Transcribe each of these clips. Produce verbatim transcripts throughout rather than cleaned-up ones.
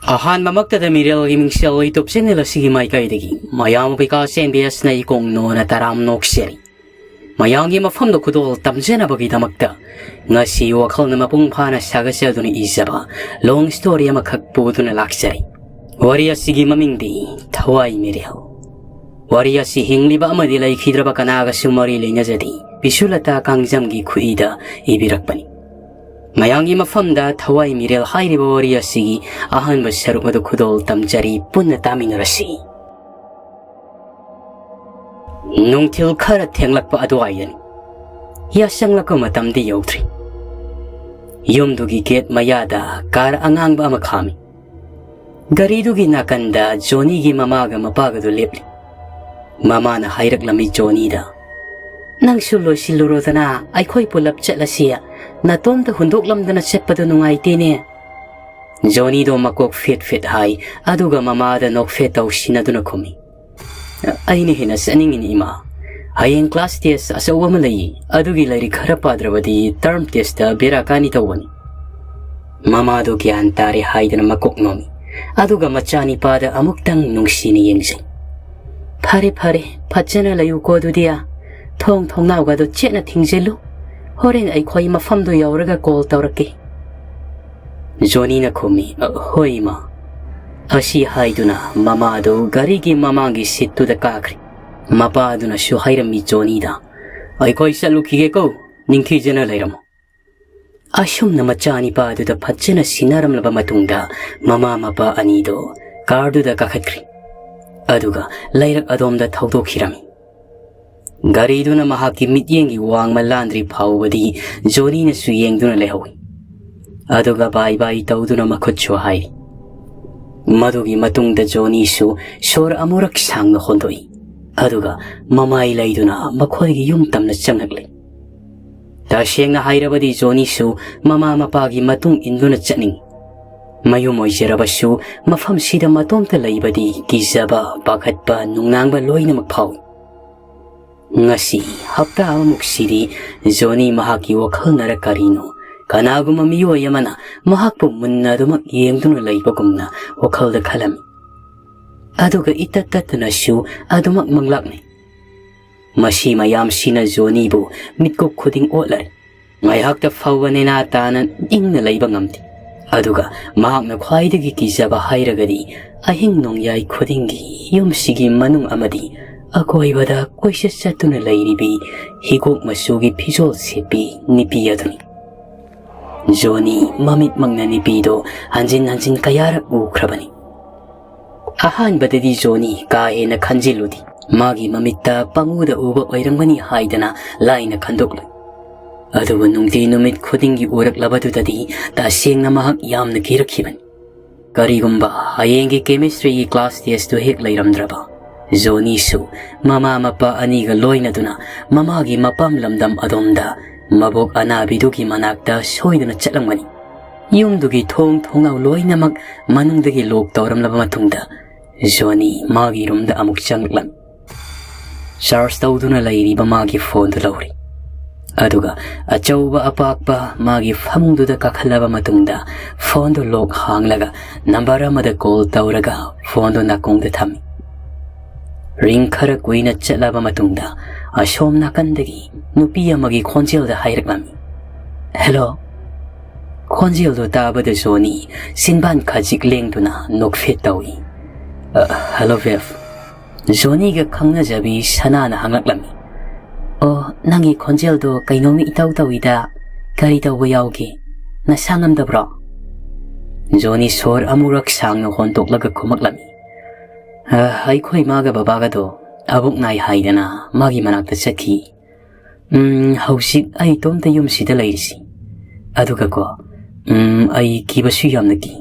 ꯑꯍꯥꯟꯕꯃꯛꯇꯗ ꯃꯤꯔꯦꯜꯒꯤ ꯃꯤꯡꯁꯦꯜ YouTube channel ꯑꯁꯤꯒꯤ ꯃꯥꯏꯀꯩꯗꯒꯤ ꯃꯌꯥꯝ ꯑꯣꯏꯕ ꯀꯥ ꯁꯦꯟꯕꯤ ꯑꯦꯁꯅ ꯏꯀꯣꯡ ꯅꯣꯅ ꯇꯔꯥꯝ ꯅꯣꯛꯆꯔꯤ꯫ ꯃꯌꯥꯝꯒꯤ ꯃꯐꯝꯗ ꯈꯨꯗꯣꯜ ꯇꯝꯖꯅꯕꯒꯤꯗꯃꯛꯇ ꯉꯁꯤ ꯋꯥꯈꯜꯅ ꯃꯄꯨꯡ ꯐꯥꯅ ꯁꯥꯒꯠꯆꯗꯨꯅ ꯏꯖꯕ long story ꯑꯃꯈꯛ ꯄꯨꯗꯨꯅ ꯂꯥꯛꯆꯔꯤ꯫ ꯋꯥꯔꯤ ꯑꯁꯤꯒꯤ ꯃꯃꯤꯡꯗꯤ ꯊꯋꯥꯏ ꯃꯤꯔꯦꯜ꯫ ꯋꯥꯔꯤ ꯑꯁꯤ ꯍꯤꯡꯂꯤꯕ ꯑꯃꯗꯤ ꯂꯩꯈꯤꯗ꯭ꯔꯕ ꯀꯅꯥꯒꯁꯨ ꯃꯔꯤ ꯂꯩꯅꯖꯗꯦ, ꯕꯤꯁꯨꯂꯇꯥ ꯀꯥꯡꯖꯝꯒꯤ ꯈꯨꯠꯏꯗ ꯏꯕꯤꯔꯛꯄꯅꯤ꯫ ꯃꯌꯥꯝꯒꯤ ꯃꯐꯝꯗ ꯊꯋꯥꯏ ꯃꯤꯔꯦꯜ ꯍꯥꯏꯔꯤꯕ ꯋꯥꯔꯤ ꯑꯁꯤꯒꯤ ꯑꯍꯥꯟꯕ ꯁꯔꯨꯛ ꯑꯗꯨ ꯈꯨꯗꯣꯜ ꯇꯝꯖꯔꯤ, ꯄꯨꯟꯅ ꯇꯥꯃꯤꯟꯅꯔꯁꯤ꯫ ꯅꯨꯡꯊꯤꯜ ꯈꯔ ꯊꯦꯡꯂꯛꯄ ꯑꯗꯨꯋꯥꯏꯗꯅꯤ꯫ ꯌꯥꯆꯪꯂꯛꯄ ꯃꯇꯝꯗꯤ ꯌꯧꯗ꯭ꯔꯤ꯫ ꯌꯨꯝꯗꯨꯒꯤ gate ꯃꯌꯥꯗ car ꯑꯉꯥꯡꯕ ꯑꯃ ꯈꯥꯝꯃꯤ꯫ ꯒꯥꯔꯤꯗꯨꯒꯤ ꯅꯥꯀꯟꯗ ꯖꯣꯅꯤꯒꯤ ꯃꯃꯥꯒ ꯃꯄꯥꯒꯗꯨ ꯂꯦꯞꯂꯤ꯫ ꯃꯃꯥꯅ ꯍꯥꯏꯔꯛꯂꯝꯃꯤ ꯖꯣꯅꯤꯗ, "ꯅꯪꯁꯨ ꯂꯣꯏꯁꯤꯜꯂꯨꯔꯣꯗꯅ, ꯑꯩꯈꯣꯏ ꯄꯨꯂꯞ ꯆꯠꯂꯁꯤ꯫ ꯅꯇꯣꯝꯇ ꯍꯨꯟꯗꯣꯛꯂꯝꯗꯅ ꯆꯠꯄꯗꯨ ꯅꯨꯡꯉꯥꯏꯇꯦꯅꯦ꯫" ꯖꯣꯅꯤꯗꯣ ꯃꯀꯣꯛ ꯐꯦꯠ ꯐꯦꯠ ꯍꯥꯏ, ꯑꯗꯨꯒ ꯃꯃꯥꯗ ꯅꯣꯛꯐꯦꯠ ꯇꯧꯁꯤꯟꯅꯗꯨꯅ ꯈꯨꯝꯃꯤ, "ꯑꯩꯅ ꯍꯦꯟꯅ ꯆꯠꯅꯤꯡꯉꯤꯅꯤ, ꯏꯃꯥ꯫ ꯍꯌꯦꯡ class test ꯑꯆꯧꯕ ꯑꯃ ꯂꯩ, ꯑꯗꯨꯒꯤ ꯂꯥꯏꯔꯤꯛ ꯈꯔ ꯄꯥꯗ꯭ꯔꯕꯗꯤ term testꯇ ꯕꯦꯔꯥ ꯀꯥꯅꯤ ꯇꯧꯕꯅꯤ꯫" ꯃꯃꯥꯗꯨ ꯒ꯭ꯌꯥꯟ ꯇꯥꯔꯦ ꯍꯥꯏꯗꯅ ꯃꯀꯣꯛ ꯅꯣꯝꯃꯤ, ꯑꯗꯨꯒ ꯃꯆꯥꯅꯤꯄꯥꯗ ꯑꯃꯨꯛꯇꯪ ꯅꯨꯡꯁꯤꯅ ꯌꯦꯡꯖꯩ꯫ "ꯐꯔꯦ, ꯐꯔꯦ, ꯐꯖꯅ ꯂꯩꯌꯨꯀꯣ ꯑꯗꯨꯗꯤ꯫ ꯊꯣꯡ ꯊꯣꯡꯅꯥꯎꯒꯗꯣ ꯆꯦꯠꯅ ꯊꯤꯡꯖꯤꯜꯂꯨ꯫ ꯍꯣꯔꯦꯟ ꯑꯩꯈꯣꯏ ꯃꯐꯝꯗꯨ ꯌꯧꯔꯒ call ꯇꯧꯔꯛꯀꯦ꯫" ꯖꯣꯅꯤꯅ ꯈꯨꯝꯃꯤ, "ꯑ, ꯍꯣꯏ, ꯏꯃꯥ꯫" ꯑꯁꯤ ꯍꯥꯏꯗꯨꯅ ꯃꯃꯥꯗꯨ ꯒꯥꯔꯤꯒꯤ ꯃꯃꯥꯡꯒꯤ seatꯇꯨꯗ ꯀꯥꯈ꯭ꯔꯦ꯫ ꯃꯄꯥꯗꯨꯅꯁꯨ ꯍꯥꯏꯔꯝꯃꯤ ꯖꯣꯅꯤꯗ, "ꯑꯩꯈꯣꯏ ꯆꯠꯂꯨꯈꯤꯒꯦꯀꯣ, ꯅꯤꯡꯊꯤꯖꯅ ꯂꯩꯔꯝꯃꯨ꯫" ꯑꯁꯨꯝꯅ ꯃꯆꯥꯅꯤꯄꯥꯗꯨꯗ ꯐꯖꯅ ꯁꯤꯟꯅꯔꯝꯂꯕ ꯃꯇꯨꯡꯗ ꯃꯃꯥ ꯃꯄꯥ ꯑꯅꯤꯗꯨ carꯗꯨꯗ ꯀꯥꯈꯠꯈ꯭ꯔꯦ꯫ ꯑꯗꯨꯒ ꯂꯩꯔꯛ ꯑꯗꯣꯝꯗ ꯊꯧꯗꯣꯛꯈꯤꯔꯝꯃꯤ꯫ ꯒꯥꯔꯤꯗꯨꯅ ꯃꯍꯥꯛꯀꯤ ꯃꯤꯠꯌꯦꯡꯒꯤ ꯋꯥꯡꯃ ꯂꯥꯟꯗ꯭ꯔꯤ ꯐꯥꯎꯕꯗꯤ ꯖꯣꯅꯤꯅꯁꯨ ꯌꯦꯡꯗꯨꯅ ꯂꯩꯍꯧꯏ꯫ ꯑꯗꯨꯒ bye bye ꯇꯧꯗꯨꯅ ꯃꯈꯨꯠꯁꯨ ꯍꯥꯏꯔꯤ꯫ ꯃꯗꯨꯒꯤ ꯃꯇꯨꯡꯗ ꯖꯣꯅꯤꯁꯨ ꯁꯣꯔ ꯑꯃꯨꯔꯛ ꯁꯥꯡꯅ ꯍꯣꯟꯗꯣꯛꯏ꯫ ꯑꯗꯨꯒ ꯃꯃꯥꯏ ꯂꯩꯗꯨꯅ ꯃꯈꯣꯏꯒꯤ ꯌꯨꯝ ꯇꯝꯅ ꯆꯪꯂꯛꯂꯤ꯫ ꯇꯁꯦꯡꯅ ꯍꯥꯏꯔꯕꯗꯤ ꯖꯣꯅꯤꯁꯨ ꯃꯃꯥ ꯃꯄꯥꯒꯤ ꯃꯇꯨꯡ ꯏꯟꯗꯨꯅ ꯆꯠꯅꯤꯡꯏ꯫ ꯃꯌꯨꯝ ꯑꯣꯏꯖꯔꯕꯁꯨ ꯃꯐꯝꯁꯤꯗ ꯃꯇꯣꯝꯇ ꯂꯩꯕꯗꯤ ꯀꯤꯖꯕ, ꯄꯥꯈꯠꯄ, ꯅꯨꯡꯅꯥꯡꯕ ꯂꯣꯏꯅꯃꯛ ꯐꯥꯎꯏ꯫ ꯉꯁꯤ ꯍꯞꯇꯥ ꯑꯃꯃꯨꯛꯁꯤꯗꯤ ꯖꯣꯅꯤ ꯃꯍꯥꯛꯀꯤ ꯋꯥꯈꯜꯅꯔ ꯀꯔꯤꯅꯣ ꯀꯅꯥꯒꯨꯝꯕ ꯃꯤꯑꯣꯏ ꯑꯃꯅ ꯃꯍꯥꯛꯄꯨ ꯃꯨꯟꯅ ꯑꯗꯨꯃꯛ ꯌꯦꯡꯗꯨꯅ ꯂꯩꯕꯒꯨꯝꯅ ꯋꯥꯈꯜꯗ ꯈꯜꯂꯝꯃꯤ꯫ ꯑꯗꯨꯒ ꯏꯇꯠ ꯇꯠꯇꯅꯁꯨ ꯑꯗꯨꯃꯛ ꯃꯪꯂꯥꯛꯅꯩ꯫ ꯃꯁꯤ ꯃꯌꯥꯝꯁꯤꯅ ꯖꯣꯅꯤꯕꯨ ꯃꯤꯠꯀꯨꯞ ꯈꯨꯗꯤꯡ ꯑꯣꯠꯂꯔꯦ꯫ ꯉꯥꯏꯍꯥꯛꯇ ꯐꯥꯎꯕ ꯅꯦꯅꯥ ꯇꯥꯅ ꯏꯪꯅ ꯂꯩꯕ ꯉꯝꯗꯦ꯫ ꯑꯗꯨꯒ ꯃꯍꯥꯛꯅ ꯈ꯭ꯋꯥꯏꯗꯒꯤ ꯀꯤꯖꯕ ꯍꯥꯏꯔꯒꯗꯤ ꯑꯍꯤꯡ ꯅꯣꯡꯌꯥꯏ ꯈꯨꯗꯤꯡꯒꯤ ꯌꯨꯝꯁꯤꯒꯤ ꯃꯅꯨꯡ ꯑꯃꯗꯤ ꯑꯀꯣꯏꯕꯗ ꯀꯣꯏꯆꯠ ꯆꯠꯇꯨꯅ ꯂꯩꯔꯤꯕꯤ ꯍꯤꯒꯣꯛ ꯃꯆꯨꯒꯤ ꯐꯤꯖꯣꯜ ꯁꯦꯠꯄꯤ ꯅꯨꯄꯤ ꯑꯗꯨꯅꯤ꯫ ꯖꯣꯅꯤ ꯃꯃꯤꯠꯃꯛꯅ ꯅꯨꯄꯤꯗꯣ ꯍꯟꯖꯤꯟ ꯍꯟꯖꯤꯟ ꯀꯌꯥꯔꯛ ꯎꯈ꯭ꯔꯕꯅꯤ꯫ ꯑꯍꯥꯟꯕꯗꯗꯤ ꯖꯣꯅꯤ ꯀꯥ ꯍꯦꯟꯅ ꯈꯟꯖꯤꯜꯂꯨꯗꯦ꯫ ꯃꯥꯒꯤ ꯃꯃꯤꯠꯇ ꯄꯪꯎꯗ ꯎꯕ ꯑꯣꯏꯔꯝꯒꯅꯤ ꯍꯥꯏꯗꯅ ꯂꯥꯏꯅ ꯈꯟꯗꯣꯛꯂꯨꯏ꯫ ꯑꯗꯨꯕꯨ ꯅꯨꯡꯇꯤ ꯅꯨꯃꯤꯠ ꯈꯨꯗꯤꯡꯒꯤ ꯎꯔꯛꯂꯕꯗꯨꯗꯗꯤ ꯇꯁꯦꯡꯅ ꯃꯍꯥꯛ ꯌꯥꯝꯅ ꯀꯤꯔꯛꯈꯤꯕꯅꯤ꯫ ꯀꯔꯤꯒꯨꯝꯕ ꯍꯌꯦꯡꯒꯤ ꯀꯦꯃꯤꯁꯇ꯭ꯔꯤꯒꯤ ꯀ꯭ꯂꯥꯁ ꯇꯦꯁꯇꯨ ꯍꯦꯛ ꯂꯩꯔꯝꯗ꯭ꯔꯕ, ꯖꯣꯅꯤꯁꯨ ꯃꯃꯥ ꯃꯄꯥ ꯑꯅꯤꯒ ꯂꯣꯏꯅꯗꯨꯅ ꯃꯃꯥꯒꯤ ꯃꯄꯥꯝ ꯂꯝꯗꯝ ꯑꯗꯣꯝꯗ ꯃꯕꯣꯛ ꯑꯅꯥꯕꯤꯗꯨꯒꯤ ꯃꯅꯥꯛꯇ ꯁꯣꯏꯗꯅ ꯆꯠꯂꯝꯒꯅꯤ꯫ ꯌꯨꯝꯗꯨꯒꯤ ꯊꯣꯡ ꯊꯣꯡꯅꯥꯎ ꯂꯣꯏꯅꯃꯛ ꯃꯅꯨꯡꯗꯒꯤ ꯂꯣꯛ ꯇꯧꯔꯝꯂꯕ ꯃꯇꯨꯡꯗ ꯖꯣꯅꯤ ꯃꯥꯒꯤ ꯔꯨꯝꯗ ꯑꯃꯨꯛ ꯆꯪꯂꯛꯂꯝꯃꯤ꯫ ꯆꯥꯔꯖ ꯇꯧꯗꯨꯅ ꯂꯩꯔꯤꯕ ꯃꯥꯒꯤ ꯐꯣꯟꯗꯨ ꯂꯧꯔꯤ꯫ ꯑꯗꯨꯒ ꯑꯆꯧꯕ ꯑꯄꯥꯛꯄ ꯃꯥꯒꯤ ꯐꯃꯨꯡꯗꯨꯗ ꯀꯥꯈꯠꯂꯕ ꯃꯇꯨꯡꯗ ꯐꯣꯟꯗꯨ ꯂꯣꯛ ꯍꯥꯡꯂꯒ ꯅꯝꯕꯔ ꯑꯃꯗ ꯀꯣꯜ ꯇꯧꯔꯒ ꯐꯣꯟꯗꯨ ꯅꯥꯀꯣꯡꯗ ꯊꯝꯃꯤ꯫ ꯔꯤꯡ ꯈꯔ ꯀꯨꯏꯅ ꯆꯠꯂꯕ ꯃꯇꯨꯡꯗ ꯑꯁꯣꯝ ꯅꯥꯀꯟꯗꯒꯤ ꯅꯨꯄꯤ ꯑꯃꯒꯤ ꯈꯣꯟꯖꯦꯜꯗ ꯍꯥꯏꯔꯛꯂꯝꯃꯤ, "ꯍꯦꯜꯂꯣ"꯫ ꯈꯣꯟꯖꯦꯜꯗꯨ ꯇꯥꯕꯗ ꯖꯣꯅꯤ ꯆꯤꯟꯕꯥꯟ ꯈꯖꯤꯛ ꯂꯦꯡꯗꯨꯅ ꯅꯣꯛꯐꯦꯠ ꯇꯧꯏ꯫ "ꯑ, ꯍꯦꯜꯂꯣ ꯕꯦꯕ"꯫ ꯖꯣꯅꯤꯒ ꯈꯪꯅꯖꯕꯤ ꯁꯅꯥꯅ ꯍꯪꯂꯛꯂꯝꯃꯤ, "ꯑꯣ, ꯅꯪꯒꯤ ꯈꯣꯟꯖꯦꯜꯗꯣ ꯀꯩꯅꯣꯝ ꯏꯇꯧ ꯇꯧꯏꯗ, ꯀꯔꯤ ꯇꯧꯕ ꯌꯥꯎꯒꯦ? ꯅꯁꯥ ꯉꯝꯗꯕ꯭ꯔꯣ?" ꯖꯣꯅꯤ ꯁꯣꯔ ꯑꯃꯨꯔꯛ ꯁꯥꯡꯅ ꯍꯣꯟꯇꯣꯛꯂꯒ ꯈꯨꯝꯃꯛꯂꯝꯃꯤ, "ꯑ, ꯑꯩꯈꯣꯏ ꯃꯥꯒ ꯕꯕꯥꯒꯗꯣ ꯑꯕꯨꯛ ꯅꯥꯏ ꯍꯥꯏꯗꯅ ꯃꯥꯒꯤ ꯃꯅꯥꯛꯇ ꯆꯠꯈꯤ꯫ ꯎꯝ, ꯍꯧꯖꯤꯛ ꯑꯩ ꯏꯇꯣꯝꯇ ꯌꯨꯝꯁꯤꯗ ꯂꯩꯔꯤꯁꯤ꯫ ꯑꯗꯨꯒꯀꯣ, ꯎꯝ, ꯑꯩ ꯀꯤꯕꯁꯨ ꯌꯥꯝꯅ ꯀꯤ"꯫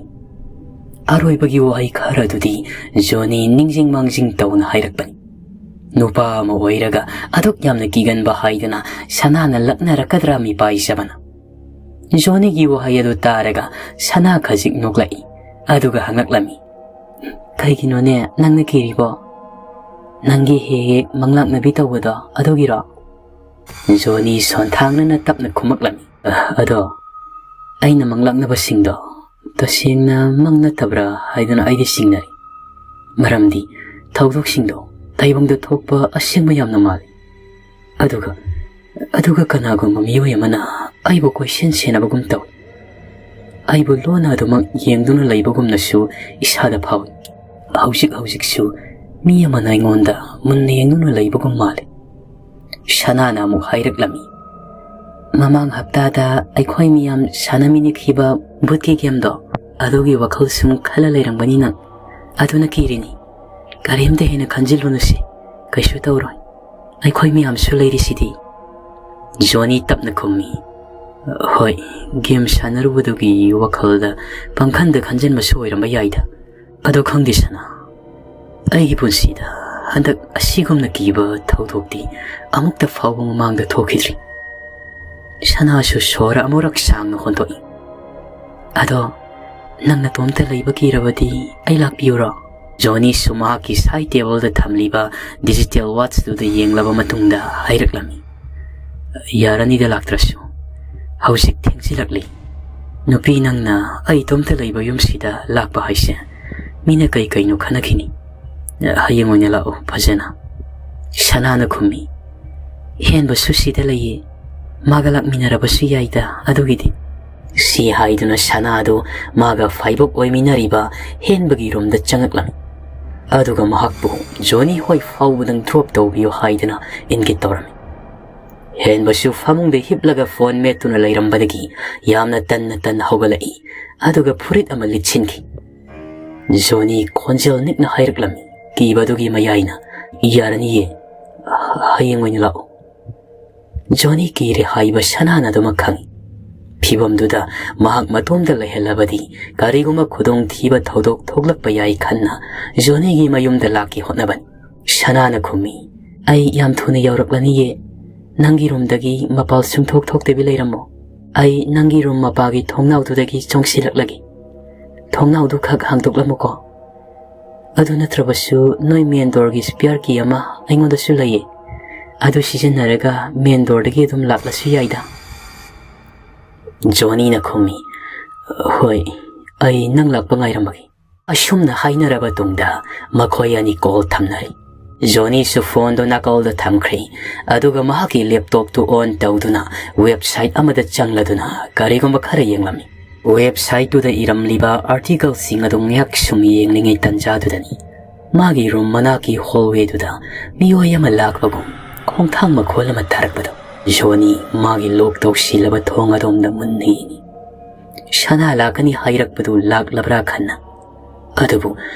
ꯑꯔꯣꯏꯕꯒꯤ ꯋꯥꯍꯩ ꯈꯔꯗꯨꯗꯤ ꯖꯣꯅꯤ ꯅꯤꯡꯖꯤꯡ ꯃꯥꯡꯖꯤꯡ ꯇꯧꯅ ꯍꯥꯏꯔꯛꯄꯅꯤ꯫ ꯅꯨꯄꯥ ꯑꯃ ꯑꯣꯏꯔꯒ ꯑꯗꯨꯛ ꯌꯥꯝꯅ ꯀꯤꯒꯟꯕ ꯍꯥꯏꯗꯅ ꯁꯅꯥꯅ ꯂꯛꯅꯔꯛꯀꯗ꯭ꯔꯥ ꯃꯤꯄꯥꯏꯖꯕꯅ? ꯖꯣꯅꯤꯒꯤ ꯋꯥꯍꯩ ꯑꯗꯨ ꯇꯥꯔꯒ ꯁꯅꯥ ꯈꯖꯤꯛ ꯅꯣꯛꯂꯛꯏ, ꯑꯗꯨꯒ ꯍꯪꯂꯛꯂꯝꯃꯤ, "ꯀꯩꯒꯤꯅꯣꯅꯦ ꯅꯪꯅ ꯀꯤꯔꯤꯕꯣ? ꯅꯪꯒꯤ ꯍꯦꯛ ꯍꯦꯛ ꯃꯪꯂꯥꯛꯅꯕꯤ ꯇꯧꯕꯗꯣ ꯑꯗꯨꯒꯤꯔꯣ?" ꯖꯣꯅꯤ ꯁꯣꯟꯊꯥꯡꯅꯅ ꯇꯞꯅ ꯈꯨꯝꯃꯛꯂꯝꯃꯤ, "ꯑ, ꯑꯗꯣ ꯑꯩꯅ ꯃꯪꯂꯥꯛꯅꯕꯁꯤꯡꯗꯣ ꯇꯁꯦꯡꯅ ꯃꯪ ꯅꯠꯇꯕ꯭ꯔꯥ ꯍꯥꯏꯗꯨꯅ ꯑꯩꯗꯤ ꯆꯤꯡꯅꯔꯤ꯫ ꯃꯔꯝꯗꯤ ꯊꯧꯗꯣꯛꯁꯤꯡꯗꯣ ꯇꯥꯏꯕꯪꯗ ꯊꯣꯛꯄ ꯑꯁꯦꯡꯕ ꯌꯥꯝꯅ ꯃꯥꯜꯂꯤ꯫ ꯑꯗꯨꯒ, ꯑꯗꯨꯒ ꯀꯅꯥꯒꯨꯝꯕ ꯃꯤꯑꯣꯏ ꯑꯃꯅ ꯑꯩꯕꯨ ꯀꯣꯏꯁꯦꯟ ꯁꯦꯟꯅꯕꯒꯨꯝ ꯇꯧꯏ꯫ ꯑꯩꯕꯨ ꯂꯣꯟꯅ ꯑꯗꯨꯃꯛ ꯌꯦꯡꯗꯨꯅ ꯂꯩꯕꯒꯨꯝꯅꯁꯨ ꯏꯁꯥꯗ ꯐꯥꯎꯏ꯫ ꯍꯧꯖꯤꯛ ꯍꯧꯖꯤꯛꯁꯨ ꯃꯤ ꯑꯃꯅ ꯑꯩꯉꯣꯟꯗ ꯃꯨꯟꯅ ꯌꯦꯡꯗꯨꯅ ꯂꯩꯕꯒꯨꯝ ꯃꯥꯜꯂꯤ꯫ ꯁꯅꯥꯅ ꯑꯃꯨꯛ ꯍꯥꯏꯔꯛꯂꯝꯃꯤ, "ꯃꯃꯥꯡ ꯍꯞꯇꯥꯗ ꯑꯩꯈꯣꯏ ꯃꯤꯌꯥꯝ ꯁꯥꯟꯅꯃꯤꯟꯅꯈꯤꯕ ꯚꯨꯠꯀꯤ ꯒꯦꯝꯗꯣ, ꯑꯗꯨꯒꯤ ꯋꯥꯈꯜ ꯁꯨꯝ ꯈꯜꯂ ꯂꯩꯔꯝꯒꯅꯤ ꯅꯪ꯫ ꯑꯗꯨꯅ ꯀꯤꯔꯤꯅꯤ꯫ ꯀꯔꯤꯝꯇ ꯍꯦꯟꯅ ꯈꯟꯖꯤꯜꯂꯨꯅꯨꯁꯦ, ꯀꯩꯁꯨ ꯇꯧꯔꯣꯏ꯫ ꯑꯩꯈꯣꯏ ꯃꯌꯥꯝꯁꯨ ꯂꯩꯔꯤꯁꯤꯗꯤ꯫" ꯖꯣꯅꯤ ꯇꯞꯅ ꯈꯨꯝꯃꯤ, "ꯍꯣꯏ, ꯒꯦꯝ ꯁꯥꯟꯅꯔꯨꯕꯗꯨꯒꯤ ꯋꯥꯈꯜꯗ ꯄꯪꯈꯟꯗ ꯈꯟꯖꯟꯕꯁꯨ ꯑꯣꯏꯔꯝꯕ ꯌꯥꯏꯗ꯫ ꯑꯗꯣ ꯈꯪꯗꯦ ꯁꯅꯥ, ꯑꯩꯒꯤ ꯄꯨꯟꯁꯤꯗ ꯍꯟꯗꯛ ꯑꯁꯤꯒꯨꯝꯅ ꯀꯤꯕ ꯊꯧꯗꯣꯛꯇꯤ ꯑꯃꯨꯛꯇ ꯐꯥꯎꯕ ꯃꯃꯥꯡꯗ ꯊꯣꯛꯈꯤꯗ꯭ꯔꯤ꯫" ꯁꯅꯥꯁꯨ ꯁꯣꯔ ꯑꯃꯨꯔꯛ ꯁꯥꯡꯅ ꯍꯣꯟꯗꯣꯛꯏ꯫ "ꯑꯗꯣ ꯅꯪ ꯅꯇꯣꯝꯇ ꯂꯩꯕ ꯀꯤꯔꯕꯗꯤ ꯑꯩ ꯂꯥꯛꯄꯤꯌꯨꯔꯣ?" ꯖꯣꯅꯤꯁꯨ ꯃꯍꯥꯛꯀꯤ ꯁꯥꯏꯠ ꯇꯦꯕꯜꯗ ꯊꯝꯂꯤꯕ ꯗꯤꯖꯤꯇꯦꯜ ꯋꯥꯠꯆꯇꯨꯗ ꯌꯦꯡꯂꯕ ꯃꯇꯨꯡꯗ ꯍꯥꯏꯔꯛꯂꯝꯃꯤ, "ꯌꯥꯔꯅꯤꯗ ꯂꯥꯛꯇ꯭ꯔꯁꯨ꯫ ꯍꯧꯖꯤꯛ ꯊꯦꯡꯖꯤꯜꯂꯛꯂꯤ꯫ ꯅꯨꯄꯤ ꯅꯪꯅ ꯑꯩ ꯏꯇꯣꯝꯇ ꯂꯩꯕ ꯌꯨꯝꯁꯤꯗ ꯂꯥꯛꯄ ꯍꯥꯏꯁꯦ ꯃꯤꯅ ꯀꯩ ꯀꯩꯅꯣ ꯈꯟꯅꯈꯤꯅꯤ꯫ ꯍꯌꯦꯡ ꯑꯣꯏꯅ ꯂꯥꯛꯎ ꯐꯖꯅ꯫" ꯁꯅꯥꯅ ꯈꯨꯝꯃꯤ, "ꯍꯦꯟꯕꯁꯨ ꯁꯤꯗ ꯂꯩꯌꯦ꯫ ꯃꯥꯒ ꯂꯥꯛꯃꯤꯟꯅꯔꯕꯁꯨ ꯌꯥꯏꯗ ꯑꯗꯨꯒꯤꯗꯤ꯫" ꯁꯤ ꯍꯥꯏꯗꯨꯅ ꯁꯅꯥꯗꯨ ꯃꯥꯒ ꯐꯥꯏꯕꯣꯛ ꯑꯣꯏꯃꯤꯟꯅꯔꯤꯕ ꯍꯦꯟꯕꯒꯤ ꯔꯨꯝꯗ ꯆꯪꯉꯛꯂꯝꯃꯤ꯫ ꯑꯗꯨꯒ ꯃꯍꯥꯛꯄꯨ ꯖꯣꯅꯤ ꯍꯣꯏ ꯐꯥꯎꯕꯗꯪ ꯗ꯭ꯔꯣꯞ ꯇꯧꯕꯤꯌꯨ ꯍꯥꯏꯗꯨꯅ ꯏꯪꯒꯤꯠ ꯇꯧꯔꯝꯃꯤ꯫ ꯍꯦꯟꯕꯁꯨ ꯐꯃꯨꯡꯗ ꯍꯤꯞꯂꯒ ꯐꯣꯟ ꯃꯦꯠꯇꯨꯅ ꯂꯩꯔꯝꯕꯗꯒꯤ ꯌꯥꯝꯅ ꯇꯟꯅ ꯇꯟꯅ ꯍꯧꯒꯠꯂꯛꯏ꯫ ꯑꯗꯨꯒ ꯐꯨꯔꯤꯠ ꯑꯃ ꯂꯤꯠꯁꯤꯟꯈꯤ꯫ ꯖꯣꯅꯤ ꯈꯣꯟꯖꯦꯜ ꯅꯤꯛꯅ ꯍꯥꯏꯔꯛꯂꯝꯃꯤ, ꯀꯤꯕꯗꯨꯒꯤ ꯃꯌꯥꯏꯅ, "ꯌꯥꯔꯅꯤꯌꯦ, ꯍꯌꯦꯡ ꯑꯣꯏꯅ ꯂꯥꯛꯎ꯫" ꯖꯣꯅꯤ ꯀꯤꯔꯦ ꯍꯥꯏꯕ ꯁꯅꯥꯅ ꯑꯗꯨꯃꯛ ꯈꯪꯏ꯫ ꯐꯤꯚꯝꯗꯨꯗ ꯃꯍꯥꯛ ꯃꯇꯣꯝꯇ ꯂꯩꯍꯜꯂꯕꯗꯤ ꯀꯔꯤꯒꯨꯝꯕ ꯈꯨꯗꯣꯡꯊꯤꯕ ꯊꯧꯗꯣꯛ ꯊꯣꯛꯂꯛꯄ ꯌꯥꯏ ꯈꯟꯅ ꯖꯣꯅꯤꯒꯤ ꯃꯌꯨꯝꯗ ꯂꯥꯛꯀꯦ ꯍꯣꯠꯅꯕꯅꯤ꯫ ꯁꯅꯥꯅ ꯈꯨꯝꯃꯤ, "ꯑꯩ ꯌꯥꯝ ꯊꯨꯅ ꯌꯧꯔꯛꯂꯅꯤꯌꯦ꯫ ꯅꯪꯒꯤ ꯔꯨꯝꯗꯒꯤ ꯃꯄꯥꯜ ꯁꯨꯡꯊꯣꯛ ꯊꯣꯛꯇꯕꯤ ꯂꯩꯔꯝꯃꯣ꯫ ꯑꯩ ꯅꯪꯒꯤ ꯔꯨꯝ ꯃꯄꯥꯒꯤ ꯊꯣꯡꯅꯥꯎꯗꯨꯗꯒꯤ ꯆꯣꯡꯁꯤꯜꯂꯛꯂꯒꯦ꯫ ꯊꯣꯡꯅꯥꯎꯗꯨ ꯈꯛ ꯍꯥꯡꯗꯣꯛꯂꯝꯃꯨꯀꯣ꯫ ꯑꯗꯨ ꯅꯠꯇ꯭ꯔꯕꯁꯨ ꯅꯣꯏ ꯃꯦꯟ ꯗꯣꯔꯒꯤ ꯁ꯭ꯄꯤꯌꯥꯔ ꯀꯤ ꯑꯃ ꯑꯩꯉꯣꯟꯗꯁꯨ ꯂꯩꯌꯦ꯫ ꯑꯗꯨ ꯁꯤꯖꯤꯟꯅꯔꯒ ꯃꯦꯟ ꯗꯣꯔꯗꯒꯤ ꯑꯗꯨꯝ ꯂꯥꯛꯂꯁꯨ ꯌꯥꯏꯗ꯫" ꯖꯣꯅꯤꯅ ꯈꯨꯝꯃꯤ, "ꯍꯣꯏ, ꯑꯩ ꯅꯪ ꯂꯥꯛꯄ ꯉꯥꯏꯔꯝꯃꯒꯦ"꯫ ꯑꯁꯨꯝꯅ ꯍꯥꯏꯅꯔꯕ ꯇꯨꯡꯗ ꯃꯈꯣꯏ ꯑꯅꯤ ꯀꯣꯜ ꯊꯝꯅꯔꯦ꯫ ꯖꯣꯅꯤꯁꯨ ꯐꯣꯟꯗꯣ ꯅꯥꯀꯜꯗ ꯊꯝꯈ꯭ꯔꯦ, ꯑꯗꯨꯒ ꯃꯍꯥꯛꯀꯤ ꯂꯦꯞꯇꯣꯞꯇꯨ ꯑꯣꯟ ꯇꯧꯗꯨꯅ ꯋꯦꯕꯁꯥꯏꯠ ꯑꯃꯗ ꯆꯪꯂꯗꯨꯅ ꯀꯔꯤꯒꯨꯝꯕ ꯈꯔ ꯌꯦꯡꯂꯝꯃꯤ꯫ ꯋꯦꯕꯁꯥꯏꯠꯇꯨꯗ ꯏꯔꯝꯂꯤꯕ ꯑꯥꯔꯇꯤꯀꯜꯁꯤꯡ ꯑꯗꯨ ꯉꯥꯏꯍꯥꯛ ꯁꯨꯝ ꯌꯦꯡꯂꯤꯉꯩ ꯇꯟꯖꯥꯗꯨꯗꯅꯤ ꯃꯥꯒꯤ ꯔꯨꯝ ꯃꯅꯥꯛꯀꯤ ꯍꯣꯜꯋꯦꯗꯨꯗ ꯃꯤꯑꯣꯏ ꯑꯃ ꯂꯥꯛꯄꯒꯨꯝ ꯈꯣꯡꯊꯥꯡ ꯃꯈꯣꯜ ꯑꯃ ꯇꯥꯔꯛꯄꯗꯣ꯫ ꯖꯣꯅꯤ ꯃꯥꯒꯤ ꯂꯣꯛ ꯇꯧꯁꯤꯜꯂꯕ ꯊꯣꯡ ꯑꯗꯣꯝꯗ ꯃꯨꯟꯅ ꯌꯦꯡꯉꯤ꯫ ꯁꯅꯥ ꯂꯥꯛꯀꯅꯤ ꯍꯥꯏꯔꯛꯄꯗꯨ ꯂꯥꯛꯂꯕ꯭ꯔꯥ ꯈꯟꯅ꯫ ꯑꯗꯨꯕꯨ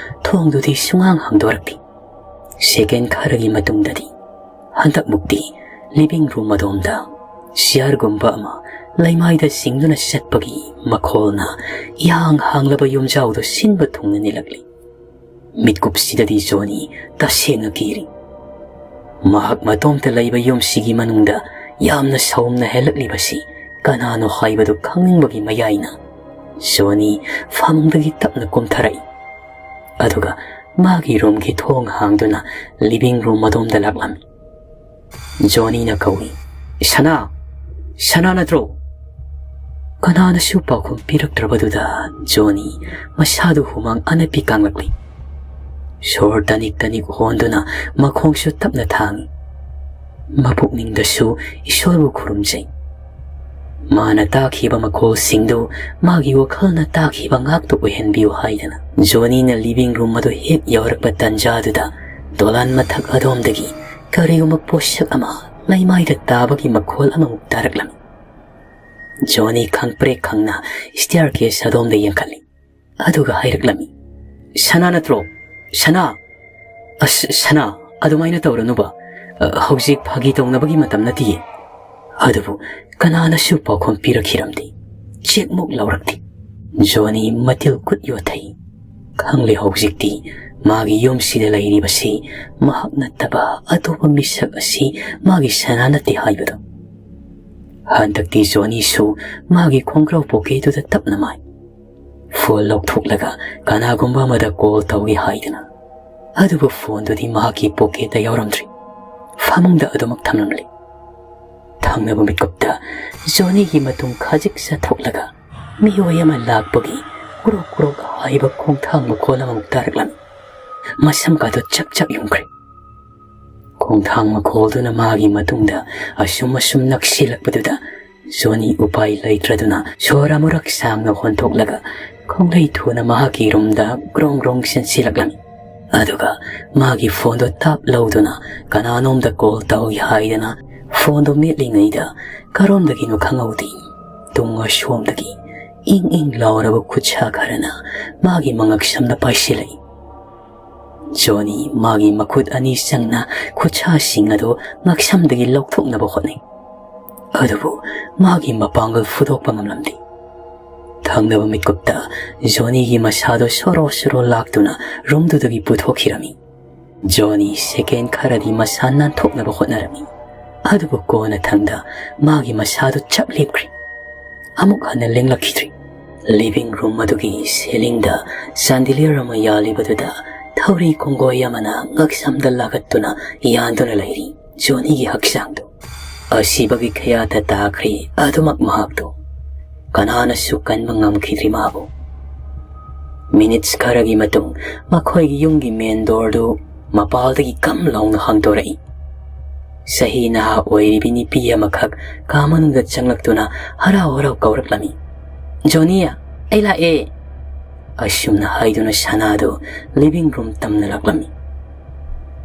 ꯊꯣꯡꯗꯨꯗꯤ ꯁꯨꯡꯍꯥꯡ ꯍꯥꯡꯗꯣꯔꯛꯇꯦ꯫ ꯁꯦꯀꯦꯟ ꯈꯔꯒꯤ ꯃꯇꯨꯡꯗꯗꯤ ꯍꯟꯗꯛꯃꯨꯛꯇꯤ ꯂꯤꯚꯤꯡ ꯔꯨꯝ ꯑꯗꯣꯝꯗ ꯆꯤꯌꯔꯒꯨꯝꯕ ꯑꯃ ꯂꯩꯃꯥꯏꯗ ꯆꯤꯡꯗꯨꯅ ꯆꯠꯄꯒꯤ ꯃꯈꯣꯜꯅ ꯏꯍꯥꯡ ꯍꯥꯡꯂꯕ ꯌꯨꯝꯖꯥꯎꯗꯨ ꯁꯤꯟꯕ ꯊꯨꯡꯅ ꯅꯤꯜꯂꯛꯂꯤ꯫ ꯃꯤꯠꯀꯨꯞꯁꯤꯗꯗꯤ ꯖꯣꯅꯤ ꯇꯁꯦꯡꯅ ꯀꯤꯔꯤ꯫ ꯃꯍꯥꯛ ꯃꯇꯣꯝꯇ ꯂꯩꯕ ꯌꯨꯝꯁꯤꯒꯤ ꯃꯅꯨꯡꯗ ꯌꯥꯝꯅ ꯁꯥꯎꯝꯅ ꯍꯦꯜꯂꯛꯂꯤꯕꯁꯤ ꯀꯅꯥꯅꯣ ꯍꯥꯏꯕꯗꯨ ꯈꯪꯅꯤꯡꯕꯒꯤ ꯃꯌꯥꯏꯅ ꯖꯣꯅꯤ ꯐꯃꯨꯡꯗꯒꯤ ꯇꯞꯅ ꯀꯨꯝꯊꯔꯛꯏ꯫ ꯑꯗꯨꯒ ꯃꯥꯒꯤ ꯔꯨꯝꯒꯤ ꯊꯣꯡ ꯍꯥꯡꯗꯨꯅ ꯂꯤꯚꯤꯡ ꯔꯨꯝ ꯑꯗꯣꯝꯗ ꯂꯥꯛꯂꯝꯃꯤ꯫ ꯖꯣꯅꯤꯅ ꯀꯧꯏ, "ꯁꯅꯥ! ꯁꯅꯥ ꯅꯠꯇ꯭ꯔꯣ?" ꯀꯅꯥꯅꯁꯨ ꯄꯥꯎꯈꯨꯝ ꯄꯤꯔꯛꯇ꯭ꯔꯕꯗꯨꯗ ꯖꯣꯅꯤ ꯃꯁꯥꯗꯨ ꯍꯨꯃꯥꯡ ꯑꯅꯞꯄꯤ ꯀꯥꯡꯂꯛꯂꯤ꯫ ꯁꯣꯔ ꯇꯅꯤꯛ ꯇꯅꯤꯛ ꯍꯣꯟꯗꯨꯅ ꯃꯈꯣꯡꯁꯨ ꯇꯞꯅ ꯊꯥꯡꯏ꯫ ꯃꯄꯨꯛꯅꯤꯡꯗꯁꯨ ꯏꯁꯣꯔꯕꯨ ꯈꯨꯔꯨꯝꯖꯩ꯫ ꯃꯥꯅ ꯇꯥꯈꯤꯕ ꯃꯈꯣꯜꯁꯤꯡꯗꯨ ꯃꯥꯒꯤ ꯋꯥꯈꯜꯅ ꯇꯥꯈꯤꯕ ꯉꯥꯛꯇ ꯑꯣꯏꯍꯟꯕꯤꯌꯨ ꯍꯥꯏꯗꯅ꯫ ꯖꯣꯅꯤꯅ ꯂꯤꯚꯤꯡ ꯔꯨꯝ ꯑꯗꯨ ꯍꯦꯛ ꯌꯧꯔꯛꯄ ꯇꯟꯖꯥꯗꯨꯗ ꯗꯣꯂꯥꯟ ꯃꯊꯛ ꯑꯗꯣꯝꯗꯒꯤ ꯀꯔꯤꯒꯨꯝꯕ ꯄꯣꯠꯁꯛ ꯑꯃ ꯂꯩꯃꯥꯏꯗ ꯇꯥꯕꯒꯤ ꯃꯈꯣꯜ ꯑꯃꯃꯨꯛ ꯇꯥꯔꯛꯂꯝꯃꯤ꯫ ꯖꯣꯅꯤ ꯈꯪꯄ꯭ꯔꯦꯛ ꯈꯪꯅ ꯁ꯭ꯇꯦꯌꯔ ꯀꯦꯁ ꯑꯗꯣꯝꯗ ꯌꯦꯡꯈꯠꯂꯤ꯫ ꯑꯗꯨꯒ ꯍꯥꯏꯔꯛꯂꯝꯃꯤ, "ꯁꯅꯥ ꯅꯠꯇ꯭ꯔꯣ? ꯁꯅꯥ! ꯑꯁ, ꯁꯅꯥ, ꯑꯗꯨꯃꯥꯏꯅ ꯇꯧꯔꯅꯨꯕ꯫ ꯑ, ꯍꯧꯖꯤꯛ ꯐꯥꯒꯤ ꯇꯧꯅꯕꯒꯤ ꯃꯇꯝ ꯅꯠꯇꯤꯌꯦ꯫" ꯑꯗꯨꯕꯨ ꯀꯅꯥꯅꯁꯨ ꯄꯥꯎꯈꯨꯝ ꯄꯤꯔꯛꯈꯤꯔꯝꯗꯦ꯫ ꯆꯦꯛꯃꯨꯛ ꯂꯥꯎꯔꯛꯇꯦ꯫ ꯖꯣꯅꯤ ꯃꯇꯤꯜ ꯀꯨꯠ ꯌꯣꯠꯊꯩ꯫ ꯈꯪꯂꯦ ꯍꯧꯖꯤꯛꯇꯤ ꯃꯥꯒꯤ ꯌꯨꯝꯁꯤꯗ ꯂꯩꯔꯤꯕꯁꯤ ꯃꯍꯥꯛ ꯅꯠꯇꯕ ꯑꯇꯣꯞꯄ ꯃꯤꯁꯛ ꯑꯁꯤ ꯃꯥꯒꯤ ꯁꯅꯥ ꯅꯠꯇꯦ ꯍꯥꯏꯕꯗꯣ꯫ ꯍꯟꯗꯛꯇꯤ ꯖꯣꯅꯤꯁꯨ ꯃꯥꯒꯤ ꯈꯣꯡꯒ꯭ꯔꯥꯎ ꯄꯣꯀꯦꯠꯇꯨꯗ ꯇꯞꯅ ꯃꯥꯏ꯫ ꯐꯣꯟ ꯂꯧꯊꯣꯛꯂꯒ ꯀꯅꯥꯒꯨꯝꯕ ꯑꯃꯗ ꯀꯣꯜ ꯇꯧꯒꯦ ꯍꯥꯏꯗꯅ꯫ ꯑꯗꯨꯕꯨ ꯐꯣꯟꯗꯨꯗꯤ ꯃꯍꯥꯛꯀꯤ ꯄꯣꯀꯦꯠꯇ ꯌꯥꯎꯔꯝꯗ꯭ꯔꯤ꯫ ꯐꯃꯨꯡꯗ ꯑꯗꯨꯃꯛ ꯊꯝꯂꯝꯂꯤ꯫ ꯊꯥ ꯊꯪꯅꯕ ꯃꯤꯀꯨꯞꯇ ꯖꯣꯅꯤꯒꯤ ꯃꯇꯨꯡ ꯈꯖꯤꯛ ꯆꯠꯊꯣꯛꯂꯒ ꯃꯤꯑꯣꯏ ꯑꯃ ꯂꯥꯛꯄꯒꯤ ꯀ꯭ꯔꯣꯛ ꯀ꯭ꯔꯣꯛ ꯍꯥꯏꯕ ꯈꯣꯡꯊꯥꯡ ꯃꯈꯣꯜ ꯑꯃꯃꯨꯛ ꯇꯥꯔꯛꯂꯝꯃꯤ꯫ ꯃꯁꯝꯒꯗꯣ ꯆꯞ ꯆꯞ ꯌꯨꯡꯈ꯭ꯔꯦ꯫ ꯈꯣꯡꯊꯥꯡ ꯃꯈꯣꯜꯗꯨꯅ ꯃꯥꯒꯤ ꯃꯇꯨꯡꯗ ꯑꯁꯨꯝ ꯑꯁꯨꯝ ꯅꯛꯁꯤꯜꯂꯛꯄꯗꯨꯗ ꯖꯣꯅꯤ ꯎꯄꯥꯏ ꯂꯩꯇ꯭ꯔꯗꯨꯅ ꯁꯣꯔ ꯑꯃꯨꯔꯛ ꯁꯥꯡꯅ ꯍꯣꯟꯊꯣꯛꯂꯒ ꯈꯣꯡꯂꯩ ꯊꯨꯅ ꯃꯍꯥꯛꯀꯤ ꯔꯨꯝꯗ ꯒ꯭ꯔꯣꯡ ꯒ꯭ꯔꯣꯡ ꯆꯦꯟꯁꯤꯜꯂꯛꯂꯝꯃꯤ꯫ ꯑꯗꯨꯒ ꯃꯥꯒꯤ ꯐꯣꯟꯗꯣ ꯇꯥꯞ ꯂꯧꯗꯨꯅ ꯀꯅꯥꯅꯣꯝꯗ ꯀꯣꯜ ꯇꯧꯏ ꯍꯥꯏꯗꯅ ꯐꯣꯟꯗꯣ ꯃꯦꯠꯂꯤꯉꯩꯗ ꯀꯔꯣꯝꯗꯒꯤꯅꯣ ꯈꯪꯍꯧꯗꯦ, ꯇꯨꯡ ꯑꯁꯣꯝꯗꯒꯤ ꯏꯪ ꯏꯪ ꯂꯥꯎꯔꯕ ꯈꯨꯠꯁꯥ ꯈꯔꯅ ꯃꯥꯒꯤ ꯃꯉꯛꯁꯝꯗ ꯄꯥꯏꯁꯤꯜꯂꯛꯏ꯫ ꯖꯣꯅꯤ ꯃꯥꯒꯤ ꯃꯈꯨꯠ ꯑꯅꯤ ꯆꯪꯅ ꯈꯨꯠꯁꯥꯁꯤꯡ ꯑꯗꯨ ꯉꯛꯁꯝꯗꯒꯤ ꯂꯧꯊꯣꯛꯅꯕ ꯍꯣꯠꯅꯩ꯫ ꯑꯗꯨꯕꯨ ꯃꯥꯒꯤ ꯃꯄꯥꯡꯒꯜ ꯐꯨꯗꯣꯛꯄ ꯉꯝꯂꯝꯗꯦ꯫ ꯊꯪꯅꯕ ꯃꯤꯠꯀꯨꯞꯇ ꯖꯣꯅꯤꯒꯤ ꯃꯁꯥꯗꯣ ꯁꯣꯔꯣ ꯁꯣꯔꯣ ꯂꯥꯛꯇꯨꯅ ꯔꯨꯝꯗꯨꯗꯒꯤ ꯄꯨꯊꯣꯛꯈꯤꯔꯝꯃꯤ꯫ ꯖꯣꯅꯤ ꯁꯦꯀꯦꯟ ꯈꯔꯗꯤ ꯃꯁꯥ ꯅꯥꯟꯊꯣꯛꯅꯕ ꯍꯣꯠꯅꯔꯝꯃꯤ꯫ ꯑꯗꯨꯕꯨ ꯀꯣꯟꯅ ꯊꯪꯗ ꯃꯥꯒꯤ ꯃꯁꯥꯗꯨ ꯆꯞ ꯂꯦꯞꯈ꯭ꯔꯦ꯫ ꯑꯃꯨꯛ ꯍꯟꯅ ꯂꯦꯡꯂꯛꯈꯤꯗ꯭ꯔꯤ꯫ ꯂꯤꯚꯤꯡ ꯔꯨꯝ ꯑꯗꯨꯒꯤ ꯁꯤꯂꯤꯡꯗ ꯆꯥꯟꯗꯤꯂꯤꯌꯔ ꯑꯃ ꯌꯥꯜꯂꯤꯕꯗꯨꯗ ꯊꯧꯔꯤ ꯀꯣꯡꯒꯣꯏ ꯑꯃꯅ ꯉꯛꯁꯝꯗ ꯂꯥꯒꯠꯇꯨꯅ ꯌꯥꯟꯗꯨꯅ ꯂꯩꯔꯤ ꯖꯣꯅꯤꯒꯤ ꯍꯛꯆꯥꯡꯗꯨ꯫ ꯑꯁꯤꯕꯒꯤ ꯈꯌꯥꯠꯇ ꯇꯥꯈ꯭ꯔꯦ ꯑꯗꯨꯃꯛ ꯃꯍꯥꯛꯇꯨ꯫ ꯀꯅꯥꯅꯁꯨ ꯀꯟꯕ ꯉꯝꯈꯤꯗ꯭ꯔꯤ ꯃꯥꯕꯨ꯫ ꯃꯤꯅꯤꯠꯁ ꯈꯔꯒꯤ ꯃꯇꯨꯡ ꯃꯈꯣꯏꯒꯤ ꯌꯨꯝꯒꯤ ꯃꯦꯟ ꯗꯣꯔꯗꯨ ꯃꯄꯥꯜꯗꯒꯤ ꯀꯝ ꯂꯥꯎꯅ ꯍꯥꯡꯗꯣꯔꯛꯏ꯫ ꯆꯍꯤ ꯅꯍꯥ ꯑꯣꯏꯔꯤꯕꯤ ꯅꯨꯄꯤ ꯑꯃꯈꯛ ꯀꯥ ꯃꯅꯨꯡꯗ ꯆꯪꯂꯛꯇꯨꯅ ꯍꯔꯥꯎ ꯍꯔꯥꯎ ꯀꯧꯔꯛꯂꯝꯃꯤ, "ꯖꯣꯅꯤꯌꯥ, ꯑꯩ ꯂꯥꯛꯑꯦ!" ꯑꯁꯨꯝꯅ ꯍꯥꯏꯗꯨꯅ ꯁꯅꯥꯗꯨ ꯂꯤꯚꯤꯡ ꯔꯨꯝ ꯇꯝꯅ ꯂꯥꯛꯂꯝꯃꯤ꯫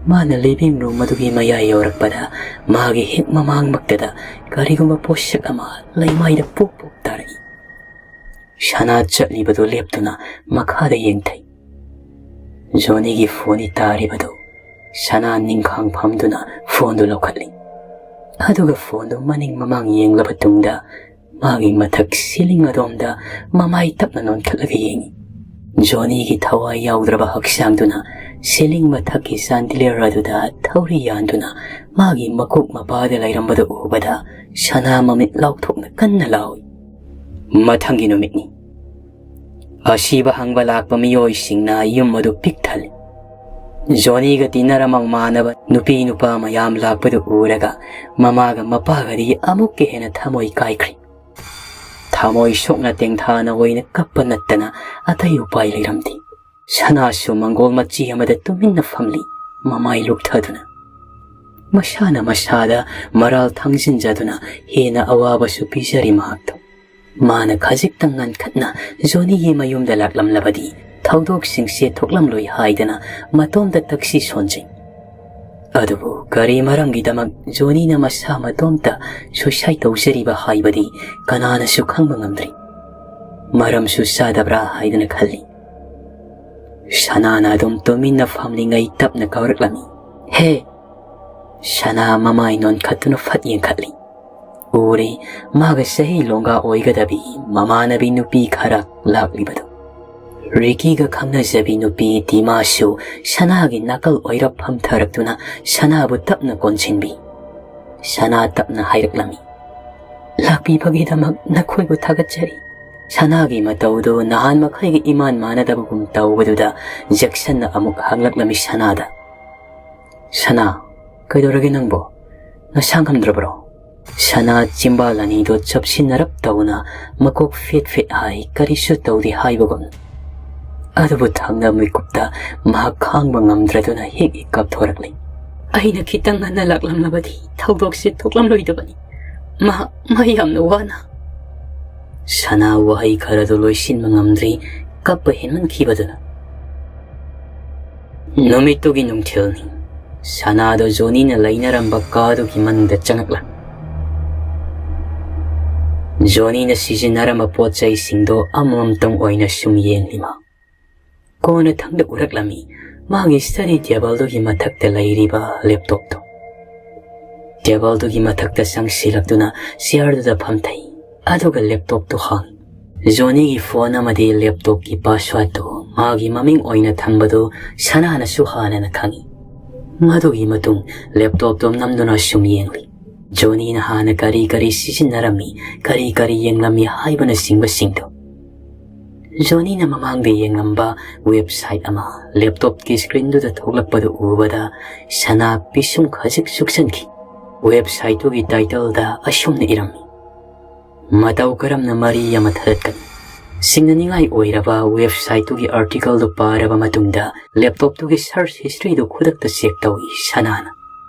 ꯃꯥꯅ ꯂꯤꯚꯤꯡ ꯔꯨꯝ ꯑꯗꯨꯒꯤ ꯃꯌꯥꯏ ꯌꯧꯔꯛꯄꯗ ꯃꯥꯒꯤ ꯍꯦꯛ ꯃꯃꯥꯡꯃꯛꯇꯗ ꯀꯔꯤꯒꯨꯝꯕ ꯄꯣꯠꯁꯛ ꯑꯃ ꯂꯩꯃꯥꯏꯗ ꯄꯣꯞ ꯄꯣꯞ ꯇꯥꯔꯛꯏ꯫ ꯁꯅꯥ ꯆꯠꯂꯤꯕꯗꯨ ꯂꯦꯞꯇꯨꯅ ꯃꯈꯥꯗ ꯌꯦꯡꯊꯩ꯫ ꯖꯣꯅꯤꯒꯤ ꯐꯣꯟꯅꯤ ꯇꯥꯔꯤꯕꯗꯨ꯫ ꯁꯅꯥ ꯅꯤꯡꯈꯥꯡ ꯐꯝꯗꯨꯅ ꯐꯣꯟꯗꯨ ꯂꯧꯈꯠꯂꯤ꯫ ꯑꯗꯨꯒ ꯐꯣꯟꯗꯨ ꯃꯅꯤꯡ ꯃꯃꯥꯡ ꯌꯦꯡꯂꯕ ꯇꯨꯡꯗ ꯃꯥꯒꯤ ꯃꯊꯛ ꯁꯤꯂꯤꯡ ꯑꯗꯣꯝꯗ ꯃꯃꯥꯏ ꯇꯞꯅ ꯅꯣꯟꯈꯠꯂꯒ ꯌꯦꯡꯉꯤ꯫ ꯖꯣꯅꯤꯒꯤ ꯊꯋꯥꯏ ꯌꯥꯎꯗ꯭ꯔꯕ ꯍꯛꯆꯥꯡꯗꯨꯅ ꯁꯤꯂꯤꯡ ꯃꯊꯛꯀꯤ ꯆꯥꯟꯗꯤꯂꯤꯌꯔ ꯑꯗꯨꯗ ꯊꯧꯔꯤ ꯌꯥꯟꯗꯨꯅ ꯃꯥꯒꯤ ꯃꯀꯣꯛ ꯃꯄꯥꯗ ꯂꯩꯔꯝꯕꯗꯨ ꯎꯕꯗ ꯁꯅꯥ ꯃꯃꯤꯠ ꯂꯥꯎꯊꯣꯛꯅ ꯀꯟꯅ ꯂꯥꯎꯏ꯫ ꯃꯊꯪꯒꯤ ꯅꯨꯃꯤꯠꯅꯤ꯫ ꯑꯁꯤꯕ ꯍꯪꯕ ꯂꯥꯛꯄ ꯃꯤꯑꯣꯏꯁꯤꯡꯅ ꯌꯨꯝ ꯑꯗꯨ ꯄꯤꯛ ꯊꯜꯂꯤ꯫ ꯖꯣꯅꯤꯒ ꯇꯤꯟꯅꯔꯃ ꯃꯥꯟꯅꯕ ꯅꯨꯄꯤ ꯅꯨꯄꯥ ꯃꯌꯥꯝ ꯂꯥꯛꯄꯗꯨ ꯎꯔꯒ ꯃꯃꯥꯒ ꯃꯄꯥꯒꯗꯤ ꯑꯃꯨꯛꯀ ꯍꯦꯟꯅ ꯊꯃꯣꯏ ꯀꯥꯏꯈ꯭ꯔꯦ꯫ ꯊꯃꯣꯏ ꯁꯣꯛꯅ ꯇꯦꯡꯊꯥꯅ ꯑꯣꯏꯅ ꯀꯞꯄ ꯅꯠꯇꯅ ꯑꯇꯩ ꯎꯄꯥꯏ ꯂꯩꯔꯝꯗꯦ꯫ ꯁꯅꯥꯁꯨ ꯃꯪꯒꯣꯜ ꯃꯆꯤ ꯑꯃꯗ ꯇꯨꯃꯤꯟꯅ ꯐꯝꯂꯤ, ꯃꯃꯥꯏ ꯂꯨꯞꯊꯗꯨꯅ꯫ ꯃꯁꯥꯅ ꯃꯁꯥꯗ ꯃꯔꯥꯜ ꯊꯥꯡꯖꯤꯟꯖꯗꯨꯅ ꯍꯦꯟꯅ ꯑꯋꯥꯕꯁꯨ ꯄꯤꯖꯔꯤ ꯃꯍꯥꯛꯇ꯫ ꯃꯥꯅ ꯈꯖꯤꯛꯇꯪ ꯉꯟꯈꯠꯅ ꯖꯣꯅꯤꯒꯤ ꯃꯌꯨꯝꯗ ꯂꯥꯛꯂꯝꯂꯕꯗꯤ ꯊꯧꯗꯣꯛꯁꯤꯡꯁꯦ ꯊꯣꯛꯂꯝꯂꯣꯏ ꯍꯥꯏꯗꯅ ꯃꯇꯣꯝꯇ ꯇꯛꯁꯤ ꯁꯣꯟꯖꯩ꯫ ꯑꯗꯨꯕꯨ ꯀꯔꯤ ꯃꯔꯝꯒꯤꯗꯃꯛ ꯖꯣꯅꯤꯅ ꯃꯁꯥ ꯃꯇꯣꯝꯇ suicide ꯇꯧꯖꯔꯤꯕ ꯍꯥꯏꯕꯗꯤ ꯀꯅꯥꯅꯁꯨ ꯈꯪꯕ ꯉꯝꯗ꯭ꯔꯤ꯫ ꯃꯔꯝꯁꯨ ꯆꯥꯗꯕ꯭ꯔꯥ ꯍꯥꯏꯗꯅ ꯈꯜꯂꯤ꯫ ꯁꯅꯥꯅ ꯑꯗꯨꯝ ꯇꯨꯃꯤꯟꯅ ꯐꯝꯂꯤꯉꯩ ꯇꯞꯅ ꯀꯧꯔꯛꯂꯝꯃꯤ, "ꯍꯦ!" ꯁꯅꯥ ꯃꯃꯥꯏ ꯅꯣꯟꯈꯠꯇꯨꯅ ꯐꯠ ꯌꯦꯡꯈꯠꯂꯤ꯫ ꯎꯔꯦ, ꯃꯥꯒ ꯆꯍꯤ ꯂꯣꯡꯒꯥ ꯑꯣꯏꯒꯗꯕꯤ ꯃꯃꯥꯟꯅꯕꯤ ꯅꯨꯄꯤ ꯈꯔ ꯂꯥꯛꯂꯤꯕꯗꯨ꯫ ꯔꯤꯀꯤꯒ ꯈꯪꯅꯖꯕꯤ ꯅꯨꯄꯤ ꯗꯤꯃꯥꯁꯨ ꯁꯅꯥꯒꯤ ꯅꯥꯀꯜ ꯑꯣꯏꯔꯞ ꯐꯝꯊꯔꯛꯇꯨꯅ ꯁꯅꯥꯕꯨ ꯇꯞꯅ ꯀꯣꯟꯁꯤꯟꯕꯤ꯫ ꯁꯅꯥ ꯇꯞꯅ ꯍꯥꯏꯔꯛꯂꯝꯃꯤ, "ꯂꯥꯛꯄꯤꯕꯒꯤꯗꯃꯛ ꯅꯈꯣꯏꯕꯨ ꯊꯥꯒꯠꯆꯔꯤ꯫" ꯁꯅꯥꯒꯤ ꯃꯇꯧꯗꯨ ꯅꯍꯥꯟ ꯃꯈꯩꯒ ꯏꯃꯥꯟ ꯃꯥꯟꯅꯗꯕꯒꯨꯝ ꯇꯧꯕꯗꯨꯗ ꯖꯦꯛꯁꯟꯅ ꯑꯃꯨꯛ ꯍꯪꯂꯛꯂꯝꯃꯤ ꯁꯅꯥꯗ, "ꯁꯅꯥ, ꯀꯩꯗꯧꯔꯒꯦ ꯅꯪꯕꯣ? ꯅꯁꯥ ꯉꯝꯗ꯭ꯔꯕ꯭ꯔꯣ?" ꯁꯅꯥ ꯆꯤꯝꯕꯥꯜ ꯑꯅꯤꯗꯨ ꯆꯞꯁꯤꯟꯅꯔꯞ ꯇꯧꯅ ꯃꯀꯣꯛ ꯐꯤꯠ ꯐꯤꯠ ꯍꯥꯏ, ꯀꯔꯤꯁꯨ ꯇꯧꯗꯦ ꯍꯥꯏꯕꯒꯨꯝ꯫ ꯑꯗꯨꯕꯨ ꯊꯪꯅ ꯃꯤꯀꯨꯞꯇ ꯃꯍꯥꯛ ꯈꯥꯡꯕ ꯉꯝꯗ꯭ꯔꯗꯨꯅ ꯍꯦꯛ ꯍꯦꯛ ꯀꯥꯞꯊꯣꯔꯛꯂꯤ꯫ "ꯑꯩꯅ ꯈꯤꯇꯪ ꯉꯟꯅ ꯂꯥꯛꯂꯝꯂꯕꯗꯤ ꯊꯧꯗꯣꯛꯁꯦ ꯊꯣꯛꯂꯝꯂꯣꯏꯗꯕꯅꯤ꯫ ꯃꯥ, ꯃꯥ ꯌꯥꯝꯅ ꯋꯥꯅ꯫" ꯁꯅꯥ ꯋꯥꯍꯩ ꯈꯔꯗꯨ ꯂꯣꯏꯁꯤꯟꯕ ꯉꯝꯗ꯭ꯔꯤ, ꯀꯞꯄ ꯍꯦꯟꯃꯟꯈꯤꯕꯗꯨꯅ꯫ ꯅꯨꯃꯤꯠꯇꯨꯒꯤ ꯅꯨꯡꯊꯤꯜꯅꯤ꯫ ꯁꯅꯥꯗꯣ ꯖꯣꯅꯤꯅ ꯂꯩꯅꯔꯝꯕ ꯀꯥꯗꯨꯒꯤ ꯃꯅꯨꯡꯗ ꯆꯪꯂꯛꯂꯝꯃꯤ꯫ ꯖꯣꯅꯤꯅ ꯁꯤꯖꯤꯟꯅꯔꯝꯕ ꯄꯣꯠ ꯆꯩꯁꯤꯡꯗꯣ ꯑꯃꯃꯝꯇꯪ ꯑꯣꯏꯅ ꯁꯨꯝ ꯌꯦꯡꯂꯤ ꯃꯥ꯫ ꯀꯣꯟꯅꯊꯪꯗ ꯎꯔꯛꯂꯝꯃꯤ ꯃꯥꯒꯤ study tableꯗꯨꯒꯤ ꯃꯊꯛꯇ ꯂꯩꯔꯤꯕ laptopꯇꯣ꯫ Tableꯗꯨꯒꯤ ꯃꯊꯛꯇ ꯆꯪꯁꯤꯜꯂꯛꯇꯨꯅ chairꯗꯨꯗ ꯐꯝꯊꯩ, ꯑꯗꯨꯒ laptopꯇꯨ ꯍꯥꯡꯉꯤ꯫ ꯖꯣꯅꯤꯒꯤ phone ꯑꯃꯗꯤ laptopꯀꯤ passwordꯇꯨ ꯃꯥꯒꯤ ꯃꯃꯤꯡ ꯑꯣꯏꯅ ꯊꯝꯕꯗꯨ ꯁꯅꯥꯅꯁꯨ ꯍꯥꯟꯅꯅ ꯈꯪꯉꯤ꯫ ꯃꯗꯨꯒꯤ ꯃꯇꯨꯡ laptopꯇꯨ ꯅꯝꯗꯨꯅ ꯁꯨꯝ ꯌꯦꯡꯂꯤ꯫ ꯖꯣꯅꯤꯅ ꯍꯥꯟꯅ ꯀꯔꯤ ꯀꯔꯤ ꯁꯤꯖꯤꯟꯅꯔꯝꯃꯤ, ꯀꯔꯤ ꯀꯔꯤ ꯌꯦꯡꯂꯝꯃꯤ ꯍꯥꯏꯕꯅꯆꯤꯡꯕꯁꯤꯡꯗꯨ꯫ ꯖꯣꯅꯤꯅ ꯃꯃꯥꯡꯗ ꯌꯦꯡꯂꯝꯕ ꯋꯦꯕꯁꯥꯏꯠ ꯑꯃ ꯂꯦꯞꯇꯣꯞꯀꯤ ꯁ꯭ꯀ꯭ꯔꯤꯟꯗꯨꯗ ꯊꯣꯛꯂꯛꯄꯗꯨ ꯎꯕꯗ ꯁꯅꯥ ꯄꯤꯁꯨꯝ ꯈꯖꯤꯛ ꯁꯨꯛꯆꯟꯈꯤ꯫ ꯋꯦꯕꯁꯥꯏꯠꯇꯨꯒꯤ ꯇꯥꯏꯇꯜꯗ ꯑꯁꯨꯝꯅ ꯏꯔꯝꯃꯤ: "ꯃꯇꯧ ꯀꯔꯝꯅ ꯃꯔꯤ ꯑꯃ ꯊꯗꯠꯀꯅꯤ?" ꯁꯤꯡꯅꯅꯤꯡꯉꯥꯏ ꯑꯣꯏꯔꯕ ꯋꯦꯕꯁꯥꯏꯠꯇꯨꯒꯤ ꯑꯥꯔꯇꯤꯀꯜꯗꯨ ꯄꯥꯔꯕ ꯃꯇꯨꯡꯗ ꯂꯦꯞꯇꯣꯞꯇꯨꯒꯤ ꯁꯔꯆ ꯍꯤꯁꯇ꯭ꯔꯤꯗꯨ ꯈꯨꯗꯛꯇ ꯆꯦꯛ ꯇꯧꯏ ꯁꯅꯥꯅ꯫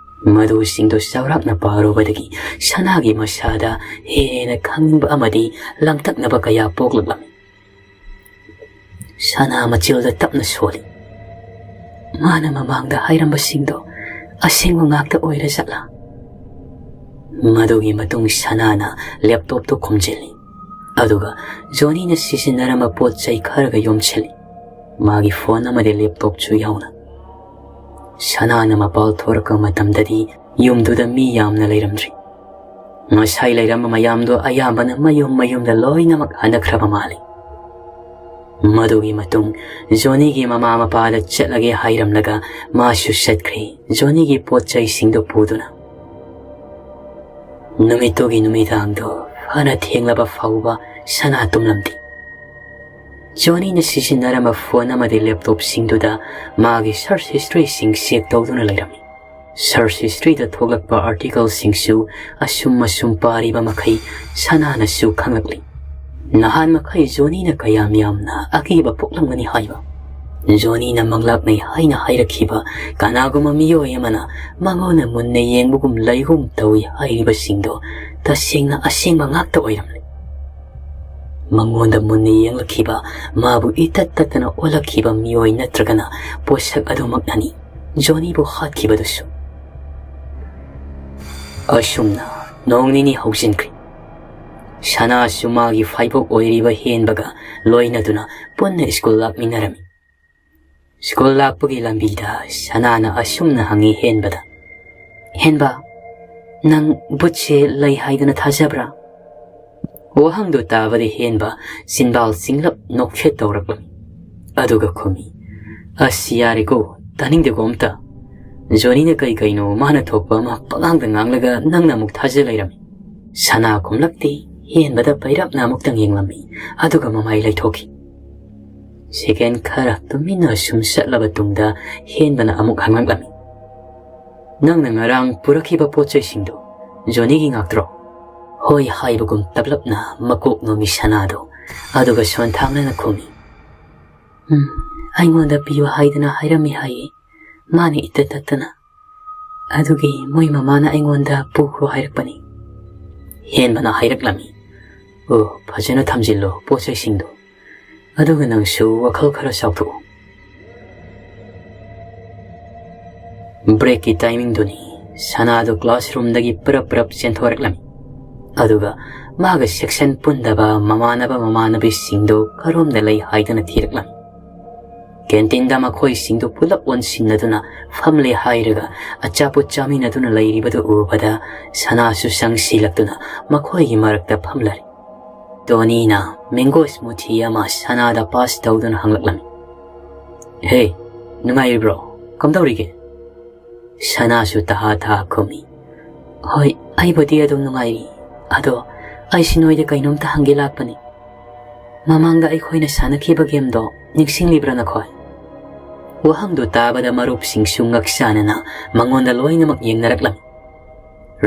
ꯃꯗꯨꯁꯤꯡꯗꯨ ꯆꯥꯎꯔꯥꯛꯅ ꯄꯥꯔꯨꯕꯗꯒꯤ ꯁꯅꯥꯒꯤ ꯃꯁꯥꯗ ꯍꯦꯟꯅ ꯈꯪꯅꯤꯡꯕ ꯑꯃꯗꯤ ꯂꯥꯡꯇꯛꯅꯕ ꯀꯌꯥ ꯄꯣꯛꯂꯛꯂꯝꯃꯤ꯫ ꯁꯅꯥ ꯃꯆꯤꯜꯗ ꯇꯞꯅ ꯁꯣꯜꯂꯤ꯫ ꯃꯥꯅ ꯃꯃꯥꯡꯗ ꯍꯥꯏꯔꯝꯕꯁꯤꯡꯗꯣ ꯑꯁꯦꯡꯕ ꯉꯥꯛꯇ ꯑꯣꯏꯔ ꯖꯥꯠꯂꯥ? ꯃꯗꯨꯒꯤ ꯃꯇꯨꯡ ꯁꯅꯥꯅ ꯂꯦꯞꯇꯣꯞꯇꯨ ꯈꯨꯝꯖꯤꯜꯂꯤ, ꯑꯗꯨꯒ ꯖꯣꯅꯤꯅ ꯁꯤꯖꯤꯟꯅꯔꯝꯕ ꯄꯣꯠ ꯆꯩ ꯈꯔꯒ ꯌꯣꯝꯁꯤꯜꯂꯤ, ꯃꯥꯒꯤ ꯐꯣꯟ ꯑꯃꯗꯤ ꯂꯦꯞꯇꯣꯞꯁꯨ ꯌꯥꯎꯅ꯫ ꯁꯅꯥꯅ ꯃꯄꯥꯜ ꯊꯣꯔꯛꯄ ꯃꯇꯝꯗꯗꯤ ꯌꯨꯝꯗꯨꯗ ꯃꯤ ꯌꯥꯝꯅ ꯂꯩꯔꯝꯗ꯭ꯔꯤ꯫ ꯉꯁꯥꯏ ꯂꯩꯔꯝꯕ ꯃꯌꯥꯝꯗꯣ ꯑꯌꯥꯝꯕꯅ ꯃꯌꯨꯝ ꯃꯌꯨꯝꯗ ꯂꯣꯏꯅꯃꯛ ꯍꯟꯅꯈ꯭ꯔꯕ ꯃꯥꯜꯂꯤ꯫ ꯃꯗꯨꯒꯤ ꯃꯇꯨꯡ ꯖꯣꯅꯤꯒꯤ ꯃꯃꯥ ꯃꯄꯥꯗ ꯆꯠꯂꯒꯦ ꯍꯥꯏꯔꯝꯂꯒ ꯃꯥꯁꯨ ꯆꯠꯈ꯭ꯔꯦ, ꯖꯣꯅꯤꯒꯤ ꯄꯣꯠ ꯆꯩꯁꯤꯡꯗꯨ ꯄꯨꯗꯨꯅ꯫ ꯅꯨꯃꯤꯠꯇꯨꯒꯤ ꯅꯨꯃꯤꯗꯥꯡꯗꯣ ꯐꯅ ꯊꯦꯡꯂꯕ ꯐꯥꯎꯕ ꯁꯅꯥ ꯇꯨꯝꯂꯝꯗꯦ꯫ ꯖꯣꯅꯤꯅ ꯁꯤꯖꯤꯟꯅꯔꯝꯕ ꯐꯣꯟ ꯑꯃꯗꯤ ꯂꯦꯞꯇꯣꯞꯁꯤꯡꯗꯨꯗ ꯃꯥꯒꯤ ꯁꯔꯆ ꯍꯤꯁꯇ꯭ꯔꯤꯁꯤꯡ ꯆꯦꯛ ꯇꯧꯗꯨꯅ ꯂꯩꯔꯝꯃꯤ꯫ ꯁꯔꯆ ꯍꯤꯁꯇ꯭ꯔꯤꯗ ꯊꯣꯛꯂꯛꯄ ꯑꯥꯔꯇꯤꯀꯜꯁꯤꯡꯁꯨ ꯑꯁꯨꯝ ꯑꯁꯨꯝ ꯄꯥꯔꯤꯕ ꯃꯈꯩ ꯁꯅꯥꯅꯁꯨ ꯈꯪꯂꯛꯂꯤ꯫ ꯅꯍꯥꯟ ꯃꯈꯩ ꯖꯣꯅꯤꯅ ꯀꯌꯥꯝ ꯌꯥꯝꯅ ꯑꯀꯤꯕ ꯄꯣꯛꯂꯝꯒꯅꯤ ꯍꯥꯏꯕ꯫ ꯖꯣꯅꯤꯅ ꯃꯪꯂꯥꯛꯅꯩ ꯍꯥꯏꯅ ꯍꯥꯏꯔꯛꯈꯤꯕ ꯀꯅꯥꯒꯨꯝꯕ ꯃꯤꯑꯣꯏ ꯑꯃꯅ ꯃꯉꯣꯟꯗ ꯃꯨꯟꯅ ꯌꯦꯡꯕꯒꯨꯝ ꯂꯩꯒꯨꯝ ꯇꯧꯏ ꯍꯥꯏꯔꯤꯕꯁꯤꯡꯗꯣ ꯇꯁꯦꯡꯅ ꯑꯁꯦꯡꯕ ꯉꯥꯛꯇ ꯑꯣꯏꯔꯝꯂꯦ꯫ ꯃꯉꯣꯟꯗ ꯃꯨꯟꯅ ꯌꯦꯡꯂꯛꯈꯤꯕ, ꯃꯥꯕꯨ ꯏꯇꯠ ꯇꯠꯇꯅ ꯑꯣꯜꯂꯛꯈꯤꯕ ꯃꯤꯑꯣꯏ ꯅꯠꯇ꯭ꯔꯒꯅ ꯄꯣꯠꯁꯛ ꯑꯗꯨꯃꯛꯅꯅꯤ ꯖꯣꯅꯤꯕꯨ ꯍꯥꯠꯈꯤꯕꯗꯨꯁꯨ꯫ ꯑꯁꯨꯝꯅ ꯅꯣꯡ ꯅꯤꯅꯤ ꯍꯧꯖꯤꯟꯈ꯭ꯔꯦ꯫ ꯁꯅꯥꯁꯨ ꯃꯥꯒꯤ ꯐꯥꯏꯕꯣꯛ ꯑꯣꯏꯔꯤꯕ ꯍꯦꯟꯕꯒ ꯂꯣꯏꯅꯗꯨꯅ ꯄꯨꯟꯅ ꯁ꯭ꯀꯨꯜ ꯂꯥꯛꯃꯤꯟꯅꯔꯝꯃꯤ꯫ ꯁ꯭ꯀꯨꯜ ꯂꯥꯛꯄꯒꯤ ꯂꯝꯕꯤꯗ ꯁꯅꯥꯅ ꯑꯁꯨꯝꯅ ꯍꯪꯉꯤ ꯍꯦꯟꯕꯗ, "ꯍꯦꯟꯕ, ꯅꯪ ꯕꯨꯠꯁꯦ ꯂꯩ ꯍꯥꯏꯗꯅ ꯊꯥꯖꯕ꯭ꯔꯥ?" ꯋꯥꯍꯪꯗꯨ ꯇꯥꯕꯗ ꯍꯦꯟꯕ ꯆꯤꯟꯕꯥꯜ ꯆꯤꯡꯂꯞ ꯅꯣꯛꯐꯦꯠ ꯇꯧꯔꯛꯂꯝꯃꯤ꯫ ꯑꯗꯨꯒ ꯈꯨꯝꯃꯤ, "ꯑꯁ, ꯌꯥꯔꯦꯀꯣ, ꯇꯥꯅꯤꯡꯗꯦꯀꯣ ꯑꯝꯇ꯫ ꯖꯣꯅꯤꯅ ꯀꯩ ꯀꯩꯅꯣ ꯃꯥꯅ ꯊꯣꯛꯄ ꯑꯃ ꯄꯉꯥꯡꯗ ꯉꯥꯡꯂꯒ ꯅꯪꯅ ꯑꯃꯨꯛ ꯊꯥꯖ ꯂꯩꯔꯝꯃꯤ꯫" ꯁꯅꯥ ꯈꯨꯝꯂꯛꯇꯦ, ꯍꯦꯟꯕꯗ ꯄꯩꯔꯞꯅ ꯑꯃꯨꯛꯇꯪ ꯌꯦꯡꯂꯝꯃꯤ, ꯑꯗꯨꯒ ꯃꯃꯥꯏ ꯂꯩꯊꯣꯛꯈꯤ꯫ ꯁꯦꯀꯦꯟ ꯈꯔ ꯇꯨꯃꯤꯟꯅ ꯁꯨꯝ ꯆꯠꯂꯕ ꯇꯨꯡꯗ ꯍꯦꯟꯕꯅ ꯑꯃꯨꯛ ꯍꯪꯂꯛꯂꯝꯃꯤ, "ꯅꯪꯅ ꯉꯔꯥꯡ ꯄꯨꯔꯛꯈꯤꯕ ꯄꯣꯠ ꯆꯩꯁꯤꯡꯗꯣ ꯖꯣꯅꯤꯒꯤ ꯉꯥꯛꯇ꯭ꯔꯣ?" "ꯍꯣꯏ" ꯍꯥꯏꯕꯒꯨꯝ ꯇꯞꯂꯞꯅ ꯃꯀꯣꯛ ꯅꯣꯝꯃꯤ ꯁꯅꯥꯗꯣ꯫ ꯑꯗꯨꯒ ꯁꯣꯟꯊꯥꯡꯅꯅ ꯈꯨꯝꯃꯤ, "ꯎꯝ, ꯑꯩꯉꯣꯟꯗ ꯄꯤꯌꯨ ꯍꯥꯏꯗꯅ ꯍꯥꯏꯔꯝꯃꯤ ꯍꯥꯏꯌꯦ꯫ ꯃꯥꯅ ꯏꯇꯠ ꯇꯠꯇꯅ꯫ ꯑꯗꯨꯒꯤ ꯃꯣꯏ ꯃꯃꯥꯅ ꯑꯩꯉꯣꯟꯗ ꯄꯨꯈ꯭ꯔꯣ ꯍꯥꯏꯔꯛꯄꯅꯤ꯫" ꯍꯦꯟꯕꯅ ꯍꯥꯏꯔꯛꯂꯝꯃꯤ, "ꯑꯣ, ꯐꯖꯅ ꯊꯝꯖꯤꯜꯂꯣ ꯄꯣꯠ ꯆꯩꯁꯤꯡꯗꯣ꯫ ꯑꯗꯨꯒ ꯅꯪꯁꯨ ꯋꯥꯈꯜ ꯈꯔ ꯆꯥꯎꯊꯣꯛꯎ꯫" ꯕ꯭ꯔꯦꯛꯀꯤ ꯇꯥꯏꯃꯤꯡꯗꯨꯅꯤ꯫ ꯁꯅꯥꯗꯨ ꯀ꯭ꯂꯥꯁꯔꯨꯝꯗꯒꯤ ꯄꯔꯞ ꯄꯔꯞ ꯆꯦꯟꯊꯣꯔꯛꯂꯝꯃꯤ꯫ ꯑꯗꯨꯒ ꯃꯥꯒ ꯁꯦꯛꯁꯟ ꯄꯨꯟꯗꯕ ꯃꯃꯥꯟꯅꯕ ꯃꯃꯥꯟꯅꯕꯤꯁꯤꯡꯗꯨ ꯀꯔꯣꯝꯗ ꯂꯩ ꯍꯥꯏꯗꯨꯅ ꯊꯤꯔꯛꯂꯝꯃꯤ꯫ ꯀꯦꯟꯇꯤꯟꯗ ꯃꯈꯣꯏꯁꯤꯡꯗꯨ ꯄꯨꯂꯞ ꯑꯣꯟꯁꯤꯟꯅꯗꯨꯅ ꯐꯝꯂꯦ ꯍꯥꯏꯔꯒ ꯑꯆꯥꯄꯣꯠ ꯆꯥꯃꯤꯟꯅꯗꯨꯅ ꯂꯩꯔꯤꯕꯗꯨ ꯎꯕꯗ ꯁꯅꯥꯁꯨ ꯆꯪꯁꯤꯜꯂꯛꯇꯨꯅ ꯃꯈꯣꯏꯒꯤ ꯃꯔꯛꯇ ꯐꯝꯂꯔꯦ꯫ ꯇꯣꯅꯤꯅ ꯃꯦꯡꯒꯣ ꯁ꯭ꯃꯨꯊꯤ ꯑꯃ ꯁꯅꯥꯗ ꯄꯥꯁ ꯇꯧꯗꯨꯅ ꯍꯪꯂꯛꯂꯝꯃꯤ, "ꯍꯦ, ꯅꯨꯡꯉꯥꯏꯔꯤꯕ꯭ꯔꯣ? ꯀꯝꯗꯧꯔꯤꯒꯦ?" ꯁꯅꯥꯁꯨ ꯇꯍꯥ ꯇꯍꯥ ꯈꯨꯝꯃꯤ, "ꯍꯣꯏ, ꯑꯩꯕꯨꯗꯤ ꯑꯗꯨꯝ ꯅꯨꯡꯉꯥꯏꯔꯤ꯫ ꯑꯗꯣ ꯑꯩꯁꯤ ꯅꯣꯏꯗ ꯀꯩꯅꯣꯝꯇ ꯍꯪꯒꯦ ꯂꯥꯛꯄꯅꯤ꯫ ꯃꯃꯥꯡꯗ ꯑꯩꯈꯣꯏꯅ ꯁꯥꯟꯅꯈꯤꯕ ꯒꯦꯝꯗꯣ ꯅꯤꯡꯁꯤꯡꯂꯤꯕ꯭ꯔꯥ ꯅꯈꯣꯏ?" ꯋꯥꯍꯪꯗꯨ ꯇꯥꯕꯗ ꯃꯔꯨꯞꯁꯤꯡꯁꯨ ꯉꯛꯁꯥꯅꯅ ꯃꯉꯣꯟꯗ ꯂꯣꯏꯅꯃꯛ ꯌꯦꯡꯅꯔꯛꯂꯝꯃꯤ꯫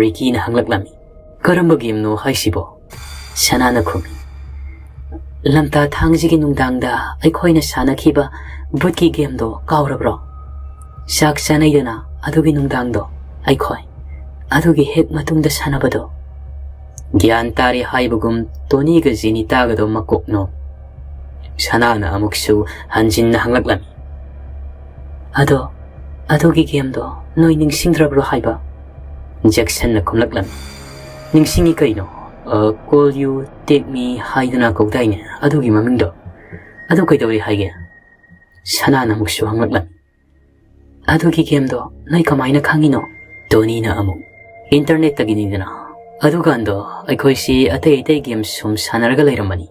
ꯔꯤꯀꯤꯅ ꯍꯪꯂꯛꯂꯝꯃꯤ, "ꯀꯔꯝꯕ ꯒꯦꯝꯅꯣ ꯍꯥꯏꯁꯤꯕꯣ?" ꯁꯅꯥꯅ ꯈꯨꯝꯃꯤ, "ꯂꯝꯇꯥ ꯊꯥꯡꯖꯒꯤ ꯅꯨꯡꯗꯥꯡꯗ ꯑꯩꯈꯣꯏꯅ ꯁꯥꯟꯅꯈꯤꯕ ꯚꯨꯠꯀꯤ ꯒꯦꯝꯗꯣ ꯀꯥꯎꯔꯕ꯭ꯔꯣ? ꯆꯥꯛ ꯆꯥꯅꯩꯗꯅ ꯑꯗꯨꯒꯤ ꯅꯨꯡꯗꯥꯡꯗꯣ ꯑꯩꯈꯣꯏ, ꯑꯗꯨꯒꯤ ꯍꯦꯛ ꯃꯇꯨꯡꯗ ꯁꯥꯟꯅꯕꯗꯣ꯫" ꯒ꯭ꯌꯥꯟ ꯇꯥꯔꯦ ꯍꯥꯏꯕꯒꯨꯝ ꯇꯣꯅꯤꯒ ꯖꯦꯅꯤꯇꯥꯒꯗꯣ ꯃꯀꯣꯛ ꯅꯣꯝ꯫ ꯁꯅꯥꯅ ꯑꯃꯨꯛꯁꯨ ꯍꯟꯖꯤꯟꯅ ꯍꯪꯂꯛꯂꯝꯃꯤ, "ꯑꯗꯣ ꯑꯗꯨꯒꯤ ꯒꯦꯝꯗꯣ ꯅꯣꯏ ꯅꯤꯡꯁꯤꯡꯗ꯭ꯔꯕ꯭ꯔꯣ ꯍꯥꯏꯕ?" ꯖꯦꯛꯁꯟꯅ ꯈꯨꯝꯂꯛꯂꯝꯃꯤ, "ꯅꯤꯡꯁꯤꯡꯉꯤ ꯀꯩꯅꯣ, ꯑ, Call You Take Me ꯍꯥꯏꯗꯨꯅ ꯀꯧꯗꯥꯏꯅꯦ ꯑꯗꯨꯒꯤ ꯃꯃꯤꯡꯗꯣ? ꯑꯗꯨ ꯀꯩꯗꯧꯔꯤ ꯍꯥꯏꯒꯦ?" ꯁꯅꯥꯅ ꯑꯃꯨꯛꯁꯨ ꯍꯪꯂꯛꯂꯝꯃꯤ, "ꯑꯗꯨꯒꯤ ꯒꯦꯝꯗꯣ ꯅꯣꯏ ꯀꯃꯥꯏꯅ ꯈꯪꯉꯤꯅꯣ?" ꯇꯣꯅꯤꯅ ꯑꯃꯨꯛ, "ꯏꯟꯇꯔꯅꯦꯠꯇꯒꯤꯅꯤꯗꯅ꯫ ꯑꯗꯨꯀꯥꯟꯗꯣ ꯑꯩꯈꯣꯏꯁꯤ ꯑꯇꯩ ꯑꯇꯩ ꯒꯦꯝ ꯁꯨꯝ ꯁꯥꯟꯅꯔꯒ ꯂꯩꯔꯝꯕꯅꯤ꯫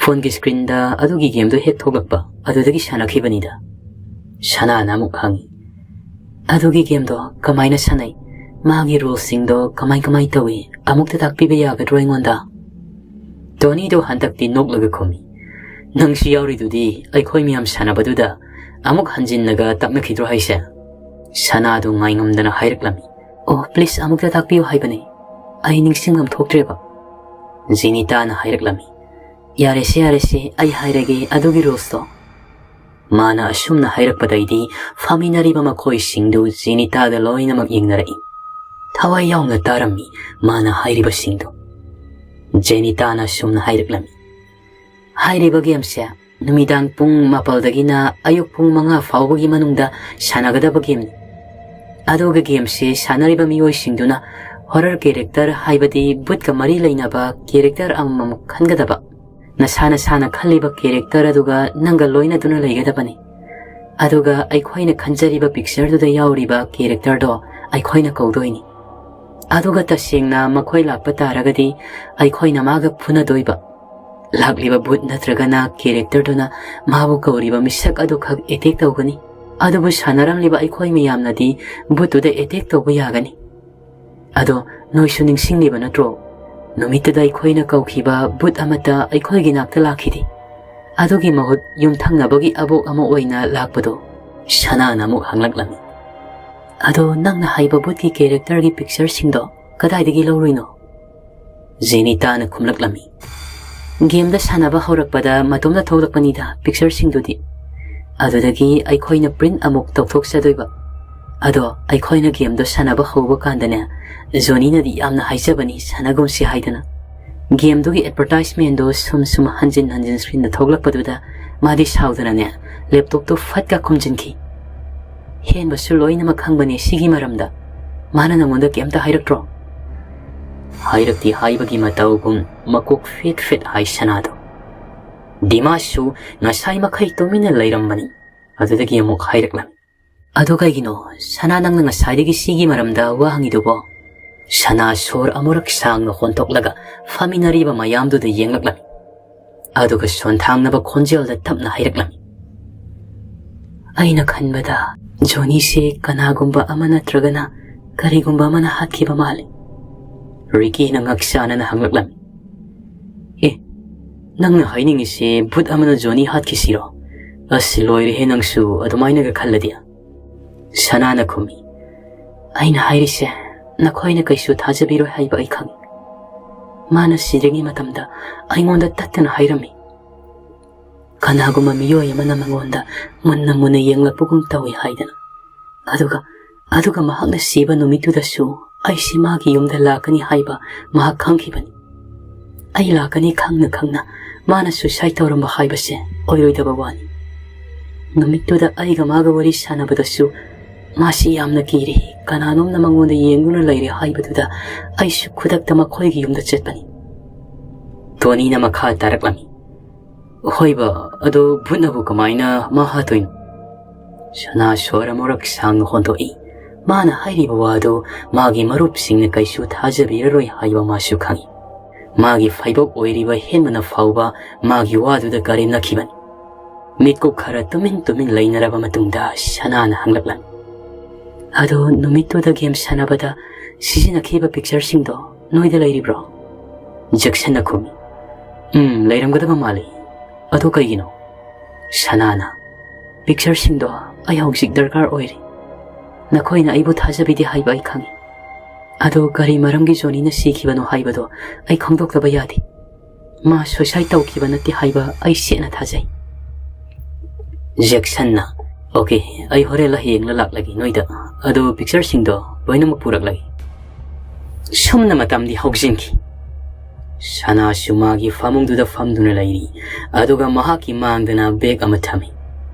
ꯐꯣꯟꯒꯤ ꯁ꯭ꯀ꯭ꯔꯤꯟꯗ ꯑꯗꯨꯒꯤ ꯒꯦꯝꯗꯣ ꯍꯦꯛ ꯊꯣꯛꯂꯛꯄ, ꯑꯗꯨꯗꯒꯤ ꯁꯥꯟꯅꯈꯤꯕꯅꯤꯗ꯫" ꯁꯅꯥꯅ ꯑꯃꯨꯛ ꯍꯪꯉꯤ, "ꯑꯗꯨꯒꯤ ꯒꯦꯝꯗꯣ ꯀꯃꯥꯏꯅ ꯁꯥꯟꯅꯩ? ꯃꯥꯒꯤ ꯔꯨꯜꯁꯤꯡꯗꯣ ꯀꯃꯥꯏ ꯀꯃꯥꯏ ꯇꯧꯏ? ꯑꯃꯨꯛꯇ ꯇꯥꯛꯄꯤꯕ ꯌꯥꯒꯗ꯭ꯔꯣ ꯑꯩꯉꯣꯟꯗ?" ꯇꯣꯅꯤꯗꯣ ꯍꯟꯗꯛꯇꯤ ꯅꯣꯛꯂꯒ ꯈꯨꯝꯃꯤ, "ꯅꯪꯁꯨ ꯌꯥꯎꯔꯤꯗꯨꯗꯤ ꯑꯩꯈꯣꯏ ꯃꯌꯥꯝ ꯁꯥꯟꯅꯕꯗꯨꯗ ꯑꯃꯨꯛ ꯍꯟꯖꯤꯟꯅꯒ ꯇꯛꯅꯈꯤꯗ꯭ꯔꯣ ꯍꯥꯏꯁꯦ?" ꯁꯅꯥꯗꯨ ꯉꯥꯏꯉꯝꯗꯅ ꯍꯥꯏꯔꯛꯂꯝꯃꯤ꯫ "ꯑꯣ, please, ꯑꯃꯨꯛꯇ ꯇꯥꯛꯄꯤꯌꯨ ꯍꯥꯏꯕꯅꯤ꯫ ꯑꯩ ꯅꯤꯡꯁꯤꯡꯐꯝ ꯊꯣꯛꯇ꯭ꯔꯦꯕ꯫" ꯖꯦꯅꯤꯇꯥꯅ ꯍꯥꯏꯔꯛꯂꯝꯃꯤ꯫ "ꯌꯥꯔꯦꯁꯦ, ꯌꯥꯔꯦꯁꯦ, ꯑꯩ ꯍꯥꯏꯔꯒꯦ ꯑꯗꯨꯒꯤ ꯔꯨꯜꯁꯇꯣ꯫" ꯃꯥꯅ ꯑꯁꯨꯝꯅ ꯍꯥꯏꯔꯛꯄꯗꯩꯗꯤ ꯐꯝꯃꯤꯟꯅꯔꯤꯕ ꯃꯈꯣꯏꯁꯤꯡꯗꯨ ꯖꯦꯅꯤꯇꯥꯗ ꯂꯣꯏꯅꯃꯛ ꯌꯦꯡꯅꯔꯛꯏ꯫ ꯊꯋꯥꯏ ꯌꯥꯎꯅ ꯇꯥꯔꯝꯃꯤ ꯃꯥꯅ ꯍꯥꯏꯔꯤꯕꯁꯤꯡꯗꯨ꯫ ꯖꯦꯅꯤꯇꯥꯅ ꯑꯁꯨꯝꯅ ꯍꯥꯏꯔꯛꯂꯝꯃꯤ꯫ "ꯍꯥꯏꯔꯤꯕ ꯒꯦꯝꯁꯦ ꯅꯨꯃꯤꯗꯥꯡ ꯄꯨꯡ ꯃꯥꯄꯜꯗꯒꯤꯅ ꯑꯌꯨꯛ ꯄꯨꯡ ꯃꯉꯥ ꯐꯥꯎꯕꯒꯤ ꯃꯅꯨꯡꯗ ꯁꯥꯟꯅꯒꯗꯕ ꯒꯦꯝꯅꯤ꯫ ꯑꯗꯨꯒ ꯒꯦꯝꯁꯦ ꯁꯥꯟꯅꯔꯤꯕ ꯃꯤꯑꯣꯏꯁꯤꯡꯗꯨꯅ ꯍꯣꯔꯔ ꯀꯦꯔꯦꯛꯇꯔ, ꯍꯥꯏꯕꯗꯤ ꯕꯨꯠꯀ ꯃꯔꯤ ꯂꯩꯅꯕ ꯀꯦꯔꯦꯛꯇꯔ ꯑꯃꯃꯝ ꯈꯟꯒꯗꯕ꯫ ꯅꯁꯥ ꯅꯁꯥꯅ ꯈꯜꯂꯤꯕ ꯀꯦꯔꯦꯛꯇꯔ ꯑꯗꯨꯒ ꯅꯪꯒ ꯂꯣꯏꯅꯗꯨꯅ ꯂꯩꯒꯗꯕꯅꯤ꯫ ꯑꯗꯨꯒ ꯑꯩꯈꯣꯏꯅ ꯈꯟꯖꯔꯤꯕ ꯄꯤꯛꯆꯔꯗꯨꯗ ꯌꯥꯎꯔꯤꯕ ꯀꯦꯔꯦꯛꯇꯔꯗꯣ ꯑꯩꯈꯣꯏꯅ ꯀꯧꯗꯣꯏꯅꯤ꯫ ꯑꯗꯨꯒ ꯇꯁꯦꯡꯅ ꯃꯈꯣꯏ ꯂꯥꯛꯄ ꯇꯥꯔꯒꯗꯤ ꯑꯩꯈꯣꯏꯅ ꯃꯥꯒ ꯐꯨꯅꯗꯣꯏꯕ꯫ ꯂꯥꯛꯂꯤꯕ ꯕꯨꯠ ꯅꯠꯇ꯭ꯔꯒꯅ ꯀꯦꯔꯦꯛꯇꯔꯗꯨꯅ ꯃꯥꯕꯨ ꯀꯧꯔꯤꯕ ꯃꯤꯁꯛ ꯑꯗꯨꯈꯛ ꯑꯦꯇꯦꯛ ꯇꯧꯒꯅꯤ꯫ ꯑꯗꯨꯕꯨ ꯁꯥꯟꯅꯔꯝꯂꯤꯕ ꯑꯩꯈꯣꯏ ꯃꯌꯥꯝꯅꯗꯤ ꯕꯨꯠꯇꯨꯗ ꯑꯦꯇꯦꯛ ꯇꯧꯕ ꯌꯥꯒꯅꯤ꯫ ꯑꯗꯣ ꯅꯣꯏꯁꯨ ꯅꯤꯡꯁꯤꯡꯂꯤꯕ ꯅꯠꯇ꯭ꯔꯣ? ꯅꯨꯃꯤꯠꯇꯨꯗ ꯑꯩꯈꯣꯏꯅ ꯀꯧꯈꯤꯕ ꯕꯨꯠ ꯑꯃꯠꯇ ꯑꯩꯈꯣꯏꯒꯤ ꯅꯥꯛꯇ ꯂꯥꯛꯈꯤꯗꯦ꯫ ꯑꯗꯨꯒꯤ ꯃꯍꯨꯠ ꯌꯨꯝꯊꯪꯅꯕꯒꯤ ꯑꯕꯣꯛ ꯑꯃ ꯑꯣꯏꯅ ꯂꯥꯛꯄꯗꯣ꯫" ꯁꯅꯥꯅ ꯑꯃꯨꯛ ꯍꯪꯂꯛꯂꯝꯃꯤ꯫ "ꯑꯗꯣ ꯅꯪꯅ ꯍꯥꯏꯕ ꯕꯨꯠꯀꯤ ꯀꯦꯔꯦꯛꯇꯔꯒꯤ ꯄꯤꯛꯆꯔꯁꯤꯡꯗꯣ ꯀꯗꯥꯏꯗꯒꯤ ꯂꯧꯔꯨꯏꯅꯣ?" ꯖꯦꯅꯤꯇꯥꯅ ꯈꯨꯝꯂꯛꯂꯝꯃꯤ꯫ "ꯒꯦꯝꯗ ꯁꯥꯟꯅꯕ ꯍꯧꯔꯛꯄꯗ ꯃꯇꯣꯝꯇ ꯊꯣꯛꯂꯛꯄꯅꯤꯗ ꯄꯤꯛꯆꯔꯁꯤꯡꯗꯨꯗꯤ꯫ ꯑꯗꯨꯗꯒꯤ ꯑꯩꯈꯣꯏꯅ ꯄ꯭ꯔꯤꯟꯠ ꯑꯃꯨꯛ ꯇꯧꯊꯣꯛꯆꯗꯣꯏꯕ꯫ ꯑꯗꯣ ꯑꯩꯈꯣꯏꯅ ꯒꯦꯝꯗꯣ ꯁꯥꯟꯅꯕ ꯍꯧꯕ ꯀꯥꯟꯗꯅꯦ, ꯖꯣꯅꯤꯅꯗꯤ ꯌꯥꯝꯅ ꯍꯥꯏꯖꯕꯅꯤ ꯁꯥꯟꯅꯒꯨꯝꯁꯤ ꯍꯥꯏꯗꯅ꯫ ꯒꯦꯝꯗꯨꯒꯤ ꯑꯦꯗꯚꯔꯇꯥꯏꯖꯃꯦꯟꯗꯣ ꯁꯨꯝ ꯁꯨꯝ ꯍꯟꯖꯤꯟ ꯍꯟꯖꯤꯟ ꯁ꯭ꯀ꯭ꯔꯤꯟꯗ ꯊꯣꯛꯂꯛꯄꯗꯨꯗ ꯃꯥꯗꯤ ꯁꯥꯎꯗꯅꯅꯦ ꯂꯦꯞꯇꯣꯞꯇꯨ ꯐꯠꯀ ꯈꯨꯝꯖꯤꯟꯈꯤ꯫ ꯍꯦꯟꯕꯁꯨ ꯂꯣꯏꯅꯃꯛ ꯈꯪꯕꯅꯦ ꯁꯤꯒꯤ ꯃꯔꯝꯗ꯫ ꯃꯥꯅ ꯅꯉꯣꯟꯗ ꯀꯩꯝꯇ ꯍꯥꯏꯔꯛꯇ꯭ꯔꯣ?" ꯍꯥꯏꯔꯛꯇꯦ ꯍꯥꯏꯕꯒꯤ ꯃꯇꯧꯒꯨꯝ ꯃꯀꯣꯛ ꯐꯦꯠ ꯐꯦꯠ ꯍꯥꯏ ꯁꯅꯥꯗꯣ꯫ ꯗꯤꯃꯥꯁꯨ ꯉꯁꯥꯏ ꯃꯈꯩ ꯇꯨꯃꯤꯟꯅ ꯂꯩꯔꯝꯕꯅꯤ꯫ ꯑꯗꯨꯗꯒꯤ ꯑꯃꯨꯛ ꯍꯥꯏꯔꯛꯂꯝꯃꯤ꯫ "ꯑꯗꯨ ꯀꯩꯒꯤꯅꯣ ꯁꯅꯥ, ꯅꯪꯅ ꯉꯁꯥꯏꯗꯒꯤ ꯁꯤꯒꯤ ꯃꯔꯝꯗ ꯋꯥ ꯍꯪꯉꯤꯗꯨꯕꯣ?" ꯁꯅꯥ ꯁꯣꯔ ꯑꯃꯨꯔꯛ ꯁꯥꯡꯅ ꯍꯣꯟꯊꯣꯛꯂꯒ ꯐꯝꯃꯤꯟꯅꯔꯤꯕ ꯃꯌꯥꯝꯗꯨꯗ ꯌꯦꯡꯂꯛꯂꯝꯃꯤ꯫ ꯑꯗꯨꯒ ꯁꯣꯟꯊꯥꯡꯅꯕ ꯈꯣꯟꯖꯦꯜꯗ ꯇꯞꯅ ꯍꯥꯏꯔꯛꯂꯝꯃꯤ꯫ "ꯑꯩꯅ ꯈꯟꯕꯗ ꯖꯣꯅꯤꯁꯦ ꯀꯅꯥꯒꯨꯝꯕ ꯑꯃ ꯅꯠꯇ꯭ꯔꯒꯅ ꯀꯔꯤꯒꯨꯝꯕ ꯑꯃꯅ ꯍꯥꯠꯈꯤꯕ ꯃꯥꯜꯂꯤ꯫" ꯔꯤꯀꯤꯅ ꯉꯛ ꯁꯥꯅꯅ ꯍꯪꯂꯛꯂꯝꯃꯤ꯫ "ꯑꯦ, "ꯅꯪꯅ ꯍꯥꯏꯅꯤꯡꯉꯤꯁꯦ ꯚꯨꯠ ꯑꯃꯅ ꯖꯣꯅꯤ ꯍꯥꯠꯈꯤꯁꯤꯔꯣ? ꯑꯁ, ꯂꯣꯏꯔꯦꯍꯦ ꯅꯪꯁꯨ ꯑꯗꯨꯃꯥꯏꯅꯒ ꯈꯜꯂꯗꯤ꯫" ꯁꯅꯥꯅ ꯈꯨꯝꯃꯤ, "ꯑꯩꯅ ꯍꯥꯏꯔꯤꯁꯦ, ꯅꯈꯣꯏꯅ ꯀꯩꯁꯨ ꯊꯥꯖꯕꯤꯔꯣꯏ ꯍꯥꯏꯕ ꯑꯩ ꯈꯪꯏ꯫ ꯃꯥꯅ ꯁꯤꯗ꯭ꯔꯤꯉꯩ ꯃꯇꯝꯗ ꯑꯩꯉꯣꯟꯗ ꯇꯠꯇꯅ ꯍꯥꯏꯔꯝꯃꯤ, ꯀꯅꯥꯒꯨꯝꯕ ꯃꯤꯑꯣꯏ ꯑꯃꯅ ꯃꯉꯣꯟꯗ ꯃꯨꯟꯅ ꯃꯨꯟꯅ ꯌꯦꯡꯂꯛꯄꯒꯨꯝ ꯇꯧꯏ ꯍꯥꯏꯗꯅ꯫ ꯑꯗꯨꯒ, ꯑꯗꯨꯒ ꯃꯍꯥꯛꯅ ꯁꯤꯕ ꯅꯨꯃꯤꯠꯇꯨꯗꯁꯨ ꯑꯩꯁꯤ ꯃꯥꯒꯤ ꯌꯨꯝꯗ ꯂꯥꯛꯀꯅꯤ ꯍꯥꯏꯕ ꯃꯍꯥꯛ ꯈꯪꯈꯤꯕꯅꯤ꯫ ꯑꯩ ꯂꯥꯛꯀꯅꯤ ꯈꯪꯅ ꯈꯪꯅ ꯃꯥꯅ suicide ꯇꯧꯔꯝꯕ ꯍꯥꯏꯕꯁꯦ ꯑꯣꯏꯔꯣꯏꯗꯕ ꯋꯥꯅꯤ꯫ ꯅꯨꯃꯤꯠꯇꯨꯗ ꯑꯩꯒ ꯃꯥꯒ ꯋꯥꯔꯤ ꯁꯥꯟꯅꯕꯗꯁꯨ ꯃꯥꯁꯤ ꯌꯥꯝꯅ ꯀꯤꯔꯦ, ꯀꯅꯥꯅꯣꯝꯅ ꯃꯉꯣꯟꯗ ꯌꯦꯡꯗꯨꯅ ꯂꯩꯔꯦ ꯍꯥꯏꯕꯗꯨꯗ ꯑꯩꯁꯨ ꯈꯨꯗꯛꯇ ꯃꯈꯣꯏꯒꯤ ꯌꯨꯝꯗ ꯆꯠꯄꯅꯤ꯫" ꯇꯣꯅꯤꯅ ꯃꯈꯥ ꯇꯥꯔꯛꯂꯝꯃꯤ, "ꯍꯣꯏꯕ, ꯑꯗꯣ ꯚꯨꯠꯅꯕꯨ ꯀꯃꯥꯏꯅ ꯃꯥ ꯍꯥꯠꯇꯣꯏꯅꯣ?" ꯁꯅꯥ ꯁꯣꯔ ꯑꯃꯨꯔꯛ ꯁꯥꯡꯅ ꯍꯣꯟꯗꯣꯛꯏ꯫ ꯃꯥꯅ ꯍꯥꯏꯔꯤꯕ ꯋꯥꯗꯨ ꯃꯥꯒꯤ ꯃꯔꯨꯞꯁꯤꯡꯅ ꯀꯩꯁꯨ ꯊꯥꯖꯕꯤꯔꯔꯣꯏ ꯍꯥꯏꯕ ꯃꯥꯁꯨ ꯈꯪꯏ꯫ ꯃꯥꯒꯤ ꯐꯩꯕꯣꯛ ꯑꯣꯏꯔꯤꯕ ꯍꯦꯟꯕꯅ ꯐꯥꯎꯕ ꯃꯥꯒꯤ ꯋꯥꯗꯨꯗ ꯀꯔꯦꯝꯅꯈꯤꯕꯅꯤ꯫ ꯃꯤꯠꯀꯨꯞ ꯈꯔ ꯇꯨꯃꯤꯟ ꯇꯨꯃꯤꯟ ꯂꯩꯅꯔꯕ ꯃꯇꯨꯡꯗ ꯁꯅꯥꯅ ꯍꯪꯂꯛꯂꯝꯃꯤ, "ꯑꯗꯣ ꯅꯨꯃꯤꯠꯇꯨꯗ game ꯁꯥꯟꯅꯕꯗ ꯁꯤꯖꯤꯟꯅꯈꯤꯕ pictureꯁꯤꯡꯗꯣ ꯅꯣꯏꯗ ꯂꯩꯔꯤꯕ꯭ꯔꯣ?" ꯖꯦꯛꯁꯟꯅ ꯈꯨꯝꯃꯤ, "ꯎꯝ, ꯂꯩꯔꯝꯒꯗꯕ ꯃꯥꯜꯂꯤ꯫ ꯑꯗꯣ ꯀꯩꯒꯤꯅꯣ?" ꯁꯅꯥꯅ, "Pictureꯁꯤꯡꯗꯣ ꯑꯩ ꯍꯧꯖꯤꯛ ꯗꯔꯀꯥꯔ ꯑꯣꯏꯔꯤ꯫ ꯅꯈꯣꯏꯅ ꯑꯩꯕꯨ ꯊꯥꯖꯕꯤꯗꯦ ꯍꯥꯏꯕ ꯑꯩ ꯈꯪꯏ꯫ ꯑꯗꯣ ꯀꯔꯤ ꯃꯔꯝꯒꯤ ꯖꯣꯅꯤꯅ ꯁꯤꯈꯤꯕꯅꯣ ꯍꯥꯏꯕꯗꯣ ꯑꯩ ꯈꯪꯗꯣꯛꯇꯕ ꯌꯥꯗꯦ꯫ ꯃꯥ suicide ꯇꯧꯈꯤꯕ ꯅꯠꯇꯦ ꯍꯥꯏꯕ ꯑꯩ ꯁꯦꯡꯅ ꯊꯥꯖꯩ꯫" ꯖꯦꯛꯁꯟꯅ, "Okay, ꯑꯩ ꯍꯣꯔꯦꯟꯂ ꯍꯌꯦꯡꯂ ꯂꯥꯛꯂꯒꯦ ꯅꯣꯏꯗ꯫ ꯑꯗꯣ pictureꯁꯤꯡꯗꯣ ꯂꯣꯏꯅꯃꯛ ꯄꯨꯔꯛꯂꯒꯦ꯫" ꯁꯨꯝꯅ ꯃꯇꯝꯗꯤ ꯍꯧꯖꯤꯟꯈꯤ꯫ ꯁꯅꯥꯁꯨ ꯃꯥꯒꯤ ꯐꯃꯨꯡꯗꯨꯗ ꯐꯝꯗꯨꯅ ꯂꯩꯔꯤ, ꯑꯗꯨꯒ ꯃꯍꯥꯛꯀꯤ ꯃꯥꯡꯗꯅ bag ꯑꯃ ꯊꯝꯃꯤ꯫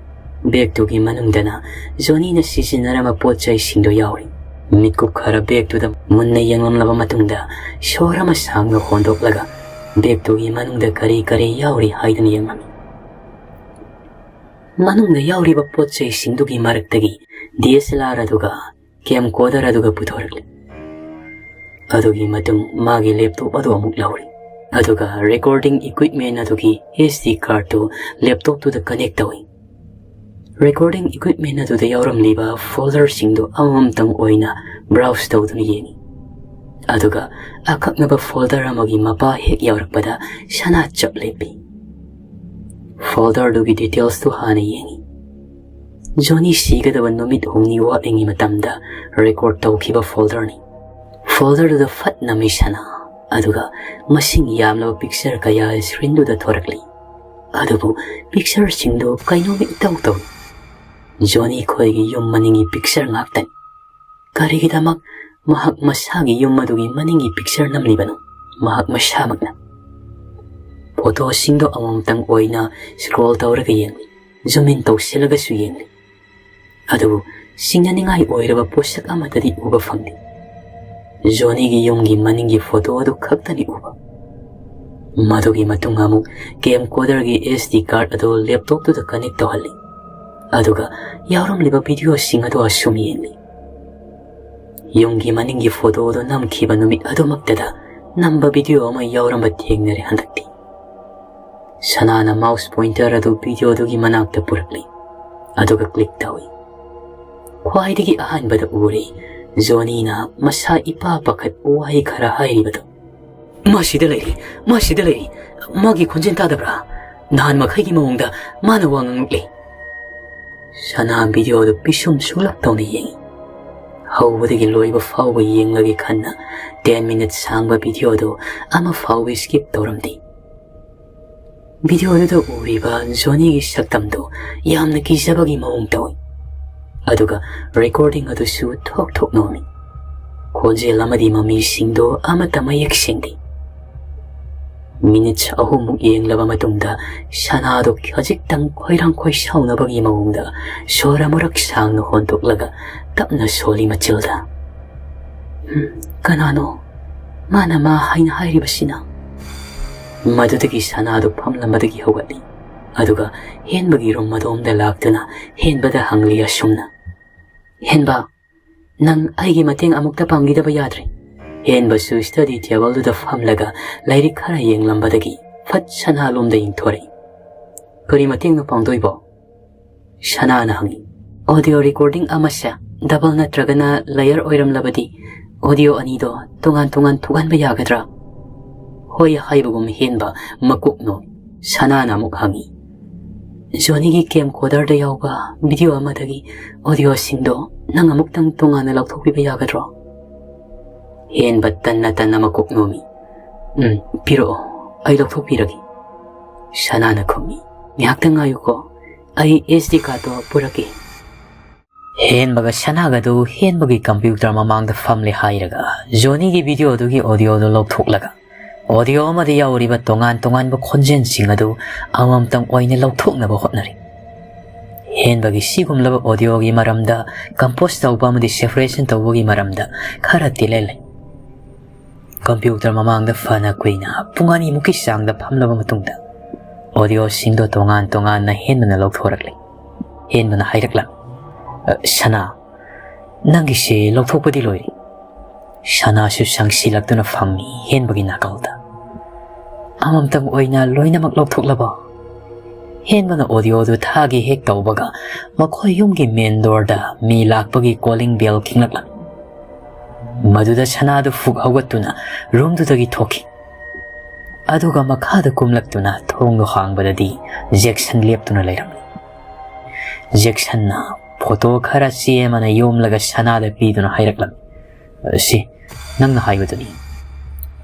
Bagꯇꯨꯒꯤ ꯃꯅꯨꯡꯗꯅ ꯖꯣꯅꯤꯅ ꯁꯤꯖꯤꯟꯅꯔꯝꯕ ꯄꯣꯠ ꯆꯩꯁꯤꯡꯗꯨ ꯌꯥꯎꯔꯤ꯫ ꯃꯤꯠꯀꯨꯞ ꯈꯔ bagꯇꯨꯗ ꯃꯨꯟꯅ ꯌꯦꯡꯂꯝꯂꯕ ꯃꯇꯨꯡꯗ ꯁꯣꯔ ꯑꯃ ꯁꯥꯡꯅ ꯍꯣꯟꯗꯣꯛꯂꯒ bagꯇꯨꯒꯤ ꯃꯅꯨꯡꯗ ꯀꯔꯤ ꯀꯔꯤ ꯌꯥꯎꯔꯤ ꯍꯥꯏꯗꯨꯅ ꯌꯦꯡꯂꯝꯃꯤ꯫ ꯃꯅꯨꯡꯗ ꯌꯥꯎꯔꯤꯕ ꯄꯣꯠ ꯆꯩꯁꯤꯡꯗꯨꯒꯤ ꯃꯔꯛꯇꯒꯤ D S L R ꯑꯗꯨꯒ camcorder ꯑꯗꯨꯒ ꯄꯨꯊꯣꯔꯛꯂꯤ꯫ ꯑꯗꯨꯒꯤ ꯃꯇꯨꯡ ꯃꯥꯒꯤ laptop ꯑꯗꯨ ꯑꯃꯨꯛ ꯂꯧꯔꯤ꯫ ꯑꯗꯨꯒ recording equipment ꯑꯗꯨꯒꯤ S D cardꯇꯨ laptopꯇꯨꯗ connect ꯇꯧꯏ꯫ Recording equipment ꯑꯗꯨꯗ ꯌꯥꯎꯔꯝꯂꯤꯕ folderꯁꯤꯡꯗꯨ ꯑꯃꯃꯝꯇꯪ ꯑꯣꯏꯅ browse ꯇꯧꯗꯨꯅ ꯌꯦꯡꯏ꯫ ꯑꯗꯨꯒ ꯑꯀꯛꯅꯕ folder ꯑꯃꯒꯤ ꯃꯄꯥ ꯍꯦꯛ ꯌꯧꯔꯛꯄꯗ ꯁꯅꯥ ꯆꯞ ꯂꯦꯞꯄꯤ꯫ Folderꯗꯨꯒꯤ detailsꯇꯨ ꯍꯥꯟꯅ ꯌꯦꯡꯏ꯫ ꯖꯣꯅꯤ ꯁꯤꯒꯗꯕ ꯅꯨꯃꯤꯠ ꯍꯨꯝꯅꯤ ꯋꯥꯠꯂꯤꯉꯩ ꯃꯇꯝꯗ record ꯇꯧꯈꯤꯕ folderꯅꯤ꯫ Folderꯗꯨꯗ ꯐꯠ ꯅꯝꯃꯤ ꯁꯅꯥ, ꯑꯗꯨꯒ ꯃꯁꯤꯡ ꯌꯥꯝꯂꯕ picture ꯀꯌꯥ screenꯗꯨꯗ ꯊꯣꯔꯛꯂꯤ꯫ ꯑꯗꯨꯕꯨ pictureꯁꯤꯡꯗꯨ ꯀꯩꯅꯣꯝꯃ ꯏꯇꯧ ꯇꯧꯏ꯫ ꯖꯣꯅꯤ ꯈꯣꯏꯒꯤ ꯌꯨꯝ ꯃꯅꯤꯡꯒꯤ picture ꯉꯥꯛꯇꯅꯤ꯫ ꯀꯔꯤꯒꯤꯗꯃꯛ ꯃꯍꯥꯛ ꯃꯁꯥꯒꯤ ꯌꯨꯝ ꯑꯗꯨꯒꯤ ꯃꯅꯤꯡꯒꯤ picture ꯅꯝꯂꯤꯕꯅꯣ? ꯃꯍꯥꯛ ꯃꯁꯥꯃꯛꯅ꯫ Photoꯁꯤꯡꯗꯣ ꯑꯃꯃꯝꯇꯪ ꯑꯣꯏꯅ scroll ꯇꯧꯔꯒ ꯌꯦꯡꯂꯤ, zoom in ꯇꯧꯁꯤꯜꯂꯒꯁꯨ ꯌꯦꯡꯂꯤ꯫ ꯑꯗꯨꯕꯨ ꯁꯤꯡꯅꯅꯤꯡꯉꯥꯏ ꯑꯣꯏꯔꯕ ꯄꯣꯠꯁꯛ ꯑꯃꯠꯇꯗꯤ ꯎꯕ ꯐꯪꯗꯦ꯫ ꯖꯣꯅꯤꯒꯤ ꯌꯨꯝꯒꯤ ꯃꯅꯤꯡꯒꯤ photo ꯑꯗꯨ ꯈꯛꯇꯅꯤ ꯎꯕ꯫ ꯃꯗꯨꯒꯤ ꯃꯇꯨꯡ ꯑꯃꯨꯛ camcorderꯒꯤ SD card ꯑꯗꯨ laptopꯇꯨꯗ connect ꯇꯧꯍꯜꯂꯤ꯫ ꯑꯗꯨꯒ ꯌꯥꯎꯔꯝꯂꯤꯕ videoꯁꯤꯡ ꯑꯗꯨ ꯑꯁꯨꯝ ꯌꯦꯡꯂꯤ꯫ ꯌꯨꯝꯒꯤ ꯃꯅꯤꯡꯒꯤ photo ꯑꯗꯨ ꯅꯝꯈꯤꯕ ꯅꯨꯃꯤꯠ ꯑꯗꯨꯃꯛꯇꯗ ꯅꯝꯕ video ꯑꯃ ꯌꯥꯎꯔꯝꯕ ꯊꯦꯡꯅꯔꯦ ꯍꯟꯗꯛꯇꯤ꯫ ꯁꯅꯥꯅ mouse pointer ꯑꯗꯨ videoꯗꯨꯒꯤ ꯃꯅꯥꯛꯇ ꯄꯨꯔꯛꯂꯤ, ꯑꯗꯨꯒ click ꯇꯧꯏ꯫ ꯈ꯭ꯋꯥꯏꯗꯒꯤ ꯑꯍꯥꯟꯕꯗ ꯎꯔꯦ ꯖꯣꯅꯤꯅ ꯃꯁꯥ ꯏꯄꯥ ꯄꯥꯈꯠ ꯋꯥꯍꯩ ꯈꯔ ꯍꯥꯏꯔꯤꯕꯗꯨ꯫ "ꯃꯥ ꯁꯤꯗ ꯂꯩꯔꯤ, ꯃꯥ ꯁꯤꯗ ꯂꯩꯔꯤ, ꯃꯥꯒꯤ ꯈꯣꯟꯖꯦꯜ ꯇꯥꯗꯕ꯭ꯔꯥ? ꯅꯍꯥꯟ ꯃꯈꯩꯒꯤ ꯃꯑꯣꯡꯗ ꯃꯥꯅ ꯋꯥ ꯉꯥꯡꯂꯛꯂꯤ꯫" ꯁꯅꯥ videoꯗꯨ ꯄꯤꯁꯨꯝ ꯁꯨꯛꯂꯞ ꯇꯧꯅ ꯌꯦꯡꯏ꯫ ꯍꯧꯕꯗꯒꯤ ꯂꯣꯏꯕ ꯐꯥꯎꯕ ꯌꯦꯡꯂꯒꯦ ꯈꯟꯅ ten minutes ꯁꯥꯡꯕ videoꯗꯨ ꯑꯃ ꯐꯥꯎꯕ skip ꯇꯧꯔꯝꯗꯦ꯫ Videoꯗꯨꯗ ꯎꯔꯤꯕ ꯖꯣꯅꯤꯒꯤ ꯁꯛꯇꯝꯗꯨ ꯌꯥꯝꯅ ꯀꯤꯖꯕꯒꯤ ꯃꯑꯣꯡ ꯇꯧꯏ꯫ ꯑꯗꯨꯒ recording ꯑꯗꯨꯁꯨ ꯊꯣꯛ ꯊꯣꯛ ꯅꯣꯝꯃꯤ꯫ ꯈꯣꯟꯖꯦꯜ ꯑꯃꯗꯤ ꯃꯃꯤꯁꯤꯡꯗꯨ ꯑꯃꯠꯇ ꯃꯌꯦꯛ ꯁꯦꯡꯗꯦ꯫ Minutes ꯑꯍꯨꯝꯃꯨꯛ ꯌꯦꯡꯂꯕ ꯃꯇꯨꯡꯗ ꯁꯅꯥꯗꯨ ꯈꯖꯤꯛꯇꯪ ꯈꯣꯏꯔꯥꯡ ꯈꯣꯏꯁꯥꯎꯅꯕꯒꯤ ꯃꯑꯣꯡꯗ ꯁꯣꯔ ꯑꯃꯨꯔꯛ ꯁꯥꯡꯅ ꯍꯣꯟꯗꯣꯛꯂꯒ ꯇꯞꯅ ꯁꯣꯜꯂꯤ ꯃꯆꯤꯜꯗ꯫ "ꯎꯝ, ꯀꯅꯥꯅꯣ? ꯃꯥꯅ ꯃꯥ ꯍꯥꯏꯅ ꯍꯥꯏꯔꯤꯕꯁꯤꯅ?" ꯃꯗꯨꯗꯒꯤ ꯁꯅꯥꯗꯨ ꯐꯝꯂꯝꯕꯗꯒꯤ ꯍꯧꯒꯠꯂꯤ꯫ ꯑꯗꯨꯒ ꯍꯦꯟꯕꯒꯤ room ꯑꯗꯣꯝꯗ ꯂꯥꯛꯇꯨꯅ ꯍꯦꯟꯕꯗ ꯍꯪꯂꯤ ꯑꯁꯨꯝꯅ, "ꯍꯦꯟꯕ, ꯅꯪ ꯑꯩꯒꯤ ꯃꯇꯦꯡ ꯑꯃꯨꯛꯇ ꯄꯥꯡꯕꯤꯗꯕ ꯌꯥꯗ꯭ꯔꯦ?" ꯍꯦꯟꯕꯁꯨ study tableꯗꯨꯗ ꯐꯝꯂꯒ ꯂꯥꯏꯔꯤꯛ ꯈꯔ ꯌꯦꯡꯂꯝꯕꯗꯒꯤ ꯐꯠ ꯁꯅꯥꯂꯣꯝꯗ ꯌꯦꯡꯊꯣꯔꯛꯏ꯫ "ꯀꯔꯤ ꯃꯇꯦꯡꯅꯣ ꯄꯥꯡꯗꯣꯏꯕꯣ?" ꯁꯅꯥꯅ ꯍꯪꯉꯤ꯫ "Audio recording ꯑꯃꯁꯦ double ꯅꯠꯇ꯭ꯔꯒꯅ layer ꯑꯣꯏꯔꯝꯂꯕꯗꯤ ꯑꯣꯗꯤꯑꯣ ꯑꯅꯤꯗꯣ ꯇꯣꯉꯥꯟ ꯇꯣꯉꯥꯟ ꯊꯣꯛꯍꯟꯕ ꯌꯥꯒꯗ꯭ꯔꯥ? ꯍꯣꯏ ꯍꯥꯏꯕꯒꯨꯝ ꯍꯦꯟꯕ ꯃꯀꯣꯛ ꯅꯣꯝꯃꯤ꯫ ꯁꯅꯥꯅ ꯑꯃꯨꯛ ꯍꯪꯉꯤ, "ꯖꯣꯅꯤꯒꯤ ꯀꯦꯝꯀꯣꯗꯔꯗ ꯌꯥꯎꯕ ꯚꯤꯗꯤꯑꯣ ꯑꯃꯗꯒꯤ ꯑꯣꯗꯤꯑꯣꯁꯤꯡꯗꯣ ꯅꯪ ꯑꯃꯨꯛꯇꯪ ꯇꯣꯉꯥꯟꯅ ꯂꯧꯊꯣꯛꯄꯤꯕ ꯌꯥꯒꯗ꯭ꯔꯣ?" ꯍꯦꯟꯕ ꯇꯟꯅ ꯇꯟꯅ ꯃꯀꯣꯛ ꯅꯣꯝꯃꯤ꯫ "ꯎꯝ, ꯄꯤꯔꯛꯑꯣ, ꯑꯩ ꯂꯧꯊꯣꯛꯄꯤꯔꯒꯦ," ꯁꯅꯥꯅ ꯈꯨꯝꯃꯤ꯫ "ꯉꯥꯏꯍꯥꯛꯇꯪ ꯉꯥꯏꯌꯨꯀꯣ, ꯑꯩ ꯑꯦꯁ ꯗꯤ ꯀꯥꯔꯗꯇꯣ ꯄꯨꯔꯛꯀꯦ꯫" ꯍꯦꯟꯕꯒ ꯁꯅꯥꯒꯗꯨ ꯍꯦꯟꯕꯒꯤ ꯀꯝꯄ꯭ꯌꯨꯇꯔ ꯃꯃꯥꯡꯗ ꯐꯝꯂꯦ ꯍꯥꯏꯔꯒ ꯖꯣꯅꯤꯒꯤ ꯚꯤꯗꯤꯑꯣꯗꯨꯒꯤ ꯑꯣꯗꯤꯑꯣꯗꯨ ꯂꯧꯊꯣꯛꯂꯒ ꯑꯣꯗꯤꯑꯣ ꯑꯃꯗ ꯌꯥꯎꯔꯤꯕ ꯇꯣꯉꯥꯟ ꯇꯣꯉꯥꯟꯕ ꯈꯣꯟꯖꯦꯜꯁꯤꯡ ꯑꯗꯨ ꯑꯃꯃꯝꯇꯪ ꯑꯣꯏꯅ ꯂꯧꯊꯣꯛꯅꯕ ꯍꯣꯠꯅꯔꯤ꯫ ꯍꯦꯟꯕꯒꯤ ꯁꯤꯒꯨꯝꯂꯕ ꯑꯣꯗꯤꯑꯣꯒꯤ ꯃꯔꯝꯗ, ꯀꯝꯄꯣꯖ ꯇꯧꯕ ꯑꯃꯗꯤ ꯁꯦꯄꯔꯦꯁꯟ ꯇꯧꯕꯒꯤ ꯃꯔꯝꯗ ꯈꯔ ꯇꯦꯜꯍꯜꯂꯤ꯫ ꯀꯝꯄ꯭ꯌꯨꯇꯔ ꯃꯃꯥꯡꯗ ꯐꯅ ꯀꯨꯏꯅ, ꯄꯨꯡ ꯑꯅꯤꯃꯨꯛꯀꯤ ꯆꯥꯡꯗ ꯐꯝꯂꯕ ꯃꯇꯨꯡꯗ ꯑꯣꯗꯤꯑꯣꯁꯤꯡꯗꯣ ꯇꯣꯉꯥꯟ ꯇꯣꯉꯥꯟꯅ ꯍꯦꯟꯕꯅ ꯂꯧꯊꯣꯔꯛꯂꯤ꯫ ꯍꯦꯟꯕꯅ ꯍꯥꯏꯔꯛꯂꯝꯃꯤ, "ꯑ, ꯁꯅꯥ, ꯅꯪꯒꯤꯁꯦ ꯂꯧꯊꯣꯛꯄꯗꯤ ꯂꯣꯏꯔꯦ꯫" ꯁꯅꯥꯁꯨ ꯁꯪꯁꯤꯜꯂꯛꯇꯨꯅ ꯐꯝꯃꯤ ꯍꯦꯟꯕꯒꯤ ꯅꯥꯀꯜꯗ꯫ "ꯑꯃꯃꯝꯇꯪ ꯑꯣꯏꯅ ꯂꯣꯏꯅꯃꯛ ꯂꯧꯊꯣꯛꯂꯕꯣ?" ꯍꯦꯟꯕꯅ ꯑꯣꯗꯤꯑꯣꯗꯨ ꯊꯥꯒꯦ ꯍꯦꯛ ꯇꯧꯕꯒ ꯃꯈꯣꯏ ꯌꯨꯝꯒꯤ ꯃꯦꯟ ꯗꯣꯔꯗ ꯃꯤ ꯂꯥꯛꯄꯒꯤ ꯀꯣꯂꯤꯡ ꯕꯦꯜ ꯈꯤꯡꯂꯛꯂꯝꯃꯤ꯫ ꯃꯗꯨꯗ ꯁꯅꯥꯗꯨ ꯐꯨꯛ ꯍꯧꯒꯠꯇꯨꯅ ꯔꯨꯝꯗꯨꯗꯒꯤ ꯊꯣꯛꯈꯤ꯫ ꯑꯗꯨꯒ ꯃꯈꯥꯗ ꯀꯨꯝꯂꯛꯇꯨꯅ ꯊꯣꯡꯗꯨ ꯍꯥꯡꯕꯗꯗꯤ ꯖꯦꯛꯁꯟ ꯂꯦꯞꯇꯨꯅ ꯂꯩꯔꯝꯃꯤ꯫ ꯖꯦꯛꯁꯟꯅ ꯐꯣꯇꯣ ꯈꯔ ꯆꯦ ꯑꯃꯅ ꯌꯣꯝꯂꯒ ꯁꯅꯥꯗ ꯄꯤꯗꯨꯅ ꯍꯥꯏꯔꯛꯂꯝꯃꯤ, "ꯁꯤ ꯅꯪꯅ ꯍꯥꯏꯕꯗꯨꯅꯤ꯫"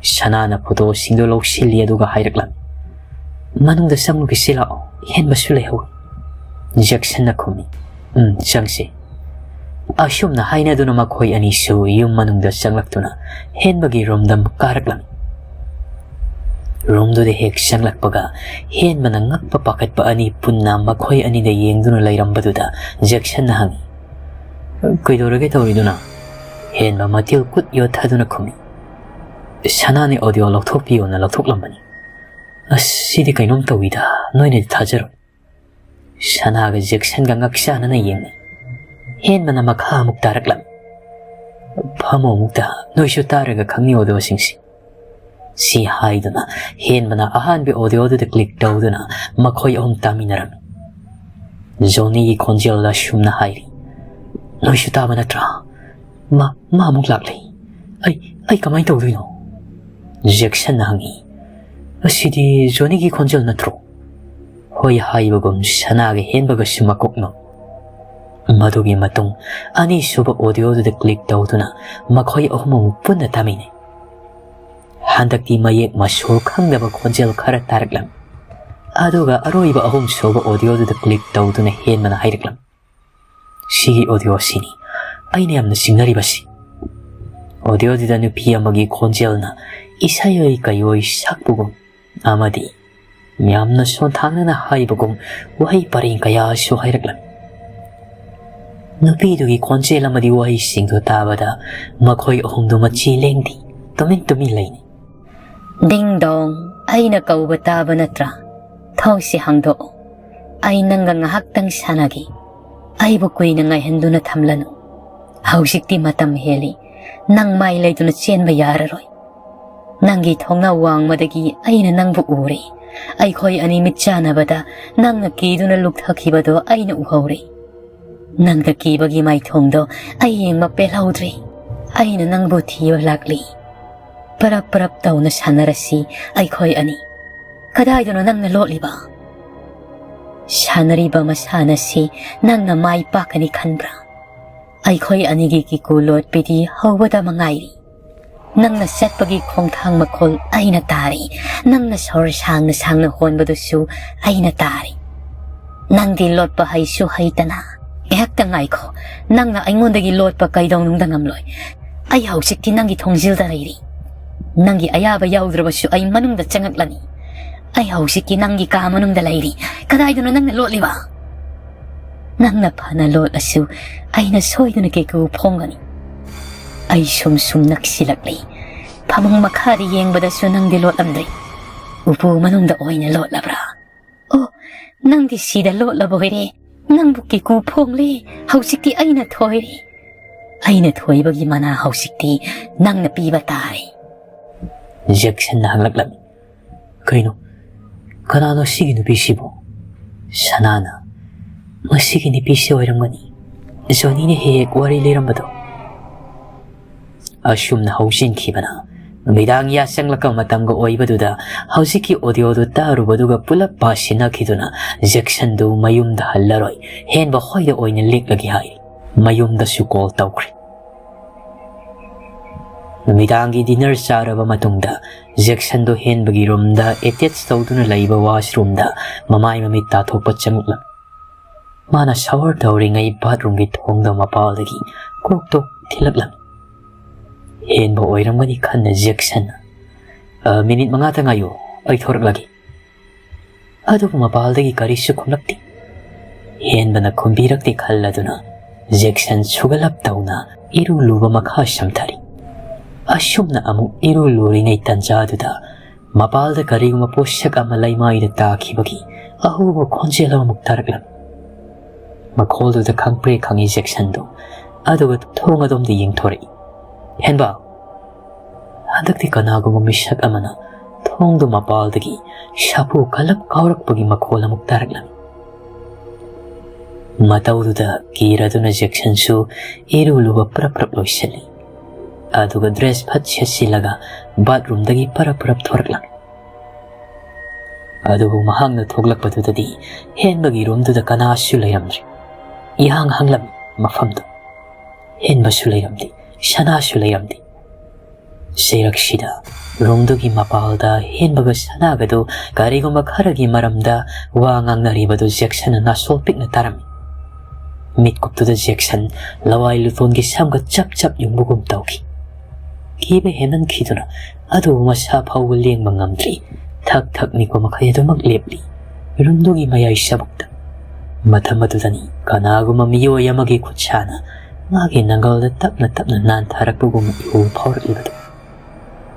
ꯁꯅꯥꯅ ꯐꯣꯇꯣꯁꯤꯡꯗꯨ ꯂꯧꯁꯤꯜꯂꯤ ꯑꯗꯨꯒ ꯍꯥꯏꯔꯛꯂꯝꯃꯤ, "ꯃꯅꯨꯡꯗ ꯆꯪꯂꯨꯒꯦꯁꯤ ꯂꯥꯛꯑꯣ, ꯍꯦꯟꯕꯁꯨ ꯂꯩꯍꯧꯏ꯫" ꯖꯦꯛꯁꯟꯅ ꯈꯨꯝꯃꯤ, "ꯎꯝ, ꯆꯪꯁꯤ꯫" ꯑꯁꯨꯝꯅ ꯍꯥꯏꯅꯗꯨꯅ ꯃꯈꯣꯏ ꯑꯅꯤꯁꯨ ꯌꯨꯝ ꯃꯅꯨꯡꯗ ꯆꯪꯂꯛꯇꯨꯅ ꯍꯦꯟꯕꯒꯤ ꯔꯨꯝꯗ ꯀꯥꯔꯛꯂꯝꯃꯤ꯫ ꯔꯨꯝꯗꯨꯗ ꯍꯦꯛ ꯆꯪꯂꯛꯄꯒ ꯍꯦꯟꯕꯅ ꯉꯛꯄ ꯄꯥꯈꯠꯄ ꯑꯅꯤ ꯄꯨꯟꯅ ꯃꯈꯣꯏ ꯑꯅꯤꯗ ꯌꯦꯡꯗꯨꯅ ꯂꯩꯔꯝꯕꯗꯨꯗ ꯖꯦꯛꯁꯟꯅ ꯍꯪꯉꯤ, "ꯀꯩꯗꯧꯔꯒꯦ ꯇꯧꯔꯤꯗꯨꯅ?" ꯍꯦꯟꯕ ꯃꯇꯤꯜ ꯀꯨꯠ ꯌꯣꯠꯊꯗꯨꯅ ꯈꯨꯝꯃꯤ, "ꯁꯅꯥꯅꯤ ꯑꯣꯗꯤꯑꯣ ꯂꯧꯊꯣꯛꯄꯤꯌꯣꯅ ꯂꯧꯊꯣꯛꯂꯝꯕꯅꯤ꯫ ꯑꯁ, ꯁꯤꯗꯤ ꯀꯩꯅꯣꯝ ꯇꯧꯏꯗ, ꯅꯣꯏꯅꯗꯤ ꯊꯥꯖꯔꯣꯏ꯫" ꯁꯅꯥꯒ ꯖꯦꯛꯁꯟꯒ ꯉꯛꯆꯥꯅꯅ ꯌꯦꯡꯅꯩ꯫ ꯍꯦꯟꯕꯅ ꯃꯈꯥ ꯑꯃꯨꯛ ꯇꯥꯔꯛꯂꯝꯃꯤ, "ꯐꯝꯃꯣ ꯑꯃꯨꯛꯇ, ꯅꯣꯏꯁꯨ ꯇꯥꯔꯒ ꯈꯪꯅꯤ ꯑꯣꯗꯤꯑꯣꯁꯤꯡꯁꯤ꯫" ꯁꯤ ꯍꯥꯏꯗꯨꯅ ꯍꯦꯟꯕꯅ ꯑꯍꯥꯟꯕ ꯑꯣꯗꯤꯑꯣꯗꯨꯗ ꯀ꯭ꯂꯤꯛ ꯇꯧꯗꯨꯅ ꯃꯈꯣꯏ ꯑꯍꯨꯝ ꯇꯥꯃꯤꯟꯅꯔꯝꯃꯤ꯫ ꯖꯣꯅꯤꯒꯤ ꯈꯣꯟꯖꯦꯜ ꯑꯁꯨꯝꯅ ꯍꯥꯏꯔꯤ, "ꯅꯣꯏꯁꯨ ꯇꯥꯕ ꯅꯠꯇ꯭ꯔꯥ? ꯃꯥ, ꯃꯥ ꯑꯃꯨꯛ ꯂꯥꯛꯂꯦ꯫ ꯑꯩ, ꯑꯩ ꯀꯃꯥꯏꯅ ꯇꯧꯗꯣꯏꯅꯣ? ꯖꯦꯛꯁꯟꯅ ꯍꯪꯉꯤ꯫ "ꯑꯁꯤꯗꯤ ꯖꯣꯅꯤꯒꯤ ꯈꯣꯟꯖꯦꯜ ꯅꯠꯇ꯭ꯔꯣ?" "ꯍꯣꯏ" ꯍꯥꯏꯕꯒꯨꯝ ꯁꯅꯥꯒ ꯍꯦꯟꯕꯒꯁꯨ ꯃꯀꯣꯛꯅꯣ꯫ ꯃꯗꯨꯒꯤ ꯃꯇꯨꯡ ꯑꯅꯤꯁꯨꯕ ꯑꯣꯗꯤꯑꯣꯗꯨꯗ ꯀ꯭ꯂꯤꯛ ꯇꯧꯗꯨꯅ ꯃꯈꯣꯏ ꯑꯍꯨꯝ ꯑꯃꯨꯛ ꯄꯨꯟꯅ ꯇꯥꯃꯤꯟꯅꯩ꯫ ꯍꯟꯗꯛꯇꯤ ꯃꯌꯦꯛ ꯃꯁꯣꯜ ꯈꯪꯗꯕ ꯈꯣꯟꯖꯦꯜ ꯈꯔ ꯇꯥꯔꯛꯂꯝꯃꯤ꯫ ꯑꯗꯨꯒ ꯑꯔꯣꯏꯕ ꯑꯍꯨꯝꯁꯨꯕ ꯑꯣꯗꯤꯑꯣꯗꯨꯗ ꯀ꯭ꯂꯤꯛ ꯇꯧꯗꯨꯅ ꯍꯦꯟꯕꯅ ꯍꯥꯏꯔꯛꯂꯝꯃꯤ꯫ ꯁꯤꯒꯤ ꯑꯣꯗꯤꯑꯣ ꯑꯁꯤꯅꯤ ꯑꯩꯅ ꯌꯥꯝꯅ ꯆꯤꯡꯅꯔꯤꯕꯁꯤ꯫ ꯑꯣꯗꯤꯑꯣꯗꯨꯗ ꯅꯨꯄꯤ ꯑꯃꯒꯤ ꯈꯣꯟꯖꯦꯜꯅ ꯏꯁꯩ ꯑꯣꯏ ꯀꯩ ꯑꯣꯏ ꯁꯛꯄꯒꯨꯝ ꯑꯃꯗꯤ ꯌꯥꯝꯅ ꯁꯣꯟꯊꯥꯡꯅꯅ ꯍꯥꯏꯕꯒꯨꯝ ꯋꯥꯍꯩ ꯄꯔꯦꯡ ꯀꯌꯥꯁꯨ ꯍꯥꯏꯔꯛꯂꯝꯃꯤ꯫ ꯅꯨꯄꯤꯗꯨꯒꯤ ꯈꯣꯟꯖꯦꯜ ꯑꯃꯗꯤ ꯋꯥꯍꯩꯁꯤꯡꯗꯨ ꯇꯥꯕꯗ ꯃꯈꯣꯏ ꯑꯍꯨꯝꯗꯨ ꯃꯆꯤ ꯂꯦꯡꯗꯦ, ꯇꯨꯃꯤꯟ ꯇꯨꯃꯤꯟ ꯂꯩꯅꯩ꯫ "ꯗꯤꯡ ꯗꯣꯡ, ꯑꯩꯅ ꯀꯧꯕ ꯇꯥꯕ ꯅꯠꯇ꯭ꯔꯥ? ꯊꯣꯡꯁꯤ ꯍꯥꯡꯗꯣꯛꯑꯣ꯫ ꯑꯩ ꯅꯪꯒ ꯉꯥꯏꯍꯥꯛꯇꯪ ꯁꯥꯟꯅꯒꯦ꯫ ꯑꯩꯕꯨ ꯀꯨꯏꯅ ꯉꯥꯏꯍꯟꯗꯨꯅ ꯊꯝꯂꯅꯨ꯫ ꯍꯧꯖꯤꯛꯇꯤ ꯃꯇꯝ ꯍꯦꯜꯂꯤ꯫ ꯅꯪ ꯃꯥꯏ ꯂꯩꯗꯨꯅ ꯆꯦꯟꯕ ꯌꯥꯔꯔꯣꯏ꯫ ꯅꯪꯒꯤ ꯊꯣꯡꯅꯥꯎ ꯋꯥꯡꯃꯗꯒꯤ ꯑꯩꯅ ꯅꯪꯕꯨ ꯎꯔꯦ꯫ ꯑꯩꯈꯣꯏ ꯑꯅꯤ ꯃꯤꯠ ꯆꯥꯟꯅꯕꯗ ꯅꯪꯅ ꯀꯤꯗꯨꯅ ꯂꯨꯞꯊꯈꯤꯕꯗꯣ ꯑꯩꯅ ꯎꯍꯧꯔꯦ꯫ ꯅꯪꯗ ꯀꯤꯕꯒꯤ ꯃꯥꯏꯊꯣꯡꯗꯣ ꯑꯩ ꯌꯦꯡꯕ ꯄꯦꯜꯍꯧꯗ꯭ꯔꯦ꯫ ꯑꯩꯅ ꯅꯪꯕꯨ ꯊꯤꯕ ꯂꯥꯛꯂꯤ꯫ ꯄꯔꯞ ꯄꯔꯞ ꯇꯧꯅ ꯁꯥꯟꯅꯔꯁꯤ ꯑꯩꯈꯣꯏ ꯑꯅꯤ꯫ ꯀꯗꯥꯏꯗꯅꯣ ꯅꯪꯅ ꯂꯣꯠꯂꯤꯕ? ꯁꯥꯟꯅꯔꯤꯕ ꯃꯁꯥꯟꯅꯁꯤ ꯅꯪꯅ ꯃꯥꯏ ꯄꯥꯛꯀꯅꯤ ꯈꯟꯕ꯭ꯔꯥ? ꯑꯩꯈꯣꯏ ꯑꯅꯤꯒꯤ ꯀꯤꯀꯨ ꯂꯣꯠꯄꯤꯗꯤ ꯍꯧꯕꯗ ꯃꯉꯥꯏꯔꯤ꯫ ꯅꯪꯅ ꯆꯠꯄꯒꯤ ꯈꯣꯡꯊꯥꯡ ꯃꯈꯣꯜ ꯑꯩꯅ ꯇꯥꯔꯤ꯫ ꯅꯪꯅ ꯁꯣꯔ ꯁꯥꯡꯅ ꯁꯥꯡꯅ ꯍꯣꯟꯕꯗꯨꯁꯨ ꯑꯩꯅ ꯇꯥꯔꯤ꯫ ꯅꯪꯗꯤ ꯂꯣꯠꯄ ꯍꯩꯁꯨ ꯍꯩꯇꯅ꯫ ꯉꯥꯏꯍꯥꯛꯇ ꯉꯥꯏꯈꯣ꯫ ꯅꯪꯅ ꯑꯩꯉꯣꯟꯗꯒꯤ ꯂꯣꯠꯄ ꯀꯩꯗꯧꯅꯨꯡꯗ ꯉꯝꯂꯣꯏ꯫ ꯑꯩ ꯍꯧꯖꯤꯛꯇꯤ ꯅꯪꯒꯤ ꯊꯣꯡꯖꯤꯜꯗ ꯂꯩꯔꯤ꯫ ꯅꯪꯒꯤ ꯑꯌꯥꯕ ꯌꯥꯎꯗ꯭ꯔꯕꯁꯨ ꯑꯩ ꯃꯅꯨꯡꯗ ꯆꯪꯉꯛꯂꯅꯤ꯫ ꯑꯩ ꯍꯧꯖꯤꯛꯇꯤ ꯅꯪꯒꯤ ꯀꯥ ꯃꯅꯨꯡꯗ ꯂꯩꯔꯤ꯫ ꯀꯗꯥꯏꯗꯅꯣ ꯅꯪꯅ ꯂꯣꯠꯂꯤꯕ? ꯅꯪꯅ ꯐꯅ ꯂꯣꯠꯂꯁꯨ ꯑꯩꯅ ꯁꯣꯏꯗꯅ ꯀꯦꯀꯨ ꯐꯣꯡꯒꯅꯤ꯫ ꯑꯩ ꯁꯨꯝ ꯁꯨꯝ ꯅꯛꯁꯤꯜꯂꯛꯂꯤ꯫ ꯐꯃꯨꯡ ꯃꯈꯥꯗ ꯌꯦꯡꯕꯗꯁꯨ ꯅꯪꯗꯤ ꯂꯣꯠꯂꯝꯗ꯭ꯔꯤ꯫ ꯎꯄꯨ ꯃꯅꯨꯡꯗ ꯑꯣꯏꯅ ꯂꯣꯠꯂꯕ꯭ꯔꯥ? ꯑꯣ, ꯅꯪꯗꯤ ꯁꯤꯗ ꯂꯣꯠꯂꯕ ꯑꯣꯏꯔꯦ꯫ ꯅꯪꯕꯨ ꯀꯦꯀꯨ ꯐꯣꯡꯂꯦ꯫ ꯍꯧꯖꯤꯛꯇꯤ ꯑꯩꯅ ꯊꯣꯏꯔꯦ꯫ ꯑꯩꯅ ꯊꯣꯏꯕꯒꯤ ꯃꯅꯥ ꯍꯧꯖꯤꯛꯇꯤ ꯅꯪꯅ ꯄꯤꯕ ꯇꯥꯔꯦ꯫ ꯖꯦꯛꯁꯟꯅ ꯍꯪꯂꯛꯂꯝꯃꯤ꯫ "ꯀꯩꯅꯣ? ꯀꯅꯥꯅꯣ ꯁꯤꯒꯤ ꯅꯨꯄꯤꯁꯤꯕꯨ?" ꯁꯅꯥꯅ, "ꯃꯁꯤꯒꯤ ꯅꯨꯄꯤꯁꯤ ꯑꯣꯏꯔꯝꯒꯅꯤ, ꯖꯣꯅꯤꯅ ꯍꯦꯛ ꯍꯦꯛ ꯋꯥꯔꯤ ꯂꯤꯔꯝꯕꯗꯣ꯫" ꯑꯁꯨꯝꯅ ꯍꯧꯖꯤꯟꯈꯤꯕꯅ ꯅꯨꯃꯤꯗꯥꯡ ꯌꯥꯆꯪꯂꯛꯄ ꯃꯇꯝꯒ ꯑꯣꯏꯕꯗꯨꯗ ꯍꯧꯖꯤꯛꯀꯤ ꯑꯣꯗꯤꯑꯣꯗꯨ ꯇꯥꯔꯨꯕꯗꯨꯒ ꯄꯨꯂꯞ ꯄꯥꯁꯤꯟꯅꯈꯤꯗꯨꯅ ꯖꯦꯛꯁꯟꯗꯨ ꯃꯌꯨꯝꯗ ꯍꯜꯂꯔꯣꯏ, ꯍꯦꯟꯕ ꯍꯣꯏꯗ ꯑꯣꯏꯅ ꯂꯦꯛꯂꯒꯦ ꯍꯥꯏ꯫ ꯃꯌꯨꯝꯗꯁꯨ ꯀꯣꯜ ꯇꯧꯈ꯭ꯔꯦ꯫ ꯅꯨꯃꯤꯗꯥꯡꯒꯤ ꯗꯤꯅꯔ ꯆꯥꯔꯕ ꯃꯇꯨꯡꯗ ꯖꯦꯛꯁꯟꯗꯣ ꯍꯦꯟꯕꯒꯤ ꯔꯨꯝꯗ ꯑꯦꯇꯦꯆ ꯇꯧꯗꯨꯅ ꯂꯩꯕ ꯋꯥꯁꯔꯨꯝꯗ ꯃꯃꯥꯏ ꯃꯃꯤꯠ ꯇꯥꯊꯣꯛꯄ ꯆꯪꯂꯛꯂꯝꯃꯤ꯫ ꯃꯥꯅ ꯁꯥꯋꯔ ꯇꯧꯔꯤꯉꯩ ꯕꯥꯠꯔꯨꯝꯒꯤ ꯊꯣꯡꯗꯣ ꯃꯄꯥꯜꯗꯒꯤ ꯀꯣꯛ ꯇꯣꯛ ꯊꯤꯜꯂꯛꯂꯝꯃꯤ꯫ ꯍꯦꯟꯕ ꯑꯣꯏꯔꯝꯒꯅꯤ ꯈꯟꯅ ꯖꯦꯛꯁꯟꯅ, "ꯑ, ꯃꯤꯅꯤꯠ ꯃꯉꯥꯇ ꯉꯥꯏꯌꯨ, ꯑꯩ ꯊꯣꯔꯛꯂꯒꯦ"꯫ ꯑꯗꯨꯕꯨ ꯃꯄꯥꯜꯗꯒꯤ ꯀꯔꯤꯁꯨ ꯈꯨꯝꯂꯛꯇꯦ꯫ ꯍꯦꯟꯕꯅ ꯈꯨꯝꯕꯤꯔꯛꯇꯦ ꯈꯜꯂꯗꯨꯅ ꯖꯦꯛꯁꯟ ꯁꯨꯒꯠꯂꯞ ꯇꯧꯅ ꯏꯔꯨ ꯂꯨꯕ ꯃꯈꯥ ꯁꯝꯊꯔꯤ꯫ ꯑꯁꯨꯝꯅ ꯑꯃꯨꯛ ꯏꯔꯨ ꯂꯨꯔꯤꯉꯩ ꯇꯟꯖꯥꯗꯨꯗ ꯃꯄꯥꯜꯗ ꯀꯔꯤꯒꯨꯝꯕ ꯄꯣꯠꯁꯛ ꯑꯃ ꯂꯩꯃꯥꯏꯗ ꯇꯥꯈꯤꯕꯒꯤ ꯑꯍꯧꯕ ꯈꯣꯟꯖꯦꯜ ꯑꯃꯃꯨꯛ ꯇꯥꯔꯛꯂꯝꯃꯤ꯫ ꯃꯈꯣꯜꯗꯨꯗ ꯈꯪꯄ꯭ꯔꯦ ꯈꯪꯉꯤ ꯖꯦꯛꯁꯟꯗꯨ, ꯑꯗꯨꯒ ꯊꯣꯡ ꯑꯗꯣꯝꯗ ꯌꯦꯡꯊꯣꯔꯛꯏ꯫ "ꯍꯦꯟꯕ!" ꯍꯟꯗꯛꯇꯤ ꯀꯅꯥꯒꯨꯝꯕ ꯃꯤꯁꯛ ꯑꯃꯅ ꯊꯣꯡꯗꯨ ꯃꯄꯥꯜꯗꯒꯤ ꯁꯥꯐꯨ ꯀꯜꯂꯞ ꯀꯥꯎꯔꯛꯄꯒꯤ ꯃꯈꯣꯜ ꯑꯃꯨꯛ ꯇꯥꯔꯛꯂꯝꯃꯤ꯫ ꯃꯇꯧꯗꯨꯗ ꯀꯤꯔꯗꯨꯅ ꯖꯦꯛꯁꯟꯁꯨ ꯏꯔꯨ ꯂꯨꯕ ꯄꯔꯞ ꯄꯔꯞ ꯂꯣꯏꯁꯤꯜꯂꯤ꯫ ꯑꯗꯨꯒ ꯗ꯭ꯔꯦꯁ ꯐꯠ ꯁꯦꯠꯆꯤꯜꯂꯒ ꯕꯥꯠꯔꯨꯝꯗꯒꯤ ꯄꯔꯞ ꯄꯔꯞ ꯊꯣꯔꯛꯂꯝꯃꯤ꯫ ꯑꯗꯨꯕꯨ ꯃꯍꯥꯛꯅ ꯊꯣꯛꯂꯛꯄꯗꯨꯗꯗꯤ ꯍꯦꯟꯕꯒꯤ ꯔꯨꯝꯗꯨꯗ ꯀꯅꯥꯁꯨ ꯂꯩꯔꯝꯗ꯭ꯔꯦ꯫ ꯏꯍꯥꯡ ꯍꯥꯡꯂꯝꯃꯤ ꯃꯐꯝꯗꯨ꯫ ꯍꯦꯟꯕꯁꯨ ꯂꯩꯔꯝꯗꯦ, ꯁꯅꯥꯁꯨ ꯂꯩꯔꯝꯗꯦ꯫ ꯆꯩꯔꯛꯁꯤꯗ ꯔꯨꯝꯗꯨꯒꯤ ꯃꯄꯥꯜꯗ ꯍꯦꯟꯕꯒ ꯁꯅꯥꯒꯗꯨ ꯀꯔꯤꯒꯨꯝꯕ ꯈꯔꯒꯤ ꯃꯔꯝꯗ ꯋꯥ ꯉꯥꯡꯅꯔꯤꯕꯗꯨ ꯖꯦꯛꯁꯟꯅ ꯅꯥꯁꯣꯜ ꯄꯤꯛꯅ ꯇꯥꯔꯝꯃꯤ꯫ ꯃꯤꯠꯀꯨꯞꯇꯨꯗ ꯖꯦꯛꯁꯟ ꯂꯋꯥꯏ ꯂꯨꯇꯣꯟꯒꯤ ꯁꯝꯒ ꯆꯞ ꯆꯞ ꯌꯨꯡꯕꯒꯨꯝ ꯇꯧꯈꯤ꯫ ꯀꯤꯕ ꯍꯦꯟꯃꯟꯈꯤꯗꯨꯅ ꯑꯗꯨꯕꯨ ꯃꯁꯥ ꯐꯥꯎꯕ ꯂꯦꯡꯕ ꯉꯝꯗ꯭ꯔꯤ꯫ ꯊꯛ ꯊꯛ ꯅꯤꯛꯄ ꯃꯈꯩ ꯑꯗꯨꯃꯛ ꯂꯦꯞꯂꯤ꯫ ꯔꯨꯝꯗꯨꯒꯤ ꯃꯌꯥꯏ ꯆꯕꯨꯛꯇ꯫ ꯃꯇꯝ ꯑꯗꯨꯗꯅꯤ ꯀꯅꯥꯒꯨꯝꯕ ꯃꯤꯑꯣꯏ ꯑꯃꯒꯤ ꯈꯨꯠꯁꯥꯅ ꯃꯥꯒꯤ ꯅꯪꯒꯜꯗ ꯇꯞꯅ ꯇꯞꯅ ꯅꯥꯟꯊꯔꯛꯄꯒꯨꯝ ꯏꯍꯨ ꯐꯥꯎꯔꯛꯂꯤꯕꯗꯨ꯫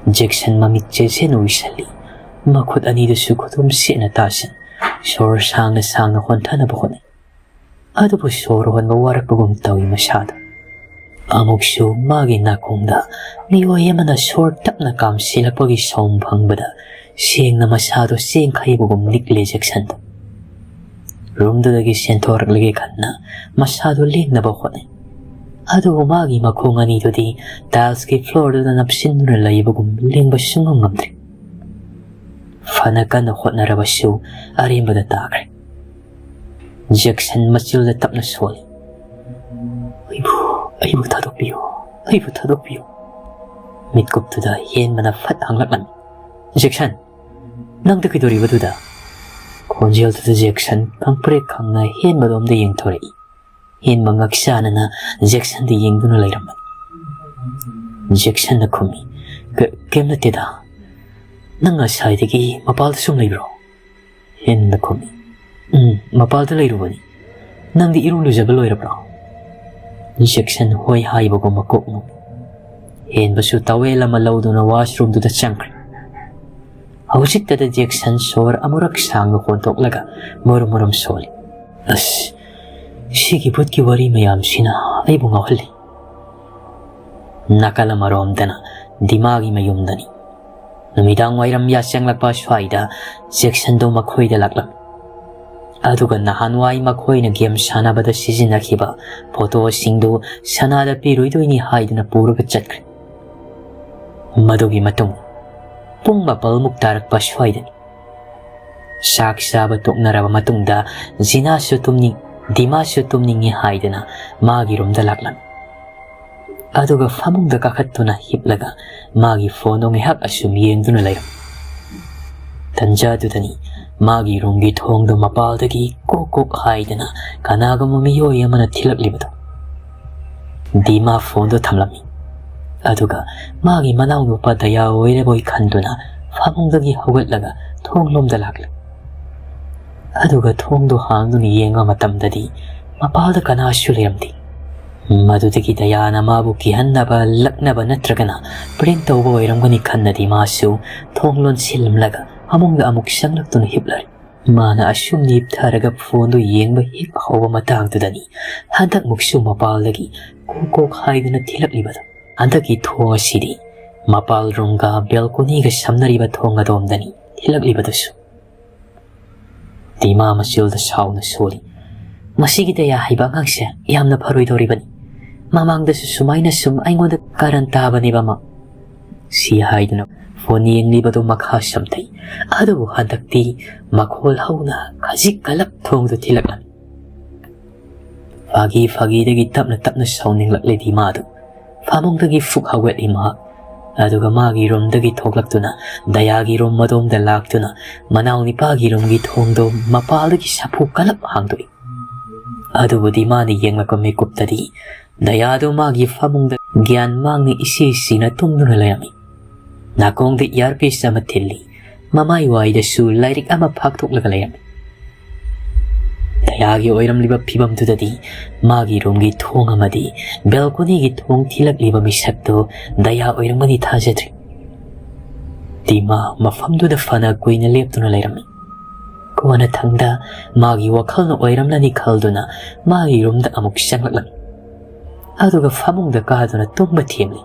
ꯖꯦꯛꯁꯟ ꯃꯃꯤꯠ ꯆꯦꯖꯦꯟ ꯎꯏꯁꯜꯂꯤ꯫ ꯃꯈꯨꯠ ꯑꯅꯤꯗꯨꯁꯨ ꯈꯨꯗꯨꯝ ꯁꯦꯠꯅ ꯇꯥꯁꯤꯟ, ꯁꯣꯔ ꯁꯥꯡꯅ ꯁꯥꯡꯅ ꯍꯣꯟꯊꯅꯕ ꯍꯣꯠꯅꯩ꯫ ꯑꯗꯨꯕꯨ ꯁꯣꯔ ꯍꯣꯟꯕ ꯋꯥꯔꯛꯄꯒꯨꯝ ꯇꯧꯏ ꯃꯁꯥꯗ꯫ ꯑꯃꯨꯛꯁꯨ ꯃꯥꯒꯤ ꯅꯥꯀꯣꯡꯗ ꯃꯤꯑꯣꯏ ꯑꯃꯅ ꯁꯣꯔ ꯇꯞꯅ ꯀꯥꯝꯁꯤꯜꯂꯛꯄꯒꯤ ꯁꯥꯎꯟ ꯐꯪꯕꯗ ꯁꯦꯡꯅ ꯃꯁꯥꯗꯣ ꯆꯦꯡꯈꯩꯕꯒꯨꯝ ꯅꯤꯛꯂꯦ ꯖꯦꯛꯁꯟꯗꯣ꯫ ꯔꯨꯝꯗꯨꯗꯒꯤ ꯆꯦꯟꯊꯣꯔꯛꯂꯒꯦ ꯈꯟꯅ ꯃꯁꯥꯗꯣ ꯂꯦꯡꯅꯕ ꯍꯣꯠꯅꯩ꯫ ꯑꯗꯨꯕꯨ ꯃꯥꯒꯤ ꯃꯈꯣꯡ ꯑꯅꯤꯗꯨꯗꯤ tiles ꯀꯤ floor ꯗꯨꯗ ꯅꯞꯁꯤꯟꯗꯨꯅ ꯂꯩꯕꯒꯨꯝ ꯂꯦꯡꯕ ꯁꯨꯡꯉꯝ ꯉꯝꯗ꯭ꯔꯦ꯫ ꯐꯅ ꯀꯟꯅ ꯍꯣꯠꯅꯔꯕꯁꯨ ꯑꯔꯦꯝꯕꯗ ꯇꯥꯈ꯭ꯔꯦ꯫ ꯖꯦꯛꯁꯟ ꯃꯆꯤꯜꯗ ꯇꯞꯅ ꯁꯣꯜꯂꯤ꯫ "ꯑꯩꯕꯨ, ꯑꯩꯕꯨ ꯊꯥꯗꯣꯛꯄꯤꯌꯨ, ꯑꯩꯕꯨ ꯊꯥꯗꯣꯛꯄꯤꯌꯨ"꯫ ꯃꯤꯠꯀꯨꯞꯇꯨꯗ ꯍꯦꯟꯕꯅ ꯐꯠ ꯍꯪꯂꯛꯂꯝꯃꯤ꯫ "ꯖꯦꯛꯁꯟ, ꯅꯪꯗ ꯀꯩꯗꯧꯔꯤꯕꯗꯨꯗ?" ꯈꯣꯟꯖꯦꯜꯗꯨꯗ ꯖꯦꯛꯁꯟ ꯈꯪꯄ꯭ꯔꯦꯛ ꯈꯪꯅ ꯍꯦꯟꯕꯗꯣꯝꯗ ꯌꯦꯡꯊꯣꯔꯛꯏ꯫ ꯍꯦꯟꯕ ꯉꯛꯁꯥꯅꯅ ꯖꯦꯛꯁꯟꯗ ꯌꯦꯡꯗꯨꯅ ꯂꯩꯔꯝꯕꯅꯤ꯫ ꯖꯦꯛꯁꯟꯅ ꯈꯨꯝꯃꯤ, "ꯀ-, ꯀꯩꯝ ꯅꯠꯇꯦꯗ꯫ ꯅꯪ ꯉꯁꯥꯏꯗꯒꯤ ꯃꯄꯥꯜꯗ ꯁꯨꯝ ꯂꯩꯕ꯭ꯔꯣ?" ꯍꯦꯟꯕ ꯈꯨꯝꯃꯤ, "ꯎꯝ, ꯃꯄꯥꯜꯗ ꯂꯩꯔꯨꯕꯅꯤ꯫ ꯅꯪꯗꯤ ꯏꯔꯨ ꯂꯨꯖꯕ ꯂꯣꯏꯔꯕ꯭ꯔꯣ?" ꯖꯦꯛꯁꯟ ꯍꯣꯏ ꯍꯥꯏꯕꯒꯨꯝ ꯃꯀꯣꯛ ꯅꯣꯝꯃꯤ꯫ ꯍꯦꯟꯕꯁꯨ towel ꯑꯃ ꯂꯧꯗꯨꯅ washroom ꯗꯨꯗ ꯆꯪꯈ꯭ꯔꯦ꯫ ꯍꯧꯖꯤꯛꯇꯗ ꯖꯦꯛꯁꯟ ꯁꯣꯔ ꯑꯃꯨꯔꯛ ꯁꯥꯡꯅ ꯍꯣꯟꯗꯣꯛꯂꯒ ꯃꯨꯔꯨꯝ ꯃꯨꯔꯨꯝ ꯁꯣꯜꯂꯤ꯫ "ꯑꯁ, ꯁꯤꯒꯤ ꯚꯨꯠꯀꯤ ꯋꯥꯔꯤ ꯃꯌꯥꯝꯁꯤꯅ ꯑꯩꯕꯨ ꯉꯥꯎꯍꯜꯂꯤ"꯫ ꯅꯥꯀꯜ ꯑꯃꯔꯣꯝꯗꯅ ꯗꯤꯃꯥꯒꯤ ꯃꯌꯨꯝꯗꯅꯤ꯫ ꯅꯨꯃꯤꯗꯥꯡ ꯋꯥꯏꯔꯝ ꯌꯥꯆꯪꯂꯛꯄ ꯁ꯭ꯋꯥꯏꯗ ꯖꯦꯛꯁꯟꯗꯣ ꯃꯈꯣꯏꯗ ꯂꯥꯛꯂꯝꯃꯤ꯫ ꯑꯗꯨꯒ ꯅꯍꯥꯟꯋꯥꯏ ꯃꯈꯣꯏꯅ game ꯁꯥꯟꯅꯕꯗ ꯁꯤꯖꯤꯟꯅꯈꯤꯕ photo ꯁꯤꯡꯗꯨ ꯁꯅꯥꯗ ꯄꯤꯔꯣꯏꯗꯣꯏꯅꯤ ꯍꯥꯏꯗꯨꯅ ꯄꯨꯔꯒ ꯆꯠꯈ꯭ꯔꯦ꯫ ꯃꯗꯨꯒꯤ ꯃꯇꯨꯡ ꯄꯨꯡ ꯃꯥꯄꯜꯃꯨꯛ ꯇꯥꯔꯛꯄ ꯁ꯭ꯋꯥꯏꯗꯅꯤ꯫ ꯆꯥꯛ ꯆꯥꯕ ꯇꯣꯛꯅꯔꯕ ꯃꯇꯨꯡꯗ ꯖꯤꯅꯥꯁꯨ ꯇꯨꯝꯅꯤꯡ-, ꯗꯤꯃꯥꯁꯨ ꯇꯨꯝꯅꯤꯡꯉꯤ ꯍꯥꯏꯗꯅ ꯃꯥꯒꯤ room ꯗ ꯂꯥꯛꯂꯝꯃꯤ꯫ ꯑꯗꯨꯒ ꯐꯃꯨꯡꯗ ꯀꯥꯈꯠꯇꯨꯅ ꯍꯤꯞꯂꯒ ꯃꯥꯒꯤ phone ꯗꯣ ꯉꯥꯏꯍꯥꯛ ꯑꯁꯨꯝ ꯌꯦꯡꯗꯨꯅ ꯂꯩꯔꯝꯃꯤ꯫ ꯇꯟꯖꯥꯗꯨꯗꯅꯤ ꯃꯥꯒꯤ room ꯒꯤ ꯊꯣꯡꯗꯣ ꯃꯄꯥꯜꯗꯒꯤ ꯀꯣꯛ ꯀꯣꯛ ꯍꯥꯏꯗꯅ ꯀꯅꯥꯒꯨꯝꯕ ꯃꯤꯑꯣꯏ ꯑꯃꯅ ꯊꯤꯜꯂꯛꯂꯤꯕꯗꯣ꯫ ꯗꯤꯃꯥ phone ꯗꯣ ꯊꯝꯂꯝꯃꯤ꯫ ꯑꯗꯨꯒ ꯃꯥꯒꯤ ꯃꯅꯥꯎꯅꯨꯄꯥ ꯗꯌꯥ ꯑꯣꯏꯔꯕꯣꯏ ꯈꯟꯗꯨꯅ ꯐꯃꯨꯡꯗꯒꯤ ꯍꯧꯒꯠꯂꯒ ꯊꯣꯡꯂꯣꯝꯗ ꯂꯥꯛꯂꯦ꯫ ꯑꯗꯨꯒ ꯊꯣꯡꯗꯣ ꯍꯥꯡꯗꯨꯅ ꯌꯦꯡꯕ ꯃꯇꯝꯗꯗꯤ ꯃꯄꯥꯜꯗ ꯀꯅꯥꯁꯨ ꯂꯩꯔꯝꯗꯦ꯫ ꯃꯗꯨꯗꯒꯤ ꯗꯌꯥꯅ ꯃꯥꯕꯨ ꯀꯤꯍꯟꯅꯕ, ꯂꯛꯅꯕ ꯅꯠꯇ꯭ꯔꯒꯅ prank ꯇꯧꯕ ꯑꯣꯏꯔꯝꯒꯅꯤ ꯈꯟꯅꯗꯤ ꯃꯥꯁꯨ ꯊꯣꯡ ꯂꯣꯟꯁꯤꯜꯂꯝꯂꯒ ꯐꯃꯨꯡꯗ ꯑꯃꯨꯛ ꯆꯪꯂꯛꯇꯨꯅ ꯍꯤꯞꯂꯔꯦ꯫ ꯃꯥꯅ ꯑꯁꯨꯝ ꯅꯤꯞꯊꯔꯒ phone ꯗꯨ ꯌꯦꯡꯕ ꯍꯦꯛ ꯍꯧꯕ ꯃꯇꯥꯡꯗꯨꯗꯅꯤ ꯍꯟꯗꯛꯃꯨꯛꯁꯨ ꯃꯄꯥꯜꯗꯒꯤ ꯀꯣꯛ ꯀꯣꯛ ꯍꯥꯏꯗꯨꯅ ꯊꯤꯜꯂꯛꯂꯤꯕꯗꯣ꯫ ꯍꯟꯗꯛꯀꯤ ꯊꯣꯡ ꯑꯁꯤꯗꯤ ꯃꯄꯥꯜ room ꯒ balcony ꯒ ꯁꯝꯅꯔꯤꯕ ꯊꯣꯡ ꯑꯗꯣꯝꯗꯅꯤ ꯊꯤꯜꯂꯛꯂꯤꯕꯗꯨꯁꯨ꯫ ꯗꯤꯃꯥ ꯃꯆꯤꯜꯗ ꯁꯥꯎꯅ ꯁꯣꯜꯂꯤ꯫ "ꯃꯁꯤꯒꯤ ꯗꯌꯥ ꯍꯥꯏꯕ ꯑꯉꯥꯡꯁꯦ ꯌꯥꯝꯅ ꯐꯔꯣꯏꯗꯧꯔꯤꯕꯅꯤ꯫ ꯃꯃꯥꯡꯗꯁꯨ ꯁꯨꯃꯥꯏꯅ ꯁꯨꯝ ꯑꯩꯉꯣꯟꯗ ꯀꯥꯔꯟ ꯇꯥꯕꯅꯦꯕ ꯃꯥ꯫ ꯁꯤ ꯍꯥꯏꯗꯨꯅ ꯐꯣꯟ ꯌꯦꯡꯂꯤꯕꯗꯨ ꯃꯈꯥ ꯁꯝꯊꯩ꯫ ꯑꯗꯨꯕꯨ ꯍꯟꯗꯛꯇꯤ ꯃꯈꯣꯜ ꯍꯧꯅ ꯈꯖꯤꯛ ꯀꯂꯞ ꯊꯣꯡꯗꯨ ꯊꯤꯜꯂꯛꯂꯝꯃꯤ꯫ ꯐꯥꯒꯤ ꯐꯥꯒꯤꯗꯒꯤ ꯇꯞꯅ ꯇꯞꯅ ꯁꯥꯎꯅꯤꯡꯂꯛꯂꯦ ꯗꯤꯃꯥꯗꯨ꯫ ꯐꯃꯨꯡꯗꯒꯤ ꯐꯨꯛ ꯍꯧꯒꯠꯂꯤ ꯃꯍꯥꯛ꯫ ꯑꯗꯨꯒ ꯃꯥꯒꯤ ꯔꯨꯝꯗꯒꯤ ꯊꯣꯛꯂꯛꯇꯨꯅ ꯗꯌꯥꯒꯤ ꯔꯨꯝ ꯑꯗꯣꯝꯗ ꯂꯥꯛꯇꯨꯅ ꯃꯅꯥꯎ ꯅꯤꯄꯥꯒꯤ ꯔꯨꯝꯒꯤ ꯊꯣꯡꯗꯣ ꯃꯄꯥꯜꯗꯒꯤ ꯁꯥꯐꯨ ꯀꯂꯞ ꯍꯥꯡꯗꯣꯛꯏ꯫ ꯑꯗꯨꯕꯨ ꯗꯤꯃꯥꯅ ꯌꯦꯡꯂꯛꯄ ꯃꯤꯀꯨꯞꯇꯗꯤ ꯗꯌꯥꯗꯨ ꯃꯥꯒꯤ ꯐꯃꯨꯡꯗ ꯒ꯭ꯌꯥꯟ ꯃꯥꯡꯅ ꯏꯁꯤ ꯁꯤꯅ ꯇꯨꯝꯗꯨꯅ ꯂꯩꯔꯝꯃꯤ꯫ ꯅꯥꯀꯣꯡꯗ ꯏꯌꯥꯔꯄꯤꯁ ꯑꯃ ꯊꯤꯜꯂꯤ꯫ ꯃꯃꯥꯏ ꯋꯥꯏꯗꯁꯨ ꯂꯥꯏꯔꯤꯛ ꯑꯃ ꯐꯥꯛꯇꯣꯛꯂꯒ ꯂꯩꯔꯝꯃꯤ꯫ ꯗꯌꯥꯒꯤ ꯑꯣꯏꯔꯝꯂꯤꯕ ꯐꯤꯕꯝꯗꯨꯗꯗꯤ ꯃꯥꯒꯤ ꯔꯨꯝꯒꯤ ꯊꯣꯡ ꯑꯃꯗꯤ ꯕꯦꯜꯀꯣꯅꯤꯒꯤ ꯊꯣꯡ ꯊꯤꯜꯂꯛꯂꯤꯕ ꯃꯤꯁꯛꯇꯨ ꯗꯌꯥ ꯑꯣꯏꯔꯝꯒꯅꯤ ꯊꯥꯖꯗ꯭ꯔꯤ꯫ ꯗꯤꯃꯥ ꯃꯐꯝꯗꯨꯗ ꯐꯅ ꯀꯨꯏꯅ ꯂꯦꯞꯇꯨꯅ ꯂꯩꯔꯝꯃꯤ꯫ ꯀꯣꯟꯅꯊꯪꯗ ꯃꯥꯒꯤ ꯋꯥꯈꯜꯅ ꯑꯣꯏꯔꯝꯂꯅꯤ ꯈꯜꯗꯨꯅ ꯃꯥꯒꯤ ꯔꯨꯝꯗ ꯑꯃꯨꯛ ꯆꯪꯂꯛꯂꯝꯃꯤ꯫ ꯑꯗꯨꯒ ꯐꯃꯨꯡꯗ ꯀꯥꯗꯨꯅ ꯇꯨꯝꯕ ꯊꯦꯝꯂꯤ꯫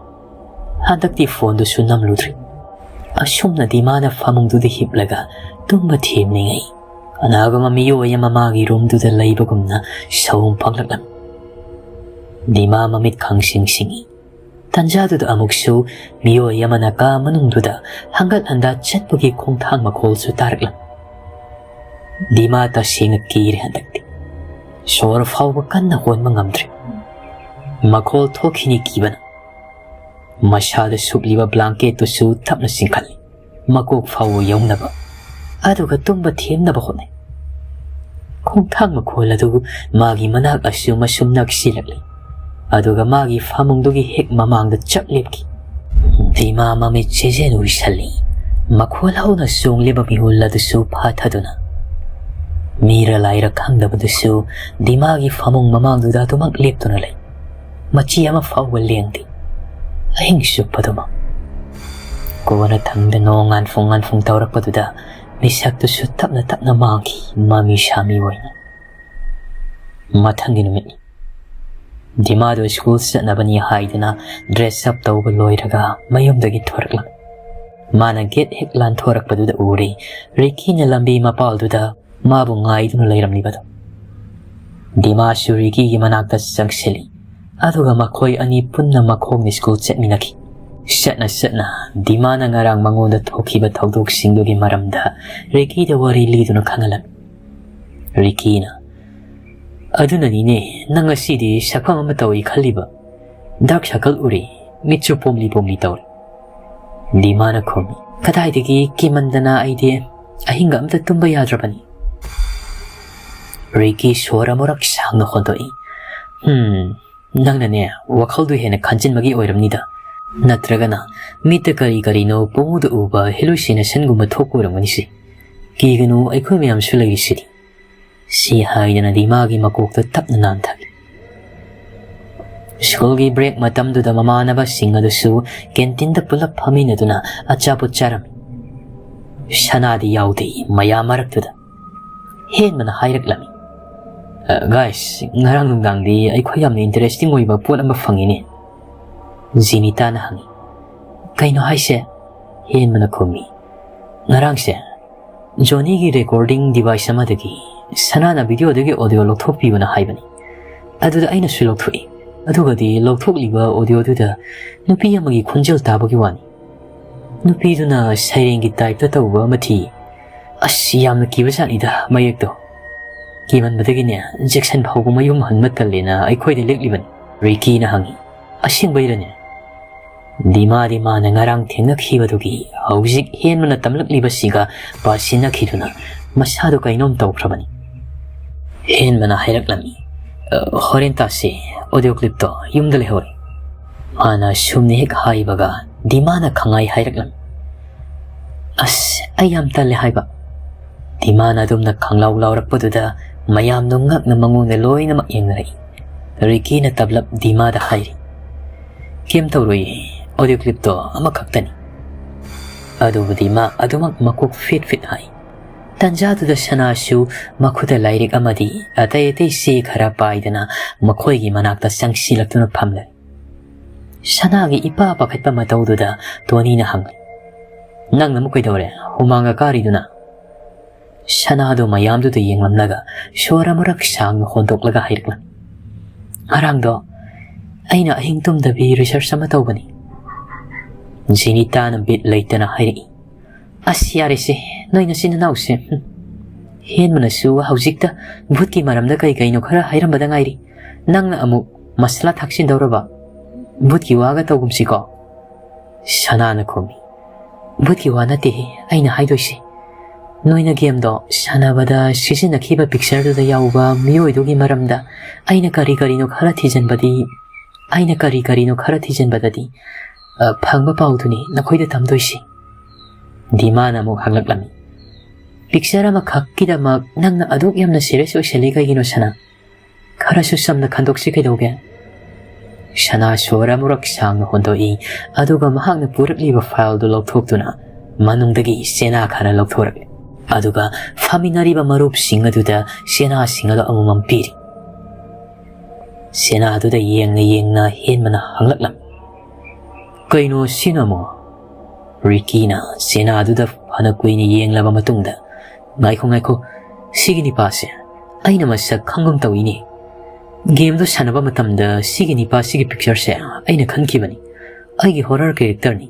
ꯍꯟꯗꯛꯇꯤ ꯐꯣꯟꯗꯨꯁꯨ ꯅꯝꯂꯨꯗ꯭ꯔꯤ꯫ ꯑꯁꯨꯝꯅ ꯗꯤꯃꯥꯅ ꯐꯃꯨꯡꯗꯨꯗ ꯍꯤꯞꯂꯒ ꯇꯨꯝꯕ ꯊꯦꯝꯂꯤꯉꯩ ꯀꯅꯥꯒꯨꯝꯕ ꯃꯤꯑꯣꯏ ꯑꯃ ꯃꯥꯒꯤ ꯔꯨꯝꯗꯨꯗ ꯂꯩꯕꯒꯨꯝꯅ ꯁꯑꯣꯝ ꯐꯪꯂꯛꯂꯝꯃꯤ꯫ ꯗꯤꯃꯥ ꯃꯃꯤꯠ ꯈꯪꯁꯤꯡ ꯁꯤꯡꯏ꯫ ꯇꯟꯖꯥꯗꯨꯗ ꯑꯃꯨꯛꯁꯨ ꯃꯤꯑꯣꯏ ꯑꯃꯅ ꯀꯥ ꯃꯅꯨꯡꯗꯨꯗ ꯍꯪꯒꯠ ꯍꯟꯗꯥ ꯆꯠꯄꯒꯤ ꯈꯣꯡꯊꯥꯡ ꯃꯈꯣꯜꯁꯨ ꯇꯥꯔꯛꯂꯝꯃꯤ꯫ ꯗꯤꯃꯥ ꯇꯁꯦꯡꯅ ꯀꯤꯔꯦ ꯍꯟꯗꯛꯇꯤ꯫ ꯁꯣꯔ ꯐꯥꯎꯕ ꯀꯟꯅ ꯍꯣꯟꯕ ꯉꯝꯗ꯭ꯔꯦ꯫ ꯃꯈꯣꯜ ꯊꯣꯛꯈꯤꯅꯤ ꯀꯤꯕꯅ꯫ ꯃꯁꯥꯗ ꯁꯨꯞꯂꯤꯕ ꯕ꯭ꯂꯥꯡꯀꯦꯠꯇꯨꯁꯨ ꯇꯞꯅ ꯆꯤꯡꯈꯠꯂꯤ꯫ ꯃꯀꯣꯛ ꯐꯥꯎꯕ ꯌꯧꯅꯕ꯫ ꯑꯗꯨꯒ ꯇꯨꯝꯕ ꯊꯦꯝꯅꯕ ꯍꯣꯠꯅꯩ꯫ ꯈꯣꯡꯊꯥꯡ ꯃꯈꯣꯜ ꯑꯗꯨ ꯃꯥꯒꯤ ꯃꯅꯥꯛ ꯑꯁꯨꯝ ꯑꯁꯨꯝ ꯅꯛꯁꯤꯜꯂꯛꯂꯤ꯫ ꯑꯗꯨꯒ ꯃꯥꯒꯤ ꯐꯃꯨꯡꯗꯨꯒꯤ ꯍꯦꯛ ꯃꯃꯥꯡꯗ ꯆꯞ ꯂꯦꯞꯈꯤ꯫ ꯗꯤꯃꯥ ꯃꯃꯤꯠ ꯆꯦꯖꯦꯟ ꯎꯏꯁꯜꯂꯤ꯫ ꯃꯈꯣꯜ ꯍꯧꯅ ꯆꯣꯡꯂꯤꯕ ꯃꯤꯍꯨꯜ ꯑꯗꯨꯁꯨ ꯐꯥꯊꯗꯨꯅ꯫ ꯃꯤꯔ ꯂꯥꯏꯔ ꯈꯪꯗꯕꯗꯨꯁꯨ ꯗꯤꯃꯥꯒꯤ ꯐꯃꯨꯡ ꯃꯃꯥꯡꯗꯨꯗ ꯑꯗꯨꯃꯛ ꯂꯦꯞꯇꯨꯅ ꯂꯩ꯫ ꯃꯆꯤ ꯑꯃ ꯐꯥꯎꯕ ꯂꯦꯡꯗꯦ꯫ ꯑꯍꯤꯡ ꯆꯨꯞꯄꯗꯨꯃꯛ꯫ ꯀꯣꯟꯅ ꯊꯪꯗ ꯅꯣꯡ ꯉꯥꯟꯐꯨꯡ ꯉꯥꯟꯐꯨꯡ ꯇꯧꯔꯛꯄꯗꯨꯗ ꯃꯤꯁꯛꯇꯨꯁꯨ ꯇꯞꯅ ꯇꯞꯅ ꯃꯥꯡꯈꯤ, ꯃꯃꯤ ꯁꯥꯃꯤ ꯑꯣꯏꯅ꯫ ꯃꯊꯪꯒꯤ ꯅꯨꯃꯤꯠꯅꯤ꯫ ꯗꯤꯃꯥꯗꯣ ꯁ꯭ꯀꯨꯜ ꯆꯠꯅꯕꯅꯤ ꯍꯥꯏꯗꯨꯅ ꯗ꯭ꯔꯦꯁ ꯑꯞ ꯇꯧꯕ ꯂꯣꯏꯔꯒ ꯃꯌꯨꯝꯗꯒꯤ ꯊꯣꯔꯛꯂꯝꯃꯤ꯫ ꯃꯥꯅ ꯒꯦꯠ ꯍꯦꯛ ꯂꯥꯟꯊꯣꯔꯛꯄꯗꯨꯗ ꯎꯔꯦ, ꯔꯤꯀꯤꯅ ꯂꯝꯕꯤ ꯃꯄꯥꯜꯗꯨꯗ ꯃꯥꯕꯨ ꯉꯥꯏꯗꯨꯅ ꯂꯩꯔꯝꯂꯤꯕꯗꯣ꯫ ꯗꯤꯃꯥꯁꯨ ꯔꯤꯀꯤꯒꯤ ꯃꯅꯥꯛꯇ ꯆꯪꯁꯤꯜꯂꯤ꯫ ꯑꯗꯨꯒ ꯃꯈꯣꯏ ꯑꯅꯤ ꯄꯨꯟꯅ ꯃꯈꯣꯡꯅ ꯁ꯭ꯀꯨꯜ ꯆꯠꯃꯤꯟꯅꯈꯤ꯫ ꯆꯠꯅ ꯆꯠꯅ ꯗꯤꯃꯥꯅ ꯉꯔꯥꯡ ꯃꯉꯣꯟꯗ ꯊꯣꯛꯈꯤꯕ ꯊꯧꯗꯣꯛꯁꯤꯡꯗꯨꯒꯤ ꯃꯔꯝꯗ ꯔꯤꯀꯤꯗ ꯋꯥꯔꯤ ꯂꯤꯗꯨꯅ ꯈꯪꯍꯜꯂꯝꯃꯤ꯫ ꯔꯤꯀꯤꯅ, "ꯑꯗꯨꯅꯅꯤꯅꯦ, ꯅꯪ ꯉꯁꯤꯗꯤ ꯁꯛꯐꯝ ꯑꯃ ꯇꯧꯏ ꯈꯜꯂꯤꯕ꯫ ꯗꯥꯔꯛ ꯁꯔꯀꯜ ꯎꯔꯤ, ꯃꯤꯠꯁꯨ ꯄꯣꯝꯂꯤ ꯄꯣꯝꯂꯤ ꯇꯧꯔꯤ꯫" ꯗꯤꯃꯥꯅ ꯈꯨꯝꯃꯤ, "ꯀꯗꯥꯏꯗꯒꯤ, ꯀꯤꯃꯟꯗꯅ ꯑꯩꯗꯤ ꯑꯍꯤꯡꯒ ꯑꯝꯇ ꯇꯨꯝꯕ ꯌꯥꯗ꯭ꯔꯕꯅꯤ꯫" ꯔꯤꯀꯤ ꯁꯣꯔ ꯑꯃꯨꯔꯛ ꯁꯥꯡꯅ ꯍꯣꯟꯗꯣꯛꯏ꯫ "ꯍꯝ, ꯅꯪꯅꯅꯦ, ꯋꯥꯈꯜꯗꯨ ꯍꯦꯟꯅ ꯈꯟꯖꯤꯟꯕꯒꯤ ꯑꯣꯏꯔꯝꯅꯤꯗ꯫ ꯅꯠꯇ꯭ꯔꯒꯅ ꯃꯤꯠꯇ ꯀꯔꯤ ꯀꯔꯤꯅꯣ ꯄꯨꯡꯎꯗ ꯎꯕ ꯍꯦꯂꯨꯁꯤꯅꯦꯁꯟꯒꯨꯝꯕ ꯊꯣꯛꯄ ꯑꯣꯏꯔꯝꯒꯅꯤꯁꯦ꯫ ꯀꯤꯒꯅꯨ, ꯑꯩꯈꯣꯏ ꯃꯌꯥꯝꯁꯨ ꯂꯩꯔꯤꯁꯤꯗꯤ꯫" ꯁꯤ ꯍꯥꯏꯗꯅ ꯗꯤꯃꯥꯒꯤ ꯃꯀꯣꯛꯇ ꯇꯞꯅ ꯅꯥꯟꯊꯈꯤ꯫ ꯁ꯭ꯀꯨꯜꯒꯤ ꯕ꯭ꯔꯦꯛ ꯃꯇꯝꯗꯨꯗ ꯃꯃꯥꯟꯅꯕꯁꯤꯡ ꯑꯗꯨꯁꯨ ꯀꯦꯟꯇꯤꯟꯗ ꯄꯨꯂꯞ ꯐꯝꯃꯤꯟꯅꯗꯨꯅ ꯑꯆꯥꯄꯣꯠ ꯆꯥꯔꯝꯃꯤ꯫ ꯁꯅꯥꯗꯤ ꯌꯥꯎꯗꯦ ꯃꯌꯥꯝ ꯃꯔꯛꯇꯨꯗ꯫ ꯍꯦꯟꯕꯅ ꯍꯥꯏꯔꯛꯂꯝꯃꯤ, "ꯑ, ꯒꯥꯏꯁ, ꯉꯔꯥꯡ ꯅꯨꯡꯗꯥꯡꯗꯤ ꯑꯩꯈꯣꯏ ꯌꯥꯝꯅ ꯏꯟꯇꯔꯦꯁꯇꯤꯡ ꯑꯣꯏꯕ ꯄꯣꯠ ꯑꯃ ꯐꯪꯉꯤꯅꯦ꯫" ꯖꯤꯅꯤꯇꯥꯅ ꯍꯪꯉꯤ꯫ "ꯀꯩꯅꯣ ꯍꯥꯏꯁꯦ?" ꯍꯦꯟꯕꯅ ꯈꯨꯝꯃꯤ, "ꯉꯔꯥꯡꯁꯦ ꯖꯣꯅꯤꯒꯤ ꯔꯦꯀꯣꯔꯗꯤꯡ ꯗꯤꯚꯥꯏꯁ ꯑꯃꯗꯒꯤ ꯁꯅꯥꯅ ꯚꯤꯗꯤꯑꯣꯗꯒꯤ ꯑꯣꯗꯤꯑꯣ ꯂꯧꯊꯣꯛꯄꯤꯌꯨꯅ ꯍꯥꯏꯕꯅꯤ꯫ ꯑꯗꯨꯗ ꯑꯩꯅꯁꯨ ꯂꯧꯊꯣꯛꯏ꯫ ꯑꯗꯨꯒꯗꯤ ꯂꯧꯊꯣꯛꯂꯤꯕ ꯑꯣꯗꯤꯑꯣꯗꯨꯗ ꯅꯨꯄꯤ ꯑꯃꯒꯤ ꯈꯣꯟꯖꯦꯜ ꯇꯥꯕꯒꯤ ꯋꯥꯅꯤ꯫ ꯅꯨꯄꯤꯗꯨꯅ ꯁꯩꯔꯦꯡꯒꯤ ꯇꯥꯏꯞꯇ ꯇꯧꯕ ꯑꯃ ꯊꯤ꯫ ꯑꯁ, ꯌꯥꯝꯅ ꯀꯤꯕ ꯖꯥꯠꯅꯤꯗ ꯃꯌꯦꯛꯇꯣ꯫ ꯀꯤꯃꯟꯕꯗꯒꯤꯅꯦ, ꯖꯦꯛꯁꯟ ꯐꯥꯎꯕ ꯃꯌꯨꯝ ꯍꯟꯕ ꯇꯜꯂꯦꯅ ꯑꯩꯈꯣꯏꯗ ꯂꯦꯛꯂꯤꯕꯅꯤ꯫" ꯔꯤꯀꯤꯅ ꯍꯪꯉꯤ, "ꯑꯁꯦꯡꯕꯩꯔꯅꯦ?" ꯗꯤꯃꯥꯗꯤ ꯃꯥꯅ ꯉꯔꯥꯡ ꯊꯦꯡꯅꯈꯤꯕꯗꯨꯒꯤ ꯍꯧꯖꯤꯛ ꯍꯦꯟꯕꯅ ꯇꯝꯂꯛꯂꯤꯕꯁꯤꯒ ꯄꯥꯁꯤꯟꯅꯈꯤꯗꯨꯅ ꯃꯁꯥꯗꯨ ꯀꯩꯅꯣꯝ ꯇꯧꯈ꯭ꯔꯕꯅꯤ꯫ ꯍꯦꯟꯕꯅ ꯍꯥꯏꯔꯛꯂꯝꯃꯤ, "ꯑ, ꯍꯣꯔꯦꯟ ꯇꯥꯁꯤ, ꯑꯣꯗꯤꯑꯣ ꯀ꯭ꯂꯤꯞꯇꯣ ꯌꯨꯝꯗ ꯂꯩꯍꯧꯔꯦ꯫" ꯃꯥꯅ ꯁꯨꯝꯅ ꯍꯦꯛ ꯍꯥꯏꯕꯒ ꯗꯤꯃꯥꯅ ꯈꯪꯉꯥꯏ ꯍꯥꯏꯔꯛꯂꯝꯃꯤ꯫ "ꯑꯁ, ꯑꯩ ꯌꯥꯝ ꯇꯜꯂꯦ ꯍꯥꯏꯕ꯫" ꯗꯤꯃꯥꯅ ꯑꯗꯨꯝꯅ ꯈꯪꯂꯥꯎ ꯂꯥꯎꯔꯛꯄꯗꯨꯗ ꯃꯌꯥꯝꯗꯣ ꯉꯛꯅ ꯃꯉꯣꯟꯗ ꯂꯣꯏꯅꯃꯛ ꯌꯦꯡꯅꯔꯛꯏ꯫ ꯔꯤꯀꯤꯅ ꯇꯞꯂꯞ ꯗꯤꯃꯥꯗ ꯍꯥꯏꯔꯤ, "ꯀꯩꯝ ꯇꯧꯔꯣꯏꯌꯦ, ꯑꯣꯗꯤꯑꯣ ꯀ꯭ꯂꯤꯞꯇꯣ ꯑꯃꯈꯛꯇꯅꯤ꯫" ꯑꯗꯨꯕꯨ ꯗꯤꯃꯥ ꯑꯗꯨꯃꯛ ꯃꯀꯣꯛ ꯐꯤꯠ ꯐꯤꯠ ꯍꯥꯏ꯫ ꯇꯟꯖꯥꯗꯨꯗ ꯁꯅꯥꯁꯨ ꯃꯈꯨꯠꯇ ꯂꯥꯏꯔꯤꯛ ꯑꯃꯗꯤ ꯑꯇꯩ ꯑꯇꯩ ꯆꯦ ꯈꯔ ꯄꯥꯏꯗꯅ ꯃꯈꯣꯏꯒꯤ ꯃꯅꯥꯛꯇ ꯆꯪꯁꯤꯜꯂꯛꯇꯨꯅ ꯐꯝꯂꯦ꯫ ꯁꯅꯥꯒꯤ ꯏꯄꯥ ꯄꯥꯈꯠꯄ ꯃꯇꯧꯗꯨꯗ ꯇꯣꯅꯤꯅ ꯍꯪꯂꯦ, "ꯅꯪꯅ ꯑꯃꯨꯛ ꯀꯩꯗꯧꯔꯦ? ꯍꯨꯃꯥꯡꯒ ꯀꯥꯔꯤꯗꯨꯅ?" ꯁꯅꯥꯗꯣ ꯃꯌꯥꯝꯗꯨꯗ ꯌꯦꯡꯂꯝꯂꯒ ꯁꯣꯔ ꯑꯃꯨꯔꯛ ꯁꯥꯡꯅ ꯍꯣꯟꯗꯣꯛꯂꯒ ꯍꯥꯏꯔꯛꯂꯦ, "ꯉꯔꯥꯡꯗꯣ ꯑꯩꯅ ꯑꯍꯤꯡ ꯇꯨꯝꯗꯕꯤ research ꯑꯃ ꯇꯧꯕꯅꯤ꯫ ꯖꯦꯅꯤꯇꯥꯅ ꯕꯤꯠ ꯂꯩꯇꯅ ꯍꯥꯏꯔꯛꯏ꯫ ꯑꯁ, ꯌꯥꯔꯦꯁꯦ, ꯅꯣꯏ ꯅꯆꯤꯟ ꯅꯅꯥꯎꯁꯦ꯫ ꯍꯝ꯫ ꯍꯦꯟꯕꯅꯁꯨ ꯍꯧꯖꯤꯛꯇ ꯚꯨꯠꯀꯤ ꯃꯔꯝꯗ ꯀꯩ ꯀꯩꯅꯣ ꯈꯔ ꯍꯥꯏꯔꯝꯕꯗ ꯉꯥꯏꯔꯤ꯫ ꯅꯪꯅ ꯑꯃꯨꯛ ꯃꯁꯂꯥ ꯊꯥꯛꯆꯤꯟꯗꯧꯔꯕ? ꯚꯨꯠꯀꯤ ꯋꯥꯒ ꯇꯧꯒꯨꯝꯁꯤꯀꯣ꯫ ꯁꯅꯥꯅ ꯈꯨꯝꯃꯤ꯫ ꯚꯨꯠꯀꯤ ꯋꯥ ꯅꯠꯇꯦꯍꯦ ꯑꯩꯅ ꯍꯥꯏꯗꯣꯏꯁꯦ꯫ ꯅꯣꯏꯅ gameꯗꯣ ꯁꯥꯟꯅꯕꯗ ꯁꯤꯖꯤꯟꯅꯈꯤꯕ pictureꯗꯨꯗ ꯌꯥꯎꯕ ꯃꯤꯑꯣꯏꯗꯨꯒꯤ ꯃꯔꯝꯗ ꯑꯩꯅ ꯀꯔꯤ ꯀꯔꯤꯅꯣ ꯈꯔ ꯊꯤꯖꯤꯟꯕꯗꯤ, ꯑꯩꯅ ꯀꯔꯤ ꯀꯔꯤꯅꯣ ꯈꯔ ꯊꯤꯖꯤꯟꯕꯗꯗꯤ, ꯑ, ꯐꯪꯕ ꯄꯥꯎꯗꯨꯅꯤ ꯅꯈꯣꯏꯗ ꯇꯝꯗꯣꯏꯁꯤ꯫ ꯗꯤꯃꯥꯅ ꯑꯃꯨꯛ ꯍꯪꯂꯛꯂꯝꯃꯤ꯫ Picture ꯑꯃꯈꯛꯀꯤꯗꯃꯛ ꯅꯪꯅ ꯑꯗꯨꯛ ꯌꯥꯝꯅ serious ꯑꯣꯏꯁꯜꯂꯤ ꯀꯩꯒꯤꯅꯣ, ꯁꯅꯥ? ꯈꯔꯁꯨ ꯆꯝꯅ ꯈꯟꯗꯣꯛꯁꯤ ꯀꯩꯗꯧꯒꯦ? ꯁꯅꯥ ꯁꯣꯔ ꯑꯃꯨꯔꯛ ꯁꯥꯡꯅ ꯍꯣꯟꯗꯣꯛꯏ, ꯑꯗꯨꯒ ꯃꯍꯥꯛꯅ ꯄꯨꯔꯛꯂꯤꯕ fileꯗꯨ ꯂꯧꯊꯣꯛꯇꯨꯅ ꯃꯅꯨꯡꯗꯒꯤ ꯆꯦꯅꯥ ꯈꯔ ꯂꯧꯊꯣꯔꯛꯂꯦ꯫ ꯑꯗꯨꯒ ꯐꯝꯃꯤꯟꯅꯔꯤꯕ ꯃꯔꯨꯞꯁꯤꯡ ꯑꯗꯨꯗ ꯆꯦꯅꯥꯁꯤꯡ ꯑꯗꯨ ꯑꯃꯃꯝ ꯄꯤꯔꯤ꯫ ꯆꯦꯅꯥꯗꯨꯗ ꯌꯦꯡꯅ ꯌꯦꯡꯅ ꯍꯦꯟꯕꯅ ꯍꯪꯂꯛꯂꯝꯃꯤ, "ꯀꯩꯅꯣ ꯁꯤꯅ ꯑꯃꯨꯛ?" ꯔꯤꯀꯤꯅ ꯆꯦꯅꯥꯗꯨꯗ ꯐꯅ ꯀꯨꯏꯅ ꯌꯦꯡꯂꯕ ꯃꯇꯨꯡꯗ, "ꯉꯥꯏꯈꯣ, ꯉꯥꯏꯈꯣ, ꯁꯤꯒꯤ ꯅꯤꯄꯥꯁꯦ ꯑꯩꯅ ꯃꯁꯛ ꯈꯪꯒꯨꯝ ꯇꯧꯏꯅꯦ꯫ Gameꯗꯣ ꯁꯥꯟꯅꯕ ꯃꯇꯝꯗ ꯁꯤꯒꯤ ꯅꯤꯄꯥꯁꯤꯒꯤ pictureꯁꯦ ꯑꯩꯅ ꯈꯟꯈꯤꯕꯅꯤ꯫ ꯑꯩꯒꯤ horror characterꯅꯤ꯫"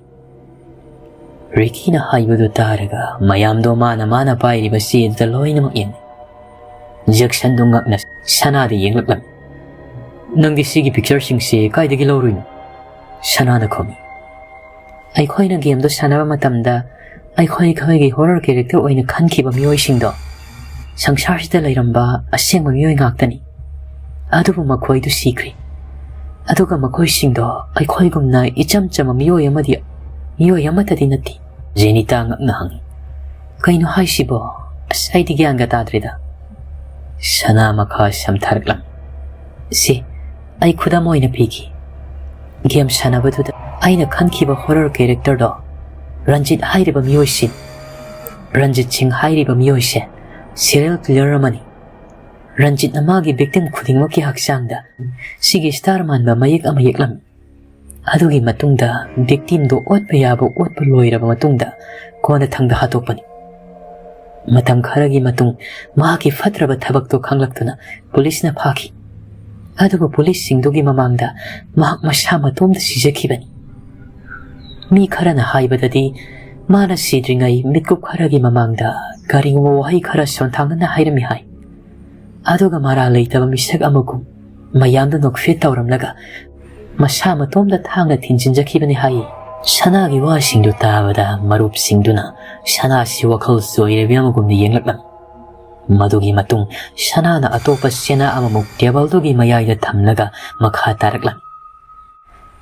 ꯔꯤꯀꯤꯅ ꯍꯥꯏꯕꯗꯨ ꯇꯥꯔꯒ ꯃꯌꯥꯝꯗꯣ ꯃꯥꯅ ꯃꯥꯅ ꯄꯥꯏꯔꯤꯕ ꯆꯦꯗꯨꯗ ꯂꯣꯏꯅꯃꯛ ꯌꯦꯡꯉꯤ꯫ ꯖꯦꯛꯁꯟꯗꯣ ꯉꯛꯅ ꯁꯅꯥꯗ ꯌꯦꯡꯂꯛꯂꯝꯃꯤ꯫ "ꯅꯪꯗꯤ ꯁꯤꯒꯤ pictureꯁꯤꯡꯁꯦ ꯀꯥꯏꯗꯒꯤ ꯂꯧꯔꯨꯏꯅꯣ?" ꯁꯅꯥꯅ ꯈꯨꯝꯃꯤ꯫ "ꯑꯩꯈꯣꯏꯅ gameꯗꯣ ꯁꯥꯟꯅꯕ ꯃꯇꯝꯗ ꯑꯩꯈꯣꯏ ꯑꯩꯈꯣꯏꯒꯤ horror character ꯑꯣꯏꯅ ꯈꯟꯈꯤꯕ ꯃꯤꯑꯣꯏꯁꯤꯡꯗꯣ ꯁꯪꯁꯥꯔꯁꯤꯗ ꯂꯩꯔꯝꯕ ꯑꯁꯦꯡꯕ ꯃꯤꯑꯣꯏ ꯉꯥꯛꯇꯅꯤ꯫ ꯑꯗꯨꯕꯨ ꯃꯈꯣꯏꯗꯨ ꯁꯤꯈ꯭ꯔꯦ꯫ ꯑꯗꯨꯒ ꯃꯈꯣꯏꯁꯤꯡꯗꯣ ꯑꯩꯈꯣꯏꯒꯨꯝꯅ ꯏꯆꯝ ꯆꯝꯕ ꯃꯤꯑꯣꯏ ꯑꯃꯗꯤ, ꯃꯤꯑꯣꯏ ꯑꯃꯠꯇꯗꯤ ꯅꯠꯇꯦ꯫" ꯖꯦꯅꯤꯇꯥ ꯉꯛꯅ ꯍꯪꯉꯤ꯫ "ꯀꯩꯅꯣ ꯍꯥꯏꯁꯤꯕꯣ? ꯑꯁ, ꯑꯩꯗꯤ ꯒ꯭ꯌꯥꯟꯒ ꯇꯥꯗ꯭ꯔꯦꯗ꯫" ꯁꯅꯥ ꯃꯈꯥ ꯁꯝꯊꯔꯛꯂꯝꯃꯤ꯫ "ꯁꯤ, ꯑꯩ ꯈꯨꯗꯝ ꯑꯣꯏꯅ ꯄꯤꯒꯦ꯫ Game ꯁꯥꯟꯅꯕꯗꯨꯗ ꯑꯩꯅ ꯈꯟꯈꯤꯕ horror characterꯗꯣ ꯔꯟꯖꯤꯠ ꯍꯥꯏꯔꯤꯕ ꯃꯤꯑꯣꯏꯁꯤ, ꯔꯟꯖꯤꯠ ꯁꯤꯡ ꯍꯥꯏꯔꯤꯕ ꯃꯤꯑꯣꯏꯁꯦ serial killer ꯑꯃꯅꯤ꯫ ꯔꯟꯖꯤꯠꯅ ꯃꯥꯒꯤ victim ꯈꯨꯗꯤꯡꯃꯛꯀꯤ ꯍꯛꯆꯥꯡꯗ ꯁꯤꯒꯤ star ꯃꯥꯟꯕ ꯃꯌꯦꯛ ꯑꯃ ꯌꯦꯛꯂꯝꯃꯤ꯫ ꯑꯗꯨꯒꯤ ꯃꯇꯨꯡꯗ victimꯗꯣ ꯑꯣꯠꯄ ꯌꯥꯕ ꯑꯣꯠꯄ ꯂꯣꯏꯔꯕ ꯃꯇꯨꯡꯗ ꯀꯣꯟꯅꯊꯪꯗ ꯍꯥꯠꯇꯣꯛꯄꯅꯤ꯫ ꯃꯇꯝ ꯈꯔꯒꯤ ꯃꯇꯨꯡ ꯃꯍꯥꯛꯀꯤ ꯐꯠꯇ꯭ꯔꯕ ꯊꯕꯛꯇꯣ ꯈꯪꯂꯛꯇꯨꯅ ꯄꯨꯂꯤꯁꯅ ꯐꯥꯈꯤ꯫ ꯑꯗꯨꯕꯨ ꯄꯨꯂꯤꯁꯁꯤꯡꯗꯨꯒꯤ ꯃꯃꯥꯡꯗ ꯃꯍꯥꯛ ꯃꯁꯥ ꯃꯇꯣꯝꯇ ꯁꯤꯖꯈꯤꯕꯅꯤ꯫ ꯃꯤ ꯈꯔꯅ ꯍꯥꯏꯕꯗꯗꯤ, ꯃꯥꯅ ꯁꯤꯗ꯭ꯔꯤꯉꯩ ꯃꯤꯠꯀꯨꯞ ꯈꯔꯒꯤ ꯃꯃꯥꯡꯗ ꯀꯔꯤꯒꯨꯝꯕ ꯋꯥꯍꯩ ꯈꯔ ꯁꯣꯟꯊꯥꯡꯅꯅ ꯍꯥꯏꯔꯝꯃꯤ ꯍꯥꯏ꯫ ꯑꯗꯨꯒ ꯃꯔꯥꯜ ꯂꯩꯇꯕ ꯃꯤꯁꯛ ꯑꯃꯒꯨꯝ ꯃꯌꯥꯝꯗ ꯅꯣꯛꯐꯦꯠ ꯇꯧꯔꯝꯂꯒ ꯃꯁꯥ ꯃꯇꯣꯝꯗ ꯊꯥꯡꯅ ꯊꯤꯟꯖꯤꯟꯖꯈꯤꯕꯅꯤ ꯍꯥꯏꯌꯦ꯫ ꯁꯅꯥꯒꯤ ꯋꯥꯁꯤꯡꯗꯨ ꯇꯥꯕꯗ ꯃꯔꯨꯞꯁꯤꯡꯗꯨꯅ ꯁꯅꯥꯁꯤ ꯋꯥꯈꯜ ꯆꯣꯏꯔꯕꯤ ꯑꯃꯒꯨꯝꯅ ꯌꯦꯡꯂꯛꯂꯝꯃꯤ꯫ ꯃꯗꯨꯒꯤ ꯃꯇꯨꯡ ꯁꯅꯥꯅ ꯑꯇꯣꯞꯄ ꯁꯦꯅꯥ ꯑꯃꯃꯨꯛ ꯇꯦꯕꯜꯗꯨꯒꯤ ꯃꯌꯥꯏꯗ ꯊꯝꯂꯒ ꯃꯈꯥ ꯇꯥꯔꯛꯂꯝꯃꯤ꯫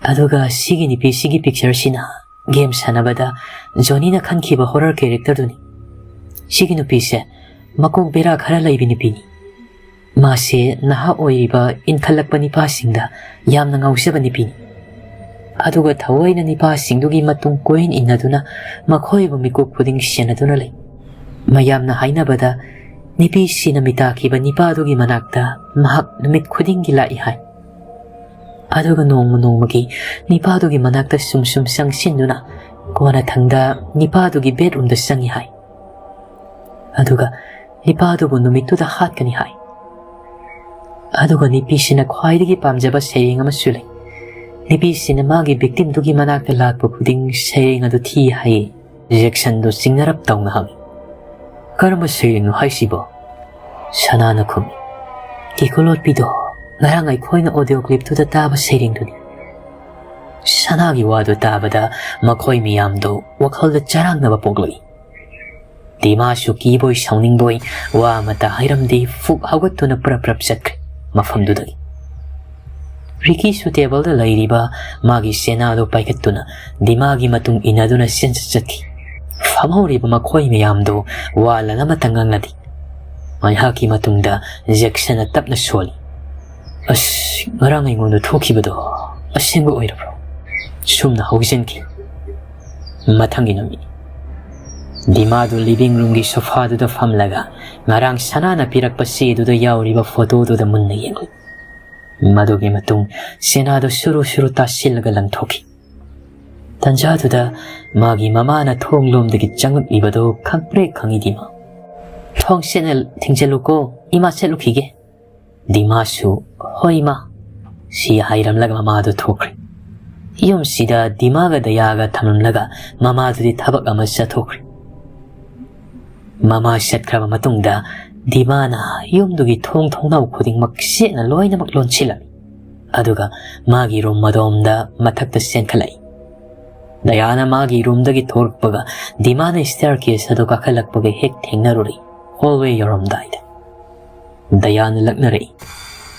ꯑꯗꯨꯒ ꯁꯤꯒꯤ ꯅꯨꯄꯤꯁꯤꯒꯤ ꯄꯤꯛꯆꯔꯁꯤꯅ ꯒꯦꯝ ꯁꯥꯟꯅꯕꯗ ꯖꯣꯅꯤꯅ ꯈꯟꯈꯤꯕ ꯍꯣꯔꯔ ꯀꯦꯔꯦꯛꯇꯔꯗꯨꯅꯤ꯫ ꯁꯤꯒꯤ ꯅꯨꯄꯤꯁꯦ ꯃꯀꯣꯛ ꯕꯦꯔꯥ ꯈꯔ ꯂꯩꯕꯤ ꯅꯨꯄꯤꯅꯤ꯫ ꯃꯥꯁꯦ ꯅꯍꯥ ꯑꯣꯏꯔꯤꯕ ꯏꯟꯈꯠꯂꯛꯄ ꯅꯤꯄꯥꯁꯤꯡꯗ ꯌꯥꯝꯅ ꯉꯥꯎꯖꯕ ꯅꯨꯄꯤꯅꯤ꯫ ꯑꯗꯨꯒ ꯊꯑꯣꯏꯅ ꯅꯤꯄꯥꯁꯤꯡꯗꯨꯒꯤ ꯃꯇꯨꯡ ꯀꯣꯏꯟ ꯏꯟꯅꯗꯨꯅ ꯃꯈꯣꯏꯕꯨ ꯃꯤꯀꯨꯞ ꯈꯨꯗꯤꯡ ꯁꯦꯟꯅꯗꯨꯅ ꯂꯩ꯫ ꯃꯌꯥꯝꯅ ꯍꯥꯏꯅꯕꯗ ꯅꯨꯄꯤꯁꯤꯅ ꯃꯤꯇꯥꯈꯤꯕ ꯅꯤꯄꯥꯗꯨꯒꯤ ꯃꯅꯥꯛꯇ ꯃꯍꯥꯛ ꯅꯨꯃꯤꯠ ꯈꯨꯗꯤꯡꯒꯤ ꯂꯥꯛꯏ ꯍꯥꯏ꯫ ꯑꯗꯨꯒ ꯅꯣꯡꯃ ꯅꯣꯡꯃꯒꯤ ꯅꯤꯄꯥꯗꯨꯒꯤ ꯃꯅꯥꯛꯇ ꯁꯨꯝ ꯁꯨꯝ ꯆꯪꯁꯤꯟꯗꯨꯅ ꯀꯣꯟꯅꯊꯪꯗ ꯅꯤꯄꯥꯗꯨꯒꯤ ꯕꯦꯗꯔꯨꯝꯗ ꯆꯪꯏ ꯍꯥꯏ꯫ ꯑꯗꯨꯒ ꯅꯤꯄꯥꯗꯨꯕꯨ ꯅꯨꯃꯤꯠꯇꯨꯗ ꯍꯥꯠꯀꯅꯤ ꯍꯥꯏ꯫ ꯑꯗꯨꯒ ꯅꯨꯄꯤꯁꯤꯅ ꯈ꯭ꯋꯥꯏꯗꯒꯤ ꯄꯥꯝꯖꯕ ꯁꯩꯔꯦꯡ ꯑꯃꯁꯨ ꯂꯩ꯫ ꯅꯨꯄꯤꯁꯤꯅ ꯃꯥꯒꯤ ꯚꯤꯛꯇꯤꯝꯗꯨꯒꯤ ꯃꯅꯥꯛꯇ ꯂꯥꯛꯄ ꯈꯨꯗꯤꯡ ꯁꯩꯔꯦꯡ ꯑꯗꯨ ꯊꯤ ꯍꯥꯏꯌꯦ꯫ ꯖꯦꯛꯁꯟꯗꯨ ꯆꯤꯡꯅꯔꯞ ꯇꯧꯅ ꯍꯪꯉꯤ, "ꯀꯔꯝꯕ ꯁꯩꯔꯦꯡꯅꯣ ꯍꯥꯏꯁꯤꯕꯣ?" ꯁꯅꯥꯅ ꯈꯨꯝꯃꯤ, "ꯀꯤꯀꯨꯂꯣꯠꯄꯤꯗꯣ ꯉꯔꯥꯡ ꯑꯩꯈꯣꯏꯅ ꯑꯣꯗꯤꯑꯣ ꯀ꯭ꯂꯤꯞꯇꯨꯗ ꯇꯥꯕ ꯁꯩꯔꯦꯡꯗꯨꯅꯤ꯫" ꯁꯅꯥꯒꯤ ꯋꯥꯗꯨ ꯇꯥꯕꯗ ꯃꯈꯣꯏ ꯃꯤꯌꯥꯝꯗꯨ ꯋꯥꯈꯜꯗ ꯆꯔꯥꯡꯅꯕ ꯄꯣꯛꯂꯛꯏ꯫ ꯗꯤꯃꯥꯁꯨ ꯀꯤꯕꯣꯏ ꯁꯥꯎꯅꯤꯡꯕꯣꯏ ꯋꯥ ꯑꯃꯠꯇ ꯍꯥꯏꯔꯝꯗꯦ, ꯐꯨꯛ ꯍꯧꯒꯠꯇꯨꯅ ꯄ꯭ꯔꯞ ꯄ꯭ꯔꯞ ꯆꯠꯈ꯭ꯔꯦ ꯃꯐꯝꯗꯨꯗꯒꯤ꯫ ꯔꯤꯀꯤꯁꯨ ꯇꯦꯕꯜꯗ ꯂꯩꯔꯤꯕ ꯃꯥꯒꯤ ꯁꯦꯅꯥꯗꯨ ꯄꯥꯏꯈꯠꯇꯨꯅ ꯗꯤꯃꯥꯒꯤ ꯃꯇꯨꯡ ꯏꯟꯅꯗꯨꯅ ꯆꯦꯟꯆꯠ ꯆꯠꯈꯤ꯫ ꯐꯝꯍꯧꯔꯤꯕ ꯃꯈꯣꯏ ꯃꯌꯥꯝꯗꯨ ꯋꯥ ꯂꯥꯟ ꯑꯃꯠꯇ ꯉꯥꯡꯅꯗꯦ꯫ ꯉꯥꯏꯍꯥꯛꯀꯤ ꯃꯇꯨꯡꯗ ꯖꯦꯛꯁꯟꯅ ꯇꯞꯅ ꯁꯣꯜꯂꯤ, "ꯑꯁ, ꯉꯔꯥꯡ ꯑꯩꯉꯣꯟꯗ ꯊꯣꯛꯈꯤꯕꯗꯣ ꯑꯁꯦꯡꯕ ꯑꯣꯏꯔꯕ꯭ꯔꯣ?" ꯁꯨꯝꯅ ꯍꯧꯖꯤꯟꯈꯤ꯫ ꯃꯊꯪꯒꯤ ꯅꯨꯃꯤꯠ, ꯗꯤꯃꯥꯗꯨ ꯂꯤꯚꯤꯡ ꯔꯨꯝꯒꯤ ꯁꯣꯐꯥꯗꯨꯗ ꯐꯝꯂꯒ ꯉꯔꯥꯡ ꯁꯅꯥꯅ ꯄꯤꯔꯛꯄ ꯆꯦꯗꯨꯗ ꯌꯥꯎꯔꯤꯕ ꯐꯣꯇꯣꯗꯨꯗ ꯃꯨꯟꯅ ꯌꯦꯡꯂꯤ꯫ ꯃꯗꯨꯒꯤ ꯃꯇꯨꯡ ꯁꯦꯅꯥꯗꯨ ꯁꯨꯔꯨ ꯁꯨꯔꯨ ꯇꯥꯁꯤꯜꯂꯒ ꯂꯪꯊꯣꯛꯈꯤ꯫ ꯇꯟꯖꯥꯗꯨꯗ ꯃꯥꯒꯤ ꯃꯃꯥꯅ ꯊꯣꯡ ꯂꯣꯝꯗꯒꯤ ꯆꯪꯂꯛꯂꯤꯕꯗꯨ ꯈꯪꯄ꯭ꯔꯦꯛ ꯈꯪꯉꯤ ꯗꯤꯃꯥ꯫ "ꯊꯣꯡ ꯁꯦꯡꯅ ꯊꯤꯡꯖꯤꯜꯂꯨꯀꯣ, ꯏꯃꯥ ꯆꯠꯂꯨꯈꯤꯒꯦ꯫" ꯗꯤꯃꯥꯁꯨ "ꯍꯣꯏ ꯏꯃꯥ" ꯁꯤ ꯍꯥꯏꯔꯝꯂꯒ ꯃꯃꯥꯗꯨ ꯊꯣꯛꯈ꯭ꯔꯦ꯫ ꯌꯨꯝꯁꯤꯗ ꯗꯤꯃꯥꯒ ꯗꯌꯥꯒ ꯊꯝꯂꯝꯂꯒ ꯃꯃꯥꯗꯨꯗꯤ ꯊꯕꯛ ꯑꯃ ꯆꯠꯊꯣꯛꯈ꯭ꯔꯦ꯫ ꯃꯃꯥ ꯆꯠꯈ꯭ꯔꯕ ꯃꯇꯨꯡꯗ ꯗꯤꯃꯥꯅ ꯌꯨꯝꯗꯨꯒꯤ ꯊꯣꯡ ꯊꯣꯡꯅꯥꯎ ꯈꯨꯗꯤꯡꯃꯛ ꯆꯦꯠꯅ ꯂꯣꯏꯅꯃꯛ ꯂꯣꯟꯁꯤꯜꯂꯝꯃꯤ꯫ ꯑꯗꯨꯒ ꯃꯥꯒꯤ ꯔꯨꯝ ꯑꯗꯣꯝꯗ ꯃꯊꯛꯇ ꯆꯦꯟꯈꯠꯂꯛꯏ꯫ ꯗꯌꯥꯅ ꯃꯥꯒꯤ ꯔꯨꯝꯗꯒꯤ ꯊꯣꯔꯛꯄꯒ ꯗꯤꯃꯥꯅ ꯁ꯭ꯇꯦꯌꯔ ꯀꯦꯁ ꯑꯗꯨ ꯀꯥꯈꯠꯂꯛꯄꯒ ꯍꯦꯛ ꯊꯦꯡꯅꯔꯨꯔꯦ꯫ ꯍꯣꯜꯋꯦ ꯌꯧꯔꯝꯗꯥꯏꯗ ꯗꯌꯥꯅ ꯂꯛꯅꯔꯛꯏ꯫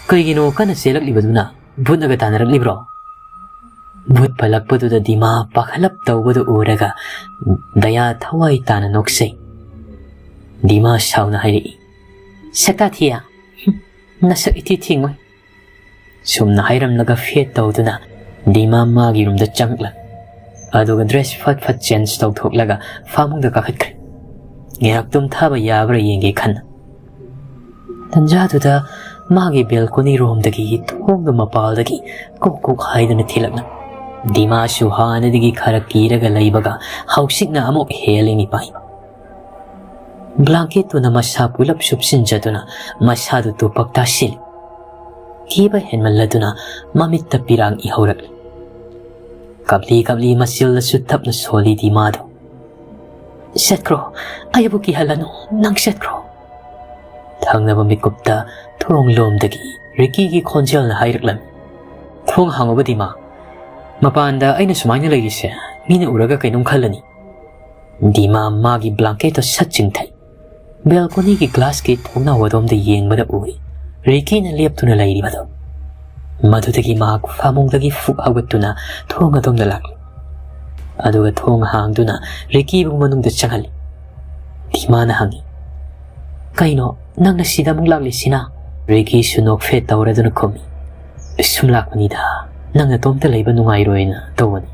"ꯀꯩꯒꯤꯅꯣ ꯀꯟꯅ ꯆꯦꯜꯂꯛꯂꯤꯕꯗꯨꯅ? ꯚꯨꯠꯅꯒ ꯇꯥꯟꯅꯔꯛꯂꯤꯕ꯭ꯔꯣ?" ꯚꯨꯠ ꯄꯜꯂꯛꯄꯗꯨꯗ ꯗꯤꯃꯥ ꯄꯥꯈꯠꯂꯞ ꯇꯧꯕꯗꯨ ꯎꯔꯒ ꯗꯌꯥ ꯊꯋꯥꯏ ꯇꯥꯅ ꯅꯣꯛꯆꯩ꯫ ꯗꯤꯃꯥ ꯁꯥꯎꯅ ꯍꯥꯏꯔꯛꯏ, "ꯁꯛꯇꯥ ꯊꯤꯌꯥ, ꯍꯨꯝ, ꯅꯁꯛ ꯏꯊꯤ ꯊꯤꯡꯉꯣꯏ"꯫ ꯁꯨꯝꯅ ꯍꯥꯏꯔꯝꯂꯒ ꯐꯦꯠ ꯇꯧꯗꯨꯅ ꯗꯤꯃꯥ ꯃꯥꯒꯤ ꯔꯨꯝꯗ ꯆꯪꯂꯛ, ꯑꯗꯨꯒ ꯗ꯭ꯔꯦꯁ ꯐꯠ ꯐꯠ ꯆꯦꯟꯖ ꯇꯧꯊꯣꯛꯂꯒ ꯐꯃꯨꯡꯗ ꯀꯥꯈꯠꯈ꯭ꯔꯦ꯫ ꯉꯥꯏꯍꯥꯛ ꯇꯨꯝꯊꯥꯕ ꯌꯥꯕ꯭ꯔꯥ ꯌꯦꯡꯒꯦ ꯈꯟꯅ꯫ ꯇꯟꯖꯥꯗꯨꯗ ꯃꯥꯒꯤ ꯕꯦꯜꯀꯣꯅꯤ ꯔꯣꯝꯗꯒꯤ ꯊꯣꯡꯗꯨ ꯃꯄꯥꯜꯗꯒꯤ ꯀꯣꯛ ꯀꯣꯛ ꯍꯥꯏꯗꯨꯅ ꯊꯤꯜꯂꯛꯅ, ꯗꯤꯃꯥꯁꯨ ꯍꯥꯟꯅꯗꯒꯤ ꯈꯔ ꯀꯤꯔꯒ ꯂꯩꯕꯒ ꯍꯧꯖꯤꯛꯅ ꯑꯃꯨꯛ ꯍꯦꯜꯂꯤꯅꯤ ꯄꯥꯏꯕ꯫ ꯕ꯭ꯂꯥꯡꯀꯦꯠꯇꯨꯅ ꯃꯁꯥ ꯄꯨꯂꯞ ꯁꯨꯞꯆꯤꯟꯖꯗꯨꯅ ꯃꯁꯥꯗꯨ ꯇꯨꯄꯛ ꯇꯥꯁꯤꯜꯂꯤ꯫ ꯀꯤꯕ ꯍꯦꯟꯃꯜꯂꯗꯨꯅ ꯃꯃꯤꯠꯇ ꯄꯤꯔꯥꯡ ꯏꯍꯧꯔꯛꯂꯤ꯫ ꯀꯞꯂꯤ ꯀꯞꯂꯤ ꯃꯆꯤꯜꯗꯁꯨ ꯇꯞꯅ ꯁꯣꯜꯂꯤ ꯗꯤꯃꯥꯗꯨ꯫ "ꯆꯠꯈ꯭ꯔꯣ, ꯑꯩꯕꯨ ꯀꯤꯍꯜꯂꯅꯨ, ꯅꯪ ꯆꯠꯈ꯭ꯔꯣ"꯫ ꯊꯪꯅꯕ ꯃꯤꯀꯨꯞꯇ ꯊꯣꯡ ꯂꯣꯝꯗꯒꯤ ꯔꯤꯀꯤꯒꯤ ꯈꯣꯟꯖꯦꯜꯅ ꯍꯥꯏꯔꯛꯂꯝꯃꯤ, "ꯊꯣꯡ ꯍꯥꯡꯉꯨꯕ ꯗꯤꯃꯥ, ꯃꯄꯥꯟꯗ ꯑꯩꯅ ꯁꯨꯃꯥꯏꯅ ꯂꯩꯔꯤꯁꯦ ꯃꯤꯅ ꯎꯔꯒ ꯀꯩꯅꯣꯝ ꯈꯜꯂꯅꯤ"꯫ ꯗꯤꯃꯥ ꯃꯥꯒꯤ ꯕ꯭ꯂꯥꯡꯀꯦꯠꯇꯣ ꯁꯠ ꯆꯤꯡꯊꯩ꯫ ꯕꯦꯜꯀꯣꯅꯤꯒꯤ ꯒ꯭ꯂꯥꯁꯀꯤ ꯊꯣꯡꯅꯥꯎ ꯑꯗꯣꯝꯗ ꯌꯦꯡꯕꯗ ꯎꯏ ꯔꯤꯀꯤꯅ ꯂꯦꯞꯇꯨꯅ ꯂꯩꯔꯤꯕꯗꯣ꯫ ꯃꯗꯨꯗꯒꯤ ꯃꯍꯥꯛ ꯐꯃꯨꯡꯗꯒꯤ ꯐꯨꯛ ꯍꯧꯒꯠꯇꯨꯅ ꯊꯣꯡ ꯑꯗꯣꯝꯗ ꯂꯥꯛꯂꯤ꯫ ꯑꯗꯨꯒ ꯊꯣꯡ ꯍꯥꯡꯗꯨꯅ ꯔꯤꯀꯤꯕꯨ ꯃꯅꯨꯡꯗ ꯆꯪꯍꯜꯂꯤ꯫ ꯗꯤꯃꯥꯅ ꯍꯪꯉꯤ, "ꯀꯩꯅꯣ, ꯅꯪꯅ ꯁꯤꯗ ꯑꯃꯨꯛ ꯂꯥꯛꯂꯤꯁꯤꯅ?" ꯔꯤꯀꯤꯁꯨ ꯅꯣꯛꯐꯦꯠ ꯇꯧꯔꯗꯨꯅ ꯈꯨꯝꯃꯤ, "ꯁꯨꯝ ꯂꯥꯛꯄꯅꯤꯗ, ꯅꯪ ꯅꯇꯣꯝꯇ ꯂꯩꯕ ꯅꯨꯡꯉꯥꯏꯔꯣꯏꯅ ꯇꯧꯕꯅꯤ꯫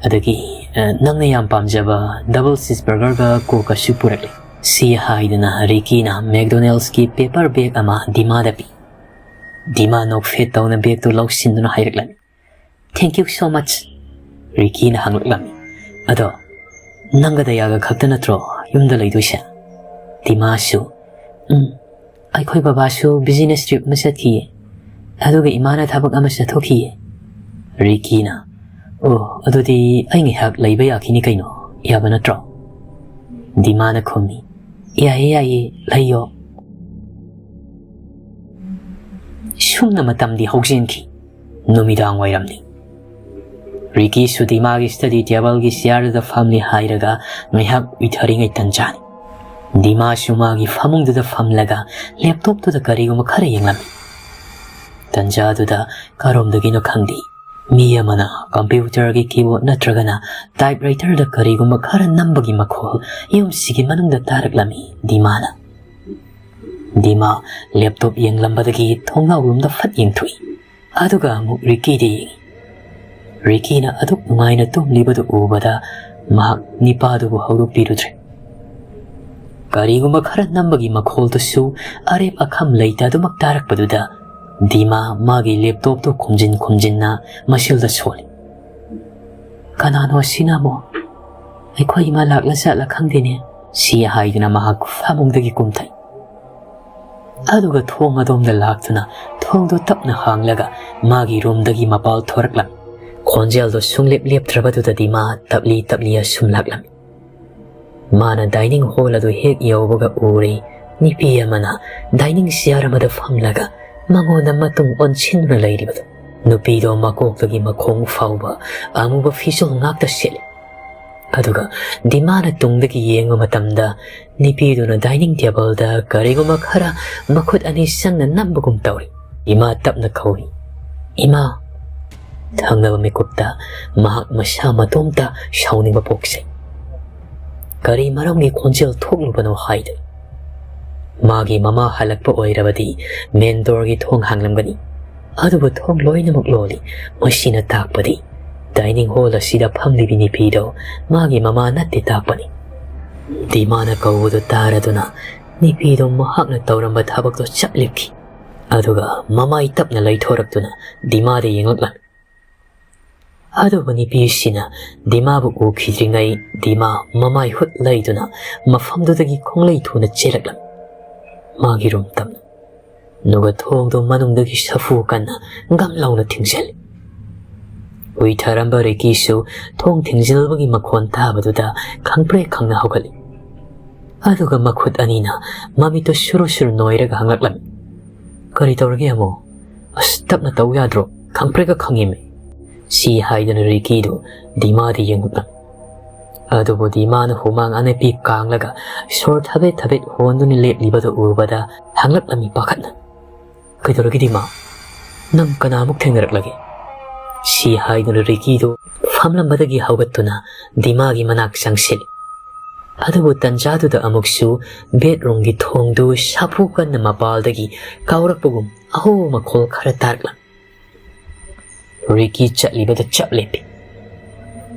ꯑꯗꯒꯤ, ꯑ, ꯅꯪꯅ ꯌꯥꯝ ꯄꯥꯝꯖꯕ ꯗꯕꯜ ꯆꯤꯁ ꯕꯔꯒꯔꯒ ꯀꯣꯛꯀꯁꯨ ꯄꯨꯔꯛꯂꯦ"꯫ ꯁꯤ ꯍꯥꯏꯗꯨꯅ ꯔꯤꯀꯤꯅ ꯃꯦꯛꯗꯣꯅꯦꯜꯁꯀꯤ ꯄꯦꯄꯔ ꯕꯦꯒ ꯑꯃ ꯗꯤꯃꯥꯗ ꯄꯤ꯫ ꯗꯤꯃꯥ ꯅꯣꯛꯐꯦꯠ ꯇꯧꯅ ꯕꯦꯒꯇꯨ ꯂꯧꯁꯤꯟꯗꯨꯅ ꯍꯥꯏꯔꯛꯂꯝꯃꯤ, "Thank you so much"꯫ ꯔꯤꯀꯤꯅ ꯍꯪꯂꯛꯂꯝꯃꯤ, "ꯑꯗꯣ ꯅꯪꯒ ꯗꯌꯥꯒ ꯈꯛꯇ ꯅꯠꯇ꯭ꯔꯣ ꯌꯨꯝꯗ ꯂꯩꯗꯣꯏꯁꯦ?" ꯗꯤꯃꯥꯁꯨ, "ꯎꯝ, ꯑꯩꯈꯣꯏ ꯕꯕꯥꯁꯨ business trip ꯑꯃ ꯆꯠꯈꯤꯌꯦ꯫ ꯑꯗꯨꯒ ꯏꯃꯥꯅ ꯊꯕꯛ ꯑꯃ ꯆꯠꯊꯣꯛꯈꯤꯌꯦ꯫ ꯔꯤꯀꯤꯅ, "ꯑꯣ, ꯑꯗꯨꯗꯤ ꯑꯩ ꯉꯥꯏꯍꯥꯛ ꯂꯩꯕ ꯌꯥꯈꯤꯅꯤ ꯀꯩꯅꯣ, ꯌꯥꯕ ꯅꯠꯇ꯭ꯔꯣ?" ꯗꯤꯃꯥꯅ ꯈꯨꯝꯃꯤ, "ꯌꯥꯏꯌꯦ, ꯌꯥꯏꯌꯦ, ꯂꯩꯌꯣ꯫" ꯁꯨꯝꯅ ꯃꯇꯝꯗꯤ ꯍꯧꯖꯤꯟꯈꯤ꯫ ꯅꯨꯃꯤꯗꯥꯡ ꯋꯥꯏꯔꯝꯅꯤ꯫ ꯔꯤꯀꯤꯁꯨ ꯗꯤꯃꯥꯒꯤ study tableꯒꯤ chairꯗꯨꯗ ꯐꯝꯂꯤ ꯍꯥꯏꯔꯒ ꯉꯥꯏꯍꯥꯛ ꯎꯏꯊꯔꯤꯉꯩ ꯇꯟꯖꯥꯅꯤ꯫ ꯗꯤꯃꯥꯁꯨ ꯃꯥꯒꯤ ꯐꯃꯨꯡꯗꯨꯗ ꯐꯝꯂꯒ laptopꯇꯨꯗ ꯀꯔꯤꯒꯨꯝꯕ ꯈꯔ ꯌꯦꯡꯂꯝꯃꯤ꯫ ꯇꯟꯖꯥꯗꯨꯗ ꯀꯔꯣꯝꯗꯒꯤꯅꯣ ꯈꯪꯗꯦ, ꯃꯤ ꯑꯃꯅ computerꯒꯤ keyboard ꯅꯠꯇ꯭ꯔꯒꯅ typewriterꯗ ꯀꯔꯤꯒꯨꯝꯕ ꯈꯔ ꯅꯝꯕꯒꯤ ꯃꯈꯣꯜ ꯌꯨꯝꯁꯤꯒꯤ ꯃꯅꯨꯡꯗ ꯇꯥꯔꯛꯂꯝꯃꯤ꯫ ꯗꯤꯃꯥꯅ, ꯗꯤꯃꯥ laptop ꯌꯦꯡꯂꯝꯕꯗꯒꯤ ꯊꯣꯡꯅꯥꯎꯔꯣꯝꯗ ꯐꯠ ꯌꯦꯡꯊꯣꯛꯏ꯫ ꯑꯗꯨꯒ ꯑꯃꯨꯛ ꯔꯤꯀꯤꯗ ꯌꯦꯡꯏ꯫ ꯔꯤꯀꯤꯅ ꯑꯗꯨꯛ ꯅꯨꯡꯉꯥꯏꯅ ꯇꯨꯝꯂꯤꯕꯗꯨ ꯎꯕꯗ ꯃꯍꯥꯛ ꯅꯤꯄꯥꯗꯨꯕꯨ ꯍꯧꯗꯣꯛꯄꯤꯔꯨꯗ꯭ꯔꯦ꯫ ꯀꯔꯤꯒꯨꯝꯕ ꯈꯔ ꯅꯝꯕꯒꯤ ꯃꯈꯣꯜꯗꯨꯁꯨ ꯑꯔꯦꯞ ꯑꯈꯝ ꯂꯩꯇ ꯑꯗꯨꯃꯛ ꯇꯥꯔꯛꯄꯗꯨꯗ ꯗꯤꯃꯥ ꯃꯥꯒꯤ laptopꯇꯨ ꯈꯨꯝꯖꯤꯟ ꯈꯨꯝꯖꯤꯟꯅ ꯃꯁꯤꯜꯗ ꯁꯣꯜꯂꯤ꯫ "ꯀꯅꯥꯅꯣ ꯑꯁꯤꯅ ꯑꯃꯨꯛ? ꯑꯩꯈꯣꯏ ꯏꯃꯥ ꯂꯥꯛꯂ ꯆꯠꯂ ꯈꯪꯗꯦꯅꯦ," ꯁꯤ ꯍꯥꯏꯗꯨꯅ ꯃꯍꯥꯛ ꯐꯃꯨꯡꯗꯒꯤ ꯀꯨꯝꯊꯩ꯫ ꯑꯗꯨꯒ ꯊꯣꯡ ꯑꯗꯣꯝꯗ ꯂꯥꯛꯇꯨꯅ ꯊꯣꯡꯗꯨ ꯇꯞꯅ ꯍꯥꯡꯂꯒ ꯃꯥꯒꯤ roomꯗꯒꯤ ꯃꯄꯥꯜ ꯊꯣꯔꯛꯂꯝꯃꯤ꯫ ꯈꯣꯟꯖꯦꯜꯗꯨ ꯁꯨꯡꯂꯦꯞ ꯂꯦꯞꯇ꯭ꯔꯕꯗꯨꯗ ꯗꯤꯃꯥ ꯇꯞꯂꯤ ꯇꯞꯂꯤ ꯑꯁꯨꯝ ꯂꯥꯛꯂꯝꯃꯤ꯫ ꯃꯥꯅ dining hall ꯑꯗꯨ ꯍꯦꯛ ꯌꯧꯕꯒ ꯎꯔꯦ, ꯅꯨꯄꯤ ꯑꯃꯅ dining chair ꯑꯃꯗ ꯐꯝꯂꯒ ꯃꯉꯣꯟꯗ ꯃꯇꯨꯡ ꯑꯣꯟꯁꯤꯟꯗꯨꯅ ꯂꯩꯔꯤꯕꯗꯨ꯫ ꯅꯨꯄꯤꯗꯣ ꯃꯀꯣꯛꯇꯒꯤ ꯃꯈꯣꯡ ꯐꯥꯎꯕ ꯑꯃꯨꯕ ꯐꯤꯖꯣꯜ ꯉꯥꯛꯇ ꯁꯦꯠꯂꯤ꯫ ꯑꯗꯨꯒ ꯗꯤꯃꯥꯅ ꯇꯨꯡꯗꯒꯤ ꯌꯦꯡꯕ ꯃꯇꯝꯗ ꯅꯨꯄꯤꯗꯨꯅ dining tableꯗ ꯀꯔꯤꯒꯨꯝꯕ ꯈꯔ ꯃꯈꯨꯠ ꯑꯅꯤ ꯆꯪꯅ ꯅꯝꯕꯒꯨꯝ ꯇꯧꯔꯤ꯫ ꯏꯃꯥ ꯇꯞꯅ ꯀꯧꯏ, "ꯏꯃꯥ!" ꯊꯪꯅꯕ ꯃꯤꯀꯨꯞꯇ ꯃꯍꯥꯛ ꯃꯁꯥ ꯃꯇꯣꯝꯇ ꯁꯥꯎꯅꯤꯡꯕ ꯄꯣꯛꯆꯩ꯫ ꯀꯔꯤ ꯃꯔꯝꯒꯤ ꯈꯣꯟꯖꯦꯜ ꯊꯣꯛꯂꯨꯕꯅꯣ ꯍꯥꯏꯗꯨꯅ꯫ ꯃꯥꯒꯤ ꯃꯃꯥ ꯍꯜꯂꯛꯄ ꯑꯣꯏꯔꯕꯗꯤ main doorꯒꯤ ꯊꯣꯡ ꯍꯥꯡꯂꯝꯒꯅꯤ꯫ ꯑꯗꯨꯕꯨ ꯊꯣꯡ ꯂꯣꯏꯅꯃꯛ ꯂꯣꯜꯂꯤ꯫ ꯃꯁꯤꯅ ꯇꯥꯛꯄꯗꯤ dining hall ꯑꯁꯤꯗ ꯐꯝꯂꯤꯕꯤ ꯅꯨꯄꯤꯗꯣ ꯃꯥꯒꯤ ꯃꯃꯥ ꯅꯠꯇꯦ ꯇꯥꯛꯄꯅꯤ꯫ ꯗꯤꯃꯥꯅ ꯀꯧꯕꯗꯨ ꯇꯥꯔꯗꯨꯅ ꯅꯨꯄꯤꯗꯣ ꯃꯍꯥꯛꯅ ꯇꯧꯔꯝꯕ ꯊꯕꯛꯇꯣ ꯆꯞ ꯂꯦꯞꯈꯤ꯫ ꯑꯗꯨꯒ ꯃꯃꯥꯏ ꯇꯞꯅ ꯂꯩꯊꯣꯔꯛꯇꯨꯅ ꯗꯤꯃꯥꯗ ꯌꯦꯡꯂꯛꯂꯝꯃꯤ꯫ ꯑꯗꯨꯕꯨ ꯅꯨꯄꯤꯁꯤꯅ ꯗꯤꯃꯥꯕꯨ ꯎꯈꯤꯗ꯭ꯔꯤꯉꯩ ꯗꯤꯃꯥ ꯃꯃꯥꯏ ꯍꯨꯠ ꯂꯩꯗꯨꯅ ꯃꯐꯝꯗꯨꯗꯒꯤ ꯈꯣꯡꯂꯩ ꯊꯨꯅ ꯆꯦꯜꯂꯛꯂꯝꯃꯤ꯫ ꯃꯥꯒꯤ ꯔꯨꯝ ꯇꯞꯅ, ꯑꯗꯨꯒ ꯊꯣꯡꯗꯣ ꯃꯅꯨꯡꯗꯒꯤ ꯁꯥꯐꯨ ꯀꯟꯅ ꯒꯝ ꯂꯥꯎꯅ ꯊꯤꯡꯖꯤꯜꯂꯤ꯫ ꯎꯏꯊꯔꯝꯕ ꯔꯤꯀꯤꯁꯨ ꯊꯣꯡ ꯊꯤꯡꯖꯤꯜꯕꯒꯤ ꯃꯈꯣꯟ ꯇꯥꯕꯗꯨꯗ ꯈꯪꯄ꯭ꯔꯦꯛ ꯈꯪꯅ ꯍꯧꯒꯠꯂꯤ꯫ ꯑꯗꯨꯒ ꯃꯈꯨꯠ ꯑꯅꯤꯅ ꯃꯃꯤꯠꯇꯨ ꯁꯨꯔꯨ ꯁꯨꯔꯨ ꯅꯣꯏꯔꯒ ꯍꯪꯂꯛꯂꯝꯃꯤ, "ꯀꯔꯤ ꯇꯧꯔꯒꯦ ꯑꯃꯣ? ꯑꯁ, ꯇꯞꯅ ꯇꯧ ꯌꯥꯗ꯭ꯔꯣ? ꯈꯪꯄ꯭ꯔꯦꯛꯀ ꯈꯪꯉꯤꯃꯤ!" ꯁꯤ ꯍꯥꯏꯗꯨꯅ ꯔꯤꯀꯤꯗꯨ ꯗꯤꯃꯥꯗ ꯌꯦꯡꯂꯛꯂꯝꯃꯤ꯫ ꯑꯗꯨꯕꯨ ꯗꯤꯃꯥꯅ ꯍꯨꯃꯥꯡ ꯑꯅꯞꯄꯤ ꯀꯥꯡꯂꯒ ꯁꯣꯔ ꯊꯕꯦꯠ ꯊꯕꯦꯠ ꯍꯣꯟꯗꯨꯅ ꯂꯦꯞꯂꯤꯕꯗꯨ ꯎꯕꯗ ꯍꯪꯂꯛꯂꯝꯃꯤ ꯄꯥꯈꯠꯅ, "ꯀꯩꯗꯧꯔꯒꯦ ꯗꯤꯃꯥ? ꯅꯪ ꯀꯅꯥꯃꯨꯛ ꯊꯦꯡꯅꯔꯛꯂꯒꯦ?" ꯁꯤ ꯍꯥꯏꯗꯨꯅ ꯔꯤꯀꯤꯗꯨ ꯐꯝꯂꯝꯕꯗꯒꯤ ꯍꯧꯒꯠꯇꯨꯅ ꯗꯤꯃꯥꯒꯤ ꯃꯅꯥꯛ ꯆꯪꯁꯤꯜꯂꯤ꯫ ꯑꯗꯨꯕꯨ ꯇꯟꯖꯥꯗꯨꯗ ꯑꯃꯨꯛꯁꯨ ꯕꯦꯗꯔꯨꯝꯒꯤ ꯊꯣꯡꯗꯨ ꯁꯥꯐꯨ ꯀꯟꯅ ꯃꯄꯥꯜꯗꯒꯤ ꯀꯥꯎꯔꯛꯄꯒꯨꯝ ꯑꯍꯧꯕ ꯃꯈꯣꯜ ꯈꯔ ꯇꯥꯔꯛꯂꯝꯃꯤ꯫ ꯔꯤꯀꯤ ꯆꯠꯂꯤꯕꯗ ꯆꯞ ꯂꯦꯞꯄꯤ꯫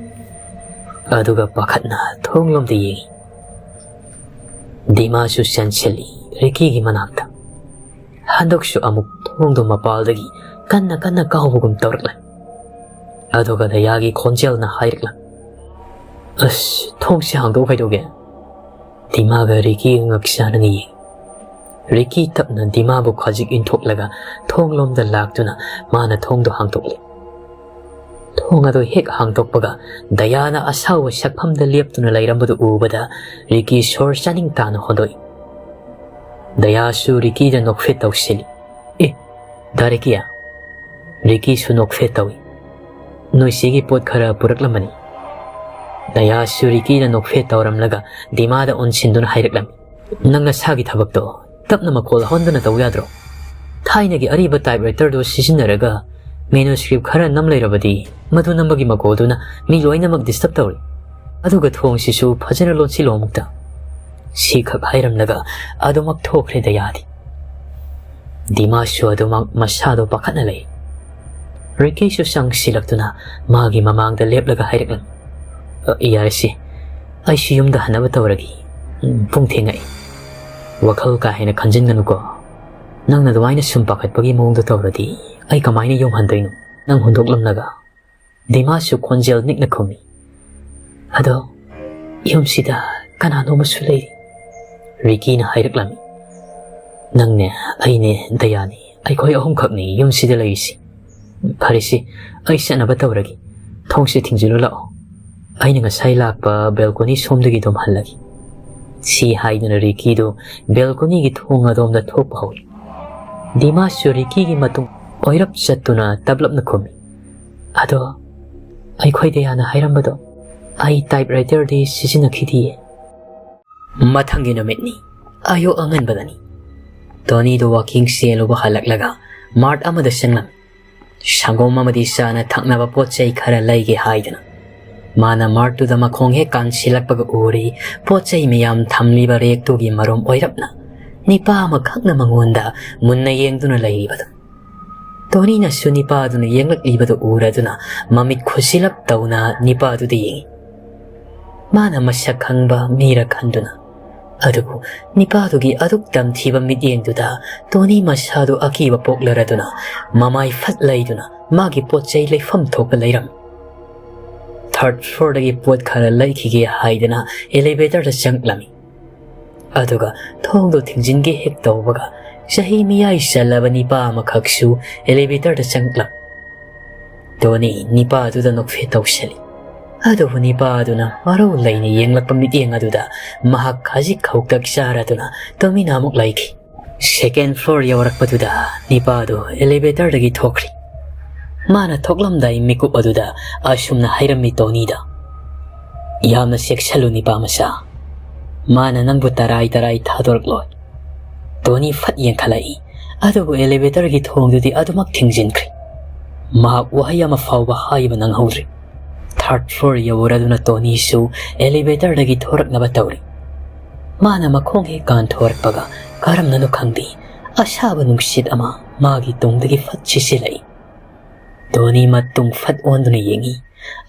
ꯑꯗꯨꯒ ꯄꯥꯈꯠꯅ ꯊꯣꯡꯂꯣꯝꯗ ꯌꯦꯡꯉꯤ꯫ ꯗꯤꯃꯥꯁꯨ ꯆꯪꯁꯤꯜꯂꯤ ꯔꯤꯀꯤꯒꯤ ꯃꯅꯥꯛꯇ꯫ ꯍꯟꯗꯛꯁꯨ ꯑꯃꯨꯛ ꯊꯣꯡꯗꯣ ꯃꯄꯥꯜꯗꯒꯤ ꯀꯟꯅ ꯀꯟꯅ ꯀꯥꯎꯕꯒꯨꯝ ꯇꯧꯔꯛꯂꯝꯃꯤ꯫ ꯑꯗꯨꯒ ꯗꯌꯥꯒꯤ ꯈꯣꯟꯖꯦꯜꯅ ꯍꯥꯏꯔꯛꯂꯝꯃꯤ, "ꯑꯁ, ꯊꯣꯡꯁꯦ ꯍꯥꯡꯗꯣꯛꯎ ꯀꯩꯗꯧꯒꯦ?" ꯗꯤꯃꯥꯒ ꯔꯤꯀꯤꯒ ꯉꯛ ꯆꯥꯟꯅꯅ ꯌꯦꯡꯉꯤ꯫ ꯔꯤꯀꯤ ꯇꯞꯅ ꯗꯤꯃꯥꯕꯨ ꯈꯖꯤꯛ ꯏꯟꯊꯣꯛꯂꯒ ꯊꯣꯡꯂꯣꯝꯗ ꯂꯥꯛꯇꯨꯅ ꯃꯥꯅ ꯊꯣꯡꯗꯣ ꯍꯥꯡꯗꯣꯛꯂꯦ꯫ ꯊꯣꯡ ꯑꯗꯨ ꯍꯦꯛ ꯍꯥꯡꯗꯣꯛꯄꯒ ꯗꯌꯥꯅ ꯑꯁꯥꯎꯕ ꯁꯛꯐꯝꯗ ꯂꯦꯞꯇꯨꯅ ꯂꯩꯔꯝꯕꯗꯨ ꯎꯕꯗ ꯔꯤꯀꯤ ꯁꯣꯔ ꯆꯥꯅꯤꯡ ꯇꯥꯅ ꯍꯣꯟꯗꯣꯛꯏ꯫ ꯗꯌꯥꯁꯨ ꯔꯤꯀꯤꯗ ꯅꯣꯛꯐꯦꯠ ꯇꯧꯁꯤꯜꯂꯤ꯫ "ꯑꯦ, ꯗꯥ ꯔꯤꯀꯤ!" ꯔꯤꯀꯤꯁꯨ ꯅꯣꯛꯐꯦꯠ ꯇꯧꯏ꯫ "ꯅꯣꯏ ꯆꯦꯒꯤ ꯄꯣꯠ ꯈꯔ ꯄꯨꯔꯛꯂꯝꯕꯅꯤ꯫" ꯗꯌꯥꯁꯨ ꯔꯤꯀꯤꯗ ꯅꯣꯛꯐꯦꯠ ꯇꯧꯔꯝꯂꯒ ꯗꯤꯃꯥꯗ ꯑꯣꯟꯁꯤꯟꯗꯨꯅ ꯍꯥꯏꯔꯛꯂꯝꯃꯤ, "ꯅꯪ ꯅꯁꯥꯒꯤ ꯊꯕꯛꯇꯣ ꯇꯞꯅ ꯃꯈꯣꯜ ꯍꯣꯟꯗꯅ ꯇꯧ ꯌꯥꯗ꯭ꯔꯣ? ꯊꯥꯏꯅꯒꯤ ꯑꯔꯤꯕ typewriter ꯗꯨ ꯁꯤꯖꯤꯟꯅꯔꯒ manuscript ꯈꯔ ꯅꯝ ꯂꯩꯔꯕꯗꯤ ꯃꯗꯨ ꯅꯝꯕꯒꯤ ꯃꯈꯣꯜꯗꯨꯅ ꯃꯤ ꯂꯣꯏꯅꯃꯛ disturb ꯇꯧꯔꯤ꯫ ꯑꯗꯨꯒ ꯊꯣꯡꯁꯤꯁꯨ ꯐꯖꯅ ꯂꯣꯟꯁꯤꯜꯂꯣ ꯑꯃꯨꯛꯇ꯫" ꯁꯤꯈꯛ ꯍꯥꯏꯔꯝꯂꯒ ꯑꯗꯨꯃꯛ ꯊꯣꯛꯈ꯭ꯔꯦ ꯗꯌꯥꯗꯤ꯫ ꯗꯤꯃꯥꯁꯨ ꯑꯗꯨꯃꯛ ꯃꯁꯥꯗꯣ ꯄꯥꯈꯠꯅ ꯂꯩ꯫ ꯔꯤꯀꯤꯁꯨ ꯆꯪꯁꯤꯜꯂꯛꯇꯨꯅ ꯃꯥꯒꯤ ꯃꯃꯥꯡꯗ ꯂꯦꯞꯂꯒ ꯍꯥꯏꯔꯛꯂꯝꯃꯤ, "ꯑ, ꯌꯥꯔꯦꯁꯦ, ꯑꯩꯁꯨ ꯌꯨꯝꯗ ꯍꯟꯅꯕ ꯇꯧꯔꯒꯦ꯫ ꯎꯝ, ꯄꯨꯡ ꯊꯦꯡꯉꯛꯏ꯫ ꯋꯥꯈꯜ ꯀꯥ ꯍꯦꯟꯅ ꯈꯟꯖꯤꯟꯒꯅꯨꯀꯣ꯫ ꯅꯪꯅ ꯑꯗꯨꯃꯥꯏꯅ ꯁꯨꯝ ꯄꯥꯈꯠꯄꯒꯤ ꯃꯑꯣꯡꯗ ꯇꯧꯔꯗꯤ ꯑꯩ ꯀꯃꯥꯏꯅ ꯌꯨꯝ ꯍꯟꯗꯣꯏꯅꯣ? ꯅꯪ ꯍꯨꯟꯗꯣꯛꯂꯝꯂꯒ?" ꯗꯤꯃꯥꯁꯨ ꯈꯣꯟꯖꯦꯜ ꯅꯤꯛꯅ ꯈꯨꯝꯃꯤ, "ꯑꯗꯣ ꯌꯨꯝꯁꯤꯗ ꯀꯅꯥꯅꯣ ꯑꯃꯁꯨ ꯂꯩꯔꯤ꯫" ꯔꯤꯀꯤꯅ ꯍꯥꯏꯔꯛꯂꯝꯃꯤ, "ꯅꯪꯅꯦ, ꯑꯩꯅꯦ, ꯗꯌꯥꯅꯤ, ꯑꯩꯈꯣꯏ ꯑꯍꯨꯝꯈꯛꯅꯤ ꯌꯨꯝꯁꯤꯗ ꯂꯩꯔꯤꯁꯤ꯫ ꯐꯔꯦꯁꯤ, ꯑꯩ ꯆꯠꯅꯕ ꯇꯧꯔꯒꯦ꯫ ꯊꯣꯡꯁꯦ ꯊꯤꯡꯖꯤꯜꯂꯨ ꯂꯥꯛꯑꯣ꯫ ꯑꯩꯅ ꯉꯁꯥꯏ ꯂꯥꯛꯄ ꯕꯦꯜꯀꯣꯅꯤ ꯁꯣꯝꯗꯒꯤ ꯑꯗꯨꯝ ꯍꯜꯂꯒꯦ"꯫ ꯁꯤ ꯍꯥꯏꯗꯨꯅ ꯔꯤꯀꯤꯗꯨ ꯕꯦꯜꯀꯣꯅꯤꯒꯤ ꯊꯣꯡ ꯑꯗꯣꯝꯗ ꯊꯣꯛꯄ ꯍꯧꯏ꯫ ꯗꯤꯃꯥꯁꯨ ꯔꯤꯀꯤꯒꯤ ꯃꯇꯨꯡ ꯑꯣꯏꯔꯞ ꯆꯠꯇꯨꯅ ꯇꯞꯂꯞꯅ ꯈꯨꯝꯃꯤ, "ꯑꯗꯣ, ꯑꯩꯈꯣꯏ ꯗꯌꯥꯅ ꯍꯥꯏꯔꯝꯕꯗꯣ ꯑꯩ ꯇꯥꯏꯞꯔꯥꯏꯇꯔꯗꯤ ꯁꯤꯖꯤꯟꯅꯈꯤꯗꯤꯌꯦ"꯫ ꯃꯊꯪꯒꯤ ꯅꯨꯃꯤꯠꯅꯤ꯫ ꯑꯌꯨꯛ ꯑꯉꯟꯕꯗꯅꯤ꯫ ꯇꯣꯅꯤꯗꯨ ꯋꯥꯀꯤꯡ ꯆꯦꯜꯂꯨꯕ ꯍꯜꯂꯛꯂꯒ ꯃꯥꯔꯠ ꯑꯃꯗ ꯆꯪꯂꯝꯃꯤ꯫ ꯁꯪꯒꯣꯝ ꯑꯃꯗꯤ ꯆꯥꯅ ꯊꯛꯅꯕ ꯄꯣꯠ ꯆꯩ ꯈꯔ ꯂꯩꯒꯦ ꯍꯥꯏꯗꯨꯅ꯫ ꯃꯥꯅ ꯃꯥꯔꯠꯇꯨꯗ ꯃꯈꯣꯡ ꯍꯦꯛ ꯀꯥꯟꯁꯤꯜꯂꯛꯄꯒ ꯎꯔꯤ, ꯄꯣꯠ ꯆꯩ ꯃꯌꯥꯝ ꯊꯝꯂꯤꯕ ꯔꯦꯛꯇꯨꯒꯤ ꯃꯔꯨꯝ ꯑꯣꯏꯔꯞꯅ ꯅꯤꯄꯥ ꯑꯃꯈꯛꯅ ꯃꯉꯣꯟꯗ ꯃꯨꯟꯅ ꯌꯦꯡꯗꯨꯅ ꯂꯩꯔꯤꯕꯗꯨ꯫ ꯇꯣꯅꯤꯅꯁꯨ ꯅꯤꯄꯥꯗꯨꯅ ꯌꯦꯡꯂꯛꯂꯤꯕꯗꯨ ꯎꯔꯗꯨꯅ ꯃꯃꯤꯠ ꯈꯨꯁꯤꯂꯞ ꯇꯧꯅ ꯅꯤꯄꯥꯗꯨꯗ ꯌꯦꯡꯏ꯫ ꯃꯥꯅ ꯃꯁꯛ ꯈꯪꯕ ꯃꯤꯔ ꯈꯟꯗꯨꯅ꯫ ꯑꯗꯨꯕꯨ ꯅꯤꯄꯥꯗꯨꯒꯤ ꯑꯗꯨꯛ ꯇꯝꯊꯤꯕ ꯃꯤꯠꯌꯦꯡꯗꯨꯗ ꯇꯣꯅꯤ ꯃꯁꯥꯗꯨ ꯑꯀꯤꯕ ꯄꯣꯛꯂꯔꯗꯨꯅ ꯃꯃꯥꯏ ꯐꯠ ꯂꯩꯗꯨꯅ ꯃꯥꯒꯤ ꯄꯣꯠ ꯆꯩ ꯂꯩꯐꯝ ꯊꯣꯛꯄ ꯂꯩꯔꯝꯃꯤ꯫ ꯊꯥꯔꯠ ꯐ꯭ꯂꯣꯔꯗꯒꯤ ꯄꯣꯠ ꯈꯔ ꯂꯩꯈꯤꯒꯦ ꯍꯥꯏꯗꯅ ꯑꯦꯂꯤꯚꯦꯇꯔꯗ ꯆꯪꯂꯝꯃꯤ꯫ ꯑꯗꯨꯒ ꯊꯣꯡꯗꯣ ꯊꯤꯡꯖꯤꯟꯒꯦ ꯍꯦꯛ ꯇꯧꯕꯒ ꯆꯍꯤ ꯃꯤꯌꯥꯏ ꯆꯜꯂꯕ ꯅꯤꯄꯥ ꯑꯃꯈꯛꯁꯨ ꯑꯦꯂꯤꯚꯦꯇꯔꯗ ꯆꯪꯂꯝꯃꯤ꯫ ꯇꯣꯅꯤ ꯅꯤꯄꯥ ꯑꯗꯨꯗ ꯅꯣꯛꯐꯦꯠ ꯇꯧꯁꯤꯜꯂꯤ꯫ ꯑꯗꯨꯕꯨ ꯅꯤꯄꯥ ꯑꯗꯨꯅ ꯃꯔꯧ ꯂꯩꯅ ꯌꯦꯡꯂꯛꯄ ꯃꯤꯠꯌꯦꯡ ꯑꯗꯨꯗ ꯃꯍꯥꯛ ꯈꯖꯤꯛ ꯈꯧꯇꯛ ꯆꯥꯔꯗꯨꯅ ꯇꯨꯃꯤꯟꯅ ꯑꯃꯨꯛ ꯂꯩꯈꯤ꯫ ꯁꯦꯀꯦꯟ ꯐ꯭ꯂꯣꯔ ꯌꯧꯔꯛꯄꯗꯨꯗ ꯅꯤꯄꯥꯗꯨ ꯑꯦꯂꯤꯚꯦꯇꯔꯗꯒꯤ ꯊꯣꯛꯈ꯭ꯔꯤ꯫ ꯃꯥꯅ ꯊꯣꯛꯂꯝꯗꯥꯏ ꯃꯤꯀꯨꯞ ꯑꯗꯨꯗ ꯑꯁꯨꯝꯅ ꯍꯥꯏꯔꯝꯃꯤ ꯇꯣꯅꯤꯗ, "ꯌꯥꯝꯅ ꯆꯦꯛꯁꯜꯂꯨ ꯅꯤꯄꯥ ꯃꯆꯥ꯫ ꯃꯥꯅ ꯅꯪꯕꯨ ꯇꯔꯥꯏ ꯇꯔꯥꯏ ꯊꯥꯗꯣꯔꯛꯂꯣꯏ"꯫ ꯇꯣꯅꯤ ꯐꯠ ꯌꯦꯡꯈꯠꯂꯛꯏ, ꯑꯗꯨꯕꯨ ꯑꯦꯂꯤꯚꯦꯇꯔꯒꯤ ꯊꯣꯡꯗꯨꯗꯤ ꯑꯗꯨꯃꯛ ꯊꯤꯡꯖꯤꯟꯈ꯭ꯔꯤ꯫ ꯃꯍꯥꯛ ꯋꯥꯍꯩ ꯑꯃ ꯐꯥꯎꯕ ꯍꯥꯏꯕ ꯅꯪꯍꯧꯗ꯭ꯔꯤ꯫ ꯊꯥꯔꯠ ꯐ꯭ꯂꯣꯔ ꯌꯧꯔꯗꯨꯅ ꯇꯣꯅꯤꯁꯨ ꯑꯦꯂꯤꯚꯦꯇꯔꯗꯒꯤ ꯊꯣꯔꯛꯅꯕ ꯇꯧꯔꯤ꯫ ꯃꯥꯅ ꯃꯈꯣꯡ ꯍꯦꯛ ꯀꯥꯟꯊꯣꯔꯛꯄꯒ ꯀꯔꯝꯅꯅꯣ ꯈꯪꯗꯦ, ꯑꯁꯥꯕ ꯅꯨꯡꯁꯤꯠ ꯑꯃ ꯃꯥꯒꯤ ꯇꯨꯡꯗꯒꯤ ꯐꯠ ꯁꯤꯠꯆꯤꯜꯂꯛꯏ꯫ ꯇꯣꯅꯤ ꯃꯇꯨꯡ ꯐꯠ ꯑꯣꯟꯗꯨꯅ ꯌꯦꯡꯏ,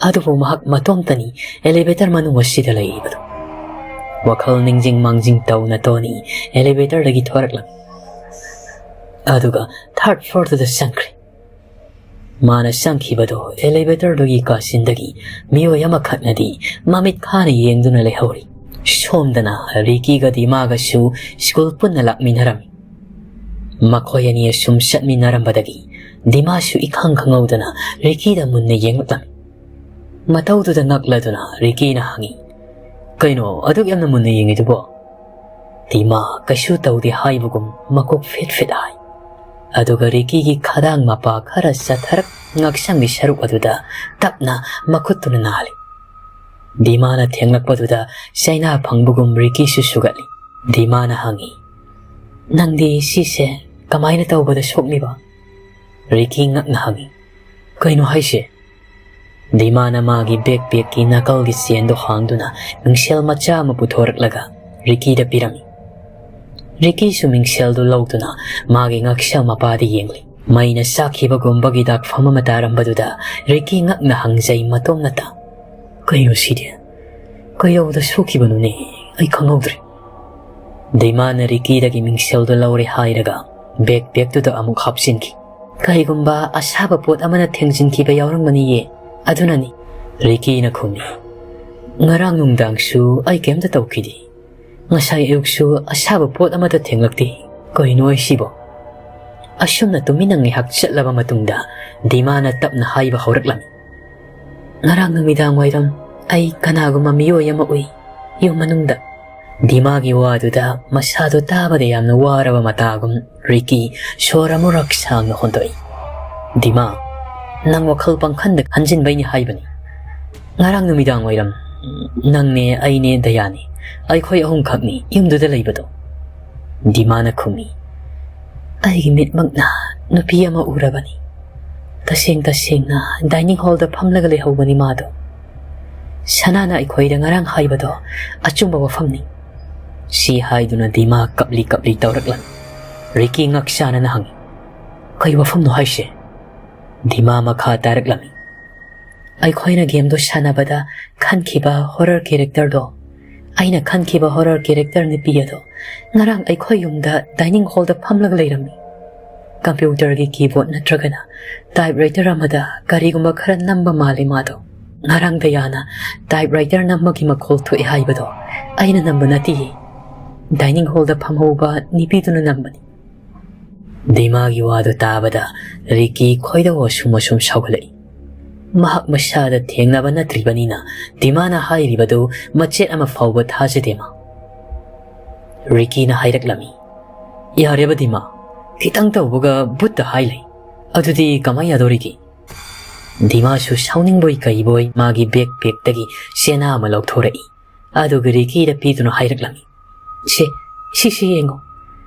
ꯑꯗꯨꯕꯨ ꯃꯍꯥꯛ ꯃꯇꯣꯝꯇꯅꯤ ꯑꯦꯂꯤꯚꯦꯇꯔ ꯃꯅꯨꯡ ꯑꯁꯤꯗ ꯂꯩꯔꯤꯕꯗꯨ꯫ ꯋꯥꯈꯜ ꯅꯤꯡꯖꯤꯡ ꯃꯥꯡꯖꯤꯡ ꯇꯧꯅ ꯇꯣꯅꯤ ꯑꯦꯂꯤꯚꯦꯇꯔꯗꯒꯤ ꯊꯣꯔꯛꯂꯝꯃꯤ꯫ ꯑꯗꯨꯒ ꯊꯥꯔꯠ ꯐ꯭ꯂꯣꯔꯗꯨꯗ ꯆꯪꯈ꯭ꯔꯦ꯫ ꯃꯥꯅ ꯆꯪꯈꯤꯕꯗꯨ ꯑꯦꯂꯤꯚꯦꯇꯔꯗꯨꯒꯤ ꯀꯥꯆꯤꯟꯗꯒꯤ ꯃꯤꯑꯣꯏ ꯑꯃꯈꯛꯅꯗꯤ ꯃꯃꯤꯠ ꯈꯥꯅ ꯌꯦꯡꯗꯨꯅ ꯂꯩꯍꯧꯔꯤ꯫ ꯁꯣꯝꯗꯅ ꯔꯤꯀꯤꯒ ꯗꯤꯃꯥꯒꯁꯨ ꯁ꯭ꯀꯨꯜ ꯄꯨꯟꯅ ꯂꯥꯛꯃꯤꯟꯅꯔꯝꯃꯤ꯫ ꯃꯈꯣꯏ ꯑꯅꯤ ꯑꯁꯨꯝ ꯆꯠꯃꯤꯟꯅꯔꯝꯕꯗꯒꯤ ꯗꯤꯃꯥꯁꯨ ꯏꯈꯪ ꯈꯪꯍꯧꯗꯅ ꯔꯤꯀꯤꯗ ꯃꯨꯟꯅ ꯌꯦꯡꯂꯛꯂꯝꯃꯤ꯫ ꯃꯇꯧꯗꯨꯗ ꯉꯛꯂꯗꯨꯅ ꯔꯤꯀꯤꯅ ꯍꯪꯉꯤ, "ꯀꯩꯅꯣ ꯑꯗꯨꯛ ꯌꯥꯝꯅ ꯃꯨꯟꯅ ꯌꯦꯡꯉꯤꯗꯨꯕꯣ?" ꯗꯤꯃꯥ ꯀꯩꯁꯨ ꯇꯧꯗꯦ ꯍꯥꯏꯕꯒꯨꯝ ꯃꯀꯣꯛ ꯐꯤꯠ ꯐꯤꯠ ꯍꯥꯏ꯫ ꯑꯗꯨꯒ ꯔꯤꯀꯤꯒꯤ ꯈꯗꯥꯡ ꯃꯄꯥ ꯈꯔ ꯆꯠꯊꯔꯛ ꯉꯛꯁꯝꯒꯤ ꯁꯔꯨꯛ ꯑꯗꯨꯗ ꯇꯞꯅ ꯃꯈꯨꯠꯇꯨꯅ ꯅꯥꯜꯂꯤ꯫ ꯗꯤꯃꯥꯅ ꯊꯦꯡꯂꯛꯄꯗꯨꯗ ꯆꯩꯅꯥ ꯐꯪꯕꯒꯨꯝ ꯔꯤꯀꯤꯁꯨ ꯁꯨꯒꯠꯂꯤ꯫ ꯗꯤꯃꯥꯅ ꯍꯪꯉꯤ, "ꯅꯪꯗꯤ ꯁꯤꯁꯦ ꯀꯃꯥꯏꯅ ꯇꯧꯕꯗ ꯁꯣꯛꯂꯤꯕ?" ꯔꯤꯀꯤ ꯉꯛꯅ ꯍꯪꯉꯤ, "ꯀꯩꯅꯣ ꯍꯥꯏꯁꯦ?" ꯗꯤꯃꯥꯅ ꯃꯥꯒꯤ ꯕꯦꯛ ꯄꯦꯛꯀꯤ ꯅꯥꯀꯜꯒꯤ ꯆꯦꯟꯗꯣ ꯍꯥꯡꯗꯨꯅ ꯃꯤꯡꯁꯦꯜ ꯃꯆꯥ ꯑꯃ ꯄꯨꯊꯣꯔꯛꯂꯒ ꯔꯤꯀꯤꯗ ꯄꯤꯔꯝꯃꯤ꯫ ꯔꯤꯀꯤꯁꯨ ꯃꯤꯡꯁꯦꯜꯗꯨ ꯂꯧꯗꯨꯅ ꯃꯥꯒꯤ ꯉꯛꯁꯝ ꯃꯄꯥꯗ ꯌꯦꯡꯂꯤ꯫ ꯃꯩꯅ ꯆꯥꯛꯈꯤꯕꯒꯨꯝꯕꯒꯤ ꯗꯥꯛꯐꯝ ꯑꯃ ꯇꯥꯔꯝꯕꯗꯨꯗ ꯔꯤꯀꯤ ꯉꯛꯅ ꯍꯪꯖꯩ ꯃꯇꯣꯝꯅꯇ, "ꯀꯩꯅꯣ ꯁꯤꯗꯤ? ꯀꯩꯗꯧꯕꯗ ꯁꯣꯛꯈꯤꯕꯅꯣꯅꯦ? ꯑꯩ ꯈꯪꯍꯧꯗ꯭ꯔꯦ꯫" ꯗꯤꯃꯥꯅ ꯔꯤꯀꯤꯗꯒꯤ ꯃꯤꯡꯁꯦꯜꯗꯨ ꯂꯧꯔꯦ ꯍꯥꯏꯔꯒ ꯕꯦꯛ ꯄꯦꯛꯇꯨꯗ ꯑꯃꯨꯛ ꯍꯥꯞꯆꯤꯟꯈꯤ꯫ "ꯀꯔꯤꯒꯨꯝꯕ ꯑꯁꯥꯕ ꯄꯣꯠ ꯑꯃꯅ ꯊꯦꯡꯖꯤꯟꯈꯤꯕ ꯌꯥꯎꯔꯝꯒꯅꯤꯌꯦ, ꯑꯗꯨꯅꯅꯤ꯫" ꯔꯤꯀꯤꯅ ꯈꯨꯝꯃꯤ, "ꯉꯔꯥꯡ ꯅꯨꯡꯗꯥꯡꯁꯨ ꯑꯩ ꯀꯩꯝꯇ ꯇꯧꯈꯤꯗꯦ꯫ ꯉꯁꯥꯏ ꯑꯌꯨꯛꯁꯨ ꯑꯁꯥꯕ ꯄꯣꯠ ꯑꯃꯠꯇ ꯊꯦꯡꯂꯛꯇꯦ꯫ ꯀꯩꯅꯣ ꯑꯩꯁꯤꯕꯣ?" ꯑꯁꯨꯝꯅ ꯇꯨꯃꯤꯟꯅ ꯉꯥꯏꯍꯥꯛ ꯆꯠꯂꯕ ꯃꯇꯨꯡꯗ ꯗꯤꯃꯥꯅ ꯇꯞꯅ ꯍꯥꯏꯕ ꯍꯧꯔꯛꯂꯝꯃꯤ, "ꯉꯔꯥꯡ ꯅꯨꯃꯤꯗꯥꯡ ꯋꯥꯏꯔꯝ ꯑꯩ ꯀꯅꯥꯒꯨꯝꯕ ꯃꯤꯑꯣꯏ ꯑꯃ ꯎꯏ ꯌꯨꯝ ꯃꯅꯨꯡꯗ꯫" ꯗꯤꯃꯥꯒꯤ ꯋꯥꯗꯨꯗ ꯃꯁꯥꯗꯣ ꯇꯥꯕꯗ ꯌꯥꯝꯅ ꯋꯥꯔꯕ ꯃꯇꯥꯒꯨꯝ ꯔꯤꯀꯤ ꯁꯣꯔ ꯑꯃꯨꯔꯛ ꯁꯥꯡꯅ ꯍꯣꯟꯗꯣꯛꯏ꯫ "ꯗꯤꯃꯥ, ꯅꯪ ꯋꯥꯈꯜ ꯄꯪꯈꯟꯗ ꯈꯟꯖꯤꯟꯕꯩꯅꯤ ꯍꯥꯏꯕꯅꯤ꯫ ꯉꯔꯥꯡ ꯅꯨꯃꯤꯗꯥꯡ ꯋꯥꯏꯔꯝ ꯅꯪꯅꯦ, ꯑꯩꯅꯦ, ꯗꯌꯥꯅꯦ, ꯑꯩꯈꯣꯏ ꯑꯍꯨꯝꯈꯛꯅꯤ ꯌꯨꯝꯗꯨꯗ ꯂꯩꯕꯗꯣ꯫" ꯗꯤꯃꯥꯅ ꯈꯨꯝꯃꯤ, "ꯑꯩꯒꯤ ꯃꯤꯠꯃꯛꯅ ꯅꯨꯄꯤ ꯑꯃ ꯎꯔꯕꯅꯤ꯫ ꯇꯁꯦꯡ ꯇꯁꯦꯡꯅ ꯗꯥꯏꯅꯤꯡ ꯍꯣꯜꯗ ꯐꯝꯂꯒ ꯂꯩꯍꯧꯕꯅꯤ ꯃꯥꯗꯣ꯫ ꯁꯅꯥꯅ ꯑꯩꯈꯣꯏꯗ ꯉꯔꯥꯡ ꯍꯥꯏꯕꯗꯣ ꯑꯆꯨꯝꯕ ꯋꯥꯐꯝꯅꯤ꯫" ꯁꯤ ꯍꯥꯏꯗꯨꯅ ꯗꯤꯃꯥ ꯀꯞꯂꯤ ꯀꯞꯂꯤ ꯇꯧꯔꯛꯂꯝꯃꯤ꯫ ꯔꯤꯀꯤ ꯉꯛ ꯆꯥꯟꯅꯅ ꯍꯪꯉꯤ, "ꯀꯩ ꯋꯥꯐꯝꯅꯣ ꯍꯥꯏꯁꯦ?" ꯗꯤꯃꯥ ꯃꯈꯥ ꯇꯥꯔꯛꯂꯝꯃꯤ, "ꯑꯩꯈꯣꯏꯅ ꯒꯦꯝꯗꯣ ꯁꯥꯟꯅꯕꯗ ꯈꯟꯈꯤꯕ ꯍꯣꯔꯔ ꯀꯦꯔꯦꯛꯇꯔꯗꯣ, ꯑꯩꯅ ꯈꯟꯈꯤꯕ ꯍꯣꯔꯔ ꯀꯦꯔꯦꯛꯇꯔ ꯅꯨꯄꯤ ꯑꯗꯣ ꯉꯔꯥꯡ ꯑꯩꯈꯣꯏ ꯌꯨꯝꯗ ꯗꯥꯏꯅꯤꯡ ꯍꯣꯜꯗ ꯐꯝꯂꯒ ꯂꯩꯔꯝꯃꯤ꯫ ꯀꯝꯄ꯭ꯌꯨꯇꯔꯒꯤ ꯀꯤꯕꯣꯔꯗ ꯅꯠꯇ꯭ꯔꯒꯅ ꯇꯥꯏꯞꯔꯥꯏꯇꯔ ꯑꯃꯗ ꯀꯔꯤꯒꯨꯝꯕ ꯈꯔ ꯅꯝꯕ ꯃꯥꯜꯂꯦ ꯃꯥꯗꯣ꯫ ꯉꯔꯥꯡ ꯗꯌꯥꯅ ꯇꯥꯏꯞꯔꯥꯏꯇꯔ ꯅꯝꯕꯒꯤ ꯃꯈꯣꯜ ꯊꯣꯛꯑꯦ ꯍꯥꯏꯕꯗꯣ ꯑꯩꯅ ꯅꯝꯕ ꯅꯠꯇꯦꯌꯦ, ꯗꯥꯏꯅꯤꯡ ꯍꯣꯜꯗ ꯐꯝꯍꯧꯕ ꯅꯨꯄꯤꯗꯨꯅ ꯅꯝꯕꯅꯤ꯫" ꯗꯤꯃꯥꯒꯤ ꯋꯥꯗꯨ ꯇꯥꯕꯗ ꯔꯤꯀꯤ ꯈꯣꯏꯗꯧ ꯑꯁꯨꯝ ꯑꯁꯨꯝ ꯁꯥꯎꯒꯠꯂꯛꯏ꯫ ꯃꯍꯥꯛ ꯃꯁꯥꯗ ꯊꯦꯡꯅꯕ ꯅꯠꯇ꯭ꯔꯤꯕꯅꯤꯅ ꯗꯤꯃꯥꯅ ꯍꯥꯏꯔꯤꯕꯗꯨ ꯃꯆꯦꯠ ꯑꯃ ꯐꯥꯎꯕ ꯊꯥꯖꯗꯦ ꯃꯥ꯫ ꯔꯤꯀꯤꯅ ꯍꯥꯏꯔꯛꯂꯝꯃꯤ, "ꯌꯥꯔꯦꯕ ꯗꯤꯃꯥ, ꯈꯤꯇꯪ ꯇꯧꯕꯒ ꯕꯨꯠꯇ ꯍꯥꯏ ꯂꯩ꯫ ꯑꯗꯨꯗꯤ ꯀꯃꯥꯏ ꯌꯥꯗꯣꯔꯤꯒꯦ?" ꯗꯤꯃꯥꯁꯨ ꯁꯥꯎꯅꯤꯡꯕꯣꯏ ꯀꯩꯕꯣꯏ ꯃꯥꯒꯤ ꯕꯦꯛ ꯄꯦꯛꯇꯒꯤ ꯆꯦꯅꯥ ꯑꯃ ꯂꯧꯊꯣꯔꯛꯏ꯫ ꯑꯗꯨꯒ ꯔꯤꯀꯤꯗ ꯄꯤꯗꯨꯅ ꯍꯥꯏꯔꯛꯂꯝꯃꯤ, "ꯁꯦ, ꯁꯤꯁꯤ ꯌꯦꯡꯉꯣ꯫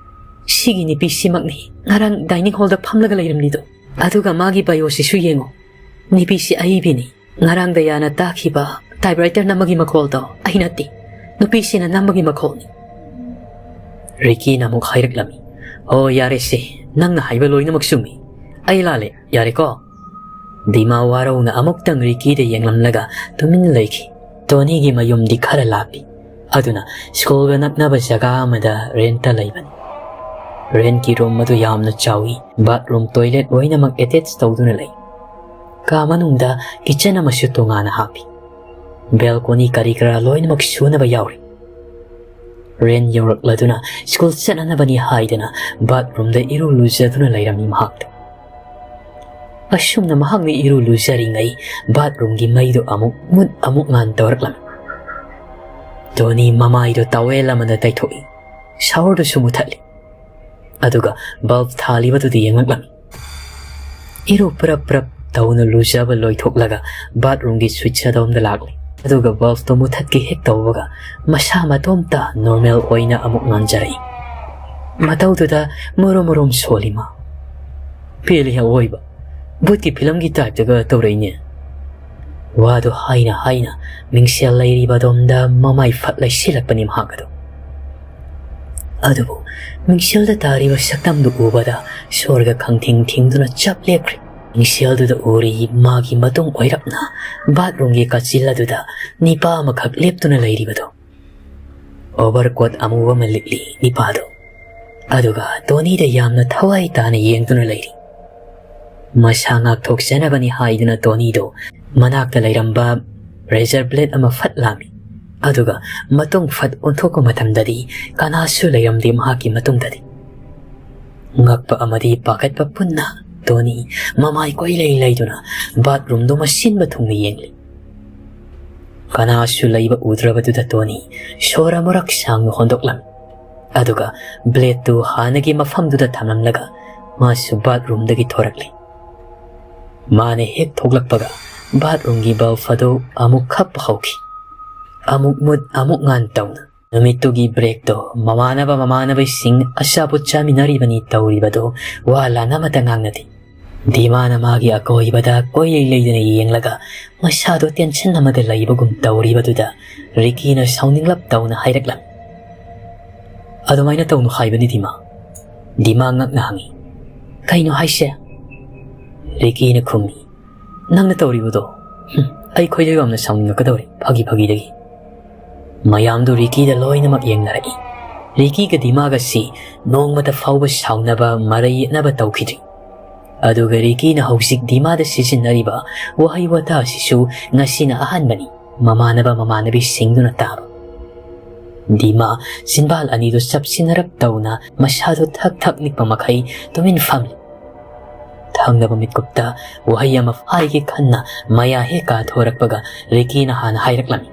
ꯁꯤꯒꯤ ꯅꯨꯄꯤꯁꯤꯃꯛꯅꯤ ꯉꯔꯥꯡ ꯗꯥꯏꯅꯤꯡ ꯍꯣꯜꯗ ꯐꯝꯂꯒ ꯂꯩꯔꯝꯂꯤꯗꯣ꯫ ꯑꯗꯨꯒ ꯃꯥꯒꯤ ꯕꯥꯏꯑꯣꯁꯤꯁꯨ ꯌꯦꯡꯉꯣ꯫ ꯅꯨꯄꯤꯁꯤ ꯑꯏꯕꯤꯅꯤ꯫ ꯉꯔꯥꯡ ꯗꯌꯥꯅ ꯇꯥꯈꯤꯕ ꯇꯥꯏꯞꯔꯥꯏꯇꯔ ꯅꯝꯕꯒꯤ ꯃꯈꯣꯜꯗꯣ ꯑꯩ ꯅꯠꯇꯦ꯫ ꯅꯨꯄꯤꯁꯤꯅ ꯅꯝꯕꯒꯤ ꯃꯈꯣꯜꯅꯤ꯫" ꯔꯤꯀꯤꯅ ꯑꯃꯨꯛ ꯍꯥꯏꯔꯛꯂꯝꯃꯤ, "ꯑꯣ, ꯌꯥꯔꯦꯁꯦ, ꯅꯪꯅ ꯍꯥꯏꯕ ꯂꯣꯏꯅꯃꯛ ꯆꯨꯝꯃꯤ꯫ ꯑꯩ ꯂꯥꯜꯂꯦ, ꯌꯥꯔꯦꯀꯣ?" ꯗꯤꯃꯥ ꯋꯥꯔꯧꯅ ꯑꯃꯨꯛꯇꯪ ꯔꯤꯀꯤꯗ ꯌꯦꯡꯂꯝꯂꯒ ꯇꯨꯃꯤꯟ ꯂꯩꯈꯤ꯫ ꯇꯣꯅꯤꯒꯤ ꯃꯌꯨꯝꯗꯤ ꯈꯔ ꯂꯥꯞꯄꯤ꯫ ꯑꯗꯨꯅ ꯁ꯭ꯀꯨꯜꯒ ꯅꯛꯅꯕ ꯖꯒꯥ ꯑꯃꯗ ꯔꯦꯟꯠꯇ ꯂꯩꯕꯅꯤ꯫ ꯔꯦꯟꯠꯀꯤ ꯔꯨꯝ ꯑꯗꯨ ꯌꯥꯝꯅ ꯆꯥꯎꯏ꯫ ꯕꯥꯠꯔꯨꯝ, ꯇꯣꯏꯂꯦꯠ ꯂꯣꯏꯅꯃꯛ ꯑꯦꯇꯦꯆ ꯇꯧꯗꯨꯅ ꯂꯩ꯫ ꯀꯥ ꯃꯅꯨꯡꯗ ꯀꯤꯆꯟ ꯑꯃꯁꯨ ꯇꯣꯉꯥꯟꯅ ꯍꯥꯞꯄꯤ꯫ ꯕꯦꯜꯀꯣꯅꯤ ꯀꯔꯤ ꯀꯔꯥ ꯂꯣꯏꯅꯃꯛ ꯁꯨꯅꯕ ꯌꯥꯎꯔꯤ꯫ ꯔꯦꯟ ꯌꯧꯔꯛꯂꯗꯨꯅ ꯁ꯭ꯀꯨꯜ ꯆꯠꯅꯅꯕꯅꯤ ꯍꯥꯏꯗꯅ ꯕꯥꯠꯔꯨꯝꯗ ꯏꯔꯨ ꯂꯨꯖꯗꯨꯅ ꯂꯩꯔꯝꯃꯤ ꯃꯍꯥꯛꯇꯣ꯫ ꯑꯁꯨꯝꯅ ꯃꯍꯥꯛꯅ ꯏꯔꯨ ꯂꯨꯖꯔꯤꯉꯩ ꯕꯥꯠꯔꯨꯝꯒꯤ ꯃꯩꯗꯨ ꯑꯃꯨꯛ ꯃꯨꯠ ꯑꯃꯨꯛ ꯉꯥꯟ ꯇꯧꯔꯛꯂꯝꯃꯤ꯫ ꯇꯣꯅꯤ ꯃꯃꯥꯏꯗꯨ ꯇꯥꯋꯦꯜ ꯑꯃꯅ ꯇꯩꯊꯣꯛꯏ꯫ ꯁꯥꯋꯔꯗꯨꯁꯨ ꯃꯨꯊꯠꯂꯤ꯫ ꯑꯗꯨꯒ ꯕꯜꯕ ꯊꯥꯜꯂꯤꯕꯗꯨꯗꯤ ꯌꯦꯡꯂꯛꯂꯝꯃꯤ꯫ ꯏꯔꯨ ꯄ꯭ꯔꯞ ꯄ꯭ꯔꯞ ꯇꯧꯅ ꯂꯨꯖꯕ ꯂꯣꯏꯊꯣꯛꯂꯒ ꯕꯥꯠꯔꯨꯝꯒꯤ ꯁ꯭ꯋꯤꯠꯆ ꯑꯗꯣꯝꯗ ꯂꯥꯛꯂꯤ꯫ ꯑꯗꯨꯒ ꯕꯜꯕꯇꯣ ꯃꯨꯊꯠꯀꯦ ꯍꯦꯛ ꯇꯧꯕꯒ ꯃꯁꯥ ꯃꯇꯣꯝꯇ ꯅꯣꯔꯃꯦꯜ ꯑꯣꯏꯅ ꯑꯃꯨꯛ ꯉꯥꯟꯖꯔꯛꯏ꯫ ꯃꯇꯧꯗꯨꯗ ꯃꯔꯨꯝ ꯃꯔꯨꯝ ꯁꯣꯜꯂꯤ ꯃꯥ꯫ "ꯄꯦꯜꯂꯤ ꯑꯋꯣꯏꯕ꯫ ꯚꯨꯠꯀꯤ ꯐꯤꯂꯝꯒꯤ ꯇꯥꯏꯞꯇꯒ ꯇꯧꯔꯛꯏꯅꯦ꯫" ꯋꯥꯗꯨ ꯍꯥꯏꯅ ꯍꯥꯏꯅ ꯃꯤꯡꯁꯦꯜ ꯂꯩꯔꯤꯕ ꯑꯗꯣꯝꯗ ꯃꯃꯥꯏ ꯐꯠ ꯂꯩꯁꯤꯜꯂꯛꯄꯅꯤ ꯃꯍꯥꯛ ꯑꯗꯨ꯫ ꯑꯗꯨꯕꯨ ꯃꯤꯡꯁꯦꯜꯗ ꯇꯥꯔꯤꯕ ꯁꯛꯇꯝꯗꯨ ꯎꯕꯗ ꯁꯣꯔꯒ ꯈꯪꯊꯤꯡ ꯊꯤꯡꯗꯨꯅ ꯆꯞ ꯂꯦꯞꯈ꯭ꯔꯦ꯫ ꯃꯤꯡꯁꯦꯜꯗꯨꯗ ꯎꯔꯤ ꯃꯥꯒꯤ ꯃꯇꯨꯡ ꯑꯣꯏꯔꯞꯅ ꯕꯥꯠꯔꯨꯝꯒꯤ ꯀꯥꯆꯤꯜ ꯑꯗꯨꯗ ꯅꯤꯄꯥ ꯑꯃꯈꯛ ꯂꯦꯞꯇꯨꯅ ꯂꯩꯔꯤꯕꯗꯨ꯫ ꯑꯣꯚꯔ ꯀꯣꯠ ꯑꯃꯨꯕ ꯑꯃ ꯂꯤꯠꯂꯤ ꯅꯤꯄꯥꯗꯨ꯫ ꯑꯗꯨꯒ ꯇꯣꯅꯤꯗ ꯌꯥꯝꯅ ꯊꯋꯥꯏ ꯇꯥꯅ ꯌꯦꯡꯗꯨꯅ ꯂꯩꯔꯤ꯫ ꯃꯁꯥ ꯉꯥꯛꯊꯣꯛꯆꯅꯕꯅꯤ ꯍꯥꯏꯗꯨꯅ ꯇꯣꯅꯤꯗꯣ ꯃꯅꯥꯛꯇ ꯂꯩꯔꯝꯕ ꯔꯦꯖꯔ ꯕ꯭ꯂꯦꯗ ꯑꯃ ꯐꯠ ꯂꯥꯝꯃꯤ꯫ ꯑꯗꯨꯒ ꯃꯇꯨꯡ ꯐꯠ ꯑꯣꯟꯊꯣꯛꯄ ꯃꯇꯝꯗꯗꯤ ꯀꯅꯥꯁꯨ ꯂꯩꯔꯝꯗꯦ ꯃꯍꯥꯛꯀꯤ ꯃꯇꯨꯡꯗꯗꯤ꯫ ꯉꯛꯄ ꯑꯃꯗꯤ ꯄꯥꯈꯠꯄ ꯄꯨꯟꯅ ꯇꯣꯅꯤ ꯃꯃꯥꯏ ꯀꯣꯏꯂꯩ ꯂꯩꯗꯨꯅ ꯕꯥꯠꯔꯨꯝꯗꯨ ꯃꯁꯤꯟꯕ ꯊꯨꯡꯅ ꯌꯦꯡꯂꯤ꯫ ꯀꯅꯥꯁꯨ ꯂꯩꯕ ꯎꯗ꯭ꯔꯕꯗꯨꯗ ꯇꯣꯅꯤ ꯁꯣꯔ ꯑꯃꯨꯔꯛ ꯁꯥꯡꯅ ꯍꯣꯟꯗꯣꯛꯂꯝꯃꯤ꯫ ꯑꯗꯨꯒ ꯕ꯭ꯂꯦꯗꯇꯨ ꯍꯥꯟꯅꯒꯤ ꯃꯐꯝꯗꯨꯗ ꯊꯝꯂꯝꯂꯒ ꯃꯥꯁꯨ ꯕꯥꯠꯔꯨꯝꯗꯒꯤ ꯊꯣꯔꯛꯂꯤ꯫ ꯃꯥꯅ ꯍꯦꯛ ꯊꯣꯛꯂꯛꯄꯒ ꯕꯥꯠꯔꯨꯝꯒꯤ ꯕꯜꯕ ꯑꯗꯨ ꯑꯃꯨꯛ ꯈꯞꯄ ꯍꯧꯈꯤ꯫ ꯑꯃꯨꯛ ꯃꯨꯠ ꯑꯃꯨꯛ ꯉꯥꯟ ꯇꯧꯅ꯫ ꯅꯨꯃꯤꯠꯇꯨꯒꯤ ꯕ꯭ꯔꯦꯛꯇꯣ ꯃꯃꯥꯟꯅꯕ ꯃꯃꯥꯟꯅꯕꯤꯁꯤꯡ ꯑꯆꯥꯄꯣꯠ ꯆꯥꯃꯤꯟꯅꯔꯤꯕꯅꯤ ꯇꯧꯔꯤꯕꯗꯣ ꯋꯥ ꯂꯥꯟ ꯑꯃꯠꯇ ꯉꯥꯡꯅꯗꯦ꯫ ꯗꯤꯃꯥꯅ ꯃꯥꯒꯤ ꯑꯀꯣꯏꯕꯗ ꯀꯣꯏꯂꯩ ꯂꯩꯗꯅ ꯌꯦꯡꯂꯒ ꯃꯁꯥꯗꯣ ꯇꯦꯟꯁꯟ ꯑꯃꯗ ꯂꯩꯕꯒꯨꯝ ꯇꯧꯔꯤꯕꯗꯨꯗ ꯔꯤꯀꯤꯅ ꯁꯥꯎꯅꯤꯡꯂꯞ ꯇꯧꯅ ꯍꯥꯏꯔꯛꯂꯝꯃꯤ꯫ "ꯑꯗꯨꯃꯥꯏꯅ ꯇꯧꯅꯨ ꯍꯥꯏꯕꯅꯤ ꯗꯤꯃꯥ꯫" ꯗꯤꯃꯥ ꯉꯛꯅ ꯍꯪꯉꯤ꯫ "ꯀꯩꯅꯣ ꯍꯥꯏꯁꯦ?" ꯔꯤꯀꯤꯅ ꯈꯨꯝꯃꯤ꯫ "ꯅꯪꯅ ꯇꯧꯔꯤꯕꯗꯣ, ꯍꯨꯝ, ꯑꯩꯈꯣꯏꯗ ꯌꯥꯝꯅ ꯁꯥꯎꯅꯤꯡꯉꯛꯀꯗꯧꯔꯦ ꯐꯥꯒꯤ ꯐꯥꯒꯤꯗꯒꯤ꯫" ꯃꯌꯥꯝꯗꯨ ꯔꯤꯀꯤꯗ ꯂꯣꯏꯅꯃꯛ ꯌꯦꯡꯅꯔꯛꯏ꯫ ꯔꯤꯀꯤꯒ ꯗꯤꯃꯥꯒꯁꯤ ꯅꯣꯡꯃꯇ ꯐꯥꯎꯕ ꯁꯥꯎꯅꯕ ꯃꯔꯩ ꯌꯦꯠꯅꯕ ꯇꯧꯈꯤꯗ꯭ꯔꯤ꯫ ꯑꯗꯨꯒ ꯔꯤꯀꯤꯅ ꯍꯧꯖꯤꯛ ꯗꯤꯃꯥꯗ ꯁꯤꯖꯤꯟꯅꯔꯤꯕ ꯋꯥꯍꯩ ꯋꯥꯇꯥ ꯑꯁꯤꯁꯨ ꯉꯁꯤꯅ ꯑꯍꯥꯟꯕꯅꯤ ꯃꯃꯥꯟꯅꯕ ꯃꯃꯥꯟꯅꯕꯤꯁꯤꯡꯗꯨꯅ ꯇꯥꯕ꯫ ꯗꯤꯃꯥ ꯆꯤꯟꯕꯥꯜ ꯑꯅꯤꯗꯨ ꯆꯞꯁꯤꯟꯅꯔꯞ ꯇꯧꯅ ꯃꯁꯥꯗꯨ ꯊꯛ ꯊꯛ ꯅꯤꯛꯄ ꯃꯈꯩ ꯇꯨꯃꯤꯟ ꯐꯝꯂꯤ꯫ ꯊꯪꯅꯕ ꯃꯤꯠꯀꯨꯞꯇ ꯋꯥꯍꯩ ꯑꯃ ꯐꯥꯏꯒꯦ ꯈꯟꯅ ꯃꯌꯥ ꯍꯦꯛ ꯀꯥꯊꯣꯔꯛꯄꯒ ꯔꯤꯀꯤꯅ ꯍꯥꯟꯅ ꯍꯥꯏꯔꯛꯂꯝꯃꯤ꯫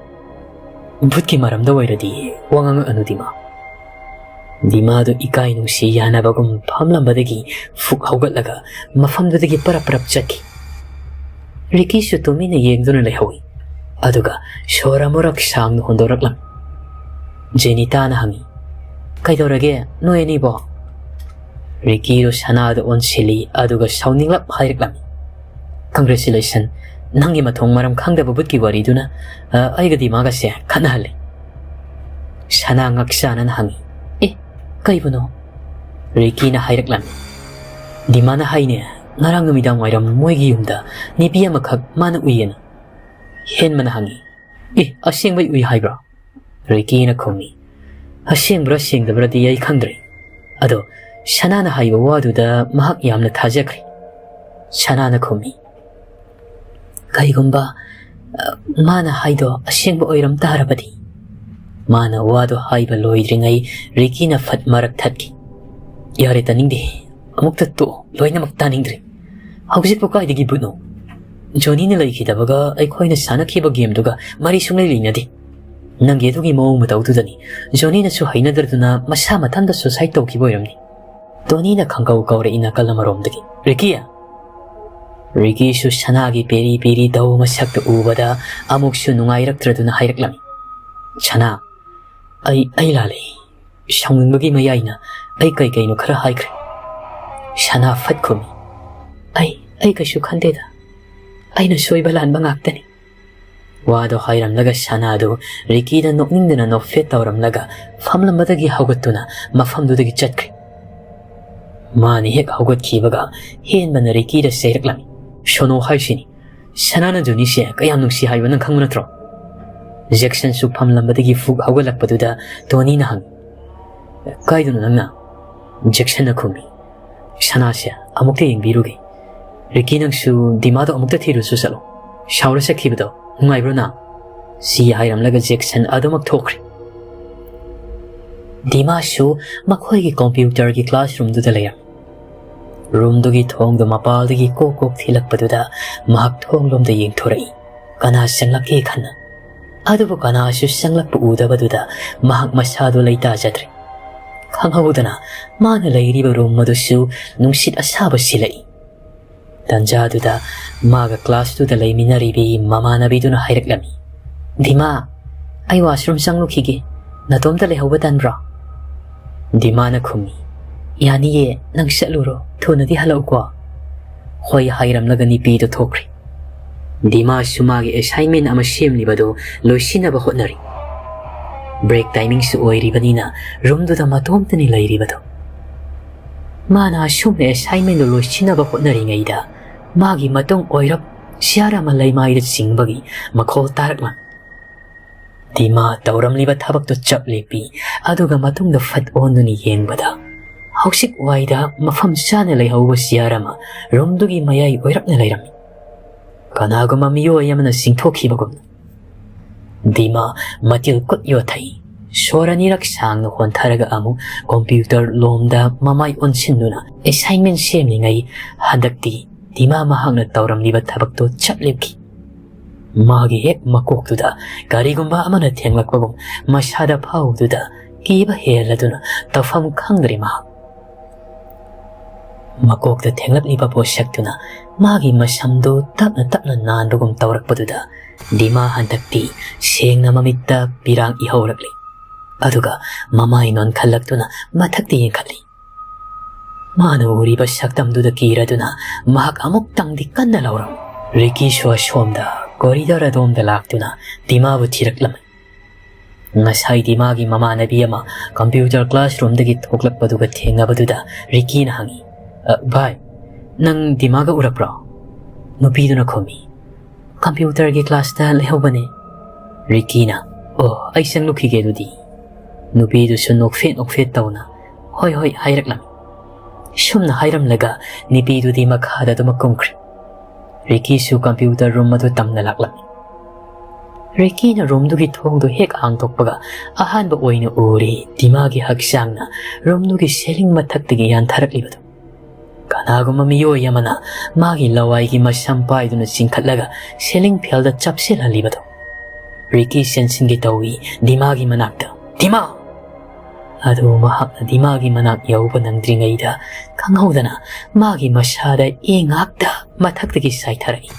"ꯚꯨꯠꯀꯤ ꯃꯔꯝꯗ ꯑꯣꯏꯔꯗꯤ ꯋꯥ ꯉꯥꯡꯉꯛꯑꯅꯨ ꯗꯤꯃꯥ꯫" ꯗꯤꯃꯥꯗꯨ ꯏꯀꯥꯏ ꯅꯨꯡꯁꯤ ꯌꯥꯅꯕꯒꯨꯝ ꯐꯝꯂꯝꯕꯗꯒꯤ ꯐꯨꯛ ꯍꯧꯒꯠꯂꯒ ꯃꯐꯝꯗꯨꯗꯒꯤ ꯄꯔꯞ ꯄꯔꯞ ꯆꯠꯈꯤ꯫ ꯔꯤꯀꯤꯁꯨ ꯇꯨꯃꯤꯟꯅ ꯌꯦꯡꯗꯨꯅ ꯂꯩꯍꯧꯏ꯫ ꯑꯗꯨꯒ ꯁꯣꯔ ꯑꯃꯨꯔꯛ ꯁꯥꯡꯅ ꯍꯣꯟꯗꯣꯔꯛꯂꯝꯃꯤ꯫ ꯖꯦꯅꯤꯇꯥꯅ ꯍꯪꯉꯤ, "ꯀꯩꯗꯧꯔꯒꯦ ꯅꯣꯏ ꯑꯅꯤꯕꯣ?" ꯔꯤꯀꯤꯗꯨ ꯁꯅꯥꯗ ꯑꯣꯟꯁꯤꯜꯂꯤ ꯑꯗꯨꯒ ꯁꯥꯎꯅꯤꯡꯂꯞ ꯍꯥꯏꯔꯛꯂꯝꯃꯤ꯫ "Congratulation, ꯅꯪꯒꯤ ꯃꯊꯣꯡ ꯃꯔꯝ ꯈꯪꯗꯕ ꯚꯨꯠꯀꯤ ꯋꯥꯔꯤꯗꯨꯅ, ꯑ, ꯑꯩꯒ ꯗꯤꯃꯥꯒꯁꯦ ꯈꯠꯅꯍꯜꯂꯦ꯫" ꯁꯅꯥ ꯉꯛꯆꯥꯅꯅ ꯍꯪꯉꯤ, "ꯑꯦ, ꯀꯩꯕꯨꯅꯣ?" ꯔꯤꯀꯤꯅ ꯍꯥꯏꯔꯛꯂꯝꯃꯤ꯫ "ꯗꯤꯃꯥꯅ ꯍꯥꯏꯅꯦ, ꯉꯔꯥꯡ ꯅꯨꯃꯤꯗꯥꯡ ꯋꯥꯏꯔꯝ ꯃꯣꯏꯒꯤ ꯌꯨꯝꯗ ꯅꯨꯄꯤ ꯑꯃꯈꯛ ꯃꯥꯅ ꯎꯏꯌꯦꯅ꯫" ꯍꯦꯟꯃꯅ ꯍꯪꯉꯤ, "ꯑꯦ, ꯑꯁꯦꯡꯕꯩ ꯎꯏ ꯍꯥꯏꯕ꯭ꯔꯣ?" ꯔꯤꯀꯤꯅ ꯈꯨꯝꯃꯤ꯫ "ꯑꯁꯦꯡꯕ꯭ꯔꯥ ꯁꯦꯡꯗꯕ꯭ꯔꯥꯗꯤ ꯑꯩ ꯈꯪꯗ꯭ꯔꯦ꯫ ꯑꯗꯣ ꯁꯅꯥꯅ ꯍꯥꯏꯕ ꯋꯥꯗꯨꯗ ꯃꯍꯥꯛ ꯌꯥꯝꯅ ꯊꯥꯖꯈ꯭ꯔꯦ꯫" ꯁꯅꯥꯅ ꯈꯨꯝꯃꯤ, "ꯀꯔꯤꯒꯨꯝꯕ, ꯑ, ꯃꯥꯅ ꯍꯥꯏꯗꯣ ꯑꯁꯦꯡꯕ ꯑꯣꯏꯔꯝ ꯇꯥꯔꯕꯗꯤ?" ꯃꯥꯅ ꯋꯥꯗꯣ ꯍꯥꯏꯕ ꯂꯣꯏꯗ꯭ꯔꯤꯉꯩ ꯔꯤꯀꯤꯅ ꯐꯠ ꯃꯔꯛ ꯊꯠꯈꯤ꯫ "ꯌꯥꯔꯦ, ꯇꯥꯅꯤꯡꯗꯦ꯫ ꯑꯃꯨꯛꯇ ꯇꯣꯛꯑꯣ, ꯂꯣꯏꯅꯃꯛ ꯇꯥꯅꯤꯡꯗ꯭ꯔꯦ꯫ ꯍꯧꯖꯤꯛꯄꯨ ꯀꯥꯏꯗꯒꯤ ꯕꯨꯠꯅꯣ? ꯖꯣꯅꯤꯅ ꯂꯩꯈꯤꯗꯕꯒ ꯑꯩꯈꯣꯏꯅ ꯁꯥꯟꯅꯈꯤꯕ ꯒꯦꯝꯗꯨꯒ ꯃꯔꯤ ꯁꯨꯡꯂꯩ ꯂꯩꯅꯗꯦ꯫ ꯅꯪꯒꯤ ꯑꯗꯨꯒꯤ ꯃꯑꯣꯡ ꯃꯇꯧꯗꯨꯗꯅꯤ ꯖꯣꯅꯤꯅꯁꯨ ꯍꯩꯅꯗ꯭ꯔꯗꯨꯅ ꯃꯁꯥ ꯃꯊꯟꯇ ꯁꯨꯁꯥꯏꯗ ꯇꯧꯈꯤꯕ ꯑꯣꯏꯔꯝꯅꯤ"꯫ ꯇꯣꯅꯤꯅ ꯈꯪꯀꯧ ꯀꯧꯔꯛꯏ ꯅꯥꯀꯜ ꯑꯃꯔꯣꯝꯗꯒꯤ꯫ "ꯔꯤꯀꯤ!" ꯔꯤꯀꯤꯁꯨ ꯁꯅꯥꯒꯤ ꯄꯦꯔꯤ ꯄꯦꯔꯤ ꯇꯧꯕ ꯃꯁꯛꯇ ꯎꯕꯗ ꯑꯃꯨꯛꯁꯨ ꯅꯨꯡꯉꯥꯏꯔꯛꯇ꯭ꯔꯗꯨꯅ ꯍꯥꯏꯔꯛꯂꯝꯃꯤ, "ꯁꯅꯥ, ꯑꯩ, ꯑꯩ ꯂꯥꯜꯂꯦ꯫ ꯁꯥꯎꯅꯤꯡꯕꯒꯤ ꯃꯌꯥꯏꯅ ꯑꯩ ꯀꯩ ꯀꯩꯅꯣ ꯈꯔ ꯍꯥꯏꯈ꯭ꯔꯦ"꯫ ꯁꯅꯥ ꯐꯠ ꯈꯨꯝꯃꯤ, "ꯑꯩ, ꯑꯩ ꯀꯩꯁꯨ ꯈꯟꯗꯦꯗ꯫ ꯑꯩꯅ ꯁꯣꯏꯕ ꯂꯥꯟꯕ ꯉꯥꯛꯇꯅꯤ"꯫ ꯋꯥꯗꯣ ꯍꯥꯏꯔꯝꯂꯒ ꯁꯅꯥꯗꯨ ꯔꯤꯀꯤꯗ ꯅꯣꯛꯅꯤꯡꯗꯅ ꯅꯣꯛꯐꯦꯠ ꯇꯧꯔꯝꯂꯒ ꯐꯝꯂꯝꯕꯗꯒꯤ ꯍꯧꯒꯠꯇꯨꯅ ꯃꯐꯝꯗꯨꯗꯒꯤ ꯆꯠꯈ꯭ꯔꯦ꯫ ꯃꯥꯅ ꯍꯦꯛ ꯍꯧꯒꯠꯈꯤꯕꯒ ꯍꯦꯟꯕꯅ ꯔꯤꯀꯤꯗ ꯆꯩꯔꯛꯂꯝꯃꯤ, "ꯁꯣꯅꯣ ꯍꯥꯏꯁꯤꯅꯤ꯫ ꯁꯅꯥꯅ ꯖꯣꯅꯤꯁꯦ ꯀꯌꯥꯝ ꯅꯨꯡꯁꯤ ꯍꯥꯏꯕ ꯅꯪ ꯈꯪꯕ ꯅꯠꯇ꯭ꯔꯣ?" ꯖꯦꯛꯁꯟꯁꯨ ꯐꯝꯂꯝꯕꯗꯒꯤ ꯐꯨꯛ ꯍꯧꯒꯠꯂꯛꯄꯗꯨꯗ ꯇꯣꯅꯤꯅ ꯍꯪꯉꯤ, "ꯀꯥꯏꯗꯅꯣ ꯅꯪꯅ?" ꯖꯦꯛꯁꯟꯅ ꯈꯨꯝꯃꯤ, "ꯁꯅꯥꯁꯦ ꯑꯃꯨꯛꯇ ꯌꯦꯡꯕꯤꯔꯨꯒꯦ꯫ ꯔꯤꯀꯤ, ꯅꯪꯁꯨ ꯗꯤꯃꯥꯗꯣ ꯑꯃꯨꯛꯇ ꯊꯤꯔꯨꯁꯨ ꯆꯠꯂꯣ꯫ ꯁꯥꯎꯔ ꯆꯠꯈꯤꯕꯗꯣ ꯅꯨꯡꯉꯥꯏꯕ꯭ꯔꯣ ꯅꯪ?" ꯁꯤ ꯍꯥꯏꯔꯝꯂꯒ ꯖꯦꯛꯁꯟ ꯑꯗꯨꯃꯛ ꯊꯣꯛꯈ꯭ꯔꯦ꯫ ꯗꯤꯃꯥꯁꯨ ꯃꯈꯣꯏꯒꯤ ꯀꯝꯄ꯭ꯌꯨꯇꯔꯒꯤ ꯀ꯭ꯂꯥꯁꯔꯨꯝꯗꯨꯗ ꯂꯩꯔꯝꯃꯤ꯫ ꯔꯨꯝꯗꯨꯒꯤ ꯊꯣꯡꯗꯣ ꯃꯄꯥꯜꯗꯒꯤ ꯀꯣꯛ ꯀꯣꯛ ꯊꯤꯜꯂꯛꯄꯗꯨꯗ ꯃꯍꯥꯛ ꯊꯣꯡꯂꯣꯝꯗ ꯌꯦꯡꯊꯣꯔꯛꯏ꯫ ꯀꯅꯥ ꯆꯪꯂꯛꯀꯦ ꯈꯟꯅ꯫ ꯑꯗꯨꯕꯨ ꯀꯅꯥꯁꯨ ꯆꯪꯂꯛꯄ ꯎꯗꯕꯗꯨꯗ ꯃꯍꯥꯛ ꯃꯁꯥꯗꯨ ꯂꯩꯇꯥꯖꯗ꯭ꯔꯦ꯫ ꯈꯪꯍꯧꯗꯅ ꯃꯥꯅ ꯂꯩꯔꯤꯕ ꯔꯨꯝ ꯑꯗꯨꯁꯨ ꯅꯨꯡꯁꯤꯠ ꯑꯁꯥꯕ ꯁꯤꯜꯂꯛꯏ꯫ ꯇꯟꯖꯥꯗꯨꯗ ꯃꯥꯒ ꯀ꯭ꯂꯥꯁꯇꯨꯗ ꯂꯩꯃꯤꯟꯅꯔꯤꯕꯤ ꯃꯃꯥꯟꯅꯕꯤꯗꯨꯅ ꯍꯥꯏꯔꯛꯂꯝꯃꯤ, "ꯗꯤꯃꯥ, ꯑꯩ ꯋꯥꯁꯔꯨꯝ ꯆꯪꯂꯨꯈꯤꯒꯦ꯫ ꯅꯇꯣꯝꯇ ꯂꯩꯍꯧꯕ ꯇꯟꯕ꯭ꯔꯣ?" ꯗꯤꯃꯥꯅ ꯈꯨꯝꯃꯤ, "ꯌꯥꯅꯤꯌꯦ, ꯅꯪ ꯆꯠꯂꯨꯔꯣ, ꯊꯨꯅꯗꯤ ꯍꯜꯂꯛꯎꯀꯣ"꯫ ꯍꯣꯏ ꯍꯥꯏꯔꯝꯂꯒ ꯅꯨꯄꯤꯗꯨ ꯊꯣꯛꯈ꯭ꯔꯦ꯫ ꯗꯤꯃꯥꯁꯨ ꯃꯥꯒꯤ ꯑꯦꯁꯥꯏꯟꯃꯦꯟ ꯑꯃ ꯁꯦꯝꯂꯤꯕꯗꯨ ꯂꯣꯏꯁꯤꯟꯅꯕ ꯍꯣꯠꯅꯔꯤ꯫ ꯕ꯭ꯔꯦꯛ ꯇꯥꯏꯃꯤꯡꯁꯨ ꯑꯣꯏꯔꯤꯕꯅꯤꯅ ꯔꯨꯝꯗꯨꯗ ꯃꯇꯣꯝꯇꯅꯤ ꯂꯩꯔꯤꯕꯗꯨ꯫ ꯃꯥꯅ ꯑꯁꯨꯝꯅ ꯑꯦꯁꯥꯏꯟꯃꯦꯟꯗꯨ ꯂꯣꯏꯁꯤꯟꯅꯕ ꯍꯣꯠꯅꯔꯤꯉꯩꯗ ꯃꯥꯒꯤ ꯃꯇꯨꯡ ꯑꯣꯏꯔꯞ ꯁꯤꯌꯥꯔꯥꯃ ꯂꯩꯃꯥꯏꯗ ꯆꯤꯡꯕꯒꯤ ꯃꯈꯣꯜ ꯇꯥꯔꯛꯂꯝꯃꯤ꯫ ꯗꯤꯃꯥ ꯇꯧꯔꯝꯂꯤꯕ ꯊꯕꯛꯇꯨ ꯆꯞ ꯂꯦꯞꯄꯤ, ꯑꯗꯨꯒ ꯃꯇꯨꯡꯗ ꯐꯠ ꯑꯣꯟꯗꯨꯅ ꯌꯦꯡꯕꯗ ꯍꯧꯖꯤꯛ ꯋꯥꯏꯗ ꯃꯐꯝ ꯆꯥꯅ ꯂꯩꯍꯧꯕ ꯁꯤꯌꯥꯔꯥꯃ ꯔꯨꯝꯗꯨꯒꯤ ꯃꯌꯥꯏ ꯑꯣꯏꯔꯞꯅ ꯂꯩꯔꯝꯃꯤ꯫ ꯀꯅꯥꯒꯨꯝꯕ ꯃꯤꯑꯣꯏ ꯑꯃꯅ ꯆꯤꯡꯊꯣꯛꯈꯤꯕꯒꯨꯝꯅ꯫ ꯗꯤꯃꯥ ꯃꯇꯤꯜ ꯀꯨꯠ ꯌꯣꯠꯊꯩ꯫ ꯁꯣꯔ ꯑꯅꯤꯔꯛ ꯁꯥꯡꯅ ꯍꯣꯟꯊꯔꯒ ꯑꯃꯨꯛ ꯀꯝꯄ꯭ꯌꯨꯇꯔ ꯂꯣꯝꯗ ꯃꯃꯥꯏ ꯑꯣꯟꯁꯤꯟꯗꯨꯅ ꯑꯦꯁꯥꯏꯟꯃꯦꯟ ꯁꯦꯝꯂꯤꯉꯩ ꯍꯟꯗꯛꯇꯤ ꯗꯤꯃꯥ ꯃꯍꯥꯛꯅ ꯇꯧꯔꯝꯂꯤꯕ ꯊꯕꯛꯇꯨ ꯆꯠꯂꯤꯕꯈꯤ꯫ ꯃꯥꯒꯤ ꯍꯦꯛ ꯃꯀꯣꯛꯇꯨꯗ ꯀꯔꯤꯒꯨꯝꯕ ꯑꯃꯅ ꯊꯦꯡꯂꯛꯄꯒꯨꯝ ꯃꯁꯥꯗ ꯐꯥꯎꯕꯗꯨꯗ ꯀꯤꯕ ꯍꯦꯜꯂꯗꯨꯅ ꯇꯧꯐꯝ ꯈꯪꯗ꯭ꯔꯦ ꯃꯍꯥꯛ꯫ ꯃꯀꯣꯛꯇ ꯊꯦꯡꯂꯛꯂꯤꯕ ꯄꯣꯠꯁꯛꯇꯨꯅ ꯃꯥꯒꯤ ꯃꯁꯝꯗꯨ ꯇꯞꯅ ꯇꯞꯅ ꯅꯥꯟꯕꯒꯨꯝ ꯇꯧꯔꯛꯄꯗꯨꯗ ꯗꯤꯃꯥ ꯍꯟꯗꯛꯇꯤ ꯁꯦꯡꯅ ꯃꯃꯤꯠꯇ ꯄꯤꯔꯥꯡ ꯏꯍꯧꯔꯛꯂꯤ꯫ ꯑꯗꯨꯒ ꯃꯃꯥꯏ ꯅꯣꯟꯈꯠꯂꯛꯇꯨꯅ ꯃꯊꯛꯇ ꯌꯦꯡꯈꯠꯂꯤ꯫ ꯃꯥꯅ ꯎꯔꯤꯕ ꯁꯛꯇꯝꯗꯨꯗ ꯀꯤꯔꯗꯨꯅ ꯃꯍꯥꯛ ꯑꯃꯨꯛꯇꯪꯗꯤ ꯀꯟꯅ ꯂꯥꯎꯔꯝꯃꯤ꯫ ꯔꯤꯀꯤꯁꯨ ꯑꯁꯣꯝꯗ ꯀꯣꯔꯤꯗꯣꯔ ꯑꯗꯣꯝꯗ ꯂꯥꯛꯇꯨꯅ ꯗꯤꯃꯥꯕꯨ ꯊꯤꯔꯛꯂꯝꯃꯤ꯫ ꯉꯁꯥꯏ ꯗꯤꯃꯥꯒꯤ ꯃꯃꯥꯟꯅꯕꯤ ꯑꯃ ꯀꯝꯄ꯭ꯌꯨꯇꯔ ꯀ꯭ꯂꯥꯁꯔꯨꯝꯗꯒꯤ ꯊꯣꯛꯂꯛꯄꯗꯨꯒ ꯊꯦꯡꯅꯕꯗꯨꯗ ꯔꯤꯀꯤꯅ ꯍꯪꯉꯤ, "ꯑ, ꯚꯥꯏ, ꯅꯪ ꯗꯤꯃꯥꯒ ꯎꯔꯛꯄ꯭ꯔꯣ?" ꯅꯨꯄꯤꯗꯨꯅ ꯈꯨꯝꯃꯤ, "ꯀꯝꯄ꯭ꯌꯨꯇꯔꯒꯤ ꯀ꯭ꯂꯥꯁꯇ ꯂꯩꯍꯧꯕꯅꯦ꯫" ꯔꯤꯀꯤꯅ, "ꯑꯣ, ꯑꯩ ꯆꯪꯂꯨꯈꯤꯒꯦ ꯑꯗꯨꯗꯤ꯫" ꯅꯨꯄꯤꯗꯨꯁꯨ ꯅꯣꯛꯐꯦꯠ ꯅꯣꯛꯐꯦꯠ ꯇꯧꯅ, "ꯍꯣꯏ, ꯍꯣꯏ," ꯍꯥꯏꯔꯛꯂꯝꯃꯤ꯫ ꯁꯨꯝꯅ ꯍꯥꯏꯔꯝꯂꯒ ꯅꯨꯄꯤꯗꯨꯗꯤ ꯃꯈꯥꯗ ꯑꯗꯨꯃꯛ ꯀꯨꯝꯈ꯭ꯔꯦ꯫ ꯔꯤꯀꯤꯁꯨ ꯀꯝꯄ꯭ꯌꯨꯇꯔ ꯔꯨꯝ ꯑꯗꯨ ꯇꯝꯅ ꯂꯥꯛꯂꯝꯃꯤ꯫ ꯔꯤꯀꯤꯅ ꯔꯨꯝꯗꯨꯒꯤ ꯊꯣꯡꯗꯨ ꯍꯦꯛ ꯍꯥꯡꯗꯣꯛꯄꯒ ꯑꯍꯥꯟꯕ ꯑꯣꯏꯅ ꯎꯔꯤ ꯗꯤꯃꯥꯒꯤ ꯍꯛꯆꯥꯡꯅ ꯔꯨꯝꯗꯨꯒꯤ ꯁꯦꯂꯤꯡ ꯃꯊꯛꯇꯒꯤ ꯌꯥꯟꯊꯔꯛꯂꯤꯕꯗꯨ꯫ ꯀꯅꯥꯒꯨꯝꯕ ꯃꯤꯑꯣꯏ ꯑꯃꯅ ꯃꯥꯒꯤ ꯂꯋꯥꯏꯒꯤ ꯃꯁꯝ ꯄꯥꯏꯗꯨꯅ ꯆꯤꯡꯈꯠꯂꯒ ꯁꯦꯂꯤꯡ ꯐꯦꯜꯗ ꯆꯞꯁꯤꯜꯍꯜꯂꯤꯕꯗꯨ꯫ ꯔꯤꯀꯤ ꯆꯦꯟꯁꯤꯟꯒꯦ ꯇꯧꯏ ꯗꯤꯃꯥꯒꯤ ꯃꯅꯥꯛꯇ꯫ "ꯗꯤꯃꯥ!" ꯑꯗꯨꯕꯨ ꯃꯍꯥꯛꯅ ꯗꯤꯃꯥꯒꯤ ꯃꯅꯥꯛ ꯌꯧꯕ ꯅꯪꯗ꯭ꯔꯤꯉꯩꯗ ꯈꯪꯍꯧꯗꯅ ꯃꯥꯒꯤ ꯃꯁꯥꯗ ꯏ ꯉꯥꯛꯇ ꯃꯊꯛꯇꯒꯤ ꯆꯥꯏꯊꯔꯛꯏ꯫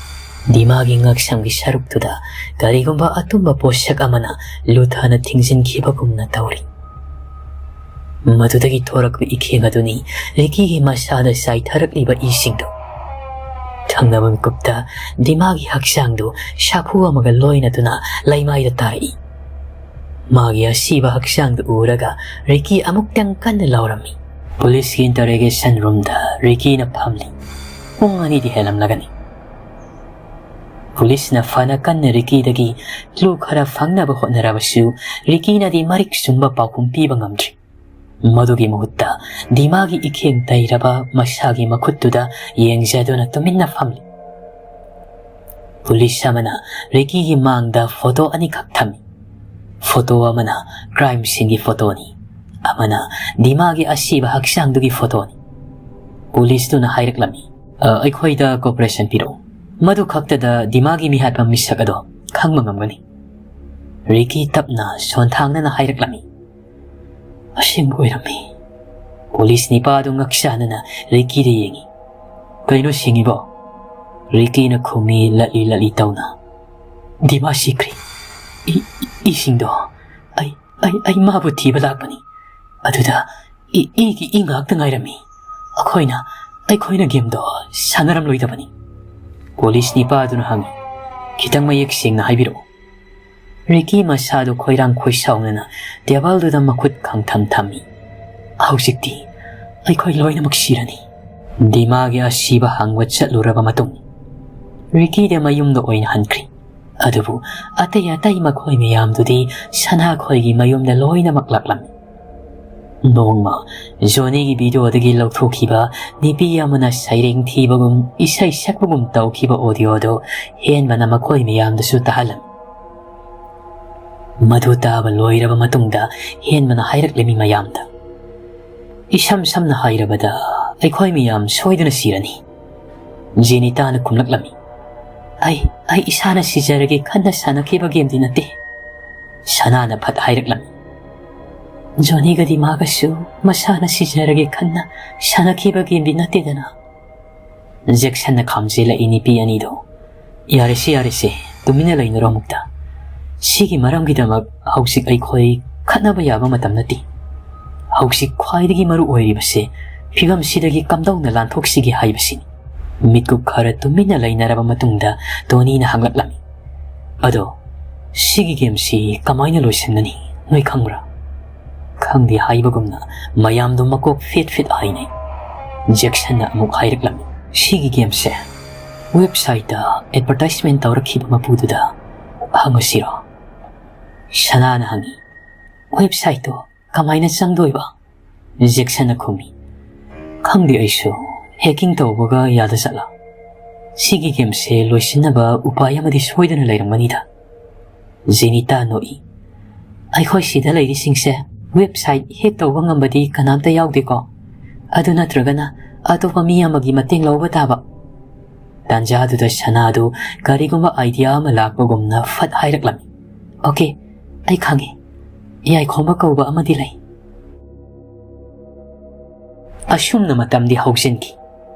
ꯗꯤꯃꯥꯒꯤ ꯉꯛꯁꯝꯒꯤ ꯁꯔꯨꯛꯇꯨꯗ ꯀꯔꯤꯒꯨꯝꯕ ꯑꯇꯨꯝꯕ ꯄꯣꯠꯁꯛ ꯑꯃꯅ ꯂꯨꯊꯅ ꯊꯤꯡꯖꯤꯟꯈꯤꯕꯒꯨꯝꯅ ꯇꯧꯔꯤ꯫ ꯃꯗꯨꯗꯒꯤ ꯊꯣꯔꯛꯄ ꯏꯈꯦꯡ ꯑꯗꯨꯅꯤ ꯔꯤꯀꯤꯒꯤ ꯃꯁꯥꯗ ꯆꯥꯏꯊꯔꯛꯂꯤꯕ ꯏꯁꯤꯡꯗꯨ꯫ ꯊꯪꯅꯕ ꯃꯤꯀꯨꯞꯇ ꯗꯤꯃꯥꯒꯤ ꯍꯛꯆꯥꯡꯗꯨ ꯁꯥꯐꯨ ꯑꯃꯒ ꯂꯣꯏꯅꯗꯨꯅ ꯂꯩꯃꯥꯏꯗ ꯇꯥꯔꯛꯏ꯫ ꯃꯥꯒꯤ ꯑꯁꯤꯕ ꯍꯛꯆꯥꯡꯗꯨ ꯎꯔꯒ ꯔꯤꯀꯤ ꯑꯃꯨꯛꯇꯪ ꯀꯟꯅ ꯂꯥꯎꯔꯝꯃꯤ꯫ ꯄꯨꯂꯤꯁꯀꯤ ꯏꯟꯇꯔꯣꯒꯦꯁꯟ ꯔꯨꯝꯗ ꯔꯤꯀꯤꯅ ꯐꯝꯂꯤ꯫ ꯄꯨꯡ ꯑꯅꯤꯗꯤ ꯍꯦꯜꯂꯝꯂꯒꯅꯤ꯫ ꯄꯨꯂꯤꯁꯅ ꯐꯅ ꯀꯟꯅ ꯔꯤꯀꯤꯗꯒꯤ ꯀ꯭ꯂꯨ ꯈꯔ ꯐꯪꯅꯕ ꯍꯣꯠꯅꯔꯕꯁꯨ, ꯔꯤꯀꯤꯅꯗꯤ ꯃꯔꯤꯛ ꯆꯨꯝꯕ ꯄꯥꯎꯈꯨꯝ ꯄꯤꯕ ꯉꯝꯗ꯭ꯔꯤ꯫ ꯃꯗꯨꯒꯤ ꯃꯍꯨꯠꯇ ꯗꯤꯃꯥꯒꯤ ꯏꯈꯦꯡ ꯇꯩꯔꯕ ꯃꯁꯥꯒꯤ ꯃꯈꯨꯠꯇꯨꯗ ꯌꯦꯡꯖꯗꯨꯅ ꯇꯨꯃꯤꯟꯅ ꯐꯝꯂꯤ꯫ ꯄꯨꯂꯤꯁ ꯑꯃꯅ ꯔꯤꯀꯤꯒꯤ ꯃꯥꯡꯗ ꯐꯣꯇꯣ ꯑꯅꯤꯈꯛ ꯊꯝꯃꯤ꯫ ꯐꯣꯇꯣ ꯑꯃꯅ ꯀ꯭ꯔꯥꯏꯝ ꯁꯤꯟꯒꯤ ꯐꯣꯇꯣꯅꯤ, ꯑꯃꯅ ꯗꯤꯃꯥꯒꯤ ꯑꯁꯤꯕ ꯍꯛꯆꯥꯡꯗꯨꯒꯤ ꯐꯣꯇꯣꯅꯤ꯫ ꯄꯨꯂꯤꯁꯇꯨꯅ ꯍꯥꯏꯔꯛꯂꯝꯃꯤ, "ꯑ, ꯑꯩꯈꯣꯏꯗ ꯀꯣꯑꯣꯄꯔꯦꯁꯟ ꯄꯤꯔꯛꯎ꯫ ꯃꯗꯨ ꯈꯛꯇꯗ ꯗꯤꯃꯥꯒꯤ ꯃꯤꯍꯥꯠꯄ ꯃꯤꯁꯛ ꯑꯗꯣ ꯈꯪꯕ ꯉꯝꯒꯅꯤ"꯫ ꯔꯤꯀꯤ ꯇꯞꯅ ꯁꯣꯟꯊꯥꯡꯅꯅ ꯍꯥꯏꯔꯛꯂꯝꯃꯤ, "ꯑꯁꯦꯡꯕ ꯑꯣꯏꯔꯝꯃꯤ"꯫ ꯄꯨꯂꯤꯁ ꯅꯤꯄꯥꯗꯨ ꯉꯛꯁꯥꯅꯅ ꯔꯤꯀꯤꯗ ꯌꯦꯡꯉꯤ꯫ "ꯀꯩꯅꯣ ꯁꯤꯡꯉꯤꯕꯣ?" ꯔꯤꯀꯤꯅ ꯈꯨꯝꯃꯤ ꯂꯠꯂꯤ ꯂꯠꯂꯤ ꯇꯧꯅ꯫ "ꯗꯤꯃꯥ ꯁꯤꯈ꯭ꯔꯦ꯫ ꯏ-, ꯏ-, ꯏꯁꯤꯡꯗꯣ꯫ ꯑꯩ, ꯑꯩ, ꯑꯩ ꯃꯥꯕꯨ ꯊꯤꯕ ꯂꯥꯛꯄꯅꯤ꯫ ꯑꯗꯨꯗ ꯏ-, ꯏꯒꯤ ꯏ ꯉꯥꯛꯇ ꯉꯥꯏꯔꯝꯃꯤ꯫ ꯑꯩꯈꯣꯏꯅ, ꯑꯩꯈꯣꯏꯅ ꯒꯦꯝꯗꯣ ꯁꯥꯟꯅꯔꯝꯂꯣꯏꯗꯕꯅꯤ"꯫ ꯄꯨꯂꯤꯁ ꯅꯤꯄꯥꯗꯨꯅ ꯍꯪꯉꯤ, "ꯈꯤꯇꯪ ꯃꯌꯦꯛ ꯁꯦꯡꯅ ꯍꯥꯏꯕꯤꯔꯛꯎ"꯫ ꯔꯤꯀꯤ ꯃꯁꯥꯗꯨ ꯈꯣꯏꯔꯥꯡ ꯈꯣꯏꯁꯥꯎꯅꯅ ꯇꯦꯕꯜꯗꯨꯗ ꯃꯈꯨꯠ ꯈꯪꯊꯝ ꯊꯝꯃꯤ꯫ "ꯍꯧꯖꯤꯛꯇꯤ ꯑꯩꯈꯣꯏ ꯂꯣꯏꯅꯃꯛ ꯁꯤꯔꯅꯤ"꯫ ꯗꯤꯃꯥꯒꯤ ꯑꯁꯤꯕ ꯍꯪꯕ ꯆꯠꯂꯨꯔꯕ ꯃꯇꯨꯡ, ꯔꯤꯀꯤꯗ ꯃꯌꯨꯝꯗ ꯑꯣꯏꯅ ꯍꯟꯈ꯭ꯔꯤ꯫ ꯑꯗꯨꯕꯨ ꯑꯇꯩ ꯑꯇꯩ ꯃꯈꯣꯏ ꯃꯌꯥꯝꯗꯨꯗꯤ ꯁꯅꯥꯈꯣꯏꯒꯤ ꯃꯌꯨꯝꯗ ꯂꯣꯏꯅꯃꯛ ꯂꯥꯛꯂꯝꯃꯤ꯫ ꯅꯣꯡꯃ ꯖꯣꯅꯤꯒꯤ ꯚꯤꯗꯤꯑꯣꯗꯒꯤ ꯂꯧꯊꯣꯛꯈꯤꯕ ꯅꯨꯄꯤ ꯑꯃꯅ ꯁꯩꯔꯦꯡ ꯊꯤꯕꯒꯨꯝ, ꯏꯁꯩ ꯁꯛꯄꯒꯨꯝ ꯇꯧꯈꯤꯕ ꯑꯣꯗꯤꯑꯣꯗꯨ ꯍꯦꯟꯕꯅ ꯃꯈꯣꯏ ꯃꯌꯥꯝꯗꯁꯨ ꯇꯥꯍꯜꯂꯝꯃꯤ꯫ ꯃꯗꯨ ꯇꯥꯕ ꯂꯣꯏꯔꯕ ꯃꯇꯨꯡꯗ ꯍꯦꯟꯕꯅ ꯍꯥꯏꯔꯛꯂꯝꯃꯤ ꯃꯌꯥꯝꯗ, "ꯏꯁꯝ ꯁꯝꯅ ꯍꯥꯏꯔꯕꯗ, ꯑꯩꯈꯣꯏ ꯃꯌꯥꯝ ꯁꯣꯏꯗꯅ ꯁꯤꯔꯅꯤ"꯫ ꯖꯦꯅꯤꯇꯥꯅ ꯈꯨꯝꯂꯛꯂꯝꯃꯤ, "ꯑꯩ, ꯑꯩ ꯏꯁꯥꯅ ꯁꯤꯖꯔꯒꯦ ꯈꯟꯅ ꯁꯥꯟꯅꯈꯤꯕ ꯒꯦꯝꯗꯤ ꯅꯠꯇꯦ"꯫ ꯁꯅꯥꯅ ꯐꯠ ꯍꯥꯏꯔꯛꯂꯝꯃꯤ, "ꯖꯣꯅꯤꯒ ꯗꯤꯃꯥꯒꯁꯨ ꯃꯁꯥꯅ ꯁꯤꯖꯔꯒꯦ ꯈꯟꯅ ꯁꯥꯟꯅꯈꯤꯕ ꯒꯦꯝꯗꯤ ꯅꯠꯇꯦꯗꯅ"꯫ ꯖꯦꯛꯁꯟꯅ ꯈꯥꯝꯖꯤꯜꯂꯛꯏ ꯅꯨꯄꯤ ꯑꯅꯤꯗꯣ꯫ "ꯌꯥꯔꯦꯁꯦ, ꯌꯥꯔꯦꯁꯦ, ꯇꯨꯃꯤꯟꯅ ꯂꯩꯅꯔꯣ ꯑꯃꯨꯛꯇ꯫ ꯁꯤꯒꯤ ꯃꯔꯝꯒꯤꯗꯃꯛ ꯍꯧꯖꯤꯛ ꯑꯩꯈꯣꯏ ꯈꯠꯅꯕ ꯌꯥꯕ ꯃꯇꯝ ꯅꯠꯇꯦ꯫ ꯍꯧꯖꯤꯛ ꯈ꯭ꯋꯥꯏꯗꯒꯤ ꯃꯔꯨ ꯑꯣꯏꯔꯤꯕꯁꯦ ꯐꯤꯕꯝꯁꯤꯗꯒꯤ ꯀꯝꯗꯧꯅ ꯂꯥꯟꯊꯣꯛꯁꯤꯒꯦ ꯍꯥꯏꯕꯁꯤꯅꯤ"꯫ ꯃꯤꯠꯀꯨꯞ ꯈꯔ ꯇꯨꯃꯤꯟꯅ ꯂꯩꯅꯔꯕ ꯃꯇꯨꯡꯗ ꯇꯣꯅꯤꯅ ꯍꯪꯂꯛꯂꯝꯃꯤ, "ꯑꯗꯣ ꯁꯤꯒꯤ ꯒꯦꯝꯁꯤ ꯀꯃꯥꯏꯅ ꯂꯣꯏꯁꯤꯟꯒꯅꯤ, ꯅꯣꯏ ꯈꯪꯕ꯭ꯔꯥ?" "ꯈꯪꯗꯦ" ꯍꯥꯏꯕꯒꯨꯝꯅ ꯃꯌꯥꯝꯗꯣ ꯃꯀꯣꯛ ꯐꯤꯠ ꯐꯤꯠ ꯍꯥꯏꯅꯩ꯫ ꯖꯦꯛꯁꯟꯅ ꯑꯃꯨꯛ ꯍꯥꯏꯔꯛꯂꯝꯃꯤ, "ꯁꯤꯒꯤ ꯒꯦꯝꯁꯦ ꯋꯦꯕꯁꯥꯏꯠꯇ ꯑꯦꯗꯚꯔꯇꯥꯏꯖꯃꯦꯟ ꯇꯧꯔꯛꯈꯤꯕ ꯃꯄꯨꯗꯨꯗ ꯍꯪꯉꯁꯤꯔꯣ?" ꯁꯅꯥꯅ ꯍꯪꯉꯤ, "ꯋꯦꯕꯁꯥꯏꯠꯇꯣ ꯀꯃꯥꯏꯅ ꯆꯪꯗꯣꯏꯕ?" ꯖꯦꯛꯁꯟꯅ ꯈꯨꯝꯃꯤ, "ꯈꯪꯗꯦ ꯑꯩꯁꯨ, ꯍꯦꯀꯤꯡ ꯇꯧꯕꯒ ꯌꯥꯗ ꯆꯠꯂ? ꯁꯤꯒꯤ ꯒꯦꯝꯁꯦ ꯂꯣꯏꯁꯤꯟꯅꯕ ꯎꯄꯥꯏ ꯑꯃꯗꯤ ꯁꯣꯏꯗꯅ ꯂꯩꯔꯝꯒꯅꯤꯗ"꯫ ꯖꯦꯅꯤꯇꯥ ꯅꯣꯛꯏ, "ꯑꯩꯈꯣꯏ ꯁꯤꯗ ꯂꯩꯔꯤꯁꯤꯡꯁꯦ website hack ꯇꯧꯕ ꯉꯝꯕꯗꯤ ꯀꯅꯥꯝꯇ ꯌꯥꯎꯗꯦꯀꯣ? ꯑꯗꯨ ꯅꯠꯇ꯭ꯔꯒꯅ ꯑꯇꯣꯞꯄ ꯃꯤ ꯑꯃꯒꯤ ꯃꯇꯦꯡ ꯂꯧꯕ ꯇꯥꯕ?" ꯇꯥꯟꯖꯥꯗꯨꯗ ꯁꯅꯥꯗꯨ ꯀꯔꯤꯒꯨꯝꯕ idea ꯑꯃ ꯂꯥꯛꯄꯒꯨꯝꯅ ꯐꯠ ꯍꯥꯏꯔꯛꯂꯝꯃꯤ꯫ "Okay, ꯑꯩ ꯈꯪꯉꯤ꯫ ꯌꯥꯏꯈꯣꯝꯕ ꯀꯧꯕ ꯑꯃꯗꯤ ꯂꯩ꯫" ꯑꯁꯨꯝꯅ ꯃꯇꯝꯗꯤ ꯍꯧꯖꯤꯟꯈꯤ꯫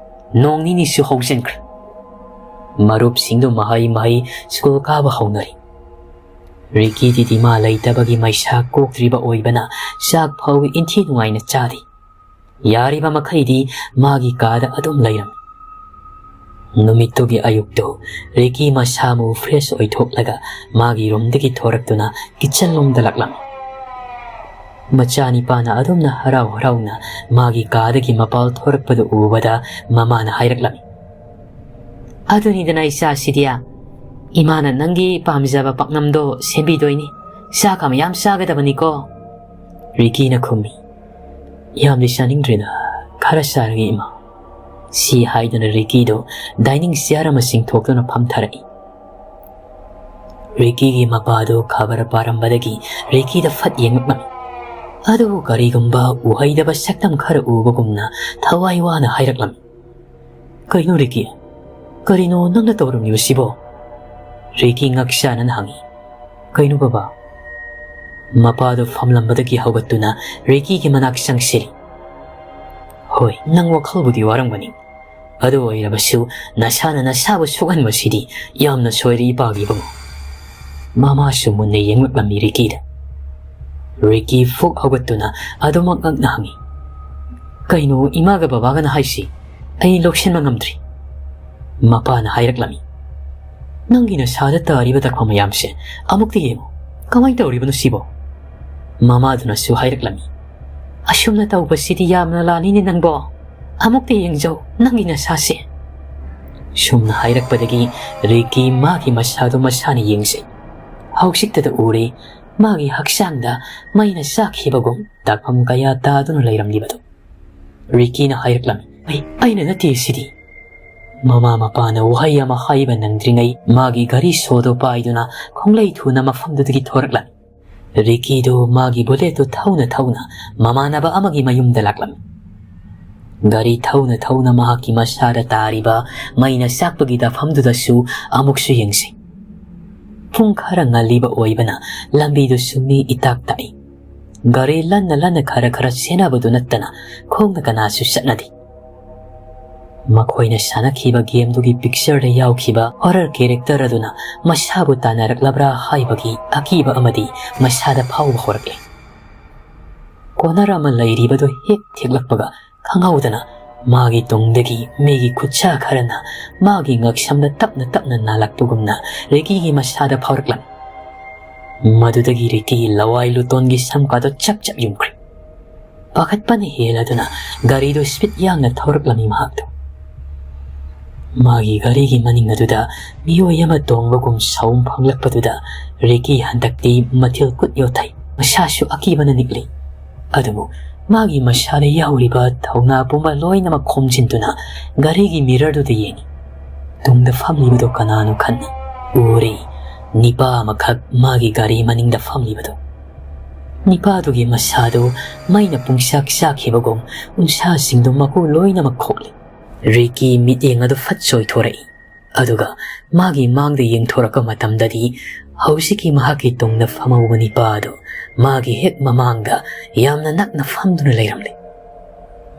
ꯅꯣꯡ ꯅꯤꯅꯤꯁꯨ ꯍꯧꯖꯤꯟꯈ꯭ꯔꯦ꯫ ꯃꯔꯨꯞꯁꯤꯡꯗꯨ ꯃꯍꯩ ꯃꯍꯩ ꯁ꯭ꯀꯨꯜ ꯀꯥꯕ ꯍꯧꯅꯔꯤ꯫ ꯔꯤꯀꯤꯗꯤ ꯏꯃꯥ ꯂꯩꯇꯕꯒꯤ ꯃꯩꯁꯥ ꯀꯣꯛꯇ꯭ꯔꯤꯕ ꯑꯣꯏꯕꯅ ꯆꯥꯛ ꯐꯥꯎ ꯏꯟꯊꯤ ꯅꯨꯡꯉꯥꯏꯅ ꯆꯥꯗꯦ꯫ ꯌꯥꯔꯤꯕ ꯃꯈꯩꯗꯤ ꯃꯥꯒꯤ ꯀꯥꯗ ꯑꯗꯨꯝ ꯂꯩꯔꯝꯃꯤ꯫ ꯅꯨꯃꯤꯠꯇꯨꯒꯤ ꯑꯌꯨꯛꯇꯨ ꯔꯤꯀꯤ ꯃꯁꯥꯃꯨ fresh ꯑꯣꯏꯊꯣꯛꯂꯒ ꯃꯥꯒꯤ ꯔꯨꯝꯗꯒꯤ ꯊꯣꯔꯛꯇꯨꯅ kitchen ꯂꯣꯝꯗ ꯂꯥꯛꯂꯝꯃꯤ꯫ ꯃꯆꯥꯅꯤꯄꯥꯅ ꯑꯗꯨꯝꯅ ꯍꯔꯥꯎ ꯍꯔꯥꯎꯅ ꯃꯥꯒꯤ ꯀꯥꯗꯒꯤ ꯃꯄꯥꯜ ꯊꯣꯔꯛꯄꯗꯨ ꯎꯕꯗ ꯃꯃꯥꯅ ꯍꯥꯏꯔꯛꯂꯝꯃꯤ꯫ "ꯑꯗꯨꯅꯤꯗꯅ ꯏꯆꯥꯁꯤꯗꯤ, ꯏꯃꯥꯅ ꯅꯪꯒꯤ ꯄꯥꯝꯖꯕ ꯄꯥꯛꯅꯝꯗꯣ ꯁꯦꯝꯕꯤꯗꯣꯏꯅꯤ꯫ ꯆꯥꯛꯀ ꯃꯌꯥꯝ ꯆꯥꯒꯗꯕꯅꯤꯀꯣ꯫" ꯔꯤꯀꯤꯅ ꯈꯨꯝꯃꯤ꯫ "ꯌꯥꯝꯗꯤ ꯆꯥꯅꯤꯡꯗ꯭ꯔꯦꯗ, ꯈꯔ ꯆꯥꯔꯒꯦ ꯏꯃꯥ꯫" ꯁꯤ ꯍꯥꯏꯗꯨꯅ ꯔꯤꯀꯤꯗꯣ dining chair ꯑꯃ ꯆꯤꯡꯊꯣꯛꯇꯨꯅ ꯐꯝꯊꯔꯛꯏ꯫ ꯔꯤꯀꯤꯒꯤ ꯃꯄꯥꯗꯨ ꯈꯕꯔ ꯄꯥꯔꯝꯕꯗꯒꯤ ꯔꯤꯀꯤꯗ ꯐꯠ ꯌꯦꯡꯂꯛꯂꯝꯃꯤ꯫ ꯑꯗꯨꯕꯨ ꯀꯔꯤꯒꯨꯝꯕ ꯎꯍꯩꯗꯕ ꯁꯛꯇꯝ ꯈꯔ ꯎꯕꯒꯨꯝꯅ ꯊꯋꯥꯏ ꯋꯥꯅ ꯍꯥꯏꯔꯛꯂꯝꯃꯤ꯫ "ꯀꯩꯅꯣ ꯔꯤꯀꯤ? ꯀꯔꯤꯅꯣ ꯅꯪꯅ ꯇꯧꯔꯝꯂꯤꯕꯁꯤꯕꯣ?" ꯔꯤꯀꯤ ꯉꯛꯁꯥꯅꯅ ꯍꯪꯉꯤ꯫ "ꯀꯩꯅꯣ ꯕꯕꯥ?" ꯃꯄꯥꯗꯨ ꯐꯝꯂꯝꯕꯗꯒꯤ ꯍꯧꯒꯠꯇꯨꯅ ꯔꯤꯀꯤꯒꯤ ꯃꯅꯥꯛ ꯆꯪꯁꯤꯜꯂꯤ꯫ "ꯍꯣꯏ, ꯅꯪ ꯋꯥꯈꯜꯕꯨꯗꯤ ꯋꯥꯔꯝꯒꯅꯤ꯫ ꯑꯗꯨ ꯑꯣꯏꯔꯕꯁꯨ ꯅꯁꯥꯅ ꯅꯁꯥꯕꯨ ꯁꯣꯛꯍꯟꯕꯁꯤꯗꯤ ꯌꯥꯝꯅ ꯁꯣꯏꯔꯦ ꯏꯄꯥꯒꯤ ꯏꯕꯨꯡꯉꯣ꯫" ꯃꯃꯥꯁꯨ ꯃꯨꯟꯅ ꯌꯦꯡꯂꯛꯂꯝꯃꯤ ꯔꯤꯀꯤꯗ꯫ ꯔꯤꯀꯤ ꯐꯨꯛ ꯍꯧꯒꯠꯇꯨꯅ ꯑꯗꯨꯃꯛ ꯉꯛꯅ ꯍꯪꯉꯤ꯫ "ꯀꯩꯅꯣ ꯏꯃꯥꯒ ꯕꯕꯥꯒꯅ ꯍꯥꯏꯁꯤ? ꯑꯩ ꯂꯧꯁꯤꯟꯕ ꯉꯝꯗ꯭ꯔꯤ꯫" ꯃꯄꯥꯅ ꯍꯥꯏꯔꯛꯂꯝꯃꯤ꯫ "ꯅꯪꯒꯤ ꯅꯁꯥꯗ ꯇꯥꯔꯤꯕ ꯗꯥꯛꯐꯝ ꯃꯌꯥꯝꯁꯦ ꯑꯃꯨꯛꯇ ꯌꯦꯡꯉꯨ꯫ ꯀꯃꯥꯏꯅ ꯇꯧꯔꯤꯕꯅꯣ ꯁꯤꯕꯣ?" ꯃꯃꯥꯗꯨꯅꯁꯨ ꯍꯥꯏꯔꯛꯂꯝꯃꯤ꯫ "ꯑꯁꯨꯝꯅ ꯇꯧꯕꯁꯤꯗꯤ ꯌꯥꯝꯅ ꯂꯥꯜꯂꯤꯅꯦ ꯅꯪꯕꯣ꯫ ꯑꯃꯨꯛꯇ ꯌꯦꯡꯖꯧ ꯅꯪꯒꯤ ꯅꯁꯥꯁꯦ꯫" ꯁꯨꯝꯅ ꯍꯥꯏꯔꯛꯄꯗꯒꯤ ꯔꯤꯀꯤ ꯃꯥꯒꯤ ꯃꯁꯥꯗꯨ ꯃꯁꯥꯅ ꯌꯦꯡꯖꯩ꯫ ꯍꯧꯖꯤꯛꯇꯗ ꯎꯔꯦ ꯃꯥꯒꯤ ꯍꯛꯆꯥꯡꯗ ꯃꯩꯅ ꯆꯥꯛꯈꯤꯕꯒꯨꯝ ꯗꯥꯛꯐꯝ ꯀꯌꯥ ꯇꯥꯗꯨꯅ ꯂꯩꯔꯝꯂꯤꯕꯗꯨ꯫ ꯔꯤꯀꯤꯅ ꯍꯥꯏꯔꯛꯂꯝꯃꯤ, "ꯑꯩ, ꯑꯩꯅ ꯅꯠꯇꯦ ꯁꯤꯗꯤ꯫" ꯃꯃꯥ ꯃꯄꯥꯅ ꯋꯥꯍꯩ ꯑꯃ ꯍꯥꯏꯕ ꯅꯪꯗ꯭ꯔꯤꯉꯩ ꯃꯥꯒꯤ ꯒꯥꯔꯤ ꯁꯣꯗꯣ ꯄꯥꯏꯗꯨꯅ ꯈꯣꯡꯂꯩ ꯊꯨꯅ ꯃꯐꯝꯗꯨꯗꯒꯤ ꯊꯣꯔꯛꯂꯝꯃꯤ꯫ ꯔꯤꯀꯤꯗꯨ ꯃꯥꯒꯤ ꯕꯨꯂꯦꯠꯇꯨ ꯊꯧꯅ ꯊꯧꯅ ꯃꯃꯥꯟꯅꯕ ꯑꯃꯒꯤ ꯃꯌꯨꯝꯗ ꯂꯥꯛꯂꯝꯃꯤ꯫ ꯒꯥꯔꯤ ꯊꯧꯅ ꯊꯧꯅ ꯃꯍꯥꯛꯀꯤ ꯃꯁꯥꯗ ꯇꯥꯔꯤꯕ ꯃꯩꯅ ꯆꯥꯛꯄꯒꯤ ꯇꯥꯐꯝꯗꯨꯗꯁꯨ ꯑꯃꯨꯛꯁꯨ ꯌꯦꯡꯁꯤ꯫ ꯄꯨꯡ ꯈꯔ ꯉꯜꯂꯤꯕ ꯑꯣꯏꯕꯅ ꯂꯝꯕꯤꯗꯨꯁꯨ ꯃꯤ ꯏꯇꯥꯛ ꯇꯥꯛꯏ꯫ ꯒꯥꯔꯤ ꯂꯟꯅ ꯂꯟꯅ ꯈꯔ ꯈꯔ ꯆꯦꯟꯅꯕꯗꯨ ꯅꯠꯇꯅ ꯈꯣꯡꯅ ꯀꯅꯥꯁꯨ ꯆꯠꯅꯗꯦ꯫ ꯃꯈꯣꯏꯅ ꯁꯥꯟꯅꯈꯤꯕ ꯒꯦꯝꯗꯨꯒꯤ ꯄꯤꯛꯆꯔꯗ ꯌꯥꯎꯈꯤꯕ ꯍꯣꯔꯔ ꯀꯦꯔꯦꯛꯇꯔ ꯑꯗꯨꯅ ꯃꯁꯥꯕꯨ ꯇꯥꯟꯅꯔꯛꯂꯕ꯭ꯔꯥ ꯍꯥꯏꯕꯒꯤ ꯑꯀꯤꯕ ꯑꯃꯗꯤ ꯃꯁꯥꯗ ꯐꯥꯎꯕ ꯍꯧꯔꯛꯂꯦ꯫ ꯀꯣꯅꯔ ꯑꯃ ꯂꯩꯔꯤꯕꯗꯨ ꯍꯦꯛ ꯊꯦꯛꯂꯛꯄꯒ ꯈꯪꯍꯧꯗꯅ ꯃꯥꯒꯤ ꯇꯨꯡꯗꯒꯤ ꯃꯤꯒꯤ ꯈꯨꯠꯁꯥ ꯈꯔꯅ ꯃꯥꯒꯤ ꯉꯛꯁꯝꯗ ꯇꯞꯅ ꯇꯞꯅ ꯅꯥꯜꯂꯛꯄꯒꯨꯝꯅ ꯔꯤꯀꯤꯒꯤ ꯃꯁꯥꯗ ꯐꯥꯎꯔꯛꯂꯝꯃꯤ꯫ ꯃꯗꯨꯗꯒꯤ ꯔꯤꯀꯤ ꯂꯋꯥꯏ ꯂꯨꯇꯣꯟꯒꯤ ꯁꯝꯀꯥꯗꯣ ꯆꯞ ꯆꯞ ꯌꯨꯝꯈ꯭ꯔꯦ꯫ ꯄꯥꯈꯠꯄꯅ ꯍꯦꯜꯂꯗꯨꯅ ꯒꯥꯔꯤꯗꯨ ꯁ꯭ꯄꯤꯗ ꯌꯥꯡꯅ ꯊꯧꯔꯛꯂꯝꯃꯤ ꯃꯍꯥꯛꯇꯨ꯫ ꯃꯥꯒꯤ ꯒꯥꯔꯤꯒꯤ ꯃꯅꯤꯡ ꯑꯗꯨꯗ ꯃꯤꯑꯣꯏ ꯑꯃ ꯇꯣꯡꯕꯒꯨꯝ ꯁꯥꯎꯝ ꯐꯪꯂꯛꯄꯗꯨꯗ ꯔꯤꯀꯤ ꯍꯟꯗꯛꯇꯤ ꯃꯊꯤꯜ ꯀꯨꯠ ꯌꯣꯠꯊꯩ꯫ ꯃꯁꯥꯁꯨ ꯑꯀꯤꯕꯅ ꯅꯤꯛꯂꯤ꯫ ꯑꯗꯨꯕꯨ ꯃꯥꯒꯤ ꯃꯁꯥꯗ ꯌꯥꯎꯔꯤꯕ ꯊꯧꯅꯥ ꯄꯨꯝꯕ ꯂꯣꯏꯅꯃꯛ ꯈꯣꯝꯖꯤꯟꯗꯨꯅ ꯒꯥꯔꯤꯒꯤ ꯃꯤꯔꯔꯗꯨꯗ ꯌꯦꯡꯉꯤ꯫ ꯇꯨꯡꯗ ꯐꯝꯂꯤꯕꯗꯨ ꯀꯅꯥꯅꯣ ꯈꯟꯅ ꯎꯔꯤ꯫ ꯅꯤꯄꯥ ꯑꯃꯈꯛ ꯃꯥꯒꯤ ꯒꯥꯔꯤ ꯃꯅꯤꯡꯗ ꯐꯝꯂꯤꯕꯗꯨ꯫ ꯅꯤꯄꯥꯗꯨꯒꯤ ꯃꯁꯥꯗꯨ ꯃꯩꯅ ꯄꯨꯡꯆꯥꯛ ꯆꯥꯛꯈꯤꯕꯒꯨꯝ ꯎꯟꯁꯥꯁꯤꯡꯗꯨ ꯃꯀꯨ ꯂꯣꯏꯅꯃꯛ ꯈꯣꯛꯂꯤ꯫ ꯔꯤꯀꯤ ꯃꯤꯠꯌꯦꯡ ꯑꯗꯨ ꯐꯠ ꯆꯣꯏꯊꯣꯔꯛꯏ꯫ ꯑꯗꯨꯒ ꯃꯥꯒꯤ ꯃꯥꯡꯗ ꯌꯦꯡꯊꯣꯔꯛꯄ ꯃꯇꯝꯗꯗꯤ ꯍꯧꯖꯤꯛꯀꯤ ꯃꯍꯥꯛꯀꯤ ꯇꯨꯡꯗ ꯐꯝꯍꯧꯕ ꯅꯤꯄꯥ ꯑꯗꯨ ꯃꯥꯒꯤ ꯍꯦꯛ ꯃꯃꯥꯡꯗ ꯌꯥꯝꯅ ꯅꯛꯅ ꯐꯝꯗꯨꯅ ꯂꯩꯔꯝꯂꯦ꯫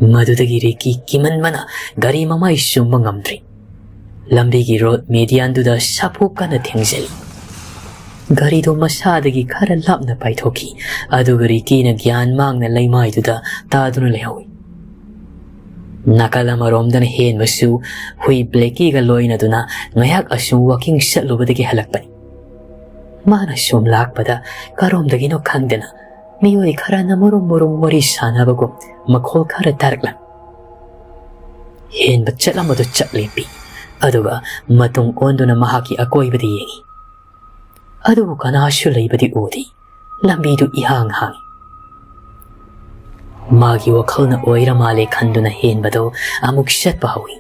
ꯃꯗꯨꯗꯒꯤ ꯔꯤꯀꯤ ꯀꯤꯃꯟꯕꯅ ꯒꯥꯔꯤ ꯃꯃꯥꯏ ꯆꯨꯝꯕ ꯉꯝꯗ꯭ꯔꯤ꯫ ꯂꯝꯕꯤꯒꯤ ꯔꯣꯗ ꯃꯦꯗꯤꯌꯥꯟꯗꯨꯗ ꯁꯥꯐꯨ ꯀꯟꯅ ꯊꯦꯡꯖꯤꯜꯂꯤ꯫ ꯒꯥꯔꯤꯗꯨ ꯃꯁꯥꯗꯒꯤ ꯈꯔ ꯂꯥꯞꯅ ꯄꯥꯏꯊꯣꯛꯈꯤ, ꯑꯗꯨꯒ ꯔꯤꯀꯤꯅ ꯒ꯭ꯌꯥꯟ ꯃꯥꯡꯅ ꯂꯩꯃꯥꯏꯗꯨꯗ ꯇꯥꯗꯨꯅ ꯂꯩꯍꯧꯏ꯫ ꯅꯥꯀꯜ ꯑꯃꯔꯣꯝꯗꯅ ꯍꯦꯟꯕꯁꯨ ꯍꯨꯏ ꯕ꯭ꯂꯦꯀꯤꯒ ꯂꯣꯏꯅꯗꯨꯅ ꯉꯥꯏꯍꯥꯛ ꯑꯁꯨꯝ ꯋꯥꯀꯤꯡ ꯆꯠꯂꯨꯕꯗꯒꯤ ꯍꯜꯂꯛꯄꯅꯤ꯫ ꯃꯥꯅ ꯁꯨꯝ ꯂꯥꯛꯄꯗ ꯀꯔꯣꯝꯗꯒꯤꯅꯣ ꯈꯪꯗꯅ ꯃꯤꯑꯣꯏ ꯈꯔꯅ ꯃꯔꯨꯝ ꯃꯔꯨꯝ ꯋꯥꯔꯤ ꯁꯥꯟꯅꯕꯒꯨꯝ ꯃꯈꯣꯜ ꯈꯔ ꯇꯥꯔꯛꯂꯝꯃꯤ꯫ ꯍꯦꯟꯕ ꯆꯠꯂꯝꯕꯗꯨ ꯆꯞ ꯂꯦꯞꯄꯤ, ꯑꯗꯨꯒ ꯃꯇꯨꯡ ꯑꯣꯟꯗꯨꯅ ꯃꯍꯥꯛꯀꯤ ꯑꯀꯣꯏꯕꯗ ꯌꯦꯡꯉꯤ꯫ ꯑꯗꯨꯕꯨ ꯀꯅꯥꯁꯨ ꯂꯩꯕꯗꯤ ꯎꯗꯦ꯫ ꯂꯝꯕꯤꯗꯨ ꯏꯍꯥꯡ ꯍꯥꯡꯏ꯫ ꯃꯥꯒꯤ ꯋꯥꯈꯜꯅ ꯑꯣꯏꯔ ꯃꯥꯜꯂꯦ ꯈꯟꯗꯨꯅ ꯍꯦꯟꯕꯗꯨ ꯑꯃꯨꯛ ꯆꯠꯄ ꯍꯧꯏ꯫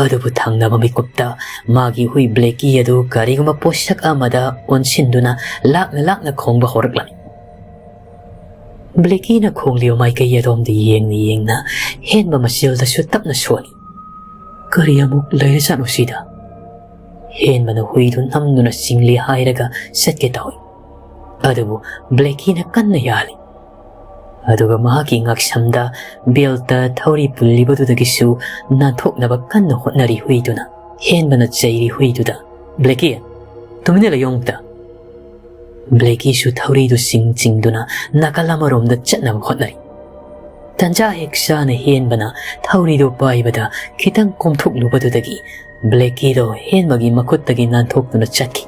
ꯑꯗꯨꯕꯨ ꯊꯪꯅꯕ ꯃꯤꯀꯨꯞꯇ ꯃꯥꯒꯤ ꯍꯨꯏ ꯕ꯭ꯂꯦꯀꯤ ꯑꯗꯨ ꯀꯔꯤꯒꯨꯝꯕ ꯄꯣꯠꯁꯛ ꯑꯃꯗ ꯑꯣꯟꯁꯤꯟꯗꯨꯅ ꯂꯥꯛꯅ ꯂꯥꯛꯅ ꯈꯣꯡꯕ ꯍꯧꯔꯛꯂꯝꯃꯤ꯫ ꯕ꯭ꯂꯦꯀꯤꯅ ꯈꯣꯡꯂꯤꯕ ꯃꯥꯏꯀꯩ ꯑꯗꯣꯝꯗ ꯌꯦꯡꯅ ꯌꯦꯡꯅ ꯍꯦꯟꯕ ꯃꯆꯤꯜꯗꯁꯨ ꯇꯞꯅ ꯁꯣꯜꯂꯤ꯫ "ꯀꯔꯤ ꯑꯃꯨꯛ ꯂꯩꯔꯖꯥꯠꯅꯣ ꯁꯤꯗ?" ꯍꯦꯟꯕꯅ ꯍꯨꯏꯗꯨ ꯅꯝꯗꯨꯅ ꯆꯤꯡꯂꯤ ꯍꯥꯏꯔꯒ ꯆꯠꯀꯦ ꯇꯧꯏ꯫ ꯑꯗꯨꯕꯨ ꯕ꯭ꯂꯦꯀꯤꯅ ꯀꯟꯅ ꯌꯥꯜꯂꯤ꯫ ꯑꯗꯨꯒ ꯃꯍꯥꯛꯀꯤ ꯉꯛꯁꯝꯗ ꯕꯦꯜꯇ ꯊꯧꯔꯤ ꯄꯨꯜꯂꯤꯕꯗꯨꯗꯒꯤꯁꯨ ꯅꯥꯟꯊꯣꯛꯅꯕ ꯀꯟꯅ ꯍꯣꯠꯅꯔꯤ ꯍꯨꯏꯗꯨꯅ꯫ ꯍꯦꯟꯕꯅ ꯆꯩꯔꯤ ꯍꯨꯏꯗꯨꯗ, "ꯕ꯭ꯂꯦꯀꯤ, ꯇꯨꯃꯤꯟꯅ ꯂꯩꯌꯣ ꯑꯃꯨꯛꯇ!" ꯕ꯭ꯂꯦꯀꯤꯁꯨ ꯊꯧꯔꯤꯗꯨ ꯆꯤꯡ ꯆꯤꯡꯗꯨꯅ ꯅꯥꯀꯜ ꯑꯃꯔꯣꯝꯗ ꯆꯠꯅꯕ ꯍꯣꯠꯅꯔꯤ꯫ ꯇꯟꯖꯥ ꯍꯦꯛ ꯆꯥꯅ ꯍꯦꯟꯕꯅ ꯊꯧꯔꯤꯗꯨ ꯄꯥꯏꯕꯗ ꯈꯤꯇꯪ ꯀꯣꯝꯊꯣꯛꯂꯨꯕꯗꯨꯗꯒꯤ ꯕ꯭ꯂꯦꯀꯤꯗꯣ ꯍꯦꯟꯕꯒꯤ ꯃꯈꯨꯠꯇꯒꯤ ꯅꯥꯟꯊꯣꯛꯇꯨꯅ ꯆꯠꯈꯤ꯫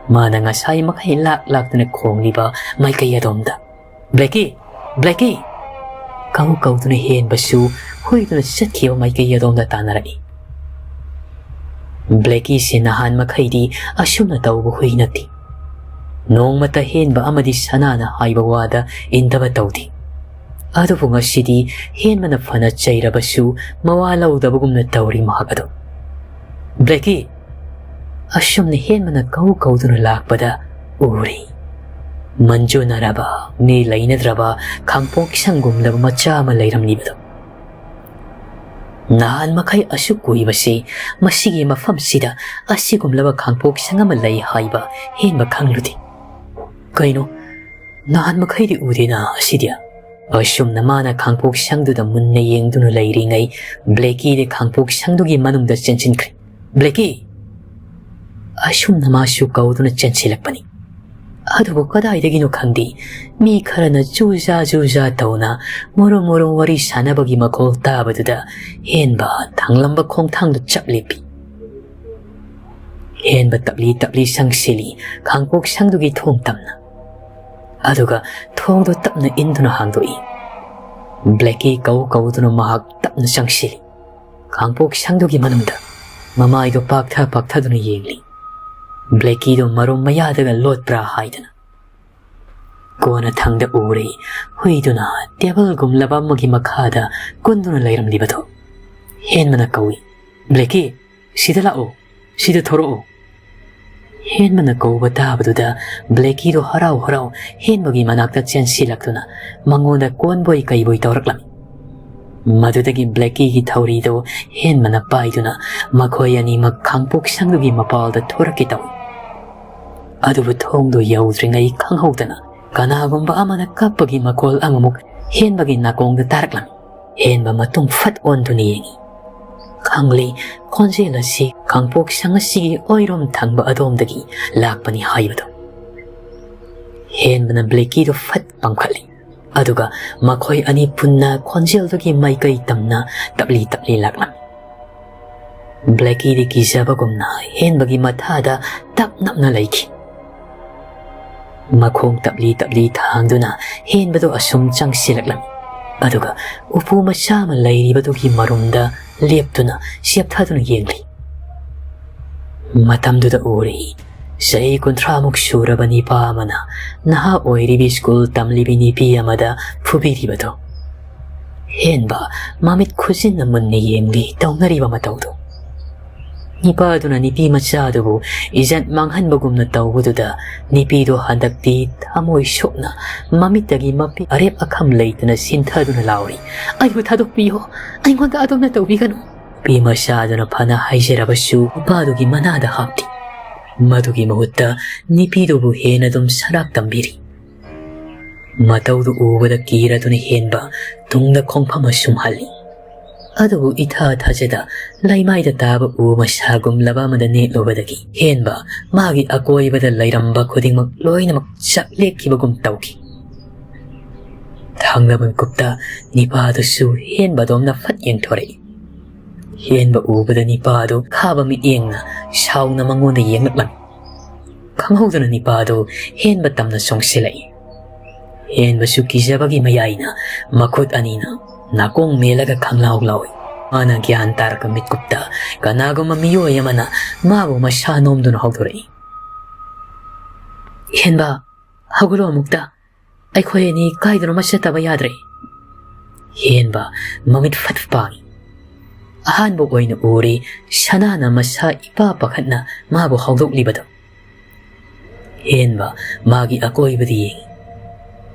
ꯃꯥꯅ ꯉꯁꯥꯏ ꯃꯈꯩ ꯂꯥꯛ ꯂꯥꯛꯇꯨꯅ ꯈꯣꯡꯂꯤꯕ ꯃꯥꯏꯀꯩ ꯑꯗꯣꯝꯗ, "ꯕ꯭ꯂꯦꯀꯤ! ꯕ꯭ꯂꯦꯀꯤ!" ꯀꯧ ꯀꯧꯗꯨꯅ ꯍꯦꯟꯕꯁꯨ ꯍꯨꯏꯗꯨꯅ ꯆꯠꯈꯤꯕ ꯃꯥꯏꯀꯩ ꯑꯗꯣꯝꯗ ꯇꯥꯟꯅꯔꯛꯏ꯫ ꯕ꯭ꯂꯦꯀꯤꯁꯦ ꯅꯍꯥꯟ ꯃꯈꯩꯗꯤ ꯑꯁꯨꯝꯅ ꯇꯧꯕ ꯍꯨꯏ ꯅꯠꯇꯦ꯫ ꯅꯣꯡꯃꯇ ꯍꯦꯟꯕ ꯑꯃꯗꯤ ꯁꯅꯥꯅ ꯍꯥꯏꯕ ꯋꯥꯗ ꯏꯟꯗꯕ ꯇꯧꯗꯦ꯫ ꯑꯗꯨꯕꯨ ꯉꯁꯤꯗꯤ ꯍꯦꯟꯕꯅ ꯐꯅ ꯆꯩꯔꯕꯁꯨ ꯃꯋꯥ ꯂꯧꯗꯕꯒꯨꯝꯅ ꯇꯧꯔꯤ ꯃꯍꯥꯛ ꯑꯗꯨ꯫ "ꯕ꯭ꯂꯦꯀꯤ!" ꯑꯁꯨꯝꯅ ꯍꯦꯟꯕꯅ ꯀꯧ ꯀꯧꯗꯨꯅ ꯂꯥꯛꯄꯗ ꯎꯔꯦ꯫ ꯃꯟꯖꯨꯅꯔꯕ, ꯃꯤ ꯂꯩꯅꯗ꯭ꯔꯕ ꯈꯥꯡꯄꯣꯛ ꯁꯪꯒꯨꯝꯂꯕ ꯃꯆꯥ ꯑꯃ ꯂꯩꯔꯝꯂꯤꯕꯗꯨ꯫ ꯅꯍꯥꯟ ꯃꯈꯩ ꯑꯁꯨꯛ ꯀꯨꯏꯕꯁꯤ ꯃꯁꯤꯒꯤ ꯃꯐꯝꯁꯤꯗ ꯑꯁꯤꯒꯨꯝꯂꯕ ꯈꯥꯡꯄꯣꯛ ꯁꯪ ꯑꯃ ꯂꯩ ꯍꯥꯏꯕ ꯍꯦꯟꯕ ꯈꯪꯂꯨꯗꯦ꯫ ꯀꯩꯅꯣ, ꯅꯍꯥꯟ ꯃꯈꯩꯗꯤ ꯎꯗꯦꯅ ꯑꯁꯤꯗꯤ꯫ ꯑꯁꯨꯝꯅ ꯃꯥꯅ ꯈꯥꯡꯄꯣꯛ ꯁꯪꯗꯨꯗ ꯃꯨꯟꯅ ꯌꯦꯡꯗꯨꯅ ꯂꯩꯔꯤꯉꯩ ꯕ꯭ꯂꯦꯀꯤꯗꯤ ꯈꯥꯡꯄꯣꯛ ꯁꯪꯗꯨꯒꯤ ꯃꯅꯨꯡꯗ ꯆꯦꯟꯁꯤꯟꯈ꯭ꯔꯦ꯫ "ꯕ꯭ꯂꯦꯀꯤ!" ꯑꯁꯨꯝꯅ ꯃꯥꯁꯨ ꯀꯧꯗꯨꯅ ꯆꯦꯟꯁꯤꯜꯂꯛꯄꯅꯤ꯫ ꯑꯗꯨꯕꯨ ꯀꯗꯥꯏꯗꯒꯤꯅꯣ ꯈꯪꯗꯦ, ꯃꯤ ꯈꯔꯅ ꯖꯨꯖꯥ ꯖꯨꯖꯥ ꯇꯧꯅ ꯃꯔꯨꯝ ꯃꯔꯨꯝ ꯋꯥꯔꯤ ꯁꯥꯟꯅꯕꯒꯤ ꯃꯈꯣꯜ ꯇꯥꯕꯗꯨꯗ ꯍꯦꯟꯕ ꯊꯥꯡꯂꯝꯕ ꯈꯣꯡꯊꯥꯡꯗꯨ ꯆꯞ ꯂꯦꯞꯄꯤ꯫ ꯍꯦꯟꯕ ꯇꯞꯂꯤ ꯇꯞꯂꯤ ꯆꯪꯁꯤꯜꯂꯤ ꯈꯥꯡꯄꯣꯛ ꯁꯪꯗꯨꯒꯤ ꯊꯣꯡ ꯇꯝꯅ꯫ ꯑꯗꯨꯒ ꯊꯣꯡꯗꯨ ꯇꯞꯅ ꯏꯟꯗꯨꯅ ꯍꯥꯡꯗꯣꯛꯏ꯫ ꯕ꯭ꯂꯦꯀꯤ ꯀꯧ ꯀꯧꯗꯨꯅ ꯃꯍꯥꯛ ꯇꯞꯅ ꯆꯪꯁꯤꯜꯂꯤ꯫ ꯈꯥꯡꯄꯣꯛ ꯁꯪꯗꯨꯒꯤ ꯃꯅꯨꯡꯗ ꯃꯃꯥꯏꯗꯨ ꯄꯥꯛꯊ ꯄꯥꯛꯊꯗꯨꯅ ꯌꯦꯡꯂꯤ꯫ ꯕ꯭ꯂꯦꯀꯤꯗꯨ ꯃꯔꯨꯝ ꯃꯌꯥꯗꯒ ꯂꯣꯠꯄ꯭ꯔꯥ ꯍꯥꯏꯗꯅ꯫ ꯀꯣꯟꯅ ꯊꯪꯗ ꯎꯔꯦ, ꯍꯨꯏꯗꯨꯅ ꯇꯦꯕꯜꯒꯨꯝꯂꯕ ꯑꯃꯒꯤ ꯃꯈꯥꯗ ꯀꯨꯟꯗꯨꯅ ꯂꯩꯔꯝꯂꯤꯕꯗꯨ꯫ ꯍꯦꯟꯕꯅ ꯀꯧꯏ, "ꯕ꯭ꯂꯦꯀꯤ, ꯁꯤꯗ ꯂꯥꯛꯑꯣ, ꯁꯤꯗ ꯊꯣꯔꯛꯑꯣ!" ꯍꯦꯟꯕꯅ ꯀꯧꯕ ꯇꯥꯕꯗꯨꯗ ꯕ꯭ꯂꯦꯀꯤꯗꯣ ꯍꯔꯥꯎ ꯍꯔꯥꯎ ꯍꯦꯟꯕꯒꯤ ꯃꯅꯥꯛꯇ ꯆꯦꯟꯁꯤꯜꯂꯛꯇꯨꯅ ꯃꯉꯣꯟꯗ ꯀꯣꯟꯕꯣꯏ ꯀꯩꯕꯣꯏ ꯇꯧꯔꯛꯂꯝꯃꯤ꯫ ꯃꯗꯨꯗꯒꯤ ꯕ꯭ꯂꯦꯀꯤꯒꯤ ꯊꯧꯔꯤꯗꯣ ꯍꯦꯟꯕꯅ ꯄꯥꯏꯗꯨꯅ ꯃꯈꯣꯏ ꯑꯅꯤꯃꯛ ꯈꯥꯡꯄꯣꯛꯁꯪꯗꯨꯒꯤ ꯃꯄꯥꯜꯗ ꯊꯣꯔꯛꯀꯦ ꯇꯧꯏ꯫ ꯑꯗꯨꯕꯨ ꯊꯣꯡꯗꯣ ꯌꯧꯗ꯭ꯔꯤꯉꯩ ꯈꯪꯍꯧꯗꯅ ꯀꯅꯥꯒꯨꯝꯕ ꯑꯃꯅ ꯀꯞꯄꯒꯤ ꯃꯈꯣꯜ ꯑꯃꯃꯨꯛ ꯍꯦꯟꯕꯒꯤ ꯅꯥꯀꯣꯡꯗ ꯇꯥꯔꯛꯂꯝꯃꯤ꯫ ꯍꯦꯟꯕ ꯃꯇꯨꯡ ꯐꯠ ꯑꯣꯟꯗꯨꯅ ꯌꯦꯡꯏ꯫ ꯈꯪꯂꯤ, ꯈꯣꯟꯖꯦꯜ ꯑꯁꯤ ꯈꯥꯡꯄꯣꯛꯁꯪ ꯑꯁꯤꯒꯤ ꯑꯣꯏꯔꯣꯝ ꯊꯪꯕ ꯑꯗꯣꯝꯗꯒꯤ ꯂꯥꯛꯄꯅꯤ ꯍꯥꯏꯕꯗꯨ꯫ ꯍꯦꯟꯕꯅ ꯕ꯭ꯂꯦꯀꯤꯗꯨ ꯐꯠ ꯄꯥꯡꯈꯠꯂꯤ꯫ ꯑꯗꯨꯒ ꯃꯈꯣꯏ ꯑꯅꯤ ꯄꯨꯟꯅ ꯈꯣꯟꯖꯦꯜꯗꯨꯒꯤ ꯃꯥꯏꯀꯩ ꯇꯝꯅ ꯇꯞꯂꯤ ꯇꯞꯂꯤ ꯂꯥꯛꯂꯝꯃꯤ꯫ ꯕ꯭ꯂꯦꯀꯤꯗꯤ ꯀꯤꯖꯕꯒꯨꯝꯅ ꯍꯦꯟꯕꯒꯤ ꯃꯊꯥꯗ ꯇꯞ ꯅꯞꯅ ꯂꯩꯈꯤ꯫ ꯃꯈꯣꯡ ꯇꯞꯂꯤ ꯇꯞꯂꯤ ꯊꯥꯡꯗꯨꯅ ꯍꯦꯟꯕꯗꯨ ꯑꯁꯨꯝ ꯆꯪꯁꯤꯜꯂꯛꯂꯝꯃꯤ꯫ ꯑꯗꯨꯒ ꯎꯄꯨ ꯃꯆꯥ ꯑꯃ ꯂꯩꯔꯤꯕꯗꯨꯒꯤ ꯃꯔꯨꯝꯗ ꯂꯦꯞꯇꯨꯅ ꯆꯦꯞꯊꯗꯨꯅ ꯌꯦꯡꯂꯤ꯫ ꯃꯇꯝꯗꯨꯗ ꯎꯔꯤ, ꯆꯍꯤ ꯀꯨꯟꯊ꯭ꯔꯥꯃꯨꯛ ꯁꯨꯔꯕ ꯅꯤꯄꯥ ꯑꯃꯅ ꯅꯍꯥ ꯑꯣꯏꯔꯤꯕꯤ ꯁ꯭ꯀꯨꯜ ꯇꯝꯂꯤꯕꯤ ꯅꯨꯄꯤ ꯑꯃꯗ ꯐꯨꯕꯤꯔꯤꯕꯗꯨ꯫ ꯍꯦꯟꯕ ꯃꯃꯤꯠ ꯈꯨꯖꯤꯟꯅ ꯃꯨꯟꯅ ꯌꯦꯡꯂꯤ ꯇꯧꯅꯔꯤꯕ ꯃꯇꯧꯗꯨ꯫ ꯅꯤꯄꯥꯗꯨꯅ ꯅꯨꯄꯤ ꯃꯆꯥꯗꯨꯕꯨ ꯏꯖꯠ ꯃꯥꯡꯍꯟꯕꯒꯨꯝꯅ ꯇꯧꯕꯗꯨꯗ ꯅꯨꯄꯤꯗꯨ ꯍꯟꯗꯛꯇꯤ ꯊꯃꯣꯏ ꯁꯣꯛꯅ ꯃꯃꯤꯠꯇꯒꯤ ꯃꯄꯤ ꯑꯔꯦꯞ ꯑꯈꯝ ꯂꯩꯇꯅ ꯆꯤꯟꯊꯗꯨꯅ ꯂꯥꯎꯔꯤ, "ꯑꯩꯕꯨ ꯊꯥꯗꯣꯛꯄꯤꯌꯣ, ꯑꯩꯉꯣꯟꯗ ꯑꯗꯨꯝꯅ ꯇꯧꯕꯤꯒꯅꯨ!" ꯅꯨꯄꯤ ꯃꯆꯥꯗꯨꯅ ꯐꯅ ꯍꯥꯏꯖꯔꯕꯁꯨ ꯅꯨꯄꯥꯗꯨꯒꯤ ꯃꯅꯥꯗ ꯍꯥꯞꯇꯦ꯫ ꯃꯗꯨꯒꯤ ꯃꯍꯨꯠꯇ ꯅꯨꯄꯤꯗꯨꯕꯨ ꯍꯦꯟꯅ ꯑꯗꯨꯝ ꯁꯔꯥꯛ ꯇꯝꯕꯤꯔꯤ꯫ ꯃꯇꯧꯗꯨ ꯎꯕꯗ ꯀꯤꯔꯗꯨꯅ ꯍꯦꯟꯕ ꯇꯨꯡꯗ ꯈꯣꯡꯐꯝ ꯑꯁꯨꯝ ꯍꯜꯂꯤ꯫ ꯑꯗꯨꯕꯨ ꯏꯊꯥ ꯊꯥꯖꯗ ꯂꯩꯃꯥꯏꯗ ꯇꯥꯕ ꯎ ꯃꯁꯥꯒꯨꯝꯂꯕ ꯑꯃꯗ ꯅꯦꯠꯂꯨꯕꯗꯒꯤ ꯍꯦꯟꯕ ꯃꯥꯒꯤ ꯑꯀꯣꯏꯕꯗ ꯂꯩꯔꯝꯕ ꯈꯨꯗꯤꯡꯃꯛ ꯂꯣꯏꯅꯃꯛ ꯆꯥꯛꯂꯦꯛꯈꯤꯕꯒꯨꯝ ꯇꯧꯈꯤ꯫ ꯊꯪꯅꯕ ꯃꯤꯀꯨꯞꯇ ꯅꯤꯄꯥꯗꯨꯁꯨ ꯍꯦꯟꯕꯗꯣꯝꯅ ꯐꯠ ꯌꯦꯡꯊꯣꯔꯛꯏ꯫ ꯍꯦꯟꯕ ꯎꯕꯗ ꯅꯤꯄꯥꯗꯨ ꯈꯥꯕ ꯃꯤꯠꯌꯦꯡꯅ ꯁꯥꯎꯅ ꯃꯉꯣꯟꯗ ꯌꯦꯡꯂꯛꯂꯝꯃꯤ꯫ ꯈꯪꯍꯧꯗꯅ ꯅꯤꯄꯥꯗꯨ ꯍꯦꯟꯕ ꯇꯝꯅ ꯆꯣꯡꯁꯤꯜꯂꯛꯏ꯫ ꯍꯦꯟꯕꯁꯨ ꯀꯤꯖꯕꯒꯤ ꯃꯌꯥꯏꯅ ꯃꯈꯨꯠ ꯑꯅꯤꯅ ꯅꯥꯀꯣꯡ ꯃꯦꯜꯂꯒ ꯈꯪꯂꯥꯎ ꯂꯥꯎꯏ꯫ ꯃꯥꯅ ꯒ꯭ꯌꯥꯟ ꯇꯥꯔꯛꯄ ꯃꯤꯠꯀꯨꯞꯇ ꯀꯅꯥꯒꯨꯝꯕ ꯃꯤꯑꯣꯏ ꯑꯃꯅ ꯃꯥꯕꯨ ꯃꯁꯥ ꯅꯣꯝꯗꯨꯅ ꯍꯧꯗꯣꯔꯛꯏ꯫ "ꯍꯦꯟꯕ, ꯍꯧꯒꯠꯂꯣ ꯑꯃꯨꯛꯇ꯫ ꯑꯩꯈꯣꯏ ꯑꯅꯤ ꯀꯥꯏꯗꯅꯣꯃ ꯆꯠꯇꯕ ꯌꯥꯗ꯭ꯔꯦ꯫" ꯍꯦꯟꯕ ꯃꯃꯤꯠ ꯐꯠ ꯄꯥꯡꯏ꯫ ꯑꯍꯥꯟꯕ ꯑꯣꯏꯅ ꯎꯔꯦ ꯁꯅꯥꯅ ꯃꯁꯥ ꯏꯄꯥ ꯄꯥꯈꯠꯅ ꯃꯥꯕꯨ ꯍꯧꯗꯣꯛꯂꯤꯕꯗꯨ꯫ ꯍꯦꯟꯕ ꯃꯥꯒꯤ ꯑꯀꯣꯏꯕꯗ ꯌꯦꯡꯏ꯫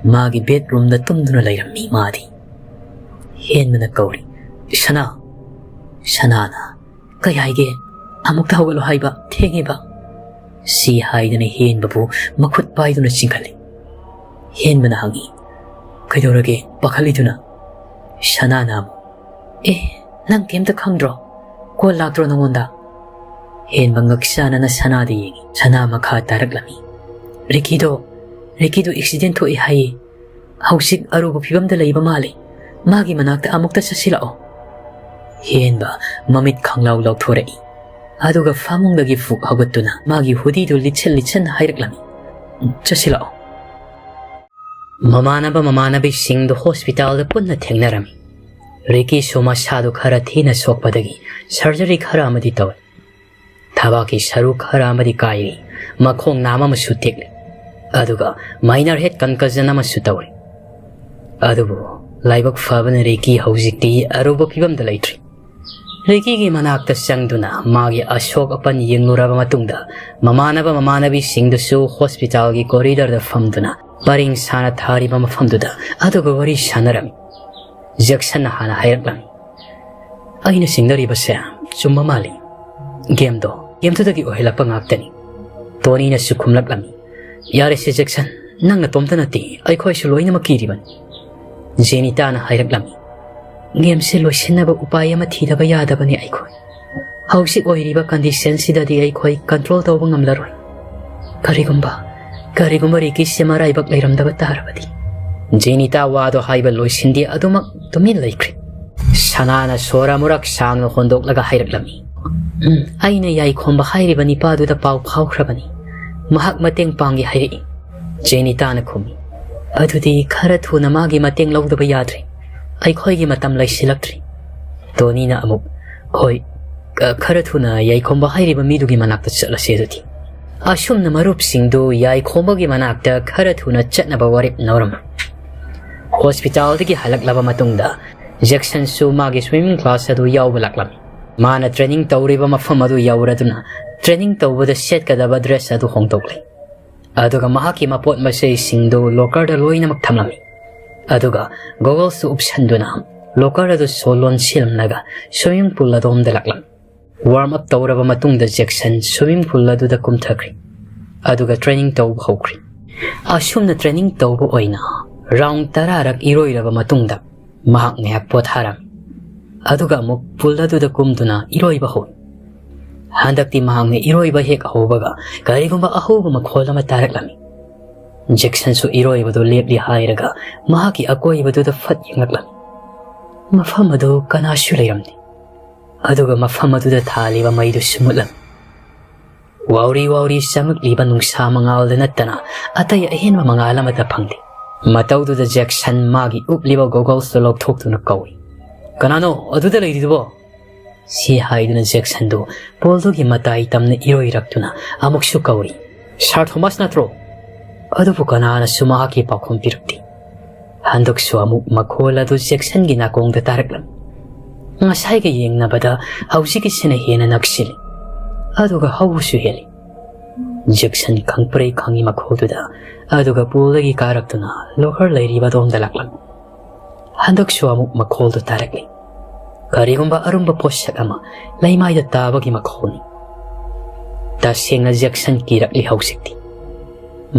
ꯃꯥꯒꯤ bedroomꯗ ꯇꯨꯝꯗꯨꯅ ꯂꯩꯔꯝꯃꯤ ꯃꯥꯗꯤ꯫ ꯍꯦꯟꯕꯅ ꯀꯧꯔꯤ, "ꯁꯅꯥ!" ꯁꯅꯥꯅ, "ꯀꯩ ꯍꯥꯏꯒꯦ? ꯑꯃꯨꯛꯇ ꯍꯧꯒꯠꯂꯣ ꯍꯥꯏꯕ, ꯊꯦꯡꯉꯦꯕ꯫" ꯁꯤ ꯍꯥꯏꯗꯅ ꯍꯦꯟꯕꯕꯨ ꯃꯈꯨꯠ ꯄꯥꯏꯗꯨꯅ ꯆꯤꯡꯈꯠꯂꯤ꯫ ꯍꯦꯟꯕꯅ ꯍꯪꯏ, "ꯀꯩꯗꯧꯔꯒꯦ ꯄꯥꯈꯠꯂꯤꯗꯨꯅ?" ꯁꯅꯥꯅ ꯑꯃꯨꯛ, "ꯑꯦ, ꯅꯪ ꯀꯩꯝꯇ ꯈꯪꯗ꯭ꯔꯣ? Call ꯂꯥꯛꯇ꯭ꯔꯣ ꯅꯉꯣꯟꯗ?" ꯍꯦꯟꯕ ꯉꯛꯁꯥꯅꯅ ꯁꯅꯥꯗ ꯌꯦꯡꯏ꯫ ꯁꯅꯥ ꯃꯈꯥ ꯇꯥꯔꯛꯂꯝꯃꯤ, "ꯔꯤꯀꯤꯗꯣ, ꯔꯤꯀꯤꯗꯣ accident ꯊꯣꯛꯏ ꯍꯥꯏꯌꯦ꯫ ꯍꯧꯖꯤꯛ ꯑꯔꯨꯕ ꯐꯤꯕꯝꯗ ꯂꯩꯕ ꯃꯥꯜꯂꯤ꯫ ꯃꯥꯒꯤ ꯃꯅꯥꯛꯇ ꯑꯃꯨꯛꯇ ꯆꯠꯁꯤꯜꯂꯛꯑꯣ꯫" ꯍꯦꯟꯕ ꯃꯃꯤꯠ ꯈꯪꯂꯥꯎ ꯂꯥꯎꯊꯣꯔꯛꯏ꯫ ꯑꯗꯨꯒ ꯐꯃꯨꯡꯗꯒꯤ ꯐꯨꯛ ꯍꯧꯒꯠꯇꯨꯅ ꯃꯥꯒꯤ hoodieꯗꯨ ꯂꯤꯠꯁꯤꯟ ꯂꯤꯠꯁꯤꯟ ꯍꯥꯏꯔꯛꯂꯝꯃꯤ, "ꯆꯠꯁꯤꯜꯂꯛꯑꯣ꯫" ꯃꯃꯥꯟꯅꯕ ꯃꯃꯥꯟꯅꯕꯤꯁꯤꯡꯗꯨ hospitalꯗ ꯄꯨꯟꯅ ꯊꯦꯡꯅꯔꯝꯃꯤ꯫ ꯔꯤꯀꯤꯁꯨ ꯃꯁꯥꯗꯨ ꯈꯔ ꯊꯤꯅ ꯁꯣꯛꯄꯗꯒꯤ surgery ꯈꯔ ꯑꯃꯗꯤ ꯇꯧꯔꯦ꯫ ꯊꯕꯥꯛꯀꯤ ꯁꯔꯨ ꯈꯔ ꯑꯃꯗꯤ ꯀꯥꯏꯔꯤ, ꯃꯈꯣꯡ ꯅꯥꯝ ꯑꯃꯁꯨ ꯇꯦꯛꯂꯤ, ꯑꯗꯨꯒ minor head concussion ꯑꯃꯁꯨ ꯇꯧꯔꯤ꯫ ꯑꯗꯨꯕꯨ ꯂꯥꯏꯕꯛ ꯐꯕꯅ ꯔꯤꯀꯤ ꯍꯧꯖꯤꯛꯇꯤ ꯑꯔꯨꯕ ꯐꯤꯕꯝꯗ ꯂꯩꯇ꯭ꯔꯤ꯫ ꯔꯤꯀꯤꯒꯤ ꯃꯅꯥꯛꯇ ꯆꯪꯗꯨꯅ ꯃꯥꯒꯤ ꯑꯁꯣꯛ ꯑꯄꯟ ꯌꯦꯡꯂꯨꯔꯕ ꯃꯇꯨꯡꯗ, ꯃꯃꯥꯟꯅꯕ ꯃꯃꯥꯟꯅꯕꯤꯁꯤꯡꯗꯨꯁꯨ hospitalꯒꯤ corridorꯗ ꯐꯝꯗꯨꯅ ꯄꯔꯦꯡ ꯁꯥꯅ ꯊꯥꯔꯤꯕ ꯃꯐꯝꯗꯨꯗ ꯑꯗꯨꯒ ꯋꯥꯔꯤ ꯁꯥꯟꯅꯔꯝꯃꯤ꯫ ꯖꯦꯛꯁꯟꯅ ꯍꯥꯟꯅ ꯍꯥꯏꯔꯛꯂꯝꯃꯤ, "ꯑꯩꯅ ꯆꯤꯡꯅꯔꯤꯕꯁꯦ ꯆꯨꯝꯕ ꯃꯥꯜꯂꯤ꯫ Gameꯗꯣ gameꯗꯨꯗꯒꯤ ꯑꯣꯏꯍꯜꯂꯛꯄ ꯉꯥꯛꯇꯅꯤ꯫" ꯇꯣꯅꯤꯅꯁꯨ ꯈꯨꯝꯂꯛꯂꯝꯃꯤ, "ꯌꯥꯔꯦꯁꯦ ꯖꯦꯛꯁꯟ, ꯅꯪ ꯅꯇꯣꯝꯇ ꯅꯠꯇꯦ, ꯑꯩꯈꯣꯏꯁꯨ ꯂꯣꯏꯅꯃꯛ ꯀꯤꯔꯤꯕꯅꯤ꯫" ꯖꯦꯅꯤꯇꯥꯅ ꯍꯥꯏꯔꯛꯂꯝꯃꯤ, "Gameꯁꯦ ꯂꯣꯏꯁꯤꯟꯅꯕ ꯎꯄꯥꯏ ꯑꯃ ꯊꯤꯗꯕ ꯌꯥꯗꯕꯅꯤ ꯑꯩꯈꯣꯏ꯫ ꯍꯧꯖꯤꯛ ꯑꯣꯏꯔꯤꯕ conditionꯁꯤꯗꯗꯤ ꯑꯩꯈꯣꯏ control ꯇꯧꯕ ꯉꯝꯂꯔꯣꯏ꯫ ꯀꯔꯤꯒꯨꯝꯕ, ꯀꯔꯤꯒꯨꯝꯕ ꯔꯤꯀꯤꯁꯦ ꯃꯔꯥꯏꯕꯛ ꯂꯩꯔꯝꯗꯕ ꯇꯥꯔꯕꯗꯤ꯫" ꯖꯦꯅꯤꯇꯥ ꯋꯥꯗꯣ ꯍꯥꯏꯕ ꯂꯣꯏꯁꯤꯟꯗꯦ, ꯑꯗꯨꯃꯛ ꯇꯨꯃꯤꯟ ꯂꯩꯈ꯭ꯔꯦ꯫ ꯁꯅꯥꯅ ꯁꯣꯔ ꯑꯃꯨꯔꯛ ꯁꯥꯡꯅ ꯍꯣꯟꯗꯣꯛꯂꯒ ꯍꯥꯏꯔꯛꯂꯝꯃꯤ, "ꯎꯝ, ꯑꯩꯅ ꯌꯥꯏꯈꯣꯝꯕ ꯍꯥꯏꯔꯤꯕ ꯅꯤꯄꯥꯗꯨꯗ ꯄꯥꯎ ꯐꯥꯎꯈ꯭ꯔꯕꯅꯤ꯫ ꯃꯍꯥꯛ ꯃꯇꯦꯡ ꯄꯥꯡꯒꯦ ꯍꯥꯏꯔꯛꯏ꯫" ꯖꯦꯅꯤꯇꯥꯅ ꯈꯨꯝꯃꯤ, "ꯑꯗꯨꯗꯤ ꯈꯔ ꯊꯨꯅ ꯃꯥꯒꯤ ꯃꯇꯦꯡ ꯂꯧꯗꯕ ꯌꯥꯗ꯭ꯔꯦ꯫ ꯑꯩꯈꯣꯏꯒꯤ ꯃꯇꯝ ꯂꯩꯁꯤꯜꯂꯛꯇ꯭ꯔꯦ꯫" ꯇꯣꯅꯤꯅ ꯑꯃꯨꯛ, "ꯍꯣꯏ, ꯈꯔ ꯊꯨꯅ ꯌꯥꯏꯈꯣꯝꯕ ꯍꯥꯏꯔꯤꯕ ꯃꯤꯗꯨꯒꯤ ꯃꯅꯥꯛꯇ ꯆꯠꯂꯁꯦ ꯑꯗꯨꯗꯤ꯫" ꯑꯁꯨꯝꯅ ꯃꯔꯨꯞꯁꯤꯡꯗꯨ ꯌꯥꯏꯈꯣꯝꯕꯒꯤ ꯃꯅꯥꯛꯇ ꯈꯔ ꯊꯨꯅ ꯆꯠꯅꯕ ꯋꯥꯔꯦꯞ ꯂꯧꯔꯝꯃꯤ꯫ Hospitalꯗꯒꯤ ꯍꯜꯂꯛꯂꯕ ꯃꯇꯨꯡꯗ ꯖꯦꯛꯁꯟꯁꯨ ꯃꯥꯒꯤ swimming class ꯑꯗꯨ ꯌꯥꯎꯕ ꯂꯥꯛꯂꯝꯃꯤ꯫ ꯃꯥꯅ training ꯇꯧꯔꯤꯕ ꯃꯐꯝ ꯑꯗꯨ ꯌꯧꯔꯗꯨꯅ training ꯇꯧꯕꯗ ꯁꯦꯠꯀꯗꯕ dress ꯑꯗꯨ ꯍꯣꯡꯗꯣꯛꯂꯦ꯫ ꯑꯗꯨꯒ ꯃꯍꯥꯛꯀꯤ ꯃꯄꯣꯠ ꯃꯆꯩꯁꯤꯡꯗꯨ lockerꯗ ꯂꯣꯏꯅꯃꯛ ꯊꯝꯂꯝꯃꯤ꯫ ꯑꯗꯨꯒ goggles ꯎꯞꯁꯟꯗꯨꯅ locker ꯑꯗꯨꯁꯨ ꯂꯣꯟꯁꯤꯜꯂꯝꯂꯒ swimming pool ꯑꯗꯣꯝꯗ ꯂꯥꯛꯂꯝꯃꯤ꯫ Warm up ꯇꯧꯔꯕ ꯃꯇꯨꯡꯗ ꯖꯦꯛꯁꯟ swimming pool ꯑꯗꯨꯗ ꯀꯨꯝꯊꯈ꯭ꯔꯦ꯫ ꯑꯗꯨꯒ training ꯇꯧꯕ ꯍꯧꯈ꯭ꯔꯦ꯫ ꯑꯁꯨꯝꯅ training ꯇꯧꯕ ꯑꯣꯏꯅ round ꯇꯔꯥꯔꯛ ꯏꯔꯣꯏꯔꯕ ꯃꯇꯨꯡꯗ ꯃꯍꯥꯛ ꯉꯥꯏꯍꯥꯛ ꯄꯣꯊꯥꯔꯝꯃꯤ꯫ ꯑꯗꯨꯒ ꯑꯃꯨꯛ pool ꯑꯗꯨꯗ ꯀꯨꯝꯗꯨꯅ ꯏꯔꯣꯏꯕ ꯍꯧꯏ꯫ ꯍꯟꯗꯛꯇꯤ ꯃꯍꯥꯛꯅ ꯏꯔꯣꯏꯕ ꯍꯦꯛ ꯍꯧꯕꯒ ꯀꯔꯤꯒꯨꯝꯕ ꯑꯍꯧꯕ ꯃꯈꯣꯜ ꯑꯃ ꯇꯥꯔꯛꯂꯝꯃꯤ꯫ ꯖꯦꯛꯁꯟꯁꯨ ꯏꯔꯣꯏꯕꯗꯨ ꯂꯦꯞꯂꯤ ꯍꯥꯏꯔꯒ ꯃꯍꯥꯛꯀꯤ ꯑꯀꯣꯏꯕꯗꯨꯗ ꯐꯠ ꯌꯦꯡꯂꯛꯂꯝꯃꯤ꯫ ꯃꯐꯝ ꯑꯗꯨ ꯀꯅꯥꯁꯨ ꯂꯩꯔꯝꯗꯦ꯫ ꯑꯗꯨꯒ ꯃꯐꯝ ꯑꯗꯨꯗ ꯊꯥꯜꯂꯤꯕ ꯃꯩꯗꯨꯁꯨ ꯃꯨꯠꯂꯝꯃꯤ꯫ ꯋꯥꯎꯔꯤ ꯋꯥꯎꯔꯤ ꯆꯪꯂꯛꯂꯤꯕ ꯅꯨꯡꯁꯥ ꯃꯉꯥꯜꯗ ꯅꯠꯇꯅ ꯑꯇꯩ ꯑꯍꯦꯟꯕ ꯃꯉꯥꯜ ꯑꯃꯠꯇ ꯐꯪꯗꯦ꯫ ꯃꯇꯧꯗꯨꯗ ꯖꯦꯛꯁꯟ ꯃꯥꯒꯤ ꯎꯞꯂꯤꯕ goggles ꯇꯨ ꯂꯧꯊꯣꯛꯇꯨꯅ ꯀꯧꯏ, "ꯀꯅꯥꯅꯣ ꯑꯗꯨꯗ ꯂꯩꯔꯤꯗꯨꯕꯣ?" ꯁꯤ ꯍꯥꯏꯗꯨꯅ ꯖꯦꯛꯁꯟꯗꯨ pool ꯗꯨꯒꯤ ꯃꯇꯥꯏ ꯇꯝꯅ ꯏꯔꯣꯏꯔꯛꯇꯨꯅ ꯑꯃꯨꯛꯁꯨ ꯀꯧꯏ, "Sir Thomas ꯅꯠꯇ꯭ꯔꯣ?" ꯑꯗꯨꯕꯨ ꯀꯅꯥꯅꯁꯨ ꯃꯍꯥꯛꯀꯤ ꯄꯥꯎꯈꯨꯝ ꯄꯤꯔꯛꯇꯦ꯫ ꯍꯟꯗꯛꯁꯨ ꯑꯃꯨꯛ ꯃꯈꯣꯜ ꯑꯗꯨ ꯖꯦꯛꯁꯟꯒꯤ ꯅꯥꯀꯣꯡꯗ ꯇꯥꯔꯛꯂꯝꯃꯤ꯫ ꯉꯁꯥꯏꯒ ꯌꯦꯡꯅꯕꯗ ꯍꯧꯖꯤꯛꯀꯤꯁꯤꯅ ꯍꯦꯟꯅ ꯅꯛꯁꯤꯜꯂꯤ꯫ ꯑꯗꯨꯒ ꯍꯧꯕꯁꯨ ꯍꯦꯜꯂꯤ꯫ ꯖꯦꯛꯁꯟ ꯈꯪꯄ꯭ꯔꯩ ꯈꯪꯉꯤ ꯃꯈꯣꯜꯗꯨꯗ, ꯑꯗꯨꯒ pool ꯗꯒꯤ ꯀꯥꯔꯛꯇꯨꯅ locker ꯂꯩꯔꯤꯕ ꯑꯗꯣꯝꯗ ꯂꯥꯛꯂꯝꯃꯤ꯫ ꯍꯟꯗꯛꯁꯨ ꯑꯃꯨꯛ ꯃꯈꯣꯜꯗꯨ ꯇꯥꯔꯛꯂꯤ꯫ ꯀꯔꯤꯒꯨꯝꯕ ꯑꯔꯨꯝꯕ ꯄꯣꯠꯁꯛ ꯑꯃ ꯂꯩꯃꯥꯏꯗ ꯇꯥꯕꯒꯤ ꯃꯈꯣꯜꯅꯤ꯫ ꯇꯁꯦꯡꯅ ꯖꯦꯛꯁꯟ ꯀꯤꯔꯛꯂꯤ ꯍꯧꯖꯤꯛꯇꯤ꯫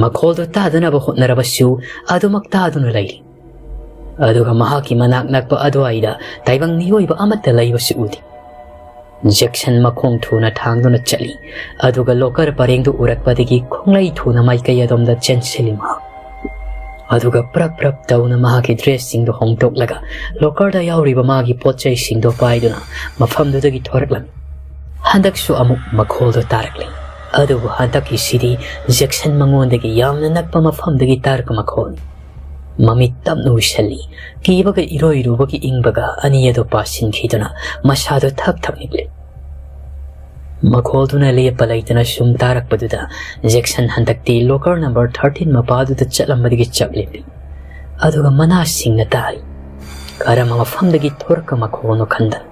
ꯃꯈꯣꯜꯗꯨ ꯇꯥꯗꯅꯕ ꯍꯣꯠꯅꯔꯕꯁꯨ ꯑꯗꯨꯃꯛ ꯇꯥꯗꯨꯅ ꯂꯩꯔꯤ꯫ ꯑꯗꯨꯒ ꯃꯍꯥꯛꯀꯤ ꯃꯅꯥꯛ ꯅꯛꯄ ꯑꯗꯨꯋꯥꯏꯗ ꯇꯥꯏꯕꯪ ꯃꯤꯑꯣꯏꯕ ꯑꯃꯠꯇ ꯂꯩꯕꯁꯨ ꯎꯗꯦ꯫ ꯖꯦꯛꯁꯟ ꯃꯈꯣꯡ ꯊꯨꯅ ꯊꯥꯡꯗꯨꯅ ꯆꯠꯂꯤ, ꯑꯗꯨꯒ locker ꯄꯔꯦꯡꯗꯨ ꯎꯔꯛꯄꯗꯒꯤ ꯈꯣꯡꯂꯩ ꯊꯨꯅ ꯃꯥꯏꯀꯩ ꯑꯗꯣꯝꯗ ꯆꯦꯟꯁꯤꯜꯂꯤ ꯃꯍꯥꯛ꯫ ꯑꯗꯨꯒ ꯄ꯭ꯔꯞ ꯄ꯭ꯔꯞ ꯇꯧꯅ ꯃꯍꯥꯛꯀꯤ dress ꯁꯤꯡꯗꯨ ꯍꯣꯡꯗꯣꯛꯂꯒ locker ꯗ ꯌꯥꯎꯔꯤꯕ ꯃꯥꯒꯤ ꯄꯣꯠ ꯆꯩꯁꯤꯡꯗꯨ ꯄꯥꯏꯗꯨꯅ ꯃꯐꯝꯗꯨꯗꯒꯤ ꯊꯣꯔꯛꯂꯝꯃꯤ꯫ ꯍꯟꯗꯛꯁꯨ ꯑꯃꯨꯛ ꯃꯈꯣꯜꯗꯨ ꯇꯥꯔꯛꯂꯤ꯫ ꯑꯗꯨꯕꯨ ꯍꯟꯗꯛꯀꯤꯁꯤꯗꯤ ꯖꯦꯛꯁꯟ ꯃꯉꯣꯟꯗꯒꯤ ꯌꯥꯝꯅ ꯅꯛꯄ ꯃꯐꯝꯗꯒꯤ ꯇꯥꯔꯛꯄ ꯃꯈꯣꯜꯅꯤ꯫ ꯃꯃꯤꯠ ꯇꯞꯅ ꯎꯏꯁꯜꯂꯤ꯫ ꯀꯤꯕꯒ ꯏꯔꯣꯏꯔꯨꯕꯒꯤ ꯏꯪꯕꯒ ꯑꯅꯤ ꯑꯗꯨ ꯄꯥꯁꯤꯟꯈꯤꯗꯨꯅ ꯃꯁꯥꯗꯨ ꯊꯛ ꯊꯛ ꯅꯤꯛꯂꯤ꯫ ꯃꯈꯣꯜꯗꯨꯅ ꯂꯦꯞꯄ ꯂꯩꯇꯅ ꯁꯨꯝ ꯇꯥꯔꯛꯄꯗꯨꯗ ꯖꯦꯛꯁꯟ ꯍꯟꯗꯛꯇꯤ locker number thirteen ꯃꯄꯥꯗꯨꯗ ꯆꯠꯂꯝꯕꯗꯒꯤ ꯆꯞ ꯂꯦꯞꯄꯤ꯫ ꯑꯗꯨꯒ ꯃꯅꯥꯁꯤꯡꯅ ꯇꯥꯔꯤ꯫ ꯀꯔꯝꯕ ꯃꯐꯝꯗꯒꯤ ꯊꯣꯔꯛꯄ ꯃꯈꯣꯜꯅꯣ ꯈꯟꯗꯅ꯫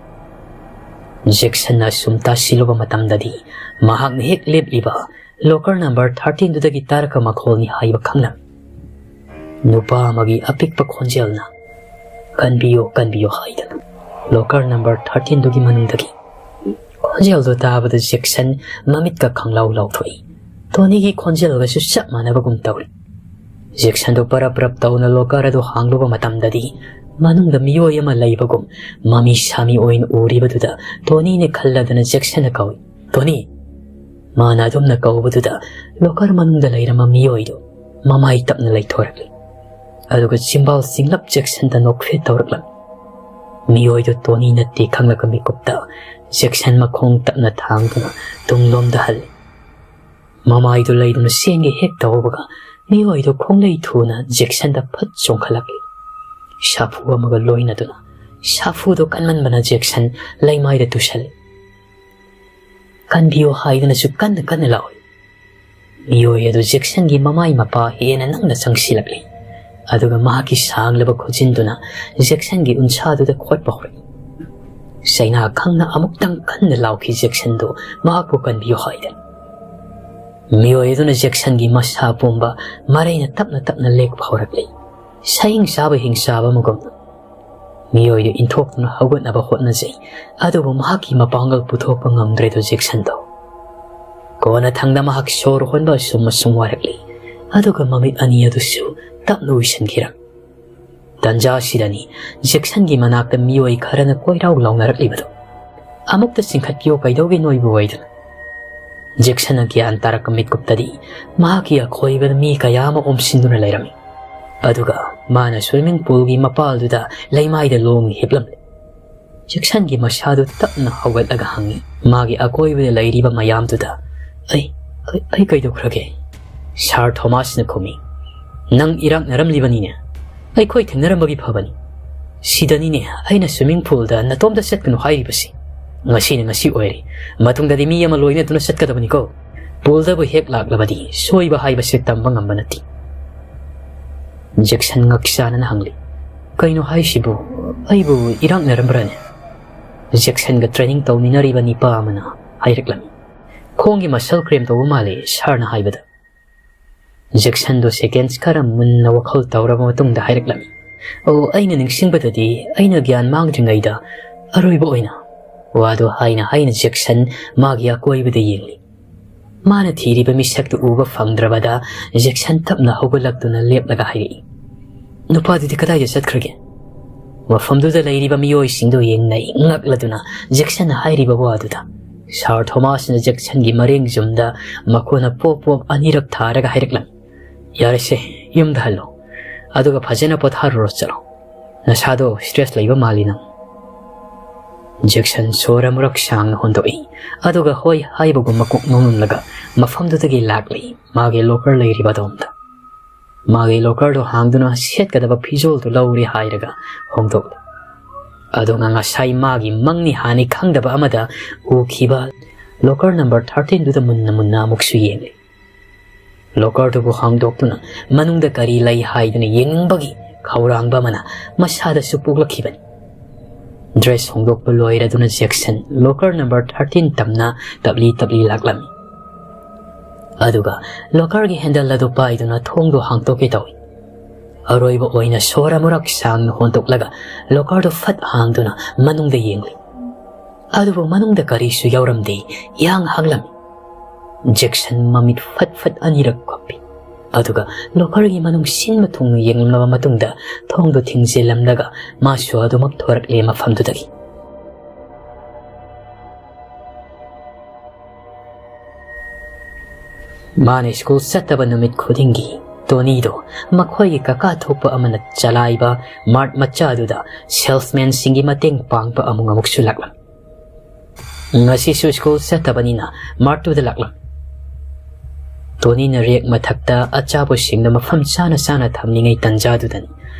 ꯖꯦꯛꯁꯟꯅ ꯑꯁꯨꯝ ꯇꯥꯁꯤꯜꯂꯨꯕ ꯃꯇꯝꯗꯗꯤ, ꯃꯍꯥꯛꯅ ꯍꯦꯛ ꯂꯦꯞꯂꯤꯕ locker number thirteen ꯗꯨꯗꯒꯤ ꯇꯥꯔꯛꯄ ꯃꯈꯣꯜꯅꯤ ꯍꯥꯏꯕ ꯈꯪꯂꯝꯃꯤ꯫ ꯅꯨꯄꯥ ꯑꯃꯒꯤ ꯑꯄꯤꯛꯄ ꯈꯣꯟꯖꯦꯜꯅ, "ꯀꯟꯕꯤꯌꯨ, ꯀꯟꯕꯤꯌꯨ" ꯍꯥꯏꯗꯅ locker number thirteen ꯗꯨꯒꯤ ꯃꯅꯨꯡꯗꯒꯤ ꯈꯣꯟꯖꯦꯜꯗꯨ ꯇꯥꯕꯗ ꯖꯦꯛꯁꯟ ꯃꯃꯤꯠꯀ ꯈꯪꯂꯥꯎ ꯂꯥꯎꯊꯣꯛꯏ꯫ ꯇꯣꯅꯤꯒꯤ ꯈꯣꯟꯖꯦꯜꯒꯁꯨ ꯆꯞ ꯃꯥꯟꯅꯕꯒꯨꯝ ꯇꯧꯔꯤ꯫ ꯖꯦꯛꯁꯟꯗꯨ ꯄꯔꯞ ꯄꯔꯞ ꯇꯧꯅ locker ꯑꯗꯨ ꯍꯥꯡꯂꯨꯕ ꯃꯇꯝꯗꯗꯤ, ꯃꯅꯨꯡꯗ ꯃꯤꯑꯣꯏ ꯑꯃ ꯂꯩꯕꯒꯨꯝ ꯃꯃꯤ ꯁꯥꯃꯤ ꯑꯣꯏꯅ ꯎꯔꯤꯕꯗꯨꯗ ꯇꯣꯅꯤꯅ ꯈꯜꯂꯗꯅ ꯖꯦꯛꯁꯟꯅ ꯀꯧꯏ, "ꯇꯣꯅꯤ!" ꯃꯥꯅ ꯑꯗꯨꯝꯅ ꯀꯧꯕꯗꯨꯗ locker ꯃꯅꯨꯡꯗ ꯂꯩꯔꯝꯕ ꯃꯤꯑꯣꯏꯗꯨ ꯃꯃꯥꯏ ꯇꯞꯅ ꯂꯩꯊꯣꯔꯛꯂꯤ꯫ ꯑꯗꯨꯒ ꯆꯤꯝꯕꯥꯜ ꯆꯤꯡꯂꯞ ꯖꯦꯛꯁꯟꯗ ꯅꯣꯛꯐꯦꯠ ꯇꯧꯔꯛꯂꯝꯃꯤ꯫ ꯃꯤꯑꯣꯏꯗꯨ ꯇꯣꯅꯤ ꯅꯠꯇꯦ ꯈꯪꯂꯛꯄ ꯃꯤꯀꯨꯞꯇ ꯖꯦꯛꯁꯟ ꯃꯈꯣꯡ ꯇꯞꯅ ꯊꯥꯡꯗꯨꯅ ꯇꯨꯡꯂꯣꯝꯗ ꯍꯜꯂꯤ꯫ ꯃꯃꯥꯏꯗꯨ ꯂꯩꯗꯨꯅ ꯆꯦꯟꯒꯦ ꯍꯦꯛ ꯇꯧꯕꯒ ꯃꯤꯑꯣꯏꯗꯨ ꯈꯣꯡꯂꯩ ꯊꯨꯅ ꯖꯦꯛꯁꯟꯗ ꯐꯠ ꯆꯣꯡꯈꯠꯂꯛꯂꯤ꯫ ꯁꯥꯐꯨ ꯑꯃꯒ ꯂꯣꯏꯅꯗꯨꯅ꯫ ꯁꯥꯐꯨꯗꯨ ꯀꯟꯃꯟꯕꯅ ꯖꯦꯛꯁꯟ ꯂꯩꯃꯥꯏꯗ ꯇꯨꯁꯜꯂꯤ꯫ "ꯀꯟꯕꯤꯌꯨ" ꯍꯥꯏꯗꯨꯅꯁꯨ ꯀꯟꯅ ꯀꯟꯅ ꯂꯥꯎꯏ꯫ ꯃꯤꯑꯣꯏ ꯑꯗꯨ ꯖꯦꯛꯁꯟꯒꯤ ꯃꯃꯥꯏ ꯃꯄꯥ ꯍꯦꯟꯅ ꯅꯪꯅ ꯆꯪꯁꯤꯜꯂꯛꯂꯤ, ꯑꯗꯨꯒ ꯃꯍꯥꯛꯀꯤ ꯁꯥꯡꯂꯕ ꯈꯨꯖꯤꯟꯗꯨꯅ ꯖꯦꯛꯁꯟꯒꯤ ꯎꯟꯁꯥꯗꯨꯗ ꯈꯣꯠꯄ ꯍꯧꯔꯛꯏ꯫ ꯆꯩꯅꯥ ꯈꯪꯅ ꯑꯃꯨꯛꯇꯪ ꯀꯟꯅ ꯂꯥꯎꯈꯤ ꯖꯦꯛꯁꯟꯗꯨ, ꯃꯍꯥꯛꯄꯨ ꯀꯟꯕꯤꯌꯨ ꯍꯥꯏꯗꯅ꯫ ꯃꯤꯑꯣꯏ ꯑꯗꯨꯅ ꯖꯦꯛꯁꯟꯒꯤ ꯃꯁꯥ ꯄꯨꯝꯕ ꯃꯔꯩꯅ ꯇꯞꯅ ꯇꯞꯅ ꯂꯦꯛꯄ ꯍꯧꯔꯛꯂꯤ, ꯁꯌꯦꯡ ꯆꯥꯕ ꯍꯤꯡꯆꯥꯕ ꯑꯃꯒꯨꯝꯅ꯫ ꯃꯤꯑꯣꯏꯗꯨ ꯏꯟꯊꯣꯛꯇꯨꯅ ꯍꯧꯒꯠꯅꯕ ꯍꯣꯠꯅꯖꯩ, ꯑꯗꯨꯕꯨ ꯃꯍꯥꯛꯀꯤ ꯃꯄꯥꯡꯒꯜ ꯄꯨꯊꯣꯛꯄ ꯉꯝꯗ꯭ꯔꯦꯗꯣ ꯖꯦꯛꯁꯟꯗꯣ꯫ ꯀꯣꯟꯅꯊꯪꯗ ꯃꯍꯥꯛ ꯁꯣꯔ ꯍꯣꯟꯕ ꯑꯁꯨꯝ ꯑꯁꯨꯝ ꯋꯥꯔꯛꯂꯤ, ꯑꯗꯨꯒ ꯃꯃꯤꯠ ꯑꯅꯤ ꯑꯗꯨꯁꯨ ꯇꯞꯅ ꯎꯏꯁꯤꯟꯈꯤꯔꯝꯃꯤ꯫ ꯇꯟꯖꯥ ꯑꯁꯤꯗꯅꯤ ꯖꯦꯛꯁꯟꯒꯤ ꯃꯅꯥꯛꯇ ꯃꯤꯑꯣꯏ ꯈꯔꯅ ꯀꯣꯏꯔꯥꯎ ꯂꯥꯎꯅꯔꯛꯂꯤꯕꯗꯨ꯫ "ꯑꯃꯨꯛꯇ ꯆꯤꯡꯈꯠꯄꯤꯌꯨ, ꯀꯩꯗꯧꯒꯦ ꯅꯣꯏꯕꯨ?" ꯍꯥꯏꯗꯨꯅ꯫ ꯖꯦꯛꯁꯟꯅ ꯒ꯭ꯌꯥꯟ ꯇꯥꯔꯛꯄ ꯃꯤꯠꯀꯨꯞꯇꯗꯤ ꯃꯍꯥꯛꯀꯤ ꯑꯀꯣꯏꯕꯗ ꯃꯤ ꯀꯌꯥ ꯑꯃ ꯑꯣꯝꯁꯤꯟꯗꯨꯅ ꯂꯩꯔꯝꯃꯤ꯫ ꯑꯗꯨꯒ ꯃꯥꯅ swimming pool ꯒꯤ ꯃꯄꯥꯜꯗꯨꯗ ꯂꯩꯃꯥꯏꯗ ꯂꯣꯡꯅ ꯍꯤꯞꯂꯝꯂꯦ꯫ ꯖꯦꯛꯁꯟꯒꯤ ꯃꯁꯥꯗꯨ ꯇꯞꯅ ꯍꯧꯒꯠꯂꯒ ꯍꯪꯉꯤ, ꯃꯥꯒꯤ ꯑꯀꯣꯏꯕꯗ ꯂꯩꯔꯤꯕ ꯃꯌꯥꯝꯗꯨꯗ, "ꯑꯩ, ꯑꯩ, ꯑꯩ ꯀꯩꯗꯧꯈ꯭ꯔꯒꯦ?" ꯁꯥꯔ ꯊꯣꯃꯥꯁꯅ ꯈꯨꯝꯃꯤ, "ꯅꯪ ꯏꯔꯥꯛꯅꯔꯝꯂꯤꯕꯅꯤꯅꯦ꯫ ꯑꯩꯈꯣꯏ ꯊꯦꯡꯅꯔꯝꯕꯒꯤ ꯐꯕꯅꯤ꯫ ꯁꯤꯗꯅꯤꯅꯦ ꯑꯩꯅ swimming pool ꯗ ꯅꯇꯣꯝꯇ ꯆꯠꯀꯅꯨ ꯍꯥꯏꯔꯤꯕꯁꯤ꯫ ꯉꯁꯤꯅ ꯉꯁꯤ ꯑꯣꯏꯔꯦ, ꯃꯇꯨꯡꯗꯗꯤ ꯃꯤ ꯑꯃ ꯂꯣꯏꯅꯗꯨꯅ ꯆꯠꯀꯗꯕꯅꯤꯀꯣ꯫ Pool ꯗꯕꯨ ꯍꯦꯛ ꯂꯥꯛꯂꯕꯗꯤ ꯁꯣꯏꯕ ꯍꯥꯏꯕꯁꯤ ꯇꯝꯕ ꯉꯝꯕ ꯅꯠꯇꯦ꯫" ꯖꯦꯛꯁꯟ ꯉꯛ ꯆꯥꯟꯅꯅ ꯍꯪꯂꯤ, "ꯀꯩꯅꯣ ꯍꯥꯏꯁꯤꯕꯨ?" "ꯑꯩꯕꯨ ꯏꯔꯥꯛꯅꯔꯝꯕ꯭ꯔꯥꯅꯦ?" ꯖꯦꯛꯁꯟꯒ training ꯇꯧꯃꯤꯟꯅꯔꯤꯕ ꯅꯤꯄꯥ ꯑꯃꯅ ꯍꯥꯏꯔꯛꯂꯝꯃꯤ꯫ "ꯈꯣꯡꯒꯤ muscle cramp ꯇꯧꯕ ꯃꯥꯜꯂꯤ, ꯁꯥꯔꯅ ꯍꯥꯏꯕꯗ꯫" ꯖꯦꯛꯁꯟꯗꯣ seconds ꯈꯔ ꯃꯨꯟꯅ ꯋꯥꯈꯜ ꯇꯧꯔꯕ ꯃꯇꯨꯡꯗ ꯍꯥꯏꯔꯛꯂꯝꯃꯤ, "ꯑꯣ, ꯑꯩꯅ ꯅꯤꯡꯁꯤꯡꯕꯗꯗꯤ ꯑꯩꯅ ꯒ꯭ꯌꯥꯟ ꯃꯥꯡꯗ꯭ꯔꯤꯉꯩꯗ ꯑꯔꯣꯏꯕ ꯑꯣꯏꯅ", ꯋꯥꯗꯣ ꯍꯥꯏꯅ ꯍꯥꯏꯅ ꯖꯦꯛꯁꯟ ꯃꯥꯒꯤ ꯑꯀꯣꯏꯕꯗ ꯌꯦꯡꯂꯤ꯫ ꯃꯥꯅ ꯊꯤꯔꯤꯕ ꯃꯤꯁꯛꯇꯨ ꯎꯕ ꯐꯪꯗ꯭ꯔꯕꯗ ꯖꯦꯛꯁꯟ ꯇꯞꯅ ꯍꯧꯒꯠꯂꯛꯇꯨꯅ ꯂꯦꯞꯂꯒ ꯍꯥꯏꯔꯛꯏ, "ꯅꯨꯄꯥꯗꯨꯗꯤ ꯀꯗꯥꯏꯗ ꯆꯠꯈ꯭ꯔꯒꯦ?" ꯃꯐꯝꯗꯨꯗ ꯂꯩꯔꯤꯕ ꯃꯤꯑꯣꯏꯁꯤꯡꯗꯨ ꯌꯦꯡꯅꯩ ꯉꯛꯂꯗꯨꯅ ꯖꯦꯛꯁꯟꯅ ꯍꯥꯏꯔꯤꯕ ꯋꯥꯗꯨꯗ꯫ ꯁꯥꯔ ꯊꯣꯃꯥꯁꯅ ꯖꯦꯛꯁꯟꯒꯤ ꯃꯔꯦꯡ ꯌꯨꯝꯗ ꯃꯈꯣꯟꯅ ꯄꯣꯞ ꯄꯣꯞ ꯑꯅꯤꯔꯛ ꯊꯥꯔꯒ ꯍꯥꯏꯔꯛꯂꯝꯃꯤ, "ꯌꯥꯔꯦꯁꯦ, ꯌꯨꯝꯗ ꯍꯜꯂꯣ, ꯑꯗꯨꯒ ꯐꯖꯅ ꯄꯣꯊꯥꯔꯨꯔꯣ, ꯆꯠꯂꯣ꯫ ꯅꯁꯥꯗꯣ stress ꯂꯩꯕ ꯃꯥꯜꯂꯤ ꯅꯪ꯫" ꯖꯦꯛꯁꯟ ꯁꯣꯔ ꯑꯃꯨꯔꯛ ꯁꯥꯡꯅ ꯍꯣꯟꯗꯣꯛꯏ, ꯑꯗꯨꯒ ꯍꯣꯏ ꯍꯥꯏꯕꯒꯨꯝ ꯃꯀꯣꯛ ꯅꯣꯝꯂꯝꯂꯒ ꯃꯐꯝꯗꯨꯗꯒꯤ ꯂꯥꯛꯂꯤ, ꯃꯥꯒꯤ locker ꯂꯩꯔꯤꯕ ꯑꯗꯣꯝꯗ꯫ ꯃꯥꯒꯤ lockerꯗꯨ ꯍꯥꯡꯗꯨꯅ ꯁꯦꯠꯀꯗꯕ ꯐꯤꯖꯣꯜꯗꯨ ꯂꯧꯔꯦ ꯍꯥꯏꯔꯒ ꯍꯣꯡꯗꯣꯛꯂꯤ꯫ ꯑꯗꯨꯒ ꯉꯁꯥꯏ ꯃꯥꯒꯤ ꯃꯪꯅꯤ ꯍꯥꯟꯅꯤ ꯈꯪꯗꯕ ꯑꯃꯗ ꯎꯈꯤꯕ locker number thirteenꯗꯨꯗ ꯃꯨꯟꯅ ꯃꯨꯟꯅ ꯑꯃꯨꯛꯁꯨ ꯌꯦꯡꯂꯤ꯫ Lockerꯗꯨꯕꯨ ꯍꯥꯡꯗꯣꯛꯇꯨꯅ ꯃꯅꯨꯡꯗ ꯀꯔꯤ ꯂꯩ ꯍꯥꯏꯗꯨꯅ ꯌꯦꯡꯅꯤꯡꯕꯒꯤ ꯈꯧꯔꯥꯡꯕ ꯑꯃꯅ ꯃꯁꯥꯗꯁꯨ ꯄꯣꯛꯂꯛꯈꯤꯕꯅꯤ꯫ Dress ꯍꯣꯡꯗꯣꯛꯄ ꯂꯣꯏꯔꯗꯨꯅ ꯖꯦꯛꯁꯟ locker number thirteen ꯇꯝꯅ ꯇꯞꯂꯤ ꯇꯞꯂꯤ ꯂꯥꯛꯂꯝꯃꯤ꯫ ꯑꯗꯨꯒ lockerꯒꯤ handle ꯑꯗꯨ ꯄꯥꯏꯗꯨꯅ ꯊꯣꯡꯗꯨ ꯍꯥꯡꯗꯣꯛꯀꯦ ꯇꯧꯏ꯫ ꯑꯔꯣꯏꯕ ꯑꯣꯏꯅ ꯁꯣꯔ ꯑꯃꯨꯔꯛ ꯁꯥꯡꯅ ꯍꯣꯟꯗꯣꯛꯂꯒ lockerꯗꯨ ꯐꯠ ꯍꯥꯡꯗꯨꯅ ꯃꯅꯨꯡꯗ ꯌꯦꯡꯂꯤ꯫ ꯑꯗꯨꯕꯨ ꯃꯅꯨꯡꯗ ꯀꯔꯤꯁꯨ ꯌꯥꯎꯔꯝꯗꯦ, ꯏꯍꯥꯡ ꯍꯥꯡꯂꯝꯃꯤ꯫ ꯖꯦꯛꯁꯟ ꯃꯃꯤꯠ ꯐꯠ ꯐꯠ ꯑꯅꯤꯔꯛ ꯀꯨꯞꯄꯤ꯫ ꯑꯗꯨꯒ lockerꯒꯤ ꯃꯅꯨꯡ ꯁꯤꯟꯕ ꯊꯨꯡꯅ ꯌꯦꯡꯂꯝꯂꯕ ꯃꯇꯨꯡꯗ ꯊꯣꯡꯗꯨ ꯊꯤꯡꯖꯤꯜꯂꯝꯂꯒ ꯃꯥꯁꯨ ꯑꯗꯨꯃꯛ ꯊꯣꯔꯛꯂꯦ ꯃꯐꯝꯗꯨꯗꯒꯤ꯫ ꯃꯥꯅ ꯁ꯭ꯀꯨꯜ ꯆꯠꯇꯕ ꯅꯨꯃꯤꯠ ꯈꯨꯗꯤꯡꯒꯤ ꯇꯣꯅꯤꯗꯣ ꯃꯈꯣꯏꯒꯤ ꯀꯀꯥ ꯊꯣꯛꯄ ꯑꯃꯅ ꯆꯂꯥꯏꯕ ꯃꯥꯔꯠ ꯃꯆꯥꯗꯨꯗ ꯁꯦꯜꯁꯃꯦꯟꯁꯤꯡꯒꯤ ꯃꯇꯦꯡ ꯄꯥꯡꯕ ꯑꯃꯨꯛ ꯑꯃꯨꯛꯁꯨ ꯂꯥꯛꯂꯝꯃꯤ꯫ ꯉꯁꯤꯁꯨ ꯁ꯭ꯀꯨꯜ ꯆꯠꯇꯕꯅꯤꯅ ꯃꯥꯔꯠꯇꯨꯗ ꯂꯥꯛꯂꯝꯃꯤ꯫ ꯇꯣꯅꯤꯅ ꯔꯦꯛ ꯃꯊꯛꯇ ꯑꯆꯥꯄꯣꯠꯁꯤꯡꯗꯨ ꯃꯐꯝ ꯆꯥꯅ ꯆꯥꯅ ꯊꯝꯂꯤꯉꯩ ꯇꯟꯖꯥꯗꯨꯗꯅꯤ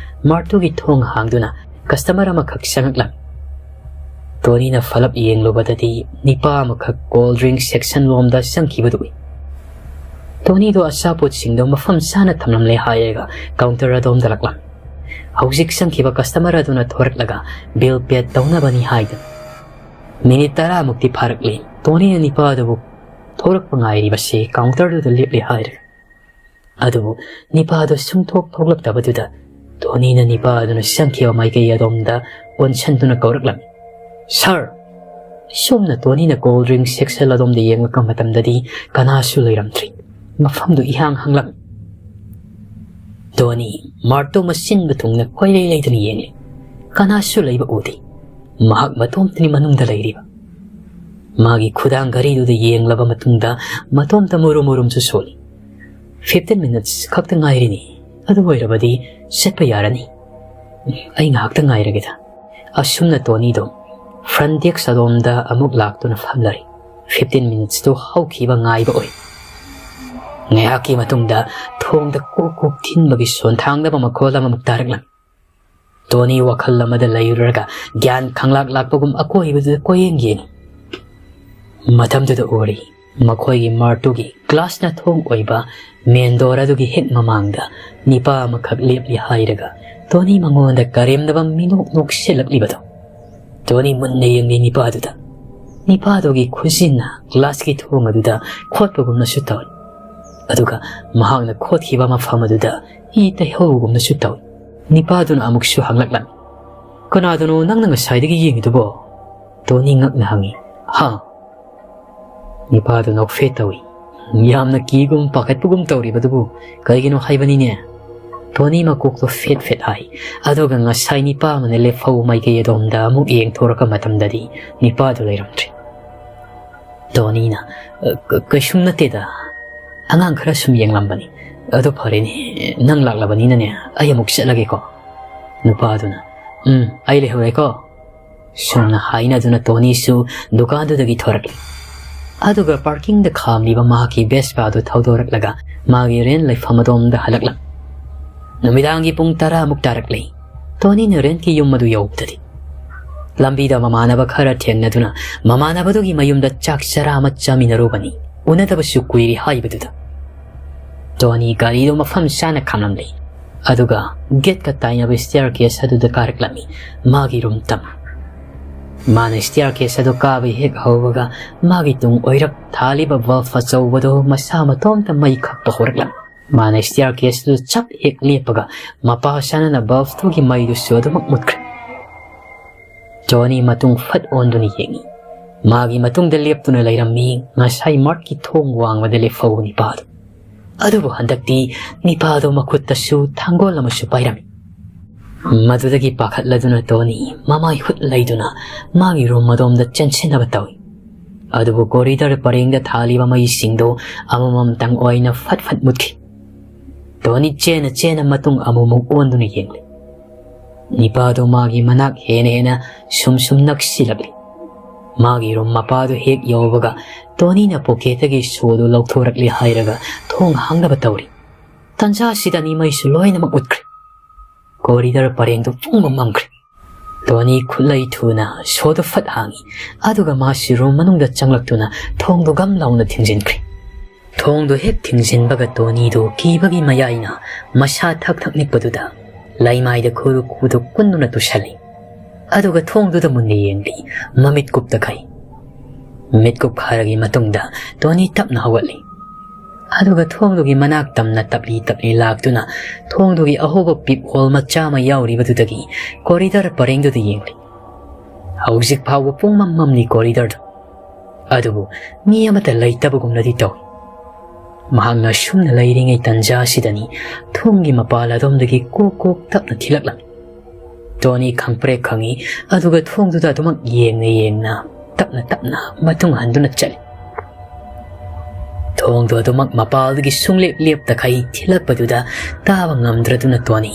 ꯃꯥꯔꯠꯇꯨꯒꯤ ꯊꯣꯡ ꯍꯥꯡꯗꯨꯅ ꯀꯁꯇꯃꯔ ꯑꯃꯈꯛ ꯆꯪꯂꯛꯂꯝꯃꯤ꯫ ꯇꯣꯅꯤꯅ ꯐꯂꯞ ꯌꯦꯡꯂꯨꯕꯗꯗꯤ ꯅꯤꯄꯥ ꯑꯃꯈꯛ ꯀꯣꯜ ꯗ꯭ꯔꯤꯡ ꯁꯦꯛꯁꯟ ꯂꯣꯝꯗ ꯆꯪꯈꯤꯕꯗꯨ ꯎꯏ꯫ ꯇꯣꯅꯤꯗꯣ ꯑꯆꯥꯄꯣꯠꯁꯤꯡꯗꯣ ꯃꯐꯝ ꯆꯥꯅ ꯊꯝꯂꯝꯂꯦ ꯍꯥꯏꯔꯒ ꯀꯥꯎꯟꯇꯔ ꯑꯗꯣꯝꯗ ꯂꯥꯛꯂꯝꯃꯤ꯫ ꯍꯧꯖꯤꯛ ꯆꯪꯈꯤꯕ customer ꯑꯗꯨꯅ ꯊꯣꯔꯛꯂꯒ bill paid ꯇꯧꯅꯕꯅꯤ ꯍꯥꯏꯗꯨꯅ꯫ ꯃꯤꯅꯤꯠ ꯇꯔꯥꯃꯨꯛꯇꯤ ꯐꯥꯔꯛꯂꯦ꯫ ꯇꯣꯅꯤꯅ ꯅꯤꯄꯥ ꯑꯗꯨꯕꯨ ꯊꯣꯔꯛꯄ ꯉꯥꯏꯔꯤꯕꯁꯤ counterꯗꯨꯗ ꯂꯦꯞꯂꯦ ꯍꯥꯏꯔꯒ꯫ ꯑꯗꯨꯕꯨ ꯅꯤꯄꯥ ꯑꯗꯨ ꯁꯨꯡꯊꯣꯛ ꯊꯣꯛꯂꯛꯇꯕꯗꯨꯗ ꯇꯣꯅꯤꯅ ꯅꯤꯄꯥ ꯑꯗꯨꯅ ꯆꯪꯈꯤꯕ ꯃꯥꯏꯀꯩ ꯑꯗꯣꯝꯗ ꯑꯣꯟꯁꯟꯗꯨꯅ ꯀꯧꯔꯛꯂꯝꯃꯤ, "Sir!" ꯁꯣꯝꯅ ꯇꯣꯅꯤꯅ cold drink section ꯑꯗꯣꯝꯗ ꯌꯦꯡꯂꯛꯄ ꯃꯇꯝꯗꯗꯤ ꯀꯅꯥꯁꯨ ꯂꯩꯔꯝꯗ꯭ꯔꯤ꯫ ꯃꯐꯝꯗꯨ ꯏꯍꯥꯡ ꯍꯥꯡꯂꯝꯃꯤ꯫ ꯇꯣꯅꯤ ꯃꯥꯔꯠꯇꯣ ꯃꯆꯤꯟꯕ ꯊꯨꯡꯅ ꯀꯣꯏꯂꯩ ꯂꯩꯗꯨꯅ ꯌꯦꯡꯂꯤ꯫ ꯀꯅꯥꯁꯨ ꯂꯩꯕ ꯎꯗꯦ꯫ ꯃꯍꯥꯛ ꯃꯇꯣꯝꯇꯅꯤ ꯃꯅꯨꯡꯗ ꯂꯩꯔꯤꯕ꯫ ꯃꯥꯒꯤ ꯈꯨꯗꯥꯡ ꯘꯔꯤꯗꯨꯗ ꯌꯦꯡꯂꯕ ꯃꯇꯨꯡꯗ ꯃꯇꯣꯝꯇ ꯃꯨꯔꯨꯝ ꯃꯨꯔꯨꯝꯁꯨ ꯁꯣꯜꯂꯤ꯫ "Fifteen minutes ꯈꯛꯇ ꯉꯥꯏꯔꯤꯅꯤ꯫ ꯑꯗꯨ ꯑꯣꯏꯔꯕꯗꯤ ꯆꯠꯄ ꯌꯥꯔꯅꯤ꯫ ꯑꯩ ꯉꯥꯏꯍꯥꯛꯇ ꯉꯥꯏꯔꯒꯦꯗ꯫" ꯑꯁꯨꯝꯅ ꯇꯣꯅꯤꯗꯣ front desk ꯑꯗꯣꯝꯗ ꯑꯃꯨꯛ ꯂꯥꯛꯇꯨꯅ ꯐꯝꯂꯔꯤ꯫ Fifteen minutesꯇꯨ ꯍꯧꯈꯤꯕ ꯉꯥꯏꯕ ꯑꯣꯏ꯫ ꯉꯥꯏꯍꯥꯛꯀꯤ ꯃꯇꯨꯡꯗ ꯊꯣꯡꯗ ꯀꯣꯛ ꯀꯣꯛ ꯊꯤꯟꯕꯒꯤ ꯁꯣꯟꯊꯥꯡꯗꯕ ꯃꯈꯣꯜ ꯑꯃꯃꯨꯛ ꯇꯥꯔꯛꯂꯝꯃꯤ꯫ ꯇꯣꯅꯤ ꯋꯥꯈꯜ ꯑꯃꯗ ꯂꯩꯔꯨꯔꯒ ꯒ꯭ꯌꯥꯟ ꯈꯪꯂꯥꯛ ꯂꯥꯛꯄꯒꯨꯝ ꯑꯀꯣꯏꯕꯗꯨꯗ ꯀꯣꯏꯌꯦꯡ ꯌꯦꯡꯉꯤ꯫ ꯃꯇꯝꯗꯨꯗ ꯎꯔꯤ, ꯃꯈꯣꯏꯒꯤ ꯃꯥꯔꯠꯇꯨꯒꯤ ꯒ꯭ꯂꯥꯁꯅ ꯊꯣꯡ ꯑꯣꯏꯕ main door ꯑꯗꯨꯒꯤ ꯍꯦꯛ ꯃꯃꯥꯡꯗ ꯅꯤꯄꯥ ꯑꯃꯈꯛ ꯂꯦꯞꯂꯤ ꯍꯥꯏꯔꯒ ꯇꯣꯅꯤ ꯃꯉꯣꯟꯗ ꯀꯔꯦꯝꯅꯕ ꯃꯤꯅꯣꯛ ꯅꯣꯛꯁꯤꯜꯂꯛꯂꯤꯕꯗꯣ꯫ ꯇꯣꯅꯤ ꯃꯨꯟꯅ ꯌꯦꯡꯂꯤ ꯅꯤꯄꯥꯗꯨꯗ꯫ ꯅꯤꯄꯥꯗꯨꯒꯤ ꯈꯨꯖꯤꯟꯅ ꯒ꯭ꯂꯥꯁꯀꯤ ꯊꯣꯡ ꯑꯗꯨꯗ ꯈꯣꯠꯄꯒꯨꯝꯅꯁꯨ ꯇꯧꯏ꯫ ꯑꯗꯨꯒ ꯃꯍꯥꯛꯅ ꯈꯣꯠꯈꯤꯕ ꯃꯐꯝ ꯑꯗꯨꯗ ꯏ ꯇꯩꯍꯧꯕꯒꯨꯝꯅꯁꯨ ꯇꯧꯏ꯫ ꯅꯤꯄꯥꯗꯨꯅ ꯑꯃꯨꯛꯁꯨ ꯍꯪꯂꯛꯂꯝꯃꯤ, "ꯀꯅꯥꯗꯅꯣ ꯅꯪꯅ ꯉꯁꯥꯏꯗꯒꯤ ꯌꯦꯡꯉꯤꯗꯨꯕꯣ?" ꯇꯣꯅꯤ ꯉꯛꯅ ꯍꯪꯉꯤ꯫ "ꯍꯥ?" ꯅꯤꯄꯥꯗꯨ ꯅꯣꯛꯐꯦꯠ ꯇꯧꯏ꯫ "ꯌꯥꯝꯅ ꯀꯤꯒꯨꯝ ꯄꯥꯈꯠꯄꯒꯨꯝ ꯇꯧꯔꯤꯕꯗꯨꯕꯨ ꯀꯩꯒꯤꯅꯣ ꯍꯥꯏꯕꯅꯤꯅꯦ?" ꯇꯣꯅꯤ ꯃꯀꯣꯛꯇꯣ ꯐꯦꯠ ꯐꯦꯠ ꯍꯥꯏ꯫ ꯑꯗꯨꯒ ꯉꯁꯥꯏ ꯅꯤꯄꯥ ꯑꯃꯅ ꯂꯦꯞꯍꯧ ꯃꯥꯏꯀꯩ ꯑꯗꯣꯝꯗ ꯑꯃꯨꯛ ꯌꯦꯡꯊꯣꯔꯛꯄ ꯃꯇꯝꯗꯗꯤ ꯅꯤꯄꯥꯗꯨ ꯂꯩꯔꯝꯗ꯭ꯔꯦ꯫ ꯇꯣꯅꯤꯅ, "ꯑ, ꯀ-, ꯀꯩꯁꯨꯝ ꯅꯠꯇꯦꯗ꯫ ꯑꯉꯥꯡ ꯈꯔ ꯁꯨꯝ ꯌꯦꯡꯂꯝꯕꯅꯤ꯫ ꯑꯗꯨ ꯐꯔꯦꯅꯦ, ꯅꯪ ꯂꯥꯛꯂꯕꯅꯤꯅꯅꯦ, ꯑꯩ ꯑꯃꯨꯛ ꯆꯠꯂꯒꯦꯀꯣ꯫" ꯅꯨꯄꯥꯗꯨꯅ, "ꯎꯝ, ꯑꯩ ꯂꯩꯍꯧꯔꯦꯀꯣ꯫" ꯁꯨꯝꯅ ꯍꯥꯏꯅꯗꯨꯅ ꯇꯣꯅꯤꯁꯨ ꯗꯨꯀꯥꯟꯗꯨꯗꯒꯤ ꯊꯣꯔꯛꯂꯤ꯫ ꯑꯗꯨꯒ parkingꯗ ꯈꯥꯝꯂꯤꯕ ꯃꯍꯥꯛꯀꯤ Vespaꯗꯨ ꯊꯧꯗꯣꯔꯛꯂꯒ ꯃꯥꯒꯤ rent ꯂꯩꯐꯝ ꯑꯗꯣꯝꯗ ꯍꯜꯂꯛꯂꯝꯃꯤ꯫ ꯅꯨꯃꯤꯗꯥꯡꯒꯤ ꯄꯨꯡ ꯇꯔꯥꯃꯨꯛ ꯇꯥꯔꯛꯂꯤ꯫ ꯇꯣꯅꯤꯅ rentꯀꯤ ꯌꯨꯝ ꯑꯗꯨ ꯌꯧꯕꯗꯗꯤ ꯂꯝꯕꯤꯗ ꯃꯃꯥꯟꯅꯕ ꯈꯔ ꯊꯦꯡꯅꯗꯨꯅ ꯃꯃꯥꯟꯅꯕꯗꯨꯒꯤ ꯃꯌꯨꯝꯗ ꯆꯥꯛ ꯆꯔꯥ ꯑꯃ ꯆꯥꯃꯤꯟꯅꯔꯨꯕꯅꯤ꯫ ꯎꯅꯗꯕꯁꯨ ꯀꯨꯏꯔꯦ ꯍꯥꯏꯕꯗꯨꯗ꯫ ꯇꯣꯅꯤ ꯒꯥꯔꯤꯗꯨ ꯃꯐꯝ ꯆꯥꯅ ꯈꯥꯝꯂꯝꯂꯦ꯫ ꯑꯗꯨꯒ ꯒꯦꯠꯀ ꯇꯥꯏꯅꯕ staircase ꯑꯗꯨꯗ ꯀꯥꯔꯛꯂꯝꯃꯤ꯫ ꯃꯥꯒꯤ ꯔꯨꯝ ꯇꯝ꯫ ꯃꯥꯅ staircase ꯑꯗꯨ ꯀꯥꯕ ꯍꯦꯛ ꯍꯧꯕꯒ ꯃꯥꯒꯤ ꯇꯨꯡ ꯑꯣꯏꯔꯞ ꯊꯥꯜꯂꯤꯕ bulb ꯑꯆꯧꯕꯗꯨ ꯃꯁꯥ ꯃꯇꯣꯝꯇ ꯃꯩ ꯈꯞꯄ ꯍꯧꯔꯛꯂꯝꯃꯤ꯫ ꯃꯥꯅ staircase ꯑꯗꯨ ꯆꯞ ꯍꯦꯛ ꯂꯦꯞꯄꯒ ꯃꯄꯥ ꯆꯥꯅꯅ bulb ꯇꯨꯒꯤ ꯃꯩꯗꯨꯁꯨ ꯑꯗꯨꯃꯛ ꯃꯨꯠꯈ꯭ꯔꯦ꯫ ꯇꯣꯅꯤ ꯃꯇꯨꯡ ꯐꯠ ꯑꯣꯟꯗꯨꯅ ꯌꯦꯡꯉꯤ꯫ ꯃꯥꯒꯤ ꯃꯇꯨꯡꯗ ꯂꯦꯞꯇꯨꯅ ꯂꯩꯔꯝꯃꯤ ꯉꯁꯥꯏ ꯃꯥꯔꯠꯀꯤ ꯊꯣꯡ ꯋꯥꯡꯃꯗ ꯂꯦꯞꯍꯧꯕ ꯅꯤꯄꯥꯗꯨ꯫ ꯑꯗꯨꯕꯨ ꯍꯟꯗꯛꯇꯤ ꯅꯤꯄꯥꯗꯨ ꯃꯈꯨꯠꯇꯁꯨ ꯊꯥꯡꯒꯣꯜ ꯑꯃꯁꯨ ꯄꯥꯏꯔꯝꯃꯤ꯫ ꯃꯗꯨꯗꯒꯤ ꯄꯥꯈꯠꯂꯗꯨꯅ ꯇꯣꯅꯤ ꯃꯃꯥꯏ ꯍꯨꯠ ꯂꯩꯗꯨꯅ ꯃꯥꯒꯤ ꯔꯨꯝ ꯑꯗꯣꯝꯗ ꯆꯦꯟꯁꯤꯟꯅꯕ ꯇꯧꯏ꯫ ꯑꯗꯨꯕꯨ corridor ꯄꯔꯦꯡꯗ ꯊꯥꯜꯂꯤꯕ ꯃꯩꯁꯤꯡꯗꯨ ꯑꯃꯃꯝꯇꯪ ꯑꯣꯏꯅ ꯐꯠ ꯐꯠ ꯃꯨꯠꯈꯤ꯫ ꯇꯣꯅꯤ ꯆꯦꯟꯅ ꯆꯦꯟꯅ ꯃꯇꯨꯡ ꯑꯃꯨꯛꯃꯨꯛ ꯑꯣꯟꯗꯨꯅ ꯌꯦꯡꯂꯤ꯫ ꯅꯤꯄꯥꯗꯨ ꯃꯥꯒꯤ ꯃꯅꯥꯛ ꯍꯦꯟꯅ ꯍꯦꯟꯅ ꯁꯨꯝ ꯁꯨꯝ ꯅꯛꯁꯤꯜꯂꯛꯂꯤ꯫ ꯃꯥꯒꯤ ꯔꯨꯝ ꯃꯄꯥꯗꯨ ꯍꯦꯛ ꯌꯧꯕꯒ ꯇꯣꯅꯤꯅ pocket ꯇꯒꯤ ꯁꯣꯗꯨ ꯂꯧꯊꯣꯔꯛꯂꯦ ꯍꯥꯏꯔꯒ ꯊꯣꯡ ꯍꯥꯡꯅꯕ ꯇꯧꯔꯤ꯫ ꯇꯟꯖꯥꯁꯤꯗꯅꯤ ꯃꯩꯁꯨ ꯂꯣꯏꯅꯃꯛ ꯃꯨꯠꯈ꯭ꯔꯦ꯫ Corridor ꯄꯔꯦꯡꯗꯨ ꯄꯨꯝꯃꯝ ꯃꯝꯈ꯭ꯔꯦ꯫ ꯇꯣꯅꯤ ꯈꯨꯠꯂꯩ ꯊꯨꯅ ꯁꯣꯗꯨ ꯐꯠ ꯍꯥꯡꯉꯤ, ꯑꯗꯨꯒ ꯃꯥꯁꯤ ꯔꯨꯝ ꯃꯅꯨꯡꯗ ꯆꯪꯂꯛꯇꯨꯅ ꯊꯣꯡꯗꯨ ꯒꯝ ꯂꯥꯎꯅ ꯊꯤꯡꯖꯤꯟꯈ꯭ꯔꯦ꯫ ꯊꯣꯡꯗꯨ ꯍꯦꯛ ꯊꯤꯡꯖꯤꯟꯕꯒ ꯇꯣꯅꯤꯗꯨ ꯀꯤꯕꯒꯤ ꯃꯌꯥꯏꯅ ꯃꯁꯥ ꯊꯛ ꯊꯛ ꯅꯤꯛꯄꯗꯨꯗ ꯂꯩꯃꯥꯏꯗ ꯈꯨꯔꯨ ꯈꯨꯗꯨ ꯀꯨꯟꯗꯨꯅ ꯇꯨꯁꯜꯂꯤ꯫ ꯑꯗꯨꯒ ꯊꯣꯡꯗꯨꯗ ꯃꯨꯟꯅ ꯌꯦꯡꯂꯤ꯫ ꯃꯃꯤꯠ ꯀꯨꯞꯇꯈꯩ꯫ ꯃꯤꯠ ꯀꯨꯞꯈꯥꯏꯔꯒꯤ ꯃꯇꯨꯡꯗ ꯇꯣꯅꯤ ꯇꯞꯅ ꯍꯧꯒꯠꯂꯤ꯫ ꯑꯗꯨꯒ ꯊꯣꯡꯗꯨꯒꯤ ꯃꯅꯥꯛ ꯇꯝꯅ ꯇꯞꯂꯤ ꯇꯞꯂꯤ ꯂꯥꯛꯇꯨꯅ ꯊꯣꯡꯗꯨꯒꯤ ꯑꯍꯧꯕ peep hole ꯃꯆꯥ ꯑꯃ ꯌꯥꯎꯔꯤꯕꯗꯨꯗꯒꯤ corridor ꯄꯔꯦꯡꯗꯨꯗ ꯌꯦꯡꯂꯤ꯫ ꯍꯧꯖꯤꯛ ꯐꯥꯎꯕ ꯄꯨꯡꯃꯝ ꯃꯝꯂꯤ corridor ꯗꯨ꯫ ꯑꯗꯨꯕꯨ ꯃꯤ ꯑꯃꯠꯇ ꯂꯩꯇꯕꯒꯨꯝꯅꯗꯤ ꯇꯧꯏ꯫ ꯃꯍꯥꯛꯅ ꯁꯨꯝꯅ ꯂꯩꯔꯤꯉꯩ ꯇꯟꯖꯥ ꯑꯁꯤꯗꯅꯤ ꯊꯣꯡꯒꯤ ꯃꯄꯥꯜ ꯑꯗꯣꯝꯗꯒꯤ ꯀꯣꯛ ꯀꯣꯛ ꯇꯞꯅ ꯊꯤꯜꯂꯛꯂꯝꯃꯤ꯫ ꯇꯣꯅꯤ ꯈꯪꯄ꯭ꯔꯦꯛ ꯈꯪꯏ, ꯑꯗꯨꯒ ꯊꯣꯡꯗꯨꯗ ꯑꯗꯨꯃꯛ ꯌꯦꯡꯅ ꯌꯦꯡꯅ ꯇꯞꯅ ꯇꯞꯅ ꯃꯇꯨꯡ ꯍꯟꯗꯨꯅ ꯆꯠꯂꯤ꯫ ꯊꯣꯡꯗꯨ ꯑꯗꯨꯃꯛ ꯃꯄꯥꯜꯗꯒꯤ ꯁꯨꯡꯂꯦꯞ ꯂꯦꯞꯇꯈꯩ ꯊꯤꯜꯂꯛꯄꯗꯨꯗ ꯇꯥꯕ ꯉꯝꯗ꯭ꯔꯗꯨꯅ ꯇꯣꯅꯤ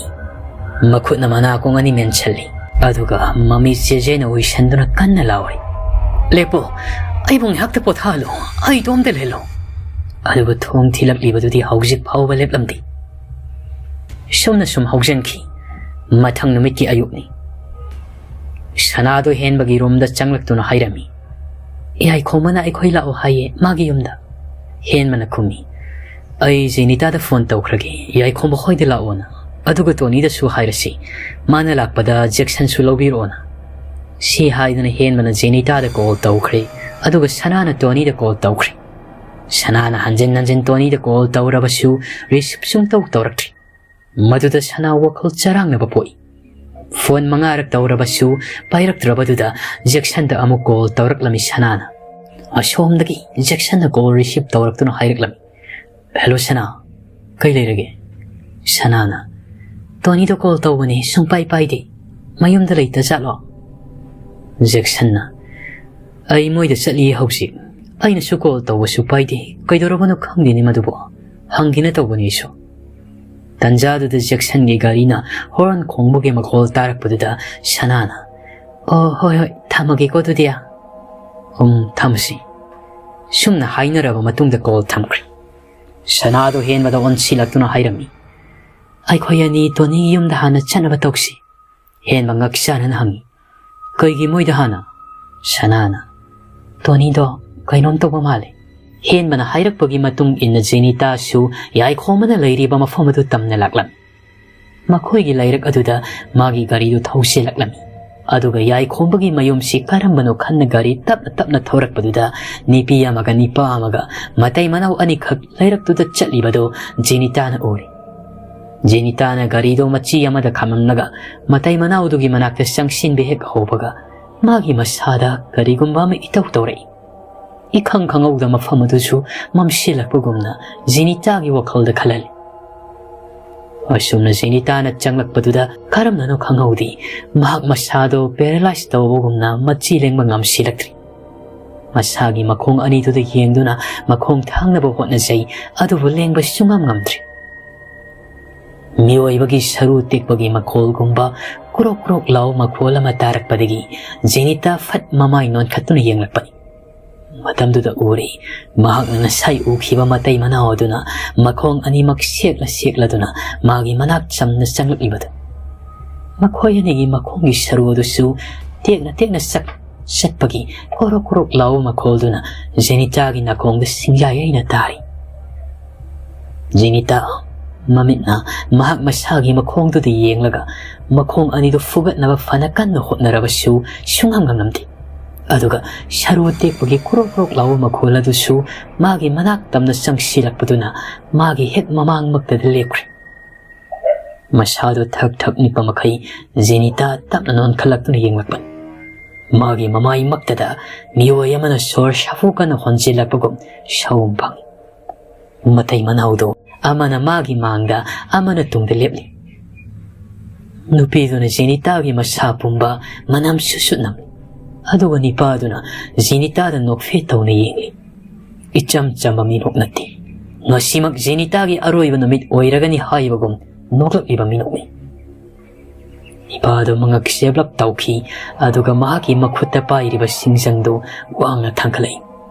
ꯃꯈꯨꯠꯅ ꯃꯅꯥꯀꯣꯡ ꯑꯅꯤ ꯃꯦꯟꯁꯤꯜꯂꯤ꯫ ꯑꯗꯨꯒ ꯃꯃꯤꯠ ꯆꯦꯖꯦꯅ ꯎꯏꯁꯟꯗꯨꯅ ꯀꯟꯅ ꯂꯥꯎꯔꯤ, "ꯂꯦꯞꯄꯣ, ꯑꯩꯕꯨ ꯉꯥꯏꯍꯥꯛꯇ ꯄꯣꯊꯥꯍꯜꯂꯣ, ꯑꯩ ꯏꯇꯣꯝꯇ ꯂꯩꯍꯜꯂꯣ!" ꯑꯗꯨꯕꯨ ꯊꯣꯡ ꯊꯤꯜꯂꯛꯂꯤꯕꯗꯨꯗꯤ ꯍꯧꯖꯤꯛ ꯐꯥꯎꯕ ꯂꯦꯞꯂꯝꯗꯦ꯫ ꯁꯨꯝꯅ ꯁꯨꯝ ꯍꯧꯖꯤꯟꯈꯤ꯫ ꯃꯊꯪ ꯅꯨꯃꯤꯠꯀꯤ ꯑꯌꯨꯛꯅꯤ꯫ ꯁꯅꯥꯗꯣ ꯍꯦꯟꯕꯒꯤ ꯔꯨꯝꯗ ꯆꯪꯂꯛꯇꯨꯅ ꯍꯥꯏꯔꯝꯃꯤ, "ꯌꯥꯏꯈꯣꯝꯕꯅ ꯑꯩꯈꯣꯏ ꯂꯥꯛꯑꯣ ꯍꯥꯏꯌꯦ, ꯃꯥꯒꯤ ꯌꯨꯝꯗ꯫" ꯍꯦꯟꯕꯅ ꯈꯨꯝꯃꯤ, "ꯑꯩ ꯖꯦꯅꯤꯇꯥꯗ ꯐꯣꯟ ꯇꯧꯈ꯭ꯔꯒꯦ, ꯌꯥꯏꯈꯣꯝꯕ ꯍꯣꯏꯗ ꯂꯥꯛꯑꯣꯅ꯫" ꯑꯗꯨꯒ ꯇꯣꯅꯤꯗꯁꯨ ꯍꯥꯏꯔꯁꯤ, ꯃꯥꯅ ꯂꯥꯛꯄꯗ ꯖꯦꯛꯁꯟꯁꯨ ꯂꯧꯕꯤꯔꯛꯑꯣꯅ꯫ ꯁꯤ ꯍꯥꯏꯗꯨꯅ ꯍꯦꯟꯕꯅ ꯖꯦꯅꯤꯇꯥꯗ ꯀꯣꯜ ꯇꯧꯈ꯭ꯔꯦ, ꯑꯗꯨꯒ ꯁꯅꯥꯅ ꯇꯣꯅꯤꯗ ꯀꯣꯜ ꯇꯧꯈ꯭ꯔꯦ꯫ ꯁꯅꯥꯅ ꯍꯟꯖꯤꯟ ꯍꯟꯖꯤꯟ ꯇꯣꯅꯤꯗ ꯀꯣꯜ ꯇꯧꯔꯕꯁꯨ ꯔꯤꯁꯤꯞ ꯁꯨꯡꯇꯧ ꯇꯧꯔꯛꯇ꯭ꯔꯤ꯫ ꯃꯗꯨꯗ ꯁꯅꯥ ꯋꯥꯈꯜ ꯆꯔꯥꯡꯅꯕ ꯄꯣꯛꯏ꯫ ꯐꯣꯟ ꯃꯉꯥꯔꯛ ꯇꯧꯔꯕꯁꯨ ꯄꯥꯏꯔꯛꯇ꯭ꯔꯕꯗꯨꯗ ꯖꯦꯛꯁꯟꯗ ꯑꯃꯨꯛ ꯀꯣꯜ ꯇꯧꯔꯛꯂꯝꯃꯤ ꯁꯅꯥꯅ꯫ ꯑꯁꯣꯝꯗꯒꯤ ꯖꯦꯛꯁꯟꯅ ꯀꯣꯜ ꯔꯤꯁꯤꯞ ꯇꯧꯔꯛꯇꯨꯅ ꯍꯥꯏꯔꯛꯂꯝꯃꯤ, "ꯍꯦꯜꯂꯣ ꯁꯅꯥ, ꯀꯩ ꯂꯩꯔꯒꯦ?" ꯁꯅꯥꯅ, "ꯇꯣꯅꯤꯗꯣ ꯀꯣꯜ ꯇꯧꯕꯅꯤ, ꯁꯨꯡꯄꯥꯏ ꯄꯥꯏꯗꯦ꯫ ꯃꯌꯨꯝꯗ ꯂꯩꯇ ꯖꯥꯠꯂꯣ?" ꯖꯦꯛꯁꯟꯅ, "ꯑꯩ ꯃꯣꯏꯗ ꯆꯠꯂꯤꯌꯦ ꯍꯧꯖꯤꯛ꯫ ꯑꯩꯅꯁꯨ ꯀꯣꯜ ꯇꯧꯕꯁꯨ ꯄꯥꯏꯗꯦ꯫ ꯀꯩꯗꯧꯔꯕꯅꯣ ꯈꯪꯗꯦꯅꯦ ꯃꯗꯨꯕꯣ꯫ ꯍꯪꯒꯦꯅ ꯇꯧꯕꯅꯤ ꯑꯩꯁꯨ꯫" ꯇꯟꯖꯥꯗꯨꯗ ꯖꯦꯛꯁꯟꯒꯤ ꯒꯥꯔꯤꯅ ꯍꯣꯔꯟ ꯈꯣꯡꯕꯒꯤ ꯃꯈꯣꯜ ꯇꯥꯔꯛꯄꯗꯨꯗ ꯁꯅꯥꯅ, "ꯑꯣ, ꯍꯣꯏ, ꯍꯣꯏ, ꯊꯝꯃꯒꯦꯀꯣ ꯑꯗꯨꯗꯤ꯫" "ꯎꯝ, ꯊꯝꯃꯁꯤ꯫" ꯁꯨꯝꯅ ꯍꯥꯏꯅꯔꯕ ꯃꯇꯨꯡꯗ ꯀꯣꯜ ꯊꯝꯈ꯭ꯔꯦ꯫ ꯁꯅꯥꯗꯣ ꯍꯦꯟꯕꯗ ꯑꯣꯟꯁꯤꯜꯂꯛꯇꯨꯅ ꯍꯥꯏꯔꯝꯃꯤ, "ꯑꯩꯈꯣꯏ ꯑꯅꯤ ꯇꯣꯅꯤꯒꯤ ꯌꯨꯝꯗ ꯍꯥꯟꯅ ꯆꯠꯅꯕ ꯇꯧꯁꯤ꯫" ꯍꯦꯟꯕ ꯉꯛꯆꯥꯅꯅ ꯍꯪꯉꯤ, "ꯀꯩꯒꯤ ꯃꯣꯏꯗ ꯍꯥꯟꯅ?" ꯁꯅꯥꯅ, "ꯇꯣꯅꯤꯗꯣ ꯀꯩꯅꯣꯝ ꯇꯧꯕ ꯃꯥꯜꯂꯦ꯫" ꯍꯦꯟꯕꯅ ꯍꯥꯏꯔꯛꯄꯒꯤ ꯃꯇꯨꯡ ꯏꯟꯅ ꯖꯦꯅꯤꯇꯥꯁꯨ ꯌꯥꯏꯈꯣꯝꯕꯅ ꯂꯩꯔꯤꯕ ꯃꯐꯝ ꯑꯗꯨ ꯇꯝꯅ ꯂꯥꯛꯂꯝꯃꯤ꯫ ꯃꯈꯣꯏꯒꯤ ꯂꯩꯔꯛ ꯑꯗꯨꯗ ꯃꯥꯒꯤ ꯒꯥꯔꯤꯗꯨ ꯊꯧꯁꯤꯜꯂꯛꯂꯝꯃꯤ꯫ ꯑꯗꯨꯒ ꯌꯥꯏꯈꯣꯝꯕꯒꯤ ꯃꯌꯨꯝꯁꯤ ꯀꯔꯝꯕꯅꯣ ꯈꯟꯅ ꯒꯥꯔꯤ ꯇꯞꯅ ꯇꯞꯅ ꯊꯧꯔꯛꯄꯗꯨꯗ ꯅꯨꯄꯤ ꯑꯃꯒ ꯅꯨꯄꯥ ꯑꯃꯒ ꯃꯇꯩ ꯃꯅꯥꯎ ꯑꯅꯤꯈꯛ ꯂꯩꯔꯛꯇꯨꯗ ꯆꯠꯂꯤꯕꯗꯨ ꯖꯦꯅꯤꯇꯥꯅ ꯎꯔꯦ꯫ ꯖꯦꯅꯤꯇꯥꯅ ꯒꯥꯔꯤꯗꯣ ꯃꯆꯤ ꯑꯃꯗ ꯈꯥꯝꯂꯝꯂꯒ ꯃꯇꯩ ꯃꯅꯥꯎꯗꯨꯒꯤ ꯃꯅꯥꯛꯇ ꯆꯪꯁꯤꯟꯕ ꯍꯦꯛ ꯍꯧꯕꯒ ꯃꯥꯒꯤ ꯃꯁꯥꯗ ꯀꯔꯤꯒꯨꯝꯕ ꯑꯃ ꯏꯇꯧ ꯇꯧꯔꯛꯏ꯫ ꯏꯈꯪ ꯈꯪꯍꯧꯗ ꯃꯐꯝ ꯑꯗꯨꯁꯨ ꯃꯝꯁꯤꯜꯂꯛꯄꯒꯨꯝꯅ ꯖꯦꯅꯤꯇꯥꯒꯤ ꯋꯥꯈꯜꯗ ꯈꯜꯍꯜꯂꯤ꯫ ꯑꯁꯨꯝꯅ ꯖꯦꯅꯤꯇꯥꯅ ꯆꯪꯂꯛꯄꯗꯨꯗ ꯀꯔꯝꯅꯅꯣ ꯈꯪꯍꯧꯗꯦ, ꯃꯍꯥꯛ ꯃꯁꯥꯗꯣ ꯄꯦꯔꯥꯂꯥꯏꯁ ꯇꯧꯕꯒꯨꯝꯅ ꯃꯆꯤ ꯂꯦꯡꯕ ꯉꯝꯁꯤꯜꯂꯛꯇ꯭ꯔꯤ꯫ ꯃꯁꯥꯒꯤ ꯃꯈꯣꯡ ꯑꯅꯤꯗꯨꯗ ꯌꯦꯡꯗꯨꯅ ꯃꯈꯣꯡ ꯊꯥꯡꯅꯕ ꯍꯣꯠꯅꯖꯩ, ꯑꯗꯨꯕꯨ ꯂꯦꯡꯕ ꯁꯨꯡꯉꯝ ꯉꯝꯗ꯭ꯔꯤ꯫ ꯃꯤꯑꯣꯏꯕꯒꯤ ꯁꯔꯨ ꯇꯦꯛꯄꯒꯤ ꯃꯈꯣꯜꯒꯨꯝꯕ ꯀ꯭ꯔꯣꯛ ꯀ꯭ꯔꯣꯛ ꯂꯥꯎ ꯃꯈꯣꯜ ꯑꯃ ꯇꯥꯔꯛꯄꯗꯒꯤ ꯖꯦꯅꯤꯇꯥ ꯐꯠ ꯃꯃꯥꯏ ꯅꯣꯟꯈꯠꯇꯨꯅ ꯌꯦꯡꯂꯛꯄꯅꯤ꯫ ꯃꯇꯝꯗꯨꯗ ꯎꯔꯦ, ꯃꯍꯥꯛꯅ ꯉꯁꯥꯏ ꯎꯈꯤꯕ ꯃꯇꯩ ꯃꯅꯥꯎ ꯑꯗꯨꯅ ꯃꯈꯣꯡ ꯑꯅꯤꯃꯛ ꯁꯦꯛꯂ ꯁꯦꯛꯂꯗꯨꯅ ꯃꯥꯒꯤ ꯃꯅꯥꯛ ꯆꯝꯅ ꯆꯪꯂꯛꯂꯤꯕꯗꯨ꯫ ꯃꯈꯣꯏ ꯑꯅꯤꯒꯤ ꯃꯈꯣꯡꯒꯤ ꯁꯔꯨ ꯑꯗꯨꯁꯨ ꯇꯦꯛꯅ ꯇꯦꯛꯅ ꯆꯠ-, ꯆꯠꯄꯒꯤ ꯀꯣꯔꯣꯛ ꯀꯣꯔꯣꯛ ꯂꯥꯎꯕ ꯃꯈꯣꯜꯗꯨꯅ ꯖꯦꯅꯤꯇꯥꯒꯤ ꯅꯥꯀꯣꯡꯗ ꯁꯤꯡꯌꯥꯏ ꯌꯩꯅ ꯇꯥꯔꯤ꯫ ꯖꯦꯅꯤꯇꯥ, ꯃꯃꯤꯠꯅ ꯃꯍꯥꯛ ꯃꯁꯥꯒꯤ ꯃꯈꯣꯡꯗꯨꯗ ꯌꯦꯡꯂꯒ ꯃꯈꯣꯡ ꯑꯅꯤꯗꯨ ꯐꯨꯒꯠꯅꯕ ꯐꯅ ꯀꯟꯅ ꯍꯣꯠꯅꯔꯕꯁꯨ ꯁꯨꯡꯉꯝ ꯉꯝꯂꯝꯗꯦ꯫ ꯑꯗꯨꯒ ꯁꯔꯨ ꯇꯦꯛꯄꯒꯤ ꯀ꯭ꯔꯣꯛ ꯀ꯭ꯔꯣꯛ ꯂꯥꯎꯕ ꯃꯈꯣꯜ ꯑꯗꯨꯁꯨ ꯃꯥꯒꯤ ꯃꯅꯥꯛ ꯇꯝꯅ ꯆꯪꯁꯤꯜꯂꯛꯄꯗꯨꯅ ꯃꯥꯒꯤ ꯍꯦꯛ ꯃꯃꯥꯡꯃꯛꯇꯗ ꯂꯦꯞꯈ꯭ꯔꯦ꯫ ꯃꯁꯥꯗꯨ ꯊꯛ ꯊꯛ ꯅꯤꯛꯄ ꯃꯈꯩ ꯖꯦꯅꯤꯇꯥ ꯇꯞꯅ ꯅꯣꯟꯈꯠꯂꯛꯇꯨꯅ ꯌꯦꯡꯂꯛꯄꯅꯤ꯫ ꯃꯥꯒꯤ ꯃꯃꯥꯏꯃꯛꯇꯗ ꯃꯤꯑꯣꯏ ꯑꯃꯅ ꯁꯣꯔ ꯁꯥꯐꯨ ꯀꯟꯅ ꯍꯣꯟꯖꯤꯜꯂꯛꯄꯒꯨꯝ ꯁꯥꯎꯝ ꯐꯪꯏ꯫ ꯃꯇꯩ ꯃꯅꯥꯎꯗꯨ ꯑꯃꯅ ꯃꯥꯒꯤ ꯃꯥꯡꯗ, ꯑꯃꯅ ꯇꯨꯡꯗ ꯂꯦꯞꯂꯤ꯫ ꯅꯨꯄꯤꯗꯨꯅ ꯖꯦꯅꯤꯇꯥꯒꯤ ꯃꯁꯥ ꯄꯨꯝꯕ ꯃꯅꯝ ꯁꯨꯠ ꯁꯨꯠ ꯅꯝꯃꯤ꯫ ꯑꯗꯨꯒ ꯅꯤꯄꯥꯗꯨꯅ ꯖꯦꯅꯤꯇꯥꯗ ꯅꯣꯛꯐꯦꯠ ꯇꯧꯅ ꯌꯦꯡꯂꯤ꯫ ꯏꯆꯝ ꯆꯝꯕ ꯃꯤꯅꯣꯛ ꯅꯠꯇꯦ꯫ ꯉꯁꯤꯃꯛ ꯖꯦꯅꯤꯇꯥꯒꯤ ꯑꯔꯣꯏꯕ ꯅꯨꯃꯤꯠ ꯑꯣꯏꯔꯒꯅꯤ ꯍꯥꯏꯕꯒꯨꯝ ꯅꯣꯛꯂꯛꯂꯤꯕ ꯃꯤꯅꯣꯛꯅꯤ꯫ ꯅꯤꯄꯥꯗꯨ ꯃꯉꯛ ꯆꯦꯞꯂꯞ ꯇꯧꯈꯤ, ꯑꯗꯨꯒ ꯃꯍꯥꯛꯀꯤ ꯃꯈꯨꯠꯇ ꯄꯥꯏꯔꯤꯕ ꯁꯤꯡꯖꯪꯗꯨ ꯋꯥꯡꯅ ꯊꯥꯡꯒꯠꯂꯛꯏ꯫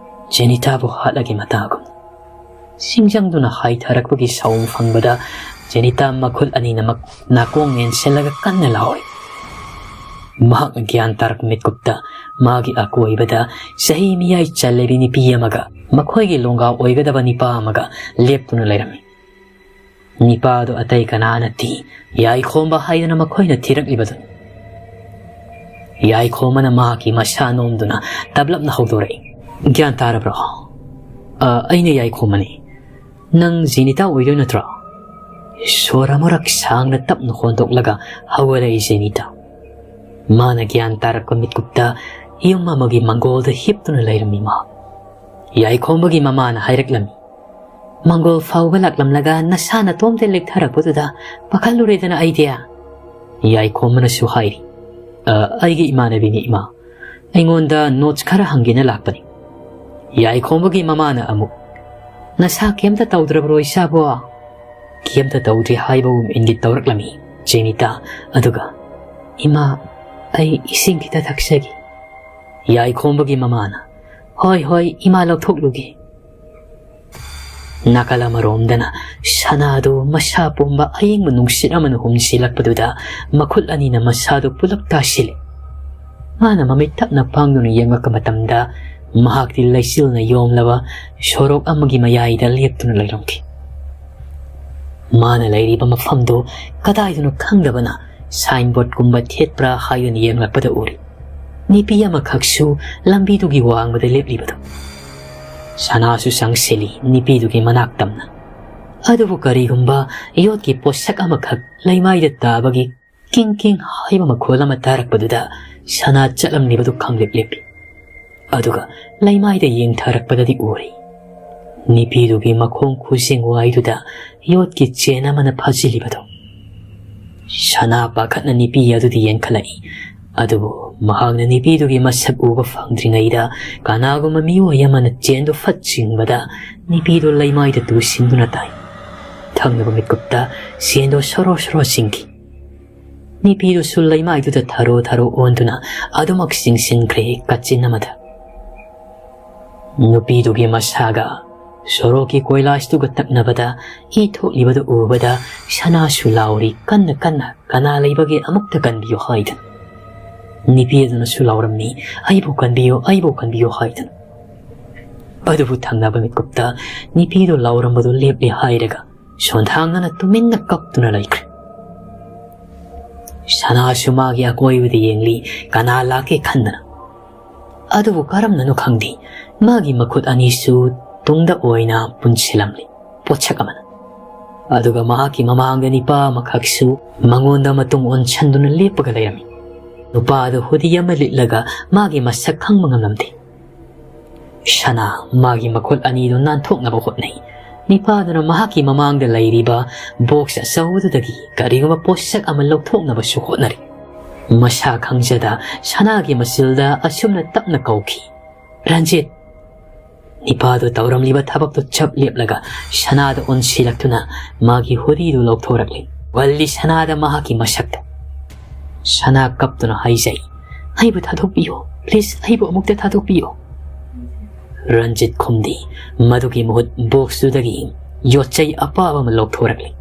ꯖꯦꯅꯤꯇꯥꯕꯨ ꯍꯥꯠꯂꯒꯦ ꯃꯇꯥꯒꯨꯝ꯫ ꯁꯤꯡꯖꯪꯗꯨꯅ ꯍꯥꯏꯊꯔꯛꯄꯒꯤ ꯁꯥꯎꯝ ꯐꯪꯕꯗ ꯖꯦꯅꯤꯇꯥ ꯃꯈꯨꯠ ꯑꯅꯤꯅꯃꯛ ꯅꯥꯀꯣꯡ ꯃꯦꯟꯁꯤꯜꯂꯒ ꯀꯟꯅ ꯂꯥꯎꯔꯤ꯫ ꯃꯍꯥꯛꯅ ꯒ꯭ꯌꯥꯟ ꯇꯥꯔꯛꯄ ꯃꯤꯠꯀꯨꯞꯇ ꯃꯥꯒꯤ ꯑꯀꯣꯏꯕꯗ ꯆꯍꯤ ꯃꯤꯌꯥꯏ ꯆꯜꯂꯕꯤ ꯅꯨꯄꯤ ꯑꯃꯒ ꯃꯈꯣꯏꯒꯤ ꯂꯣꯡꯒꯥ ꯑꯣꯏꯒꯗꯕ ꯅꯤꯄꯥ ꯑꯃꯒ ꯂꯦꯞꯇꯨꯅ ꯂꯩꯔꯝꯃꯤ꯫ ꯅꯤꯄꯥꯗꯨ ꯑꯇꯩ ꯀꯅꯥ ꯅꯠꯇꯦ, ꯌꯥꯏꯈꯣꯝꯕ ꯍꯥꯏꯗꯅ ꯃꯈꯣꯏꯅ ꯊꯤꯔꯛꯂꯤꯕꯗꯨꯅꯤ꯫ ꯌꯥꯏꯈꯣꯝꯕꯅ ꯃꯍꯥꯛꯀꯤ ꯃꯁꯥ ꯅꯣꯝꯗꯨꯅ ꯇꯞꯂꯞꯅ ꯍꯧꯗꯣꯔꯛꯏ꯫ "ꯒ꯭ꯌꯥꯟ ꯇꯥꯔꯕ꯭ꯔꯣ? ꯑ, ꯑꯩꯅ ꯌꯥꯏꯈꯣꯝꯕꯅꯤ꯫ ꯅꯪ ꯖꯦꯅꯤꯇꯥ ꯑꯣꯏꯗꯣꯏ ꯅꯠꯇ꯭ꯔꯣ?" ꯁꯣꯔ ꯑꯃꯨꯔꯛ ꯁꯥꯡꯅ ꯇꯞꯅ ꯍꯣꯟꯗꯣꯛꯂꯒ ꯍꯧꯒꯠꯂꯛꯏ ꯖꯦꯅꯤꯇꯥ꯫ ꯃꯥꯅ ꯒ꯭ꯌꯥꯟ ꯇꯥꯔꯛꯄ ꯃꯤꯠꯀꯨꯞꯇ ꯌꯨꯝ ꯑꯃꯒꯤ ꯃꯪꯒꯣꯜꯗ ꯍꯤꯞꯇꯨꯅ ꯂꯩꯔꯝꯃꯤ ꯃꯍꯥꯛ꯫ ꯌꯥꯏꯈꯣꯝꯕꯒꯤ ꯃꯃꯥꯅ ꯍꯥꯏꯔꯛꯂꯝꯃꯤ, "ꯃꯪꯒꯣꯜ ꯐꯥꯎꯕ ꯂꯥꯛꯂꯝꯂꯒ ꯅꯁꯥ ꯅꯇꯣꯝꯇ ꯂꯦꯛꯊꯔꯛꯄꯗꯨꯗ ꯄꯥꯈꯠꯂꯨꯔꯦꯗꯅ ꯑꯩꯗꯤ꯫" ꯌꯥꯏꯈꯣꯝꯕꯅꯁꯨ ꯍꯥꯏꯔꯤ, "ꯑ, ꯑꯩꯒꯤ ꯏꯃꯥꯟꯅꯕꯤꯅꯤ ꯏꯃꯥ꯫ ꯑꯩꯉꯣꯟꯗ ꯅꯣꯠꯁ ꯈꯔ ꯍꯪꯒꯦꯅ ꯂꯥꯛꯄꯅꯤ꯫" ꯌꯥꯏꯈꯣꯝꯕꯒꯤ ꯃꯃꯥꯅ ꯑꯃꯨꯛ, "ꯅꯁꯥ ꯀꯩꯝꯇ ꯇꯧꯗ꯭ꯔꯕ꯭ꯔꯣ ꯏꯆꯥꯕꯣ?" "ꯀꯩꯝꯇ ꯇꯧꯗ꯭ꯔꯤ" ꯍꯥꯏꯕꯒꯨꯝ ꯏꯪꯒꯤꯠ ꯇꯧꯔꯛꯂꯝꯃꯤ ꯖꯦꯅꯤꯇꯥ꯫ ꯑꯗꯨꯒ, "ꯏꯃꯥ, ꯑꯩ ꯏꯁꯤꯡ ꯈꯤꯇ ꯊꯛꯆꯒꯦ꯫" ꯌꯥꯏꯈꯣꯝꯕꯒꯤ ꯃꯃꯥꯅ, "ꯍꯣꯏ, ꯍꯣꯏ, ꯏꯃꯥ ꯂꯧꯊꯣꯛꯂꯨꯒꯦ꯫" ꯅꯥꯀꯜ ꯑꯃꯔꯣꯝꯗꯅ ꯁꯅꯥꯗꯨ ꯃꯁꯥ ꯄꯨꯝꯕ ꯑꯌꯤꯡꯕ ꯅꯨꯡꯁꯤꯠ ꯑꯃꯅ ꯍꯨꯝꯖꯤꯜꯂꯛꯄꯗꯨꯗ ꯃꯈꯨꯠ ꯑꯅꯤꯅ ꯃꯁꯥꯗꯨ ꯄꯨꯂꯞ ꯇꯥꯁꯤꯜꯂꯤ꯫ ꯃꯥꯅ ꯃꯃꯤꯠ ꯇꯞꯅ ꯄꯥꯡꯗꯨꯅ ꯌꯦꯡꯂꯛꯄ ꯃꯇꯝꯗ ꯃꯍꯥꯛꯇꯤ ꯂꯩꯆꯤꯜꯅ ꯌꯣꯝꯂꯕ ꯁꯣꯔꯣꯛ ꯑꯃꯒꯤ ꯃꯌꯥꯏꯗ ꯂꯦꯞꯇꯨꯅ ꯂꯩꯔꯝꯈꯤ꯫ ꯃꯥꯅ ꯂꯩꯔꯤꯕ ꯃꯐꯝꯗꯨ ꯀꯗꯥꯏꯗꯅꯣ ꯈꯪꯗꯕꯅ signboard ꯀꯨꯝꯕ ꯊꯦꯠꯄ꯭ꯔꯥ ꯍꯥꯏꯗꯨꯅ ꯌꯦꯡꯂꯛꯄꯗ ꯎꯔꯤ꯫ ꯅꯨꯄꯤ ꯑꯃꯈꯛꯁꯨ ꯂꯝꯕꯤꯗꯨꯒꯤ ꯋꯥꯡꯃꯗ ꯂꯦꯞꯂꯤꯕꯗꯨ꯫ ꯁꯅꯥꯁꯨ ꯆꯪꯁꯤꯜꯂꯤ ꯅꯨꯄꯤꯗꯨꯒꯤ ꯃꯅꯥꯛ ꯇꯝꯅ꯫ ꯑꯗꯨꯕꯨ ꯀꯔꯤꯒꯨꯝꯕ ꯌꯣꯠꯀꯤ ꯄꯣꯠꯁꯛ ꯑꯃꯈꯛ ꯂꯩꯃꯥꯏꯗ ꯇꯥꯕꯒꯤ ꯀꯤꯡ ꯀꯤꯡ ꯍꯥꯏꯕ ꯃꯈꯣꯜ ꯑꯃ ꯇꯥꯔꯛꯄꯗꯨꯗ ꯁꯅꯥ ꯆꯠꯂꯝꯂꯤꯕꯗꯨ ꯈꯪꯂꯤꯞ ꯂꯤꯞꯂꯤ꯫ ꯑꯗꯨꯒ ꯂꯩꯃꯥꯏꯗ ꯌꯦꯡꯊꯔꯛꯄꯗꯗꯤ ꯎꯔꯤ꯫ ꯅꯨꯄꯤꯗꯨꯒꯤ ꯃꯈꯣꯡ ꯈꯨꯖꯤꯡ ꯋꯥꯏꯗꯨꯗ ꯌꯣꯠꯀꯤ ꯆꯦꯟ ꯑꯃꯅ ꯐꯥꯖꯤꯜꯂꯤꯕꯗꯨ꯫ ꯁꯅꯥ ꯄꯥꯈꯠꯅ ꯅꯨꯄꯤ ꯑꯗꯨꯗ ꯌꯦꯡꯈꯠꯂꯛꯏ꯫ ꯑꯗꯨꯕꯨ ꯃꯍꯥꯛꯅ ꯅꯨꯄꯤꯗꯨꯒꯤ ꯃꯁꯛ ꯎꯕ ꯐꯪꯗ꯭ꯔꯤꯉꯩꯗ ꯀꯅꯥꯒꯨꯝꯕ ꯃꯤꯑꯣꯏ ꯑꯃꯅ ꯆꯦꯟꯗꯨ ꯐꯠ ꯆꯤꯡꯕꯗ ꯅꯨꯄꯤꯗꯨ ꯂꯩꯃꯥꯏꯗ ꯇꯨꯁꯤꯟꯗꯨꯅ ꯇꯥꯏ꯫ ꯊꯪꯅꯕ ꯃꯤꯠꯀꯨꯞꯇ ꯆꯦꯟꯗꯨ ꯁꯣꯔꯣ ꯁꯣꯔꯣ ꯆꯤꯡꯈꯤ꯫ ꯅꯨꯄꯤꯗꯨꯁꯨ ꯂꯩꯃꯥꯏꯗꯨꯗ ꯊꯔꯣ ꯊꯔꯣ ꯑꯣꯟꯗꯨꯅ ꯑꯗꯨꯃꯛ ꯆꯤꯡꯁꯤꯟꯈ꯭ꯔꯦ ꯀꯥꯆꯤꯟ ꯑꯃꯗ꯫ ꯅꯨꯄꯤꯗꯨꯒꯤ ꯃꯁꯥꯒ ꯁꯣꯔꯣꯛꯀꯤ ꯀꯣꯏꯂꯥꯁꯇꯨꯒ ꯇꯛꯅꯕꯗ ꯏ ꯊꯣꯛꯂꯤꯕꯗꯨ ꯎꯕꯗ ꯁꯅꯥꯁꯨ ꯂꯥꯎꯔꯤ ꯀꯟꯅ ꯀꯟꯅ, "ꯀꯅꯥ ꯂꯩꯕꯒꯦ, ꯑꯃꯨꯛꯇ ꯀꯟꯕꯤꯌꯨ" ꯍꯥꯏꯗꯨꯅ꯫ ꯅꯨꯄꯤ ꯑꯗꯨꯅꯁꯨ ꯂꯥꯎꯔꯝꯃꯤ, "ꯑꯩꯕꯨ ꯀꯟꯕꯤꯌꯨ, ꯑꯩꯕꯨ ꯀꯟꯕꯤꯌꯨ" ꯍꯥꯏꯗꯨꯅ꯫ ꯑꯗꯨꯕꯨ ꯊꯪꯅꯕ ꯃꯤꯀꯨꯞꯇ ꯅꯨꯄꯤꯗꯨ ꯂꯥꯎꯔꯝꯕꯗꯨ ꯂꯦꯞꯂꯦ ꯍꯥꯏꯔꯒ ꯁꯣꯟꯊꯥꯡꯅꯅ ꯇꯨꯃꯤꯟꯅ ꯀꯞꯇꯨꯅ ꯂꯩꯈ꯭ꯔꯦ꯫ ꯁꯅꯥꯁꯨ ꯃꯥꯒꯤ ꯑꯀꯣꯏꯕꯗ ꯌꯦꯡꯂꯤ, ꯀꯅꯥ ꯂꯥꯛꯀꯦ ꯈꯟꯗꯅ꯫ ꯑꯗꯨꯕꯨ ꯀꯔꯝꯅꯅꯣ ꯈꯪꯗꯦ, ꯃꯥꯒꯤ ꯃꯈꯨꯠ ꯑꯅꯤꯁꯨ ꯇꯨꯡꯗ ꯑꯣꯏꯅ ꯄꯨꯟꯁꯤꯜꯂꯝꯂꯤ ꯄꯣꯠꯁꯛ ꯑꯃꯅ꯫ ꯑꯗꯨꯒ ꯃꯍꯥꯛꯀꯤ ꯃꯃꯥꯡꯗ ꯅꯤꯄꯥ ꯑꯃꯈꯛꯁꯨ ꯃꯉꯣꯟꯗ ꯃꯇꯨꯡ ꯑꯣꯟꯁꯟꯗꯨꯅ ꯂꯦꯞꯄꯒ ꯂꯩꯔꯝꯃꯤ꯫ ꯅꯨꯄꯥ ꯑꯗꯨ ꯍꯨꯗꯤ ꯑꯃ ꯂꯤꯠꯂꯒ ꯃꯥꯒꯤ ꯃꯁꯛ ꯈꯪꯕ ꯉꯝꯂꯝꯗꯦ꯫ ꯁꯅꯥ ꯃꯥꯒꯤ ꯃꯈꯨꯠ ꯑꯅꯤꯗꯨ ꯅꯥꯟꯊꯣꯛꯅꯕ ꯍꯣꯠꯅꯩ꯫ ꯅꯤꯄꯥꯗꯨꯅ ꯃꯍꯥꯛꯀꯤ ꯃꯃꯥꯡꯗ ꯂꯩꯔꯤꯕ ꯕꯣꯛꯁ ꯑꯆꯧꯕꯗꯨꯗꯒꯤ ꯀꯔꯤꯒꯨꯝꯕ ꯄꯣꯠꯁꯛ ꯑꯃ ꯂꯧꯊꯣꯛꯅꯕꯁꯨ ꯍꯣꯠꯅꯔꯤ꯫ ꯃꯁꯥ ꯈꯪꯖꯗ ꯁꯅꯥꯒꯤ ꯃꯆꯤꯜꯗ ꯑꯁꯨꯝꯅ ꯇꯞꯅ ꯀꯧꯈꯤ, "ꯔꯟꯖꯤꯠ!" ꯅꯤꯄꯥꯗꯨ ꯇꯧꯔꯝꯂꯤꯕ ꯊꯕꯛꯇꯨ ꯆꯞ ꯂꯦꯞꯂꯒ ꯁꯅꯥꯗ ꯑꯣꯟꯁꯤꯜꯂꯛꯇꯨꯅ ꯃꯥꯒꯤ ꯍꯨꯗꯤꯗꯨ ꯂꯧꯊꯣꯔꯛꯂꯤ꯫ ꯋꯜꯂꯤ ꯁꯅꯥꯗ ꯃꯍꯥꯛꯀꯤ ꯃꯁꯛꯇ꯫ ꯁꯅꯥ ꯀꯞꯇꯨꯅ ꯍꯥꯏꯖꯩ, "ꯑꯩꯕꯨ ꯊꯥꯗꯣꯛꯄꯤꯌꯨ, please, ꯑꯩꯕꯨ ꯑꯃꯨꯛꯇ ꯊꯥꯗꯣꯛꯄꯤꯌꯨ!" ꯔꯟꯖꯤꯠ ꯈꯨꯝꯗꯦ꯫ ꯃꯗꯨꯒꯤ ꯃꯍꯨꯠ ꯕꯣꯛꯁꯇꯨꯗꯒꯤ ꯌꯣꯠꯆꯩ ꯑꯄꯥꯕ ꯑꯃ ꯂꯧꯊꯣꯔꯛꯂꯤ꯫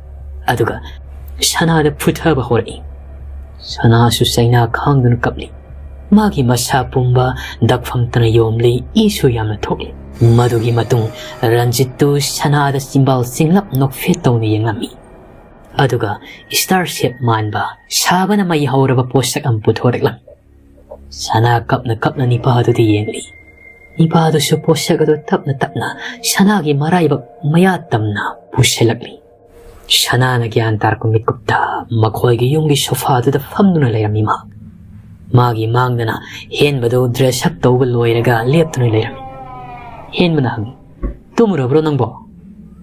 ꯑꯗꯨꯒ ꯁꯅꯥꯗ ꯐꯨꯊꯕ ꯍꯧꯔꯛꯏ꯫ ꯁꯅꯥꯁꯨ ꯆꯩꯅꯥ ꯈꯥꯡꯗꯨꯅ ꯀꯞꯂꯤ꯫ ꯃꯥꯒꯤ ꯃꯁꯥ ꯄꯨꯝꯕ ꯗꯛꯐꯝꯇꯅ ꯌꯣꯝꯂꯤ, ꯏꯁꯨ ꯌꯥꯝꯅ ꯊꯣꯛꯂꯤ꯫ ꯃꯗꯨꯒꯤ ꯃꯇꯨꯡ ꯔꯟꯖꯤꯠꯇꯨ ꯁꯅꯥꯗ ꯆꯤꯝꯕꯥꯜ ꯆꯤꯡꯂꯞ ꯅꯣꯛꯐꯦꯠ ꯇꯧꯅ ꯌꯦꯡꯂꯝꯃꯤ꯫ ꯑꯗꯨꯒ star shape ꯃꯥꯟꯕ ꯁꯥꯕꯅ ꯃꯩ ꯍꯧꯔꯕ ꯄꯣꯠꯁꯛ ꯑꯃ ꯄꯨꯊꯣꯔꯛꯂꯝꯃꯤ꯫ ꯁꯅꯥ ꯀꯞꯅ ꯀꯞꯅ ꯅꯤꯄꯥꯗꯨꯗ ꯌꯦꯡꯂꯤ꯫ ꯅꯤꯄꯥꯗꯨꯁꯨ ꯄꯣꯠꯁꯛ ꯑꯗꯨ ꯇꯞꯅ ꯇꯞꯅ ꯁꯅꯥꯒꯤ ꯃꯔꯥꯏꯕꯛ ꯃꯌꯥ ꯇꯝꯅ ꯄꯨꯁꯤꯜꯂꯛꯂꯤ꯫ ꯁꯅꯥꯅ ꯒ꯭ꯌꯥꯟ ꯇꯥꯔꯛꯄ ꯃꯤꯀꯨꯞꯇ ꯃꯈꯣꯏꯒꯤ ꯌꯨꯝꯒꯤ sofaꯗꯨꯗ ꯐꯝꯗꯨꯅ ꯂꯩꯔꯝꯃꯤ ꯃꯍꯥꯛ꯫ ꯃꯥꯒꯤ ꯃꯥꯡꯗꯅ ꯍꯦꯟꯕꯗꯨ dress up ꯇꯧꯕ ꯂꯣꯏꯔꯒ ꯂꯦꯞꯇꯨꯅ ꯂꯩꯔꯝꯃꯤ꯫ ꯍꯦꯟꯕꯅ ꯍꯪꯉꯤ, "ꯇꯨꯝꯃꯨꯔꯕ꯭ꯔꯣ ꯅꯪꯕꯣ?"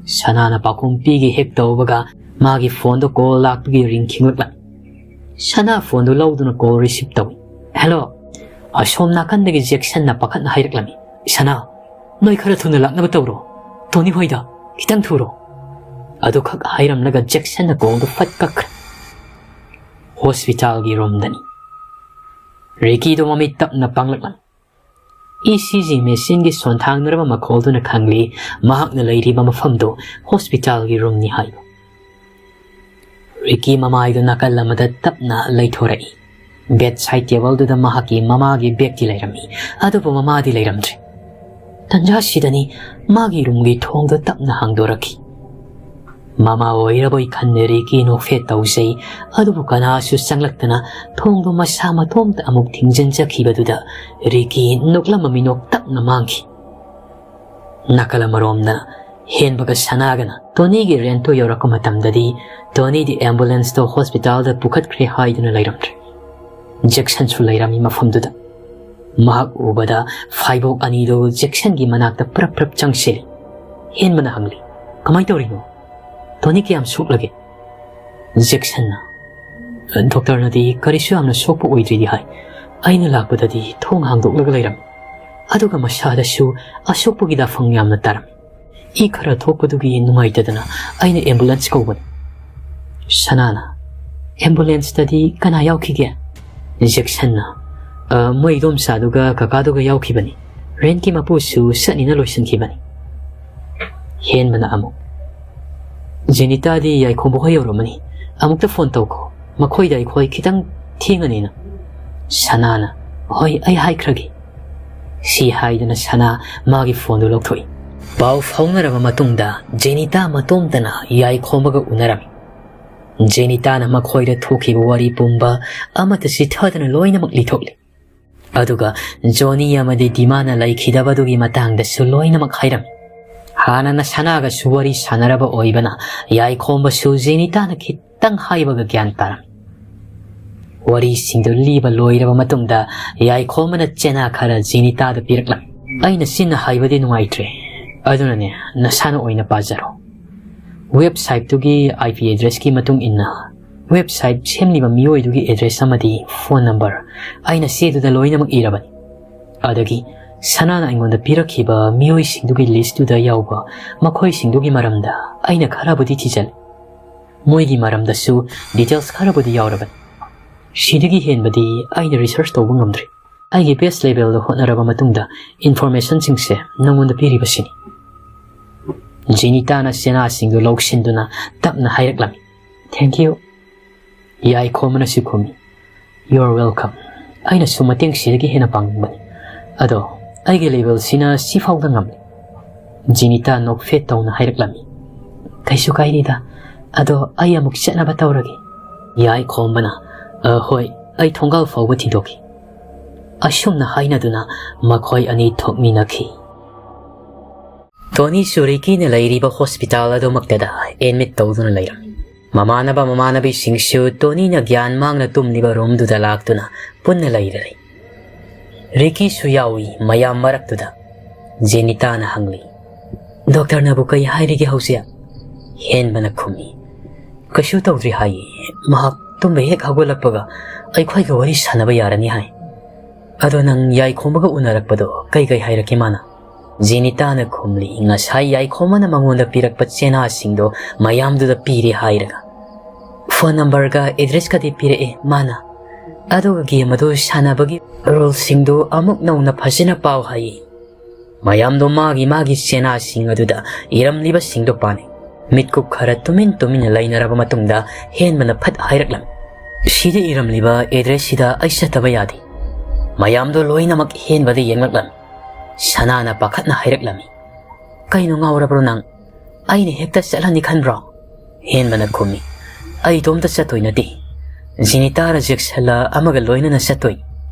ꯁꯅꯥꯅ ꯄꯥꯎꯈꯨꯝ ꯄꯤꯒꯦ ꯍꯦꯛ ꯇꯧꯕꯒ ꯃꯥꯒꯤ phoneꯗ call ꯂꯥꯛꯄꯒꯤ ring ꯈꯤꯡꯂꯛꯂꯝꯃꯤ꯫ ꯁꯅꯥ phoneꯗꯨ ꯂꯧꯗꯨꯅ call receive ꯇꯧꯏ꯫ "Hello?" ꯑꯁꯣꯝ ꯅꯥꯀꯟꯗꯒꯤ ꯖꯦꯛꯁꯟꯅ ꯄꯥꯈꯠꯅ ꯍꯥꯏꯔꯛꯂꯝꯃꯤ, "ꯁꯅꯥ, ꯅꯣꯏ ꯈꯔ ꯊꯨꯅ ꯂꯥꯛꯅꯕ ꯇꯧꯔꯣ꯫ ꯇꯣꯅꯤ ꯍꯣꯏꯗ ꯈꯤꯇꯪ ꯊꯨꯔꯣ꯫" ꯑꯗꯨꯈꯛ ꯍꯥꯏꯔꯝꯂꯒ ꯖꯦꯛꯁꯟꯅ callꯗꯨ ꯐꯠ ꯀꯛꯈ꯭ꯔꯦ꯫ Hospitalꯒꯤ roomꯗꯅꯤ꯫ ꯔꯤꯀꯤꯗꯣ ꯃꯃꯤꯠ ꯇꯞꯅ ꯄꯥꯡꯂꯛꯂꯝꯃꯤ꯫ ECG machineꯒꯤ ꯁꯣꯟꯊꯥꯡꯅꯔꯕ ꯃꯈꯣꯜꯗꯨꯅ ꯈꯪꯂꯤ ꯃꯍꯥꯛꯅ ꯂꯩꯔꯤꯕ ꯃꯐꯝꯗꯨ hospitalꯒꯤ roomꯅꯤ ꯍꯥꯏꯕ꯫ ꯔꯤꯀꯤ ꯃꯃꯥꯏꯗꯨ ꯅꯥꯀꯜ ꯑꯃꯗ ꯇꯞꯅ ꯂꯩꯊꯣꯔꯛꯏ꯫ Bedside tableꯗꯨꯗ ꯃꯍꯥꯛꯀꯤ ꯃꯃꯥꯒꯤ bagꯇꯤ ꯂꯩꯔꯝꯃꯤ, ꯑꯗꯨꯕꯨ ꯃꯃꯥꯗꯤ ꯂꯩꯔꯝꯗ꯭ꯔꯦ꯫ ꯇꯟꯖꯥꯁꯤꯗꯅꯤ ꯃꯥꯒꯤ roomꯒꯤ ꯊꯣꯡꯗꯨ ꯇꯞꯅ ꯍꯥꯡꯗꯣꯔꯛꯈꯤ꯫ ꯃꯃꯥ ꯑꯣꯏꯔꯕꯣꯏ ꯈꯟꯅ ꯔꯤꯀꯤ ꯅꯣꯛꯐꯦꯠ ꯇꯧꯖꯩ, ꯑꯗꯨꯕꯨ ꯀꯅꯥꯁꯨ ꯆꯪꯂꯛꯇꯅ ꯊꯣꯡꯗꯨ ꯃꯁꯥ ꯃꯇꯣꯝꯇ ꯑꯃꯨꯛ ꯊꯤꯡꯖꯤꯟꯖꯈꯤꯕꯗꯨꯗ ꯔꯤꯀꯤ ꯅꯣꯛꯂꯝꯕ ꯃꯤꯅꯣꯛ ꯇꯞꯅ ꯃꯥꯡꯈꯤ꯫ ꯅꯥꯀꯜ ꯑꯃꯔꯣꯝꯗ ꯍꯦꯟꯕꯒ ꯁꯅꯥꯒꯅ ꯇꯣꯅꯤꯒꯤ rentꯇꯨ ꯌꯧꯔꯛꯄ ꯃꯇꯝꯗꯗꯤ ꯇꯣꯅꯤꯗꯤ ambulanceꯇꯣ hospitalꯗ ꯄꯨꯈꯠꯈ꯭ꯔꯦ ꯍꯥꯏꯗꯨꯅ ꯂꯩꯔꯝꯗ꯭ꯔꯦ꯫ ꯖꯦꯛꯁꯟꯁꯨ ꯂꯩꯔꯝꯃꯤ ꯃꯐꯝꯗꯨꯗ꯫ ꯃꯍꯥꯛ ꯎꯕꯗ ꯐꯥꯏꯕꯣꯛ ꯑꯅꯤꯗꯨ ꯖꯦꯛꯁꯟꯒꯤ ꯃꯅꯥꯛꯇ ꯄ꯭ꯔꯞ ꯄ꯭ꯔꯞ ꯆꯪꯁꯤꯜꯂꯤ꯫ ꯍꯦꯟꯕꯅ ꯍꯪꯂꯤ, "ꯀꯃꯥꯏ ꯇꯧꯔꯤꯅꯣ? ꯇꯣꯅꯤ ꯀꯌꯥꯝ ꯁꯣꯛꯂꯒꯦ?" ꯖꯦꯛꯁꯟꯅ, "ꯗꯣꯛꯇꯔꯅꯗꯤ ꯀꯔꯤꯁꯨ ꯌꯥꯝꯅ ꯁꯣꯛꯄ ꯑꯣꯏꯗ꯭ꯔꯤꯗꯤ ꯍꯥꯏ꯫ ꯑꯩꯅ ꯂꯥꯛꯄꯗꯗꯤ ꯊꯣꯡ ꯍꯥꯡꯗꯣꯛꯂꯒ ꯂꯩꯔꯝꯃꯤ꯫ ꯑꯗꯨꯒ ꯃꯁꯥꯗꯁꯨ ꯑꯁꯣꯛꯄꯒꯤ ꯗꯥꯐꯪ ꯌꯥꯝꯅ ꯇꯥꯔꯝꯃꯤ꯫ ꯏ ꯈꯔ ꯊꯣꯛꯄꯗꯨꯒꯤ ꯅꯨꯡꯉꯥꯏꯇꯗꯅ ꯑꯩꯅ ambulance ꯀꯧꯕꯅꯤ꯫" ꯁꯅꯥꯅ, "ambulanceꯇꯗꯤ ꯀꯅꯥ ꯌꯥꯎꯈꯤꯒꯦ?" ꯖꯦꯛꯁꯟꯅ, "ꯑ, ꯃꯣꯏ ꯏꯗꯣꯝꯆꯥꯗꯨꯒ ꯀꯀꯥꯗꯨꯒ ꯌꯥꯎꯈꯤꯕꯅꯤ꯫ Rentꯀꯤ ꯃꯄꯨꯁꯨ ꯆꯠꯅꯤꯅ ꯂꯣꯏꯁꯤꯟꯈꯤꯕꯅꯤ꯫" ꯍꯦꯟꯕꯅ ꯑꯃꯨꯛ, "ꯖꯦꯅꯤꯇꯥꯗꯤ ꯌꯥꯏꯈꯣꯝꯕ ꯍꯣꯏ ꯌꯧꯔꯝꯃꯅꯤ꯫ ꯑꯃꯨꯛꯇ phone ꯇꯧꯈꯣ꯫ ꯃꯈꯣꯏꯗ ꯑꯩꯈꯣꯏ ꯈꯤꯇꯪ ꯊꯦꯡꯉꯅꯤꯅ꯫" ꯁꯅꯥꯅ, "ꯍꯣꯏ, ꯑꯩ ꯍꯥꯏꯈ꯭ꯔꯒꯦ꯫" ꯁꯤ ꯍꯥꯏꯗꯨꯅ ꯁꯅꯥ ꯃꯥꯒꯤ phoneꯗꯨ ꯂꯧꯊꯣꯛꯏ꯫ ꯄꯥꯎ ꯐꯥꯎꯅꯔꯕ ꯃꯇꯨꯡꯗ ꯖꯦꯅꯤꯇꯥ ꯃꯇꯣꯝꯇꯅ ꯌꯥꯏꯈꯣꯝꯕꯒ ꯎꯅꯔꯝꯃꯤ꯫ ꯖꯦꯅꯤꯇꯥꯅ ꯃꯈꯣꯏꯗ ꯊꯣꯛꯈꯤꯕ ꯋꯥꯔꯤ ꯄꯨꯝꯕ ꯑꯃꯠꯇ ꯆꯤꯊꯗꯅ ꯂꯣꯏꯅꯃꯛ ꯂꯤꯊꯣꯛꯂꯤ꯫ ꯑꯗꯨꯒ ꯖꯣꯅꯤ ꯑꯃꯗꯤ ꯗꯤꯃꯥꯅ ꯂꯩꯈꯤꯗꯕꯗꯨꯒꯤ ꯃꯇꯥꯡꯗꯁꯨ ꯂꯣꯏꯅꯃꯛ ꯍꯥꯏꯔꯝꯃꯤ꯫ ꯍꯥꯟꯅꯅ ꯁꯅꯥꯒꯁꯨ ꯋꯥꯔꯤ ꯁꯥꯟꯅꯔꯕ ꯑꯣꯏꯕꯅ ꯌꯥꯏꯈꯣꯝꯕꯁꯨ ꯖꯦꯅꯤꯇꯥꯅ ꯈꯤꯇꯪ ꯍꯥꯏꯕꯒ ꯒ꯭ꯌꯥꯟ ꯇꯥꯔꯝꯃꯤ꯫ ꯋꯥꯔꯤꯁꯤꯡꯗꯨ ꯂꯤꯕ ꯂꯣꯏꯔꯕ ꯃꯇꯨꯡꯗ ꯌꯥꯏꯈꯣꯝꯕꯅ ꯆꯦꯅꯥ ꯈꯔ ꯖꯦꯅꯤꯇꯥꯗ ꯄꯤꯔꯛꯂꯝꯃꯤ꯫ ꯑꯩꯅ ꯆꯤꯟꯅ ꯍꯥꯏꯕꯗꯤ ꯅꯨꯡꯉꯥꯏꯇ꯭ꯔꯦ, ꯑꯗꯨꯅꯅꯦ ꯅꯁꯥꯅ ꯑꯣꯏꯅ ꯄꯥꯖꯔꯣ꯫ ꯋꯦꯕꯁꯥꯏꯠꯇꯨꯒꯤ IP addressꯀꯤ ꯃꯇꯨꯡ ꯏꯟꯅ ꯋꯦꯕꯁꯥꯏꯠ ꯁꯦꯝꯂꯤꯕ ꯃꯤꯑꯣꯏꯗꯨꯒꯤ address ꯑꯃꯗꯤ phone number ꯑꯩꯅ ꯆꯦꯗꯨꯗ ꯂꯣꯏꯅꯃꯛ ꯏꯔꯕꯅꯤ꯫ ꯑꯗꯒꯤ ꯁꯅꯥꯅ ꯑꯩꯉꯣꯟꯗ ꯄꯤꯔꯛꯈꯤꯕ ꯃꯤꯑꯣꯏꯁꯤꯡꯗꯨꯒꯤ listꯇꯨꯗ ꯌꯥꯎꯕ ꯃꯈꯣꯏꯁꯤꯡꯗꯨꯒꯤ ꯃꯔꯝꯗ ꯑꯩꯅ ꯈꯔꯕꯨꯗꯤ ꯊꯤꯖꯤꯜꯂꯤ꯫ ꯃꯣꯏꯒꯤ ꯃꯔꯝꯗꯁꯨ details ꯈꯔꯕꯨꯗꯤ ꯌꯥꯎꯔꯕꯅꯤ꯫ ꯁꯤꯗꯒꯤ ꯍꯦꯟꯕꯗꯤ ꯑꯩꯅ research ꯇꯧꯕ ꯉꯝꯗ꯭ꯔꯤ꯫ ꯑꯩꯒꯤ best levelꯗ ꯍꯣꯠꯅꯔꯕ ꯃꯇꯨꯡꯗ informationꯁꯤꯡꯁꯦ ꯅꯉꯣꯟꯗ ꯄꯤꯔꯤꯕꯁꯤꯅꯤ꯫ ꯖꯦꯅꯤꯇꯥꯅ ꯆꯦꯅꯥꯁꯤꯡꯗꯨ ꯂꯧꯁꯤꯟꯗꯨꯅ ꯇꯞꯅ ꯍꯥꯏꯔꯛꯂꯝꯃꯤ꯫ Thank you꯫ ꯌꯥꯏꯈꯣꯝꯕꯅꯁꯨ ꯈꯨꯝꯃꯤ꯫ You're welcome꯫ ꯑꯩꯅꯁꯨ ꯃꯇꯦꯡ ꯁꯤꯗꯒꯤ ꯍꯦꯟꯅ ꯄꯥꯡꯅꯤꯡꯕꯅꯤ꯫ ꯑꯗꯣ ꯑꯩꯒꯤ levelꯁꯤꯅ ꯁꯤꯐꯥꯎꯗ ꯉꯝꯂꯤ꯫ ꯖꯦꯅꯤꯇꯥ ꯅꯣꯛꯐꯦꯠ ꯇꯧꯅ ꯍꯥꯏꯔꯛꯂꯝꯃꯤ꯫ ꯀꯩꯁꯨ ꯀꯥꯏꯗꯦꯗ꯫ ꯑꯗꯣ ꯑꯩ ꯑꯃꯨꯛ ꯆꯠꯅꯕ ꯇꯧꯔꯒꯦ꯫ ꯌꯥꯏꯈꯣꯝꯕꯅ, "ꯑ, ꯍꯣꯏ, ꯑꯩ ꯊꯣꯡꯒꯥꯜ ꯐꯥꯎꯕ ꯊꯤꯟꯗꯣꯛꯀꯦ꯫" ꯑꯁꯨꯝꯅ ꯍꯥꯏꯅꯗꯨꯅ ꯃꯈꯣꯏ ꯑꯅꯤ ꯊꯣꯛꯃꯤꯟꯅꯈꯤ꯫ ꯇꯣꯅꯤꯁꯨ ꯔꯤꯀꯤꯅ ꯂꯩꯔꯤꯕ hospital ꯑꯗꯨꯃꯛꯇꯗ admit ꯇꯧꯗꯨꯅ ꯂꯩꯔꯝꯃꯤ꯫ ꯃꯃꯥꯟꯅꯕ ꯃꯃꯥꯟꯅꯕꯤꯁꯤꯡꯁꯨ ꯇꯣꯅꯤꯅ ꯒ꯭ꯌꯥꯟ ꯃꯥꯡꯅ ꯇꯨꯝꯂꯤꯕ roomꯗꯨꯗ ꯂꯥꯛꯇꯨꯅ ꯄꯨꯟꯅ ꯂꯩꯔꯔꯤ꯫ ꯔꯤꯀꯤꯁꯨ ꯌꯥꯎꯏ ꯃꯌꯥꯝ ꯃꯔꯛꯇꯨꯗ꯫ ꯖꯦꯅꯤꯇꯥꯅ ꯍꯪꯂꯤ, "ꯗꯣꯛꯇꯔꯅꯕꯨ ꯀꯩ ꯍꯥꯏꯔꯤꯒꯦ ꯍꯧꯖꯤꯛ?" ꯍꯦꯟꯕꯅ ꯈꯨꯝꯃꯤ, "ꯀꯩꯁꯨ ꯇꯧꯗ꯭ꯔꯤ ꯍꯥꯏꯌꯦ꯫ ꯃꯍꯥꯛ ꯇꯨꯝꯕ ꯍꯦꯛ ꯍꯧꯒꯠꯂꯛꯄꯒ ꯑꯩꯈꯣꯏꯒ ꯋꯥꯔꯤ ꯁꯥꯟꯅꯕ ꯌꯥꯔꯅꯤ ꯍꯥꯏ꯫ ꯑꯗꯣ ꯅꯪ ꯌꯥꯏꯈꯣꯝꯕꯒ ꯎꯅꯔꯛꯄꯗꯣ ꯀꯩ ꯀꯩ ꯍꯥꯏꯔꯛꯀꯦ ꯃꯥꯅ?" ꯖꯦꯅꯤꯇꯥꯅ ꯈꯨꯝꯂꯤ, "ꯉꯁꯥꯏ ꯌꯥꯏꯈꯣꯝꯕꯅ ꯃꯉꯣꯟꯗ ꯄꯤꯔꯛꯄ ꯆꯦꯅꯥꯁꯤꯡꯗꯣ ꯃꯌꯥꯝꯗꯨꯗ ꯄꯤꯔꯦ ꯍꯥꯏꯔꯒ꯫ Phone numberꯒ addressꯀꯗꯤ ꯄꯤꯔꯛꯑꯦ ꯃꯥꯅ꯫ ꯑꯗꯨꯒ game ꯑꯗꯨ ꯁꯥꯟꯅꯕꯒꯤ ruleꯁꯤꯡꯗꯨ ꯑꯃꯨꯛ ꯅꯧꯅ ꯐꯖꯅ ꯄꯥꯎ ꯍꯥꯏꯌꯦ꯫ ꯃꯌꯥꯝꯗꯣ ꯃꯥꯒꯤ ꯃꯥꯒꯤ ꯆꯦꯅꯥꯁꯤꯡ ꯑꯗꯨꯗ ꯏꯔꯝꯂꯤꯕꯁꯤꯡꯗꯣ ꯄꯥꯅꯩ꯫" ꯃꯤꯠꯀꯨꯞ ꯈꯔ ꯇꯨꯃꯤꯟ ꯇꯨꯃꯤꯟꯅ ꯂꯩꯅꯔꯕ ꯃꯇꯨꯡꯗ ꯍꯦꯟꯕꯅ ꯐꯠ ꯍꯥꯏꯔꯛꯂꯝꯃꯤ, "ꯁꯤꯗ ꯏꯔꯝꯂꯤꯕ addressꯁꯤꯗ ꯑꯩ ꯆꯠꯇꯕ ꯌꯥꯗꯦ꯫ ꯃꯌꯥꯝꯗꯣ ꯂꯣꯏꯅꯃꯛ ꯍꯦꯟꯕꯗ ꯌꯦꯡꯂꯛꯂꯝꯃꯤ꯫" ꯁꯅꯥꯅ ꯄꯥꯈꯠꯅ ꯍꯥꯏꯔꯛꯂꯝꯃꯤ, "ꯀꯩꯅꯣ, ꯉꯥꯎꯔꯕ꯭ꯔꯣ ꯅꯪ? ꯑꯩꯅ ꯍꯦꯛꯇ ꯆꯠꯍꯟꯅꯤ ꯈꯟꯕ꯭ꯔꯣ?" ꯍꯦꯟꯕꯅ ꯈꯨꯝꯃꯤ, "ꯑꯩ ꯏꯇꯣꯝꯇ ꯆꯠꯇꯣꯏ ꯅꯠꯇꯦ꯫ ꯖꯦꯅꯤꯇꯥꯔ ꯖꯦꯛꯁꯟꯂ ꯑꯃꯒ ꯂꯣꯏꯅꯅ ꯆꯠꯇꯣꯏ"꯫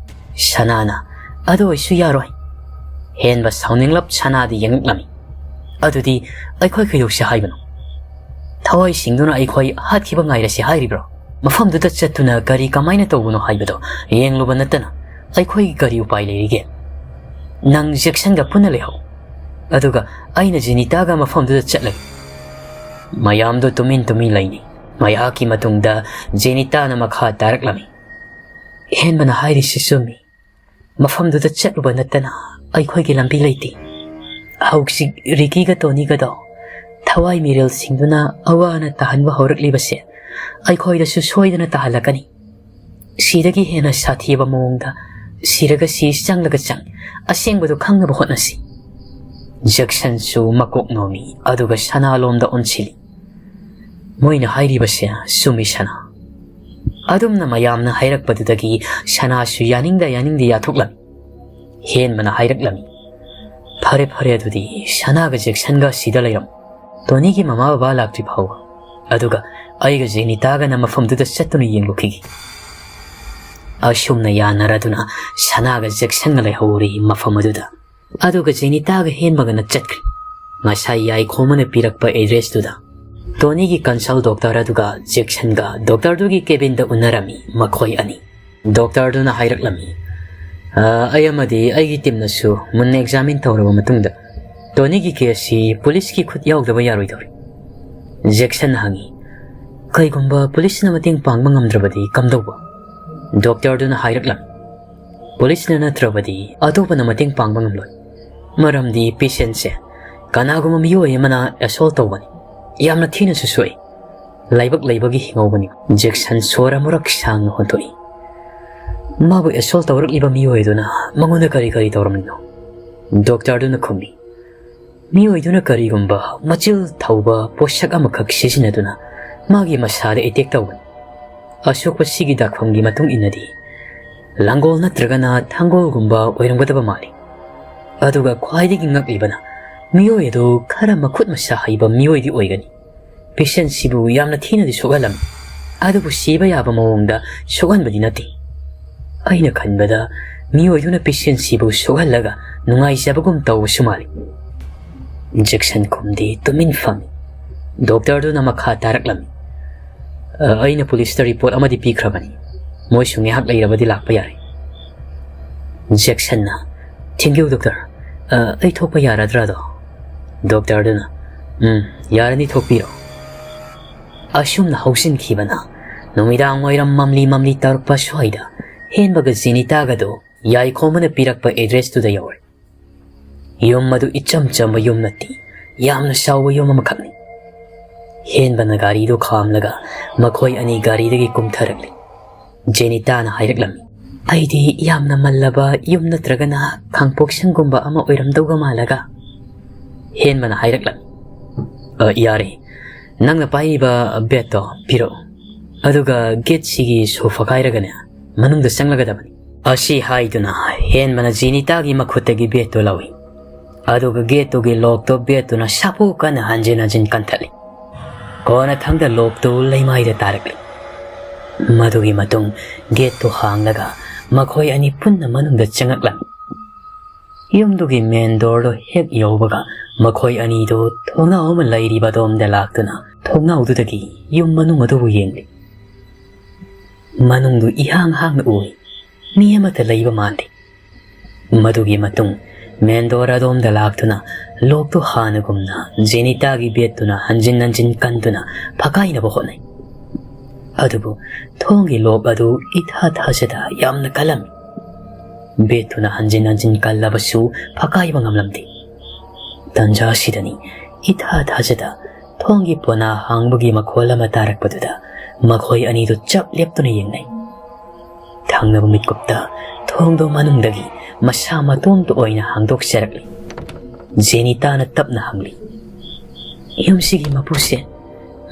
ꯁꯅꯥꯅ, "ꯑꯗꯨ ꯑꯣꯏꯁꯨ ꯌꯥꯔꯣꯏ"꯫ ꯍꯦꯟꯕ ꯁꯥꯎꯅꯤꯡꯂꯞ ꯁꯅꯥꯗ ꯌꯦꯡꯂꯛꯂꯝꯃꯤ꯫ "ꯑꯗꯨꯗꯤ ꯑꯩꯈꯣꯏ ꯀꯩꯗꯧꯁꯤ ꯍꯥꯏꯕꯅꯣ? ꯊꯋꯥꯏ ꯁꯤꯡꯗꯨꯅ ꯑꯩꯈꯣꯏ ꯍꯥꯠꯈꯤꯕ ꯉꯥꯏꯔꯁꯤ ꯍꯥꯏꯔꯤꯕ꯭ꯔꯣ? ꯃꯐꯝꯗꯨꯗ ꯆꯠꯇꯨꯅ ꯀꯔꯤ ꯀꯃꯥꯏꯅ ꯇꯧꯕꯅꯣ ꯍꯥꯏꯕꯗꯣ ꯌꯦꯡꯂꯨꯕ ꯅꯠꯇꯅ ꯑꯩꯈꯣꯏꯒꯤ ꯀꯔꯤ ꯎꯄꯥꯏ ꯂꯩꯔꯤꯒꯦ? ꯅꯪ ꯖꯦꯛꯁꯟꯒ ꯄꯨꯟꯅ ꯂꯩꯍꯧ꯫ ꯑꯗꯨꯒ ꯑꯩꯅ ꯖꯦꯅꯤꯇꯥꯒ ꯃꯐꯝꯗꯨꯗ ꯆꯠꯂꯒꯦ"꯫ ꯃꯌꯥꯝꯗꯨ ꯇꯨꯃꯤꯟ ꯇꯨꯃꯤꯟ ꯂꯩꯅꯩ꯫ ꯉꯥꯏꯍꯥꯛꯀꯤ ꯃꯇꯨꯡꯗ ꯖꯦꯅꯤꯇꯥꯅ ꯃꯈꯥ ꯇꯥꯔꯛꯂꯝꯃꯤ꯫ "ꯍꯦꯟꯕꯅ ꯍꯥꯏꯔꯤꯁꯤ ꯆꯨꯝꯃꯤ꯫ ꯃꯐꯝꯗꯨꯗ ꯆꯠꯂꯨꯕ ꯅꯠꯇꯅ ꯑꯩꯈꯣꯏꯒꯤ ꯂꯝꯕꯤ ꯂꯩꯇꯦ꯫ ꯍꯧꯖꯤꯛ ꯔꯤꯀꯤꯒ ꯇꯣꯅꯤꯒꯗꯣ ꯊꯋꯥꯏ ꯃꯤꯔꯦꯜ ꯁꯤꯡꯗꯨꯅ ꯑꯋꯥ ꯑꯅꯥ ꯇꯥꯍꯟꯕ ꯍꯧꯔꯛꯂꯤꯕꯁꯦ ꯑꯩꯈꯣꯏꯗꯁꯨ ꯁꯣꯏꯗꯅ ꯇꯥꯍꯜꯂꯛꯀꯅꯤ꯫ ꯁꯤꯗꯒꯤ ꯍꯦꯟꯅ ꯁꯥꯊꯤꯕ ꯃꯑꯣꯡꯗ ꯁꯤꯔꯒ ꯁꯤ, ꯆꯪꯂꯒ ꯆꯪ, ꯑꯁꯦꯡꯕꯗꯨ ꯈꯪꯅꯕ ꯍꯣꯠꯅꯁꯤ"꯫ ꯖꯦꯛꯁꯟꯁꯨ ꯃꯀꯣꯛ ꯅꯣꯝꯃꯤ, ꯑꯗꯨꯒ ꯁꯅꯥꯂꯣꯝꯗ ꯑꯣꯟꯁꯤꯜꯂꯤ꯫ "ꯃꯣꯏꯅ ꯍꯥꯏꯔꯤꯕꯁꯦ ꯆꯨꯝꯃꯤ ꯁꯅꯥ"꯫ ꯑꯗꯨꯝꯅ ꯃꯌꯥꯝꯅ ꯍꯥꯏꯔꯛꯄꯗꯨꯗꯒꯤ ꯁꯅꯥꯁꯨ ꯌꯥꯅꯤꯡꯗ ꯌꯥꯅꯤꯡꯗ ꯌꯥꯊꯣꯛꯂꯝꯃꯤ꯫ ꯍꯦꯟꯕꯅ ꯍꯥꯏꯔꯛꯂꯝꯃꯤ, "ꯐꯔꯦ ꯐꯔꯦ, ꯑꯗꯨꯗꯤ ꯁꯅꯥꯒ ꯖꯦꯛꯁꯟꯒ ꯁꯤꯗ ꯂꯩꯔꯝꯃꯨ꯫ ꯇꯣꯅꯤꯒꯤ ꯃꯃꯥ ꯕꯕꯥ ꯂꯥꯛꯇ꯭ꯔꯤ ꯐꯥꯎꯕ꯫ ꯑꯗꯨꯒ ꯑꯩꯒ ꯖꯦꯅꯤꯇꯥꯒꯅ ꯃꯐꯝꯗꯨꯗ ꯆꯠꯇꯨꯅ ꯌꯦꯡꯂꯨꯈꯤꯒꯦ"꯫ ꯑꯁꯨꯝꯅ ꯌꯥꯅꯔꯗꯨꯅ ꯁꯅꯥꯒ ꯖꯦꯛꯁꯟꯒ ꯂꯩꯍꯧꯔꯤ ꯃꯐꯝ ꯑꯗꯨꯗ꯫ ꯑꯗꯨꯒ ꯖꯦꯅꯤꯇꯥꯒ ꯍꯦꯟꯕꯒꯅ ꯆꯠꯈ꯭ꯔꯦ꯫ ꯉꯁꯥꯏ ꯌꯥꯏꯈꯣꯝꯅ ꯄꯤꯔꯛꯄ addressꯇꯨꯗ꯫ ꯇꯣꯅꯤꯒꯤ consult doctor ꯑꯗꯨꯒ ꯖꯦꯛꯁꯟꯒ doctorꯗꯨꯒꯤ cabinꯗ ꯎꯅꯔꯝꯃꯤ ꯃꯈꯣꯏ ꯑꯅꯤ꯫ Doctorꯗꯨꯅ ꯍꯥꯏꯔꯛꯂꯝꯃꯤ, "ꯑ, ꯑꯩ ꯑꯃꯗꯤ ꯑꯩꯒꯤ teamꯅꯁꯨ ꯃꯨꯟꯅ examine ꯇꯧꯔꯕ ꯃꯇꯨꯡꯗ ꯇꯣꯅꯤꯒꯤ caseꯁꯤ policeꯀꯤ ꯈꯨꯠ ꯌꯥꯎꯗꯕ ꯌꯥꯔꯣꯏꯗꯧꯔꯤ"꯫ ꯖꯦꯛꯁꯟꯅ ꯍꯪꯉꯤ, "ꯀꯩꯒꯨꯝꯕ policeꯅ ꯃꯇꯦꯡ ꯄꯥꯡꯕ ꯉꯝꯗ꯭ꯔꯕꯗꯤ ꯀꯝꯗꯧꯕ?" Doctorꯗꯨꯅ ꯍꯥꯏꯔꯛꯂꯝꯃꯤ, "Policeꯅ ꯅꯠꯇ꯭ꯔꯕꯗꯤ ꯑꯇꯣꯞꯄꯅ ꯃꯇꯦꯡ ꯄꯥꯡꯕ ꯉꯝꯂꯣꯏ꯫ ꯃꯔꯝꯗꯤ patientꯁꯦ ꯀꯅꯥꯒꯨꯝꯕ ꯃꯤꯑꯣꯏ ꯑꯃꯅ assault ꯇꯧꯕꯅꯤ꯫ ꯌꯥꯝꯅ ꯊꯤꯅꯁꯨ ꯁꯣꯛꯏ꯫ ꯂꯥꯏꯕꯛ ꯂꯩꯕꯒꯤ ꯍꯤꯡꯍꯧꯕꯅꯤ"꯫ ꯖꯦꯛꯁꯟ ꯁꯣꯔ ꯑꯃꯨꯔꯛ ꯁꯥꯡꯅ ꯍꯣꯟꯊꯣꯛꯏ꯫ "ꯃꯥꯕꯨ assault ꯇꯧꯔꯛꯂꯤꯕ ꯃꯤꯑꯣꯏ ꯑꯗꯨꯅ ꯃꯉꯣꯟꯗ ꯀꯔꯤ ꯀꯔꯤ ꯇꯧꯔꯝꯃꯤꯅꯣ?" Doctorꯗꯨꯅ ꯈꯨꯝꯃꯤ, "ꯃꯤꯑꯣꯏꯗꯨꯅ ꯀꯔꯤꯒꯨꯝꯕ ꯃꯆꯤꯜ ꯊꯧꯕ ꯄꯣꯠꯁꯛ ꯑꯃꯈꯛ ꯁꯤꯖꯤꯟꯅꯗꯨꯅ ꯃꯥꯒꯤ ꯃꯁꯥꯗ attack ꯇꯧꯕꯅꯤ꯫ ꯑꯁꯣꯛꯄꯁꯤꯒꯤ ꯗꯥꯛꯐꯝꯒꯤ ꯃꯇꯨꯡ ꯏꯟꯅꯗꯤ ꯂꯥꯡꯒꯣꯜ ꯅꯠꯇ꯭ꯔꯒꯅ ꯊꯥꯡꯒꯣꯜꯒꯨꯝꯕ ꯑꯣꯏꯔꯝꯒꯗꯕ ꯃꯥꯜꯂꯤ꯫ ꯑꯗꯨꯒ ꯈ꯭ꯋꯥꯏꯗꯒꯤ ꯉꯛꯂꯤꯕꯅ ꯃꯤꯑꯣꯏ ꯑꯗꯨ ꯈꯔ ꯃꯈꯨꯠ ꯃꯁꯥ ꯍꯩꯕ ꯃꯤꯑꯣꯏꯗꯤ ꯑꯣꯏꯒꯅꯤ꯫ Patientꯁꯤꯕꯨ ꯌꯥꯝꯅ ꯊꯤꯅꯗꯤ ꯁꯣꯛꯍꯜꯂꯝꯃꯤ"꯫ ꯑꯗꯨꯕꯨ ꯁꯤꯕ ꯌꯥꯕ ꯃꯑꯣꯡꯗ ꯁꯣꯛꯍꯟꯕꯗꯤ ꯅꯠꯇꯦ꯫ ꯑꯩꯅ ꯈꯟꯕꯗ ꯃꯤꯑꯣꯏꯗꯨꯅ ꯄꯦꯁꯦꯟꯁꯤꯕꯨ ꯁꯣꯛꯍꯜꯂꯒ ꯅꯨꯡꯉꯥꯏꯖꯕꯒꯨꯝ ꯇꯧꯕꯁꯨ ꯃꯥꯜꯂꯤ꯫ ꯖꯦꯛꯁꯟ ꯈꯨꯝꯗꯦ, ꯇꯨꯃꯤꯟ ꯐꯝꯃꯤ꯫ ꯗꯣꯛꯇꯔꯗꯨꯅ ꯃꯈꯥ ꯇꯥꯔꯛꯂꯝꯃꯤ, "ꯑ, ꯑꯩꯅ ꯄꯨꯂꯤꯁꯇ ꯔꯤꯄꯣꯔꯠ ꯑꯃꯗꯤ ꯄꯤꯈ꯭ꯔꯕꯅꯤ꯫ ꯃꯣꯏꯁꯨ ꯉꯥꯏꯍꯥꯛ ꯂꯩꯔꯕꯗꯤ ꯂꯥꯛꯄ ꯌꯥꯔꯦ꯫" ꯖꯦꯛꯁꯟꯅ, "ꯊꯦꯡꯀ꯭ꯌꯨ ꯗꯣꯛꯇꯔ꯫ ꯑ, ꯑꯩ ꯊꯣꯛꯄ ꯌꯥꯔꯗ꯭ꯔꯥꯗꯣ?" ꯗꯣꯛꯇꯔꯗꯨꯅ, "ꯎꯝ, ꯌꯥꯔꯅꯤ, ꯊꯣꯛꯄꯤꯔꯣ꯫" ꯑꯁꯨꯝꯅ ꯍꯧꯖꯤꯟꯈꯤꯕꯅ ꯅꯨꯃꯤꯗꯥꯡ ꯋꯥꯏꯔꯝ ꯃꯝꯂꯤ ꯃꯝꯂꯤ ꯇꯧꯔꯛꯄ ꯁ꯭ꯋꯥꯏꯗ ꯍꯦꯟꯕꯒ ꯖꯦꯅꯤꯇꯥꯒꯗꯣ ꯌꯥꯏꯈꯣꯝꯕꯅ ꯄꯤꯔꯛꯄ ꯑꯦꯗ꯭ꯔꯦꯁꯇꯨꯗ ꯌꯧꯔꯦ꯫ ꯌꯨꯝ ꯑꯗꯨ ꯏꯆꯝ ꯆꯝꯕ ꯌꯨꯝ ꯅꯠꯇꯦ, ꯌꯥꯝꯅ ꯆꯥꯎꯕ ꯌꯨꯝ ꯑꯃꯈꯛꯅꯤ꯫ ꯍꯦꯟꯕꯅ ꯒꯥꯔꯤꯗꯨ ꯈꯥꯝꯂꯒ ꯃꯈꯣꯏ ꯑꯅꯤ ꯒꯥꯔꯤꯗꯒꯤ ꯀꯨꯝꯊꯔꯛꯂꯤ꯫ ꯖꯦꯅꯤꯇꯥꯅ ꯍꯥꯏꯔꯛꯂꯝꯃꯤ, "ꯑꯩꯗꯤ ꯌꯥꯝꯅ ꯃꯜꯂꯕ ꯌꯨꯝ ꯅꯠꯇ꯭ꯔꯒꯅ ꯈꯥꯡꯄꯣꯛꯁꯪꯒꯨꯝꯕ ꯑꯃ ꯑꯣꯏꯔꯝꯗꯧꯒ ꯃꯥꯜꯂꯒ꯫" ꯍꯦꯟꯕꯅ ꯍꯥꯏꯔꯛꯂꯝꯃꯤ, "ꯑ, ꯌꯥꯔꯦ, ꯅꯪꯅ ꯄꯥꯏꯔꯤꯕ ꯕꯦꯠꯇꯣ ꯄꯤꯔꯛꯎ, ꯑꯗꯨꯒ ꯒꯦꯠꯁꯤꯒꯤ ꯁꯣ ꯐꯛꯀꯥꯏꯔꯒꯅꯦ ꯃꯅꯨꯡꯗ ꯆꯪꯂꯒꯗꯕꯅꯤ꯫" ꯑꯁꯤ ꯍꯥꯏꯗꯨꯅ ꯍꯦꯟꯕꯅ ꯖꯦꯅꯤꯇꯥꯒꯤ ꯃꯈꯨꯠꯇꯒꯤ ꯕꯦꯠꯇꯨ ꯂꯧꯏ꯫ ꯑꯗꯨꯒ ꯒꯦꯠꯇꯨꯒꯤ ꯂꯣꯛꯇꯣ ꯕꯦꯠꯇꯨꯅ ꯁꯥꯐꯨ ꯀꯟꯅ ꯍꯟꯖꯤꯟ ꯍꯟꯖꯤꯟ ꯀꯟꯊꯠꯂꯤ꯫ ꯀꯣꯟꯅꯊꯪꯗ ꯂꯣꯛꯇꯨ ꯂꯩꯃꯥꯏꯗ ꯇꯥꯔꯛꯂꯤ꯫ ꯃꯗꯨꯒꯤ ꯃꯇꯨꯡ ꯒꯦꯠꯇꯨ ꯍꯥꯡꯂꯒ ꯃꯈꯣꯏ ꯑꯅꯤ ꯄꯨꯟꯅ ꯃꯅꯨꯡꯗ ꯆꯪꯉꯛꯂꯝꯃꯤ꯫ ꯌꯨꯝꯗꯨꯒꯤ ꯃꯦꯟ ꯗꯣꯔꯗꯣ ꯍꯦꯛ ꯌꯧꯕꯒ ꯃꯈꯣꯏ ꯑꯅꯤꯗꯨ ꯊꯣꯡꯅꯥꯎ ꯑꯃ ꯂꯩꯔꯤꯕ ꯑꯗꯣꯝꯗ ꯂꯥꯛꯇꯨꯅ ꯊꯣꯡꯅꯥꯎꯗꯨꯗꯒꯤ ꯌꯨꯝ ꯃꯅꯨꯡ ꯑꯗꯨꯕꯨ ꯌꯦꯡꯂꯤ꯫ ꯃꯅꯨꯡꯗꯨ ꯏꯍꯥꯡ ꯍꯥꯡꯅ ꯎꯏ꯫ ꯃꯤ ꯑꯃꯠꯇ ꯂꯩꯕ ꯃꯥꯟꯗꯦ꯫ ꯃꯗꯨꯒꯤ ꯃꯇꯨꯡ ꯃꯦꯟ ꯗꯣꯔ ꯑꯗꯣꯝꯗ ꯂꯥꯛꯇꯨꯅ ꯂꯣꯛꯇꯨ ꯍꯥꯟꯅꯒꯨꯝꯅ ꯖꯦꯅꯤꯇꯥꯒꯤ ꯕꯦꯠꯇꯨꯅ ꯍꯟꯖꯤꯟ ꯍꯟꯖꯤꯟ ꯀꯟꯗꯨꯅ ꯐꯛꯀꯥꯏꯅꯕ ꯍꯣꯠꯅꯩ꯫ ꯑꯗꯨꯕꯨ ꯊꯣꯡꯒꯤ ꯂꯣꯛ ꯑꯗꯨ ꯏꯊꯥ ꯊꯥꯖꯗ ꯌꯥꯝꯅ ꯀꯜꯂꯝꯃꯤ꯫ ꯕꯦꯠꯇꯨꯅ ꯍꯟꯖꯤꯟ ꯍꯟꯖꯤꯟ ꯀꯜꯂꯕꯁꯨ ꯐꯛꯀꯥꯏꯕ ꯉꯝꯂꯝꯗꯦ꯫ ꯇꯟꯖꯥ ꯑꯁꯤꯗꯅꯤ ꯏꯊꯥ ꯊꯥꯖꯗ ꯊꯣꯡꯒꯤ ꯄꯣꯅꯥ ꯍꯥꯡꯕꯒꯤ ꯃꯈꯣꯜ ꯑꯃ ꯇꯥꯔꯛꯄꯗꯨꯗ ꯃꯈꯣꯏ ꯑꯅꯤꯗꯨ ꯆꯞ ꯂꯦꯞꯇꯨꯅ ꯌꯦꯡꯅꯩ꯫ ꯊꯪꯅꯕ ꯃꯤꯠꯀꯨꯞꯇ ꯊꯣꯡꯗꯣ ꯃꯅꯨꯡꯗꯒꯤ ꯃꯁꯥ ꯃꯇꯣꯝꯇ ꯑꯣꯏꯅ ꯍꯥꯡꯗꯣꯛꯆꯔꯛꯂꯤ꯫ ꯖꯦꯅꯤꯇꯥꯅ ꯇꯞꯅ ꯍꯪꯂꯤ, "ꯌꯨꯝꯁꯤꯒꯤ ꯃꯄꯨꯁꯦ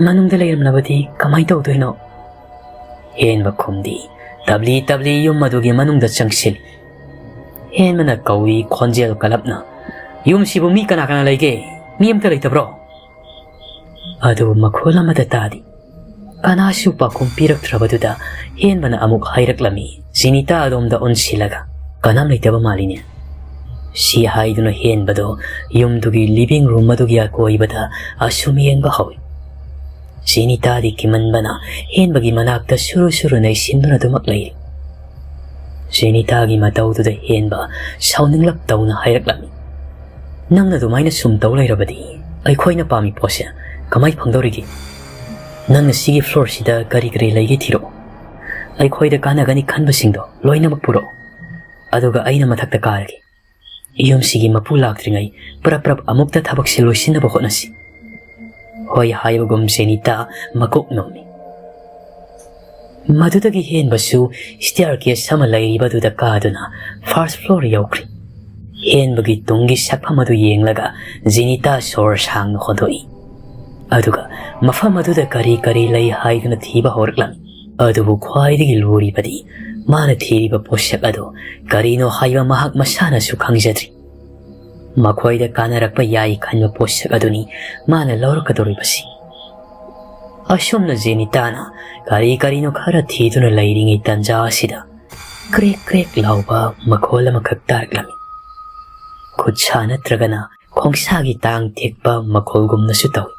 ꯃꯅꯨꯡꯗ ꯂꯩꯔꯝꯂꯕꯗꯤ ꯀꯃꯥꯏ ꯇꯧꯗꯣꯏꯅꯣ?" ꯍꯦꯟꯕ ꯈꯨꯝꯗꯤ ꯇꯞꯂꯤ ꯇꯞꯂꯤ ꯌꯨꯝ ꯑꯗꯨꯒꯤ ꯃꯅꯨꯡꯗ ꯆꯪꯁꯤꯜꯂꯤ꯫ ꯍꯦꯟꯕꯅ ꯀꯧꯏ ꯈꯣꯟꯖꯦꯜ ꯀꯜꯂꯞꯅ, "ꯌꯨꯝꯁꯤꯕꯨ ꯃꯤ ꯀꯅꯥ ꯀꯅꯥ ꯂꯩꯒꯦ? ꯃꯤ ꯑꯝꯇ ꯂꯩꯇꯕ꯭ꯔꯣ?" ꯑꯗꯨ ꯃꯈꯣꯜ ꯑꯃꯠꯇ ꯇꯥꯗꯦ꯫ ꯀꯅꯥꯁꯨ ꯄꯥꯎꯈꯨꯝ ꯄꯤꯔꯛꯇ꯭ꯔꯕꯗꯨꯗ ꯍꯦꯟꯕꯅ ꯑꯃꯨꯛ ꯍꯥꯏꯔꯛꯂꯝꯃꯤ, ꯖꯦꯅꯤꯇꯥ ꯑꯗꯣꯝꯗ ꯑꯣꯟꯁꯤꯜꯂꯒ, "ꯀꯅꯥꯝ ꯂꯩꯇꯕ ꯃꯥꯜꯂꯤꯅꯦ?" ꯁꯤ ꯍꯥꯏꯗꯨꯅ ꯍꯦꯟꯕꯗꯣ ꯌꯨꯝꯗꯨꯒꯤ ꯂꯤꯚꯤꯡ ꯔꯨꯝ ꯑꯗꯨꯒꯤ ꯑꯀꯣꯏꯕꯗ ꯑꯁꯨꯝ ꯌꯦꯡꯕ ꯍꯧꯏ꯫ ꯖꯦꯅꯤꯇꯥꯗꯤ ꯀꯤꯃꯟꯕꯅ ꯍꯦꯟꯕꯒꯤ ꯃꯅꯥꯛꯇ ꯁꯨꯔꯨ ꯁꯨꯔꯨ ꯅꯩꯁꯤꯟꯗꯨꯅ ꯑꯗꯨꯃꯛ ꯂꯩꯔꯤ꯫ ꯖꯦꯅꯤꯇꯥꯒꯤ ꯃꯇꯧꯗꯨꯗ ꯍꯦꯟꯕ ꯁꯥꯎꯅꯤꯡꯂꯞ ꯇꯧꯅ ꯍꯥꯏꯔꯛꯂꯝꯃꯤ, "ꯅꯪꯅ ꯑꯗꯨꯃꯥꯏꯅ ꯁꯨꯝ ꯇꯧ ꯂꯩꯔꯕꯗꯤ ꯑꯩꯈꯣꯏꯅ ꯄꯥꯝꯃꯤ ꯄꯣꯠꯁꯦ ꯀꯃꯥꯏ ꯐꯪꯗꯧꯔꯤꯒꯦ? ꯅꯪꯅ ꯁꯤꯒꯤ ꯐ꯭ꯂꯣꯔꯁꯤꯗ ꯀꯔꯤ ꯀꯔꯤ ꯂꯩꯒꯦ ꯊꯤꯔꯛꯑꯣ꯫ ꯑꯩꯈꯣꯏꯗ ꯀꯥꯟꯅꯒꯅꯤ ꯈꯟꯕꯁꯤꯡꯗꯣ ꯂꯣꯏꯅꯃꯛ ꯄꯨꯔꯛꯑꯣ꯫ ꯑꯗꯨꯒ ꯑꯩꯅ ꯃꯊꯛꯇ ꯀꯥꯔꯒꯦ꯫ ꯌꯨꯝꯁꯤꯒꯤ ꯃꯄꯨ ꯂꯥꯛꯇ꯭ꯔꯤꯉꯩ ꯄ꯭ꯔꯞ ꯄ꯭ꯔꯞ ꯑꯃꯨꯛꯇ ꯊꯕꯛꯁꯦ ꯂꯣꯏꯁꯤꯟꯅꯕ ꯍꯣꯠꯅꯁꯤ꯫" ꯍꯣꯏ ꯍꯥꯏꯕꯒꯨꯝ ꯖꯦꯅꯤꯇꯥ ꯃꯀꯣꯛ ꯅꯣꯝꯃꯤ꯫ ꯃꯗꯨꯗꯒꯤ ꯍꯦꯟꯕꯁꯨ ꯁ꯭ꯇꯤꯌꯔ ꯀꯦꯁ ꯑꯃ ꯂꯩꯔꯤꯕꯗꯨꯗ ꯀꯥꯗꯨꯅ ꯐꯥꯔꯁ ꯐ꯭ꯂꯣꯔ ꯌꯧꯈ꯭ꯔꯤ꯫ ꯍꯦꯟꯕꯒꯤ ꯇꯨꯡꯒꯤ ꯁꯛꯐꯝ ꯑꯗꯨ ꯌꯦꯡꯂꯒ ꯖꯦꯅꯤꯇꯥ ꯁꯣꯔ ꯁꯥꯡꯅ ꯍꯣꯟꯗꯣꯛꯏ꯫ ꯑꯗꯨꯒ ꯃꯐꯝ ꯑꯗꯨꯗ ꯀꯔꯤ ꯀꯔꯤ ꯂꯩ ꯍꯥꯏꯗꯨꯅ ꯊꯤꯕ ꯍꯧꯔꯛꯂꯝꯃꯤ꯫ ꯑꯗꯨꯕꯨ ꯈ꯭ꯋꯥꯏꯗꯒꯤ ꯂꯨꯔꯤꯕꯗꯤ ꯃꯥꯅ ꯊꯤꯔꯤꯕ ꯄꯣꯠꯁꯛ ꯑꯗꯨ ꯀꯔꯤꯅꯣ ꯍꯥꯏꯕ ꯃꯍꯥꯛ ꯃꯁꯥꯅꯁꯨ ꯈꯪꯖꯗ꯭ꯔꯤ꯫ ꯃꯈꯣꯏꯗ ꯀꯥꯟꯅꯔꯛꯄ ꯌꯥꯏ ꯈꯟꯕ ꯄꯣꯠꯁꯛ ꯑꯗꯨꯅꯤ ꯃꯥꯅ ꯂꯧꯔꯛꯀꯗꯧꯔꯤꯕꯁꯤ꯫ ꯑꯁꯨꯝꯅ ꯖꯦꯅꯤꯇꯥꯅ ꯀꯔꯤ ꯀꯔꯤꯅꯣ ꯈꯔ ꯊꯤꯗꯨꯅ ꯂꯩꯔꯤꯉꯩ ꯇꯟꯖꯥ ꯑꯁꯤꯗ ꯀ꯭ꯔꯦꯛ ꯀ꯭ꯔꯦꯛ ꯂꯥꯎꯕ ꯃꯈꯣꯜ ꯑꯃꯈꯛ ꯇꯥꯔꯛꯂꯝꯃꯤ꯫ ꯈꯨꯠꯁꯥ ꯅꯠꯇ꯭ꯔꯒꯅ ꯈꯣꯡꯁꯥꯒꯤ ꯇꯥꯡ ꯊꯦꯛꯄ ꯃꯈꯣꯜꯒꯨꯝꯅꯁꯨ ꯇꯧꯏ꯫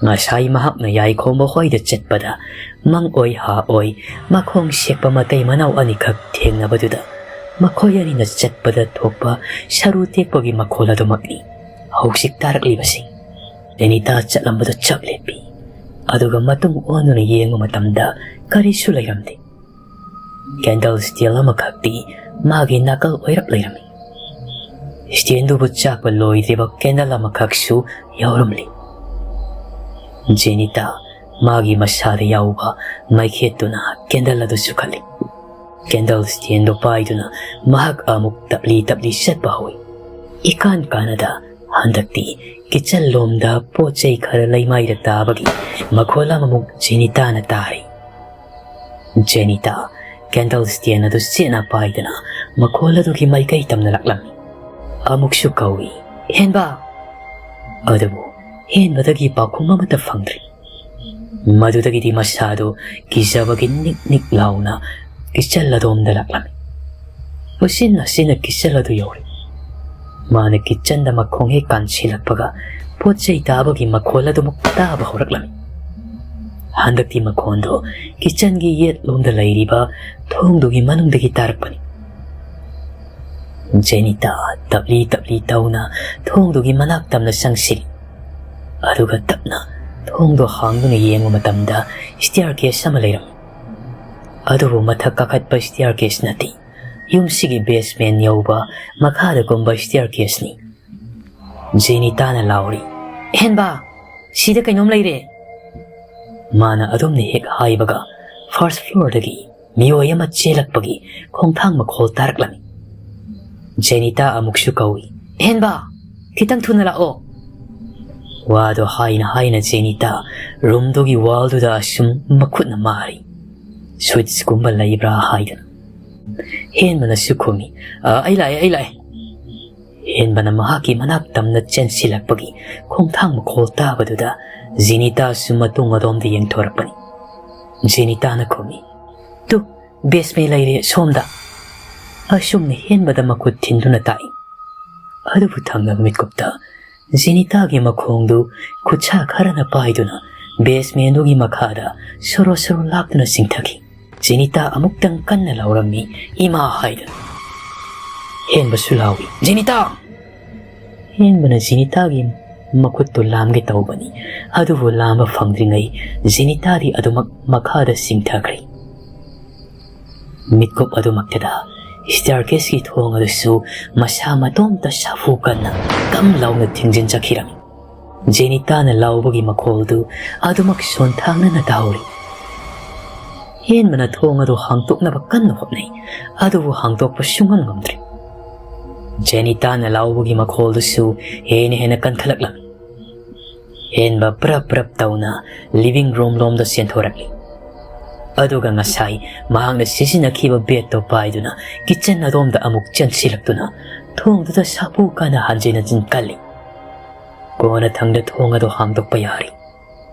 ꯉꯁꯥꯏ ꯃꯍꯥꯛꯅ ꯌꯥꯏꯈꯣꯝꯕ ꯍꯣꯏꯗ ꯆꯠꯄꯗ ꯃꯪ ꯑꯣꯏ ꯍꯥ ꯑꯣꯏ ꯃꯈꯣꯡ ꯁꯦꯛꯄ ꯃꯇꯩ ꯃꯅꯥꯎ ꯑꯅꯤꯈꯛ ꯊꯦꯡꯅꯕꯗꯨꯗ ꯃꯈꯣꯏ ꯑꯅꯤꯅ ꯆꯠꯄꯗ ꯊꯣꯛꯄ ꯁꯔꯨ ꯇꯦꯛꯄꯒꯤ ꯃꯈꯣꯜ ꯑꯗꯨꯃꯛꯅꯤ ꯍꯧꯖꯤꯛ ꯇꯥꯔꯛꯂꯤꯕꯁꯤ꯫ ꯖꯦꯅꯤꯇꯥ ꯆꯠꯂꯝꯕꯗꯨ ꯆꯞ ꯂꯦꯞꯄꯤ꯫ ꯑꯗꯨꯒ ꯃꯇꯨꯡ ꯑꯣꯟꯗꯨꯅ ꯌꯦꯡꯕ ꯃꯇꯝꯗ ꯀꯔꯤꯁꯨ ꯂꯩꯔꯝꯗꯦ꯫ ꯀꯦꯟꯗꯜ ꯁ꯭ꯇꯦꯟ ꯑꯃꯈꯛꯇꯤ ꯃꯥꯒꯤ ꯅꯥꯀꯜ ꯑꯣꯏꯔꯞ ꯂꯩꯔꯝꯃꯤ꯫ ꯁ꯭ꯇꯦꯟꯗꯨꯕꯨ ꯆꯥꯛꯄ ꯂꯣꯏꯗ꯭ꯔꯤꯕ ꯀꯦꯟꯗꯜ ꯑꯃꯈꯛꯁꯨ ꯌꯥꯎꯔꯝꯂꯤ꯫ ꯖꯦꯅꯤꯇꯥ ꯃꯥꯒꯤ ꯃꯁꯥꯗ ꯌꯥꯎꯕ ꯃꯩꯈꯦꯠꯇꯨꯅ ꯀꯦꯟꯗꯜ ꯑꯗꯨ ꯆꯨꯈꯠꯂꯤ꯫ ꯀꯦꯟꯗꯜ ꯁ꯭ꯇꯦꯟꯗꯨ ꯄꯥꯏꯗꯨꯅ ꯃꯍꯥꯛ ꯑꯃꯨꯛ ꯇꯞꯂꯤ ꯇꯞꯂꯤ ꯆꯠꯄ ꯍꯧꯏ꯫ ꯏꯀꯥꯟ ꯀꯥꯟꯅꯗ ꯍꯟꯗꯛꯇꯤ ꯀꯤꯆꯟ ꯂꯣꯝꯗ ꯄꯣꯠ ꯆꯩ ꯈꯔ ꯂꯩꯃꯥꯏꯗ ꯇꯥꯕꯒꯤ ꯃꯈꯣꯜ ꯑꯃꯃꯨꯛ ꯖꯦꯅꯤꯇꯥꯅ ꯇꯥꯔꯤ꯫ ꯖꯦꯅꯤꯇꯥ ꯀꯦꯟꯗꯜ ꯁ꯭ꯇꯦꯟ ꯑꯗꯨ ꯆꯦꯠꯅ ꯄꯥꯏꯗꯨꯅ ꯃꯈꯣꯜ ꯑꯗꯨꯒꯤ ꯃꯥꯏꯀꯩ ꯇꯝꯅ ꯂꯥꯛꯂꯝꯃꯤ꯫ ꯑꯃꯨꯛꯁꯨ ꯀꯧꯏ, "ꯍꯦꯟꯕ!" ꯑꯗꯨꯕꯨ ꯍꯦꯟꯕꯗꯒꯤ ꯄꯥꯎꯈꯨꯝ ꯑꯃꯠꯇ ꯐꯪꯗ꯭ꯔꯤ꯫ ꯃꯗꯨꯗꯒꯤꯗꯤ ꯃꯁꯥꯗꯨ ꯀꯤꯖꯕꯒꯤ ꯅꯤꯛ ꯅꯤꯛ ꯂꯥꯎꯅ ꯀꯤꯠꯆꯟ ꯑꯗꯣꯝꯗ ꯂꯥꯛꯂꯝꯃꯤ꯫ ꯎꯆꯤꯟ ꯅꯥꯆꯤꯟꯅ ꯀꯤꯠꯆꯟ ꯑꯗꯨ ꯌꯧꯔꯦ꯫ ꯃꯥꯅ ꯀꯤꯠꯆꯟꯗ ꯃꯈꯣꯡ ꯍꯦꯛ ꯀꯥꯟꯁꯤꯜꯂꯛꯄꯒ ꯄꯣꯠ ꯆꯩ ꯇꯥꯕꯒꯤ ꯃꯈꯣꯜ ꯑꯗꯨꯃꯛ ꯇꯥꯕ ꯍꯧꯔꯛꯂꯝꯃꯤ꯫ ꯍꯟꯗꯛꯇꯤ ꯃꯈꯣꯟꯗꯣ ꯀꯤꯠꯆꯟꯒꯤ ꯌꯦꯠꯂꯣꯝꯗ ꯂꯩꯔꯤꯕ ꯊꯣꯡꯗꯨꯒꯤ ꯃꯅꯨꯡꯗꯒꯤ ꯇꯥꯔꯛꯄꯅꯤ꯫ ꯖꯦꯅꯤꯇꯥ ꯇꯞꯂꯤ ꯇꯞꯂꯤ ꯇꯧꯅ ꯊꯣꯡꯗꯨꯒꯤ ꯃꯅꯥꯛ ꯇꯝꯅ ꯆꯪꯁꯤꯜꯂꯤ꯫ ꯑꯗꯨꯒ ꯇꯞꯅ ꯊꯣꯡꯗꯣ ꯍꯥꯡꯗꯨꯅ ꯌꯦꯡꯕ ꯃꯇꯝꯗ staircase ꯑꯃ ꯂꯩꯔꯝꯃꯤ꯫ ꯑꯗꯨꯕꯨ ꯃꯊꯛ ꯀꯥꯈꯠꯄ staircase ꯅꯠꯇꯦ꯫ ꯌꯨꯝꯁꯤꯒꯤ basement ꯌꯧꯕ ꯃꯈꯥꯗ ꯀꯨꯝꯕ staircase ꯅꯤ꯫ ꯖꯦꯅꯤꯇꯥꯅ ꯂꯥꯎꯔꯤ, "ꯍꯦꯟꯕ, ꯁꯤꯗ ꯀꯩꯅꯣꯝ ꯂꯩꯔꯦ!" ꯃꯥꯅ ꯑꯗꯨꯝꯅ ꯍꯦꯛ ꯍꯥꯏꯕꯒ first floor ꯗꯒꯤ ꯃꯤꯑꯣꯏ ꯑꯃ ꯆꯦꯜꯂꯛꯄꯒꯤ ꯈꯣꯡꯊꯥꯡ ꯃꯈꯣꯜ ꯇꯥꯔꯛꯂꯝꯃꯤ꯫ ꯖꯦꯅꯤꯇꯥ ꯑꯃꯨꯛꯁꯨ ꯀꯧꯏ, "ꯍꯦꯟꯕ, ꯈꯤꯇꯪ ꯊꯨꯅ ꯂꯥꯛꯑꯣ!" ꯋꯥꯗꯣ ꯍꯥꯏꯅ ꯍꯥꯏꯅ ꯖꯦꯅꯤꯇꯥ room ꯗꯨꯒꯤ wall ꯗꯨꯗ ꯑꯁꯨꯝ ꯃꯈꯨꯠꯅ ꯃꯥꯔꯤ꯫ "Switch ꯀꯨꯝꯕ ꯂꯩꯕ꯭ꯔꯥ?" ꯍꯥꯏꯗꯨꯅ꯫ ꯍꯦꯟꯕꯅꯁꯨ ꯈꯨꯝꯃꯤ, "ꯑ, ꯑꯩ ꯂꯥꯛꯑꯦ, ꯑꯩ ꯂꯥꯛꯑꯦ!" ꯍꯦꯟꯕꯅ ꯃꯍꯥꯛꯀꯤ ꯃꯅꯥꯛ ꯇꯝꯅ ꯆꯦꯟꯁꯤꯜꯂꯛꯄꯒꯤ ꯈꯣꯡꯊꯥꯡ ꯃꯈꯣꯜ ꯇꯥꯕꯗꯨꯗ ꯖꯦꯅꯤꯇꯥꯁꯨ ꯃꯇꯨꯡ ꯑꯗꯣꯝꯗ ꯌꯦꯡꯊꯣꯔꯛꯄꯅꯤ꯫ ꯖꯦꯅꯤꯇꯥꯅ ꯈꯨꯝꯃꯤ, "ꯇꯨ, basement ꯂꯩꯔꯦ ꯁꯣꯝꯗ!" ꯑꯁꯨꯝꯅ ꯍꯦꯟꯕꯗ ꯃꯈꯨꯠ ꯊꯤꯟꯗꯨꯅ ꯇꯥꯛꯏ꯫ ꯑꯗꯨꯕꯨ ꯊꯪꯅꯕ ꯃꯤꯠꯀꯨꯞꯇ ꯖꯦꯅꯤꯇꯥꯒꯤ ꯃꯈꯣꯡꯗꯨ ꯈꯨꯠꯁꯥ ꯈꯔꯅ ꯄꯥꯏꯗꯨꯅ basement ꯗꯨꯒꯤ ꯃꯈꯥꯗ ꯁꯣꯔꯣ ꯁꯣꯔꯣ ꯂꯥꯛꯇꯨꯅ ꯆꯤꯡꯊꯈꯤ꯫ ꯖꯦꯅꯤꯇꯥ ꯑꯃꯨꯛꯇꯪ ꯀꯟꯅ ꯂꯥꯎꯔꯝꯃꯤ, "ꯏꯃꯥ!" ꯍꯥꯏꯗꯨꯅ꯫ ꯍꯦꯟꯕꯁꯨ ꯂꯥꯎꯏ, "ꯖꯦꯅꯤꯇꯥ!" ꯍꯦꯟꯕꯅ ꯖꯦꯅꯤꯇꯥꯒꯤ ꯃꯈꯨꯠꯇꯨ ꯂꯥꯝꯒꯦ ꯇꯧꯕꯅꯤ, ꯑꯗꯨꯕꯨ ꯂꯥꯝꯕ ꯐꯪꯗ꯭ꯔꯤꯉꯩ ꯖꯦꯅꯤꯇꯥꯗꯤ ꯑꯗꯨꯃꯛ ꯃꯈꯥꯗ ꯆꯤꯡꯊꯈ꯭ꯔꯦ꯫ ꯃꯤꯠꯀꯨꯞ ꯑꯗꯨꯃꯛꯇꯗ staircase ꯀꯤ ꯊꯣꯡ ꯑꯗꯨꯁꯨ ꯃꯁꯥ ꯃꯇꯣꯝꯇ ꯁꯥꯐꯨ ꯀꯟꯅ ꯀꯝ ꯂꯥꯎꯅ ꯊꯤꯡꯖꯤꯟꯖꯈꯤꯔꯝꯃꯤ꯫ ꯖꯦꯅꯤꯇꯥꯅ ꯂꯥꯎꯕꯒꯤ ꯃꯈꯣꯜꯗꯨ ꯑꯗꯨꯃꯛ ꯁꯣꯟꯊꯥꯡꯅꯅ ꯇꯥꯍꯧꯔꯤ꯫ ꯍꯦꯟꯕꯅ ꯊꯣꯡ ꯑꯗꯨ ꯍꯥꯡꯗꯣꯛꯅꯕ ꯀꯟꯅ ꯍꯣꯠꯅꯩ, ꯑꯗꯨꯕꯨ ꯍꯥꯡꯗꯣꯛꯄ ꯁꯨꯡꯉꯝ ꯉꯝꯗ꯭ꯔꯤ꯫ ꯖꯦꯅꯤꯇꯥꯅ ꯂꯥꯎꯕꯒꯤ ꯃꯈꯣꯜꯗꯨꯁꯨ ꯍꯦꯟꯅ ꯍꯦꯟꯅ ꯀꯟꯈꯠꯂꯛꯂꯝꯃꯤ꯫ ꯍꯦꯟꯕ ꯄ꯭ꯔꯞ ꯄ꯭ꯔꯞ ꯇꯧꯅ living room ꯂꯣꯝꯗ ꯆꯦꯟꯊꯣꯔꯛꯂꯤ꯫ ꯑꯗꯨꯒ ꯉꯁꯥꯏ ꯃꯍꯥꯛꯅ ꯁꯤꯖꯤꯟꯅꯈꯤꯕ bed ꯇꯣ ꯄꯥꯏꯗꯨꯅ kitchen ꯑꯗꯣꯝꯗ ꯑꯃꯨꯛ ꯆꯦꯟꯁꯤꯜꯂꯛꯇꯨꯅ ꯊꯣꯡꯗꯨꯗ ꯁꯥꯐꯨ ꯀꯟꯅ ꯍꯟꯖꯤꯟ ꯍꯟꯖꯤꯟ ꯀꯜꯂꯤ꯫ ꯀꯣꯟꯅꯊꯪꯗ ꯊꯣꯡ ꯑꯗꯨ ꯍꯥꯡꯗꯣꯛꯄ ꯌꯥꯔꯤ꯫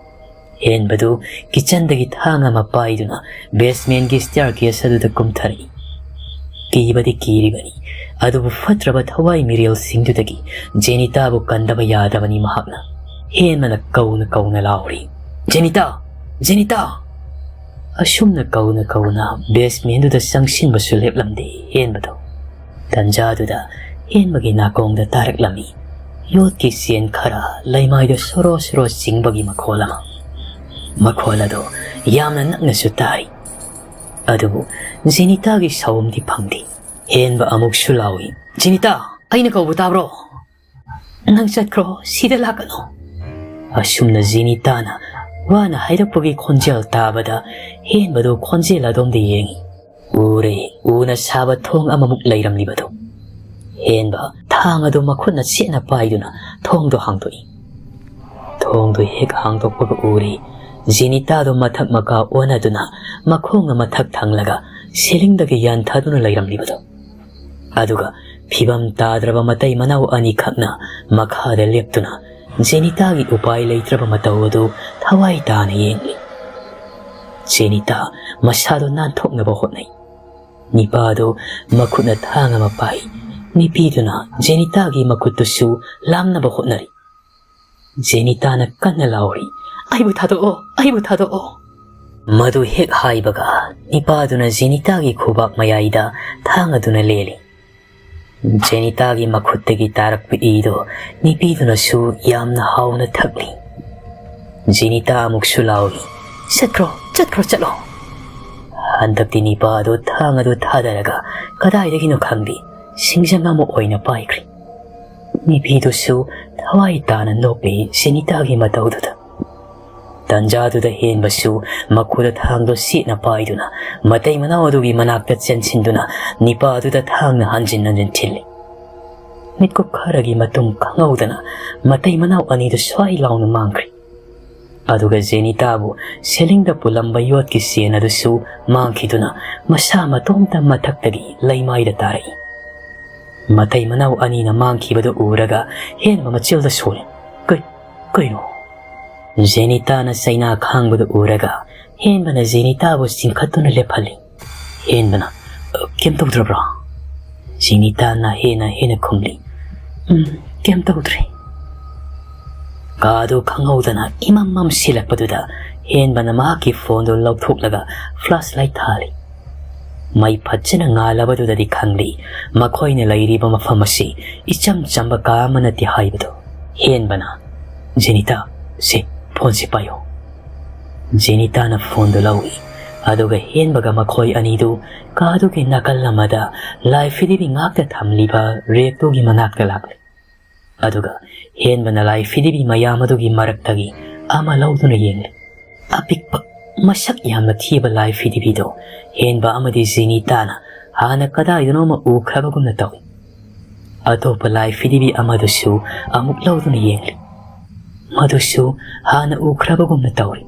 ꯍꯦꯟꯕꯗꯨ kitchenꯗꯒꯤ ꯊꯥꯡ ꯑꯃ ꯄꯥꯏꯗꯨꯅ basementꯀꯤ staircase ꯑꯗꯨꯗ ꯀꯨꯝꯊꯔꯛꯏ꯫ ꯀꯤꯕꯗꯤ ꯀꯤꯔꯤꯕꯅꯤ, ꯑꯗꯨꯕꯨ ꯐꯠꯇ꯭ꯔꯕ ꯊꯋꯥꯏ ꯃꯤꯔꯦꯜꯁꯤꯡꯗꯨꯗꯒꯤ ꯖꯦꯅꯤꯇꯥꯕꯨ ꯀꯟꯗꯕ ꯌꯥꯗꯕꯅꯤ ꯃꯍꯥꯛꯅ꯫ ꯍꯦꯟꯕꯅ ꯀꯧꯅ ꯀꯧꯅ ꯂꯥꯎꯔꯤ, "ꯖꯦꯅꯤꯇꯥ! ꯖꯦꯅꯤꯇꯥ!" ꯑꯁꯨꯝꯅ ꯀꯧꯅ ꯀꯧꯅ basementꯗꯨꯗ ꯆꯪꯁꯤꯟꯕꯁꯨ ꯂꯦꯞꯂꯝꯗꯦ ꯍꯦꯟꯕꯗꯣ꯫ ꯇꯟꯖꯥꯗꯨꯗ ꯍꯦꯟꯕꯒꯤ ꯅꯥꯀꯣꯡꯗ ꯇꯥꯔꯛꯂꯝꯃꯤ ꯌꯣꯠꯀꯤ ꯆꯦꯟ ꯈꯔ ꯂꯩꯃꯥꯏꯗ ꯁꯣꯔꯣ ꯁꯣꯔꯣ ꯆꯤꯡꯕꯒꯤ ꯃꯈꯣꯜ ꯑꯃ꯫ ꯃꯈꯣꯜ ꯑꯗꯣ ꯌꯥꯝꯅ ꯅꯛꯅꯁꯨ ꯇꯥꯔꯤ, ꯑꯗꯨꯕꯨ ꯖꯦꯅꯤꯇꯥꯒꯤ ꯁꯥꯎꯝꯗꯤ ꯐꯪꯗꯦ꯫ ꯍꯦꯟꯕ ꯑꯃꯨꯛꯁꯨ ꯂꯥꯎꯏ, "ꯖꯦꯅꯤꯇꯥ, ꯑꯩꯅ ꯀꯧꯕ ꯇꯥꯕ꯭ꯔꯣ? ꯅꯪ ꯆꯠꯈ꯭ꯔꯣ, ꯁꯤꯗ ꯂꯥꯛꯀꯅꯨ!" ꯑꯁꯨꯝꯅ ꯖꯦꯅꯤꯇꯥꯅ ꯋꯥꯅ ꯍꯥꯏꯔꯛꯄꯒꯤ ꯈꯣꯟꯖꯦꯜ ꯇꯥꯕꯗ ꯍꯦꯟꯕꯗꯨ ꯈꯣꯟꯖꯦꯜ ꯑꯗꯣꯝꯗ ꯌꯦꯡꯏ꯫ ꯎꯔꯦ, ꯎꯅ ꯁꯥꯕ ꯊꯣꯡ ꯑꯃꯃꯨꯛ ꯂꯩꯔꯝꯂꯤꯕꯗꯨ꯫ ꯍꯦꯟꯕ ꯊꯥꯡ ꯑꯗꯨ ꯃꯈꯨꯠꯅ ꯆꯦꯠꯅ ꯄꯥꯏꯗꯨꯅ ꯊꯣꯡꯗꯨ ꯍꯥꯡꯗꯣꯛꯏ꯫ ꯊꯣꯡꯗꯨ ꯍꯦꯛ ꯍꯥꯡꯗꯣꯛꯄꯒ ꯎꯔꯦ, ꯖꯦꯅꯤꯇꯥꯗꯨ ꯃꯊꯛ ꯃꯈꯥ ꯑꯣꯟꯅꯗꯨꯅ ꯃꯈꯣꯡꯅ ꯃꯊꯛ ꯊꯪꯂꯒ ceilingꯗꯒꯤ ꯌꯥꯟꯊꯗꯨꯅ ꯂꯩꯔꯝꯂꯤꯕꯗꯨ꯫ ꯑꯗꯨꯒ ꯐꯤꯕꯝ ꯇꯥꯗ꯭ꯔꯕ ꯃꯇꯩ ꯃꯅꯥꯎ ꯑꯅꯤꯈꯛꯅ ꯃꯈꯥꯗ ꯂꯦꯞꯇꯨꯅ ꯖꯦꯅꯤꯇꯥꯒꯤ ꯎꯄꯥꯏ ꯂꯩꯇ꯭ꯔꯕ ꯃꯇꯧ ꯑꯗꯨ ꯊꯋꯥꯏ ꯇꯥꯅ ꯌꯦꯡꯂꯤ꯫ ꯖꯦꯅꯤꯇꯥ ꯃꯁꯥꯗꯨ ꯅꯥꯟꯊꯣꯛꯅꯕ ꯍꯣꯠꯅꯩ꯫ ꯅꯤꯄꯥꯗꯨ ꯃꯈꯨꯠꯅ ꯊꯥꯡ ꯑꯃ ꯄꯥꯏ꯫ ꯅꯤꯄꯤꯗꯨꯅ ꯖꯦꯅꯤꯇꯥꯒꯤ ꯃꯈꯨꯠꯇꯨꯁꯨ ꯂꯥꯝꯅꯕ ꯍꯣꯠꯅꯔꯤ꯫ ꯖꯦꯅꯤꯇꯥꯅ ꯀꯟꯅ ꯂꯥꯎꯔꯤ, "ꯑꯩꯕꯨ ꯊꯥꯗꯣꯛꯑꯣ, ꯑꯩꯕꯨ ꯊꯥꯗꯣꯛꯑꯣ!" ꯃꯗꯨ ꯍꯦꯛ ꯍꯥꯏꯕꯒ ꯅꯤꯄꯥꯗꯨꯅ ꯖꯦꯅꯤꯇꯥꯒꯤ ꯈꯨꯕꯥꯛ ꯃꯌꯥꯏꯗ ꯊꯥꯡ ꯑꯗꯨꯅ ꯂꯦꯜꯂꯤ꯫ ꯖꯦꯅꯤꯇꯥꯒꯤ ꯃꯈꯨꯠꯇꯒꯤ ꯇꯥꯔꯛꯄ ꯏꯗꯣ ꯅꯤꯄꯤꯗꯨꯅꯁꯨ ꯌꯥꯝꯅ ꯍꯥꯎꯅ ꯊꯛꯂꯤ꯫ ꯖꯦꯅꯤꯇꯥ ꯑꯃꯨꯛꯁꯨ ꯂꯥꯎꯔꯤ, "ꯆꯠꯈ꯭ꯔꯣ, ꯆꯠꯈ꯭ꯔꯣ, ꯆꯠꯂꯣ!" ꯍꯟꯗꯛꯇꯤ ꯅꯤꯄꯥ ꯑꯗꯨ ꯊꯥꯡ ꯑꯗꯨ ꯊꯥꯗꯔꯒ ꯀꯗꯥꯏꯗꯒꯤꯅꯣ ꯈꯪꯗꯦ ꯁꯤꯡꯖꯪ ꯑꯃ ꯑꯣꯏꯅ ꯄꯥꯏꯈ꯭ꯔꯤ꯫ ꯅꯤꯄꯤꯗꯨꯁꯨ ꯊꯋꯥꯏ ꯇꯥꯅ ꯅꯣꯛꯂꯤ ꯖꯦꯅꯤꯇꯥꯒꯤ ꯃꯇꯧꯗꯨꯗ꯫ ꯇꯟꯖꯥꯗꯨꯗ ꯍꯦꯟꯕꯁꯨ ꯃꯈꯨꯠꯇ ꯊꯥꯡꯗꯣ ꯁꯤꯠꯅ ꯄꯥꯏꯗꯨꯅ ꯃꯇꯩ ꯃꯅꯥꯎ ꯑꯗꯨꯒꯤ ꯃꯅꯥꯛꯇ ꯆꯦꯟꯁꯤꯟꯗꯨꯅ ꯅꯤꯄꯥ ꯑꯗꯨꯗ ꯊꯥꯡꯅ ꯍꯟꯖꯤꯟ ꯍꯟꯖꯤꯟ ꯊꯤꯜꯂꯤ꯫ ꯃꯤꯠꯀꯨꯞ ꯈꯔꯒꯤ ꯃꯇꯨꯡ ꯈꯪꯍꯧꯗꯅ ꯃꯇꯩ ꯃꯅꯥꯎ ꯑꯅꯤꯗꯨ ꯁ꯭ꯋꯥꯏ ꯂꯥꯎꯅ ꯃꯥꯡꯈ꯭ꯔꯤ꯫ ꯑꯗꯨꯒ ꯖꯦꯅꯤꯇꯥꯕꯨ ceilingꯗ ꯄꯨꯜꯂꯝꯕ ꯌꯣꯠꯀꯤ ꯆꯦꯟ ꯑꯗꯨꯁꯨ ꯃꯥꯡꯈꯤꯗꯨꯅ ꯃꯁꯥ ꯃꯇꯣꯝꯇ ꯃꯊꯛꯇꯒꯤ ꯂꯩꯃꯥꯏꯗ ꯇꯥꯔꯛꯏ꯫ ꯃꯇꯩ ꯃꯅꯥꯎ ꯑꯅꯤꯅ ꯃꯥꯡꯈꯤꯕꯗꯨ ꯎꯔꯒ ꯍꯦꯟꯕ ꯃꯆꯤꯜꯗ ꯁꯣꯜꯂꯤ꯫ "ꯀꯩ-, ꯀꯩꯅꯣ? ꯖꯦꯅꯤꯇꯥꯅ ꯆꯩꯅꯥ ꯈꯥꯡꯕꯗꯨ ꯎꯔꯒ ꯍꯦꯟꯕꯅ ꯖꯦꯅꯤꯇꯥꯕꯨ ꯆꯤꯡꯈꯠꯇꯨꯅ ꯂꯦꯞꯍꯜꯂꯤ꯫ ꯍꯦꯟꯕꯅ, "ꯀꯩꯝ ꯇꯧꯗ꯭ꯔꯕ꯭ꯔꯣ?" ꯖꯦꯅꯤꯇꯥꯅ ꯍꯦꯟꯅ ꯍꯦꯟꯅ ꯈꯨꯝꯂꯤ, "ꯎꯝ, ꯀꯩꯝ ꯇꯧꯗ꯭ꯔꯦ꯫" ꯀꯥꯗꯨ ꯈꯪꯍꯧꯗꯅ ꯏꯃꯝ ꯃꯝꯁꯤꯜꯂꯛꯄꯗꯨꯗ ꯍꯦꯟꯕꯅ ꯃꯍꯥꯛꯀꯤ ꯐꯣꯟꯗꯨ ꯂꯧꯊꯣꯛꯂꯒ ꯐ꯭ꯂꯥꯁ ꯂꯥꯏꯠ ꯊꯥꯜꯂꯤ꯫ ꯃꯩ ꯐꯖꯅ ꯉꯥꯜꯂꯕꯗꯨꯗꯗꯤ ꯈꯪꯂꯤ, ꯃꯈꯣꯏꯅ ꯂꯩꯔꯤꯕ ꯃꯐꯝ ꯑꯁꯤ ꯏꯆꯝ ꯆꯝꯕ ꯀꯥ ꯑꯃ ꯅꯠꯇꯦ ꯍꯥꯏꯕꯗꯨ꯫ ꯍꯦꯟꯕꯅ, "ꯖꯦꯅꯤꯇꯥ, ꯁꯤ ꯐꯣꯟꯁꯤ ꯄꯥꯏꯌꯨ꯫" ꯖꯦꯅꯤꯇꯥꯅ ꯐꯣꯟꯗꯨ ꯂꯧꯏ, ꯑꯗꯨꯒ ꯍꯦꯟꯕꯒ ꯃꯈꯣꯏ ꯑꯅꯤꯗꯨ ꯀꯥꯗꯨꯒꯤ ꯅꯥꯀꯜ ꯑꯃꯗ ꯂꯥꯏ ꯐꯤꯗꯤꯕꯤ ꯉꯥꯛꯇ ꯊꯝꯂꯤꯕ ꯔꯦꯛꯇꯨꯒꯤ ꯃꯅꯥꯛꯇ ꯂꯥꯛꯂꯤ꯫ ꯑꯗꯨꯒ ꯍꯦꯟꯕꯅ ꯂꯥꯏ ꯐꯤꯗꯤꯕꯤ ꯃꯌꯥꯝ ꯑꯗꯨꯒꯤ ꯃꯔꯛꯇꯒꯤ ꯑꯃ ꯂꯧꯗꯨꯅ ꯌꯦꯡꯂꯤ꯫ ꯑꯄꯤꯛꯄ, ꯃꯁꯛ ꯌꯥꯝꯅ ꯊꯤꯕ ꯂꯥꯏ ꯐꯤꯗꯤꯕꯤꯗꯣ ꯍꯦꯟꯕ ꯑꯃꯗꯤ ꯖꯦꯅꯤꯇꯥꯅ ꯍꯥꯟꯅ ꯀꯗꯥꯏꯗꯅꯣꯃ ꯎꯈ꯭ꯔꯕꯒꯨꯝꯅ ꯇꯧꯏ꯫ ꯑꯇꯣꯞꯄ ꯂꯥꯏ ꯐꯤꯗꯤꯕꯤ ꯑꯃꯗꯨꯁꯨ ꯑꯃꯨꯛ ꯂꯧꯗꯨꯅ ꯌꯦꯡꯂꯤ꯫ ꯃꯗꯨꯁꯨ ꯍꯥꯟꯅ ꯎꯈ꯭ꯔꯕꯒꯨꯝꯅ ꯇꯧꯔꯤ꯫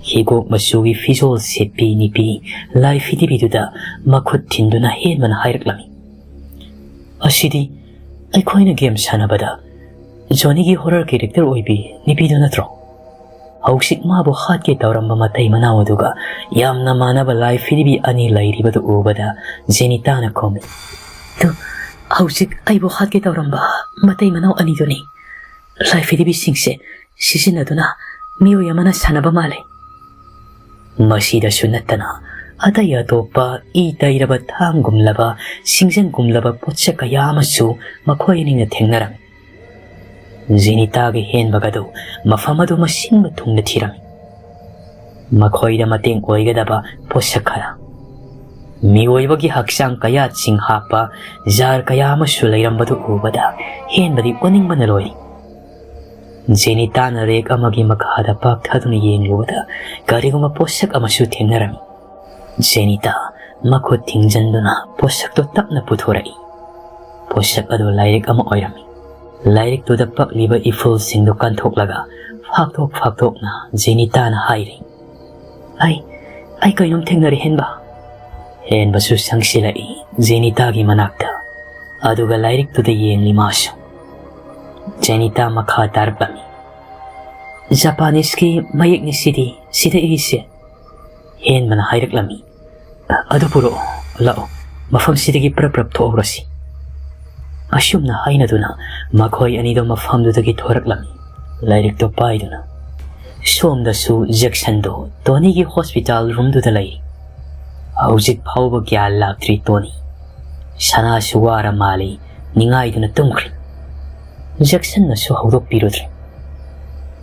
ꯍꯤꯒꯣꯛ ꯃꯆꯨꯒꯤ ꯐꯤꯖꯣꯜ ꯁꯦꯠꯄꯤ ꯅꯨꯄꯤ ꯂꯥꯏ ꯐꯤꯗꯤꯕꯤꯗꯨꯗ ꯃꯈꯨꯠ ꯊꯤꯟꯗꯨꯅ ꯍꯦꯟꯕꯅ ꯍꯥꯏꯔꯛꯂꯝꯃꯤ, "ꯑꯁꯤꯗꯤ ꯑꯩꯈꯣꯏꯅ ꯒꯦꯝ ꯁꯥꯟꯅꯕꯗ ꯖꯣꯅꯤꯒꯤ ꯍꯣꯔꯔ ꯀꯦꯔꯦꯛꯇꯔ ꯑꯣꯏꯕꯤ ꯅꯨꯄꯤꯗꯨ ꯅꯠꯇ꯭ꯔꯣ? ꯍꯧꯖꯤꯛ ꯃꯥꯕꯨ ꯍꯥꯠꯀꯦ ꯇꯧꯔꯝꯕ ꯃꯇꯩ ꯃꯅꯥꯎ ꯑꯗꯨꯒ ꯌꯥꯝꯅ ꯃꯥꯟꯅꯕ ꯂꯥꯏ ꯐꯤꯗꯤꯕꯤ ꯑꯅꯤ ꯂꯩꯔꯤꯕꯗꯨ ꯎꯕꯗ ꯖꯦꯅꯤꯇꯥꯅ ꯈꯨꯝꯃꯤ, ꯑꯗꯨ ꯍꯧꯖꯤꯛ ꯑꯩꯕꯨ ꯍꯥꯠꯀꯦ ꯇꯧꯔꯝꯕ ꯃꯇꯩ ꯃꯅꯥꯎ ꯑꯅꯤꯗꯨꯅꯤ꯫ ꯂꯥꯏ ꯐꯤꯗꯤꯕꯤꯁꯤꯡꯁꯦ ꯁꯤꯖꯤꯟꯅꯗꯨꯅ ꯃꯤꯑꯣꯏ ꯑꯃꯅ ꯁꯥꯟꯅꯕ ꯃꯥꯜꯂꯦ꯫" ꯃꯁꯤꯗꯁꯨ ꯅꯠꯇꯅ ꯑꯇꯩ ꯑꯇꯣꯞꯄ ꯏ ꯇꯩꯔꯕ ꯊꯥꯡꯒꯨꯝꯂꯕ, ꯁꯤꯡꯖꯪꯒꯨꯝꯂꯕ ꯄꯣꯠꯁꯛ ꯀꯌꯥ ꯑꯃꯁꯨ ꯃꯈꯣꯏ ꯑꯅꯤꯅ ꯊꯦꯡꯅꯔꯝꯃꯤ꯫ ꯖꯦꯅꯤꯇꯥꯒ ꯍꯦꯟꯕꯒꯗꯨ ꯃꯐꯝ ꯑꯗꯨ ꯃꯁꯤꯟꯕ ꯊꯨꯡꯅ ꯊꯤꯔꯝꯃꯤ꯫ ꯃꯈꯣꯏꯗ ꯃꯇꯦꯡ ꯑꯣꯏꯒꯗꯕ ꯄꯣꯠꯁꯛ ꯈꯔ, ꯃꯤꯑꯣꯏꯕꯒꯤ ꯍꯛꯆꯥꯡ ꯀꯌꯥꯠꯁꯤꯡ ꯍꯥꯞꯄ ꯖꯥꯔ ꯀꯌꯥ ꯑꯃꯁꯨ ꯂꯩꯔꯝꯕꯗꯨ ꯎꯕꯗ ꯍꯦꯟꯕꯗꯤ ꯑꯣꯅꯤꯡꯕꯅ ꯂꯣꯏꯔꯤ꯫ ꯖꯦꯅꯤꯇꯥꯅ ꯔꯦꯛ ꯑꯃꯒꯤ ꯃꯈꯥꯗ ꯄꯥꯛꯊꯗꯨꯅ ꯌꯦꯡꯂꯨꯕꯗ ꯀꯔꯤꯒꯨꯝꯕ ꯄꯣꯠꯁꯛ ꯑꯃꯁꯨ ꯊꯦꯡꯅꯔꯝꯃꯤ꯫ ꯖꯦꯅꯤꯇꯥ ꯃꯈꯨꯠ ꯊꯤꯡꯖꯤꯟꯗꯨꯅ ꯄꯣꯠꯁꯛꯇꯨ ꯇꯞꯅ ꯄꯨꯊꯣꯔꯛꯏ꯫ ꯄꯣꯠꯁꯛ ꯑꯗꯨ ꯂꯥꯏꯔꯤꯛ ꯑꯃ ꯑꯣꯏꯔꯝꯃꯤ꯫ ꯂꯥꯏꯔꯤꯛꯇꯨꯗ ꯄꯛꯂꯤꯕ ꯏꯐꯨꯜꯁꯤꯡꯗꯨ ꯀꯟꯊꯣꯛꯂꯒ ꯐꯥꯛꯇꯣꯛ ꯐꯥꯛꯇꯣꯛꯅ ꯖꯦꯅꯤꯇꯥꯅ ꯍꯥꯏꯔꯤ, "ꯑꯩ, ꯑꯩ ꯀꯩꯅꯣꯝ ꯊꯦꯡꯅꯔꯦ ꯍꯦꯟꯕ꯫" ꯍꯦꯟꯕꯁꯨ ꯆꯪꯁꯤꯜꯂꯛꯏ ꯖꯦꯅꯤꯇꯥꯒꯤ ꯃꯅꯥꯛꯇ, ꯑꯗꯨꯒ ꯂꯥꯏꯔꯤꯛꯇꯨꯗ ꯌꯦꯡꯂꯤ ꯃꯥꯁꯨ꯫ ꯖꯦꯅꯤꯇꯥ ꯃꯈꯥ ꯇꯥꯔꯛꯂꯝꯃꯤ, "ꯖꯄꯥꯅꯤꯁꯀꯤ ꯃꯌꯦꯛꯅꯤ ꯁꯤꯗꯤ, ꯁꯤꯗ ꯏꯔꯤꯁꯦ", ꯍꯦꯟꯕꯅ ꯍꯥꯏꯔꯛꯂꯝꯃꯤ꯫ "ꯑꯗꯨ ꯄꯨꯔꯛꯑꯣ, ꯂꯥꯛꯑꯣ, ꯃꯐꯝꯁꯤꯗꯒꯤ ꯄ꯭ꯔꯞ ꯄ꯭ꯔꯞ ꯊꯣꯛꯍꯧꯔꯁꯤ"꯫ ꯑꯁꯨꯝꯅ ꯍꯥꯏꯅꯗꯨꯅ ꯃꯈꯣꯏ ꯑꯅꯤꯗꯣ ꯃꯐꯝꯗꯨꯗꯒꯤ ꯊꯣꯔꯛꯂꯝꯃꯤ, ꯂꯥꯏꯔꯤꯛꯇꯣ ꯄꯥꯏꯗꯨꯅ꯫ ꯁꯣꯝꯗꯁꯨ ꯖꯦꯛꯁꯟꯗꯣ ꯇꯣꯅꯤꯒꯤ ꯍꯣꯁꯄꯤꯇꯥꯜ ꯔꯨꯝꯗꯨꯗ ꯂꯩꯔꯤ꯫ ꯍꯧꯖꯤꯛ ꯐꯥꯎꯕ ꯒ꯭ꯌꯥꯟ ꯂꯥꯛꯇ꯭ꯔꯤ ꯇꯣꯅꯤ꯫ ꯁꯅꯥꯁꯨ ꯋꯥꯔ ꯃꯥꯜꯂꯤ, ꯅꯤꯡꯉꯥꯏꯗꯨꯅ ꯇꯨꯝꯈ꯭ꯔꯦ꯫ ꯖꯦꯛꯁꯟꯅꯁꯨ ꯍꯧꯗꯣꯛꯄꯤꯔꯨꯗ꯭ꯔꯦ꯫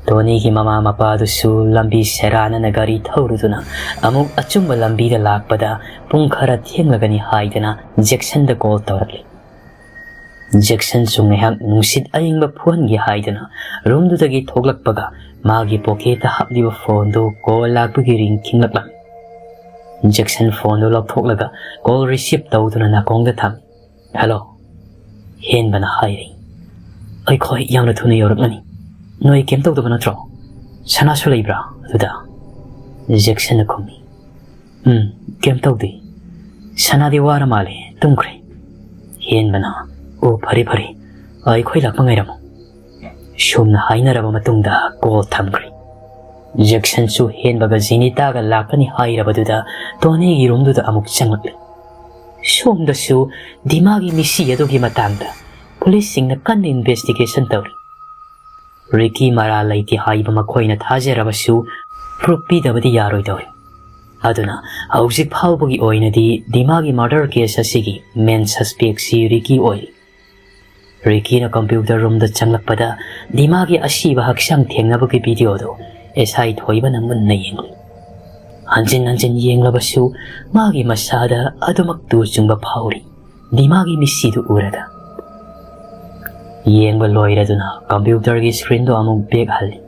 ꯇꯣꯅꯤꯒꯤ ꯃꯃꯥ ꯃꯄꯥꯗꯨꯁꯨ ꯂꯝꯕꯤ ꯁꯦꯔꯥꯟꯅꯅ ꯒꯥꯔꯤ ꯊꯧꯔꯨꯗꯨꯅ ꯑꯃꯨꯛ ꯑꯆꯨꯝꯕ ꯂꯝꯕꯤꯗ ꯂꯥꯛꯄꯗ ꯄꯨꯡ ꯈꯔ ꯊꯦꯡꯂꯒꯅꯤ ꯍꯥꯏꯗꯅ ꯖꯦꯛꯁꯟꯗ ꯀꯣꯜ ꯇꯧꯔꯛꯂꯤ꯫ ꯖꯦꯛꯁꯟꯁꯨ ꯉꯥꯏꯍꯥꯛ ꯅꯨꯡꯁꯤꯠ ꯑꯏꯪꯕ ꯐꯨꯍꯟꯒꯦ ꯍꯥꯏꯗꯅ ꯔꯨꯝꯗꯨꯗꯒꯤ ꯊꯣꯛꯂꯛꯄꯒ ꯃꯥꯒꯤ ꯄꯣꯀꯦꯠꯇ ꯍꯥꯞꯂꯤꯕ ꯐꯣꯟꯗꯨ ꯀꯣꯜ ꯂꯥꯛꯄꯒꯤ ꯔꯤꯡ ꯈꯤꯡꯂꯛꯂꯝꯃꯤ꯫ ꯖꯦꯛꯁꯟ ꯐꯣꯟꯗꯨ ꯂꯧꯊꯣꯛꯂꯒ ꯀꯣꯜ ꯔꯤꯁꯤꯞ ꯇꯧꯗꯨꯅ ꯅꯥꯀꯣꯡꯗ ꯊꯝꯃꯤ꯫ "ꯍꯦꯜꯂꯣ", ꯍꯦꯟꯕꯅ ꯍꯥꯏꯔꯤ꯫ "ꯑꯩꯈꯣꯏ ꯌꯥꯝꯅ ꯊꯨꯅ ꯌꯧꯔꯛꯂꯅꯤ꯫ ꯅꯣꯏ ꯀꯩꯝ ꯇꯧꯗꯕ ꯅꯠꯇ꯭ꯔꯣ? ꯁꯅꯥꯁꯨ ꯂꯩꯕ꯭ꯔꯥ ꯑꯗꯨꯗ?" ꯖꯦꯛꯁꯟꯅ ꯈꯨꯝꯃꯤ꯫ "ꯎꯝ, ꯀꯩꯝ ꯇꯧꯗꯦ꯫ ꯁꯅꯥꯗꯤ ꯋꯥꯔ ꯃꯥꯜꯂꯦ, ꯇꯨꯝꯈ꯭ꯔꯦ"꯫ ꯍꯦꯟꯕꯅ, "ꯑꯣ, ꯐꯔꯦ ꯐꯔꯦ, ꯑꯩꯈꯣꯏ ꯂꯥꯛꯄ ꯉꯥꯏꯔꯝꯃꯨ"꯫ ꯁꯨꯝꯅ ꯍꯥꯏꯅꯔꯕ ꯃꯇꯨꯡꯗ ꯀꯣꯜ ꯊꯝꯈ꯭ꯔꯦ꯫ ꯖꯦꯛꯁꯟꯁꯨ ꯍꯦꯟꯕꯒ ꯖꯤꯅꯤꯇꯥꯒ ꯂꯥꯛꯀꯅꯤ ꯍꯥꯏꯔꯕꯗꯨꯗ ꯇꯣꯅꯤꯒꯤ ꯔꯨꯝꯗꯨꯗ ꯑꯃꯨꯛ ꯆꯪꯂꯛꯂꯦ꯫ ꯁꯣꯝꯗꯁꯨ ꯗꯤꯃꯥꯒꯤ ꯃꯤꯁꯤ ꯑꯗꯨꯒꯤ ꯃꯇꯥꯡꯗ ꯄꯨꯂꯤꯁꯁꯤꯡꯅ ꯀꯟꯅ ꯏꯟꯚꯦꯁꯇꯤꯒꯦꯁꯟ ꯇꯧꯔꯤ꯫ ꯔꯤꯀꯤ ꯃꯔꯥꯜ ꯂꯩꯇꯦ ꯍꯥꯏꯕ ꯃꯈꯣꯏꯅ ꯊꯥꯖꯔꯕꯁꯨ ꯄ꯭ꯔꯨꯐ ꯄꯤꯗꯕꯗꯤ ꯌꯥꯔꯣꯏꯗꯧꯔꯤ꯫ ꯑꯗꯨꯅ ꯍꯧꯖꯤꯛ ꯐꯥꯎꯕꯒꯤ ꯑꯣꯏꯅꯗꯤ ꯗꯤꯃꯥꯒꯤ ꯃꯔꯗꯔ ꯀꯦꯁ ꯑꯁꯤꯒꯤ ꯃꯦꯟ ꯁꯁꯄꯦꯛꯁꯤ ꯔꯤꯀꯤ ꯑꯣꯏꯔꯤ꯫ ꯔꯤꯀꯤꯅ ꯀꯝꯄ꯭ꯌꯨꯇꯔ ꯔꯨꯝꯗ ꯆꯪꯂꯛꯄꯗ ꯗꯤꯃꯥꯒꯤ ꯑꯁꯤꯕ ꯍꯛꯆꯥꯡ ꯊꯦꯡꯅꯕꯒꯤ ꯚꯤꯗꯤꯑꯣꯗꯨ ꯑꯦꯁ ꯑꯥꯏ ꯊꯣꯏꯕꯅ ꯃꯨꯟꯅ ꯌꯦꯡꯂꯤ꯫ ꯍꯟꯖꯤꯟ ꯍꯟꯖꯤꯟ ꯌꯦꯡꯂꯕꯁꯨ ꯃꯥꯒꯤ ꯃꯁꯥꯗ ꯑꯗꯨꯃꯛ ꯇꯨ ꯆꯨꯡꯕ ꯐꯥꯎꯔꯤ꯫ ꯗꯤꯃꯥꯒꯤ ꯃꯤꯁꯤꯗꯨ ꯎꯔꯒ ꯌꯦꯡꯕ ꯂꯣꯏꯔꯗꯨꯅ ꯀꯝꯄ꯭ꯌꯨꯇꯔꯒꯤ ꯁ꯭ꯀ꯭ꯔꯤꯟꯗꯨ ꯑꯃꯨꯛ ꯕꯦꯛ ꯍꯜꯂꯤ꯫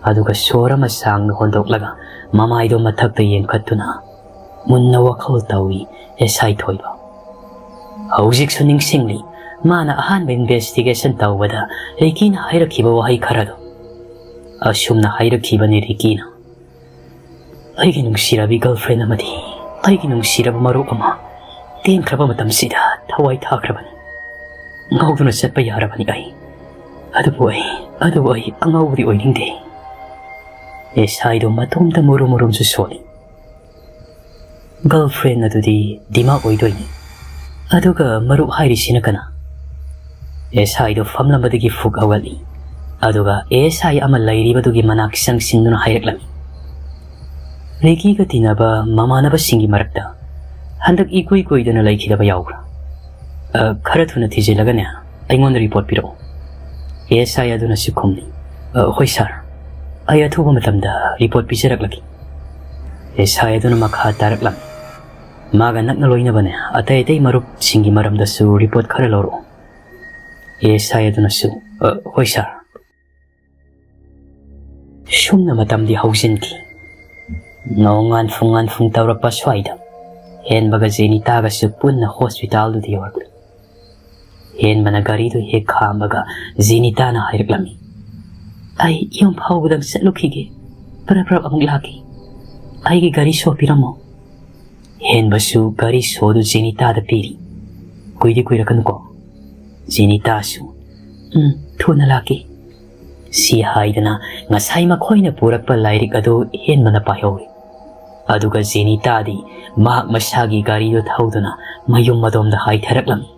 ꯑꯗꯨꯒ ꯁꯣꯔ ꯑꯃ ꯁꯥꯡꯅ ꯍꯣꯟꯗꯣꯛꯂꯒ ꯃꯃꯥꯏꯗꯨ ꯃꯊꯛꯇ ꯌꯦꯡꯈꯠꯇꯨꯅ ꯃꯨꯟꯅ ꯋꯥꯈꯜ ꯇꯧꯏ ꯑꯦꯁ ꯑꯥꯏ ꯊꯣꯏꯕ꯫ ꯍꯧꯖꯤꯛꯁꯨ ꯅꯤꯡꯁꯤꯡꯂꯤ ꯃꯥꯅ ꯑꯍꯥꯟꯕ ꯏꯟꯚꯦꯁꯇꯤꯒꯦꯁꯟ ꯇꯧꯕꯗ ꯔꯤꯀꯤꯅ ꯍꯥꯏꯔꯛꯈꯤꯕ ꯋꯥꯍꯩ ꯈꯔꯗꯣ꯫ ꯑꯁꯨꯝꯅ ꯍꯥꯏꯔꯛꯈꯤꯕꯅꯤ ꯔꯤꯀꯤꯅ, "ꯑꯩꯒꯤ ꯅꯨꯡꯁꯤꯔꯕꯤ ꯒꯔꯜꯐ꯭ꯔꯦꯟ ꯑꯃꯗꯤ ꯑꯩꯒꯤ ꯅꯨꯡꯁꯤꯔꯕ ꯃꯔꯨꯞ ꯑꯃ ꯇꯦꯟꯈ꯭ꯔꯕ ꯃꯇꯝꯁꯤꯗ ꯊꯋꯥꯏ ꯊꯥꯈ꯭ꯔꯕꯅꯤ꯫ ꯉꯥꯎꯗꯨꯅ ꯆꯠꯄ ꯌꯥꯔꯕꯅꯤ ꯑꯩ꯫ ꯑꯗꯨꯕꯨ ꯑꯩ, ꯑꯗꯨꯕꯨ ꯑꯩ ꯑꯉꯥꯎꯕꯗꯤ ꯑꯣꯏꯅꯤꯡꯗꯦ꯫ ꯑꯦꯁ ꯑꯥꯏꯗꯣ ꯃꯇꯣꯝꯇ ꯃꯨꯔꯨꯝ ꯃꯨꯔꯨꯝꯁꯨ ꯁꯣꯜꯂꯤ꯫ "ꯒꯔꯜꯐ꯭ꯔꯦꯟ ꯑꯗꯨꯗꯤ ꯗꯤꯃꯥ ꯑꯣꯏꯗꯣꯏꯅꯤ꯫ ꯑꯗꯨꯒ ꯃꯔꯨꯞ ꯍꯥꯏꯔꯤꯁꯤꯅ ꯀꯅꯥ?" ꯑꯦꯁ ꯑꯥꯏꯗꯣ ꯐꯝꯂꯝꯕꯗꯒꯤ ꯐꯨꯛ ꯍꯧꯒꯠꯂꯤ꯫ ꯑꯗꯨꯒ ꯑꯦꯁ ꯑꯥꯏ ꯑꯃ ꯂꯩꯔꯤꯕꯗꯨꯒꯤ ꯃꯅꯥꯛ ꯆꯪꯁꯤꯟꯗꯨꯅ ꯍꯥꯏꯔꯛꯂꯝꯃꯤ, "ꯔꯤꯀꯤꯒ ꯇꯤꯟꯅꯕ ꯃꯃꯥꯟꯅꯕꯁꯤꯡꯒꯤ ꯃꯔꯛꯇ ꯍꯟꯗꯛ ꯏꯀꯨꯏ ꯀꯨꯏꯗꯅ ꯂꯩꯈꯤꯗꯕ ꯌꯥꯎꯕ꯭ꯔꯥ? ꯑ, ꯈꯔ ꯊꯨꯅ ꯊꯤꯖꯤꯜꯂꯒꯅꯦ, ꯑꯩꯉꯣꯟꯗ ꯔꯤꯄꯣꯔꯠ ꯄꯤꯔꯛꯑꯣ"꯫ ꯑꯦꯁ ꯑꯥꯏ ꯑꯗꯨꯅꯁꯨ ꯈꯨꯝꯂꯤ, "ꯑ, ꯍꯣꯏ ꯁꯥꯔ, ꯑꯩ ꯑꯊꯨꯕ ꯃꯇꯝꯗ ꯔꯤꯄꯣꯔꯠ ꯄꯤꯖꯔꯛꯂꯒꯦ"꯫ ꯑꯦꯁ ꯑꯥꯏ ꯑꯗꯨꯅ ꯃꯈꯥ ꯇꯥꯔꯛꯂꯝꯃꯤ, "ꯃꯥꯒ ꯅꯛꯅ ꯂꯣꯏꯅꯕꯅꯦ ꯑꯇꯩ ꯑꯇꯩ ꯃꯔꯨꯞꯁꯤꯡꯒꯤ ꯃꯔꯝꯗꯁꯨ ꯔꯤꯄꯣꯔꯠ ꯈꯔ ꯂꯧꯔꯛꯑꯣ"꯫ ꯑꯦꯁ ꯑꯥꯏ ꯑꯗꯨꯅꯁꯨ, "ꯑ, ꯍꯣꯏ ꯁꯥꯔ"꯫ ꯁꯨꯝꯅ ꯃꯇꯝꯗꯤ ꯍꯧꯖꯤꯟꯈꯤ꯫ ꯅꯣꯡꯉꯥꯟꯐꯨꯡ ꯉꯥꯟꯐꯨꯡ ꯇꯧꯔꯛꯄ ꯁ꯭ꯋꯥꯏꯗ ꯍꯦꯟꯕꯒ ꯖꯦꯅꯤꯇꯥꯒꯁꯨ ꯄꯨꯟꯅ ꯍꯣꯁꯄꯤꯇꯥꯜꯗꯨꯗ ꯌꯧꯔꯛꯂꯤ꯫ ꯍꯦꯟꯕꯅ ꯒꯥꯔꯤꯗꯨ ꯍꯦꯛ ꯈꯥꯝꯕꯒ ꯖꯦꯅꯤꯇꯥꯅ ꯍꯥꯏꯔꯛꯂꯝꯃꯤ, "ꯑꯩ ꯌꯨꯝ ꯐꯥꯎꯕꯗꯪ ꯆꯠꯂꯨꯈꯤꯒꯦ, ꯄ꯭ꯔꯞ ꯄ꯭ꯔꯞ ꯑꯃꯨꯛ ꯂꯥꯛꯀꯦ꯫ ꯑꯩꯒꯤ ꯒꯥꯔꯤ ꯁꯣ ꯄꯤꯔꯝꯃꯣ"꯫ ꯍꯦꯟꯕꯁꯨ ꯒꯥꯔꯤ ꯁꯣꯗꯨ ꯖꯦꯅꯤꯇꯥꯗ ꯄꯤꯔꯤ꯫ "ꯀꯨꯏꯗꯤ ꯀꯨꯏꯔꯛꯀꯅꯨꯀꯣ"꯫ ꯖꯦꯅꯤꯇꯥꯁꯨ, "ꯎꯝ, ꯊꯨꯅ ꯂꯥꯛꯀꯦ"꯫ ꯁꯤ ꯍꯥꯏꯗꯅ ꯉꯁꯥꯏ ꯃꯈꯣꯏꯅ ꯄꯨꯔꯛꯄ ꯂꯥꯏꯔꯤꯛ ꯑꯗꯨ ꯍꯦꯟꯕꯅ ꯄꯥꯏꯍꯧꯏ꯫ ꯑꯗꯨꯒ ꯖꯦꯅꯤꯇꯥꯗꯤ ꯃꯍꯥꯛ ꯃꯁꯥꯒꯤ ꯒꯥꯔꯤꯗꯨ ꯊꯧꯗꯨꯅ ꯃꯌꯨꯝ ꯑꯗꯣꯝꯗ ꯍꯥꯏꯊꯔꯛꯂꯝꯃꯤ꯫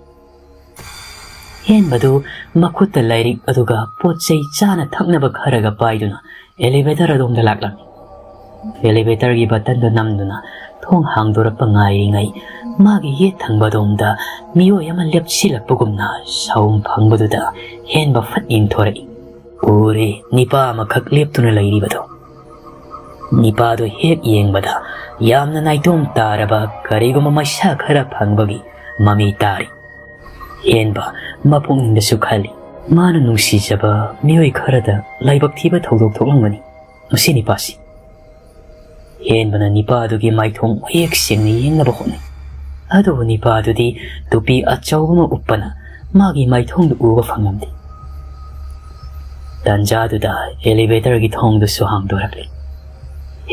ꯍꯦꯟꯕꯗꯨ ꯃꯈꯨꯠꯇ ꯂꯥꯏꯔꯤꯛ ꯑꯗꯨꯒ ꯄꯣꯠ ꯆꯩ ꯆꯥꯅ ꯊꯛꯅꯕ ꯈꯔꯒ ꯄꯥꯏꯗꯨꯅ ꯑꯦꯂꯤꯚꯦꯇꯔ ꯑꯗꯣꯝꯗ ꯂꯥꯛꯂꯝꯃꯤ꯫ ꯑꯦꯂꯤꯚꯦꯇꯔꯒꯤ ꯕꯇꯟꯗꯨ ꯅꯝꯗꯨꯅ ꯊꯣꯡ ꯍꯥꯡꯗꯣꯔꯛꯄ ꯉꯥꯏꯔꯤꯉꯩ, ꯃꯥꯒꯤ ꯌꯦꯠ ꯊꯪꯕ ꯑꯗꯣꯝꯗ ꯃꯤꯑꯣꯏ ꯑꯃ ꯂꯦꯞꯁꯤꯜꯂꯛꯄꯒꯨꯝꯅ ꯁꯥꯎꯝ ꯐꯪꯕꯗꯨꯗ ꯍꯦꯟꯕ ꯐꯠ ꯌꯦꯡꯊꯣꯔꯛꯏ꯫ ꯎꯔꯦ, ꯅꯤꯄꯥ ꯑꯃꯈꯛ ꯂꯦꯞꯇꯨꯅ ꯂꯩꯔꯤꯕꯗꯣ꯫ ꯅꯤꯄꯥꯗꯨ ꯍꯦꯛ ꯌꯦꯡꯕꯗ ꯌꯥꯝꯅ ꯅꯥꯏꯇꯣꯝ ꯇꯥꯔꯕ ꯀꯔꯤꯒꯨꯝꯕ ꯃꯩꯁꯥ ꯈꯔ ꯐꯪꯕꯒꯤ ꯃꯃꯤ ꯇꯥꯔꯤ꯫ ꯍꯦꯟꯕ ꯃꯄꯨꯛꯅꯤꯡꯗꯁꯨ ꯈꯜꯂꯤ, ꯃꯥꯅ ꯅꯨꯡꯁꯤꯖꯕ ꯃꯤꯑꯣꯏ ꯈꯔꯗ ꯂꯥꯏꯕꯛ ꯊꯤꯕ ꯊꯧꯗꯣꯛ ꯊꯣꯛꯂꯝꯒꯅꯤ ꯃꯁꯤ ꯅꯤꯄꯥꯁꯤ꯫ ꯍꯦꯟꯕꯅ ꯅꯤꯄꯥꯗꯨꯒꯤ ꯃꯥꯏꯊꯣꯡ ꯃꯌꯦꯛ ꯁꯦꯡꯅ ꯌꯦꯡꯅꯕ ꯍꯣꯠꯅꯩ꯫ ꯑꯗꯨꯕꯨ ꯅꯤꯄꯥꯗꯨꯗꯤ ꯇꯨꯄꯤ ꯑꯆꯧꯕ ꯑꯃ ꯎꯞꯄꯅ ꯃꯥꯒꯤ ꯃꯥꯏꯊꯣꯡꯗꯨ ꯎꯕ ꯐꯪꯂꯝꯗꯦ꯫ ꯇꯥꯟꯖꯥꯗꯨꯗ ꯑꯦꯂꯤꯚꯦꯇꯔꯒꯤ ꯊꯣꯡꯗꯨꯁꯨ ꯍꯥꯡꯗꯣꯔꯛꯂꯤ꯫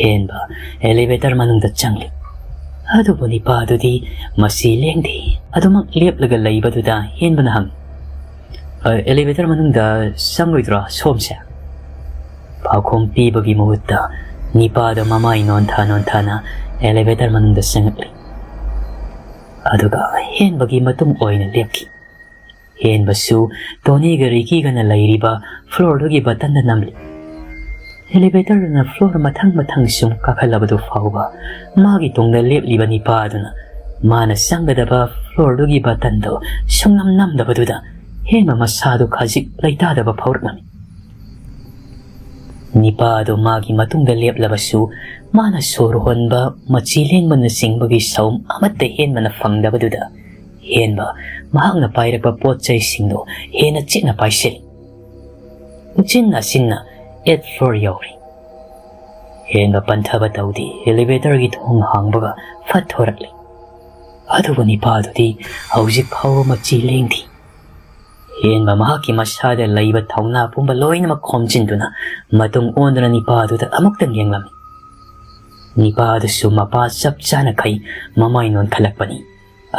ꯍꯦꯟꯕ ꯑꯦꯂꯤꯚꯦꯇꯔ ꯃꯅꯨꯡꯗ ꯆꯪꯂꯤ꯫ ꯑꯗꯨꯕꯨ ꯅꯤꯄꯥꯗꯨꯗꯤ ꯃꯁꯤ ꯂꯦꯡꯗꯦ꯫ ꯑꯗꯨꯃꯛ ꯂꯦꯞꯂꯒ ꯂꯩꯕꯗꯨꯗ ꯍꯦꯟꯕꯅ ꯍꯪꯉꯤ, "ꯑ, ꯑꯦꯂꯤꯚꯦꯇꯔ ꯃꯅꯨꯡꯗ ꯆꯪꯂꯣꯏꯗ꯭ꯔꯣ ꯁꯣꯝꯁꯦ?" ꯄꯥꯎꯈꯨꯝ ꯄꯤꯕꯒꯤ ꯃꯍꯨꯠꯇ ꯅꯤꯄꯥꯗꯣ ꯃꯃꯥꯏ ꯅꯣꯟꯊ ꯅꯣꯟꯊꯅ elevator ꯃꯅꯨꯡꯗ ꯆꯪꯉꯛꯂꯤ꯫ ꯑꯗꯨꯒ ꯍꯦꯟꯕꯒꯤ ꯃꯇꯨꯡ ꯑꯣꯏꯅ ꯂꯦꯞꯈꯤ꯫ ꯍꯦꯟꯕꯁꯨ ꯇꯣꯅꯤꯒ ꯔꯤꯀꯤꯒꯅ ꯂꯩꯔꯤꯕ floorꯗꯨꯒꯤ buttonꯗ ꯅꯝꯂꯤ꯫ Elevatorꯗꯨꯅ floor ꯃꯊꯪ ꯃꯊꯪ ꯁꯨꯝ ꯀꯥꯈꯠꯂꯕꯗꯨ ꯐꯥꯎꯕ ꯃꯥꯒꯤ ꯇꯨꯡꯗ ꯂꯦꯞꯂꯤꯕ ꯅꯤꯄꯥ ꯑꯗꯨꯅ ꯃꯥꯅ ꯆꯪꯒꯗꯕ floorꯗꯨꯒꯤ buttonꯗꯨ ꯁꯨꯡꯅꯝ ꯅꯝꯗꯕꯗꯨꯗ ꯍꯦꯟꯕ ꯃꯁꯥꯗꯨ ꯈꯖꯤꯛ ꯂꯩꯇꯥꯗꯕ ꯐꯥꯎꯔꯛꯂꯝꯃꯤ꯫ ꯅꯤꯄꯥ ꯑꯗꯨ ꯃꯥꯒꯤ ꯃꯇꯨꯡꯗ ꯂꯦꯞꯂꯕꯁꯨ ꯃꯥꯅ ꯁꯣꯔ ꯍꯣꯟꯕ, ꯃꯆꯤ ꯂꯦꯡꯕꯅꯆꯤꯡꯕꯒꯤ ꯁꯥꯎꯝ ꯑꯃꯠꯇ ꯍꯦꯟꯕꯅ ꯐꯪꯗꯕꯗꯨꯗ ꯍꯦꯟꯕ ꯃꯍꯥꯛꯅ ꯄꯥꯏꯔꯛꯄ ꯄꯣꯠ ꯆꯩꯁꯤꯡꯗꯨ ꯍꯦꯟꯅ ꯆꯦꯠꯅ ꯄꯥꯏꯁꯤꯜꯂꯤ꯫ ꯎꯆꯤꯟ ꯅꯥꯆꯤꯟꯅ eighth floor ꯌꯧꯔꯦ꯫ ꯍꯦꯟꯕ ꯄꯟꯊꯕ ꯇꯧꯗꯦ, elevatorꯒꯤ ꯊꯣꯡ ꯍꯥꯡꯕꯒ ꯐꯠ ꯊꯣꯔꯛꯂꯤ꯫ ꯑꯗꯨꯕꯨ ꯅꯤꯄꯥꯗꯨꯗꯤ ꯍꯧꯖꯤꯛ ꯐꯥꯎꯕ ꯃꯆꯤ ꯂꯦꯡꯗꯦ꯫ ꯍꯦꯟꯕ ꯃꯍꯥꯛꯀꯤ ꯃꯁꯥꯗ ꯂꯩꯕ ꯊꯧꯅꯥ ꯄꯨꯝꯕ ꯂꯣꯏꯅꯃꯛ ꯈꯣꯝꯖꯤꯟꯗꯨꯅ ꯃꯇꯨꯡ ꯑꯣꯟꯗꯨꯅ ꯅꯤꯄꯥꯗꯨꯗ ꯑꯃꯨꯛꯇꯪ ꯌꯦꯡꯂꯝꯃꯤ꯫ ꯅꯤꯄꯥꯗꯨꯁꯨ ꯃꯄꯥ ꯆꯞ ꯆꯥꯅ ꯈꯩ ꯃꯃꯥꯏ ꯅꯣꯟꯈꯠꯂꯛꯄꯅꯤ꯫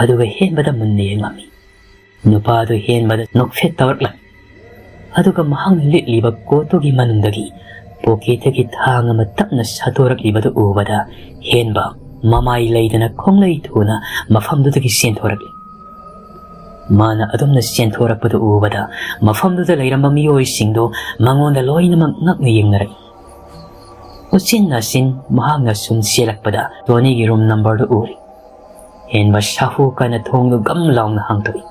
ꯑꯗꯨꯒ ꯍꯦꯟꯕꯗ ꯃꯨꯟꯅ ꯌꯦꯡꯂꯝꯃꯤ꯫ ꯅꯨꯄꯥꯗꯨ ꯍꯦꯟꯕꯗ ꯅꯣꯛꯐꯦꯠ ꯇꯧꯔꯛꯂꯝꯃꯤ꯫ ꯑꯗꯨꯒ ꯃꯍꯥꯛꯅ ꯂꯤꯠꯂꯤꯕ ꯀꯣꯠꯇꯨꯒꯤ ꯃꯅꯨꯡꯗꯒꯤ ꯄꯣꯀꯦꯠꯇꯒꯤ ꯊꯥꯡ ꯑꯃ ꯇꯞꯅ ꯁꯠꯇꯣꯔꯛꯂꯤꯕꯗꯨ ꯎꯕꯗ ꯍꯦꯟꯕ ꯃꯃꯥꯏ ꯂꯩꯗꯅ ꯈꯣꯡꯂꯩ ꯊꯨꯅ ꯃꯐꯝꯗꯨꯗꯒꯤ ꯆꯦꯟꯊꯣꯔꯛꯂꯤ꯫ ꯃꯥꯅ ꯑꯗꯨꯝꯅ ꯆꯦꯟꯊꯣꯔꯛꯄꯗꯨ ꯎꯕꯗ ꯃꯐꯝꯗꯨꯗ ꯂꯩꯔꯝꯕ ꯃꯤꯑꯣꯏꯁꯤꯡꯗꯨ ꯃꯉꯣꯟꯗ ꯂꯣꯏꯅꯃꯛ ꯉꯛꯅ ꯌꯦꯡꯅꯔꯛꯏ꯫ ꯎꯆꯤꯟ ꯅꯥꯆꯤꯟ ꯃꯍꯥꯛꯅ ꯁꯨꯝ ꯆꯦꯜꯂꯛꯄꯗ ꯇꯣꯅꯤꯒꯤ room numberꯗꯨ ꯎꯔꯤ꯫ ꯍꯦꯟꯕ ꯁꯥꯍꯨ ꯀꯥꯏꯅ ꯊꯣꯡꯗꯨ ꯒꯝ ꯂꯥꯎꯅ ꯍꯥꯡꯗꯣꯛꯏ꯫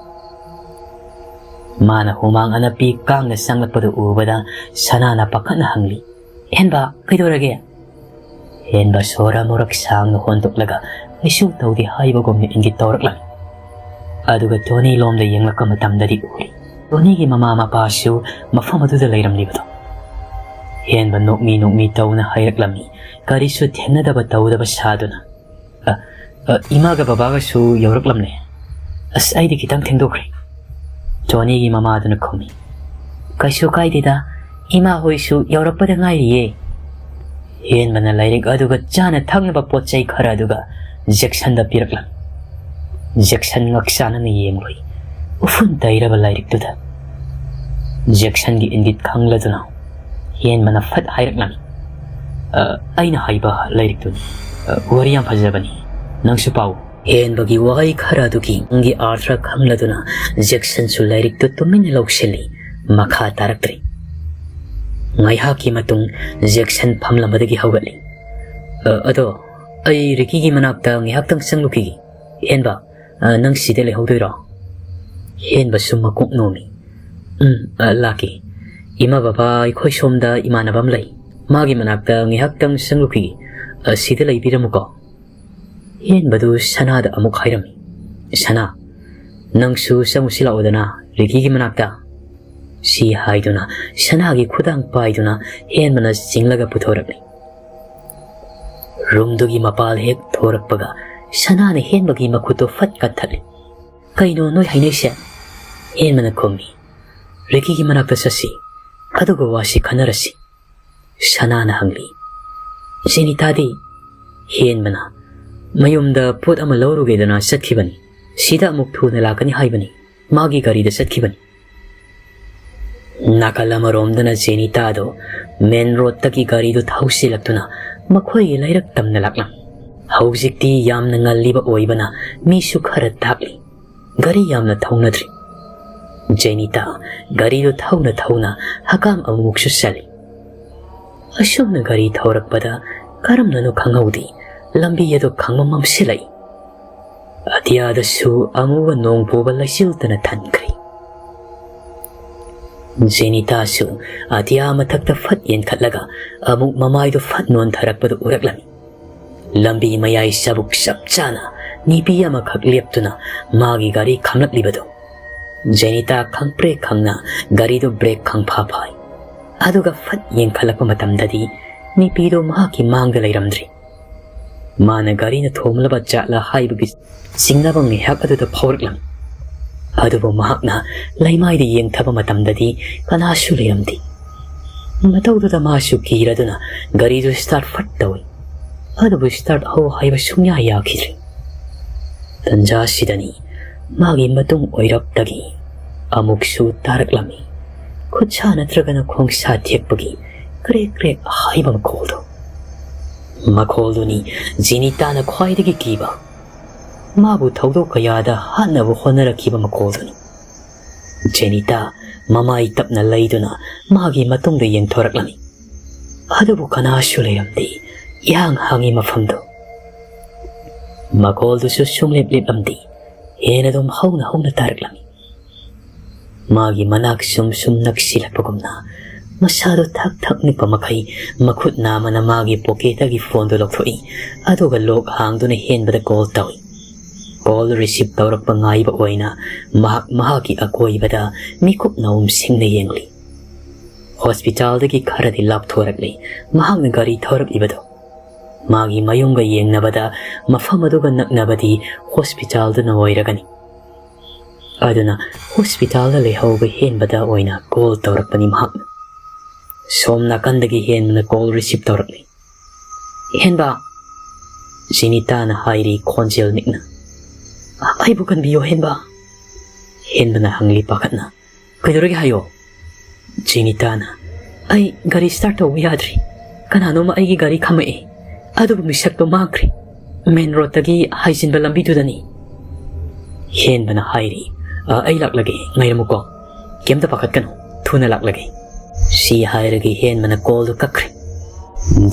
ꯃꯥꯅ ꯍꯨꯃꯥꯡ ꯑꯅꯞꯄꯤ ꯀꯥꯡꯅ ꯆꯪꯂꯛꯄꯗꯨ ꯎꯕꯗ ꯁꯅꯥꯅ ꯄꯥꯈꯠꯅ ꯍꯪꯂꯤ, "ꯍꯦꯟꯕ, ꯀꯩꯗꯧꯔꯒꯦ?" ꯍꯦꯟꯕ ꯁꯣꯔ ꯑꯃꯨꯔꯛ ꯁꯥꯡꯅ ꯍꯣꯟꯗꯣꯛꯂꯒ ꯀꯩꯁꯨ ꯇꯧꯗꯦ ꯍꯥꯏꯕꯒꯨꯝꯅ ꯏꯪꯒꯤꯠ ꯇꯧꯔꯛꯂꯝꯃꯤ꯫ ꯑꯗꯨꯒ ꯇꯣꯅꯤ ꯂꯣꯝꯗ ꯌꯦꯡꯂꯛꯄ ꯃꯇꯝꯗꯗꯤ ꯎꯔꯤ, ꯇꯣꯅꯤꯒꯤ ꯃꯃꯥ ꯃꯄꯥꯁꯨ ꯃꯐꯝ ꯑꯗꯨꯗ ꯂꯩꯔꯝꯂꯤꯕꯗꯣ꯫ ꯍꯦꯟꯕ ꯅꯣꯛꯃꯤ ꯅꯣꯛꯃꯤ ꯇꯧꯅ ꯍꯥꯏꯔꯛꯂꯝꯃꯤ, ꯀꯔꯤꯁꯨ ꯊꯦꯡꯅꯗꯕ ꯇꯧꯗꯕ ꯁꯥꯗꯨꯅ꯫ "ꯑ, ꯑ, ꯏꯃꯥꯒ ꯕꯕꯥꯒꯁꯨ ꯌꯧꯔꯛꯂꯝꯂꯦ꯫ ꯑꯁ, ꯑꯩꯗꯤ ꯈꯤꯇꯪ ꯊꯦꯡꯗꯣꯛꯈ꯭ꯔꯦ꯫" ꯇꯣꯅꯤꯒꯤ ꯃꯃꯥꯗꯨꯅ ꯈꯨꯝꯃꯤ, "ꯀꯩꯁꯨ ꯀꯥꯏꯗꯦꯗ, ꯏꯃꯥ ꯍꯣꯏꯁꯨ ꯌꯧꯔꯛꯄꯗ ꯉꯥꯏꯔꯤꯌꯦ꯫" ꯍꯦꯟꯕꯅ ꯂꯥꯏꯔꯤꯛ ꯑꯗꯨꯒ ꯆꯥꯅ ꯊꯛꯅꯕ ꯄꯣꯠ ꯆꯩ ꯈꯔ ꯑꯗꯨꯒ ꯖꯦꯛꯁꯟꯗ ꯄꯤꯔꯛꯂꯝꯃꯤ꯫ ꯖꯦꯛꯁꯟ ꯉꯛꯆꯥꯅꯅ ꯌꯦꯡꯂꯨꯏ ꯎꯐꯨꯟ ꯇꯩꯔꯕ ꯂꯥꯏꯔꯤꯛꯇꯨꯗ꯫ ꯖꯦꯛꯁꯟꯒꯤ ꯏꯪꯒꯤꯠ ꯈꯪꯂꯗꯨꯅ ꯍꯦꯟꯕꯅ ꯐꯠ ꯍꯥꯏꯔꯛꯂꯝꯃꯤ꯫ "ꯑ, ꯑꯩꯅ ꯍꯥꯏꯕ ꯂꯥꯏꯔꯤꯛꯇꯨꯅꯤ꯫ ꯑ, ꯋꯥꯔꯤ ꯌꯥꯝ ꯐꯖꯕꯅꯤ꯫ ꯅꯪꯁꯨ ꯄꯥꯎ꯫" ꯍꯦꯟꯕꯒꯤ ꯋꯥꯍꯩ ꯈꯔ ꯑꯗꯨꯒꯤ ꯃꯪꯒꯤ ꯑꯥꯔꯊ ꯈꯪꯂꯗꯨꯅ ꯖꯦꯛꯁꯟꯁꯨ ꯂꯥꯏꯔꯤꯛꯇꯨ ꯇꯨꯃꯤꯟꯅ ꯂꯧꯁꯤꯜꯂꯤ꯫ ꯃꯈꯥ ꯇꯥꯔꯛꯇ꯭ꯔꯤ꯫ ꯉꯥꯏꯍꯥꯛꯀꯤ ꯃꯇꯨꯡ ꯖꯦꯛꯁꯟ ꯐꯝꯂꯝꯕꯗꯒꯤ ꯍꯧꯒꯠꯂꯤ꯫ "ꯑ, ꯑꯗꯣ ꯑꯩ ꯔꯤꯀꯤꯒꯤ ꯃꯅꯥꯛꯇ ꯉꯥꯏꯍꯥꯛꯇꯪ ꯆꯪꯂꯨꯈꯤꯒꯦ꯫ ꯍꯦꯟꯕ, ꯑ, ꯅꯪ ꯁꯤꯗ ꯂꯩꯍꯧꯗꯣꯏꯔꯣ?" ꯍꯦꯟꯕꯁꯨ ꯃꯀꯣꯛ ꯅꯣꯝꯃꯤ꯫ "ꯎꯝ, ꯑ, ꯂꯥꯛꯀꯦ꯫ ꯏꯃꯥ ꯕꯕꯥ ꯑꯩꯈꯣꯏ ꯁꯣꯝꯗ ꯏꯃꯥꯟꯅꯕ ꯑꯃ ꯂꯩ꯫ ꯃꯥꯒꯤ ꯃꯅꯥꯛꯇ ꯉꯥꯏꯍꯥꯛꯇꯪ ꯆꯪꯂꯨꯈꯤꯒꯦ꯫ ꯑ, ꯁꯤꯗ ꯂꯩꯕꯤꯔꯝꯃꯨꯀꯣ꯫" ꯍꯦꯟꯕꯗꯨ ꯁꯅꯥꯗ ꯑꯃꯨꯛ ꯍꯥꯏꯔꯝꯃꯤ꯫ "ꯁꯅꯥ, ꯅꯪꯁꯨ ꯆꯪꯉꯨꯁꯤ ꯂꯥꯛꯑꯣꯗꯅ ꯔꯤꯀꯤꯒꯤ ꯃꯅꯥꯛꯇ꯫" ꯁꯤ ꯍꯥꯏꯗꯨꯅ ꯁꯅꯥꯒꯤ ꯈꯨꯗꯥꯡ ꯄꯥꯏꯗꯨꯅ ꯍꯦꯟꯕꯅ ꯆꯤꯡꯂꯒ ꯄꯨꯊꯣꯔꯛꯂꯤ꯫ ꯔꯨꯝꯗꯨꯒꯤ ꯃꯄꯥꯜ ꯍꯦꯛ ꯊꯣꯔꯛꯄꯒ ꯁꯅꯥꯅ ꯍꯦꯟꯕꯒꯤ ꯃꯈꯨꯠꯇꯨ ꯐꯠ ꯀꯛꯊꯠꯂꯤ꯫ "ꯀꯩꯅꯣ ꯅꯣꯏ ꯍꯥꯏꯅꯩꯁꯦ?" ꯍꯦꯟꯕꯅ ꯈꯨꯝꯃꯤ꯫ "ꯔꯤꯀꯤꯒꯤ ꯃꯅꯥꯛꯇ ꯆꯠꯁꯤ, ꯑꯗꯨꯒ ꯋꯥꯁꯤ ꯈꯟꯅꯔꯁꯤ꯫" ꯁꯅꯥꯅ ꯍꯪꯂꯤ꯫ "ꯖꯦꯅꯤꯇꯥꯗꯤ?" ꯍꯦꯟꯕꯅ, "ꯃꯌꯨꯝꯗ ꯄꯣꯠ ꯑꯃ ꯂꯧꯔꯨꯒꯦꯗꯅ ꯆꯠꯈꯤꯕꯅꯤ꯫ ꯁꯤꯗ ꯑꯃꯨꯛ ꯊꯨꯅ ꯂꯥꯛꯀꯅꯤ ꯍꯥꯏꯕꯅꯤ꯫ ꯃꯥꯒꯤ ꯒꯥꯔꯤꯗ ꯆꯠꯈꯤꯕꯅꯤ꯫" ꯅꯥꯀꯜ ꯑꯃꯔꯣꯝꯗꯅ ꯖꯦꯅꯤꯇꯥꯗꯣ ꯃꯦꯟ ꯔꯣꯗꯇꯒꯤ ꯒꯥꯔꯤꯗꯨ ꯊꯧꯁꯤꯜꯂꯛꯇꯨꯅ ꯃꯈꯣꯏꯒꯤ ꯂꯩꯔꯛ ꯇꯝꯅ ꯂꯥꯛꯂꯝꯃꯤ꯫ ꯍꯧꯖꯤꯛꯇꯤ ꯌꯥꯝꯅ ꯉꯜꯂꯤꯕ ꯑꯣꯏꯕꯅ ꯃꯤꯁꯨ ꯈꯔ ꯇꯥꯛꯂꯤ꯫ ꯒꯥꯔꯤ ꯌꯥꯝꯅ ꯊꯧꯅꯗ꯭ꯔꯤ꯫ ꯖꯦꯅꯤꯇꯥ ꯒꯥꯔꯤꯗꯨ ꯊꯧꯅ ꯊꯧꯅ ꯍꯀꯥꯝ ꯑꯃꯨꯛꯁꯨ ꯆꯜꯂꯤ꯫ ꯑꯁꯨꯝꯅ ꯒꯥꯔꯤ ꯊꯧꯔꯛꯄꯗ ꯀꯔꯝꯅꯅꯣ ꯈꯪꯍꯧꯗꯦ, ꯂꯝꯕꯤ ꯑꯗꯨ ꯈꯪꯃꯝ ꯃꯝꯁꯤꯜꯂꯛꯏ꯫ ꯑꯇꯤꯌꯥꯗꯁꯨ ꯑꯃꯨꯕ ꯅꯣꯡ ꯄꯨꯕ ꯂꯩꯆꯤꯜꯇꯅ ꯊꯟꯈ꯭ꯔꯦ꯫ ꯖꯦꯅꯤꯇꯥꯁꯨ ꯑꯇꯤꯌꯥ ꯃꯊꯛꯇ ꯐꯠ ꯌꯦꯡꯈꯠꯂꯒ ꯑꯃꯨꯛ ꯃꯃꯥꯏꯗꯨ ꯐꯠ ꯅꯣꯟꯊꯔꯛꯄꯗꯨ ꯎꯔꯛꯂꯝꯃꯤ꯫ ꯂꯝꯕꯤ ꯃꯌꯥꯏ ꯆꯕꯨꯛ ꯆꯞ ꯆꯥꯅ ꯅꯤꯄꯤ ꯑꯃꯈꯛ ꯂꯦꯞꯇꯨꯅ ꯃꯥꯒꯤ ꯒꯥꯔꯤ ꯈꯥꯝꯂꯛꯂꯤꯕꯗꯨ꯫ ꯖꯦꯅꯤꯇꯥ ꯈꯪꯄ꯭ꯔꯦꯛ ꯈꯪꯅ ꯒꯥꯔꯤꯗꯨ ꯕ꯭ꯔꯦꯛ ꯈꯪꯐꯥ ꯐꯥꯏ꯫ ꯑꯗꯨꯒ ꯐꯠ ꯌꯦꯡꯈꯠꯂꯛꯄ ꯃꯇꯝꯗꯗꯤ ꯅꯤꯄꯤꯗꯨ ꯃꯍꯥꯛꯀꯤ ꯃꯥꯡꯗ ꯂꯩꯔꯝꯗ꯭ꯔꯤ꯫ ꯃꯥꯅ ꯒꯥꯔꯤꯅ ꯊꯣꯝꯂꯕ ꯖꯥꯠꯂ ꯍꯥꯏꯕꯒꯤ ꯆꯤꯡꯅꯕ ꯉꯥꯏꯍꯥꯛ ꯑꯗꯨꯗ ꯐꯥꯎꯔꯛꯂꯝꯃꯤ꯫ ꯑꯗꯨꯕꯨ ꯃꯍꯥꯛꯅ ꯂꯩꯃꯥꯏꯗ ꯌꯦꯡꯊꯕ ꯃꯇꯝꯗꯗꯤ ꯀꯅꯥꯁꯨ ꯂꯩꯔꯝꯗꯦ꯫ ꯃꯇꯧꯗꯨꯗ ꯃꯥꯁꯨ ꯀꯤꯔꯗꯨꯅ ꯒꯥꯔꯤꯗꯨ ꯁ꯭ꯇꯥꯔꯠ ꯐꯠ ꯇꯧꯏ꯫ ꯑꯗꯨꯕꯨ ꯁ꯭ꯇꯥꯔꯠ ꯍꯧ ꯍꯥꯏꯕ ꯁꯨꯡꯌꯥ ꯌꯥꯈꯤꯗ꯭ꯔꯦ꯫ ꯇꯟꯖꯥꯁꯤꯗꯅꯤ ꯃꯥꯒꯤ ꯃꯇꯨꯡ ꯑꯣꯏꯔꯞꯇꯒꯤ ꯑꯃꯨꯛꯁꯨ ꯇꯥꯔꯛꯂꯝꯃꯤ꯫ ꯈꯨꯠꯁꯥ ꯅꯠꯇ꯭ꯔꯒꯅ ꯈꯣꯡꯁꯥ ꯊꯦꯛꯄꯒꯤ ꯀ꯭ꯔꯦꯛ ꯀ꯭ꯔꯦꯛ ꯍꯥꯏꯕ ꯃꯈꯣꯜꯗꯨ꯫ ꯃꯈꯣꯜꯗꯨꯅꯤ ꯖꯦꯅꯤꯇꯥꯅ ꯈ꯭ꯋꯥꯏꯗꯒꯤ ꯀꯤꯕ, ꯃꯥꯕꯨ ꯊꯧꯗꯣꯛ ꯀꯌꯥꯗ ꯍꯥꯠꯅꯕ ꯍꯣꯠꯅꯔꯛꯈꯤꯕ ꯃꯈꯣꯜꯗꯨꯅꯤ꯫ ꯖꯦꯅꯤꯇꯥ ꯃꯃꯥꯏ ꯇꯞꯅ ꯂꯩꯗꯨꯅ ꯃꯥꯒꯤ ꯃꯇꯨꯡꯗ ꯌꯦꯡꯊꯣꯔꯛꯂꯝꯃꯤ꯫ ꯑꯗꯨꯕꯨ ꯀꯅꯥꯁꯨ ꯂꯩꯔꯝꯗꯦ꯫ ꯏꯍꯥꯡ ꯍꯥꯡꯉꯤ ꯃꯐꯝꯗꯨ꯫ ꯃꯈꯣꯜꯗꯨꯁꯨ ꯁꯨꯡꯂꯦꯞ ꯂꯦꯞꯂꯝꯗꯦ꯫ ꯍꯦꯟꯅ ꯑꯗꯨꯝ ꯍꯧꯅ ꯍꯧꯅ ꯇꯥꯔꯛꯂꯝꯃꯤ꯫ ꯃꯥꯒꯤ ꯃꯅꯥꯛ ꯁꯨꯝ ꯁꯨꯝ ꯅꯛꯁꯤꯜꯂꯛꯄꯒꯨꯝꯅ ꯃꯁꯥꯗꯨ ꯊꯛ ꯊꯛ ꯅꯤꯛꯄ ꯃꯈꯩ ꯃꯈꯨꯠ ꯅꯥꯝꯃꯅ ꯃꯥꯒꯤ ꯄꯣꯀꯦꯠꯇꯒꯤ ꯐꯣꯟꯗꯨ ꯂꯧꯊꯣꯛꯏ, ꯑꯗꯨꯒ ꯂꯣꯛ ꯍꯥꯡꯗꯨꯅ ꯍꯦꯟꯕꯗ ꯀꯣꯜ ꯇꯧꯏ꯫ ꯀꯣꯜ ꯔꯤꯁꯤꯞ ꯇꯧꯔꯛꯄ ꯉꯥꯏꯕ ꯑꯣꯏꯅ ꯃꯍꯥꯛ ꯃꯍꯥꯛꯀꯤ ꯑꯀꯣꯏꯕꯗ ꯃꯤꯀꯨꯞ ꯅꯥꯎꯝꯁꯤꯡꯅ ꯌꯦꯡꯂꯤ꯫ ꯍꯣꯁꯄꯤꯇꯥꯜꯗꯒꯤ ꯈꯔꯗꯤ ꯂꯥꯞꯊꯣꯔꯛꯂꯤ ꯃꯍꯥꯛꯅ ꯒꯥꯔꯤ ꯊꯧꯔꯛꯂꯤꯕꯗꯨ꯫ ꯃꯥꯒꯤ ꯃꯌꯨꯝꯒ ꯌꯦꯡꯅꯕꯗ ꯃꯐꯝ ꯑꯗꯨꯒ ꯅꯛꯅꯕꯗꯤ ꯍꯣꯁꯄꯤꯇꯥꯜꯗꯨꯅ ꯑꯣꯏꯔꯒꯅꯤ꯫ ꯑꯗꯨꯅ ꯍꯣꯁꯄꯤꯇꯥꯜꯗ ꯂꯩꯍꯧꯕ ꯍꯦꯟꯕꯗ ꯑꯣꯏꯅ ꯀꯣꯜ ꯇꯧꯔꯛꯄꯅꯤ ꯃꯍꯥꯛꯅ꯫ ꯁꯣꯝ ꯅꯥꯀꯟꯗꯒꯤ ꯍꯦꯟꯕꯅ ꯀꯣꯜ ꯔꯤꯁꯤꯞ ꯇꯧꯔꯛꯂꯤ꯫ "ꯍꯦꯟꯕ!" ꯖꯤꯅꯤꯇꯥꯅ ꯍꯥꯏꯔꯤ ꯈꯣꯟꯖꯦꯜ ꯅꯤꯛꯅ꯫ "ꯑꯩꯕꯨ ꯀꯟꯕꯤꯌꯣ ꯍꯦꯟꯕ!" ꯍꯦꯟꯕꯅ ꯍꯪꯂꯤ ꯄꯥꯈꯠꯅ꯫ "ꯀꯩꯗꯧꯔꯒꯦ ꯍꯥꯏꯌꯣ?" ꯖꯤꯅꯤꯇꯥꯅ, "ꯑꯩ ꯒꯥꯔꯤ ꯁ꯭ꯇꯥꯔꯠ ꯇꯧꯕ ꯌꯥꯗ꯭ꯔꯤ꯫ ꯀꯅꯥꯅꯣꯝꯃ ꯑꯩꯒꯤ ꯒꯥꯔꯤ ꯈꯥꯝꯃꯛꯑꯦ, ꯑꯗꯨꯕꯨ ꯃꯤꯁꯛꯇꯣ ꯃꯥꯡꯈ꯭ꯔꯦ꯫ ꯃꯦꯟ ꯔꯣꯗꯇꯒꯤ ꯍꯥꯏꯖꯤꯟꯕ ꯂꯝꯕꯤꯗꯨꯗꯅꯤ꯫" ꯍꯦꯟꯕꯅ ꯍꯥꯏꯔꯤ, "ꯑ, ꯑꯩ ꯂꯥꯛꯂꯒꯦ, ꯉꯥꯏꯔꯝꯃꯨꯀꯣ꯫ ꯀꯩꯝꯇ ꯄꯥꯈꯠꯀꯅꯨ, ꯊꯨꯅ ꯂꯥꯛꯂꯒꯦ꯫" ꯁꯤ ꯍꯥꯏꯔꯒ ꯍꯦꯟꯕꯅ ꯀꯣꯜꯗꯨ ꯀꯛꯈ꯭ꯔꯦ꯫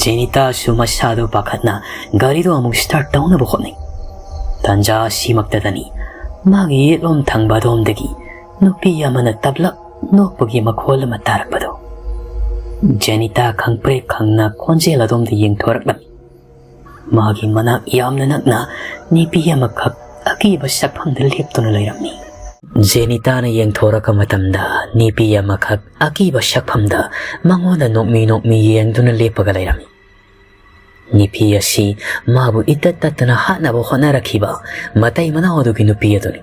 ꯖꯦꯅꯤꯇꯥꯁꯨ ꯃꯁꯥꯗꯨ ꯄꯥꯈꯠꯅ ꯒꯥꯔꯤꯗꯨ ꯑꯃꯨꯛ ꯁ꯭ꯇꯥꯔꯠ ꯇꯧꯅꯕ ꯍꯣꯠꯅꯩ꯫ ꯇꯥꯟꯖꯥ ꯑꯁꯤꯃꯛꯇꯗꯅꯤ ꯃꯥꯒꯤ ꯌꯦꯠꯂꯣꯝ ꯊꯪꯕ ꯑꯗꯣꯝꯗꯒꯤ ꯅꯨꯄꯤ ꯑꯃꯅ ꯇꯞꯂꯞ ꯅꯣꯛꯄꯒꯤ ꯃꯈꯣꯜ ꯑꯃ ꯇꯥꯔꯛꯄꯗꯨ꯫ ꯖꯦꯅꯤꯇꯥ ꯈꯪꯄ꯭ꯔꯦꯛ ꯈꯪꯅ ꯈꯣꯟꯖꯦꯜ ꯑꯗꯣꯝꯗ ꯌꯦꯡꯊꯣꯔꯛꯂꯝꯃꯤ꯫ ꯃꯥꯒꯤ ꯃꯅꯥꯛ ꯌꯥꯝꯅ ꯅꯛꯅ ꯅꯨꯄꯤ ꯑꯃꯈꯛ ꯑꯀꯤꯕ ꯁꯛꯐꯝꯗ ꯂꯦꯞꯇꯨꯅ ꯂꯩꯔꯝꯃꯤ꯫ ꯖꯦꯅꯤꯇꯥꯅ ꯌꯦꯡꯊꯣꯔꯛꯄ ꯃꯇꯝꯗ ꯅꯨꯄꯤ ꯑꯃꯈꯛ ꯑꯀꯤꯕ ꯁꯛꯐꯝꯗ ꯃꯉꯣꯟꯗ ꯅꯣꯛꯃꯤ ꯅꯣꯛꯃꯤ ꯌꯦꯡꯗꯨꯅ ꯂꯦꯞꯄꯒ ꯂꯩꯔꯝꯃꯤ꯫ ꯅꯨꯄꯤ ꯑꯁꯤ ꯃꯥꯕꯨ ꯏꯇꯠ ꯇꯠꯇꯅ ꯍꯥꯠꯅꯕ ꯍꯣꯠꯅꯔꯛꯈꯤꯕ ꯃꯇꯩ ꯃꯅꯥꯎ ꯑꯗꯨꯒꯤ ꯅꯨꯄꯤ ꯑꯗꯨꯅꯤ꯫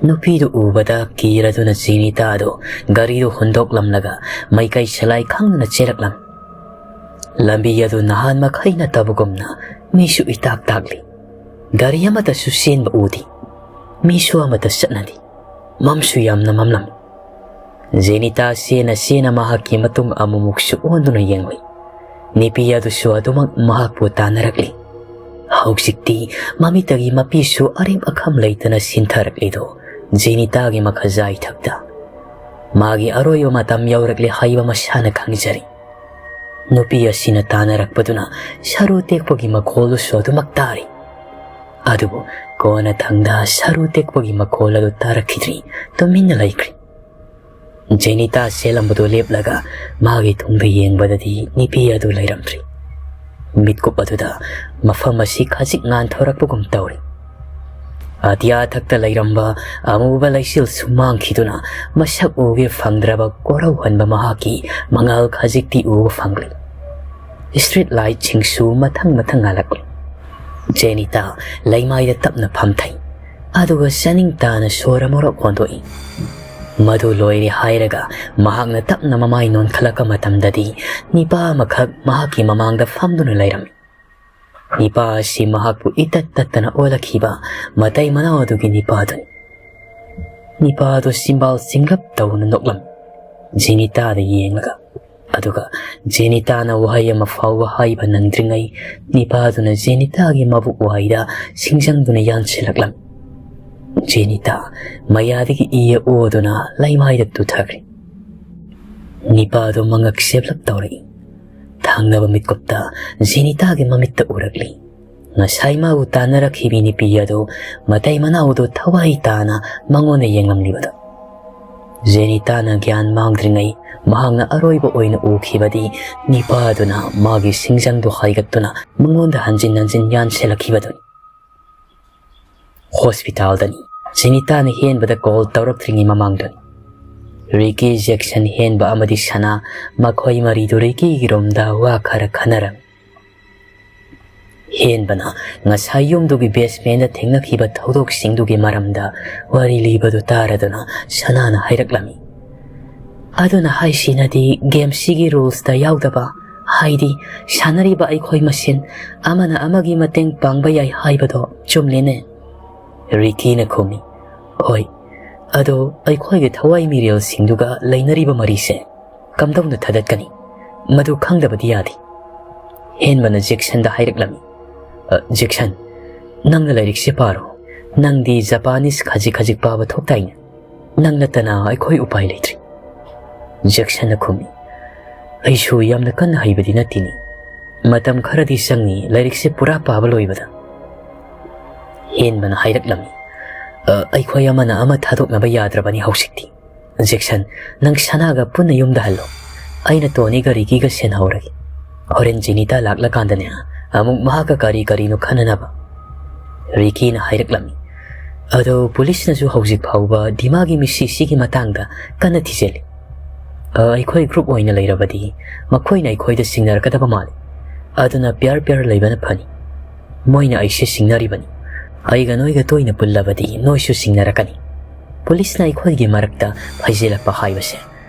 ꯅꯨꯄꯤꯗꯨ ꯎꯕꯗ ꯀꯤꯔꯗꯨꯅ ꯖꯤꯅꯤꯇꯥꯗꯨ ꯒꯥꯔꯤꯗꯨ ꯍꯨꯟꯗꯣꯛꯂꯝꯂꯒ ꯃꯥꯏꯀꯩ ꯁꯂꯥꯏ ꯈꯪꯗꯅ ꯆꯦꯜꯂꯛꯂꯝꯃꯤ꯫ ꯂꯝꯕꯤ ꯑꯗꯨ ꯅꯍꯥꯟ ꯃꯈꯩ ꯅꯠꯇꯕꯒꯨꯝꯅ ꯃꯤꯁꯨ ꯏꯇꯥꯛ ꯇꯥꯛꯂꯤ꯫ ꯒꯥꯔꯤ ꯑꯃꯠꯇꯁꯨ ꯆꯦꯟꯕ ꯎꯗꯦ꯫ ꯃꯤꯁꯨ ꯑꯃꯠꯇ ꯆꯠꯅꯗꯦ꯫ ꯃꯝꯁꯨ ꯌꯥꯝꯅ ꯃꯝꯂꯝꯃꯤ꯫ ꯖꯦꯅꯤꯇꯥ ꯆꯦꯟꯅ ꯆꯦꯟꯅ ꯃꯍꯥꯛꯀꯤ ꯃꯇꯨꯡ ꯑꯃꯨꯛꯃꯨꯛꯁꯨ ꯑꯣꯟꯗꯨꯅ ꯌꯦꯡꯂꯨꯏ꯫ ꯅꯨꯄꯤ ꯑꯗꯨꯁꯨ ꯑꯗꯨꯃꯛ ꯃꯍꯥꯛꯄꯨ ꯇꯥꯟꯅꯔꯛꯂꯤ꯫ ꯍꯧꯖꯤꯛꯇꯤ ꯃꯃꯤꯠꯇꯒꯤ ꯃꯄꯤꯁꯨ ꯑꯔꯦꯝ ꯑꯈꯝ ꯂꯩꯇꯅ ꯁꯤꯟꯊꯔꯛꯂꯤꯗꯣ ꯖꯦꯅꯤꯇꯥꯒꯤ ꯃꯈꯖꯥꯏ ꯊꯛꯇ꯫ ꯃꯥꯒꯤ ꯑꯔꯣꯏꯕ ꯃꯇꯝ ꯌꯧꯔꯛꯂꯦ ꯍꯥꯏꯕ ꯃꯁꯥꯅ ꯈꯪꯖꯔꯤ꯫ ꯅꯨꯄꯤ ꯑꯁꯤꯅ ꯇꯥꯟꯅꯔꯛꯄꯗꯨꯅ ꯁꯔꯨ ꯇꯦꯛꯄꯒꯤ ꯃꯈꯣꯜꯗꯨꯁꯨ ꯑꯗꯨꯃꯛ ꯇꯥꯔꯤ꯫ ꯑꯗꯨꯕꯨ ꯀꯣꯟꯅꯊꯪꯗ ꯁꯔꯨ ꯇꯦꯛꯄꯒꯤ ꯃꯈꯣꯜ ꯑꯗꯨ ꯇꯥꯔꯛꯈꯤꯗ꯭ꯔꯤ, ꯇꯨꯃꯤꯟꯅ ꯂꯩꯈ꯭ꯔꯤ꯫ ꯖꯦꯅꯤꯇꯥ ꯆꯦꯜꯂꯝꯕꯗꯨ ꯂꯦꯞꯂꯒ ꯃꯥꯒꯤ ꯇꯨꯡꯗ ꯌꯦꯡꯕꯗꯗꯤ ꯅꯨꯄꯤ ꯑꯗꯨ ꯂꯩꯔꯝꯗ꯭ꯔꯤ꯫ ꯃꯤꯠꯀꯨꯞ ꯑꯗꯨꯗ ꯃꯐꯝ ꯑꯁꯤ ꯈꯖꯤꯛ ꯉꯥꯟꯊꯣꯔꯛꯄꯒꯨꯝ ꯇꯧꯔꯤ꯫ ꯑꯇꯤꯌꯥ ꯊꯛꯇ ꯂꯩꯔꯝꯕ ꯑꯃꯨꯕ ꯂꯩꯆꯤꯜꯁꯨ ꯃꯥꯡꯈꯤꯗꯨꯅ ꯃꯁꯛ ꯎꯒꯦ ꯐꯪꯗ꯭ꯔꯕ ꯀꯣꯔꯧꯍꯟꯕ ꯃꯍꯥꯛꯀꯤ ꯃꯉꯥꯜ ꯈꯖꯤꯛꯇꯤ ꯎꯕ ꯐꯪꯂꯤ꯫ ꯁ꯭ꯇ꯭ꯔꯤꯠ ꯂꯥꯏꯠꯁꯤꯡꯁꯨ ꯃꯊꯪ ꯃꯊꯪ ꯉꯥꯜꯂꯛꯂꯤ꯫ ꯖꯦꯅꯤꯇꯥ ꯂꯩꯃꯥꯏꯗ ꯇꯞꯅ ꯐꯝꯊꯩ, ꯑꯗꯨꯒ ꯆꯥꯅꯤꯡ ꯇꯥꯅ ꯁꯣꯔ ꯑꯃꯨꯔꯛ ꯍꯣꯟꯗꯣꯛꯏ꯫ ꯃꯗꯨ ꯂꯣꯏꯔꯦ ꯍꯥꯏꯔꯒ ꯃꯍꯥꯛꯅ ꯇꯞꯅ ꯃꯃꯥꯏ ꯅꯣꯟꯈꯠꯂꯛꯄ ꯃꯇꯝꯗꯗꯤ ꯅꯤꯄꯥ ꯑꯃꯈꯛ ꯃꯍꯥꯛꯀꯤ ꯃꯃꯥꯡꯗ ꯐꯝꯗꯨꯅ ꯂꯩꯔꯝꯃꯤ꯫ ꯅꯤꯄꯥ ꯑꯁꯤ ꯃꯍꯥꯛꯄꯨ ꯏꯇꯠ ꯇꯠꯇꯅ ꯑꯣꯜꯂꯛꯈꯤꯕ ꯃꯇꯩ ꯃꯅꯥꯎ ꯑꯗꯨꯒꯤ ꯅꯤꯄꯥꯗꯨꯅꯤ꯫ ꯅꯤꯄꯥ ꯑꯗꯨ ꯆꯤꯝꯕꯥꯜ ꯆꯤꯡꯂꯞ ꯇꯧꯅ ꯅꯣꯛꯂꯝꯃꯤ, ꯖꯦꯅꯤꯇꯥꯗ ꯌꯦꯡꯂꯒ꯫ ꯑꯗꯨꯒ ꯖꯦꯅꯤꯇꯥꯅ ꯋꯥꯍꯩ ꯑꯃ ꯐꯥꯎꯕ ꯍꯥꯏꯕ ꯅꯪꯗ꯭ꯔꯤꯉꯩ ꯅꯤꯄꯥꯗꯨꯅ ꯖꯦꯅꯤꯇꯥꯒꯤ ꯃꯕꯨꯛ ꯋꯥꯏꯗ ꯁꯤꯡꯖꯪꯗꯨꯅ ꯌꯥꯟꯁꯤꯜꯂꯛꯂꯝꯃꯤ꯫ ꯖꯦꯅꯤꯇꯥ ꯃꯌꯥꯗꯒꯤ ꯏ ꯑꯣꯗꯨꯅ ꯂꯩꯃꯥꯏꯗ ꯇꯨꯊꯈ꯭ꯔꯦ꯫ ꯅꯤꯄꯥꯗꯨ ꯃꯉꯛ ꯁꯦꯞꯂꯞ ꯇꯧꯔꯛꯏ꯫ ꯊꯪꯅꯕ ꯃꯤꯠꯀꯨꯞꯇ ꯖꯦꯅꯤꯇꯥꯒꯤ ꯃꯃꯤꯠꯇ ꯎꯔꯛꯂꯤ꯫ ꯉꯁꯥꯏ ꯃꯥꯕꯨ ꯇꯥꯟꯅꯔꯛꯈꯤꯕꯤ ꯅꯨꯄꯤ ꯑꯗꯨ ꯃꯇꯩ ꯃꯅꯥꯎꯗꯨ ꯊꯋꯥꯏ ꯇꯥꯅ ꯃꯉꯣꯟꯗ ꯌꯦꯡꯂꯝꯂꯤꯕꯗꯨ꯫ ꯖꯦꯅꯤꯇꯥꯅ ꯒ꯭ꯌꯥꯟ ꯃꯥꯡꯗ꯭ꯔꯤꯉꯩ ꯃꯍꯥꯛꯅ ꯑꯔꯣꯏꯕ ꯑꯣꯏꯅ ꯎꯈꯤꯕꯗꯤ ꯅꯤꯄꯥꯗꯨꯅ ꯃꯥꯒꯤ ꯁꯤꯡꯖꯪꯗꯨ ꯍꯥꯏꯒꯠꯇꯨꯅ ꯃꯉꯣꯟꯗ ꯍꯟꯖꯤꯟ ꯍꯟꯖꯤꯟ ꯌꯥꯟꯁꯤꯜꯂꯛꯈꯤꯕꯗꯨꯅꯤ꯫ ꯍꯣꯁꯄꯤꯇꯥꯜꯗꯅꯤ꯫ ꯖꯦꯅꯤꯇꯥꯅ ꯍꯦꯟꯕꯗ ꯀꯣꯜ ꯇꯧꯔꯛꯇ꯭ꯔꯤꯉꯩ ꯃꯃꯥꯡꯗꯅꯤ꯫ ꯔꯤꯀꯤ, ꯖꯦꯛꯁꯟ, ꯍꯦꯟꯕ ꯑꯃꯗꯤ ꯁꯅꯥ, ꯃꯈꯣꯏ ꯃꯔꯤꯗꯨ ꯔꯤꯀꯤꯒꯤ ꯔꯨꯝꯗ ꯋꯥ ꯈꯔ ꯈꯟꯅꯔꯝꯃꯤ꯫ ꯍꯦꯟꯕꯅ ꯉꯁꯥꯏ ꯌꯨꯝꯗꯨꯒꯤ ꯕꯦꯁꯃꯦꯟꯗ ꯊꯦꯡꯅꯈꯤꯕ ꯊꯧꯗꯣꯛꯁꯤꯡꯗꯨꯒꯤ ꯃꯔꯝꯗ ꯋꯥꯔꯤ ꯂꯤꯕꯗꯨ ꯇꯥꯔꯗꯨꯅ ꯁꯅꯥꯅ ꯍꯥꯏꯔꯛꯂꯝꯃꯤ꯫ ꯑꯗꯨꯅ ꯍꯥꯏꯁꯤꯅꯗꯤ ꯒꯦꯝꯁꯤꯒꯤ ꯔꯨꯜꯁꯇ ꯌꯥꯎꯗꯕ, ꯍꯥꯏꯗꯤ ꯁꯥꯟꯅꯔꯤꯕ ꯑꯩꯈꯣꯏ ꯃꯁꯦꯟ ꯑꯃꯅ ꯑꯃꯒꯤ ꯃꯇꯦꯡ ꯄꯥꯡꯕ ꯌꯥꯏ ꯍꯥꯏꯕꯗꯣ ꯆꯨꯝꯂꯦꯅꯦ? ꯔꯤꯀꯤꯅ ꯈꯨꯝꯃꯤ, "ꯍꯣꯏ, ꯑꯗꯣ ꯑꯩꯈꯣꯏꯒꯤ ꯊꯋꯥꯏ ꯃꯤꯔꯦꯜꯁꯤꯡꯗꯨꯒ ꯂꯩꯅꯔꯤꯕ ꯃꯔꯤꯁꯦ ꯀꯝꯗꯧꯅ ꯊꯗꯠꯀꯅꯤ? ꯃꯗꯨ ꯈꯪꯗꯕꯗꯤ ꯌꯥꯗꯦ꯫ ꯍꯦꯟꯕꯅ ꯖꯦꯛꯁꯟꯗ ꯍꯥꯏꯔꯛꯂꯝꯃꯤ꯫ "ꯑ, ꯖꯦꯛꯁꯟ, ꯅꯪꯅ ꯂꯥꯏꯔꯤꯛꯁꯦ ꯄꯥꯔꯣ꯫ ꯅꯪꯗꯤ ꯖꯄꯥꯅꯤꯁ ꯈꯖꯤꯛ ꯈꯖꯤꯛ ꯄꯥꯕ ꯊꯣꯛꯇꯥꯏꯅꯦ꯫ ꯅꯪ ꯅꯠꯇꯅ ꯑꯩꯈꯣꯏ ꯎꯄꯥꯏ ꯂꯩꯇ꯭ꯔꯤ꯫" ꯖꯦꯛꯁꯟꯅ ꯈꯨꯝꯃꯤ, "ꯑꯩꯁꯨ ꯌꯥꯝꯅ ꯀꯟꯅ ꯍꯩꯕꯗꯤ ꯅꯠꯇꯦꯅꯤ꯫ ꯃꯇꯝ ꯈꯔꯗꯤ ꯆꯪꯅꯤ ꯂꯥꯏꯔꯤꯛꯁꯦ ꯄꯨꯔꯥ ꯄꯥꯕ ꯂꯣꯏꯕꯗ꯫" ꯍꯦꯟꯕꯅ ꯍꯥꯏꯔꯛꯂꯝꯃꯤ, "ꯑ, ꯑꯩꯈꯣꯏ ꯑꯃꯅ ꯑꯃ ꯊꯥꯗꯣꯛꯅꯕ ꯌꯥꯗ꯭ꯔꯕꯅꯤ ꯍꯧꯖꯤꯛꯇꯤ꯫ ꯖꯦꯛꯁꯟ, ꯅꯪ ꯁꯅꯥꯒ ꯄꯨꯟꯅ ꯌꯨꯝꯗ ꯍꯜꯂꯣ꯫ ꯑꯩꯅ ꯇꯣꯅꯤꯒ ꯔꯤꯀꯤꯒ ꯁꯦꯟꯅꯍꯧꯔꯒꯦ꯫ ꯍꯣꯔꯦꯟ ꯖꯦꯅꯤꯇꯥ ꯂꯥꯛꯂꯀꯥꯟꯗꯅꯦ, ꯑꯃꯨꯛ ꯃꯍꯥꯛꯀ ꯀꯔꯤ ꯀꯔꯤꯅꯣ ꯈꯟꯅꯅꯕ꯫" ꯔꯤꯀꯤꯅ ꯍꯥꯏꯔꯛꯂꯝꯃꯤ, "ꯑꯗꯣ ꯄꯨꯂꯤꯁꯅꯁꯨ ꯍꯧꯖꯤꯛ ꯐꯥꯎꯕ ꯗꯤꯃꯥꯒꯤ ꯃꯤꯁꯤꯁꯤꯒꯤ ꯃꯇꯥꯡꯗ ꯀꯟꯅ ꯊꯤꯖꯤꯜꯂꯤ꯫ ꯑ, ꯑꯩꯈꯣꯏ ꯒ꯭ꯔꯨꯞ ꯑꯣꯏꯅ ꯂꯩꯔꯕꯗꯤ ꯃꯈꯣꯏꯅ ꯑꯩꯈꯣꯏꯗ ꯁꯤꯡꯅꯔꯛꯀꯗꯕ ꯃꯥꯜꯂꯤ꯫ ꯑꯗꯨꯅ ꯄꯤꯌꯔ ꯄꯤꯌꯔ ꯂꯩꯕꯅ ꯐꯅꯤ꯫ ꯃꯣꯏꯅ ꯑꯩꯁꯦ ꯁꯤꯡꯅꯔꯤꯕꯅꯤ꯫ ꯑꯩꯒ ꯅꯣꯏꯒ ꯇꯣꯏꯅ ꯄꯨꯜꯂꯕꯗꯤ ꯅꯣꯏꯁꯨ ꯁꯤꯡꯅꯔꯛꯀꯅꯤ꯫ ꯄꯨꯂꯤꯁꯅ ꯑꯩꯈꯣꯏꯒꯤ ꯃꯔꯛꯇ ꯐꯩꯖꯤꯜꯂꯛꯄ ꯍꯥꯏꯕꯁꯦ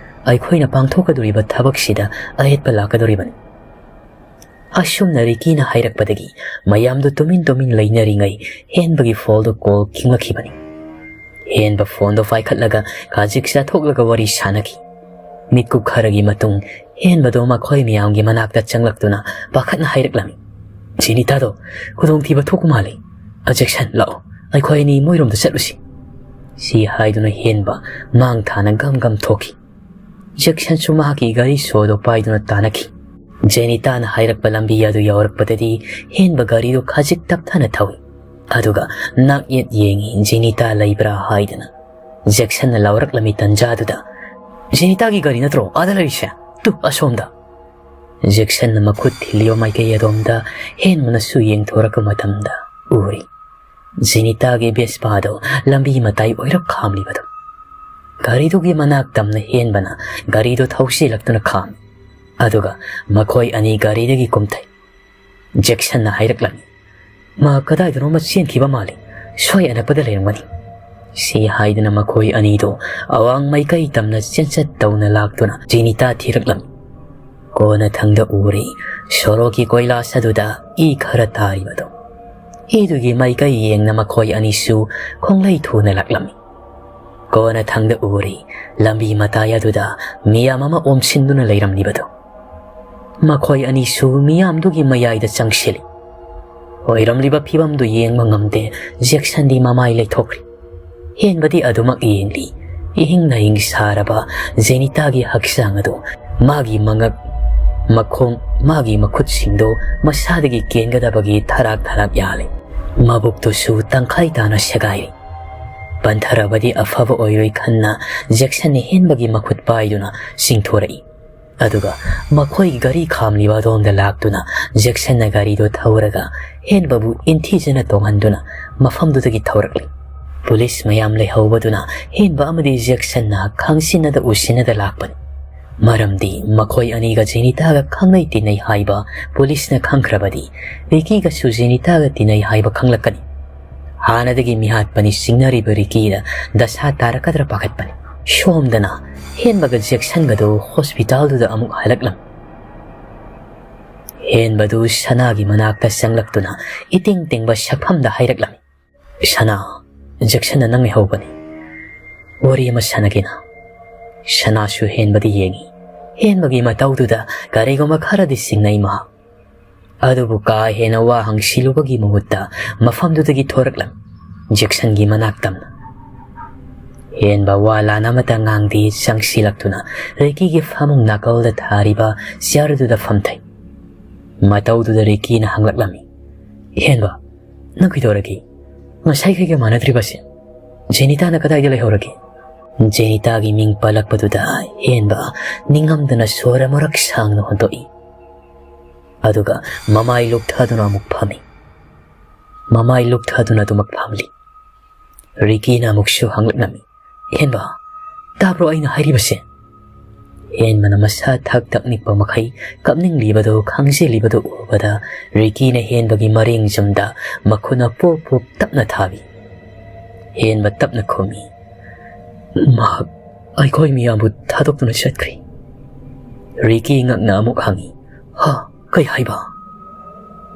ꯑꯩꯈꯣꯏꯅ ꯄꯥꯡꯊꯣꯛꯀꯗꯧꯔꯤꯕ ꯊꯕꯛꯁꯤꯗ ꯑꯌꯦꯠꯄ ꯂꯥꯛꯀꯗꯧꯔꯤꯕꯅꯤ꯫" ꯑꯁꯨꯝꯅ ꯔꯤꯀꯤꯅ ꯍꯥꯏꯔꯛꯄꯗꯒꯤ ꯃꯌꯥꯝꯗꯨ ꯇꯨꯃꯤꯟ ꯇꯨꯃꯤꯟ ꯂꯩꯅꯔꯤꯉꯩ ꯍꯦꯟꯕꯒꯤ ꯐꯣꯟꯗꯨ ꯀꯣꯜ ꯈꯤꯡꯂꯛꯈꯤꯕꯅꯤ꯫ ꯍꯦꯟꯕ ꯐꯣꯟꯗꯣ ꯄꯥꯏꯈꯠꯂꯒ ꯈꯖꯤꯛ ꯆꯥꯊꯣꯛꯂꯒ ꯋꯥꯔꯤ ꯁꯥꯟꯅꯈꯤ꯫ ꯃꯤꯠꯀꯨꯞ ꯈꯔꯒꯤ ꯃꯇꯨꯡ ꯍꯦꯟꯕꯗꯣ ꯃꯈꯣꯏ ꯃꯌꯥꯝꯒꯤ ꯃꯅꯥꯛꯇ ꯆꯪꯂꯛꯇꯨꯅ ꯄꯥꯈꯠꯅ ꯍꯥꯏꯔꯛꯂꯝꯃꯤ, "ꯖꯦꯅꯤꯇꯥꯗꯣ ꯈꯨꯗꯣꯡꯊꯤꯕ ꯊꯣꯛꯄ ꯃꯥꯜꯂꯤ꯫ ꯑ, ꯖꯦꯛꯁꯟ, ꯂꯥꯛꯑꯣ, ꯑꯩꯈꯣꯏ ꯑꯅꯤ ꯃꯣꯏꯔꯣꯝꯗ ꯆꯠꯂꯨꯁꯤ꯫" ꯁꯤ ꯍꯥꯏꯗꯨꯅ ꯍꯦꯟꯕ ꯃꯥꯡ ꯊꯥꯅ ꯒꯝ ꯒꯝ ꯊꯣꯛꯈꯤ꯫ ꯖꯦꯛꯁꯟꯁꯨ ꯃꯍꯥꯛꯀꯤ ꯒꯥꯔꯤ ꯁꯣꯗꯣ ꯄꯥꯏꯗꯨꯅ ꯇꯥꯅꯈꯤ꯫ ꯖꯦꯅꯤꯇꯥꯅ ꯍꯥꯏꯔꯛꯄ ꯂꯝꯕꯤ ꯑꯗꯨ ꯌꯧꯔꯛꯄꯗꯗꯤ ꯍꯦꯟꯕ ꯒꯥꯔꯤꯗꯨ ꯈꯖꯤꯛ ꯇꯞꯊꯅ ꯊꯧꯏ꯫ ꯑꯗꯨꯒ ꯅꯥꯛ ꯌꯦꯠ ꯌꯦꯡꯉꯤ, ꯖꯦꯅꯤꯇꯥ ꯂꯩꯕ꯭ꯔꯥ ꯍꯥꯏꯗꯅ꯫ ꯖꯦꯛꯁꯟꯅ ꯂꯥꯎꯔꯛꯂꯝꯃꯤ ꯇꯟꯖꯥꯗꯨꯗ, "ꯖꯦꯅꯤꯇꯥꯒꯤ ꯒꯥꯔꯤ ꯅꯠꯇ꯭ꯔꯣ ꯑꯥꯗ ꯂꯩꯔꯤꯁꯦ? ꯇꯨ, ꯑꯁꯣꯝꯗ!" ꯖꯦꯛꯁꯟꯅ ꯃꯈꯨꯠ ꯊꯤꯜꯂꯤꯕ ꯃꯥꯏꯀꯩ ꯑꯗꯣꯝꯗ ꯍꯦꯟꯕꯅꯁꯨ ꯌꯦꯡꯊꯣꯔꯛꯄ ꯃꯇꯝꯗ ꯎꯔꯤ꯫ ꯖꯦꯅꯤꯇꯥꯒꯤ ꯕꯦꯁꯄꯥꯗꯣ ꯂꯝꯕꯤ ꯃꯇꯥꯏ ꯑꯣꯏꯔꯞ ꯈꯥꯝꯂꯤꯕꯗꯣ꯫ ꯒꯥꯔꯤꯗꯨꯒꯤ ꯃꯅꯥꯛ ꯇꯝꯅ ꯍꯦꯟꯕꯅ ꯒꯥꯔꯤꯗꯨ ꯊꯧꯁꯤꯜꯂꯛꯇꯨꯅ ꯈꯥꯝꯃꯤ꯫ ꯑꯗꯨꯒ ꯃꯈꯣꯏ ꯑꯅꯤ ꯒꯥꯔꯤꯗꯒꯤ ꯀꯨꯝꯊꯩ꯫ ꯖꯦꯛꯁꯟꯅ ꯍꯥꯏꯔꯛꯂꯝꯃꯤ, "ꯃꯥ ꯀꯗꯥꯏꯗꯅꯣꯃ ꯆꯦꯟꯈꯤꯕ ꯃꯥꯜꯂꯤ꯫ ꯁ꯭ꯋꯥꯏ ꯑꯅꯛꯄꯗ ꯂꯩꯔꯝꯒꯅꯤ꯫" ꯁꯤ ꯍꯥꯏꯗꯨꯅ ꯃꯈꯣꯏ ꯑꯅꯤꯗꯣ ꯑꯋꯥꯡ ꯃꯥꯏꯀꯩ ꯇꯝꯅ ꯆꯦꯟꯆꯠ ꯇꯧꯅ ꯂꯥꯛꯇꯨꯅ ꯖꯦꯅꯤꯇꯥ ꯊꯤꯔꯛꯂꯝꯃꯤ꯫ ꯀꯣꯟꯅꯊꯪꯗ ꯎꯔꯤ ꯁꯣꯔꯣꯛꯀꯤ ꯀꯣꯏꯂꯥꯁ ꯑꯗꯨꯗ ꯏ ꯈꯔ ꯇꯥꯔꯤꯕꯗꯣ꯫ ꯏꯗꯨꯒꯤ ꯃꯥꯏꯀꯩ ꯌꯦꯡꯅ ꯃꯈꯣꯏ ꯑꯅꯤꯁꯨ ꯈꯣꯡꯂꯩ ꯊꯨꯅ ꯂꯥꯛꯂꯝꯃꯤ꯫ ꯀꯣꯟꯅꯊꯪꯗ ꯎꯔꯤ, ꯂꯝꯕꯤ ꯃꯇꯥꯏ ꯑꯗꯨꯗ ꯃꯤꯌꯥꯝ ꯑꯃ ꯑꯣꯝꯁꯤꯟꯗꯨꯅ ꯂꯩꯔꯝꯂꯤꯕꯗꯨ꯫ ꯃꯈꯣꯏ ꯑꯅꯤꯁꯨ ꯃꯤꯌꯥꯝꯗꯨꯒꯤ ꯃꯌꯥꯏꯗ ꯆꯪꯁꯤꯜꯂꯤ꯫ ꯑꯣꯏꯔꯝꯂꯤꯕ ꯐꯤꯕꯝꯗꯨ ꯌꯦꯡꯕ ꯉꯝꯗꯦ, ꯖꯦꯛꯁꯟꯗꯤ ꯃꯃꯥꯏ ꯂꯩꯊꯣꯛꯈ꯭ꯔꯤ꯫ ꯍꯦꯟꯕꯗꯤ ꯑꯗꯨꯃꯛ ꯌꯦꯡꯂꯤ꯫ ꯏꯍꯤꯡ ꯅꯥꯍꯤꯡ ꯁꯥꯔꯕ ꯖꯦꯅꯤꯇꯥꯒꯤ ꯍꯛꯆꯥꯡ ꯑꯗꯨ ꯃꯥꯒꯤ ꯃꯉꯛ, ꯃꯈꯣꯡ, ꯃꯥꯒꯤ ꯃꯈꯨꯠꯁꯤꯡꯗꯨ ꯃꯁꯥꯗꯒꯤ ꯀꯦꯟꯒꯗꯕꯒꯤ ꯊꯔꯥꯛ ꯊꯔꯥꯛ ꯌꯥꯜꯂꯤ꯫ ꯃꯕꯨꯛꯇꯨꯁꯨ ꯇꯪꯈꯥꯏ ꯇꯥꯅ ꯁꯦꯒꯥꯏꯔꯤ꯫ ꯄꯟꯊꯔꯕꯗꯤ ꯑꯐꯕ ꯑꯣꯏꯔꯣꯏ ꯈꯟꯅ ꯖꯦꯛꯁꯟꯅ ꯍꯦꯟꯕꯒꯤ ꯃꯈꯨꯠ ꯄꯥꯏꯗꯨꯅ ꯆꯤꯡꯊꯣꯔꯛꯏ꯫ ꯑꯗꯨꯒ ꯃꯈꯣꯏ ꯒꯥꯔꯤ ꯈꯥꯝꯂꯤꯕ ꯑꯗꯣꯝꯗ ꯂꯥꯛꯇꯨꯅ ꯖꯦꯛꯁꯟꯅ ꯒꯥꯔꯤꯗꯨ ꯊꯧꯔꯒ ꯍꯦꯟꯕꯕꯨ ꯏꯟꯊꯤꯖꯅ ꯇꯣꯡꯍꯟꯗꯨꯅ ꯃꯐꯝꯗꯨꯗꯒꯤ ꯊꯧꯔꯛꯂꯤ꯫ ꯄꯨꯂꯤꯁ ꯃꯌꯥꯝ ꯂꯩꯍꯧꯕꯗꯨꯅ ꯍꯦꯟꯕ ꯑꯃꯗꯤ ꯖꯦꯛꯁꯟꯅ ꯈꯪꯁꯤꯟꯅꯗ ꯎꯁꯤꯟꯅꯗ ꯂꯥꯛꯄꯅꯤ꯫ ꯃꯔꯝꯗꯤ ꯃꯈꯣꯏ ꯑꯅꯤꯒ ꯖꯦꯅꯤꯇꯥꯒ ꯈꯪꯅꯩ ꯇꯤꯟꯅꯩ ꯍꯥꯏꯕ ꯄꯨꯂꯤꯁꯅ ꯈꯪꯈ꯭ꯔꯕꯗꯤ ꯔꯤꯀꯤꯒꯁꯨ ꯖꯦꯅꯤꯇꯥꯒ ꯇꯤꯟꯅꯩ ꯍꯥꯏꯕ ꯈꯪꯂꯛꯀꯅꯤ꯫ ꯍꯥꯟꯅꯗꯒꯤ ꯃꯤꯍꯥꯠꯄꯅꯤ ꯆꯤꯡꯅꯔꯤꯕ ꯔꯤꯀꯤꯗ ꯗꯁꯥ ꯇꯥꯔꯛꯀꯗ꯭ꯔꯥ ꯄꯥꯈꯠꯄꯅꯤ꯫ ꯁꯣꯝꯗꯅ ꯍꯦꯟꯕꯒ ꯖꯦꯛꯁꯟꯒꯗꯨ ꯍꯣꯁꯄꯤꯇꯥꯜꯗꯨꯗ ꯑꯃꯨꯛ ꯍꯜꯂꯛꯂꯝꯃꯤ꯫ ꯍꯦꯟꯕꯗꯨ ꯁꯅꯥꯒꯤ ꯃꯅꯥꯛꯇ ꯆꯪꯂꯛꯇꯨꯅ ꯏꯇꯤꯡ ꯇꯤꯡꯕ ꯁꯛꯐꯝꯗ ꯍꯥꯏꯔꯛꯂꯝꯃꯤ꯫ "ꯁꯅꯥ, ꯖꯦꯛꯁꯟꯅ ꯅꯪ ꯂꯩꯍꯧꯕꯅꯤ꯫ ꯋꯥꯔꯤ ꯑꯃ ꯁꯥꯟꯅꯒꯦꯅ꯫" ꯁꯅꯥꯁꯨ ꯍꯦꯟꯕꯗ ꯌꯦꯡꯉꯤ꯫ ꯍꯦꯟꯕꯒꯤ ꯃꯇꯧꯗꯨꯗ ꯀꯔꯤꯒꯨꯝꯕ ꯈꯔꯗꯤ ꯆꯤꯡꯅꯩ ꯃꯍꯥꯛ꯫ ꯑꯗꯨꯕꯨ ꯀꯥ ꯍꯦꯟꯅ ꯋꯥ ꯍꯪꯁꯤꯜꯂꯨꯕꯒꯤ ꯃꯍꯨꯠꯇ ꯃꯐꯝꯗꯨꯗꯒꯤ ꯊꯣꯔꯛꯂꯝꯃꯤ, ꯖꯦꯛꯁꯟꯒꯤ ꯃꯅꯥꯛ ꯇꯝꯅ꯫ ꯍꯦꯟꯕ ꯋꯥ ꯂꯥꯟ ꯑꯃꯇ ꯉꯥꯡꯗꯦ, ꯆꯪꯁꯤꯜꯂꯛꯇꯨꯅ ꯔꯤꯀꯤꯒꯤ ꯐꯃꯨꯡ ꯅꯥꯀꯜꯗ ꯊꯥꯔꯤꯕ ꯆꯤꯌꯔꯗꯨꯗ ꯐꯝꯊꯩ꯫ ꯃꯇꯧꯗꯨꯗ ꯔꯤꯀꯤꯅ ꯍꯪꯂꯛꯂꯝꯃꯤ, "ꯍꯦꯟꯕ, ꯅꯪ ꯀꯩꯗꯧꯔꯒꯦ? ꯉꯁꯥꯏꯈꯩꯒ ꯃꯥꯟꯅꯗ꯭ꯔꯤꯕꯁꯦ? ꯖꯦꯅꯤꯇꯥꯅ ꯀꯗꯥꯏꯗ ꯂꯩꯍꯧꯔꯒꯦ?" ꯖꯦꯅꯤꯇꯥꯒꯤ ꯃꯤꯡ ꯄꯜꯂꯛꯄꯗꯨꯗ ꯍꯦꯟꯕ ꯅꯤꯡꯉꯝꯗꯅ ꯁꯣꯔ ꯑꯃꯨꯔꯛ ꯁꯥꯡꯅ ꯍꯣꯟꯗꯣꯛꯏ꯫ ꯑꯗꯨꯒ ꯃꯃꯥꯏ ꯂꯨꯞꯊꯗꯨꯅ ꯑꯃꯨꯛ ꯐꯝꯃꯤ꯫ ꯃꯃꯥꯏ ꯂꯨꯞꯊꯗꯨꯅ ꯑꯗꯨꯃꯛ ꯐꯝꯂꯤ꯫ ꯔꯤꯀꯤꯅ ꯑꯃꯨꯛꯁꯨ ꯍꯪꯂꯛꯂꯝꯃꯤ, "ꯍꯦꯟꯕ, ꯇꯥꯕ꯭ꯔꯣ ꯑꯩꯅ ꯍꯥꯏꯔꯤꯕꯁꯦ?" ꯍꯦꯟꯕꯅ ꯃꯁꯥ ꯊꯛ ꯊꯛ ꯅꯤꯛꯄ ꯃꯈꯩ ꯀꯞꯅꯤꯡꯂꯤꯕꯗꯨ ꯈꯪꯖꯤꯜꯂꯤꯕꯗꯨ ꯎꯕꯗ ꯔꯤꯀꯤꯅ ꯍꯦꯟꯕꯒꯤ ꯃꯔꯦꯡꯖꯝꯗ ꯃꯈꯨꯠꯅ ꯄꯣꯞ ꯄꯣꯞ ꯇꯞꯅ ꯊꯥꯕꯤ꯫ ꯍꯦꯟꯕ ꯇꯞꯅ ꯈꯨꯝꯃꯤ, "ꯃꯍꯥꯛ ꯑꯩꯈꯣꯏ ꯃꯤꯌꯥꯝꯕꯨ ꯊꯥꯗꯣꯛꯇꯨꯅ ꯆꯠꯈ꯭ꯔꯦ꯫" ꯔꯤꯀꯤ ꯉꯛꯅ ꯑꯃꯨꯛ ꯍꯪꯉꯤ, "ꯍꯥ? ꯀꯩ ꯍꯥꯏꯕ?"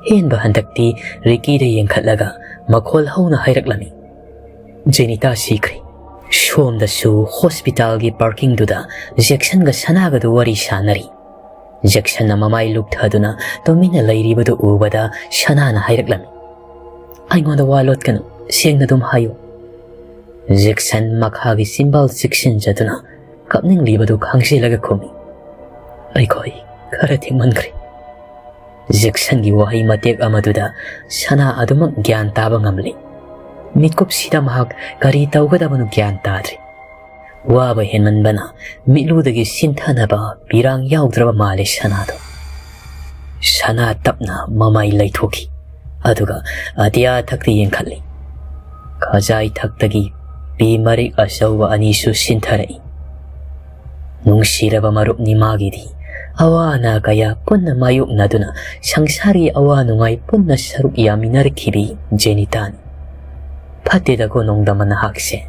ꯍꯦꯟꯕ ꯍꯟꯗꯛꯇꯤ ꯔꯤꯀꯤꯗ ꯌꯦꯡꯈꯠꯂꯒ ꯃꯈꯣꯜ ꯍꯧꯅ ꯍꯥꯏꯔꯛꯂꯝꯃꯤ, "ꯖꯦꯅꯤꯇꯥ ꯁꯤꯈ꯭ꯔꯦ꯫ ꯁꯣꯝꯗꯁꯨ ꯍꯣꯁꯄꯤꯇꯥꯜꯒꯤ ꯄꯥꯔꯀꯤꯡꯗꯨꯗ ꯖꯦꯛꯁꯟꯒ ꯁꯅꯥꯒꯗꯨ ꯋꯥꯔꯤ ꯁꯥꯟꯅꯔꯤ꯫ ꯖꯦꯛꯁꯟꯅ ꯃꯃꯥꯏ ꯂꯨꯛꯊꯗꯨꯅ ꯇꯨꯃꯤꯟꯅ ꯂꯩꯔꯤꯕꯗꯨ ꯎꯕꯗ ꯁꯅꯥꯅ ꯍꯥꯏꯔꯛꯂꯝꯃꯤ, "ꯑꯩꯉꯣꯟꯗ ꯋꯥ ꯂꯣꯠꯀꯅꯨ, ꯁꯦꯡꯅ ꯑꯗꯨꯝ ꯍꯥꯏꯌꯨ꯫" ꯖꯦꯛꯁꯟ ꯃꯈꯥꯒꯤ ꯆꯤꯝꯕꯥꯜ ꯆꯤꯛꯁꯤꯟꯖꯗꯨꯅ ꯀꯞꯅꯤꯡꯂꯤꯕꯗꯨ ꯈꯪꯖꯤꯜꯂꯒ ꯈꯨꯝꯃꯤ, "ꯑꯩꯈꯣꯏ ꯈꯔ ꯊꯦꯡꯃꯟꯈ꯭ꯔꯦ꯫" ꯖꯦꯛꯁꯟꯒꯤ ꯋꯥꯍꯩ ꯃꯇꯦꯛ ꯑꯃꯗꯨꯗ ꯁꯅꯥ ꯑꯗꯨꯃꯛ ꯒ꯭ꯌꯥꯟ ꯇꯥꯕ ꯉꯝꯂꯤ꯫ ꯃꯤꯠꯀꯨꯞꯁꯤꯗ ꯃꯍꯥꯛ ꯀꯔꯤ ꯇꯧꯒꯗꯕꯅꯣ ꯒ꯭ꯌꯥꯟ ꯇꯥꯗ꯭ꯔꯤ꯫ ꯋꯥꯕ ꯍꯦꯟꯃꯟꯕꯅ ꯃꯤꯠꯂꯨꯗꯒꯤ ꯁꯤꯟꯊꯅꯕ ꯄꯤꯔꯥꯡ ꯌꯥꯎꯗ꯭ꯔꯕ ꯃꯥꯜꯂꯦ ꯁꯅꯥꯗꯣ꯫ ꯁꯅꯥ ꯇꯞꯅ ꯃꯃꯥꯏ ꯂꯩꯊꯣꯛꯈꯤ, ꯑꯗꯨꯒ ꯑꯇꯤꯌꯥ ꯊꯛꯇ ꯌꯦꯡꯈꯠꯂꯤ꯫ ꯈꯖꯥꯏ ꯊꯛꯇꯒꯤ ꯄꯤ ꯃꯔꯤꯛ ꯑꯆꯧꯕ ꯑꯅꯤꯁꯨ ꯁꯤꯟꯊꯔꯛꯏ꯫ ꯅꯨꯡꯁꯤꯔꯕ ꯃꯔꯨꯞꯅꯤ ꯃꯥꯒꯤꯗꯤ꯫ ꯑꯋꯥ ꯑꯅꯥ ꯀꯌꯥ ꯄꯨꯟꯅ ꯃꯥꯌꯣꯛꯅꯗꯨꯅ ꯁꯪꯁꯥꯔꯒꯤ ꯑꯋꯥ ꯅꯨꯡꯉꯥꯏ ꯄꯨꯟꯅ ꯁꯔꯨꯛ ꯌꯥꯃꯤꯟꯅꯔꯛꯈꯤꯕꯤ ꯖꯦꯅꯤꯇꯥꯅꯤ꯫ ꯐꯠꯇꯦꯗꯀꯣ ꯅꯣꯡꯗꯝꯕ ꯅꯍꯥꯛꯁꯦ꯫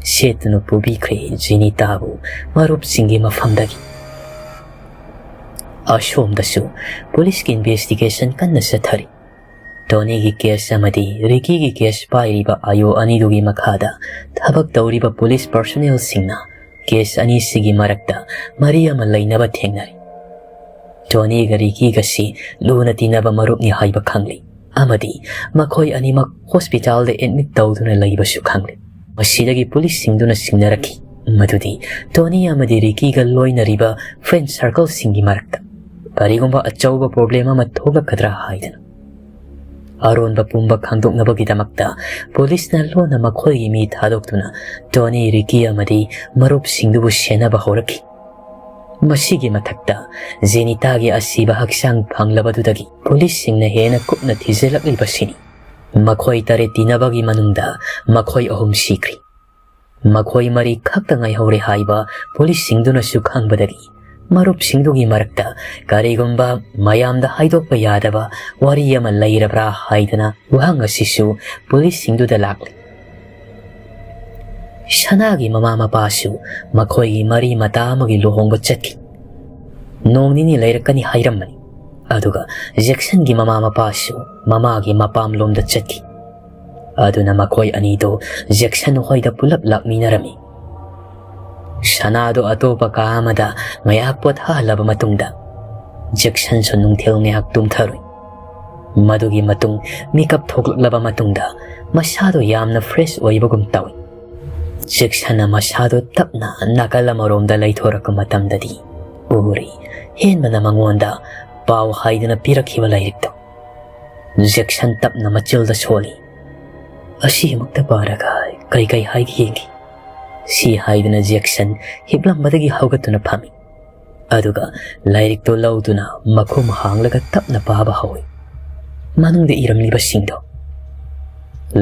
ꯁꯦꯠꯇꯨꯅ ꯄꯨꯕꯤꯈ꯭ꯔꯦ ꯖꯦꯅꯤꯇꯥꯕꯨ ꯃꯔꯨꯞꯁꯤꯡꯒꯤ ꯃꯐꯝꯗꯒꯤ꯫ ꯑꯁꯣꯝꯗꯁꯨ ꯄꯨꯂꯤꯁꯀꯤ ꯏꯟꯚꯦꯁꯇꯤꯒꯦꯁꯟ ꯀꯟꯅ ꯆꯠꯊꯔꯤ꯫ ꯇꯣꯅꯤꯒꯤ ꯀꯦꯁ ꯑꯃꯗꯤ ꯔꯤꯀꯤꯒꯤ ꯀꯦꯁ ꯄꯥꯏꯔꯤꯕ ꯑꯥꯏꯑꯣ ꯑꯅꯤꯗꯨꯒꯤ ꯃꯈꯥꯗ ꯊꯕꯛ ꯇꯧꯔꯤꯕ ꯄꯨꯂꯤꯁ ꯄꯔꯁꯣꯅꯦꯜꯁꯤꯡꯅ ꯀꯦꯁ ꯑꯅꯤꯁꯤꯒꯤ ꯃꯔꯛꯇ ꯃꯔꯤ ꯑꯃ ꯂꯩꯅꯕ ꯊꯦꯡꯅꯔꯤ꯫ ꯇꯣꯅꯤꯒ ꯔꯤꯀꯤꯒꯁꯤ ꯂꯨꯅ ꯇꯤꯟꯅꯕ ꯃꯔꯨꯞꯅꯤ ꯍꯥꯏꯕ ꯈꯪꯂꯤ, ꯑꯃꯗꯤ ꯃꯈꯣꯏ ꯑꯅꯤꯃꯛ ꯍꯣꯁꯄꯤꯇꯥꯜꯗ ꯑꯦꯗꯃꯤꯠ ꯇꯧꯗꯨꯅ ꯂꯩꯕꯁꯨ ꯈꯪꯂꯤ꯫ ꯃꯁꯤꯗꯒꯤ ꯄꯨꯂꯤꯁꯁꯤꯡꯗꯨꯅ ꯆꯤꯡꯅꯔꯛꯈꯤ ꯃꯗꯨꯗꯤ ꯇꯣꯅꯤ ꯑꯃꯗꯤ ꯔꯤꯀꯤꯒ ꯂꯣꯏꯅꯔꯤꯕ ꯐ꯭ꯔꯦꯟ ꯁꯔꯀꯜꯁꯤꯡꯒꯤ ꯃꯔꯛꯇ ꯀꯔꯤꯒꯨꯝꯕ ꯑꯆꯧꯕ ꯄ꯭ꯔꯣꯕ꯭ꯂꯦꯝ ꯑꯃ ꯊꯣꯛꯂꯛꯀꯗ꯭ꯔꯥ ꯍꯥꯏꯗꯅ꯫ ꯑꯔꯣꯟꯕ ꯄꯨꯝꯕ ꯈꯪꯗꯣꯛꯅꯕꯒꯤꯗꯃꯛꯇ ꯄꯨꯂꯤꯁꯅ ꯂꯣꯟꯅ ꯃꯈꯣꯏꯒꯤ ꯃꯤ ꯊꯥꯗꯣꯛꯇꯨꯅ ꯇꯣꯅꯤ, ꯔꯤꯀꯤ ꯑꯃꯗꯤ ꯃꯔꯨꯞꯁꯤꯡꯗꯨꯕꯨ ꯁꯦꯟꯅꯕ ꯍꯧꯔꯛꯈꯤ꯫ ꯃꯁꯤꯒꯤ ꯃꯊꯛꯇ ꯖꯦꯅꯤꯇꯥꯒꯤ ꯑꯁꯤꯕ ꯍꯛꯆꯥꯡ ꯐꯪꯂꯕꯗꯨꯗꯒꯤ ꯄꯨꯂꯤꯁꯁꯤꯡꯅ ꯍꯦꯟꯅ ꯀꯨꯞꯅ ꯊꯤꯖꯤꯜꯂꯛꯂꯤꯕꯁꯤꯅꯤ꯫ ꯃꯈꯣꯏ ꯇꯔꯦꯠ ꯇꯤꯟꯅꯕꯒꯤ ꯃꯅꯨꯡꯗ ꯃꯈꯣꯏ ꯑꯍꯨꯝ ꯁꯤꯈ꯭ꯔꯤ꯫ ꯃꯈꯣꯏ ꯃꯔꯤ ꯈꯛꯇ ꯉꯥꯏꯍꯧꯔꯦ ꯍꯥꯏꯕ ꯄꯨꯂꯤꯁꯁꯤꯡꯗꯨꯅꯁꯨ ꯈꯪꯕꯗꯒꯤ ꯃꯔꯨꯞꯁꯤꯡꯗꯨꯒꯤ ꯃꯔꯛꯇ ꯀꯔꯤꯒꯨꯝꯕ ꯃꯌꯥꯝꯗ ꯍꯥꯏꯗꯣꯛꯄ ꯌꯥꯗꯕ ꯋꯥꯔꯤ ꯑꯃ ꯂꯩꯔꯕ꯭ꯔꯥ ꯍꯥꯏꯗꯅ ꯋꯥꯍꯪ ꯑꯁꯤꯁꯨ ꯄꯨꯂꯤꯁꯁꯤꯡꯗꯨꯗ ꯂꯥꯛꯂꯤ꯫ ꯁꯅꯥꯒꯤ ꯃꯃꯥ ꯃꯄꯥꯁꯨ ꯃꯈꯣꯏꯒꯤ ꯃꯔꯤ ꯃꯇꯥ ꯑꯃꯒꯤ ꯂꯨꯍꯣꯡꯕ ꯆꯠꯈꯤ꯫ ꯅꯣꯡ ꯅꯤꯅꯤ ꯂꯩꯔꯛꯀꯅꯤ ꯍꯥꯏꯔꯝꯕꯅꯤ꯫ ꯑꯗꯨꯒ ꯖꯦꯛꯁꯟꯒꯤ ꯃꯃꯥ ꯃꯄꯥꯁꯨ ꯃꯃꯥꯒꯤ ꯃꯄꯥꯝꯂꯣꯝꯗ ꯆꯠꯈꯤ꯫ ꯑꯗꯨꯅ ꯃꯈꯣꯏ ꯑꯅꯤꯗꯨ ꯖꯦꯛꯁꯟ ꯍꯣꯏꯗ ꯄꯨꯂꯞ ꯂꯥꯛꯃꯤꯟꯅꯔꯝꯃꯤ꯫ ꯁꯅꯥꯗꯨ ꯑꯇꯣꯞꯄ ꯀꯥ ꯑꯃꯗ ꯉꯥꯏꯍꯥꯛ ꯄꯣꯊꯥꯍꯜꯂꯕ ꯃꯇꯨꯡꯗ ꯖꯦꯛꯁꯟꯁꯨ ꯅꯨꯡꯊꯤꯜ ꯉꯥꯏꯍꯥꯛ ꯇꯨꯝꯊꯔꯨꯏ꯫ ꯃꯗꯨꯒꯤ ꯃꯇꯨꯡ ꯃꯤꯀꯞ ꯊꯣꯛꯂꯛꯂꯕ ꯃꯇꯨꯡꯗ ꯃꯁꯥꯗꯣ ꯌꯥꯝꯅ fresh ꯑꯣꯏꯕꯒꯨꯝ ꯇꯧꯏ꯫ ꯖꯦꯛꯁꯟꯅ ꯃꯁꯥꯗꯣ ꯇꯞꯅ ꯅꯥꯀꯜ ꯑꯃꯔꯣꯝꯗ ꯂꯩꯊꯣꯔꯛꯄ ꯃꯇꯝꯗꯗꯤ ꯎꯔꯤ, ꯍꯦꯟꯕꯅ ꯃꯉꯣꯟꯗ ꯄꯥꯎ ꯍꯥꯏꯗꯨꯅ ꯄꯤꯔꯛꯈꯤꯕ ꯂꯥꯏꯔꯤꯛꯇꯣ꯫ ꯖꯦꯛꯁꯟ ꯇꯞꯅ ꯃꯆꯤꯜꯗ ꯁꯣꯜꯂꯤ꯫ "ꯑꯁꯤ ꯑꯃꯨꯛꯇ ꯄꯥꯔꯒ ꯀꯩ ꯀꯩ ꯍꯥꯏꯒꯦ ꯌꯦꯡꯒꯦ꯫" ꯁꯤ ꯍꯥꯏꯗꯨꯅ ꯖꯦꯛꯁꯟ ꯍꯤꯞꯂꯝꯕꯗꯒꯤ ꯍꯧꯒꯠꯇꯨꯅ ꯐꯝꯃꯤ꯫ ꯑꯗꯨꯒ ꯂꯥꯏꯔꯤꯛꯇꯨ ꯂꯧꯗꯨꯅ ꯃꯈꯨꯝ ꯍꯥꯡꯂꯒ ꯇꯞꯅ ꯄꯥꯕ ꯍꯧꯏ꯫ ꯃꯅꯨꯡꯗ ꯏꯔꯝꯂꯤꯕꯁꯤꯡꯗꯣ,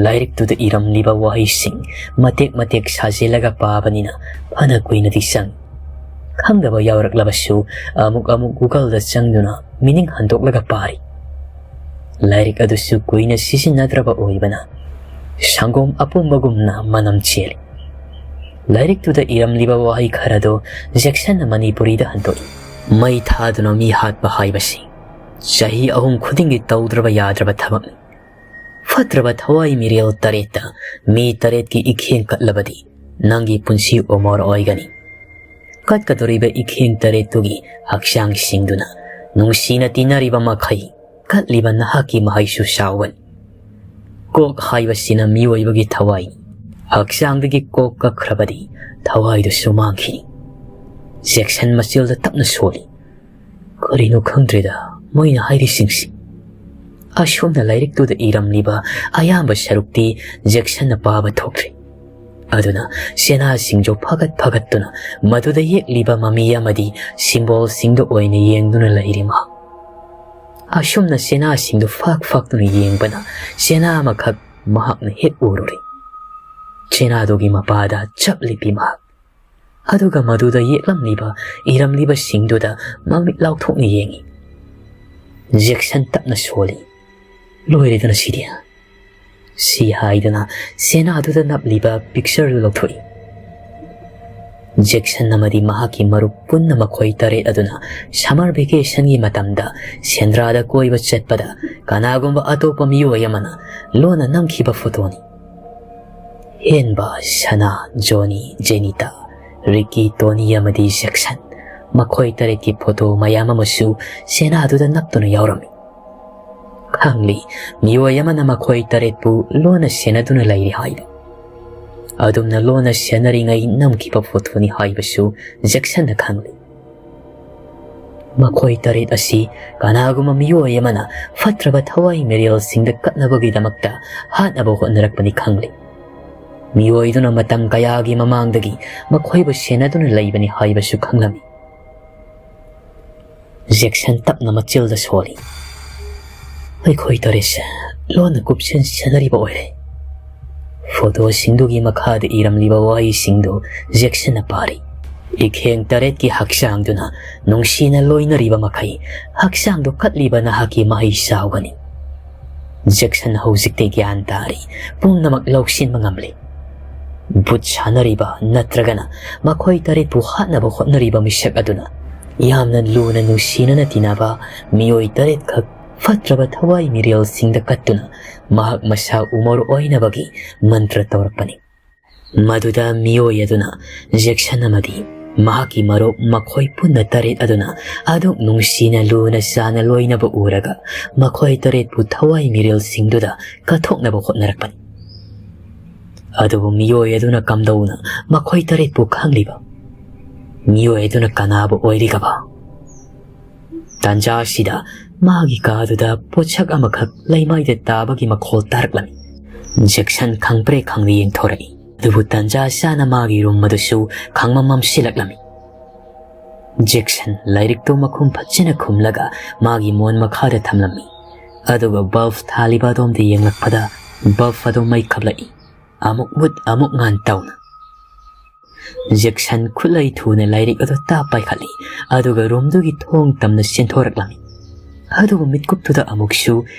ꯂꯥꯏꯔꯤꯛꯇꯨꯗ ꯏꯔꯝꯂꯤꯕ ꯋꯥꯍꯩꯁꯤꯡ ꯃꯇꯦꯛ ꯃꯇꯦꯛ ꯁꯥꯖꯤꯜꯂꯒ ꯄꯥꯕꯅꯤꯅ ꯐꯅ ꯀꯨꯏꯅꯗꯤ ꯆꯪꯏ꯫ ꯈꯪꯗꯕ ꯌꯥꯎꯔꯛꯂꯕꯁꯨ ꯑꯃꯨꯛ ꯑꯃꯨꯛ Google-ꯗ ꯆꯪꯗꯨꯅ meaning ꯍꯟꯗꯣꯛꯂꯒ ꯄꯥꯔꯤ꯫ ꯂꯥꯏꯔꯤꯛ ꯑꯗꯨꯁꯨ ꯀꯨꯏꯅ ꯁꯤꯖꯤꯟꯅꯗ꯭ꯔꯕ ꯑꯣꯏꯕꯅ ꯁꯪꯒꯣꯝ ꯑꯄꯨꯝꯕꯒꯨꯝꯅ ꯃꯅꯝ ꯆꯦꯜꯂꯤ꯫ ꯂꯥꯏꯔꯤꯛꯇꯨꯗ ꯏꯔꯝꯂꯤꯕ ꯋꯥꯍꯩ ꯈꯔꯗꯨ ꯖꯦꯛꯁꯟꯅ ꯃꯅꯤꯄꯨꯔꯤꯗ ꯍꯟꯗꯣꯛꯏ꯫ "ꯃꯩ ꯊꯥꯗꯨꯅ ꯃꯤ ꯍꯥꯠꯄ ꯍꯥꯏꯕꯁꯤ ꯆꯍꯤ ꯑꯍꯨꯝ ꯈꯨꯗꯤꯡꯒꯤ ꯇꯧꯗ꯭ꯔꯕ ꯌꯥꯗ꯭ꯔꯕ ꯊꯕꯛꯅꯤ꯫ ꯐꯠꯇ꯭ꯔꯕ ꯊꯋꯥꯏ ꯃꯤꯔꯦꯜ ꯇꯔꯦꯠꯇ ꯃꯤ ꯇꯔꯦꯠꯀꯤ ꯏꯈꯦꯡ ꯀꯠꯂꯕꯗꯤ ꯅꯪꯒꯤ ꯄꯨꯟꯁꯤ ꯑꯃꯔ ꯑꯣꯏꯒꯅꯤ꯫ ꯀꯠꯀꯗꯧꯔꯤꯕ ꯏꯈꯦꯡ ꯇꯔꯦꯠꯇꯨꯒꯤ ꯍꯛꯆꯥꯡꯁꯤꯡꯗꯨꯅ ꯅꯨꯡꯁꯤꯅ ꯇꯤꯟꯅꯔꯤꯕ ꯃꯈꯩ ꯀꯠꯂꯤꯕ ꯅꯍꯥꯛꯀꯤ ꯃꯍꯩꯁꯨ ꯆꯥꯎꯒꯅꯤ꯫ ꯀꯣꯛ ꯍꯥꯏꯕꯁꯤꯅ ꯃꯤꯑꯣꯏꯕꯒꯤ ꯊꯋꯥꯏꯅꯤ꯫ ꯍꯛꯆꯥꯡꯗꯒꯤ ꯀꯣꯛ ꯀꯛꯈ꯭ꯔꯕꯗꯤ ꯊꯋꯥꯏꯗꯨꯁꯨ ꯃꯥꯡꯈꯤꯅꯤ꯫" ꯖꯦꯛꯁꯟ ꯃꯆꯤꯜꯗ ꯇꯞꯅ ꯁꯣꯜꯂꯤ꯫ "ꯀꯔꯤꯅꯣ ꯈꯪꯗ꯭ꯔꯦꯗ ꯃꯣꯏꯅ ꯍꯥꯏꯔꯤꯁꯤꯡꯁꯤ꯫" ꯑꯁꯣꯝꯅ ꯂꯥꯏꯔꯤꯛꯇꯨꯗ ꯏꯔꯝꯂꯤꯕ ꯑꯌꯥꯝꯕ ꯁꯔꯨꯛꯇꯤ ꯖꯦꯛꯁꯟꯅ ꯄꯥꯕ ꯊꯣꯛꯇ꯭ꯔꯦ꯫ ꯑꯗꯨꯅ ꯆꯦꯅꯥꯁꯤꯡꯗꯨ ꯐꯒꯠ ꯐꯒꯠꯇꯨꯅ ꯃꯗꯨꯗ ꯌꯦꯛꯂꯤꯕ ꯃꯃꯤ ꯑꯃꯗꯤ symbol-ꯁꯤꯡꯗꯨ ꯑꯣꯏꯅ ꯌꯦꯡꯗꯨꯅ ꯂꯩꯔꯤ ꯃꯍꯥꯛ꯫ ꯑꯁꯨꯝꯅ ꯆꯦꯅꯥꯁꯤꯡꯗꯨ ꯐꯥꯛ ꯐꯥꯛꯇꯨꯅ ꯌꯦꯡꯕꯅ ꯆꯦꯅꯥ ꯑꯃꯈꯛ ꯃꯍꯥꯛꯅ ꯍꯦꯛ ꯎꯔꯨꯔꯦ꯫ ꯆꯦꯅꯥꯗꯨꯒꯤ ꯃꯄꯥꯗ ꯆꯞ ꯂꯦꯞꯄꯤ ꯃꯍꯥꯛ꯫ ꯑꯗꯨꯒ ꯃꯗꯨꯗ ꯌꯦꯛꯂꯝꯂꯤꯕ, ꯏꯔꯝꯂꯤꯕꯁꯤꯡꯗꯨꯗ ꯃꯃꯤꯠ ꯂꯥꯎꯊꯣꯛꯅ ꯌꯦꯡꯏ꯫ ꯖꯦꯛꯁꯟ ꯇꯞꯅ ꯁꯣꯜꯂꯤ꯫ "ꯂꯣꯏꯔꯦꯗꯅ ꯁꯤꯗꯤ꯫" ꯁꯤ ꯍꯥꯏꯗꯨꯅ ꯆꯦꯅꯥꯗꯨꯗ ꯅꯞꯂꯤꯕ picture-ꯗꯨ ꯂꯧꯊꯣꯛꯏ꯫ ꯖꯦꯛꯁꯟ ꯑꯃꯗꯤ ꯃꯍꯥꯛꯀꯤ ꯃꯔꯨꯞ ꯄꯨꯟꯅ ꯃꯈꯣꯏ ꯇꯔꯦꯠ ꯑꯗꯨꯅ summer vacationꯒꯤ ꯃꯇꯝꯗ ꯁꯦꯟꯗ꯭ꯔꯥꯗ ꯀꯣꯏꯕ ꯆꯠꯄꯗ ꯀꯅꯥꯒꯨꯝꯕ ꯑꯇꯣꯞꯄ ꯃꯤꯑꯣꯏ ꯑꯃꯅ ꯂꯣꯟꯅ ꯅꯝꯈꯤꯕ ꯐꯣꯇꯣꯅꯤ꯫ ꯍꯦꯟꯕ, ꯁꯅꯥ, ꯖꯣꯅꯤ, ꯖꯦꯅꯤꯇꯥ, ꯔꯤꯀꯤ, ꯇꯣꯅꯤ ꯑꯃꯗꯤ ꯖꯦꯛꯁꯟ, ꯃꯈꯣꯏ ꯇꯔꯦꯠꯀꯤ ꯐꯣꯇꯣ ꯃꯌꯥꯝ ꯑꯃꯁꯨ ꯆꯦꯅꯥꯗꯨꯗ ꯅꯞꯇꯨꯅ ꯌꯥꯎꯔꯝꯃꯤ꯫ ꯈꯪꯂꯤ, ꯃꯤꯑꯣꯏ ꯑꯃꯅ ꯃꯈꯣꯏ ꯇꯔꯦꯠꯄꯨ ꯂꯣꯟꯅ ꯁꯦꯟꯅꯗꯨꯅ ꯂꯩꯔꯤ ꯍꯥꯏꯕ꯫ ꯑꯗꯨꯝꯅ ꯂꯣꯟꯅ ꯁꯦꯟꯅꯔꯤꯉꯩ ꯅꯝꯈꯤꯕ ꯐꯣꯇꯣꯅꯤ ꯍꯥꯏꯕꯁꯨ ꯖꯦꯛꯁꯟꯅ ꯈꯪꯂꯤ꯫ ꯃꯈꯣꯏ ꯇꯔꯦꯠ ꯑꯁꯤ ꯀꯅꯥꯒꯨꯝꯕ ꯃꯤꯑꯣꯏ ꯑꯃꯅ ꯐꯠꯇ꯭ꯔꯕ ꯊꯋꯥꯏ ꯃꯤꯔꯦꯜꯁꯤꯡꯗ ꯀꯠꯅꯕꯒꯤꯗꯃꯛꯇ ꯍꯥꯠꯅꯕ ꯍꯣꯠꯅꯔꯛꯄꯅꯤ ꯈꯪꯂꯤ꯫ ꯃꯤꯑꯣꯏꯗꯨꯅ ꯃꯇꯝ ꯀꯌꯥꯒꯤ ꯃꯃꯥꯡꯗꯒꯤ ꯃꯈꯣꯏꯕꯨ ꯁꯦꯟꯅꯗꯨꯅ ꯂꯩꯕꯅꯤ ꯍꯥꯏꯕꯁꯨ ꯈꯪꯂꯝꯃꯤ꯫ ꯖꯦꯛꯁꯟ ꯇꯞꯅ ꯃꯆꯤꯜꯗ ꯁꯣꯜꯂꯤ꯫ ꯑꯩꯈꯣꯏ ꯇꯔꯦꯠꯁꯦ ꯂꯣꯟꯅ ꯀꯨꯞꯁꯦꯟ ꯁꯦꯟꯅꯔꯤꯕ ꯑꯣꯏꯔꯦ꯫ ꯐꯣꯇꯣꯁꯤꯡꯗꯨꯒꯤ ꯃꯈꯥꯗ ꯏꯔꯝꯂꯤꯕ ꯋꯥꯍꯩꯁꯤꯡꯗꯨ ꯖꯦꯛꯁꯟꯅ ꯄꯥꯔꯤ꯫ ꯏꯈꯦꯡ ꯇꯔꯦꯠꯀꯤ ꯍꯛꯆꯥꯡꯗꯨꯅ ꯅꯨꯡꯁꯤꯅ ꯂꯣꯏꯅꯔꯤꯕ ꯃꯈꯩ, ꯍꯛꯆꯥꯡꯗꯨ ꯀꯠꯂꯤꯕ ꯅꯍꯥꯛꯀꯤ ꯃꯍꯩ ꯆꯥꯎꯒꯅꯤ꯫ ꯖꯦꯛꯁꯟ ꯍꯧꯖꯤꯛꯇꯤ ꯒ꯭ꯌꯥꯟ ꯇꯥꯔꯤ, ꯄꯨꯝꯅꯃꯛ ꯂꯧꯁꯤꯟꯕ ꯉꯝꯂꯤ꯫ ꯚꯨꯠ ꯁꯥꯟꯅꯔꯤꯕ ꯅꯠꯇ꯭ꯔꯒꯅ ꯃꯈꯣꯏ ꯇꯔꯦꯠꯄꯨ ꯍꯥꯠꯅꯕ ꯍꯣꯠꯅꯔꯤꯕ ꯃꯤꯁꯛ ꯑꯗꯨꯅ ꯌꯥꯝꯅ ꯂꯨꯅ ꯅꯨꯡꯁꯤꯅꯅ ꯇꯤꯟꯅꯕ ꯃꯤꯑꯣꯏ ꯇꯔꯦꯠꯈꯛ ꯐꯠꯇ꯭ꯔꯕ ꯊꯋꯥꯏ ꯃꯤꯔꯦꯜꯁꯤꯡꯗ ꯀꯠꯇꯨꯅ ꯃꯍꯥꯛ ꯃꯁꯥ ꯎꯃꯣꯔ ꯑꯣꯏꯅꯕꯒꯤ ꯃꯟꯇ꯭ꯔ ꯇꯧꯔꯛꯄꯅꯤ꯫ ꯃꯗꯨꯗ ꯃꯤꯑꯣꯏ ꯑꯗꯨꯅ ꯖꯦꯛꯁꯟ ꯑꯃꯗꯤ ꯃꯍꯥꯛꯀꯤ ꯃꯔꯨꯞ ꯃꯈꯣꯏ ꯄꯨꯟꯅ ꯇꯔꯦꯠ ꯑꯗꯨꯅ ꯑꯗꯨꯛ ꯅꯨꯡꯁꯤꯅ ꯂꯨꯅ ꯆꯥꯟꯅ ꯂꯣꯏꯅꯕ ꯎꯔꯒ ꯃꯈꯣꯏ ꯇꯔꯦꯠꯄꯨ ꯊꯋꯥꯏ ꯃꯤꯔꯦꯜꯁꯤꯡꯗꯨꯗ ꯀꯠꯊꯣꯛꯅꯕ ꯍꯣꯠꯅꯔꯛꯄꯅꯤ꯫ ꯑꯗꯨꯕꯨ ꯃꯤꯑꯣꯏ ꯑꯗꯨꯅ ꯀꯝꯗꯧꯅ ꯃꯈꯣꯏ ꯇꯔꯦꯠꯄꯨ ꯈꯪꯂꯤꯕ? ꯃꯤꯑꯣꯏ ꯑꯗꯨꯅ ꯀꯅꯥꯕꯨ ꯑꯣꯏꯔꯤꯒꯕ? ꯇꯥꯟꯖꯥ ꯑꯁꯤꯗ ꯃꯥꯒꯤ ꯀꯥꯗꯨꯗ ꯄꯣꯠꯁꯛ ꯑꯃꯈꯛ ꯂꯩꯃꯥꯏꯗ ꯇꯥꯕꯒꯤ ꯃꯈꯣꯜ ꯇꯥꯔꯛꯂꯝꯃꯤ꯫ ꯖꯦꯛꯁꯟ ꯈꯪꯄ꯭ꯔꯦꯛ ꯈꯪꯗ ꯌꯦꯡꯊꯣꯔꯛꯏ꯫ ꯑꯗꯨꯕꯨ ꯇꯥꯟꯖꯥ ꯆꯥꯅ ꯃꯥꯒꯤ ꯔꯨꯝ ꯑꯗꯨꯁꯨ ꯈꯪꯃꯝ ꯃꯝꯁꯤꯜꯂꯛꯂꯝꯃꯤ꯫ ꯖꯦꯛꯁꯟ ꯂꯥꯏꯔꯤꯛꯇꯨ ꯃꯈꯨꯝ ꯐꯠꯖꯅ ꯈꯨꯝꯂꯒ ꯃꯥꯒꯤ ꯃꯣꯟ ꯃꯈꯥꯗ ꯊꯝꯂꯝꯃꯤ꯫ ꯑꯗꯨꯒ ꯕꯜꯕ ꯊꯥꯜꯂꯤꯕ ꯑꯗꯣꯝꯗ ꯌꯦꯡꯂꯛꯄꯗ ꯕꯜꯕ ꯑꯗꯨ ꯃꯩ ꯈꯞꯂꯛꯏ꯫ ꯑꯃꯨꯛ ꯃꯨꯠ ꯑꯃꯨꯛ ꯉꯥꯟ ꯇꯧꯅ꯫ ꯖꯦꯛꯁꯟ ꯈꯨꯠꯂꯩ ꯊꯨꯅ ꯂꯥꯏꯔꯤꯛ ꯑꯗꯨ ꯇꯥꯞ ꯄꯥꯏꯈꯠꯂꯤ, ꯑꯗꯨꯒ ꯔꯨꯝꯗꯨꯒꯤ ꯊꯣꯡ ꯇꯝꯅ ꯆꯦꯟꯊꯣꯔꯛꯂꯝꯃꯤ꯫ ꯑꯗꯨꯒ ꯃꯤꯠꯀꯨꯞꯇꯨꯗ ꯑꯃꯨꯛꯁꯨ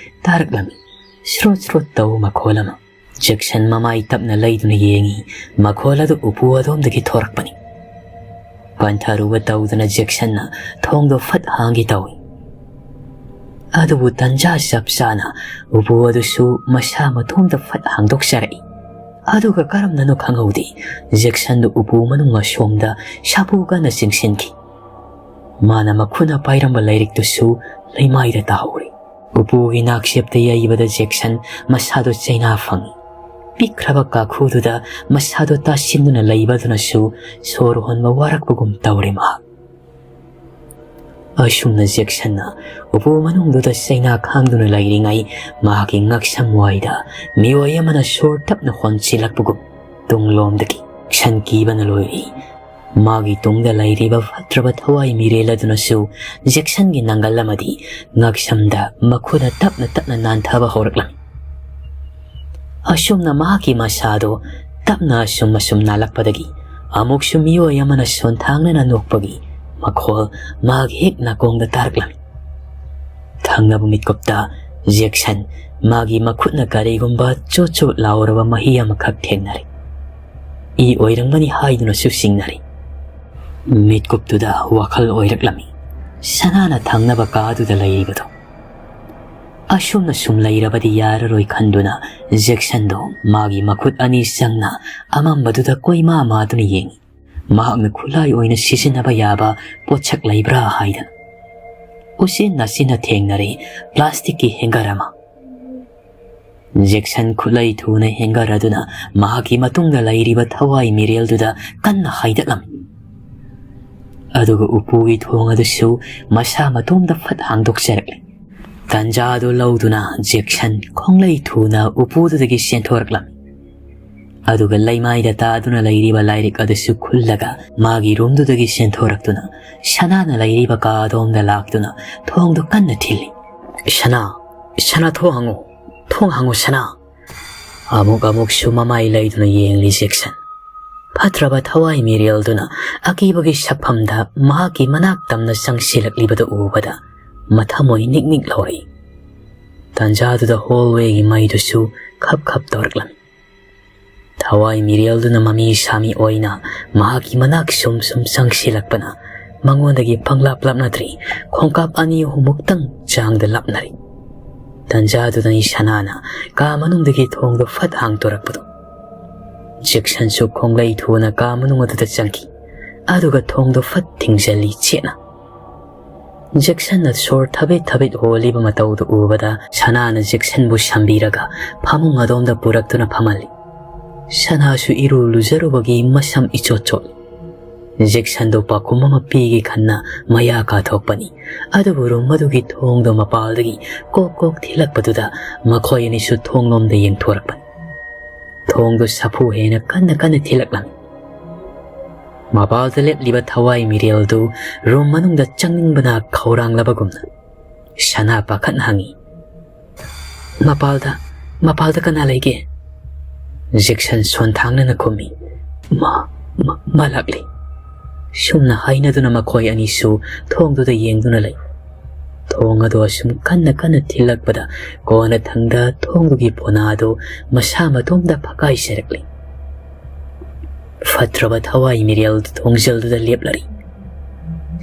ꯇꯥꯔꯛꯂꯝꯃꯤ ꯁ꯭ꯔꯣꯠ ꯁ꯭ꯔꯣꯠ ꯇꯧꯕ ꯃꯈꯣꯜ ꯑꯃ꯫ ꯖꯦꯛꯁꯟ ꯃꯃꯥꯏ ꯇꯞꯅ ꯂꯩꯗꯨꯅ ꯌꯦꯡꯉꯤ꯫ ꯃꯈꯣꯜ ꯑꯗꯨ ꯎꯄꯨ ꯑꯗꯣꯝꯗꯒꯤ ꯊꯣꯔꯛꯄꯅꯤ꯫ ꯄꯟꯊꯔꯨꯕ ꯇꯧꯗꯅ ꯖꯦꯛꯁꯟꯅ ꯊꯣꯡꯗꯣ ꯐꯠ ꯍꯥꯡꯒꯦ ꯇꯧꯏ꯫ ꯑꯗꯨꯕꯨ ꯇꯟꯖꯥ ꯆꯞ ꯆꯥꯅ ꯎꯄꯨ ꯑꯗꯨꯁꯨ ꯃꯁꯥ ꯃꯇꯣꯝꯇ ꯐꯠ ꯍꯥꯡꯗꯣꯛꯆꯔꯛꯏ꯫ ꯑꯗꯨꯒ ꯀꯔꯝꯅꯅꯣ ꯈꯪꯍꯧꯗꯦ, ꯖꯦꯛꯁꯟꯗꯨ ꯎꯄꯨ ꯃꯅꯨꯡ ꯑꯁꯣꯝꯗ ꯁꯥꯐꯨ ꯀꯟꯅ ꯆꯤꯡꯁꯤꯟꯈꯤ꯫ ꯃꯥꯅ ꯃꯈꯨꯠꯅ ꯄꯥꯏꯔꯝꯕ ꯂꯥꯏꯔꯤꯛꯇꯨꯁꯨ ꯂꯩꯃꯥꯏꯗ ꯇꯥꯍꯧꯔꯦ꯫ ꯎꯄꯨꯒꯤ ꯅꯥꯛꯆꯦꯞꯇ ꯌꯩꯕꯗ ꯖꯦꯛꯁꯟ ꯃꯁꯥꯗꯣ ꯆꯩꯅꯥ ꯐꯪꯏ꯫ ꯄꯤꯛꯈ꯭ꯔꯕ ꯀꯥꯈꯨꯗꯨꯗ ꯃꯁꯥꯗꯣ ꯇꯥꯁꯤꯟꯗꯨꯅ ꯂꯩꯕꯗꯨꯅꯁꯨ ꯁꯣꯔ ꯍꯣꯟꯕ ꯋꯥꯔꯛꯄꯒꯨꯝ ꯇꯧꯔꯦ ꯃꯍꯥꯛ꯫ ꯑꯁꯨꯝꯅ ꯖꯦꯛꯁꯟꯅ ꯎꯄꯨ ꯃꯅꯨꯡꯗꯨꯗ ꯆꯩꯅꯥ ꯈꯥꯡꯗꯨꯅ ꯂꯩꯔꯤꯉꯩ, ꯃꯍꯥꯛꯀꯤ ꯉꯛꯁꯝ ꯋꯥꯏꯗ ꯃꯤꯑꯣꯏ ꯑꯃꯅ ꯁꯣꯔ ꯇꯞꯅ ꯍꯣꯟꯁꯤꯜꯂꯛꯄꯒꯨꯝ ꯇꯨꯡꯂꯣꯝꯗꯒꯤ ꯖꯦꯛꯁꯟ ꯀꯤꯕꯅ ꯂꯣꯏꯔꯤ꯫ ꯃꯥꯒꯤ ꯇꯨꯡꯗ ꯂꯩꯔꯤꯕ ꯐꯠꯇ꯭ꯔꯕ ꯊꯋꯥꯏ ꯃꯤꯔꯦꯜ ꯑꯗꯨꯅꯁꯨ ꯖꯦꯛꯁꯟꯒꯤ ꯅꯪꯒꯜ ꯑꯃꯗꯤ ꯉꯛꯁꯝꯗ ꯃꯈꯨꯠꯅ ꯇꯞꯅ ꯇꯞꯅ ꯅꯥꯟꯊꯕ ꯍꯧꯔꯛꯂꯝꯃꯤ꯫ ꯑꯁꯨꯝꯅ ꯃꯍꯥꯛꯀꯤ ꯃꯁꯥꯗꯣ ꯇꯞꯅ ꯑꯁꯨꯝ ꯑꯁꯨꯝ ꯅꯥꯜꯂꯛꯄꯗꯒꯤ ꯑꯃꯨꯛꯁꯨ ꯃꯤꯑꯣꯏ ꯑꯃꯅ ꯁꯣꯟꯊꯥꯡꯅꯅ ꯅꯣꯛꯄꯒꯤ ꯃꯈꯣꯜ ꯃꯍꯥꯛ ꯍꯦꯛ ꯅꯥꯀꯣꯡꯗ ꯇꯥꯔꯛꯂꯝꯃꯤ꯫ ꯊꯪꯅꯕ ꯃꯤꯠꯀꯨꯞꯇ ꯖꯦꯛꯁꯟ ꯃꯥꯒꯤ ꯃꯈꯨꯠꯅ ꯀꯔꯤꯒꯨꯝꯕ ꯆꯣꯠ ꯆꯣꯠ ꯂꯥꯎꯔꯕ ꯃꯍꯤ ꯑꯃꯈꯛ ꯊꯦꯡꯅꯔꯦ꯫ ꯏ ꯑꯣꯏꯔꯝꯒꯅꯤ ꯍꯥꯏꯗꯨꯅꯁꯨ ꯆꯤꯡꯅꯔꯦ꯫ ꯃꯤꯠꯀꯨꯞꯇꯨꯗ ꯋꯥꯈꯜ ꯑꯣꯏꯔꯛꯂꯝꯃꯤ, ꯁꯅꯥꯅ ꯊꯪꯅꯕ ꯀꯥꯗꯨꯗ ꯂꯩꯔꯤꯕꯗꯣ꯫ ꯑꯁꯨꯝꯅ ꯁꯨꯝ ꯂꯩꯔꯕꯗꯤ ꯌꯥꯔꯔꯣꯏ ꯈꯟꯗꯨꯅ ꯖꯦꯛꯁꯟꯗꯣ ꯃꯥꯒꯤ ꯃꯈꯨꯠ ꯑꯅꯤ ꯆꯪꯅ ꯑꯃꯝꯕꯗꯨꯗ ꯀꯣꯏꯃꯥ ꯃꯥꯗꯨꯅ ꯌꯦꯡꯏ꯫ ꯃꯍꯥꯛꯅ ꯈꯨꯠꯂꯥꯏ ꯑꯣꯏꯅ ꯁꯤꯖꯤꯟꯅꯕ ꯌꯥꯕ ꯄꯣꯠꯁꯛ ꯂꯩꯕ꯭ꯔꯥ ꯍꯥꯏꯗꯅ꯫ ꯎꯆꯤꯟ ꯅꯥꯆꯤꯟꯅ ꯊꯦꯡꯅꯔꯦ ꯄ꯭ꯂꯥꯁꯇꯤꯛꯀꯤ ꯍꯦꯡꯒꯔ ꯑꯃ꯫ ꯖꯦꯛꯁꯟ ꯈꯨꯠꯂꯩ ꯊꯨꯅ ꯍꯦꯡꯒꯔ ꯑꯗꯨꯅ ꯃꯍꯥꯛꯀꯤ ꯃꯇꯨꯡꯗ ꯂꯩꯔꯤꯕ ꯊꯋꯥꯏ ꯃꯤꯔꯦꯜꯗꯨꯗ ꯀꯟꯅ ꯍꯥꯏꯗꯠꯂꯝꯃꯤ꯫ ꯑꯗꯨꯒ ꯎꯄꯨꯒꯤ ꯊꯣꯡ ꯑꯗꯨꯁꯨ ꯃꯁꯥ ꯃꯇꯣꯝꯇ ꯐꯠ ꯍꯥꯡꯗꯣꯛꯆꯔꯛꯂꯦ꯫ ꯇꯟꯖꯥ ꯑꯗꯨ ꯂꯧꯗꯨꯅ ꯖꯦꯛꯁꯟ ꯈꯣꯡꯂꯩ ꯊꯨꯅ ꯎꯄꯨꯗꯨꯗꯒꯤ ꯆꯦꯟꯊꯣꯔꯛꯂꯝꯃꯤ꯫ ꯑꯗꯨꯒ ꯂꯩꯃꯥꯏꯗ ꯇꯥꯗꯨꯅ ꯂꯩꯔꯤꯕ ꯂꯥꯏꯔꯤꯛ ꯑꯗꯨꯁꯨ ꯈꯨꯜꯂꯒ ꯃꯥꯒꯤ ꯔꯨꯝꯗꯨꯗꯒꯤ ꯆꯦꯟꯊꯣꯔꯛꯇꯨꯅ ꯁꯅꯥꯅ ꯂꯩꯔꯤꯕ ꯀꯥ ꯑꯗꯣꯝꯗ ꯂꯥꯛꯇꯨꯅ ꯊꯣꯡꯗꯨ ꯀꯟꯅ ꯊꯤꯜꯂꯤ꯫ "ꯁꯅꯥ, ꯁꯅꯥ, ꯊꯣꯡ ꯍꯥꯡꯉꯨ, ꯊꯣꯡ ꯍꯥꯡꯉꯨ ꯁꯅꯥ!" ꯑꯃꯨꯛ ꯑꯃꯨꯛꯁꯨ ꯃꯃꯥꯏ ꯂꯩꯗꯨꯅ ꯌꯦꯡꯂꯤ ꯖꯦꯛꯁꯟ꯫ ꯐꯠꯇ꯭ꯔꯕ ꯊꯋꯥꯏ ꯃꯤꯔꯦꯜꯗꯨꯅ ꯑꯀꯤꯕꯒꯤ ꯁꯛꯐꯝꯗ ꯃꯍꯥꯛꯀꯤ ꯃꯅꯥꯛ ꯇꯝꯅ ꯆꯪꯁꯤꯜꯂꯛꯂꯤꯕꯗꯨ ꯎꯕꯗ ꯃꯊꯃꯣꯏ ꯅꯤꯛ ꯅꯤꯛ ꯂꯥꯎꯔꯛꯏ꯫ ꯇꯟꯖꯥꯗꯨꯗ ꯍꯣꯜꯋꯦꯒꯤ ꯃꯩꯗꯨꯁꯨ ꯈꯞ ꯈꯞ ꯇꯧꯔꯛꯂꯝꯃꯤ꯫ ꯊꯋꯥꯏ ꯃꯤꯔꯦꯜꯗꯨꯅ ꯃꯃꯤ ꯁꯥꯃꯤ ꯑꯣꯏꯅ ꯃꯍꯥꯛꯀꯤ ꯃꯅꯥꯛ ꯁꯨꯝ ꯁꯨꯝ ꯆꯪꯁꯤꯜꯂꯛꯄꯅ ꯃꯉꯣꯟꯗꯒꯤ ꯄꯪꯂꯥꯞ ꯂꯥꯞꯅꯗ꯭ꯔꯤ, ꯈꯣꯡꯀꯥꯞ ꯑꯅꯤ ꯑꯍꯨꯝꯃꯨꯛꯇꯪ ꯆꯥꯡꯗ ꯂꯥꯞꯅꯔꯤ꯫ ꯇꯟꯖꯥꯗꯨꯗꯅꯤ ꯁꯅꯥꯅ ꯀꯥ ꯃꯅꯨꯡꯗꯒꯤ ꯊꯣꯡꯗꯣ ꯐꯠ ꯍꯥꯡꯗꯣꯔꯛꯄꯗꯣ꯫ ꯖꯦꯛꯁꯟꯁꯨ ꯈꯣꯡꯂꯩ ꯊꯨꯅ ꯀꯥ ꯃꯅꯨꯡ ꯑꯗꯨꯗ ꯆꯪꯈꯤ, ꯑꯗꯨꯒ ꯊꯣꯡꯗꯣ ꯐꯠ ꯊꯤꯡꯖꯤꯜꯂꯤ ꯆꯦꯠꯅ꯫ ꯖꯦꯛꯁꯟꯅ ꯁꯣꯔ ꯊꯕꯦꯠ ꯊꯕꯦꯠ ꯍꯣꯜꯂꯤꯕ ꯃꯇꯧꯗꯨ ꯎꯕꯗ ꯁꯅꯥꯅ ꯖꯦꯛꯁꯟꯕꯨ ꯁꯝꯕꯤꯔꯒ ꯐꯃꯨꯡ ꯑꯗꯣꯝꯗ ꯄꯨꯔꯛꯇꯨꯅ ꯐꯝꯍꯜꯂꯤ꯫ ꯁꯅꯥꯁꯨ ꯏꯔꯨ ꯂꯨꯖꯔꯨꯕꯒꯤ ꯃꯁꯝ ꯏꯆꯣꯠ ꯆꯣꯠꯂꯤ꯫ ꯖꯦꯛꯁꯟꯗꯣ ꯄꯥꯎꯈꯨꯝ ꯑꯃ ꯄꯤꯒꯦ ꯈꯟꯅ ꯃꯌꯥ ꯀꯥꯊꯣꯛꯄꯅꯤ, ꯑꯗꯨꯕꯨ ꯔꯨꯝ ꯑꯗꯨꯒꯤ ꯊꯣꯡꯗꯣ ꯃꯄꯥꯜꯗꯒꯤ ꯀꯣꯛ ꯀꯣꯛ ꯊꯤꯜꯂꯛꯄꯗꯨꯗ ꯃꯈꯣꯏ ꯑꯅꯤꯁꯨ ꯊꯣꯡꯂꯣꯝꯗ ꯌꯦꯡꯊꯣꯔꯛꯄꯅꯤ꯫ ꯊꯣꯡꯗꯣ ꯁꯥꯐꯨ ꯍꯦꯟꯅ ꯀꯟꯅ ꯀꯟꯅ ꯊꯤꯜꯂꯛꯂꯝꯃꯤ꯫ ꯃꯄꯥꯜꯗ ꯂꯦꯞꯂꯤꯕ ꯊꯋꯥꯏ ꯃꯤꯔꯦꯜꯗꯨ ꯔꯨꯝ ꯃꯅꯨꯡꯗ ꯆꯪꯅꯤꯡꯕꯅ ꯈꯧꯔꯥꯡꯂꯕꯒꯨꯝꯅ ꯁꯅꯥ ꯄꯥꯈꯠꯅ ꯍꯪꯉꯤ, "ꯃꯄꯥꯜꯗ, ꯃꯄꯥꯜꯗ ꯀꯅꯥ ꯂꯩꯒꯦ?" ꯖꯦꯛꯁꯟ ꯁꯣꯟꯊꯥꯡꯅꯅ ꯈꯨꯝꯃꯤ, "ꯃꯥ, ꯃꯥ, ꯃꯥ ꯂꯥꯛꯂꯤ꯫" ꯁꯨꯝꯅ ꯍꯥꯏꯅꯗꯨꯅ ꯃꯈꯣꯏ ꯑꯅꯤꯁꯨ ꯊꯣꯡꯗꯨꯗ ꯌꯦꯡꯗꯨꯅ ꯂꯩ꯫ ꯊꯣꯡ ꯑꯗꯨ ꯑꯁꯨꯝ ꯀꯟꯅ ꯀꯟꯅ ꯊꯤꯜꯂꯛꯄꯗ ꯀꯣꯟꯅꯊꯪꯗ ꯊꯣꯡꯗꯨꯒꯤ ꯄꯣꯅꯥ ꯑꯗꯨ ꯃꯁꯥ ꯃꯇꯣꯝꯗ ꯐꯛꯀꯥꯏꯖꯔꯛꯂꯤ꯫ ꯐꯠꯇ꯭ꯔꯕ ꯊꯋꯥꯏ ꯃꯤꯔꯦꯜ ꯊꯣꯡꯖꯤꯜꯗꯨꯗ ꯂꯦꯞꯂꯔꯤ꯫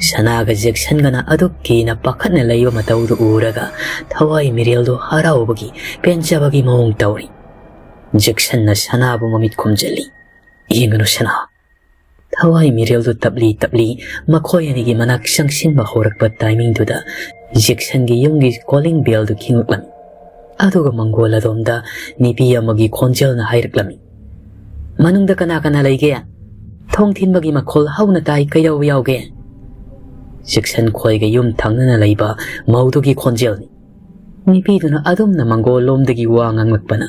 ꯁꯅꯥꯒ ꯖꯦꯛꯁꯟꯒꯅ ꯑꯗꯨꯛꯀꯤ ꯍꯦꯟꯅ ꯄꯥꯈꯠꯅ ꯂꯩꯕ ꯃꯇꯧꯗꯨ ꯎꯔꯒ ꯊꯋꯥꯏ ꯃꯤꯔꯦꯜꯗꯨ ꯍꯔꯥꯎꯕꯒꯤ, ꯄꯦꯟꯖꯕꯒꯤ ꯃꯑꯣꯡ ꯇꯧꯔꯤ꯫ ꯖꯦꯛꯁꯟꯅ ꯁꯅꯥꯕꯨ ꯃꯃꯤꯠ ꯈꯨꯝꯖꯤꯜꯂꯤ꯫ "ꯌꯦꯡꯒꯅꯨ ꯁꯅꯥ꯫" ꯊꯋꯥꯏ ꯃꯤꯔꯦꯜꯗꯨ ꯇꯞꯂꯤ ꯇꯞꯂꯤ ꯃꯈꯣꯏ ꯑꯅꯤꯒꯤ ꯃꯅꯥꯛ ꯆꯪꯁꯤꯟꯕ ꯍꯧꯔꯛꯄ ꯇꯥꯏꯃꯤꯡꯗꯨꯗ ꯖꯦꯛꯁꯟꯒꯤ ꯌꯨꯝꯒꯤ ꯀꯣꯂꯤꯡ ꯕꯦꯜꯗꯨ ꯈꯤꯡꯂꯛꯂꯝꯃꯤ꯫ ꯑꯗꯨꯒ ꯃꯪꯒꯣꯜ ꯑꯗꯣꯝꯗ ꯅꯨꯄꯤ ꯑꯃꯒꯤ ꯈꯣꯟꯖꯦꯜꯅ ꯍꯥꯏꯔꯛꯂꯝꯃꯤ, "ꯃꯅꯨꯡꯗ ꯀꯅꯥ ꯀꯅꯥ ꯂꯩꯒꯦ? ꯊꯣꯡ ꯊꯤꯟꯕꯒꯤ ꯃꯈꯣꯜ ꯍꯧꯅ ꯇꯥꯏ, ꯀꯩꯗꯧꯕ ꯌꯥꯎꯒꯦ?" ꯖꯦꯛꯁꯟ ꯈꯣꯏꯒ ꯌꯨꯝ ꯊꯪꯅꯅ ꯂꯩꯕ ꯃꯧꯗꯨꯒꯤ ꯈꯣꯟꯖꯦꯜꯅꯤ꯫ ꯅꯨꯄꯤꯗꯨꯅ ꯑꯗꯨꯝꯅ ꯃꯪꯒꯣꯜ ꯂꯣꯝꯗꯒꯤ ꯋꯥ ꯉꯥꯡꯂꯛꯄꯅ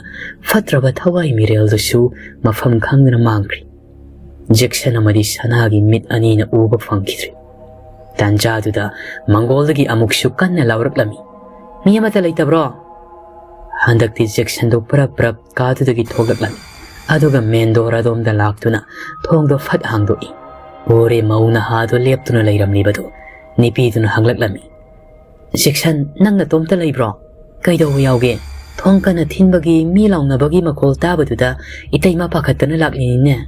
ꯐꯠꯇ꯭ꯔꯕ ꯊꯋꯥꯏ ꯃꯤꯔꯦꯜꯗꯨꯁꯨ ꯃꯐꯝ ꯈꯪꯗꯅ ꯃꯥꯡꯈ꯭ꯔꯤ꯫ ꯖꯦꯛꯁꯟ ꯑꯃꯗꯤ ꯁꯅꯥꯒꯤ ꯃꯤꯠ ꯑꯅꯤꯅ ꯎꯕ ꯐꯪꯈꯤꯗ꯭ꯔꯦ꯫ ꯇꯥꯟꯖꯥꯗꯨꯗ ꯃꯪꯒꯣꯜꯗꯒꯤ ꯑꯃꯨꯛꯁꯨ ꯀꯟꯅ ꯂꯥꯎꯔꯛꯂꯝꯃꯤ, "ꯃꯤ ꯑꯃꯠꯇ ꯂꯩꯇꯕ꯭ꯔꯣ?" ꯍꯟꯗꯛꯇꯤ ꯖꯦꯛꯁꯟꯗꯣ ꯄꯔꯞ ꯄꯔꯞ ꯀꯥꯗꯨꯗꯒꯤ ꯊꯣꯛꯂꯛꯂꯝꯃꯤ꯫ ꯑꯗꯨꯒ ꯃꯦꯟ ꯗꯣꯔ ꯑꯗꯣꯝꯗ ꯂꯥꯛꯇꯨꯅ ꯊꯣꯡꯗꯣ ꯐꯠ ꯍꯥꯡꯗꯣꯛꯏ꯫ ꯎꯔꯦ ꯃꯧ ꯅꯍꯥꯗꯣ ꯂꯦꯞꯇꯨꯅ ꯂꯩꯔꯝꯂꯤꯕꯗꯨ꯫ ꯅꯨꯄꯤꯗꯨꯅ ꯍꯪꯂꯛꯂꯝꯃꯤ, "ꯖꯦꯛꯁꯟ, ꯅꯪ ꯅꯇꯣꯝꯇ ꯂꯩꯕ꯭ꯔꯣ? ꯀꯩꯗꯧꯕ ꯌꯥꯎꯒꯦ?" ꯊꯣꯡ ꯀꯟꯅ ꯊꯤꯟꯕꯒꯤ ꯃꯤ ꯂꯥꯎꯅꯕꯒꯤ ꯃꯈꯣꯜ ꯇꯥꯕꯗꯨꯗ ꯏꯇꯩꯃ ꯄꯥꯈꯠꯇꯅ ꯂꯥꯛꯂꯤꯅꯤꯅꯦ꯫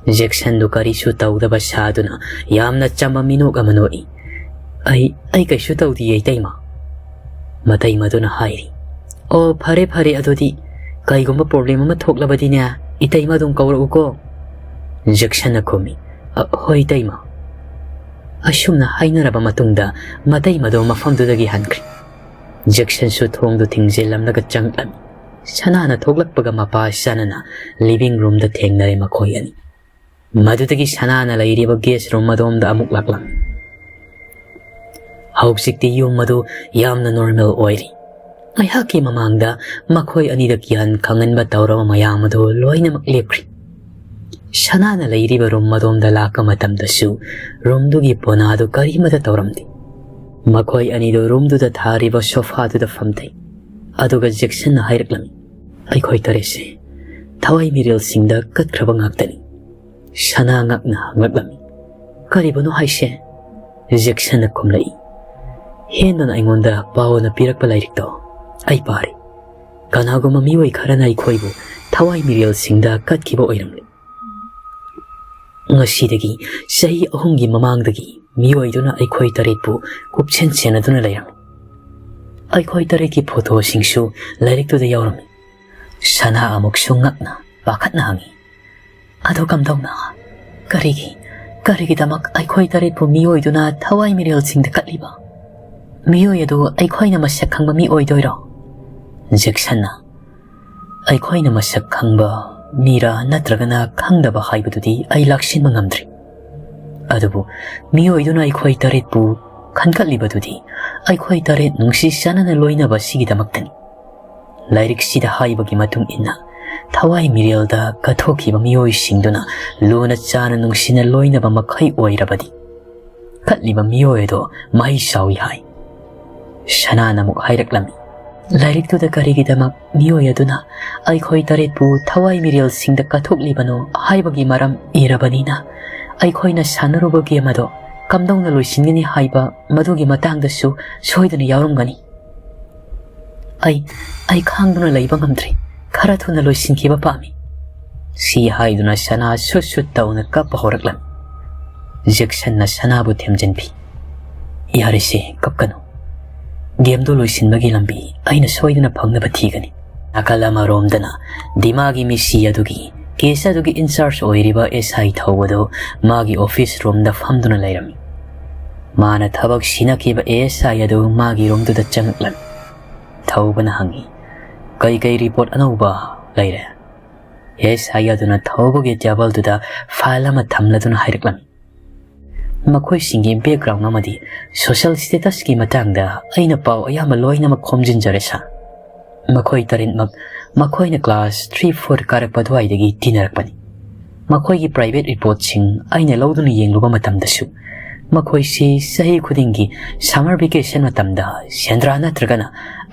ꯖꯦꯛꯁꯟꯗꯨ ꯀꯔꯤꯁꯨ ꯇꯧꯗꯕ ꯁꯥꯗꯨꯅ ꯌꯥꯝꯅ ꯆꯝꯕ ꯃꯤꯅꯣꯛ ꯑꯃ ꯅꯣꯛꯏ꯫ "ꯑꯩ, ꯑꯩ ꯀꯩꯁꯨ ꯇꯧꯗꯤꯌꯦ, ꯏꯇꯩꯃ," ꯃꯇꯩꯃꯗꯨꯅ ꯍꯥꯏꯔꯤ꯫ "ꯑꯣ, ꯐꯔꯦ, ꯐꯔꯦ, ꯑꯗꯨꯗꯤ ꯀꯩꯒꯨꯝꯕ problem ꯑꯃ ꯊꯣꯛꯂꯕꯗꯤꯅꯦ, ꯏꯇꯩꯃ ꯑꯗꯨꯝ ꯀꯧꯔꯛꯎꯀꯣ," ꯖꯦꯛꯁꯟꯅ ꯈꯨꯝꯃꯤ꯫ "ꯑ, ꯍꯣꯏ, ꯏꯇꯩꯃ꯫" ꯑꯁꯨꯝꯅ ꯍꯥꯏꯅꯔꯕ ꯃꯇꯨꯡꯗ ꯃꯇꯩꯃꯗꯣ ꯃꯐꯝꯗꯨꯗꯒꯤ ꯍꯟꯈ꯭ꯔꯦ꯫ ꯖꯦꯛꯁꯟꯁꯨ ꯊꯣꯡꯗꯨ ꯊꯤꯡꯖꯤꯜꯂꯝꯂꯒ ꯆꯪꯂꯝꯃꯤ꯫ ꯁꯅꯥꯅ ꯊꯣꯛꯂꯛꯄꯒ ꯃꯄꯥ ꯆꯥꯅꯅ living roomꯗ ꯊꯦꯡꯅꯔꯦ ꯃꯈꯣꯏ ꯑꯅꯤ꯫ ꯃꯗꯨꯗꯒꯤ ꯁꯅꯥꯅ ꯂꯩꯔꯤꯕ guest room ꯑꯗꯣꯝꯗ ꯑꯃꯨꯛ ꯂꯥꯛꯂꯝꯃꯤ꯫ ꯍꯧꯖꯤꯛꯇꯤ ꯌꯨꯝ ꯑꯗꯨ ꯌꯥꯝꯅ normal ꯑꯣꯏꯔꯤ꯫ ꯉꯥꯏꯍꯥꯛꯀꯤ ꯃꯃꯥꯡꯗ ꯃꯈꯣꯏ ꯑꯅꯤꯗ ꯀꯤꯍꯟ ꯈꯪꯍꯟꯕ ꯇꯧꯔꯕ ꯃꯌꯥꯝ ꯑꯗꯨ ꯂꯣꯏꯅꯃꯛ ꯂꯦꯞꯈ꯭ꯔꯤ꯫ ꯁꯅꯥꯅ ꯂꯩꯔꯤꯕ room ꯑꯗꯣꯝꯗ ꯂꯥꯛꯄ ꯃꯇꯝꯗꯁꯨ roomꯗꯨꯒꯤ ꯄꯣꯅꯥꯗꯨ ꯀꯔꯤꯃꯠꯇ ꯇꯧꯔꯝꯗꯦ꯫ ꯃꯈꯣꯏ ꯑꯅꯤꯗꯨ roomꯗꯨꯗ ꯊꯥꯔꯤꯕ sofaꯗꯨꯗ ꯐꯝꯊꯩ꯫ ꯑꯗꯨꯒ ꯖꯦꯛꯁꯟꯅ ꯍꯥꯏꯔꯛꯂꯝꯃꯤ, "ꯑꯩꯈꯣꯏ ꯇꯔꯦꯠꯁꯦ ꯊꯋꯥꯏ ꯃꯤꯔꯦꯜꯁꯤꯡꯗ ꯀꯠꯈ꯭ꯔꯕ ꯉꯥꯛꯇꯅꯤ꯫" ꯁꯅꯥ ꯉꯛꯅ ꯍꯪꯂꯛꯂꯝꯃꯤ, "ꯀꯔꯤꯕꯨꯅꯣ ꯍꯥꯏꯁꯦ?" ꯖꯦꯛꯁꯟꯅ ꯈꯨꯝꯂꯛꯏ, "ꯍꯦꯟꯗꯨꯅ ꯑꯩꯉꯣꯟꯗ ꯄꯥꯎꯅ ꯄꯤꯔꯛꯄ ꯂꯥꯏꯔꯤꯛꯇꯣ ꯑꯩ ꯄꯥꯔꯤ꯫ ꯀꯅꯥꯒꯨꯝꯕ ꯃꯤꯑꯣꯏ ꯈꯔꯅ ꯑꯩꯈꯣꯏꯕꯨ ꯊꯋꯥꯏ ꯃꯤꯔꯦꯜꯁꯤꯡꯗ ꯀꯠꯈꯤꯕ ꯑꯣꯏꯔꯝꯂꯦ꯫ ꯉꯁꯤꯗꯒꯤ ꯆꯍꯤ ꯑꯍꯨꯝꯒꯤ ꯃꯃꯥꯡꯗꯒꯤ ꯃꯤꯑꯣꯏꯗꯨꯅ ꯑꯩꯈꯣꯏ ꯇꯔꯦꯠꯄꯨ ꯀꯨꯞꯁꯦꯟ ꯁꯦꯟꯅꯗꯨꯅ ꯂꯩꯔꯝꯃꯤ꯫ ꯑꯩꯈꯣꯏ ꯇꯔꯦꯠꯀꯤ photoꯁꯤꯡꯁꯨ ꯂꯥꯏꯔꯤꯛꯇꯨꯗ ꯌꯥꯎꯔꯝꯃꯤ꯫" ꯁꯅꯥ ꯑꯃꯨꯛꯁꯨ ꯉꯛꯅ ꯄꯥꯈꯠꯅ ꯍꯪꯉꯤ, "ꯑꯗꯨ ꯀꯝꯗꯧꯅ? ꯀꯔꯤꯒꯤ, ꯀꯔꯤꯒꯤꯗꯃꯛ ꯑꯩꯈꯣꯏ ꯇꯔꯦꯠꯄꯨ ꯃꯤꯑꯣꯏꯗꯨꯅ ꯊꯋꯥꯏ ꯃꯤꯔꯦꯜꯁꯤꯡꯗ ꯀꯠꯂꯤꯕ? ꯃꯤꯑꯣꯏ ꯑꯗꯨ ꯑꯩꯈꯣꯏꯅ ꯃꯁꯛ ꯈꯪꯕ ꯃꯤ ꯑꯣꯏꯗꯣꯏꯔꯣ?" ꯖꯦꯛꯁꯟꯅ, "ꯑꯩꯈꯣꯏꯅ ꯃꯁꯛ ꯈꯪꯕ ꯃꯤꯔꯥ ꯅꯠꯇ꯭ꯔꯒꯅ ꯈꯪꯗꯕ ꯍꯥꯏꯕꯗꯨꯗꯤ ꯑꯩ ꯂꯥꯛꯁꯤꯟꯕ ꯉꯝꯗ꯭ꯔꯤ꯫ ꯑꯗꯨꯕꯨ ꯃꯤꯑꯣꯏꯗꯨꯅ ꯑꯩꯈꯣꯏ ꯇꯔꯦꯠꯄꯨ ꯈꯟꯒꯠꯂꯤꯕꯗꯨꯗꯤ ꯑꯩꯈꯣꯏ ꯇꯔꯦꯠ ꯅꯨꯡꯁꯤ ꯆꯥꯟꯅꯅ ꯂꯣꯏꯅꯕ ꯑꯁꯤꯒꯤꯗꯃꯛꯇꯅꯤ꯫ ꯂꯥꯏꯔꯤꯛꯁꯤꯗ ꯍꯥꯏꯕꯒꯤ ꯃꯇꯨꯡ ꯏꯟꯅ, ꯊꯋꯥꯏ ꯃꯤꯔꯦꯜꯗ ꯀꯠꯊꯣꯛꯈꯤꯕ ꯃꯤꯑꯣꯏꯁꯤꯡꯗꯨꯅ ꯂꯨꯅ ꯆꯥꯟꯅ ꯅꯨꯡꯁꯤꯅ ꯂꯣꯏꯅꯕ ꯃꯈꯩ ꯑꯣꯏꯔꯕꯗꯤ, ꯀꯠꯂꯤꯕ ꯃꯤꯑꯣꯏ ꯑꯗꯣ ꯃꯍꯩ ꯆꯥꯎꯏ ꯍꯥꯏ꯫" ꯁꯅꯥꯅ ꯑꯃꯨꯛ ꯍꯥꯏꯔꯛꯂꯝꯃꯤ, "ꯂꯥꯏꯔꯤꯛꯇꯨꯗ ꯀꯔꯤꯒꯤꯗꯃꯛ ꯃꯤꯑꯣꯏ ꯑꯗꯨꯅ ꯑꯩꯈꯣꯏ ꯇꯔꯦꯠꯄꯨ ꯊꯋꯥꯏ ꯃꯤꯔꯦꯜꯁꯤꯡꯗ ꯀꯠꯊꯣꯛꯂꯤꯕꯅꯣ ꯍꯥꯏꯕꯒꯤ ꯃꯔꯝ ꯏꯔꯕꯅꯤꯅ, ꯑꯩꯈꯣꯏꯅ ꯁꯥꯟꯅꯔꯨꯕ game ꯑꯗꯣ ꯀꯝꯗꯧꯅ ꯂꯣꯏꯁꯤꯟꯒꯅꯤ ꯍꯥꯏꯕ ꯃꯗꯨꯒꯤ ꯃꯇꯥꯡꯗꯁꯨ ꯁꯣꯏꯗꯅ ꯌꯥꯎꯔꯝꯒꯅꯤ꯫" "ꯑꯩ, ꯑꯩ ꯈꯥꯡꯗꯨꯅ ꯂꯩꯕ ꯉꯝꯗ꯭ꯔꯦ꯫ ꯈꯔ ꯊꯨꯅ ꯂꯣꯏꯁꯤꯟꯈꯤꯕ ꯄꯥꯝꯃꯤ꯫" ꯁꯤ ꯍꯥꯏꯗꯨꯅ ꯁꯅꯥ ꯁꯨꯠ ꯁꯨꯠ ꯇꯧꯅ ꯀꯞꯄ ꯍꯧꯔꯛꯂꯝꯃꯤ꯫ ꯖꯦꯛꯁꯟꯅ ꯁꯅꯥꯕꯨ ꯊꯦꯝꯖꯤꯟꯕꯤ꯫ "ꯌꯥꯔꯦꯁꯦ, ꯀꯞꯀꯅꯨ꯫ ꯒꯦꯝꯗꯣ ꯂꯣꯏꯁꯤꯟꯕꯒꯤ ꯂꯝꯕꯤ ꯑꯩꯅ ꯁꯣꯏꯗꯅ ꯐꯪꯅꯕ ꯊꯤꯒꯅꯤ꯫" ꯅꯥꯀꯜ ꯑꯃꯔꯣꯝꯗꯅ ꯗꯤꯃꯥꯒꯤ ꯃꯤꯁꯤ ꯑꯗꯨꯒꯤ ꯀꯦꯁ ꯑꯗꯨꯒꯤ ꯏꯟꯆꯥꯔꯖ ꯑꯣꯏꯔꯤꯕ ꯑꯦꯁ ꯑꯥꯏ ꯊꯧꯕꯗꯨ ꯃꯥꯒꯤ ꯑꯣꯐꯤꯁ ꯔꯨꯝꯗ ꯐꯝꯗꯨꯅ ꯂꯩꯔꯝꯃꯤ꯫ ꯃꯥꯅ ꯊꯕꯛ ꯁꯤꯟꯅꯈꯤꯕ ꯑꯦꯁ ꯑꯥꯏ ꯑꯗꯨ ꯃꯥꯒꯤ ꯔꯨꯝꯗꯨꯗ ꯆꯪꯂꯛꯂꯝꯃꯤ꯫ ꯊꯧꯕꯅ ꯍꯪꯉꯤ, "ꯀꯩ ꯀꯩ ꯔꯤꯄꯣꯔꯠ ꯑꯅꯧꯕ ꯂꯩꯔꯦ?" ꯑꯦꯁ ꯑꯥꯏ ꯑꯗꯨꯅ ꯊꯧꯕꯒꯤ ꯇꯦꯕꯜꯗꯨꯗ ꯐꯥꯏꯜ ꯑꯃ ꯊꯝꯂꯗꯨꯅ ꯍꯥꯏꯔꯛꯂꯝꯃꯤ, "ꯃꯈꯣꯏꯁꯤꯡꯒꯤ ꯕꯦꯛꯒ꯭ꯔꯥꯎꯟ ꯑꯃꯗꯤ ꯁꯣꯁꯤꯌꯦꯜ ꯁ꯭ꯇꯦꯇꯁꯀꯤ ꯃꯇꯥꯡꯗ ꯑꯩꯅ ꯄꯥꯎ ꯑꯌꯥꯝꯕ ꯂꯣꯏꯅꯃꯛ ꯈꯣꯝꯖꯤꯟꯖꯔꯦ, ꯁꯥꯔ꯫ ꯃꯈꯣꯏ ꯇꯔꯦꯠꯃꯛ ꯃꯈꯣꯏꯅ ꯀ꯭ꯂꯥꯁ ꯊ꯭ꯔꯤ ꯐꯣꯔ ꯀꯥꯔꯛꯄ ꯑꯗꯨꯋꯥꯏꯗꯒꯤ ꯇꯤꯟꯅꯔꯛꯄꯅꯤ꯫ ꯃꯈꯣꯏꯒꯤ ꯄ꯭ꯔꯥꯏꯚꯦꯠ ꯔꯤꯄꯣꯔꯠꯁꯤꯡ ꯑꯩꯅ ꯂꯧꯗꯨꯅ ꯌꯦꯡꯂꯨꯕ ꯃꯇꯝꯗꯁꯨ ꯃꯈꯣꯏꯁꯤ ꯆꯍꯤ ꯈꯨꯗꯤꯡꯒꯤ ꯁꯝꯃꯔ ꯚꯦꯀꯦꯁꯟ ꯃꯇꯝꯗ ꯁꯦꯟꯗ꯭ꯔꯥ ꯅꯠꯇ꯭ꯔꯒꯅ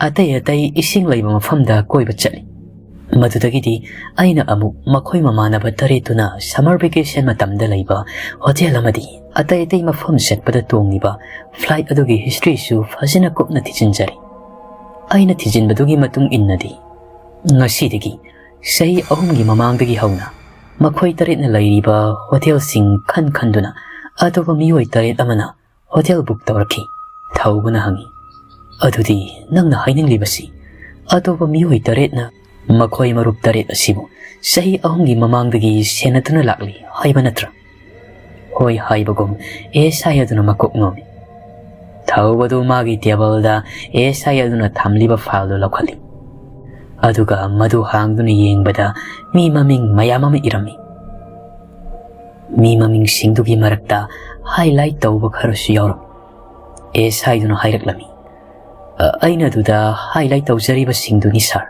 ꯑꯇꯩ ꯑꯇꯩ ꯏꯁꯤꯡ ꯂꯩꯕ ꯃꯐꯝꯗ ꯀꯣꯏꯕ ꯆꯠꯂꯤ꯫ ꯃꯗꯨꯗꯒꯤꯗꯤ ꯑꯩꯅ ꯑꯃꯨꯛ ꯃꯈꯣꯏ ꯃꯃꯥꯟꯅꯕ ꯇꯔꯦꯠꯇꯨꯅ ꯁꯝꯃꯔ ꯚꯦꯀꯦꯁꯟ ꯃꯇꯝꯗ ꯂꯩꯕ ꯍꯣꯇꯦꯜ ꯑꯃꯗꯤ ꯑꯇꯩ ꯑꯇꯩ ꯃꯐꯝ ꯆꯠꯄꯗ ꯇꯣꯡꯂꯤꯕ ꯐ꯭ꯂꯥꯏꯠ ꯑꯗꯨꯒꯤ ꯍꯤꯁꯇ꯭ꯔꯤꯁꯨ ꯐꯖꯅ ꯀꯨꯞꯅ ꯊꯤꯖꯤꯟꯖꯔꯤ꯫ ꯑꯩꯅ ꯊꯤꯖꯤꯟꯕꯗꯨꯒꯤ ꯃꯇꯨꯡ ꯏꯟꯅꯗꯤ, ꯉꯁꯤꯗꯒꯤ ꯆꯍꯤ ꯑꯍꯨꯝꯒꯤ ꯃꯃꯥꯡꯗꯒꯤ ꯍꯧꯅ ꯃꯈꯣꯏ ꯇꯔꯦꯠꯅ ꯂꯩꯔꯤꯕ ꯍꯣꯇꯦꯜꯁꯤꯡ ꯈꯟ ꯈꯟꯗꯨꯅ ꯑꯇꯣꯞꯄ ꯃꯤꯑꯣꯏ ꯇꯔꯦꯠ ꯑꯃꯅ ꯍꯣꯇꯦꯜ ꯕꯨꯛ ꯇꯧꯔꯛꯈꯤ꯫" ꯊꯧꯕꯅ ꯍꯪꯉꯤ, "ꯑꯗꯨꯗꯤ ꯅꯪꯅ ꯍꯥꯏꯅꯤꯡꯂꯤꯕꯁꯤ ꯑꯇꯣꯞꯄ ꯃꯤꯑꯣꯏ ꯇꯔꯦꯠꯅ ꯃꯈꯣꯏ ꯃꯔꯨꯞ ꯇꯔꯦꯠ ꯑꯁꯤꯕꯨ ꯆꯍꯤ ꯑꯍꯨꯝꯒꯤ ꯃꯃꯥꯡꯗꯒꯤ ꯁꯦꯟꯅꯗꯨꯅ ꯂꯥꯛꯂꯤ ꯍꯥꯏꯕ ꯅꯠꯇ꯭ꯔꯥ?" "ꯍꯣꯏ" ꯍꯥꯏꯕꯒꯨꯝ ꯑꯦꯁ ꯑꯥꯏ ꯑꯗꯨꯅ ꯃꯀꯣꯛ ꯅꯣꯝꯃꯤ꯫ ꯊꯧꯕꯗꯨ ꯃꯥꯒꯤ ꯇꯦꯕꯜꯗ ꯑꯦꯁ ꯑꯥꯏ ꯑꯗꯨꯅ ꯊꯝꯂꯤꯕ ꯐꯥꯏꯜꯗꯨ ꯂꯧꯈꯠꯂꯤ꯫ ꯑꯗꯨꯒ ꯃꯗꯨ ꯍꯥꯡꯗꯨꯅ ꯌꯦꯡꯕꯗ ꯃꯤ ꯃꯃꯤꯡ ꯃꯌꯥꯝ ꯑꯃ ꯏꯔꯝꯃꯤ꯫ ꯃꯤ ꯃꯃꯤꯡꯁꯤꯡꯗꯨꯒꯤ ꯃꯔꯛꯇ ꯍꯥꯏꯂꯥꯏꯠ ꯇꯧꯕ ꯈꯔꯁꯨ ꯌꯥꯎꯔꯝꯃꯤ꯫ ꯑꯦꯁ ꯑꯥꯏ ꯑꯗꯨꯅ ꯍꯥꯏꯔꯛꯂꯝꯃꯤ, "ꯑ, ꯑꯩꯅ ꯑꯗꯨꯗ ꯍꯥꯏꯂꯥꯏꯠ ꯇꯧꯖꯔꯤꯕꯁꯤꯡꯗꯨꯅꯤ, ꯁꯥꯔ꯫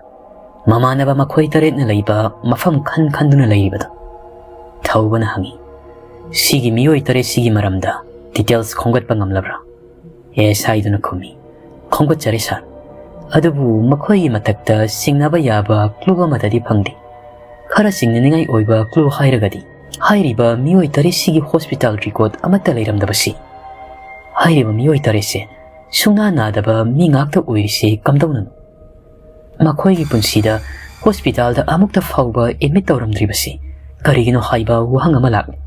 ꯃꯃꯥꯟꯅꯕ ꯃꯈꯣꯏ ꯇꯔꯦꯠꯅ ꯂꯩꯕ ꯃꯐꯝ ꯈꯟ ꯈꯟꯗꯨꯅ ꯂꯩꯔꯤꯕꯗꯨ꯫" ꯊꯧꯕꯅ ꯍꯪꯉꯤ, "ꯁꯤꯒꯤ ꯃꯤꯑꯣꯏ ꯇꯔꯦꯠꯁꯤꯒꯤ ꯃꯔꯝꯗ ꯗꯤꯇꯦꯜꯁ ꯈꯣꯝꯒꯠꯄ ꯉꯝꯂꯕ꯭ꯔꯥ?" ꯑꯦꯁ ꯑꯥꯏ ꯑꯗꯨꯅ ꯈꯨꯝꯃꯤ, "ꯈꯣꯝꯒꯠꯆꯔꯦ, ꯁꯥꯔ꯫ ꯑꯗꯨꯕꯨ ꯃꯈꯣꯏꯒꯤ ꯃꯊꯛꯇ ꯆꯤꯡꯅꯕ ꯌꯥꯕ ꯀ꯭ꯂꯨ ꯑꯃꯠꯇꯗꯤ ꯐꯪꯗꯦ꯫ ꯈꯔ ꯆꯤꯡꯅꯅꯤꯡꯉꯥꯏ ꯑꯣꯏꯕ ꯀ꯭ꯂꯨ ꯍꯥꯏꯔꯒꯗꯤ ꯍꯥꯏꯔꯤꯕ ꯃꯤꯑꯣꯏ ꯇꯔꯦꯠꯁꯤꯒꯤ ꯍꯣꯁꯄꯤꯇꯥꯜ ꯔꯦꯀꯣꯔꯗ ꯑꯃꯠꯇ ꯂꯩꯔꯝꯗꯕꯁꯤ꯫ ꯍꯥꯏꯔꯤꯕ ꯃꯤꯑꯣꯏ ꯇꯔꯦꯠꯁꯦ ꯁꯨꯡꯅꯥ ꯅꯥꯗꯕ ꯃꯤ ꯉꯥꯛꯇ ꯑꯣꯏꯔꯤꯁꯤ ꯀꯝꯗꯧꯅꯅꯣ?" ꯃꯈꯣꯏꯒꯤ ꯄꯨꯟꯁꯤꯗ ꯍꯣꯁꯄꯤꯇꯥꯜꯗ ꯑꯃꯨꯛꯇ ꯐꯥꯎꯕ ꯑꯦꯗꯃꯤꯠ ꯇꯧꯔꯝꯗ꯭ꯔꯤꯕꯁꯤ ꯀꯔꯤꯒꯤꯅꯣ ꯍꯥꯏꯕ ꯋꯥꯍꯪ ꯑꯃ ꯂꯥꯛꯂꯤ꯫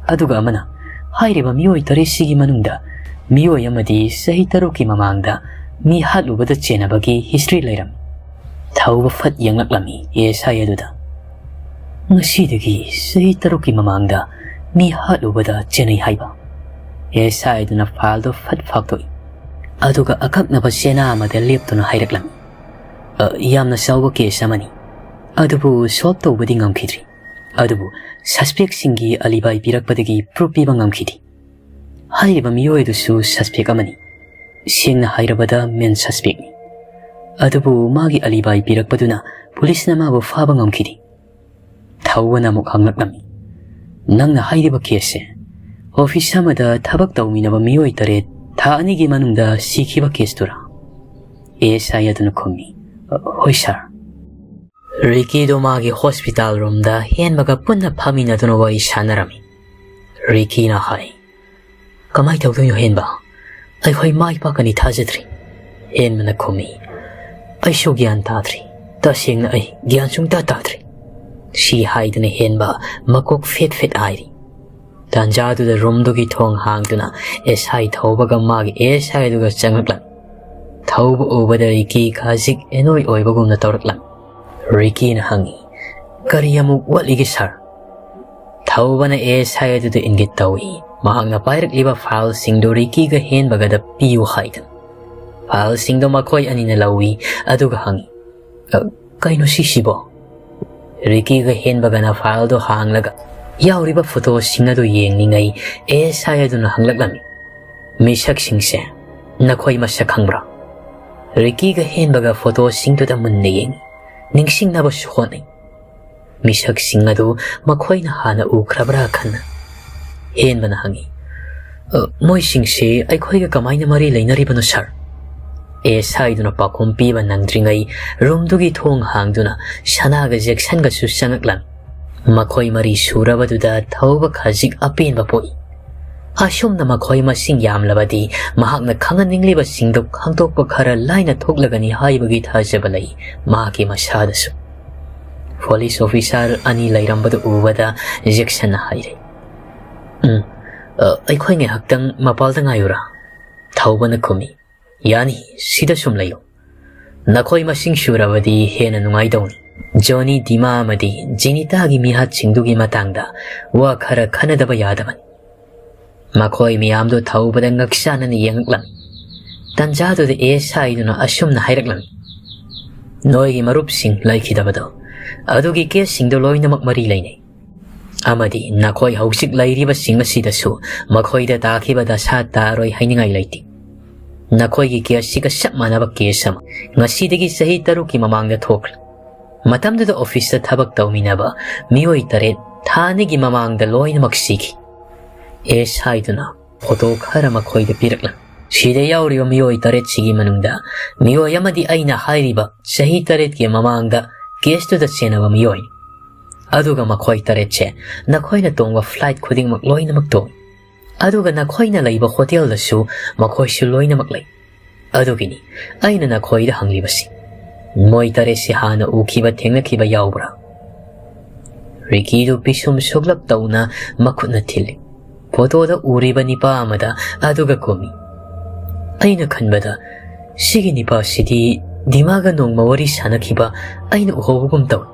ꯑꯗꯨꯒ ꯑꯃꯅ, ꯍꯥꯏꯔꯤꯕ ꯃꯤꯑꯣꯏ ꯇꯔꯦꯠꯁꯤꯒꯤ ꯃꯅꯨꯡꯗ ꯃꯤꯑꯣꯏ ꯑꯃꯗꯤ ꯆꯍꯤ ꯇꯔꯨꯛꯀꯤ ꯃꯃꯥꯡꯗ ꯃꯤ ꯍꯥꯠꯂꯨꯕꯗ ꯆꯦꯟꯅꯕꯒꯤ ꯍꯤꯁꯇ꯭ꯔꯤ ꯂꯩꯔꯝꯃꯤ꯫ ꯊꯧꯕ ꯐꯠ ꯌꯦꯡꯂꯛꯂꯝꯃꯤ ꯑꯦ ꯑꯦꯁ ꯑꯥꯏ ꯑꯗꯨꯗ꯫ "ꯉꯁꯤꯗꯒꯤ ꯆꯍꯤ ꯇꯔꯨꯛꯀꯤ ꯃꯃꯥꯡꯗ ꯃꯤ ꯍꯥꯠꯂꯨꯕꯗ ꯆꯦꯟꯅꯩ ꯍꯥꯏꯕ?" ꯑꯦ ꯑꯦꯁ ꯑꯥꯏ ꯑꯗꯨꯅ ꯐꯥꯏꯜꯗꯣ ꯐꯠ ꯐꯥꯛꯇꯣꯛꯏ꯫ ꯑꯗꯨꯒ ꯑꯀꯛꯅꯕ ꯆꯦꯅꯥ ꯑꯃꯗ ꯂꯦꯞꯇꯨꯅ ꯍꯥꯏꯔꯛꯂꯝꯃꯤ, "ꯑ, ꯌꯥꯝꯅ ꯆꯥꯎꯕ ꯀꯦꯁ ꯑꯃꯅꯤ꯫ ꯑꯗꯨꯕꯨ ꯁꯣꯜꯕ ꯇꯧꯕꯗꯤ ꯉꯝꯈꯤꯗ꯭ꯔꯤ꯫ ꯑꯗꯨꯕꯨ ꯁꯁꯄꯦꯛꯁꯤꯡꯒꯤ ꯑꯂꯤꯕꯥꯏ ꯄꯤꯔꯛꯄꯗꯒꯤ ꯄ꯭ꯔꯨꯐ ꯄꯤꯕ ꯉꯝꯈꯤꯗꯦ꯫ ꯍꯥꯏꯔꯤꯕ ꯃꯤꯑꯣꯏ ꯑꯗꯨꯁꯨ ꯁꯁꯄꯦꯛ ꯑꯃꯅꯤ꯫ ꯁꯦꯡꯅ ꯍꯥꯏꯔꯕꯗ ꯃꯦꯟ ꯁꯁꯄꯦꯛꯅꯤ꯫ ꯑꯗꯨꯕꯨ ꯃꯥꯒꯤ ꯑꯂꯤꯕꯥꯏ ꯄꯤꯔꯛꯄꯗꯨꯅ ꯄꯨꯂꯤꯁꯅ ꯃꯥꯕꯨ ꯐꯥꯕ ꯉꯝꯈꯤꯗꯦ꯫" ꯊꯧꯕꯅ ꯑꯃꯨꯛ ꯍꯪꯂꯛꯂꯝꯃꯤ, "ꯅꯪꯅ ꯍꯥꯏꯔꯤꯕ ꯀꯦꯁꯁꯦ ꯑꯣꯐꯤꯁ ꯑꯃꯗ ꯊꯕꯛ ꯇꯧꯃꯤꯟꯅꯕ ꯃꯤꯑꯣꯏ ꯇꯔꯦꯠ ꯊꯥ ꯑꯅꯤꯒꯤ ꯃꯅꯨꯡꯗ ꯁꯤꯈꯤꯕ ꯀꯦꯁꯇꯨꯔꯥ?" ꯑꯦ ꯑꯦꯁ ꯑꯥꯏ ꯑꯗꯨꯅ ꯈꯨꯝꯃꯤ, "ꯍꯣꯏ ꯁꯥꯔ꯫ ꯔꯤꯀꯤꯗꯣ ꯃꯥꯒꯤ ꯍꯣꯁꯄꯤꯇꯥꯜ ꯔꯨꯝꯗ ꯍꯦꯟꯕꯒ ꯄꯨꯟꯅ ꯐꯝꯃꯤꯟꯅꯗꯨꯅ ꯋꯥꯔꯤ ꯁꯥꯟꯅꯔꯝꯃꯤ꯫" ꯔꯤꯀꯤꯅ ꯍꯥꯏ, "ꯀꯃꯥꯏ ꯇꯧꯗꯣꯏꯅꯣ ꯍꯦꯟꯕ? ꯑꯩꯈꯣꯏ ꯃꯥꯏ ꯄꯥꯛꯀꯅꯤ ꯊꯥꯖꯗ꯭ꯔꯤ꯫" ꯍꯦꯟꯕꯅ ꯈꯨꯝꯃꯤ, "ꯑꯩꯁꯨ ꯒ꯭ꯌꯥꯟ ꯇꯥꯗ꯭ꯔꯤ꯫ ꯇꯁꯦꯡꯅ ꯑꯩ ꯒ꯭ꯌꯥꯟ ꯁꯨꯡꯇꯥ ꯇꯥꯗ꯭ꯔꯤ꯫" ꯁꯤ ꯍꯥꯏꯗꯨꯅ ꯍꯦꯟꯕ ꯃꯀꯣꯛ ꯐꯦꯠ ꯐꯦꯠ ꯍꯥꯏꯔꯤ꯫ ꯇꯥꯟꯖꯥꯗꯨꯗ ꯔꯨꯝꯗꯨꯒꯤ ꯊꯣꯡ ꯍꯥꯡꯗꯨꯅ ꯑꯦꯁ ꯑꯥꯏ ꯊꯧꯕꯒ ꯃꯥꯒꯤ ꯑꯦꯁ ꯑꯥꯏ ꯑꯗꯨꯒ ꯆꯪꯂꯛꯂꯝꯃꯤ꯫ ꯊꯧꯕ ꯎꯕꯗ ꯔꯤꯀꯤ ꯈꯖꯤꯛ ꯑꯦꯅꯣꯏ ꯑꯣꯏꯕꯒꯨꯝꯅ ꯇꯧꯔꯛꯂꯝꯃꯤ꯫ ꯔꯤꯀꯤꯅ ꯍꯪꯉꯤ, "ꯀꯔꯤ ꯑꯃꯨꯛ ꯋꯥꯠꯂꯤꯒꯦ ꯁꯥꯔ?" ꯊꯧꯕꯅ ꯑꯦꯁ ꯑꯥꯏ ꯑꯗꯨꯗ ꯏꯪꯒꯤꯠ ꯇꯧꯏ꯫ ꯃꯍꯥꯛꯅ ꯄꯥꯏꯔꯛꯂꯤꯕ ꯐꯥꯏꯜꯁꯤꯡꯗꯨ ꯔꯤꯀꯤꯒ ꯍꯦꯟꯕꯒꯗ ꯄꯤꯌꯨ ꯍꯥꯏꯗꯅ꯫ ꯐꯥꯏꯜꯁꯤꯡꯗꯨ ꯃꯈꯣꯏ ꯑꯅꯤꯅ ꯂꯧꯏ, ꯑꯗꯨꯒ ꯍꯪꯏ, "ꯑ, ꯀꯩꯅꯣ ꯁꯤꯁꯤꯕꯣ?" ꯔꯤꯀꯤꯒ ꯍꯦꯟꯕꯒꯅ ꯐꯥꯏꯜꯗꯨ ꯍꯥꯡꯂꯒ ꯌꯥꯎꯔꯤꯕ ꯐꯣꯇꯣꯁꯤꯡ ꯑꯗꯨ ꯌꯦꯡꯂꯤꯉꯩ ꯑꯦꯁ ꯑꯥꯏ ꯑꯗꯨꯅ ꯍꯪꯂꯛꯂꯝꯃꯤ, "ꯃꯤꯁꯛꯁꯤꯡꯁꯦ ꯅꯈꯣꯏ ꯃꯁꯛ ꯈꯪꯕ꯭ꯔꯥ?" ꯔꯤꯀꯤꯒ ꯍꯦꯟꯕꯒ ꯐꯣꯇꯣꯁꯤꯡꯗꯨꯗ ꯃꯨꯟꯅ ꯌꯦꯡꯏ, ꯅꯤꯡꯁꯤꯡꯅꯕꯁꯨ ꯍꯣꯠꯅꯩ꯫ ꯃꯤꯁꯛꯁꯤꯡ ꯑꯗꯨ ꯃꯈꯣꯏꯅ ꯍꯥꯟꯅ ꯎꯈ꯭ꯔꯕ꯭ꯔꯥ ꯈꯟꯅ꯫ ꯍꯦꯟꯕꯅ ꯍꯪꯏ, "ꯑ, ꯃꯣꯏꯁꯤꯡꯁꯤ ꯑꯩꯈꯣꯏꯒ ꯀꯃꯥꯏꯅ ꯃꯔꯤ ꯂꯩꯅꯔꯤꯕꯅꯣ ꯁꯥꯔ?" ꯑꯦꯁ ꯑꯥꯏꯗꯨꯅ ꯄꯥꯎꯈꯨꯝ ꯄꯤꯕ ꯅꯪꯗ꯭ꯔꯤꯉꯩ ꯔꯨꯝꯗꯨꯒꯤ ꯊꯣꯡ ꯍꯥꯡꯗꯨꯅ ꯁꯅꯥꯒ ꯖꯦꯛꯁꯟꯒꯁꯨ ꯆꯪꯂꯛꯂꯝꯃꯤ꯫ ꯃꯈꯣꯏ ꯃꯔꯤ ꯁꯨꯔꯕꯗꯨꯗ ꯊꯧꯕ ꯈꯖꯤꯛ ꯑꯄꯦꯟꯕ ꯄꯣꯛꯏ꯫ ꯑꯁꯨꯝꯅ ꯃꯈꯣꯏ ꯃꯁꯤꯡ ꯌꯥꯝꯂꯕꯗꯤ ꯃꯍꯥꯛꯅ ꯈꯪꯍꯟꯅꯤꯡꯂꯤꯕꯁꯤꯡꯗꯨ ꯈꯪꯗꯣꯛꯄ ꯈꯔ ꯂꯥꯏꯅ ꯊꯣꯛꯂꯒꯅꯤ ꯍꯥꯏꯕꯒꯤ ꯊꯥꯖꯕ ꯂꯩ ꯃꯍꯥꯛꯀꯤ ꯃꯁꯥꯗꯁꯨ꯫ ꯄꯨꯂꯤꯁ ꯑꯣꯐꯤꯁꯥꯔ ꯑꯅꯤ ꯂꯩꯔꯝꯕꯗꯨ ꯎꯕꯗ ꯖꯦꯛꯁꯟꯅ ꯍꯥꯏꯔꯦ, "ꯎꯝ, ꯑ, ꯑꯩꯈꯣꯏ ꯉꯥꯏꯍꯥꯛꯇꯪ ꯃꯄꯥꯜꯗ ꯉꯥꯏꯌꯨꯔꯥ?" ꯊꯧꯕꯅ ꯈꯨꯝꯃꯤ, "ꯌꯥꯅꯤ, ꯁꯤꯗ ꯁꯨꯝ ꯂꯩꯌꯨ꯫ ꯅꯈꯣꯏ ꯃꯁꯤꯡ ꯁꯨꯔꯕꯗꯤ ꯍꯦꯟꯅ ꯅꯨꯡꯉꯥꯏꯗꯧꯅꯤ꯫ ꯖꯣꯅꯤ, ꯗꯤꯃꯥ ꯑꯃꯗꯤ ꯖꯦꯅꯤꯇꯥꯒꯤ ꯃꯤꯍꯥꯠꯁꯤꯡꯗꯨꯒꯤ ꯃꯇꯥꯡꯗ ꯋꯥ ꯈꯔ ꯈꯟꯅꯗꯕ ꯌꯥꯗꯕꯅꯤ꯫" ꯃꯈꯣꯏ ꯃꯤꯌꯥꯝꯗꯨ ꯊꯧꯕꯗ ꯉꯛꯆꯥꯟꯅꯅ ꯌꯦꯡꯂꯛꯂꯝꯃꯤ꯫ ꯇꯟꯖꯥꯗꯨꯗ ꯑꯦꯁ ꯑꯥꯏꯗꯨꯅ ꯑꯁꯨꯝꯅ ꯍꯥꯏꯔꯛꯂꯝꯃꯤ, "ꯅꯣꯏꯒꯤ ꯃꯔꯨꯞꯁꯤꯡ ꯂꯩꯈꯤꯗꯕꯗꯣ, ꯑꯗꯨꯒꯤ ꯀꯦꯁꯁꯤꯡꯗꯣ ꯂꯣꯏꯅꯃꯛ ꯃꯔꯤ ꯂꯩꯅꯩ꯫ ꯑꯃꯗꯤ ꯅꯈꯣꯏ ꯍꯧꯖꯤꯛ ꯂꯩꯔꯤꯕꯁꯤꯡ ꯑꯁꯤꯗꯁꯨ ꯃꯈꯣꯏꯗ ꯇꯥꯈꯤꯕ ꯗꯁꯥ ꯇꯥꯔꯣꯏ ꯍꯥꯏꯅꯤꯡꯉꯥꯏ ꯂꯩꯇꯦ꯫ ꯅꯈꯣꯏꯒꯤ ꯀꯦꯁꯁꯤꯒ ꯆꯞ ꯃꯥꯟꯅꯕ ꯀꯦꯁ ꯑꯃ ꯉꯁꯤꯗꯒꯤ ꯆꯍꯤ ꯇꯔꯨꯛꯀꯤ ꯃꯃꯥꯡꯗ ꯊꯣꯛꯈ꯭ꯔꯦ꯫ ꯃꯇꯝꯗꯨꯗ ꯑꯣꯐꯤꯁꯇ ꯊꯕꯛ ꯇꯧꯃꯤꯟꯅꯕ ꯃꯤꯑꯣꯏ ꯇꯔꯦꯠ ꯊꯥ ꯑꯅꯤꯒꯤ ꯃꯃꯥꯡꯗ ꯂꯣꯏꯅꯃꯛ ꯁꯤꯈꯤ꯫" ꯑꯦꯁ ꯑꯥꯏꯗꯨꯅ ꯐꯣꯇꯣ ꯈꯔ ꯃꯈꯣꯏꯗ ꯄꯤꯔꯛꯂꯝꯃꯤ꯫ "ꯁꯤꯗ ꯌꯥꯎꯔꯤꯕ ꯃꯤꯑꯣꯏ ꯇꯔꯦꯠꯁꯤꯒꯤ ꯃꯅꯨꯡꯗ ꯃꯤꯑꯣꯏ ꯑꯃꯗꯤ ꯑꯩꯅ ꯍꯥꯏꯔꯤꯕ ꯆꯍꯤ ꯇꯔꯦꯠꯀꯤ ꯃꯃꯥꯡꯗ ꯀꯦꯁꯇꯨꯗ ꯆꯦꯟꯅꯕ ꯃꯤꯑꯣꯏꯅꯤ꯫ ꯑꯗꯨꯒ ꯃꯈꯣꯏ ꯇꯔꯦꯠꯁꯦ ꯅꯈꯣꯏꯅ ꯇꯣꯡꯕ ꯐ꯭ꯂꯥꯏꯠ ꯈꯨꯗꯤꯡꯃꯛ ꯂꯣꯏꯅꯃꯛ ꯇꯣꯡꯏ꯫ ꯑꯗꯨꯒ ꯅꯈꯣꯏꯅ ꯂꯩꯕ ꯍꯣꯇꯦꯜꯗꯁꯨ ꯃꯈꯣꯏꯁꯨ ꯂꯣꯏꯅꯃꯛ ꯂꯩ꯫ ꯑꯗꯨꯒꯤꯅꯤ ꯑꯩꯅ ꯅꯈꯣꯏꯗ ꯍꯪꯂꯤꯕꯁꯤ꯫ ꯃꯣꯏ ꯇꯔꯦꯠꯁꯤ ꯍꯥꯟꯅ ꯎꯈꯤꯕ, ꯊꯦꯡꯅꯈꯤꯕ ꯌꯥꯎꯕ꯭ꯔꯥ?" ꯔꯤꯀꯤꯗꯨ ꯄꯤꯁꯨꯝ ꯁꯨꯛꯂꯞ ꯇꯧꯅ ꯃꯈꯨꯠꯅ ꯊꯤꯜꯂꯤ꯫ ꯐꯣꯇꯣꯗ ꯎꯔꯤꯕ ꯅꯤꯄꯥ ꯑꯃꯗ ꯑꯗꯨꯒ ꯀꯨꯝꯃꯤ꯫ "ꯑꯩꯅ ꯈꯟꯕꯗ ꯁꯤꯒꯤ ꯅꯤꯄꯥꯁꯤꯗꯤ ꯗꯤꯃꯥꯒ ꯅꯣꯡꯃ ꯋꯥꯔꯤ ꯁꯥꯟꯅꯈꯤꯕ ꯑꯩꯅ ꯎꯍꯧꯕꯒꯨꯝ ꯇꯧꯏ꯫"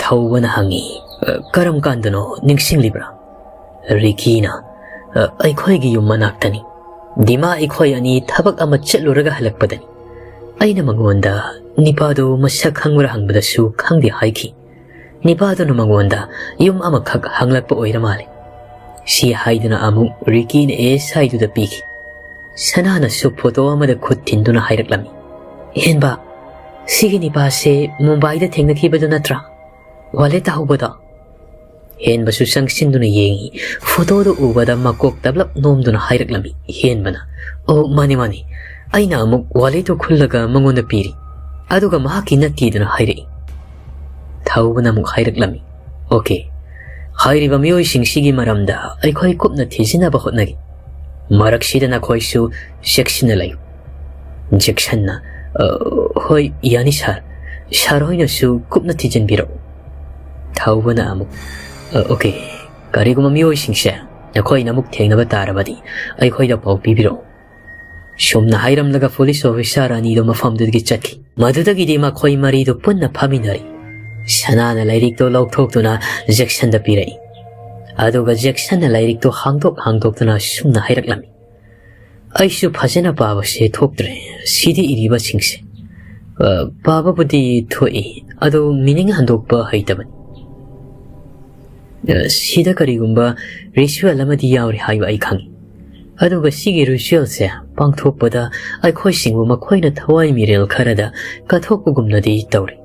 ꯊꯧꯕꯅ ꯍꯪꯉꯤ, "ꯑ, ꯀꯔꯝ ꯀꯥꯟꯗꯅꯣ, ꯅꯤꯡꯁꯤꯡꯂꯤꯕ꯭ꯔꯥ?" ꯔꯤꯀꯤꯅ, "ꯑ, ꯑꯩꯈꯣꯏꯒꯤ ꯌꯨꯝ ꯃꯅꯥꯛꯇꯅꯤ꯫ ꯗꯤꯃꯥ ꯑꯩꯈꯣꯏ ꯑꯅꯤ ꯊꯕꯛ ꯑꯃ ꯆꯠꯂꯨꯔꯒ ꯍꯜꯂꯛꯄꯗꯅꯤ꯫ ꯑꯩꯅ ꯃꯉꯣꯟꯗ ꯅꯤꯄꯥꯗꯨ ꯃꯁꯛ ꯈꯪꯕ꯭ꯔꯥ ꯍꯪꯕꯗꯁꯨ ꯈꯪꯗꯦ ꯍꯥꯏꯈꯤ꯫ ꯅꯤꯄꯥꯗꯨꯅ ꯃꯉꯣꯟꯗ ꯌꯨꯝ ꯑꯃꯈꯛ ꯍꯪꯂꯛꯄ ꯑꯣꯏꯔ ꯃꯥꯜꯂꯦ꯫" ꯁꯤ ꯍꯥꯏꯗꯨꯅ ꯑꯃꯨꯛ ꯔꯤꯀꯤꯅ ꯑꯦꯁ ꯑꯥꯏꯗꯨꯗ ꯄꯤꯈꯤ꯫ ꯁꯅꯥꯅꯁꯨ ꯐꯣꯇꯣ ꯑꯃꯗ ꯈꯨꯠ ꯊꯤꯟꯗꯨꯅ ꯍꯥꯏꯔꯛꯂꯝꯃꯤ, "ꯍꯦꯟꯕ, ꯁꯤꯒꯤ ꯅꯤꯄꯥꯁꯦ ꯃꯨꯝꯕꯥꯏꯗ ꯊꯦꯡꯅꯈꯤꯕꯗꯨ ꯅꯠꯇ꯭ꯔꯥ? ꯋꯥꯂꯦꯠꯇ ꯍꯧꯕꯗꯣ?" ꯍꯦꯟꯕꯁꯨ ꯆꯪꯁꯤꯟꯗꯨꯅ ꯌꯦꯡꯉꯤ꯫ ꯐꯣꯇꯣꯗꯨ ꯎꯕꯗ ꯃꯀꯣꯛ ꯇꯞꯂꯞ ꯅꯣꯝꯗꯨꯅ ꯍꯥꯏꯔꯛꯂꯝꯃꯤ ꯍꯦꯟꯕꯅ, "ꯑꯣ, ꯃꯥꯅꯤ, ꯃꯥꯅꯤ꯫ ꯑꯩꯅ ꯑꯃꯨꯛ ꯋꯥꯂꯦꯠꯇꯨ ꯈꯨꯜꯂꯒ ꯃꯉꯣꯟꯗ ꯄꯤꯔꯤ꯫ ꯑꯗꯨꯒ ꯃꯍꯥꯛꯀꯤ ꯅꯠꯇꯦꯗꯨꯅ ꯍꯥꯏꯔꯛꯏ꯫" ꯊꯧꯕꯅ ꯑꯃꯨꯛ ꯍꯥꯏꯔꯛꯂꯝꯃꯤ, "ꯑꯣꯀꯦ, ꯍꯥꯏꯔꯤꯕ ꯃꯤꯑꯣꯏꯁꯤꯡꯁꯤꯒꯤ ꯃꯔꯝꯗ ꯑꯩꯈꯣꯏ ꯀꯨꯞꯅ ꯊꯤꯖꯤꯟꯅꯕ ꯍꯣꯠꯅꯒꯦ꯫ ꯃꯔꯛꯁꯤꯗ ꯅꯈꯣꯏꯁꯨ ꯆꯦꯛꯁꯤꯟꯅ ꯂꯩꯌꯨ꯫" ꯖꯦꯛꯁꯟꯅ, "ꯑ, ꯍꯣꯏ, ꯌꯥꯅꯤ ꯁꯥꯔ꯫ ꯁꯥꯔ ꯍꯣꯏꯅꯁꯨ ꯀꯨꯞꯅ ꯊꯤꯖꯤꯟꯕꯤꯔꯛꯎ꯫" ꯊꯧꯕꯅ ꯑꯃꯨꯛ, "ꯑ, ꯑꯣꯀꯦ, ꯀꯔꯤꯒꯨꯝꯕ ꯃꯤꯑꯣꯏꯁꯤꯡꯁꯦ ꯅꯈꯣꯏꯅ ꯑꯃꯨꯛ ꯊꯦꯡꯅꯕ ꯇꯥꯔꯕꯗꯤ ꯑꯩꯈꯣꯏꯗ ꯄꯥꯎ ꯄꯤꯕꯤꯔꯛꯎ꯫" ꯁꯨꯝꯅ ꯍꯥꯏꯔꯝꯂꯒ ꯄꯨꯂꯤꯁ ꯑꯣꯐꯤꯁꯥꯔ ꯑꯅꯤꯗꯨ ꯃꯐꯝꯗꯨꯗꯒꯤ ꯆꯠꯈꯤ꯫ ꯃꯗꯨꯗꯒꯤꯗꯤ ꯃꯈꯣꯏ ꯃꯔꯤꯗꯨ ꯄꯨꯟꯅ ꯐꯝꯃꯤꯟꯅꯔꯤ꯫ ꯁꯅꯥꯅ ꯂꯥꯏꯔꯤꯛꯇꯨ ꯂꯧꯊꯣꯛꯇꯨꯅ ꯖꯦꯛꯁꯟꯗ ꯄꯤꯔꯛꯏ꯫ ꯑꯗꯨꯒ ꯖꯦꯛꯁꯟꯅ ꯂꯥꯏꯔꯤꯛꯇꯨ ꯍꯥꯡꯗꯣꯛ ꯍꯥꯡꯗꯣꯛꯇꯨꯅ ꯁꯨꯝꯅ ꯍꯥꯏꯔꯛꯂꯝꯃꯤ, "ꯑꯩꯁꯨ ꯐꯖꯅ ꯄꯥꯕꯁꯦ ꯊꯣꯛꯇ꯭ꯔꯦ꯫ ꯁꯤꯗ ꯏꯔꯤꯕꯁꯤꯡꯁꯦ, ꯑ, ꯄꯥꯕꯕꯨꯗꯤ ꯊꯣꯛꯏ, ꯑꯗꯨ ꯃꯤꯅꯤꯡ ꯍꯟꯗꯣꯛꯄ ꯍꯩꯇꯕꯅꯤ꯫ ꯑ, ꯁꯤꯗ ꯀꯔꯤꯒꯨꯝꯕ ꯔꯤꯆꯨꯋꯦꯜ ꯑꯃꯗꯤ ꯌꯥꯎꯔꯤ ꯍꯥꯏꯕ ꯑꯩ ꯈꯪꯏ꯫ ꯑꯗꯨꯒ ꯁꯤꯒꯤ ꯔꯤꯆꯨꯋꯦꯜꯁꯦ ꯄꯥꯡꯊꯣꯛꯄꯗ ꯑꯩꯈꯣꯏꯁꯤꯡꯕꯨ ꯃꯈꯣꯏꯅ ꯊꯋꯥꯏ ꯃꯤꯔꯦꯜ ꯈꯔꯗ ꯀꯠꯊꯣꯛꯄꯒꯨꯝꯅꯗꯤ ꯇꯧꯔꯤ꯫"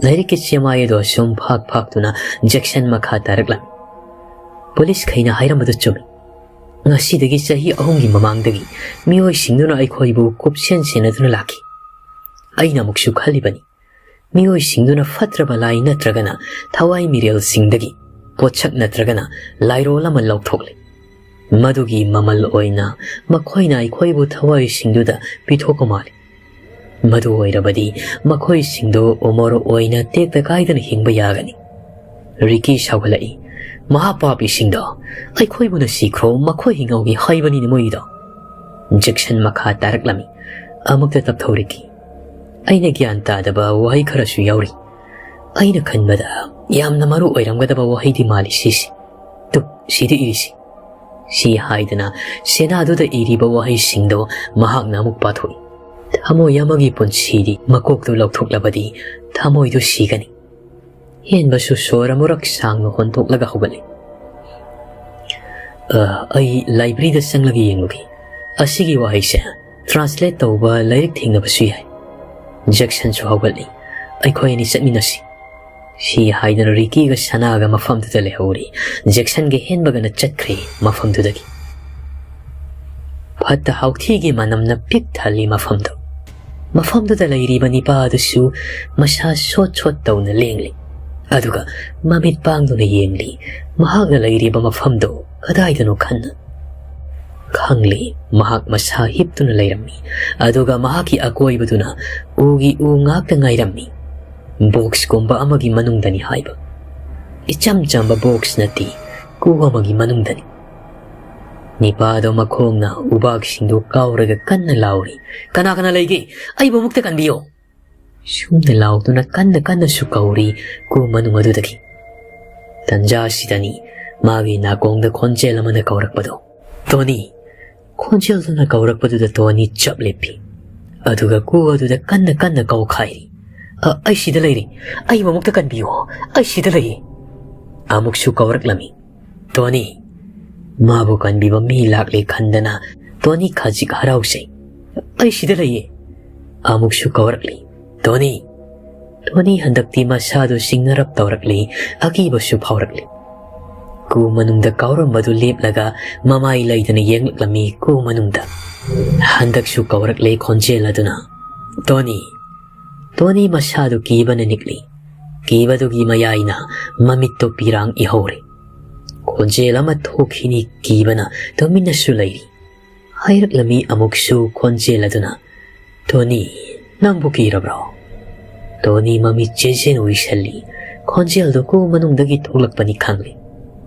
ꯂꯥꯏꯔꯤꯛꯀꯤ ꯆꯦꯃꯥꯏ ꯑꯗꯣ ꯁꯨꯝ ꯐꯥꯛ ꯐꯥꯛꯇꯨꯅ ꯖꯦꯛꯁꯟ ꯃꯈꯥ ꯇꯥꯔꯛꯂꯝꯃꯤ꯫ "ꯄꯨꯂꯤꯁꯈꯩꯅ ꯍꯥꯏꯔꯝꯕꯗꯨ ꯆꯨꯝꯃꯤ꯫ ꯉꯁꯤꯗꯒꯤ ꯆꯍꯤ ꯑꯍꯨꯝꯒꯤ ꯃꯃꯥꯡꯗꯒꯤ ꯃꯤꯑꯣꯏꯁꯤꯡꯗꯨꯅ ꯑꯩꯈꯣꯏꯕꯨ ꯀꯨꯞꯁꯦꯟ ꯁꯦꯟꯅꯗꯨꯅ ꯂꯥꯛꯈꯤ꯫ ꯑꯩꯅ ꯑꯃꯨꯛꯁꯨ ꯈꯜꯂꯤꯕꯅꯤ, ꯃꯤꯑꯣꯏꯁꯤꯡꯗꯨꯅ ꯐꯠꯇ꯭ꯔꯕ ꯂꯥꯏ ꯅꯠꯇ꯭ꯔꯒꯅ ꯊꯋꯥꯏ ꯃꯤꯔꯦꯜꯁꯤꯡꯗꯒꯤ ꯄꯣꯠꯁꯛ ꯅꯠꯇ꯭ꯔꯒꯅ ꯂꯥꯏꯔꯣꯜ ꯑꯃ ꯂꯧꯊꯣꯛꯂꯦ꯫ ꯃꯗꯨꯒꯤ ꯃꯃꯜ ꯑꯣꯏꯅ ꯃꯈꯣꯏꯅ ꯑꯩꯈꯣꯏꯕꯨ ꯊꯋꯥꯏꯁꯤꯡꯗꯨꯗ ꯄꯤꯊꯣꯛꯄ ꯃꯥꯜꯂꯤ꯫ ꯃꯗꯨ ꯑꯣꯏꯔꯕꯗꯤ ꯃꯈꯣꯏꯁꯤꯡꯗꯨ ꯑꯃꯣꯔ ꯑꯣꯏꯅ ꯇꯦꯛꯇ ꯀꯥꯏꯗꯅ ꯍꯤꯡꯕ ꯌꯥꯒꯅꯤ꯫" ꯔꯤꯀꯤ ꯁꯥꯎꯒꯠꯂꯛꯏ꯫ "ꯃꯍꯥ ꯄꯥꯄꯤꯁꯤꯡꯗꯣ, ꯑꯩꯈꯣꯏꯕꯨꯅ ꯁꯤꯈ꯭ꯔꯣ, ꯃꯈꯣꯏ ꯍꯤꯡꯍꯧꯒꯦ ꯍꯥꯏꯕꯅꯤꯅꯦ ꯃꯣꯏꯒꯤꯗꯣ꯫" ꯖꯦꯛꯁꯟ ꯃꯈꯥ ꯇꯥꯔꯛꯂꯝꯃꯤ꯫ ꯑꯃꯨꯛꯇ ꯇꯞꯊꯧ ꯔꯤꯀꯤ꯫ "ꯑꯩꯅ ꯒ꯭ꯌꯥꯟ ꯇꯥꯗꯕ ꯋꯥꯍꯩ ꯈꯔꯁꯨ ꯌꯥꯎꯔꯤ꯫ ꯑꯩꯅ ꯈꯟꯕꯗ ꯌꯥꯝꯅ ꯃꯔꯨ ꯑꯣꯏꯔꯝꯒꯗꯕ ꯋꯥꯍꯩꯗꯤ ꯃꯥꯜꯂꯤ ꯁꯤꯁꯦ꯫ ꯇꯨ, ꯁꯤꯗ ꯏꯔꯤꯁꯤ꯫" ꯁꯤ ꯍꯥꯏꯗꯨꯅ ꯁꯦꯅꯥꯗꯨꯗ ꯏꯔꯤꯕ ꯋꯥꯍꯩꯁꯤꯡꯗꯣ ꯃꯍꯥꯛꯅ ꯑꯃꯨꯛ ꯄꯥꯊꯣꯛꯏ꯫ "ꯊꯃꯣꯏ ꯑꯃꯒꯤ ꯄꯨꯟꯁꯤꯗꯤ ꯃꯀꯣꯛꯇꯨ ꯂꯧꯊꯣꯛꯂꯕꯗꯤ ꯊꯃꯣꯏꯗꯨ ꯁꯤꯒꯅꯤ꯫" ꯍꯦꯟꯕꯁꯨ ꯁꯣꯔ ꯑꯃꯨꯔꯛ ꯁꯥꯡꯅ ꯍꯣꯟꯗꯣꯛꯂꯒ ꯍꯧꯒꯠꯂꯤ꯫ "ꯑ, ꯑꯩ ꯂꯥꯏꯕ꯭ꯔꯦꯔꯤꯗ ꯆꯪꯂꯒ ꯌꯦꯡꯂꯨꯒꯦ꯫ ꯑꯁꯤꯒꯤ ꯋꯥꯍꯩꯁꯦ ꯇ꯭ꯔꯥꯟꯁꯂꯦꯠ ꯇꯧꯕ ꯂꯥꯏꯔꯤꯛ ꯊꯦꯡꯅꯕꯁꯨ ꯌꯥꯏ꯫" ꯖꯦꯛꯁꯟꯁꯨ ꯍꯧꯒꯠꯂꯤ꯫ "ꯑꯩꯈꯣꯏ ꯑꯅꯤ ꯆꯠꯃꯤꯟꯅꯁꯤ꯫" ꯁꯤ ꯍꯥꯏꯗꯨꯅ ꯔꯤꯀꯤꯒ ꯁꯅꯥꯒ ꯃꯐꯝꯗꯨꯗ ꯂꯩꯍꯧꯔꯤ꯫ ꯖꯦꯛꯁꯟꯒ ꯍꯦꯟꯕꯒꯅ ꯆꯠꯈ꯭ꯔꯦ ꯃꯐꯝꯗꯨꯗꯒꯤ꯫ ꯐꯠꯇ ꯍꯥꯎꯊꯤꯒꯤ ꯃꯅꯝꯅ ꯄꯤꯛ ꯊꯜꯂꯤ ꯃꯐꯝꯗꯨ꯫ ꯃꯐꯝꯗꯨꯗ ꯂꯩꯔꯤꯕ ꯅꯤꯄꯥ ꯑꯗꯨꯁꯨ ꯃꯁꯥ ꯁꯣꯠ ꯁꯣꯠ ꯇꯧꯅ ꯂꯦꯡꯂꯤ꯫ ꯑꯗꯨꯒ ꯃꯃꯤꯠ ꯄꯥꯡꯗꯨꯅ ꯌꯦꯡꯂꯤ꯫ ꯃꯍꯥꯛꯅ ꯂꯩꯔꯤꯕ ꯃꯐꯝꯗꯨ ꯀꯗꯥꯏꯗꯅꯣ ꯈꯟꯅ꯫ ꯈꯪꯂꯤ, ꯃꯍꯥꯛ ꯃꯁꯥ ꯍꯤꯞꯇꯨꯅ ꯂꯩꯔꯝꯃꯤ꯫ ꯑꯗꯨꯒ ꯃꯍꯥꯛꯀꯤ ꯑꯀꯣꯏꯕꯗꯨꯅ ꯎꯒꯤ ꯎ ꯉꯥꯛꯇ ꯉꯥꯏꯔꯝꯃꯤ꯫ ꯕꯣꯛꯁꯀꯨꯝꯕ ꯑꯃꯒꯤ ꯃꯅꯨꯡꯗꯅꯤ ꯍꯥꯏꯕ꯫ ꯏꯆꯝ ꯆꯝꯕ ꯕꯣꯛꯁ ꯅꯠꯇꯦ, ꯀꯨ ꯑꯃꯒꯤ ꯃꯅꯨꯡꯗꯅꯤ꯫ ꯅꯤꯄꯥꯗꯣ ꯃꯈꯣꯡꯅ ꯎꯕꯥꯛꯁꯤꯡꯗꯨ ꯀꯥꯎꯔꯒ ꯀꯟꯅ ꯂꯥꯎꯔꯤ, "ꯀꯅꯥ ꯀꯅꯥ ꯂꯩꯒꯦ? ꯑꯩꯕꯨ ꯑꯃꯨꯛꯇ ꯀꯟꯕꯤꯌꯣ!" ꯁꯨꯝꯅ ꯂꯥꯎꯗꯨꯅ ꯀꯟꯅ ꯀꯟꯅꯁꯨ ꯀꯧꯔꯤ ꯀꯨ ꯃꯅꯨꯡ ꯑꯗꯨꯗꯒꯤ꯫ ꯇꯟꯖꯥ ꯑꯁꯤꯗꯅꯤ ꯃꯥꯒꯤ ꯅꯥꯀꯣꯡꯗ ꯈꯣꯟꯖꯦꯜ ꯑꯃꯅ ꯀꯧꯔꯛꯄꯗꯣ, "ꯇꯣꯅꯤ!" ꯈꯣꯟꯖꯦꯜꯗꯨꯅ ꯀꯧꯔꯛꯄꯗꯨꯗ ꯇꯣꯅꯤ ꯆꯞ ꯂꯦꯞꯄꯤ꯫ ꯑꯗꯨꯒ ꯀꯨ ꯑꯗꯨꯗ ꯀꯟꯅ ꯀꯟꯅ ꯀꯧꯈꯥꯏꯔꯤ, "ꯑ, ꯑꯩ ꯁꯤꯗ ꯂꯩꯔꯤ꯫ ꯑꯩꯕꯨ ꯑꯃꯨꯛꯇ ꯀꯟꯕꯤꯌꯨ꯫ ꯑꯩ ꯁꯤꯗ ꯂꯩꯌꯦ!" ꯑꯃꯨꯛꯁꯨ ꯀꯧꯔꯛꯂꯝꯃꯤ, "ꯇꯣꯅꯤ!" ꯃꯥꯕꯨ ꯀꯟꯕꯤꯕ ꯃꯤ ꯂꯥꯛꯂꯦ ꯈꯟꯗꯅ ꯇꯣꯅꯤ ꯈꯖꯤꯛ ꯍꯔꯥꯎꯖꯩ꯫ "ꯑꯩ ꯁꯤꯗ ꯂꯩꯌꯦ!" ꯑꯃꯨꯛꯁꯨ ꯀꯧꯔꯛꯂꯤ, "ꯇꯣꯅꯤ!" ꯇꯣꯅꯤ ꯍꯟꯗꯛꯇꯤ ꯃꯁꯥꯗꯨ ꯁꯤꯡꯅꯔꯞ ꯇꯧꯔꯛꯂꯤ, ꯑꯀꯤꯕꯁꯨ ꯐꯥꯎꯔꯛꯂꯤ꯫ ꯀꯨ ꯃꯅꯨꯡꯗ ꯀꯥꯎꯔꯝꯕꯗꯨ ꯂꯦꯞꯂꯒ ꯃꯃꯥꯏ ꯂꯩꯗꯅ ꯌꯦꯡꯂꯛꯂꯝꯃꯤ ꯀꯨ ꯃꯅꯨꯡꯗ꯫ ꯍꯟꯗꯛꯁꯨ ꯀꯧꯔꯛꯂꯦ ꯈꯣꯟꯖꯦꯜ ꯑꯗꯨꯅ, "ꯇꯣꯅꯤ!" ꯇꯣꯅꯤ ꯃꯁꯥꯗꯨ ꯀꯤꯕꯅ ꯅꯤꯛꯂꯤ꯫ ꯀꯤꯕꯗꯨꯒꯤ ꯃꯌꯥꯏꯅ ꯃꯃꯤꯠꯇꯨ ꯄꯤꯔꯥꯡ ꯏꯍꯧꯔꯦ꯫ ꯈꯣꯟꯖꯦꯜ ꯑꯃ ꯊꯣꯛꯈꯤꯅꯤ ꯀꯤꯕꯅ ꯇꯨꯃꯤꯟꯅꯁꯨ ꯂꯩꯔꯤ꯫ ꯍꯥꯏꯔꯛꯂꯝꯃꯤ ꯑꯃꯨꯛꯁꯨ ꯈꯣꯟꯖꯦꯜ ꯑꯗꯨꯅ, "ꯇꯣꯅꯤ, ꯅꯪꯕꯨ ꯀꯤꯔꯕ꯭ꯔꯣ?" ꯇꯣꯅꯤ ꯃꯃꯤꯠ ꯆꯦꯖꯦꯟ ꯎꯏꯁꯜꯂꯤ꯫ ꯈꯣꯟꯖꯦꯜꯗꯨ ꯀꯨ ꯃꯅꯨꯡꯗꯒꯤ ꯊꯣꯛꯂꯛꯄꯅꯤ ꯈꯪꯂꯤ꯫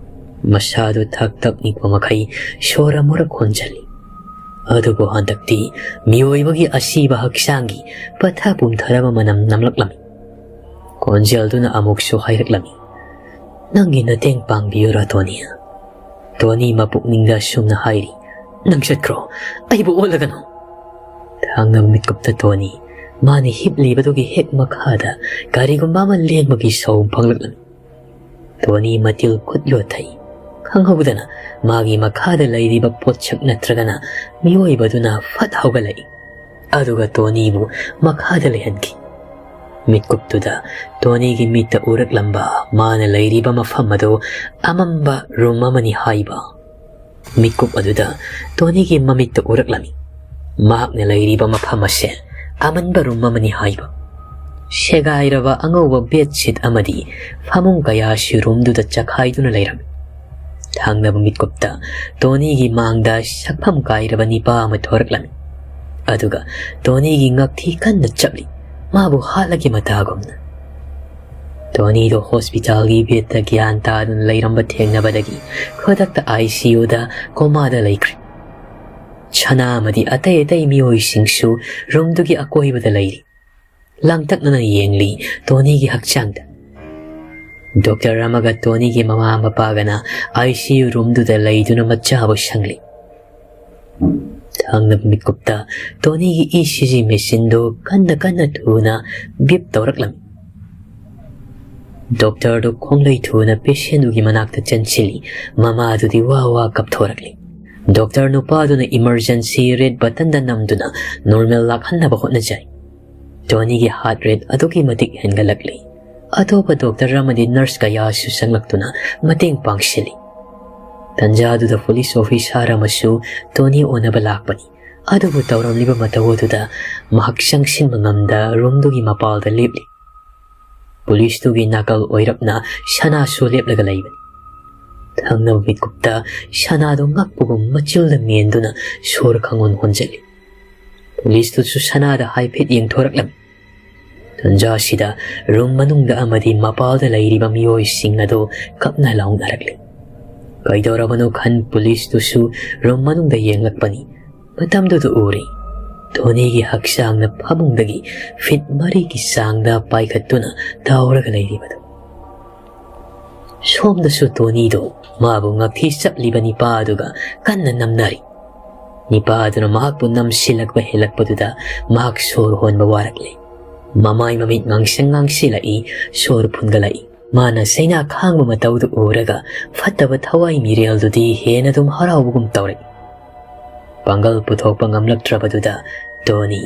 ꯃꯁꯥꯗꯨ ꯊꯛ ꯊꯛ ꯅꯤꯛꯄ ꯃꯈꯩ ꯁꯣꯔ ꯑꯃꯨꯔꯛ ꯍꯣꯟꯖꯜꯂꯤ꯫ ꯑꯗꯨꯕꯨ ꯍꯟꯗꯛꯇꯤ ꯃꯤꯑꯣꯏꯕꯒꯤ ꯑꯁꯤꯕ ꯍꯛꯆꯥꯡꯒꯤ ꯄꯠꯊ ꯄꯨꯝꯊꯔꯕ ꯃꯅꯝ ꯅꯝꯂꯛꯂꯝꯃꯤ꯫ ꯈꯣꯟꯖꯦꯜꯗꯨꯅ ꯑꯃꯨꯛꯁꯨ ꯍꯥꯏꯔꯛꯂꯝꯃꯤ, "ꯅꯪꯒꯤ ꯅꯇꯦꯡ ꯄꯥꯡꯕꯤꯌꯨꯔꯥ, ꯇꯣꯅꯤ?" ꯇꯣꯅꯤ ꯃꯄꯨꯛꯅꯤꯡꯗ ꯑꯁꯨꯝꯅ ꯍꯥꯏꯔꯤ, "ꯅꯪ ꯆꯠꯈ꯭ꯔꯣ, ꯑꯩꯕꯨ ꯑꯣꯠꯂꯒꯅꯨ!" ꯊꯥꯡꯅꯕ ꯃꯤꯠꯀꯨꯞꯇ ꯇꯣꯅꯤ ꯃꯥꯅ ꯍꯤꯞꯂꯤꯕꯗꯨꯒꯤ ꯍꯦꯛ ꯃꯈꯥꯗ ꯀꯔꯤꯒꯨꯝꯕ ꯑꯃ ꯂꯦꯡꯕꯒꯤ ꯁꯧ ꯐꯪꯂꯛꯂꯝꯃꯤ꯫ ꯇꯣꯅꯤ ꯃꯇꯤꯜ ꯈꯨꯠ ꯌꯣꯠꯊꯩ꯫ ꯈꯪꯍꯧꯗꯅ ꯃꯥꯒꯤ ꯃꯈꯥꯗ ꯂꯩꯔꯤꯕ ꯄꯣꯠꯁꯛ ꯅꯠꯇ꯭ꯔꯒꯅ ꯃꯤꯑꯣꯏꯕꯗꯨꯅ ꯐꯠ ꯍꯧꯒꯠꯂꯛꯏ꯫ ꯑꯗꯨꯒ ꯇꯣꯅꯤꯕꯨ ꯃꯈꯥꯗ ꯂꯩꯍꯟꯈꯤ꯫ ꯃꯤꯠꯀꯨꯞꯇꯨꯗ ꯇꯣꯅꯤꯒꯤ ꯃꯤꯠꯇ ꯎꯔꯛꯂꯝꯕ ꯃꯥꯅ ꯂꯩꯔꯤꯕ ꯃꯐꯝ ꯑꯗꯨ ꯑꯃꯝꯕ ꯔꯨꯝ ꯑꯃꯅꯤ ꯍꯥꯏꯕ꯫ ꯃꯤꯠꯀꯨꯞ ꯑꯗꯨꯗ ꯇꯣꯅꯤꯒꯤ ꯃꯃꯤꯠꯇ ꯎꯔꯛꯂꯝꯃꯤ꯫ ꯃꯍꯥꯛꯅ ꯂꯩꯔꯤꯕ ꯃꯐꯝ ꯑꯁꯦ ꯑꯃꯟꯕ ꯔꯨꯝ ꯑꯃꯅꯤ ꯍꯥꯏꯕ꯫ ꯁꯦꯒꯥꯏꯔꯕ ꯑꯉꯧꯕ ꯕꯦꯗꯁꯤꯠ ꯑꯃꯗꯤ ꯐꯃꯨꯡ ꯀꯌꯥꯁꯨ ꯔꯨꯝꯗꯨꯗ ꯆꯈꯥꯏꯗꯨꯅ ꯂꯩꯔꯝꯃꯤ꯫ ꯊꯪꯅꯕ ꯃꯤꯠꯀꯨꯞꯇ ꯇꯣꯅꯤꯒꯤ ꯃꯥꯡꯗ ꯁꯛꯐꯝ ꯀꯥꯏꯔꯕ ꯅꯤꯄꯥ ꯑꯃ ꯊꯣꯔꯛꯂꯝꯃꯤ꯫ ꯑꯗꯨꯒ ꯇꯣꯅꯤꯒꯤ ꯉꯛꯊꯤ ꯀꯟꯅ ꯆꯞꯂꯤ, ꯃꯥꯕꯨ ꯍꯥꯠꯂꯒꯦ ꯃꯇꯥꯒꯨꯝꯅ꯫ ꯇꯣꯅꯤꯗꯣ ꯍꯣꯁꯄꯤꯇꯥꯜꯒꯤ ꯕꯦꯗꯇ ꯒ꯭ꯌꯥꯟ ꯇꯥꯗꯨꯅ ꯂꯩꯔꯝꯕ ꯊꯦꯡꯅꯕꯗꯒꯤ ꯈꯨꯗꯛꯇ ICUꯗ ꯀꯣꯃꯥꯗ ꯂꯩꯈ꯭ꯔꯦ꯫ ꯁꯅꯥ ꯑꯃꯗꯤ ꯑꯇꯩ ꯑꯇꯩ ꯃꯤꯑꯣꯏꯁꯤꯡꯁꯨ ꯔꯨꯝꯗꯨꯒꯤ ꯑꯀꯣꯏꯕꯗ ꯂꯩꯔꯤ, ꯂꯥꯡꯇꯛꯅꯅ ꯌꯦꯡꯂꯤ ꯇꯣꯅꯤꯒꯤ ꯍꯛꯆꯥꯡꯗ꯫ ꯗꯣꯛꯇꯔ ꯑꯃꯒ ꯇꯣꯅꯤꯒꯤ ꯃꯃꯥ ꯃꯄꯥꯒꯅ ICU ꯔꯨꯝꯗꯨꯗ ꯂꯩꯗꯨꯅ ꯃꯆꯥꯕꯨ ꯁꯪꯂꯤ꯫ ꯊꯪꯅꯕ ꯃꯤꯠꯀꯨꯞꯇ ꯇꯣꯅꯤꯒꯤ ECG ꯃꯦꯆꯤꯟꯗꯨ ꯀꯟꯅ ꯀꯟꯅ ꯊꯨꯅ ꯕꯤꯞ ꯇꯧꯔꯛꯂꯝꯃꯤ꯫ ꯗꯣꯛꯇꯔꯗꯨ ꯈꯣꯡꯂꯩ ꯊꯨꯅ ꯄꯦꯁꯦꯟꯗꯨꯒꯤ ꯃꯅꯥꯛꯇ ꯆꯪꯁꯤꯜꯂꯤ, ꯃꯃꯥꯗꯨꯗꯤ ꯋꯥ ꯋꯥ ꯀꯞꯊꯣꯔꯛꯂꯤ꯫ ꯗꯣꯛꯇꯔ ꯅꯨꯄꯥꯗꯨꯅ emergency red buttonꯗ ꯅꯝꯗꯨꯅ ꯅꯣꯔꯃꯦꯜ ꯂꯥꯛꯍꯟꯅꯕ ꯍꯣꯠꯅꯖꯩ꯫ ꯇꯣꯅꯤꯒꯤ heart rate ꯑꯗꯨꯛꯀꯤ ꯃꯇꯤꯛ ꯍꯦꯟꯒꯠꯂꯛꯂꯤ꯫ ꯑꯇꯣꯞꯄ ꯗꯣꯛꯇꯔ ꯑꯃꯗꯤ ꯅꯔꯁ ꯀꯌꯥꯁꯨ ꯆꯪꯂꯛꯇꯨꯅ ꯃꯇꯦꯡ ꯄꯥꯡꯁꯤꯜꯂꯤ꯫ ꯇꯟꯖꯥꯗꯨꯗ ꯄꯨꯂꯤꯁ ꯑꯣꯐꯤꯁꯥꯔ ꯑꯃꯁꯨ ꯇꯣꯅꯤ ꯎꯅꯕ ꯂꯥꯛꯄꯅꯤ꯫ ꯑꯗꯨꯕꯨ ꯇꯧꯔꯝꯂꯤꯕ ꯃꯇꯧ ꯑꯗꯨꯗ ꯃꯍꯥꯛ ꯆꯪꯁꯤꯟꯕ ꯉꯝꯗ ꯔꯨꯝꯗꯨꯒꯤ ꯃꯄꯥꯜꯗ ꯂꯦꯞꯂꯤ꯫ ꯄꯨꯂꯤꯁꯇꯨꯒꯤ ꯅꯥꯀꯜ ꯑꯣꯏꯔꯞꯅ ꯁꯅꯥꯁꯨ ꯂꯦꯞꯂꯒ ꯂꯩꯕꯅꯤ꯫ ꯊꯪꯅꯕ ꯃꯤꯠꯀꯨꯞꯇ ꯁꯅꯥꯗꯨ ꯉꯛꯄꯒꯨꯝ ꯃꯆꯤꯜꯗ ꯃꯦꯟꯗꯨꯅ ꯁꯣꯔ ꯈꯪꯍꯣꯟ ꯍꯣꯟꯖꯜꯂꯤ꯫ ꯄꯨꯂꯤꯁꯇꯨꯁꯨ ꯁꯅꯥꯗ ꯍꯥꯏꯐꯦꯠ ꯌꯦꯡꯊꯣꯔꯛꯂꯝꯃꯤ꯫ ꯇꯟꯖꯥꯁꯤꯗ ꯔꯨꯝ ꯃꯅꯨꯡꯗ ꯑꯃꯗꯤ ꯃꯄꯥꯜꯗ ꯂꯩꯔꯤꯕ ꯃꯤꯑꯣꯏꯁꯤꯡ ꯑꯗꯨ ꯀꯞꯅ ꯂꯥꯎꯅꯔꯛꯂꯤ꯫ ꯀꯩꯗꯧꯔꯕꯅꯣ ꯈꯟ ꯄꯨꯂꯤꯁꯇꯨꯁꯨ ꯔꯨꯝ ꯃꯅꯨꯡꯗ ꯌꯦꯡꯂꯛꯄꯅꯤ꯫ ꯃꯇꯝꯗꯨꯗ ꯎꯔꯤ ꯇꯣꯅꯤꯒꯤ ꯍꯛꯆꯥꯡꯅ ꯐꯃꯨꯡꯗꯒꯤ ꯐꯤꯠ ꯃꯔꯤꯒꯤ ꯆꯥꯡꯗ ꯄꯥꯏꯈꯠꯇꯨꯅ ꯇꯥꯎꯔꯒ ꯂꯩꯔꯤꯕꯗꯨ꯫ ꯁꯣꯝꯗꯁꯨ ꯇꯣꯅꯤꯗꯨ ꯃꯥꯕꯨ ꯉꯛꯊꯤ ꯆꯞꯂꯤꯕ ꯅꯤꯄꯥ ꯑꯗꯨꯒ ꯀꯟꯅ ꯅꯝꯅꯔꯤ꯫ ꯅꯤꯄꯥ ꯑꯗꯨꯅ ꯃꯍꯥꯛꯄꯨ ꯅꯝꯁꯤꯜꯂꯛꯄ ꯍꯦꯜꯂꯛꯄꯗꯨꯗ ꯃꯍꯥꯛ ꯁꯣꯔ ꯍꯣꯟꯕ ꯋꯥꯔꯛꯂꯦ꯫ ꯃꯃꯥꯏ ꯃꯃꯤꯠ ꯉꯥꯡꯁꯪ ꯉꯥꯡꯁꯤꯜꯂꯛꯏ, ꯁꯣꯔ ꯐꯨꯟꯒꯠꯂꯛꯏ꯫ ꯃꯥꯅ ꯆꯩꯅꯥ ꯈꯥꯡꯕ ꯃꯇꯧꯗꯨ ꯎꯔꯒ ꯐꯠꯇꯕ ꯊꯋꯥꯏ ꯃꯤꯔꯦꯜꯗꯨꯗꯤ ꯍꯦꯟꯅ ꯑꯗꯨꯝ ꯍꯔꯥꯎꯕꯒꯨꯝ ꯇꯧꯔꯛꯏ꯫ ꯄꯥꯡꯒꯜ ꯄꯨꯊꯣꯛꯄ ꯉꯝꯂꯛꯇ꯭ꯔꯕꯗꯨꯗ ꯇꯣꯅꯤ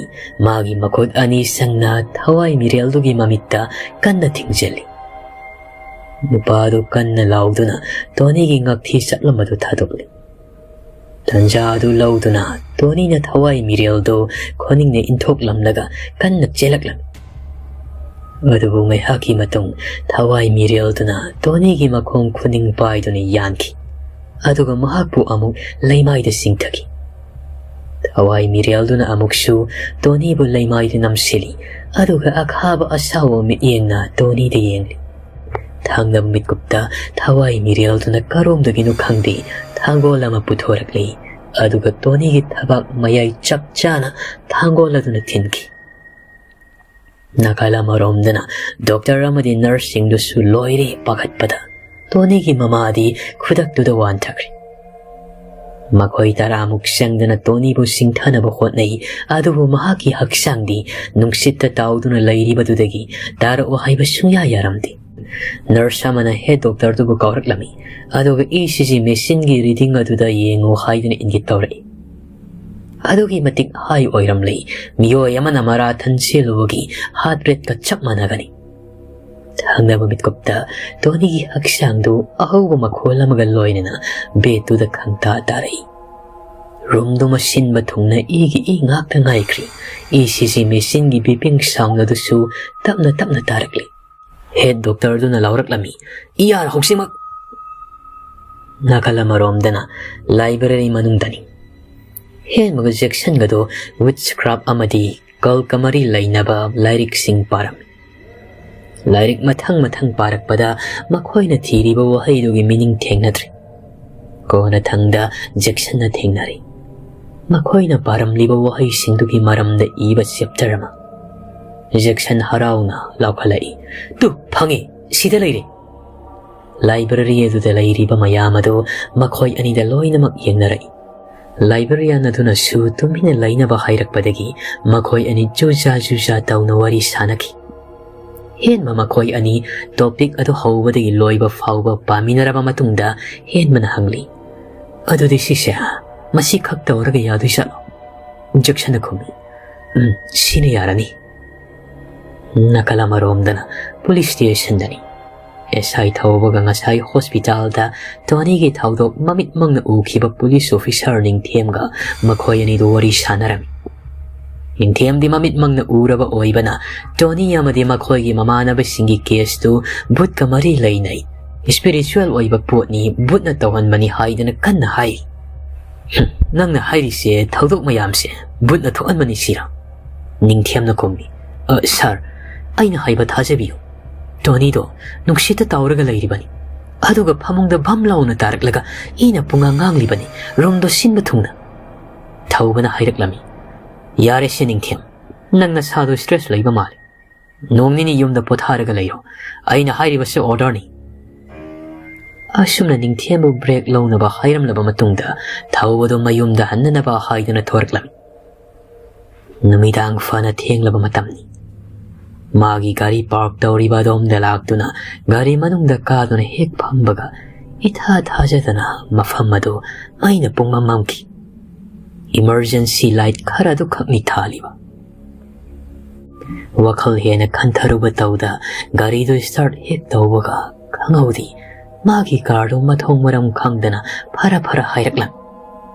ꯃꯥꯒꯤ ꯃꯈꯨꯠ ꯑꯅꯤ ꯁꯪꯅ ꯊꯋꯥꯏ ꯃꯤꯔꯦꯜꯗꯨꯒꯤ ꯃꯃꯤꯠꯇ ꯀꯟꯅ ꯊꯤꯡꯖꯤꯜꯂꯤ꯫ ꯅꯨꯄꯥꯗꯨ ꯀꯟꯅ ꯂꯥꯎꯗꯨꯅ ꯇꯣꯅꯤꯒꯤ ꯉꯛꯊꯤ ꯆꯞꯂꯝꯕꯗꯨ ꯊꯥꯗꯣꯛꯂꯤ꯫ ꯇꯟꯖꯥ ꯑꯗꯨ ꯂꯧꯗꯨꯅ ꯇꯣꯅꯤꯅ ꯊꯋꯥꯏ ꯃꯤꯔꯦꯜꯗꯨ ꯈꯣꯅꯤꯡꯅ ꯏꯟꯊꯣꯛꯂꯝꯂꯒ ꯀꯟꯅ ꯆꯦꯜꯂꯛꯂꯝꯃꯤ꯫ ꯑꯗꯨꯕꯨ ꯉꯥꯏꯍꯥꯛꯀꯤ ꯃꯇꯨꯡ ꯊꯋꯥꯏ ꯃꯤꯔꯦꯜꯗꯨꯅ ꯇꯣꯅꯤꯒꯤ ꯃꯈꯣꯡ ꯈꯨꯅꯤꯡ ꯄꯥꯏꯗꯨꯅ ꯌꯥꯟꯈꯤ, ꯑꯗꯨꯒ ꯃꯍꯥꯛꯄꯨ ꯑꯃꯨꯛ ꯂꯩꯃꯥꯏꯗ ꯆꯤꯡꯊꯈꯤ꯫ ꯊꯋꯥꯏ ꯃꯤꯔꯦꯜꯗꯨꯅ ꯑꯃꯨꯛꯁꯨ ꯇꯣꯅꯤꯕꯨ ꯂꯩꯃꯥꯏꯗ ꯅꯝꯁꯤꯜꯂꯤ, ꯑꯗꯨꯒ ꯑꯈꯥꯕ ꯑꯁꯥꯎꯕ ꯃꯤꯠꯌꯦꯡꯅ ꯇꯣꯅꯤꯗ ꯌꯦꯡꯂꯤ꯫ ꯊꯪꯅꯕ ꯃꯤꯠꯀꯨꯞꯇ ꯊꯋꯥꯏ ꯃꯤꯔꯦꯜꯗꯨꯅ ꯀꯔꯣꯝꯗꯒꯤꯅꯣ ꯈꯪꯗꯦ ꯊꯥꯡꯒꯣꯜ ꯑꯃ ꯄꯨꯊꯣꯔꯛꯂꯤ, ꯑꯗꯨꯒ ꯇꯣꯅꯤꯒꯤ ꯊꯕꯥꯛ ꯃꯌꯥꯏ ꯆꯞ ꯆꯥꯅ ꯊꯥꯡꯒꯣꯜ ꯑꯗꯨꯅ ꯊꯤꯟꯈꯤ꯫ ꯅꯥꯀꯜ ꯑꯃꯔꯣꯝꯗꯅ ꯗꯣꯛꯇꯔ ꯑꯃꯗꯤ ꯅꯔꯁꯁꯤꯡꯗꯨꯁꯨ ꯂꯣꯏꯔꯦ ꯄꯥꯈꯠꯄꯗ꯫ ꯇꯣꯅꯤꯒꯤ ꯃꯃꯥꯗꯤ ꯈꯨꯗꯛꯇꯨꯗ ꯋꯥꯟꯊꯈ꯭ꯔꯦ꯫ ꯃꯈꯣꯏ ꯇꯔꯥꯃꯨꯛ ꯆꯪꯗꯅ ꯇꯣꯅꯤꯕꯨ ꯆꯤꯡꯊꯅꯕ ꯍꯣꯠꯅꯩ, ꯑꯗꯨꯕꯨ ꯃꯍꯥꯛꯀꯤ ꯍꯛꯆꯥꯡꯗꯤ ꯅꯨꯡꯁꯤꯠꯇ ꯇꯥꯎꯗꯨꯅ ꯂꯩꯔꯤꯕꯗꯨꯗꯒꯤ ꯇꯥꯔꯛꯑꯣ ꯍꯥꯏꯕ ꯁꯨꯡꯌꯥ ꯌꯥꯔꯝꯗꯦ꯫ ꯅꯔꯁ ꯑꯃꯅ ꯍꯦꯗ ꯗꯣꯛꯇꯔꯗꯨꯕꯨ ꯀꯧꯔꯛꯂꯝꯃꯤ, ꯑꯗꯨꯒ ꯏ ꯁꯤ ꯖꯤ ꯃꯦꯆꯤꯟꯒꯤ ꯔꯤꯗꯤꯡ ꯑꯗꯨꯗ ꯌꯦꯡꯉꯨ ꯍꯥꯏꯗꯨꯅ ꯏꯪꯒꯤꯠ ꯇꯧꯔꯛꯏ꯫ ꯑꯗꯨꯒꯤ ꯃꯇꯤꯛ ꯍꯥꯏ ꯑꯣꯏꯔꯝꯂꯦ, ꯃꯤꯑꯣꯏ ꯑꯃꯅ ꯃꯔꯥꯊꯟ ꯆꯦꯜꯂꯨꯕꯒꯤ ꯍꯥꯔꯠ ꯔꯦꯠꯀ ꯆꯞ ꯃꯥꯟꯅꯒꯅꯤ꯫ ꯊꯪꯅꯕ ꯃꯤꯠꯀꯨꯞꯇ ꯇꯣꯅꯤꯒꯤ ꯍꯛꯆꯥꯡꯗꯨ ꯑꯍꯧꯕ ꯃꯈꯣꯜ ꯑꯃꯒ ꯂꯣꯏꯅꯅ ꯕꯦꯗꯇꯨꯗ ꯈꯪꯇꯥ ꯇꯥꯔꯛꯏ꯫ ꯔꯨꯝꯗꯨꯃ ꯁꯤꯟꯕ ꯊꯨꯡꯅ ꯏꯒꯤ ꯏ ꯉꯥꯛꯇ ꯉꯥꯏꯈ꯭ꯔꯤ꯫ ꯏ ꯁꯤ ꯖꯤ ꯃꯦꯆꯤꯟꯒꯤ ꯕꯤꯄꯤꯡ ꯁꯥꯎꯟ ꯑꯗꯨꯁꯨ ꯇꯞꯅ ꯇꯞꯅ ꯇꯥꯔꯛꯂꯤ꯫ ꯍꯦꯗ ꯗꯣꯛꯇꯔꯗꯨꯅ ꯂꯥꯎꯔꯛꯂꯝꯃꯤ, "ꯏ ꯑꯥꯔ ꯍꯧꯖꯤꯛꯃꯛ!" ꯅꯥꯀꯜ ꯑꯃꯔꯣꯝꯗꯅ ꯂꯥꯏꯕ꯭ꯔꯦꯔꯤ ꯃꯅꯨꯡꯗꯅꯤ꯫ ꯍꯦꯟꯃꯒ ꯖꯦꯛꯁꯟꯒꯗꯣ ꯋꯤꯠꯆꯀ꯭ꯔꯥꯐ ꯑꯃꯗꯤ ꯀꯜꯀ ꯃꯔꯤ ꯂꯩꯅꯕ ꯂꯥꯏꯔꯤꯛꯁꯤꯡ ꯄꯥꯔꯝꯃꯤ꯫ ꯂꯥꯏꯔꯤꯛ ꯃꯊꯪ ꯃꯊꯪ ꯄꯥꯔꯛꯄꯗ ꯃꯈꯣꯏꯅ ꯊꯤꯔꯤꯕ ꯋꯥꯍꯩꯗꯨꯒꯤ ꯃꯤꯅꯤꯡ ꯊꯦꯡꯅꯗ꯭ꯔꯤ꯫ ꯀꯣꯟꯅꯊꯪꯗ ꯖꯦꯛꯁꯟꯅ ꯊꯦꯡꯅꯔꯤ꯫ ꯃꯈꯣꯏꯅ ꯄꯥꯔꯝꯂꯤꯕ ꯋꯥꯍꯩꯁꯤꯡꯗꯨꯒꯤ ꯃꯔꯝꯗ ꯏꯕ ꯆꯦꯞꯇꯔ ꯑꯃ꯫ ꯖꯦꯛꯁꯟ ꯍꯔꯥꯎꯅ ꯂꯥꯎꯈꯠꯂꯛꯏ, "ꯇꯨ, ꯐꯪꯉꯦ! ꯁꯤꯗ ꯂꯩꯔꯦ!" ꯂꯥꯏꯕ꯭ꯔꯦꯔꯤ ꯑꯗꯨꯗ ꯂꯩꯔꯤꯕ ꯃꯌꯥꯝ ꯑꯗꯨ ꯃꯈꯣꯏ ꯑꯅꯤꯗ ꯂꯣꯏꯅꯃꯛ ꯌꯦꯡꯅꯔꯛꯏ꯫ ꯂꯥꯏꯕ꯭ꯔꯦꯔꯤꯌꯥꯟ ꯑꯗꯨꯅꯁꯨ ꯇꯨꯃꯤꯟꯅ ꯂꯩꯅꯕ ꯍꯥꯏꯔꯛꯄꯗꯒꯤ ꯃꯈꯣꯏ ꯑꯅꯤ ꯖꯨꯖꯥ ꯖꯨꯖꯥ ꯇꯧꯅ ꯋꯥꯔꯤ ꯁꯥꯅꯈꯤ꯫ ꯍꯦꯟꯕ ꯃꯈꯣꯏ ꯑꯅꯤ ꯇꯣꯄꯤꯛ ꯑꯗꯨ ꯍꯧꯕꯗꯒꯤ ꯂꯣꯏꯕ ꯐꯥꯎꯕ ꯄꯥꯃꯤꯟꯅꯔꯕ ꯃꯇꯨꯡꯗ ꯍꯦꯟꯕꯅ ꯍꯪꯂꯤ, "ꯑꯗꯨꯗꯤ ꯁꯤꯁꯦ ꯃꯁꯤ ꯈꯛ ꯇꯧꯔꯒ ꯌꯥꯗꯣꯏꯖꯥꯠꯂꯣ?" ꯖꯦꯛꯁꯟꯅ ꯈꯨꯝꯃꯤ, "ꯎꯝ, ꯁꯤꯅ ꯌꯥꯔꯅꯤ꯫" ꯅꯥꯀꯜ ꯑꯃꯔꯣꯝꯗꯅ ꯄꯨꯂꯤꯁ ꯁ꯭ꯇꯦꯁꯟꯗꯅꯤ꯫ ꯑꯦꯁ ꯑꯥꯏ ꯊꯧꯕꯒ ꯉꯁꯥꯏ ꯍꯣꯁꯄꯤꯇꯥꯜꯗ ꯇꯣꯅꯤꯒꯤ ꯊꯧꯗꯣꯛ ꯃꯃꯤꯠꯃꯛꯅ ꯎꯈꯤꯕ ꯄꯨꯂꯤꯁ ꯑꯣꯐꯤꯁꯥꯔ ꯅꯤꯡꯊꯦꯝꯒ ꯃꯈꯣꯏ ꯑꯅꯤꯗꯨ ꯋꯥꯔꯤ ꯁꯥꯟꯅꯔꯝꯃꯤ꯫ ꯅꯤꯡꯊꯦꯝꯗꯤ ꯃꯃꯤꯠꯃꯛꯅ ꯎꯔꯕ ꯑꯣꯏꯕꯅ ꯇꯣꯅꯤ ꯑꯃꯗꯤ ꯃꯈꯣꯏꯒꯤ ꯃꯃꯥꯟꯅꯕꯁꯤꯡꯒꯤ ꯀꯦꯁꯇꯨ ꯚꯨꯠꯀ ꯃꯔꯤ ꯂꯩꯅꯩ, ꯏꯁꯄꯤꯔꯤꯆꯨꯋꯦꯜ ꯑꯣꯏꯕ ꯄꯣꯠꯅꯤ, ꯚꯨꯠꯅ ꯇꯧꯍꯟꯕꯅꯤ ꯍꯥꯏꯗꯅ ꯀꯟꯅ ꯍꯥꯏꯔꯤ꯫ "ꯍꯨꯝ, ꯅꯪꯅ ꯍꯥꯏꯔꯤꯁꯦ ꯊꯧꯗꯣꯛ ꯃꯌꯥꯝꯁꯦ ꯚꯨꯠꯅ ꯊꯣꯛꯍꯟꯕꯅꯤ ꯁꯤꯔꯥ?" ꯅꯤꯡꯊꯦꯝꯅ ꯈꯨꯝꯃꯤ꯫ "ꯑ, ꯁꯥꯔ, ꯑꯩꯅ ꯍꯥꯏꯕ ꯊꯥꯖꯕꯤꯌꯨ꯫ ꯇꯣꯅꯤꯗꯣ ꯅꯨꯡꯁꯤꯠꯇ ꯇꯥꯎꯔꯒ ꯂꯩꯔꯤꯕꯅꯤ꯫ ꯑꯗꯨꯒ ꯐꯃꯨꯡꯗ ꯚꯝ ꯂꯥꯎꯅ ꯇꯥꯔꯛꯂꯒ ꯏꯅ ꯄꯨꯡꯉꯥꯡ ꯉꯥꯡꯂꯤꯕꯅꯤ, ꯔꯨꯝꯗꯣ ꯁꯤꯟꯕ ꯊꯨꯡꯅ꯫" ꯊꯧꯕꯅ ꯍꯥꯏꯔꯛꯂꯝꯃꯤ꯫ "ꯌꯥꯔꯦꯁꯦ ꯅꯤꯡꯊꯦꯝ, ꯅꯪ ꯅꯁꯥꯗꯣ ꯁ꯭ꯇ꯭ꯔꯦꯁ ꯂꯩꯕ ꯃꯥꯜꯂꯦ꯫ ꯅꯣꯡ ꯅꯤꯅꯤ ꯌꯨꯝꯗ ꯄꯣꯊꯥꯔꯒ ꯂꯩꯔꯣ꯫ ꯑꯩꯅ ꯍꯥꯏꯔꯤꯕꯁꯦ ꯑꯣꯔꯗꯔꯅꯤ꯫" ꯑꯁꯨꯝꯅ ꯅꯤꯡꯊꯦꯝꯕꯨ ꯕ꯭ꯔꯦꯛ ꯂꯧꯅꯕ ꯍꯥꯏꯔꯝꯂꯕ ꯃꯇꯨꯡꯗ ꯊꯧꯕꯗꯨ ꯃꯌꯨꯝꯗ ꯍꯟꯅꯅꯕ ꯍꯥꯏꯗꯨꯅ ꯊꯣꯔꯛꯂꯝꯃꯤ꯫ ꯅꯨꯃꯤꯗꯥꯡ ꯐꯅ ꯊꯦꯡꯂꯕ ꯃꯇꯝꯅꯤ꯫ ꯃꯥꯒꯤ ꯒꯥꯔꯤ ꯄꯥꯔꯛ ꯇꯧꯔꯤꯕ ꯑꯗꯣꯝꯗ ꯂꯥꯛꯇꯨꯅ ꯒꯥꯔꯤ ꯃꯅꯨꯡꯗ ꯀꯥꯗꯨꯅ ꯍꯦꯛ ꯐꯝꯕꯒ ꯏꯊꯥ ꯊꯥꯖꯗꯅ ꯃꯐꯝ ꯑꯗꯨ ꯃꯩꯅ ꯄꯨꯡꯃꯝ ꯃꯝꯈꯤ꯫ ꯏꯃꯔꯖꯦꯟꯁꯤ ꯂꯥꯏꯠ ꯈꯔ ꯑꯗꯨꯈꯛꯅꯤ ꯊꯥꯜꯂꯤꯕ꯫ ꯋꯥꯈꯜ ꯍꯦꯟꯅ ꯈꯟꯊꯔꯨꯕ ꯇꯧꯗ ꯒꯥꯔꯤꯗꯨ ꯁ꯭ꯇꯥꯔꯠ ꯍꯦꯛ ꯇꯧꯕꯒ ꯈꯪꯍꯧꯗꯦ ꯃꯥꯒꯤ ꯀꯥꯔꯗꯨ ꯃꯊꯣꯡ ꯃꯔꯝ ꯈꯪꯗꯅ ꯐꯔ ꯐꯔ ꯍꯥꯏꯔꯛꯂꯝꯃꯤ꯫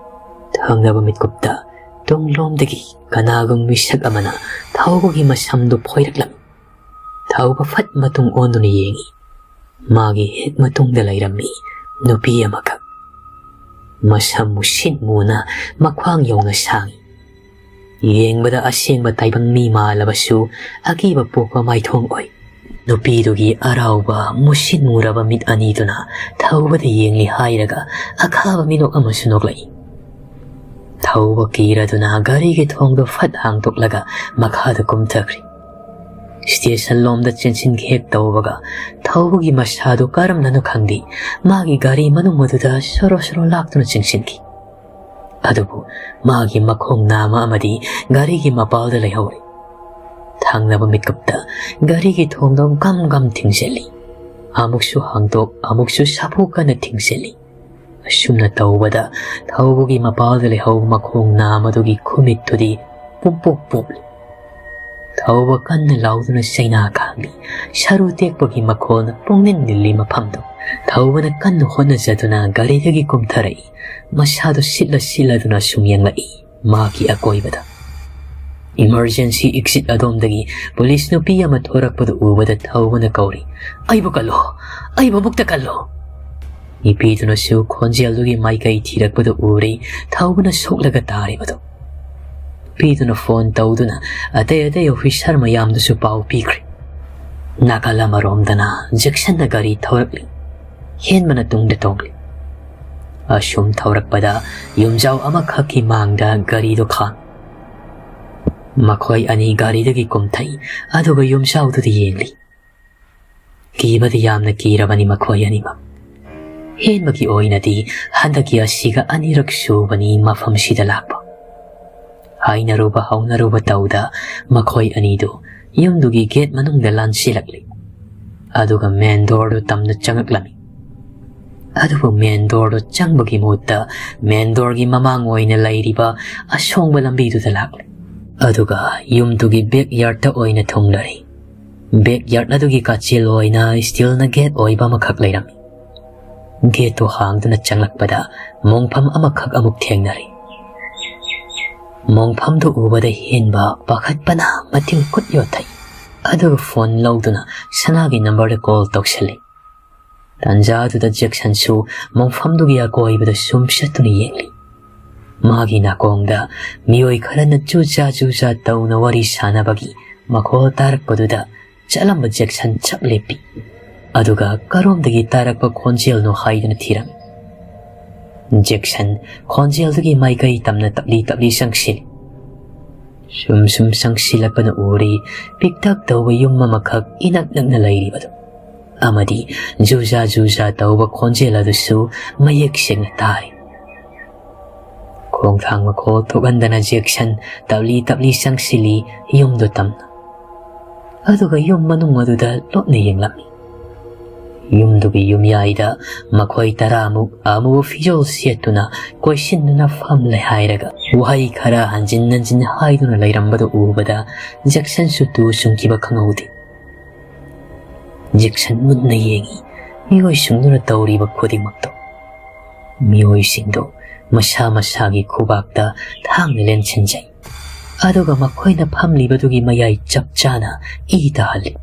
ꯊꯪꯅꯕ ꯃꯤꯠꯀꯨꯞꯇ ꯇꯨꯡꯂꯣꯝꯗꯒꯤ ꯀꯅꯥꯒꯨꯝ ꯃꯤꯁꯛ ꯑꯃꯅ ꯊꯧꯕꯒꯤ ꯃꯁꯝꯗꯨ ꯐꯣꯏꯔꯛꯂꯝꯃꯤ꯫ ꯊꯧꯕ ꯐꯠ ꯃꯇꯨꯡ ꯑꯣꯟꯗꯨꯅ ꯌꯦꯡꯉꯤ꯫ ꯃꯥꯒꯤ ꯍꯦꯛ ꯃꯇꯨꯡꯗ ꯂꯩꯔꯝꯃꯤ ꯅꯨꯄꯤ ꯑꯃꯈꯛ꯫ ꯃꯁꯝ ꯃꯨꯁꯤꯠ ꯃꯨꯅ ꯃꯈ꯭ꯋꯥꯡ ꯌꯧꯅ ꯁꯥꯡꯏ꯫ ꯌꯦꯡꯕꯗ ꯑꯁꯦꯡꯕ ꯇꯥꯏꯕꯪ ꯃꯤ ꯃꯥꯜꯂꯕꯁꯨ ꯑꯀꯤꯕ ꯄꯣꯛꯄ ꯃꯥꯏꯊꯣꯡ ꯑꯣꯏ꯫ ꯅꯨꯄꯤꯗꯨꯒꯤ ꯑꯔꯥꯎꯕ ꯃꯨꯁꯤꯠ ꯃꯨꯔꯕ ꯃꯤꯠ ꯑꯅꯤꯗꯨꯅ ꯊꯧꯕꯗ ꯌꯦꯡꯂꯤ ꯍꯥꯏꯔꯒ ꯑꯈꯥꯕ ꯃꯤꯅꯣꯛ ꯑꯃꯁꯨ ꯅꯣꯛꯂꯛꯏ꯫ ꯊꯧꯕ ꯀꯤꯔꯗꯨꯅ ꯒꯥꯔꯤꯒꯤ ꯊꯣꯡꯗꯨ ꯐꯠ ꯍꯥꯡꯗꯣꯛꯂꯒ ꯃꯈꯥꯗ ꯀꯨꯝꯊꯈ꯭ꯔꯦ꯫ ꯁ꯭ꯇꯦꯁꯟ ꯂꯣꯝꯗ ꯆꯦꯟꯁꯤꯟꯒꯦ ꯍꯦꯛ ꯇꯧꯕꯒ ꯊꯧꯕꯒꯤ ꯃꯁꯥꯗꯨ ꯀꯔꯝꯅꯅꯣ ꯈꯪꯗꯦ ꯃꯥꯒꯤ ꯒꯥꯔꯤ ꯃꯅꯨꯡ ꯑꯗꯨꯗ ꯁꯣꯔꯣ ꯁꯣꯔꯣ ꯂꯥꯛꯇꯨꯅ ꯆꯤꯡꯁꯤꯟꯈꯤ꯫ ꯑꯗꯨꯕꯨ ꯃꯥꯒꯤ ꯃꯈꯣꯡ ꯅꯥꯝꯃ ꯑꯃꯗꯤ ꯒꯥꯔꯤꯒꯤ ꯃꯄꯥꯜꯗ ꯂꯩꯍꯧꯔꯦ꯫ ꯊꯪꯅꯕ ꯃꯤꯠꯀꯨꯞꯇ ꯒꯥꯔꯤꯒꯤ ꯊꯣꯡꯗꯣ ꯒꯝ ꯒꯝ ꯊꯤꯡꯖꯤꯜꯂꯤ꯫ ꯑꯃꯨꯛꯁꯨ ꯍꯥꯡꯗꯣꯛ, ꯑꯃꯨꯛꯁꯨ ꯁꯥꯐꯨ ꯀꯟꯅ ꯊꯤꯡꯖꯤꯜꯂꯤ꯫ ꯑꯁꯨꯝꯅ ꯇꯧꯕꯗ ꯊꯧꯕꯒꯤ ꯃꯄꯥꯜꯗ ꯂꯩꯍꯧꯕ ꯃꯈꯣꯡ ꯅꯥꯝꯃꯗꯨꯒꯤ ꯈꯨꯃꯤꯠꯇꯨꯗꯤ ꯄꯨꯝꯄꯣꯛ ꯄꯣꯞꯂꯤ꯫ ꯊꯧꯕ ꯀꯟꯅ ꯂꯥꯎꯗꯨꯅ ꯆꯩꯅꯥ ꯈꯥꯡꯂꯤ꯫ ꯁꯔꯨ ꯇꯦꯛꯄꯒꯤ ꯃꯈꯣꯜꯅ ꯄꯨꯡꯅꯤꯜ ꯅꯤꯜꯂꯤ ꯃꯐꯝꯗꯨ꯫ ꯊꯧꯕꯅ ꯀꯟꯅ ꯍꯣꯠꯅꯖꯗꯨꯅ ꯒꯥꯔꯤꯗꯒꯤ ꯀꯨꯝꯊꯔꯛꯏ꯫ ꯃꯁꯥꯗꯨ ꯁꯤꯠꯂ ꯁꯤꯠꯂꯗꯨꯅ ꯁꯨꯝ ꯌꯦꯡꯂꯛꯏ ꯃꯥꯒꯤ ꯑꯀꯣꯏꯕꯗ꯫ Emergency exit ꯑꯗꯣꯝꯗꯒꯤ police ꯅꯨꯄꯤ ꯑꯃ ꯊꯣꯔꯛꯄꯗꯨ ꯎꯕꯗ ꯊꯧꯕꯅ ꯀꯧꯔꯤ, "ꯑꯩꯕꯨ ꯀꯜꯂꯣ, ꯑꯩꯕꯨ ꯑꯃꯨꯛꯇ ꯀꯜꯂꯣ!" ꯅꯨꯄꯤꯗꯨꯅꯁꯨ ꯈꯣꯟꯖꯦꯜꯗꯨꯒꯤ ꯃꯥꯏꯀꯩ ꯊꯤꯔꯛꯄꯗꯨ ꯎꯔꯤ, ꯊꯧꯕꯅ ꯁꯣꯛꯂꯒ ꯇꯥꯔꯤꯕꯗꯨ꯫ ꯅꯨꯄꯤꯗꯨꯅ phone ꯇꯧꯗꯨꯅ ꯑꯇꯩ ꯑꯇꯩ officer ꯃꯌꯥꯝꯗꯨꯁꯨ ꯄꯥꯎ ꯄꯤꯈ꯭ꯔꯦ꯫ ꯅꯥꯀꯜ ꯑꯃꯔꯣꯝꯗꯅ ꯖꯦꯛꯁꯟꯅ ꯒꯥꯔꯤ ꯊꯧꯔꯛꯂꯤ꯫ ꯍꯦꯟꯕꯅ ꯇꯨꯡꯗ ꯇꯣꯡꯂꯤ꯫ ꯑꯁꯨꯝ ꯊꯧꯔꯛꯄꯗ ꯌꯨꯝꯖꯥꯎ ꯑꯃꯈꯛꯀꯤ ꯃꯥꯡꯗ ꯒꯥꯔꯤꯗꯨ ꯈꯥꯝꯃꯤ꯫ ꯃꯈꯣꯏ ꯑꯅꯤ ꯒꯥꯔꯤꯗꯒꯤ ꯀꯨꯝꯊꯩ, ꯑꯗꯨꯒ ꯌꯨꯝꯖꯥꯎꯗꯨꯗ ꯌꯦꯡꯂꯤ꯫ ꯀꯤꯕꯗꯤ ꯌꯥꯝꯅ ꯀꯤꯔꯕꯅꯤ ꯃꯈꯣꯏ ꯑꯅꯤꯃꯛ꯫ ꯍꯦꯟꯕꯒꯤ ꯑꯣꯏꯅꯗꯤ ꯍꯟꯗꯛꯀꯤ ꯑꯁꯤꯒ ꯑꯅꯤꯔꯛ ꯁꯨꯕꯅꯤ ꯃꯐꯝꯁꯤꯗ ꯂꯥꯛꯄ꯫ ꯍꯥꯏꯅꯔꯨꯕ ꯍꯧꯅꯔꯨꯕ ꯇꯧꯗ ꯃꯈꯣꯏ ꯑꯅꯤꯗꯨ ꯌꯨꯝꯗꯨꯒꯤ gate ꯃꯅꯨꯡꯗ ꯂꯥꯟꯁꯤꯜꯂꯛꯂꯤ꯫ ꯑꯗꯨꯒ main doorꯗꯨ ꯇꯝꯅ ꯆꯪꯉꯛꯂꯝꯃꯤ꯫ ꯑꯗꯨꯕꯨ main doorꯗꯨ ꯆꯪꯕꯒꯤ ꯃꯍꯨꯠꯇ main doorꯒꯤ ꯃꯃꯥꯡ ꯑꯣꯏꯅ ꯂꯩꯔꯤꯕ ꯑꯁꯣꯡꯕ ꯂꯝꯕꯤꯗꯨꯗ ꯂꯥꯛꯂꯦ꯫ ꯑꯗꯨꯒ ꯌꯨꯝꯗꯨꯒꯤ backyardꯇ ꯑꯣꯏꯅ ꯊꯨꯡꯂꯔꯦ꯫ Backyard ꯑꯗꯨꯒꯤ ꯀꯥꯆꯤꯜ ꯑꯣꯏꯅ steelꯅ gate ꯑꯣꯏꯕ ꯑꯃꯈꯛ ꯂꯩꯔꯝꯃꯤ꯫ Gateꯇꯨ ꯍꯥꯡꯗꯨꯅ ꯆꯪꯂꯛꯄꯗ ꯃꯣꯡꯐꯝ ꯑꯃꯈꯛ ꯑꯃꯨꯛ ꯊꯦꯡꯅꯔꯦ꯫ ꯃꯣꯡꯐꯝꯗꯨ ꯎꯕꯗ ꯍꯦꯟꯕ ꯄꯥꯈꯠꯄꯅ ꯃꯇꯤꯜ ꯀꯨꯠ ꯌꯣꯠꯊꯩ꯫ ꯑꯗꯨꯒ phone ꯂꯧꯗꯨꯅ ꯁꯅꯥꯒꯤ numberꯗ call ꯇꯧꯁꯜꯂꯤ꯫ ꯇꯥꯟꯖꯥꯗꯨꯗ ꯖꯦꯛꯁꯟꯁꯨ ꯃꯣꯡꯐꯝꯗꯨꯒꯤ ꯑꯀꯣꯏꯕꯗ ꯁꯨꯝ ꯆꯠꯇꯨꯅ ꯌꯦꯡꯂꯤ꯫ ꯃꯥꯒꯤ ꯅꯥꯀꯣꯡꯗ ꯃꯤꯑꯣꯏ ꯈꯔꯅ ꯖꯨꯖꯥ ꯖꯨꯖꯥ ꯇꯧꯅ ꯋꯥꯔꯤ ꯁꯥꯟꯅꯕꯒꯤ ꯃꯈꯣꯜ ꯇꯥꯔꯛꯄꯗꯨꯗ ꯆꯠꯂꯝꯕ ꯖꯦꯛꯁꯟ ꯆꯞ ꯂꯦꯞꯄꯤ꯫ ꯑꯗꯨꯒ ꯀꯔꯣꯝꯗꯒꯤ ꯇꯥꯔꯛꯄ ꯈꯣꯟꯖꯦꯜꯅꯣ ꯍꯥꯏꯗꯨꯅ ꯊꯤꯔꯝꯃꯤ꯫ ꯖꯦꯛꯁꯟ ꯈꯣꯟꯖꯦꯜꯗꯨꯒꯤ ꯃꯥꯏꯀꯩ ꯇꯝꯅ ꯇꯞꯂꯤ ꯇꯞꯂꯤ ꯆꯪꯁꯤꯜꯂꯤ꯫ ꯁꯨꯝ ꯁꯨꯝ ꯆꯪꯁꯤꯜꯂꯛꯄꯅ ꯎꯔꯤ, ꯄꯤꯛꯇꯛ ꯇꯧꯕ ꯌꯨꯝ ꯑꯃꯈꯛ ꯏꯅꯛ ꯅꯛꯅ ꯂꯩꯔꯤꯕꯗꯨ꯫ ꯑꯃꯗꯤ ꯖꯨꯖꯥ ꯖꯨꯖꯥ ꯇꯧꯕ ꯈꯣꯟꯖꯦꯜ ꯑꯗꯨꯁꯨ ꯃꯌꯦꯛ ꯁꯦꯡꯅ ꯇꯥꯔꯤ꯫ ꯈꯣꯡꯊꯥꯡ ꯃꯈꯣꯜ ꯊꯣꯛꯍꯟꯗꯅ ꯖꯦꯛꯁꯟ ꯇꯞꯂꯤ ꯇꯞꯂꯤ ꯆꯪꯁꯤꯜꯂꯤ ꯌꯨꯝꯗꯨ ꯇꯝꯅ꯫ ꯑꯗꯨꯒ ꯌꯨꯝ ꯃꯅꯨꯡ ꯑꯗꯨꯗ ꯂꯣꯠꯅ ꯌꯦꯡꯂꯝꯃꯤ꯫ ꯌꯨꯝꯗꯨꯒꯤ ꯌꯨꯝꯌꯥꯏꯗ ꯃꯈꯣꯏ ꯇꯔꯥꯃꯨꯛ ꯑꯃꯨꯕ ꯐꯤꯖꯣꯜ ꯁꯦꯠꯇꯨꯅ ꯀꯣꯏꯁꯤꯟꯗꯨꯅ ꯐꯝꯂꯦ ꯍꯥꯏꯔꯒ ꯋꯥꯍꯩ ꯈꯔ ꯍꯟꯖꯤꯟ ꯍꯟꯖꯤꯟ ꯍꯥꯏꯗꯨꯅ ꯂꯩꯔꯝꯕꯗꯨ ꯎꯕꯗ ꯖꯦꯛꯁꯟꯁꯨ ꯇꯨ ꯆꯨꯡꯈꯤꯕ ꯈꯪꯍꯧꯗꯦ꯫ ꯖꯦꯛꯁꯟ ꯃꯨꯟꯅ ꯌꯦꯡꯉꯤ ꯃꯤꯑꯣꯏꯁꯤꯡꯗꯨꯅ ꯇꯧꯔꯤꯕ ꯈꯨꯗꯤꯡꯃꯛꯇꯣ꯫ ꯃꯤꯑꯣꯏꯁꯤꯡꯗꯨ ꯃꯁꯥ ꯃꯁꯥꯒꯤ ꯈꯨꯕꯥꯛꯇ ꯊꯥꯡꯅ ꯂꯦꯟꯁꯤꯟꯖꯩ꯫ ꯑꯗꯨꯒ ꯃꯈꯣꯏꯅ ꯐꯝꯂꯤꯕꯗꯨꯒꯤ ꯃꯌꯥꯏ ꯆꯞ ꯆꯥꯅ ꯏ ꯇꯥꯍꯜꯂꯤ꯫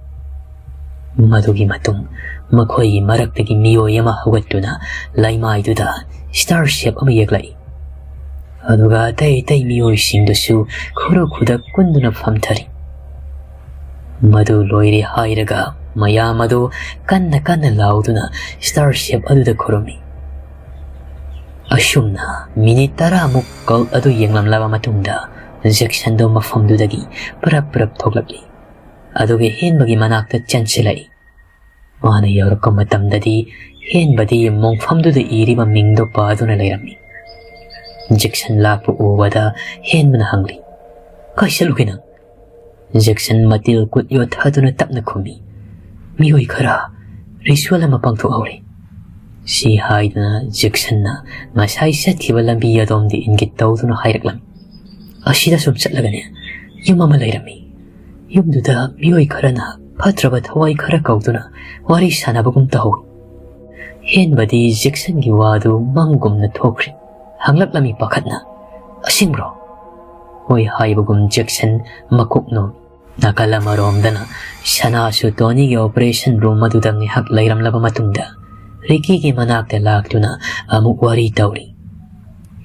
ꯃꯗꯨꯒꯤ ꯃꯇꯨꯡ ꯃꯈꯣꯏꯒꯤ ꯃꯔꯛꯇꯒꯤ ꯃꯤꯑꯣꯏ ꯑꯃ ꯍꯧꯒꯠꯇꯨꯅ ꯂꯩꯃꯥꯏꯗꯨꯗ ꯁ꯭ꯇꯥꯔ ꯁꯦꯞ ꯑꯃ ꯌꯦꯛꯂꯛꯏ꯫ ꯑꯗꯨꯒ ꯑꯇꯩ ꯑꯇꯩ ꯃꯤꯑꯣꯏꯁꯤꯡꯗꯨꯁꯨ ꯈꯨꯔꯨ ꯈꯨꯗꯛ ꯀꯨꯟꯗꯨꯅ ꯐꯝꯊꯔꯤ꯫ ꯃꯗꯨ ꯂꯣꯏꯔꯦ ꯍꯥꯏꯔꯒ ꯃꯌꯥꯝ ꯑꯗꯨ ꯀꯟꯅ ꯀꯟꯅ ꯂꯥꯎꯗꯨꯅ ꯁ꯭ꯇꯥꯔ ꯁꯦꯞ ꯑꯗꯨꯗ ꯈꯨꯔꯨꯝꯃꯤ꯫ ꯑꯁꯨꯝꯅ ꯃꯤꯅꯤꯠ ꯇꯔꯥꯃꯨꯛ ꯀꯜ ꯑꯗꯨ ꯌꯦꯡꯂꯝꯂꯕ ꯃꯇꯨꯡꯗ ꯖꯦꯛꯁꯟꯗꯣ ꯃꯐꯝꯗꯨꯗꯒꯤ ꯄꯔꯞ ꯄꯔꯞ ꯊꯣꯛꯂꯛꯂꯤ꯫ ꯑꯗꯨꯒ ꯍꯦꯟꯕꯒꯤ ꯃꯅꯥꯛꯇ ꯆꯦꯟꯁꯤꯜꯂꯛꯏ꯫ ꯃꯥꯅ ꯌꯧꯔꯛꯄ ꯃꯇꯝꯗꯗꯤ ꯍꯦꯟꯕꯗꯤ ꯃꯣꯡꯐꯝꯗꯨꯗ ꯏꯔꯤꯕ ꯃꯤꯡꯗꯣ ꯄꯥꯗꯨꯅ ꯂꯩꯔꯝꯃꯤ꯫ ꯖꯦꯛꯁꯟ ꯂꯥꯛꯄ ꯎꯕꯗ ꯍꯦꯟꯕꯅ ꯍꯪꯂꯤ, "ꯀꯥꯏ ꯆꯠꯂꯨꯒꯦ ꯅꯪ?" ꯖꯦꯛꯁꯟ ꯃꯇꯤꯜ ꯀꯨꯠ ꯌꯣꯠꯊꯗꯨꯅ ꯇꯞꯅ ꯈꯨꯝꯃꯤ, "ꯃꯤꯑꯣꯏ ꯈꯔ ꯔꯤꯆꯨꯋꯦꯜ ꯑꯃ ꯄꯥꯡꯊꯣꯛꯍꯧꯔꯤ꯫" ꯁꯤ ꯍꯥꯏꯗꯨꯅ ꯖꯦꯛꯁꯟꯅ ꯉꯁꯥꯏ ꯆꯠꯈꯤꯕ ꯂꯝꯕꯤ ꯑꯗꯣꯝꯗ ꯏꯪꯒꯤꯠ ꯇꯧꯗꯨꯅ ꯍꯥꯏꯔꯛꯂꯝꯃꯤ꯫ "ꯑꯁꯤꯗ ꯁꯨꯝ ꯆꯠꯂꯒꯅꯦ ꯌꯨꯝ ꯑꯃ ꯂꯩꯔꯝꯃꯤ꯫ ꯌꯨꯝꯗꯨꯗ ꯃꯤꯑꯣꯏ ꯈꯔꯅ ꯐꯠꯇ꯭ꯔꯕ ꯊꯋꯥꯏ ꯈꯔ ꯀꯧꯗꯨꯅ ꯋꯥꯔꯤ ꯁꯥꯟꯅꯕꯒꯨꯝ ꯇꯧꯍꯧꯏ꯫" ꯍꯦꯟꯕꯗꯤ ꯖꯦꯛꯁꯟꯒꯤ ꯋꯥꯗꯨ ꯃꯪꯒꯨꯝꯅ ꯊꯣꯛꯈ꯭ꯔꯦ꯫ ꯍꯪꯂꯛꯂꯝꯃꯤ ꯄꯥꯈꯠꯅ, "ꯑꯁꯦꯡꯕ꯭ꯔꯣ?" ꯍꯣꯏ ꯍꯥꯏꯕꯒꯨꯝ ꯖꯦꯛꯁꯟ ꯃꯀꯣꯛ ꯅꯣꯝꯃꯤ꯫ ꯅꯥꯀꯜ ꯑꯃꯔꯣꯝꯗꯅ ꯁꯅꯥꯁꯨ ꯇꯣꯅꯤꯒꯤ ꯑꯣꯄꯔꯦꯁꯟ ꯔꯨꯝ ꯑꯗꯨꯗ ꯉꯥꯏꯍꯥꯛ ꯂꯩꯔꯝꯂꯕ ꯃꯇꯨꯡꯗ ꯔꯤꯀꯤꯒꯤ ꯃꯅꯥꯛꯇ ꯂꯥꯛꯇꯨꯅ ꯑꯃꯨꯛ ꯋꯥꯔꯤ ꯇꯧꯔꯤ꯫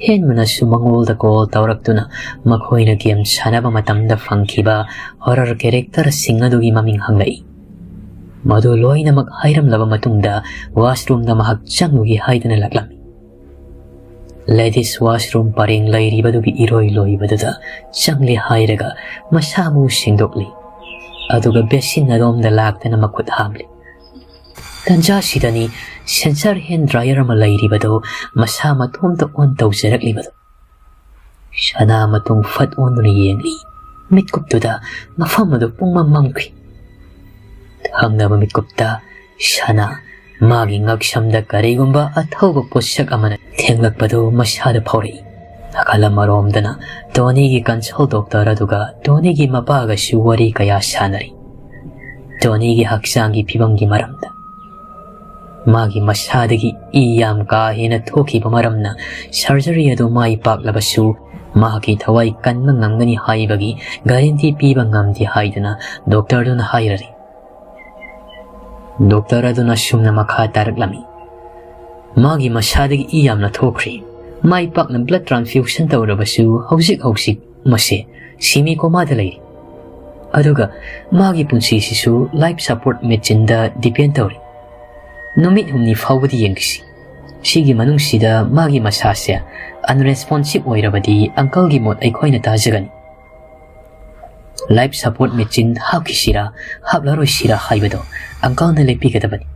ꯍꯦꯟꯕꯅꯁꯨ ꯃꯉꯣꯜꯗ ꯀꯣꯜ ꯇꯧꯔꯛꯇꯨꯅ ꯃꯈꯣꯏꯅ ꯒꯦꯝ ꯁꯥꯟꯅꯕ ꯃꯇꯝꯗ ꯐꯪꯈꯤꯕ ꯍꯣꯔꯔ ꯀꯦꯔꯦꯛꯇꯔꯁꯤꯡ ꯑꯗꯨꯒꯤ ꯃꯃꯤꯡ ꯍꯪꯂꯛꯏ꯫ ꯃꯗꯨ ꯂꯣꯏꯅꯃꯛ ꯍꯥꯏꯔꯝꯂꯕ ꯃꯇꯨꯡꯗ ꯋꯥꯁꯔꯨꯝꯗ ꯃꯍꯥꯛ ꯆꯪꯂꯨꯒꯦ ꯍꯥꯏꯗꯨꯅ ꯂꯥꯛꯂꯝꯃꯤ꯫ ꯂꯦꯗꯤꯁ ꯋꯥꯁꯔꯨꯝ ꯄꯔꯦꯡ ꯂꯩꯔꯤꯕꯗꯨꯒꯤ ꯏꯔꯣꯏ ꯂꯣꯏꯕꯗꯨꯗ ꯆꯪꯂꯦ ꯍꯥꯏꯔꯒ ꯃꯁꯥ ꯃꯎ ꯁꯦꯡꯗꯣꯛꯂꯤ꯫ ꯑꯗꯨꯒ ꯕꯦꯁꯤꯟ ꯑꯗꯣꯝꯗ ꯂꯥꯛꯇꯅ ꯃꯈꯨꯠ ꯍꯥꯝꯂꯤ꯫ ꯇꯟꯖꯥꯁꯤꯗꯅꯤ ꯁꯦꯟꯁꯔ ꯍꯦꯟ ꯗ꯭ꯔꯥꯏꯌꯔ ꯑꯃ ꯂꯩꯔꯤꯕꯗꯨ ꯃꯁꯥ ꯃꯇꯣꯝꯇ ꯑꯣꯟ ꯇꯧꯖꯔꯛꯂꯤꯕꯗꯨ꯫ ꯁꯅꯥ ꯃꯇꯨꯡ ꯐꯠ ꯑꯣꯟꯗꯨꯅ ꯌꯦꯡꯂꯤ꯫ ꯃꯤꯠꯀꯨꯞꯇꯨꯗ ꯃꯐꯝ ꯑꯗꯨ ꯄꯨꯡꯃꯝ ꯃꯝꯈ꯭ꯔꯤ꯫ ꯊꯪꯅꯕ ꯃꯤꯠꯀꯨꯞꯇ ꯁꯅꯥ ꯃꯥꯒꯤ ꯉꯛꯁꯝꯗ ꯀꯔꯤꯒꯨꯝꯕ ꯑꯊꯧꯕ ꯄꯣꯠꯁꯛ ꯑꯃꯅ ꯊꯦꯡꯂꯛꯄꯗꯨ ꯃꯁꯥꯗ ꯐꯥꯎꯔꯛꯏ꯫ ꯅꯥꯀꯜ ꯑꯃꯔꯣꯝꯗꯅ ꯇꯣꯅꯤꯒꯤ ꯀꯟꯁꯜ ꯗꯣꯛꯇꯔ ꯑꯗꯨꯒ ꯇꯣꯅꯤꯒꯤ ꯃꯄꯥꯒꯁꯨ ꯋꯥꯔꯤ ꯀꯌꯥ ꯁꯥꯟꯅꯔꯤ꯫ ꯇꯣꯅꯤꯒꯤ ꯍꯛꯆꯥꯡꯒꯤ ꯐꯤꯕꯝꯒꯤ ꯃꯔꯝꯗ꯫ ꯃꯥꯒꯤ ꯃꯁꯥꯗꯒꯤ ꯏ ꯌꯥꯝ ꯀꯥ ꯍꯦꯟꯅ ꯊꯣꯛꯈꯤꯕ ꯃꯔꯝꯅ ꯁꯔꯖꯔꯤ ꯑꯗꯨ ꯃꯥꯏ ꯄꯥꯛꯂꯕꯁꯨ ꯃꯍꯥꯛꯀꯤ ꯊꯋꯥꯏ ꯀꯟꯕ ꯉꯝꯒꯅꯤ ꯍꯥꯏꯕꯒꯤ guarantee ꯄꯤꯕ ꯉꯝꯗꯦ ꯍꯥꯏꯗꯨꯅ doctor ꯗꯨꯅ ꯍꯥꯏꯔꯔꯤ꯫ Doctor ꯑꯗꯨꯅ ꯁꯨꯝꯅ ꯃꯈꯥ ꯇꯥꯔꯛꯂꯝꯃꯤ, "ꯃꯥꯒꯤ ꯃꯁꯥꯗꯒꯤ ꯏ ꯌꯥꯝꯅ ꯊꯣꯛꯈ꯭ꯔꯦ꯫ ꯃꯥꯏ ꯄꯥꯛꯅ blood transfusion ꯇꯧꯔꯕꯁꯨ ꯍꯧꯖꯤꯛ ꯍꯧꯖꯤꯛ ꯃꯁꯦ semi coma ꯗ ꯂꯩꯔꯤ꯫ ꯑꯗꯨꯒ ꯃꯥꯒꯤ ꯄꯨꯟꯁꯤꯁꯤꯁꯨ life support machine ꯗ depend ꯇꯧꯔꯤ꯫ ꯅꯨꯃꯤꯠ ꯍꯨꯝꯅꯤ ꯐꯥꯎꯕꯗꯤ ꯌꯦꯡꯈꯤꯁꯤ꯫ ꯁꯤꯒꯤ ꯃꯅꯨꯡꯁꯤꯗ ꯃꯥꯒꯤ ꯃꯁꯥꯁꯦ unresponsive ꯑꯣꯏꯔꯕꯗꯤ uncle ꯒꯤ ꯃꯣꯠ ꯑꯩꯈꯣꯏꯅ ꯇꯥꯖꯒꯅꯤ꯫ Life support machine ꯍꯥꯞꯈꯤꯁꯤꯔꯥ ꯍꯥꯞꯂꯔꯣꯏꯁꯤꯔꯥ ꯍꯥꯏꯕꯗꯣ uncle ꯅ ꯂꯦꯞꯄꯤꯒꯗꯕꯅꯤ꯫"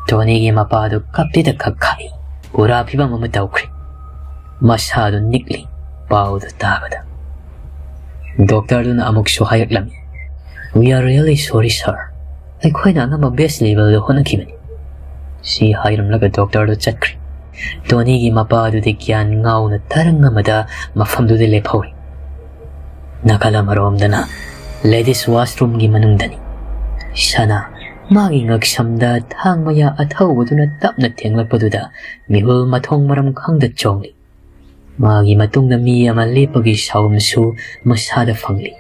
ꯇꯣꯅꯤꯒꯤ ꯃꯄꯥꯗꯨ ꯀꯞꯇꯦꯗ ꯀꯛꯈꯥꯏ꯫ ꯄꯨꯔꯥ ꯐꯤꯕꯝ ꯑꯃ ꯇꯧꯈ꯭ꯔꯦ꯫ ꯃꯁꯥꯗꯨ ꯅꯤꯛꯂꯤ ꯄꯥꯎꯗꯨ ꯇꯥꯕꯗ꯫ Doctor ꯗꯨꯅ ꯑꯃꯨꯛꯁꯨ ꯍꯥꯏꯔꯛꯂꯝꯃꯤ, "We are really sorry, sir꯫ ꯑꯩꯈꯣꯏꯅ ꯑꯉꯝꯕ best level ꯗ ꯍꯣꯠꯅꯈꯤꯕꯅꯤ꯫" ꯁꯤ ꯍꯥꯏꯔꯝꯂꯒ doctor ꯗꯨ ꯆꯠꯈ꯭ꯔꯦ꯫ ꯇꯣꯅꯤꯒꯤ ꯃꯄꯥꯗꯨꯗꯤ ꯒ꯭ꯌꯥꯟ ꯉꯥꯎꯅ ꯇꯔꯪ ꯑꯃꯗ ꯃꯐꯝꯗꯨꯗ ꯂꯦꯞꯍꯧꯔꯤ꯫ ꯅꯥꯀꯜ ꯑꯃꯔꯣꯝꯗꯅ ladies washroom ꯒꯤ ꯃꯅꯨꯡꯗꯅꯤ꯫ ꯁꯅꯥ ꯃꯥꯒꯤ ꯉꯛꯁꯝꯗ ꯊꯥꯡ ꯃꯌꯥ ꯑꯊꯧꯕꯗꯨꯅ ꯇꯞꯅ ꯊꯦꯡꯂꯛꯄꯗꯨꯗ ꯃꯤꯍꯨꯜ ꯃꯊꯣꯡ ꯃꯔꯝ ꯈꯪꯗ ꯆꯣꯡꯂꯤ꯫ ꯃꯥꯒꯤ ꯃꯇꯨꯡꯗ ꯃꯤ ꯑꯃ ꯂꯦꯞꯄꯒꯤ ꯁꯥꯎꯝꯁꯨ ꯃꯁꯥꯗ ꯐꯪꯂꯤ꯫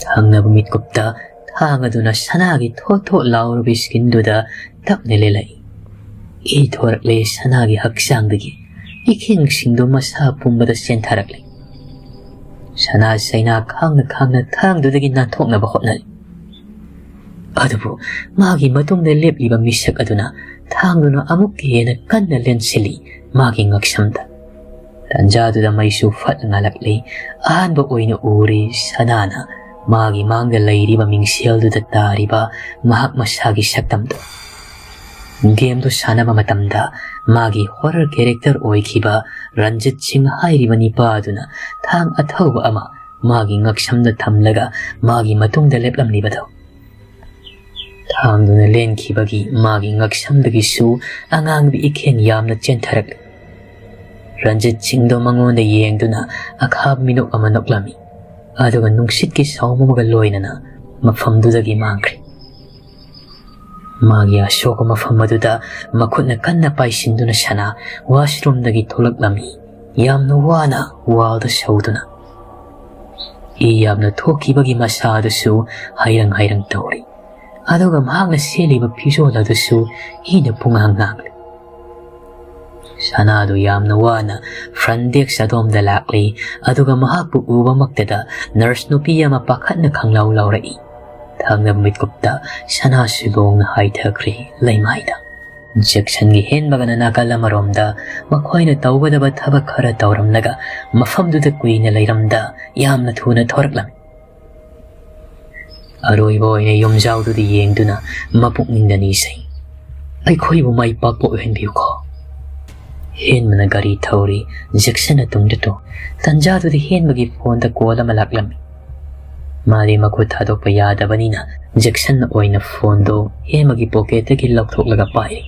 ꯊꯪꯅꯕ ꯃꯤꯠꯀꯨꯞꯇ ꯊꯥꯡ ꯑꯗꯨꯅ ꯁꯅꯥꯒꯤ ꯊꯣꯠ ꯊꯣꯠ ꯂꯥꯎꯔꯕ skin ꯗꯨꯗ ꯇꯞꯅ ꯂꯦꯜꯂꯛꯏ꯫ ꯏ ꯊꯣꯔꯛꯂꯦ ꯁꯅꯥꯒꯤ ꯍꯛꯆꯥꯡꯗꯒꯤ꯫ ꯏꯈꯦꯡꯁꯤꯡꯗꯨ ꯃꯁꯥ ꯄꯨꯝꯕꯗ ꯆꯦꯟꯊꯔꯛꯂꯦ꯫ ꯁꯅꯥ ꯆꯩꯅꯥ ꯈꯥꯡꯅ ꯈꯥꯡꯅ ꯊꯥꯡꯗꯨꯗꯒꯤ ꯅꯥꯟꯊꯣꯛꯅꯕ ꯍꯣꯠꯅꯔꯤ꯫ ꯑꯗꯨꯕꯨ ꯃꯥꯒꯤ ꯃꯇꯨꯡꯗ ꯂꯦꯞꯂꯤꯕ ꯃꯤꯁꯛ ꯑꯗꯨꯅ ꯊꯥꯡꯗꯨꯅ ꯑꯃꯨꯛꯀ ꯍꯦꯟꯅ ꯀꯟꯅ ꯂꯦꯟꯁꯤꯜꯂꯤ ꯃꯥꯒꯤ ꯉꯛꯁꯝꯗ꯫ ꯇꯥꯟꯖꯥꯗꯨꯗ ꯃꯩꯁꯨ ꯐꯠ ꯉꯥꯜꯂꯛꯂꯤ꯫ ꯑꯍꯥꯟꯕ ꯑꯣꯏꯅ ꯎꯔꯤ ꯁꯅꯥꯅ ꯃꯥꯒꯤ ꯃꯥꯡꯗ ꯂꯩꯔꯤꯕ ꯃꯤꯡꯁꯦꯜꯗꯨꯗ ꯇꯥꯔꯤꯕ ꯃꯍꯥꯛ ꯃꯁꯥꯒꯤ ꯁꯛꯇꯝꯗꯨ꯫ Game ꯗꯨ ꯁꯥꯟꯅꯕ ꯃꯇꯝꯗ ꯃꯥꯒꯤ horror character ꯑꯣꯏꯈꯤꯕ ꯔꯟꯖꯤꯠ ꯁꯤꯡ ꯍꯥꯏꯔꯤꯕ ꯅꯤꯄꯥ ꯑꯗꯨꯅ ꯊꯥꯡ ꯑꯊꯧꯕ ꯑꯃ ꯃꯥꯒꯤ ꯉꯛꯁꯝꯗ ꯊꯝꯂꯒ ꯃꯥꯒꯤ ꯃꯇꯨꯡꯗ ꯂꯦꯞꯂꯝꯂꯤꯕꯗꯨ꯫ ꯊꯥꯡꯗꯨꯅ ꯂꯦꯟꯈꯤꯕꯒꯤ ꯃꯥꯒꯤ ꯉꯛꯁꯝꯗꯒꯤꯁꯨ ꯑꯉꯥꯡꯕ ꯏꯈꯦꯡ ꯌꯥꯝꯅ ꯆꯦꯟꯊꯔꯛꯂꯤ꯫ ꯔꯟꯖꯤꯠ ꯁꯤꯡꯗꯣ ꯃꯉꯣꯟꯗ ꯌꯦꯡꯗꯨꯅ ꯑꯈꯥꯕ ꯃꯤꯅꯣꯛ ꯑꯃ ꯅꯣꯛꯂꯝꯃꯤ, ꯑꯗꯨꯒ ꯅꯨꯡꯁꯤꯠꯀꯤ ꯁꯥꯎꯝ ꯑꯃꯒ ꯂꯣꯏꯅꯅ ꯃꯐꯝꯗꯨꯗꯒꯤ ꯃꯥꯡꯈ꯭ꯔꯦ꯫ ꯃꯥꯒꯤ ꯑꯁꯣꯛꯄ ꯃꯐꯝ ꯑꯗꯨꯗ ꯃꯈꯨꯠꯅ ꯀꯟꯅ ꯄꯥꯏꯁꯤꯟꯗꯨꯅ ꯁꯅꯥ washroom ꯗꯒꯤ ꯊꯣꯛꯂꯛꯂꯝꯃꯤ꯫ ꯌꯥꯝꯅ ꯋꯥꯅ ꯋꯥꯜꯗ ꯁꯧꯗꯨꯅ ꯏ ꯌꯥꯝꯅ ꯊꯣꯛꯈꯤꯕꯒꯤ ꯃꯁꯥ ꯑꯗꯨꯁꯨ ꯍꯩꯔꯪ ꯍꯩꯔꯪ ꯇꯧꯔꯤ꯫ ꯑꯗꯨꯒ ꯃꯍꯥꯛꯅ ꯁꯦꯠꯂꯤꯕ ꯐꯤꯖꯣꯜ ꯑꯗꯨꯁꯨ ꯏꯅ ꯄꯨꯡꯍꯥꯡ ꯍꯥꯡꯂꯤ꯫ ꯁꯅꯥꯗꯨ ꯌꯥꯝꯅ ꯋꯥꯅ front desk ꯑꯗꯣꯝꯗ ꯂꯥꯛꯂꯤ꯫ ꯑꯗꯨꯒ ꯃꯍꯥꯛꯄꯨ ꯎꯕꯃꯛꯇꯗ nurse ꯅꯨꯄꯤ ꯑꯃ ꯄꯥꯈꯠꯅ ꯈꯪꯂꯥꯎ ꯂꯥꯎꯔꯛꯏ꯫ ꯊꯪꯅꯕ ꯃꯤꯠꯀꯨꯞꯇ ꯁꯅꯥꯁꯨ ꯂꯣꯡꯅ ꯍꯥꯏꯊꯈ꯭ꯔꯦ ꯂꯩꯃꯥꯏꯗ꯫ ꯖꯦꯛꯁꯟꯒꯤ ꯍꯦꯟꯕꯒꯅ ꯅꯥꯀꯜ ꯑꯃꯔꯣꯝꯗ ꯃꯈꯣꯏꯅ ꯇꯧꯒꯗꯕ ꯊꯕꯛ ꯈꯔ ꯇꯧꯔꯝꯂꯒ ꯃꯐꯝꯗꯨꯗ ꯀꯨꯏꯅ ꯂꯩꯔꯝꯗ ꯌꯥꯝꯅ ꯊꯨꯅ ꯊꯣꯔꯛꯂꯝꯃꯤ꯫ ꯑꯔꯣꯏꯕ ꯑꯣꯏꯅ ꯌꯨꯝꯖꯥꯎꯗꯨꯗ ꯌꯦꯡꯗꯨꯅ ꯃꯄꯨꯛꯅꯤꯡꯗ ꯅꯤꯖꯩ, "ꯑꯩꯈꯣꯏꯕꯨ ꯃꯥꯏ ꯄꯥꯛꯄ ꯑꯣꯏꯍꯟꯕꯤꯌꯨꯀꯣ"꯫ ꯍꯦꯟꯕꯅ ꯒꯥꯔꯤ ꯊꯧꯔꯤ, ꯖꯦꯛꯁꯟꯅ ꯇꯨꯡꯗ ꯇꯣꯡ꯫ ꯇꯟꯖꯥꯗꯨꯗ ꯍꯦꯟꯕꯒꯤ ꯐꯣꯟꯗ ꯀꯣꯜ ꯑꯃ ꯂꯥꯛꯂꯝꯃꯤ꯫ ꯃꯥꯗꯤ ꯃꯈꯨꯠ ꯊꯥꯗꯣꯛꯄ ꯌꯥꯗꯕꯅꯤꯅ ꯖꯦꯛꯁꯟꯅ ꯑꯣꯏꯅ ꯐꯣꯟꯗꯣ ꯍꯦꯟꯕꯒꯤ ꯄꯣꯀꯦꯠꯇꯒꯤ ꯂꯧꯊꯣꯛꯂꯒ ꯄꯥꯏꯔꯤ꯫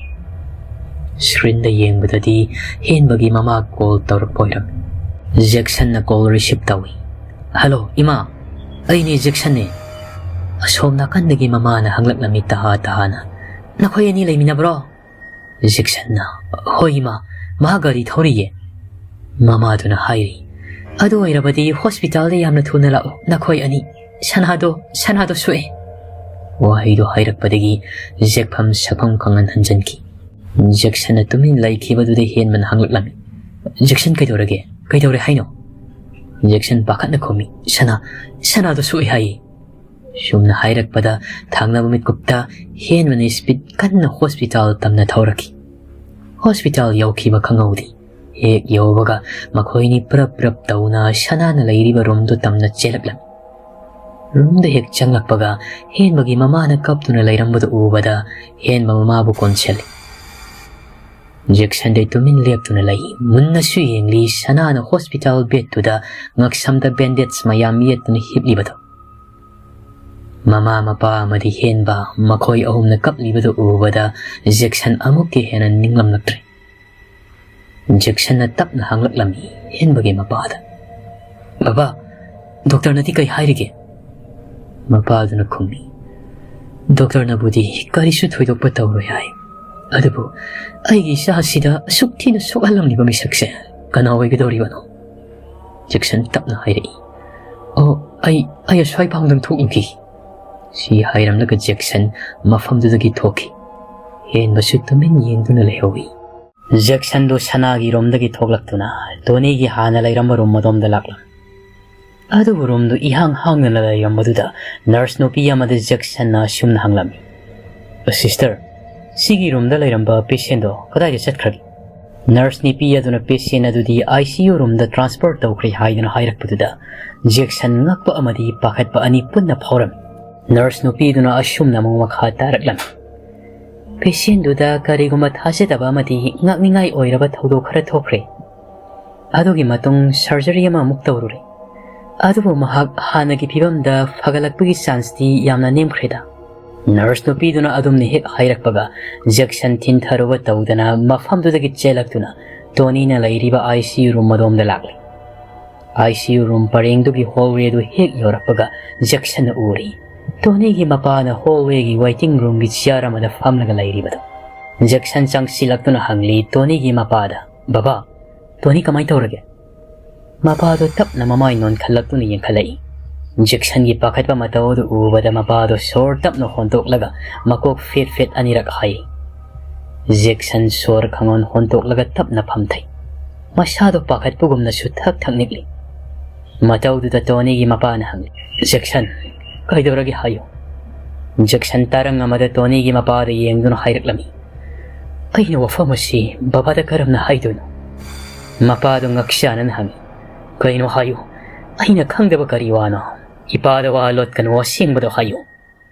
ꯁ꯭ꯀ꯭ꯔꯤꯟꯗ ꯌꯦꯡꯕꯗꯗꯤ ꯍꯦꯟꯕꯒꯤ ꯃꯃꯥ ꯀꯣꯜ ꯇꯧꯔꯛꯄ ꯑꯣꯏꯔꯝꯃꯤ꯫ ꯖꯦꯛꯁꯟꯅ ꯀꯣꯜ ꯔꯤꯁꯤꯞ ꯇꯧꯏ꯫ "ꯍꯜꯂꯣ, ꯏꯃꯥ, ꯑꯩꯅꯦ ꯖꯦꯛꯁꯟꯅꯦ"꯫ ꯑꯁꯣꯝ ꯅꯥꯀꯟꯗꯒꯤ ꯃꯃꯥꯅ ꯍꯪꯂꯛꯂꯝꯃꯤ ꯇꯍꯥ ꯇꯍꯥꯅ, "ꯅꯈꯣꯏ ꯑꯅꯤ ꯂꯩꯃꯤꯟꯅꯕ꯭ꯔꯣ?" ꯖꯦꯛꯁꯟꯅ, "ꯍꯣꯏ ꯏꯃꯥ, ꯃꯍꯥꯛ ꯒꯥꯔꯤ ꯊꯧꯔꯤꯌꯦ"꯫ ꯃꯃꯥꯗꯨꯅ ꯍꯥꯏꯔꯤ, "ꯑꯗꯨ ꯑꯣꯏꯔꯕꯗꯤ ꯍꯣꯁꯄꯤꯇꯥꯜꯗ ꯌꯥꯝꯅ ꯊꯨꯅ ꯂꯥꯛꯎ, ꯅꯈꯣꯏ ꯑꯅꯤ꯫ ꯁꯅꯥꯗꯣ, ꯁꯅꯥꯗꯣ ꯁꯣꯛꯑꯦ"꯫ ꯋꯥꯍꯩꯗꯣ ꯍꯥꯏꯔꯛꯄꯗꯒꯤ ꯖꯦꯛꯐꯝ ꯁꯛꯐꯝ ꯈꯪꯍꯟ ꯍꯟꯖꯟꯈꯤ꯫ ꯖꯦꯛꯁꯟꯅ ꯇꯨꯃꯤꯟ ꯂꯩꯈꯤꯕꯗꯨꯗ ꯍꯦꯟꯕꯅ ꯍꯪꯂꯛꯂꯝꯃꯤ, "ꯖꯦꯛꯁꯟ ꯀꯩꯗꯧꯔꯒꯦ? ꯀꯩꯗꯧꯔꯦ ꯍꯥꯏꯅꯣ?" ꯖꯦꯛꯁꯟ ꯄꯥꯈꯠꯅ ꯈꯨꯝꯃꯤ, "ꯁꯅꯥ, ꯁꯅꯥꯗꯣ ꯁꯣꯛꯑꯦ ꯍꯥꯏꯌꯦ"꯫ ꯁꯨꯝꯅ ꯍꯥꯏꯔꯛꯄꯗ ꯊꯪꯅꯕ ꯃꯤꯠꯀꯨꯞꯇ ꯍꯦꯟꯕꯅ ꯁ꯭ꯄꯤꯠ ꯀꯟꯅ ꯍꯣꯁꯄꯤꯇꯥꯜ ꯇꯝꯅ ꯊꯧꯔꯛꯈꯤ꯫ ꯍꯣꯁꯄꯤꯇꯥꯜ ꯌꯧꯈꯤꯕ ꯈꯪꯍꯧꯗꯦ꯫ ꯍꯦꯛ ꯌꯧꯕꯒ ꯃꯈꯣꯏꯅꯤ ꯄ꯭ꯔꯞ ꯄ꯭ꯔꯞ ꯇꯧꯅ ꯁꯅꯥꯅ ꯂꯩꯔꯤꯕ ꯔꯨꯝꯗꯨ ꯇꯝꯅ ꯆꯦꯜꯂꯛꯂꯝꯃꯤ꯫ ꯔꯨꯝꯗ ꯍꯦꯛ ꯆꯪꯂꯛꯄꯒ ꯍꯦꯟꯕꯒꯤ ꯃꯃꯥꯅ ꯀꯞꯇꯨꯅ ꯂꯩꯔꯝꯕꯗꯨ ꯎꯕꯗ ꯍꯦꯟꯕ ꯃꯃꯥꯕꯨ ꯀꯣꯟꯁꯤꯜꯂꯤ꯫ ꯖꯦꯛꯁꯟꯗꯤ ꯇꯨꯃꯤꯟ ꯂꯦꯞꯇꯨꯅ ꯂꯩ꯫ ꯃꯨꯟꯅꯁꯨ ꯌꯦꯡꯂꯤ, ꯁꯅꯥꯅ ꯍꯣꯁꯄꯤꯇꯥꯜ ꯕꯦꯗꯇꯨꯗ ꯉꯛꯁꯝꯗ ꯕꯦꯟꯗꯦꯖ ꯃꯌꯥꯝ ꯌꯦꯠꯇꯨꯅ ꯍꯤꯞꯂꯤꯕꯗꯨ꯫ ꯃꯃꯥ, ꯃꯄꯥ ꯑꯃꯗꯤ ꯍꯦꯟꯕ ꯃꯈꯣꯏ ꯑꯍꯨꯝꯅ ꯀꯞꯂꯤꯕꯗꯨ ꯎꯕꯗ ꯖꯦꯛꯁꯟ ꯑꯃꯨꯛꯀ ꯍꯦꯟꯅ ꯅꯤꯡꯂꯝꯂꯛꯇ꯭ꯔꯦ꯫ ꯖꯦꯛꯁꯟꯅ ꯇꯞꯅ ꯍꯪꯂꯛꯂꯝꯃꯤ ꯍꯦꯟꯕꯒꯤ ꯃꯄꯥꯗ, "ꯕꯕꯥ, ꯗꯣꯛꯇꯔꯅꯗꯤ ꯀꯩ ꯍꯥꯏꯔꯤꯒꯦ?" ꯃꯄꯥꯗꯨꯅ ꯈꯨꯝꯃꯤ, "ꯗꯣꯛꯇꯔꯅꯕꯨꯗꯤ ꯀꯔꯤꯁꯨ ꯊꯣꯏꯗꯣꯛꯄ ꯇꯧꯔꯣꯏ ꯍꯥꯏ, ꯑꯗꯨꯕꯨ ꯑꯩꯒꯤ ꯏꯆꯥꯁꯤꯗ ꯑꯁꯨꯛ ꯊꯤꯅ ꯁꯣꯛꯍꯜꯂꯝꯂꯤꯕ ꯃꯤꯁꯛꯁꯦ "ꯀꯅꯥ ꯑꯣꯏꯒꯗꯧꯔꯤꯕꯅꯣ?" ꯖꯦꯛꯁꯟ ꯇꯞꯅ ꯍꯥꯏꯔꯛꯏ꯫ "ꯑꯣ, ꯑꯩ, ꯑꯩ ꯑꯁ꯭ꯋꯥꯏ ꯐꯥꯎꯗꯪ ꯊꯣꯛꯂꯨꯈꯤ꯫" ꯁꯤ ꯍꯥꯏꯔꯝꯂꯒ ꯖꯦꯛꯁꯟ ꯃꯐꯝꯗꯨꯗꯒꯤ ꯊꯣꯛꯈꯤ꯫ ꯍꯦꯟꯕꯁꯨ ꯇꯨꯃꯤꯟ ꯌꯦꯡꯗꯨꯅ ꯂꯩꯍꯧꯏ꯫ ꯖꯦꯛꯁꯟꯗꯨ ꯁꯅꯥꯒꯤ ꯔꯨꯝꯗꯒꯤ ꯊꯣꯛꯂꯛꯇꯨꯅ ꯇꯣꯅꯤꯒꯤ ꯍꯥꯟꯅ ꯂꯩꯔꯝꯕ ꯔꯨꯝ ꯑꯗꯣꯝꯗ ꯂꯥꯛꯂꯝꯃꯤ꯫ ꯑꯗꯨꯕꯨ ꯔꯨꯝꯗꯨ ꯏꯍꯥꯡ ꯍꯥꯡꯅ ꯂꯩꯔꯝꯕꯗꯨꯗ ꯅꯔꯁ ꯅꯨꯄꯤ ꯑꯃꯗ ꯖꯦꯛꯁꯟꯅ ꯑꯁꯨꯝꯅ ꯍꯪꯂꯝꯃꯤ, "ꯁꯤꯁꯇꯔ, ꯁꯤꯒꯤ ꯔꯨꯝꯗ ꯂꯩꯔꯝꯕ ꯄꯦꯁꯦꯟꯗꯣ ꯀꯗꯥꯏꯗ ꯆꯠꯈ꯭ꯔꯒꯦ?" ꯅꯔꯁ ꯅꯨꯄꯤ ꯑꯗꯨꯅ ꯄꯦꯁꯦꯟ ꯑꯗꯨꯗꯤ ꯑꯥꯏ ꯁꯤ ꯌꯨ ꯔꯨꯝꯗ ꯇ꯭ꯔꯥꯟꯁꯐꯔ ꯇꯧꯈ꯭ꯔꯦ ꯍꯥꯏꯗꯨꯅ ꯍꯥꯏꯔꯛꯄꯗꯨꯗ ꯖꯦꯛꯁꯟ ꯉꯛꯄ ꯑꯃꯗꯤ ꯄꯥꯈꯠꯄ ꯑꯅꯤ ꯄꯨꯟꯅ ꯐꯥꯎꯔꯝꯃꯤ꯫ ꯅꯔꯁ ꯅꯨꯄꯤꯗꯨꯅ ꯑꯁꯨꯝꯅ ꯑꯃꯨꯛ ꯃꯈꯥ ꯇꯥꯔꯛꯂꯝꯃꯤ, "ꯄꯦꯁꯦꯟꯗꯨꯗ ꯀꯔꯤꯒꯨꯝꯕ ꯊꯥꯖꯗꯕ ꯑꯃꯗꯤ ꯉꯛꯅꯤꯡꯉꯥꯏ ꯑꯣꯏꯔꯕ ꯊꯧꯗꯣꯛ ꯈꯔ ꯊꯣꯛꯈ꯭ꯔꯦ꯫ ꯑꯗꯨꯒꯤ ꯃꯇꯨꯡ ꯁꯔꯖꯔꯤ ꯑꯃꯃꯨꯛ ꯇꯧꯔꯨꯔꯦ꯫ ꯑꯗꯨꯕꯨ ꯃꯍꯥꯛ ꯍꯥꯟꯅꯒꯤ ꯐꯤꯕꯝꯗ ꯐꯒꯠꯂꯛꯄꯒꯤ ꯆꯥꯟꯁꯇꯤ ꯌꯥꯝꯅ ꯅꯦꯝꯈ꯭ꯔꯦꯗ꯫" ꯅꯔꯁ ꯅꯨꯄꯤꯗꯨꯅ ꯑꯗꯨꯝꯅ ꯍꯦꯛ ꯍꯥꯏꯔꯛꯄꯒ ꯖꯦꯛꯁꯟ ꯊꯤꯟꯊꯔꯨꯕ ꯇꯧꯗꯅ ꯃꯐꯝꯗꯨꯗꯒꯤ ꯆꯦꯜꯂꯛꯇꯨꯅ ꯇꯣꯅꯤꯅ ꯂꯩꯔꯤꯕ ꯑꯥꯏ ꯁꯤ ꯌꯨ ꯔꯨꯝ ꯑꯗꯣꯝꯗ ꯂꯥꯛꯂꯤ꯫ ꯑꯥꯏ ꯁꯤ ꯌꯨ ꯔꯨꯝ ꯄꯔꯦꯡꯗꯨꯒꯤ ꯍꯣꯜꯋꯦꯗꯨ ꯍꯦꯛ ꯌꯧꯔꯛꯄꯒ ꯖꯦꯛꯁꯟꯅ ꯎꯔꯤ꯫ ꯇꯣꯅꯤꯒꯤ ꯃꯄꯥꯅ ꯍꯣꯜꯋꯦꯒꯤ ꯋꯦꯇꯤꯡ ꯔꯨꯝꯒꯤ ꯆꯤꯌꯥꯔ ꯑꯃꯗ ꯐꯝꯂꯒ ꯂꯩꯔꯤꯕꯗꯨ꯫ ꯖꯦꯛꯁꯟ ꯆꯪꯁꯤꯜꯂꯛꯇꯨꯅ ꯍꯪꯂꯤ ꯇꯣꯅꯤꯒꯤ ꯃꯄꯥꯗ, "ꯕꯕꯥ, ꯇꯣꯅꯤ ꯀꯃꯥꯏ ꯇꯧꯔꯒꯦ?" ꯃꯄꯥꯗꯣ ꯇꯞꯅ ꯃꯃꯥꯏ ꯅꯣꯟꯈꯠꯂꯛꯇꯨꯅ ꯌꯦꯡꯈꯠꯂꯛꯏ꯫ ꯖꯦꯛꯁꯟꯒꯤ ꯄꯥꯈꯠꯄ ꯃꯇꯧ ꯑꯗꯨ ꯎꯕꯗ ꯃꯄꯥꯗꯣ ꯁꯣꯔ ꯇꯞꯅ ꯍꯣꯟꯗꯣꯛꯂꯒ ꯃꯀꯣꯛ ꯐꯦꯠ ꯐꯦꯠ ꯑꯅꯤꯔꯛ ꯍꯥꯏ꯫ ꯖꯦꯛꯁꯟ ꯁꯣꯔ ꯈꯪꯍꯣꯟ ꯍꯣꯟꯗꯣꯛꯂꯒ ꯇꯞꯅ ꯐꯝꯊꯩ꯫ ꯃꯁꯥꯗꯣ ꯄꯥꯈꯠꯄꯒꯨꯝꯅꯁꯨ ꯊꯛ ꯊꯛ ꯅꯤꯛꯂꯤ꯫ ꯃꯇꯧꯗꯨꯗ ꯇꯣꯅꯤꯒꯤ ꯃꯄꯥꯅ ꯍꯪꯂꯤ, "ꯖꯦꯛꯁꯟ, ꯀꯩꯗꯧꯔꯒꯦ ꯍꯥꯏꯌꯨ?" ꯖꯦꯛꯁꯟ ꯇꯥꯔꯪ ꯑꯃꯗ ꯇꯣꯅꯤꯒꯤ ꯃꯄꯥꯗ ꯌꯦꯡꯗꯨꯅ ꯍꯥꯏꯔꯛꯂꯝꯃꯤ, "ꯑꯩꯅ ꯋꯥꯐꯝ ꯑꯁꯤ ꯕꯕꯥꯗ ꯀꯔꯝꯅ ꯍꯥꯏꯗꯣꯏꯅꯣ?" ꯃꯄꯥꯗꯨ ꯉꯛꯁꯥꯅꯅ ꯍꯪꯉꯤ, "ꯀꯩꯅꯣ ꯍꯥꯏꯌꯨ, ꯑꯩꯅ ꯈꯪꯗꯕ ꯀꯔꯤ ꯋꯥꯅꯣ? ꯏꯄꯥꯗ ꯋꯥ ꯂꯣꯠꯀꯅꯨ, ꯑꯁꯦꯡꯕꯗꯣ ꯍꯥꯏꯌꯨ꯫"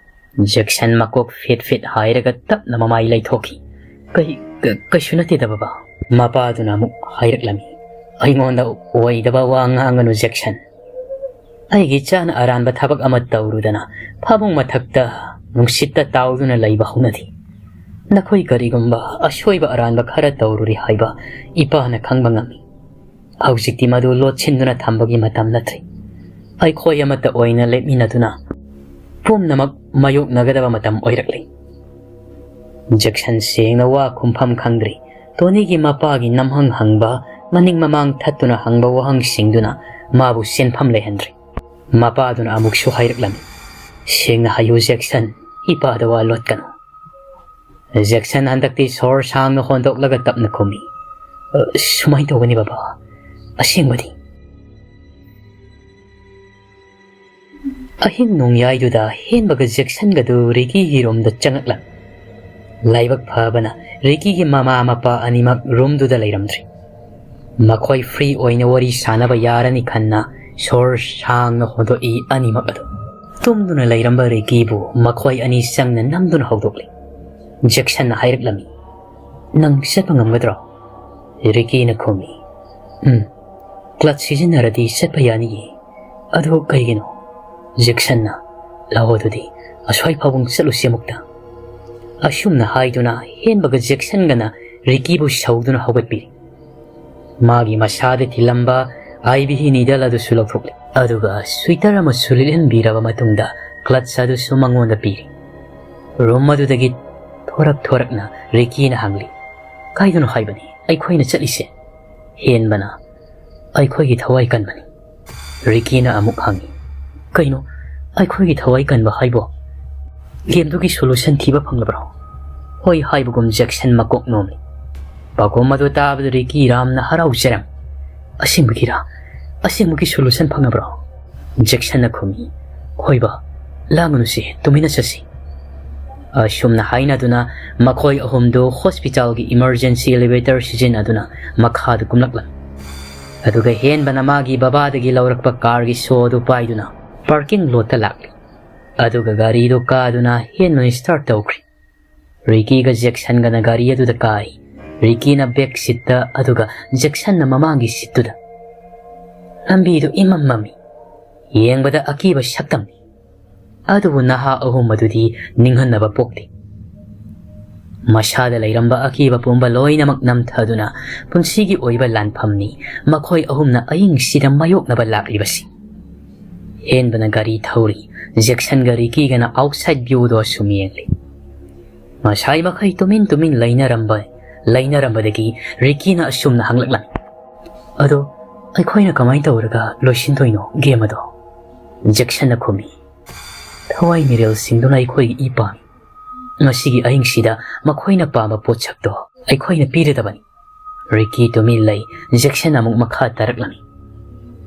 ꯖꯦꯛꯁꯟ ꯃꯀꯣꯛ ꯐꯤꯠ ꯐꯤꯠ ꯍꯥꯏꯔꯒ ꯇꯞꯅ ꯃꯃꯥꯏ ꯂꯩꯊꯣꯛꯈꯤ꯫ "ꯀꯩ-, ꯀ-, ꯀꯩꯁꯨ ꯅꯠꯇꯦꯗ ꯕꯕꯥ꯫" ꯃꯄꯥꯗꯨꯅ ꯑꯃꯨꯛ ꯍꯥꯏꯔꯛꯂꯝꯃꯤ, "ꯑꯩꯉꯣꯟꯗ ꯑꯣꯏꯗꯕ ꯋꯥ ꯉꯥꯡꯒꯅꯨ ꯖꯦꯛꯁꯟ꯫ ꯑꯩꯒꯤ ꯏꯆꯥꯅ ꯑꯔꯥꯟꯕ ꯊꯕꯛ ꯑꯃ ꯇꯧꯔꯨꯗꯅ ꯐꯃꯨꯡ ꯃꯊꯛꯇ ꯅꯨꯡꯁꯤꯠꯇ ꯇꯥꯎꯗꯨꯅ ꯂꯩꯕ ꯍꯧꯅꯗꯦ꯫ ꯅꯈꯣꯏ ꯀꯔꯤꯒꯨꯝꯕ ꯑꯁꯣꯏꯕ ꯑꯔꯥꯟꯕ ꯈꯔ ꯇꯧꯔꯨꯔꯦ ꯍꯥꯏꯕ ꯏꯄꯥꯅ ꯈꯪꯕ ꯉꯝꯃꯤ꯫ ꯍꯧꯖꯤꯛꯇꯤ ꯃꯗꯨ ꯂꯣꯠꯁꯤꯟꯗꯨꯅ ꯊꯝꯕꯒꯤ ꯃꯇꯝ ꯅꯠꯇ꯭ꯔꯦ꯫ ꯑꯩꯈꯣꯏ ꯑꯃꯠꯇ ꯑꯣꯏꯅ ꯂꯦꯞꯃꯤꯟꯅꯗꯨꯅ ꯄꯨꯝꯅꯃꯛ ꯃꯥꯌꯣꯛꯅꯒꯗꯕ ꯃꯇꯝ ꯑꯣꯏꯔꯛꯂꯦ꯫" ꯖꯦꯛꯁꯟ ꯁꯦꯡꯅ ꯋꯥ ꯈꯨꯝꯐꯝ ꯈꯪꯗ꯭ꯔꯤ꯫ ꯇꯣꯅꯤꯒꯤ ꯃꯄꯥꯒꯤ ꯅꯝꯍꯪ ꯍꯪꯕ ꯃꯅꯤꯡ ꯃꯃꯥꯡ ꯊꯠꯇꯨꯅ ꯍꯪꯕ ꯋꯥꯍꯪꯁꯤꯡꯗꯨꯅ ꯃꯥꯕꯨ ꯆꯦꯟꯐꯝ ꯂꯩꯍꯟꯗ꯭ꯔꯦ꯫ ꯃꯄꯥꯗꯨꯅ ꯑꯃꯨꯛꯁꯨ ꯍꯥꯏꯔꯛꯂꯝꯃꯤ, "ꯁꯦꯡꯅ ꯍꯥꯏꯌꯨ ꯖꯦꯛꯁꯟ, ꯏꯄꯥꯗ ꯋꯥ ꯂꯣꯠꯀꯅꯨ꯫" ꯖꯦꯛꯁꯟ ꯍꯟꯗꯛꯇꯤ ꯁꯣꯔ ꯁꯥꯡꯅ ꯍꯣꯟꯗꯣꯛꯂꯒ ꯇꯞꯅ ꯈꯨꯝꯃꯤ, "ꯑ, ꯁꯨꯃꯥꯏꯅ ꯇꯧꯒꯅꯤ ꯕꯕꯥ, ꯑꯁꯦꯡꯕꯗꯤ꯫" ꯑꯍꯤꯡ ꯅꯣꯡꯌꯥꯏꯗꯨꯗ ꯍꯦꯟꯕꯒ ꯖꯦꯛꯁꯟꯒꯗꯨ ꯔꯤꯀꯤꯒꯤ ꯔꯨꯝꯗ ꯆꯪꯉꯛꯂꯝꯃꯤ꯫ ꯂꯥꯏꯕꯛ ꯐꯕꯅ ꯔꯤꯀꯤꯒꯤ ꯃꯃꯥ ꯃꯄꯥ ꯑꯅꯤꯃꯛ ꯔꯨꯝꯗꯨꯗ ꯂꯩꯔꯝꯗ꯭ꯔꯤ꯫ ꯃꯈꯣꯏ ꯐ꯭ꯔꯤ ꯑꯣꯏꯅ ꯋꯥꯔꯤ ꯁꯥꯟꯅꯕ ꯌꯥꯔꯅꯤ ꯈꯟꯅ ꯁꯣꯔ ꯁꯥꯡꯅ ꯍꯣꯟꯗꯣꯛꯏ ꯑꯅꯤꯃꯛ ꯑꯗꯨ꯫ ꯇꯨꯝꯗꯨꯅ ꯂꯩꯔꯝꯕ ꯔꯤꯀꯤꯕꯨ ꯃꯈꯣꯏ ꯑꯅꯤ ꯆꯪꯅ ꯅꯝꯗꯨꯅ ꯍꯧꯗꯣꯛꯂꯤ꯫ ꯖꯦꯛꯁꯟꯅ ꯍꯥꯏꯔꯛꯂꯝꯃꯤ, "ꯅꯪ ꯆꯠꯄ ꯉꯝꯒꯗ꯭ꯔꯣ?" ꯔꯤꯀꯤꯅ ꯈꯨꯝꯃꯤ, "ꯎꯝ, ꯀ꯭ꯂꯠꯆ ꯁꯤꯖꯤꯟꯅꯔꯗꯤ ꯆꯠꯄ ꯌꯥꯅꯤꯌꯦ꯫ ꯑꯗꯨ ꯀꯩꯒꯤꯅꯣ?" ꯖꯦꯛꯁꯟꯅ, "ꯂꯥꯛꯑꯣ ꯑꯗꯨꯗꯤ, ꯑꯁ꯭ꯋꯥꯏ ꯐꯥꯎꯕ ꯆꯠꯂꯨꯁꯤ ꯑꯃꯨꯛꯇ꯫" ꯑꯁꯨꯝꯅ ꯍꯥꯏꯗꯨꯅ ꯍꯦꯟꯕꯒ ꯖꯦꯛꯁꯟꯒꯅ ꯔꯤꯀꯤꯕꯨ ꯁꯧꯗꯨꯅ ꯍꯧꯒꯠꯄꯤꯔꯤ꯫ ꯃꯥꯒꯤ ꯃꯁꯥꯗ ꯊꯤꯜꯂꯝꯕ ꯑꯥꯏ ꯚꯤ ꯅꯤꯗꯜ ꯑꯗꯨꯁꯨ ꯂꯧꯊꯣꯛꯂꯤ꯫ ꯑꯗꯨꯒ ꯁ꯭ꯋꯤꯇꯔ ꯑꯃꯁꯨ ꯂꯤꯠꯍꯟꯕꯤꯔꯕ ꯃꯇꯨꯡꯗ ꯀ꯭ꯂꯠꯆ ꯑꯗꯨꯁꯨ ꯃꯉꯣꯟꯗ ꯄꯤꯔꯤ꯫ ꯔꯨꯝ ꯑꯗꯨꯗꯒꯤ ꯊꯣꯔꯛ ꯊꯣꯔꯛꯅ ꯔꯤꯀꯤꯅ ꯍꯪꯂꯤ, "ꯀꯥꯏꯗꯅꯣ ꯍꯥꯏꯕꯅꯤ ꯑꯩꯈꯣꯏꯅ ꯆꯠꯂꯤꯁꯦ?" ꯍꯦꯟꯕꯅ, "ꯑꯩꯈꯣꯏꯒꯤ ꯊꯋꯥꯏ ꯀꯟꯕꯅꯤ꯫" ꯔꯤꯀꯤꯅ ꯑꯃꯨꯛ ꯍꯪꯉꯤ, "ꯀꯩꯅꯣ, ꯑꯩꯈꯣꯏꯒꯤ ꯊꯋꯥꯏ ꯀꯟꯕ ꯍꯥꯏꯕꯣ? ꯒꯦꯝꯗꯨꯒꯤ ꯁꯣꯂꯨꯁꯟ ꯊꯤꯕ ꯐꯪꯂꯕ꯭ꯔꯣ?" ꯍꯣꯏ ꯍꯥꯏꯕꯒꯨꯝ ꯖꯦꯛꯁꯟ ꯃꯀꯣꯛ ꯅꯣꯝꯃꯤ꯫ ꯄꯥꯎꯈꯨꯝ ꯑꯗꯨ ꯇꯥꯕꯗ ꯔꯤꯀꯤ ꯌꯥꯝꯅ ꯍꯔꯥꯎꯖꯔꯝꯃꯤ꯫ "ꯑꯁꯦꯡꯕꯒꯤꯔꯥ? ꯑꯁꯦꯡꯕꯒꯤ ꯁꯣꯂꯨꯁꯟ ꯐꯪꯉꯕ꯭ꯔꯣ?" ꯖꯦꯛꯁꯟꯅ ꯈꯨꯝꯃꯤ, "ꯍꯣꯏ ꯕꯥ, ꯂꯥꯡꯒꯅꯨꯁꯤ, ꯇꯨꯃꯤꯟꯅ ꯆꯠꯁꯤ꯫" ꯑꯁꯨꯝꯅ ꯍꯥꯏꯅꯗꯨꯅ ꯃꯈꯣꯏ ꯑꯍꯨꯝꯗꯨ ꯍꯣꯁꯄꯤꯇꯥꯜꯒꯤ ꯏꯃꯔꯖꯦꯟꯁꯤ ꯑꯦꯂꯤꯚꯦꯇꯔ ꯁꯤꯖꯤꯟꯅꯗꯨꯅ ꯃꯈꯥꯗ ꯀꯨꯝꯂꯛꯂꯝꯃꯤ꯫ ꯑꯗꯨꯒ ꯍꯦꯟꯕꯅ ꯃꯥꯒꯤ ꯕꯕꯥꯗꯒꯤ ꯂꯧꯔꯛꯄ ꯀꯥꯔꯒꯤ ꯁꯣ ꯑꯗꯨ ꯄꯥꯏꯗꯨꯅ ꯄꯥꯔꯀꯤꯡ ꯂꯣꯠꯇ ꯂꯥꯛꯂꯤ꯫ ꯑꯗꯨꯒ ꯒꯥꯔꯤꯗꯨ ꯀꯥꯗꯨꯅ ꯍꯦꯟꯕꯅ ꯁ꯭ꯇꯥꯔꯠ ꯇꯧꯈ꯭ꯔꯤ꯫ ꯔꯤꯀꯤꯒ ꯖꯦꯛꯁꯟꯒꯅ ꯒꯥꯔꯤ ꯑꯗꯨꯗ ꯀꯥꯏ꯫ ꯔꯤꯀꯤꯅ ꯕꯦꯛ ꯁꯤꯠꯇ, ꯑꯗꯨꯒ ꯖꯦꯛꯁꯟꯅ ꯃꯃꯥꯡꯒꯤ ꯁꯤꯠꯇꯨꯗ꯫ ꯂꯝꯕꯤꯗꯨ ꯏꯃꯝ ꯃꯝꯃꯤ꯫ ꯌꯦꯡꯕꯗ ꯑꯀꯤꯕ ꯁꯛꯇꯝꯅꯤ꯫ ꯑꯗꯨꯕꯨ ꯅꯍꯥ ꯑꯍꯨꯝ ꯑꯗꯨꯗꯤ ꯅꯤꯡꯍꯟꯅꯕ ꯄꯣꯛꯇꯦ꯫ ꯃꯁꯥꯗ ꯂꯩꯔꯝꯕ ꯑꯀꯤꯕ ꯄꯨꯝꯕ ꯂꯣꯏꯅꯃꯛ ꯅꯝꯊꯗꯨꯅ ꯄꯨꯟꯁꯤꯒꯤ ꯑꯣꯏꯕ ꯂꯥꯟꯐꯝꯅꯤ ꯃꯈꯣꯏ ꯑꯍꯨꯝꯅ ꯑꯍꯤꯡꯁꯤꯗ ꯃꯥꯌꯣꯛꯅꯕ ꯂꯥꯛꯂꯤꯕꯁꯤ꯫ ꯍꯦꯟꯕꯅ ꯒꯥꯔꯤ ꯊꯧꯔꯤ, ꯖꯦꯛꯁꯟꯒ ꯔꯤꯀꯤꯒꯅ ꯑꯥꯎꯠꯁꯥꯏꯗ ꯚ꯭ꯌꯨꯗꯣ ꯑꯁꯨꯝ ꯌꯦꯡꯂꯤ꯫ ꯉꯁꯥꯏ ꯃꯈꯩ ꯇꯨꯃꯤꯟ ꯇꯨꯃꯤꯟ ꯂꯩꯅꯔꯝꯕ, ꯂꯩꯅꯔꯝꯕꯗꯒꯤ ꯔꯤꯀꯤꯅ ꯑꯁꯨꯝꯅ ꯍꯪꯂꯛꯂꯝꯃꯤ, "ꯑꯗꯣ ꯑꯩꯈꯣꯏꯅ ꯀꯃꯥꯏꯅ ꯇꯧꯔꯒ ꯂꯣꯏꯁꯤꯟꯗꯣꯏꯅꯣ ꯒꯦꯝ ꯑꯗꯣ?" ꯖꯦꯛꯁꯟꯅ ꯈꯨꯝꯃꯤ꯫ "ꯊꯋꯥꯏ ꯃꯤꯔꯦꯜꯁꯤꯡꯗꯨꯅ ꯑꯩꯈꯣꯏꯒꯤ ꯏ ꯄꯥꯝꯃꯤ꯫ ꯉꯁꯤꯒꯤ ꯑꯍꯤꯡꯁꯤꯗ ꯃꯈꯣꯏꯅ ꯄꯥꯝꯕ ꯄꯣꯠꯁꯛꯇꯣ ꯑꯩꯈꯣꯏꯅ ꯄꯤꯔꯗꯕꯅꯤ꯫" ꯔꯤꯀꯤ ꯇꯨꯃꯤꯟ ꯂꯩ꯫ ꯖꯦꯛꯁꯟ ꯑꯃꯨꯛ ꯃꯈꯥ ꯇꯥꯔꯛꯂꯝꯃꯤ꯫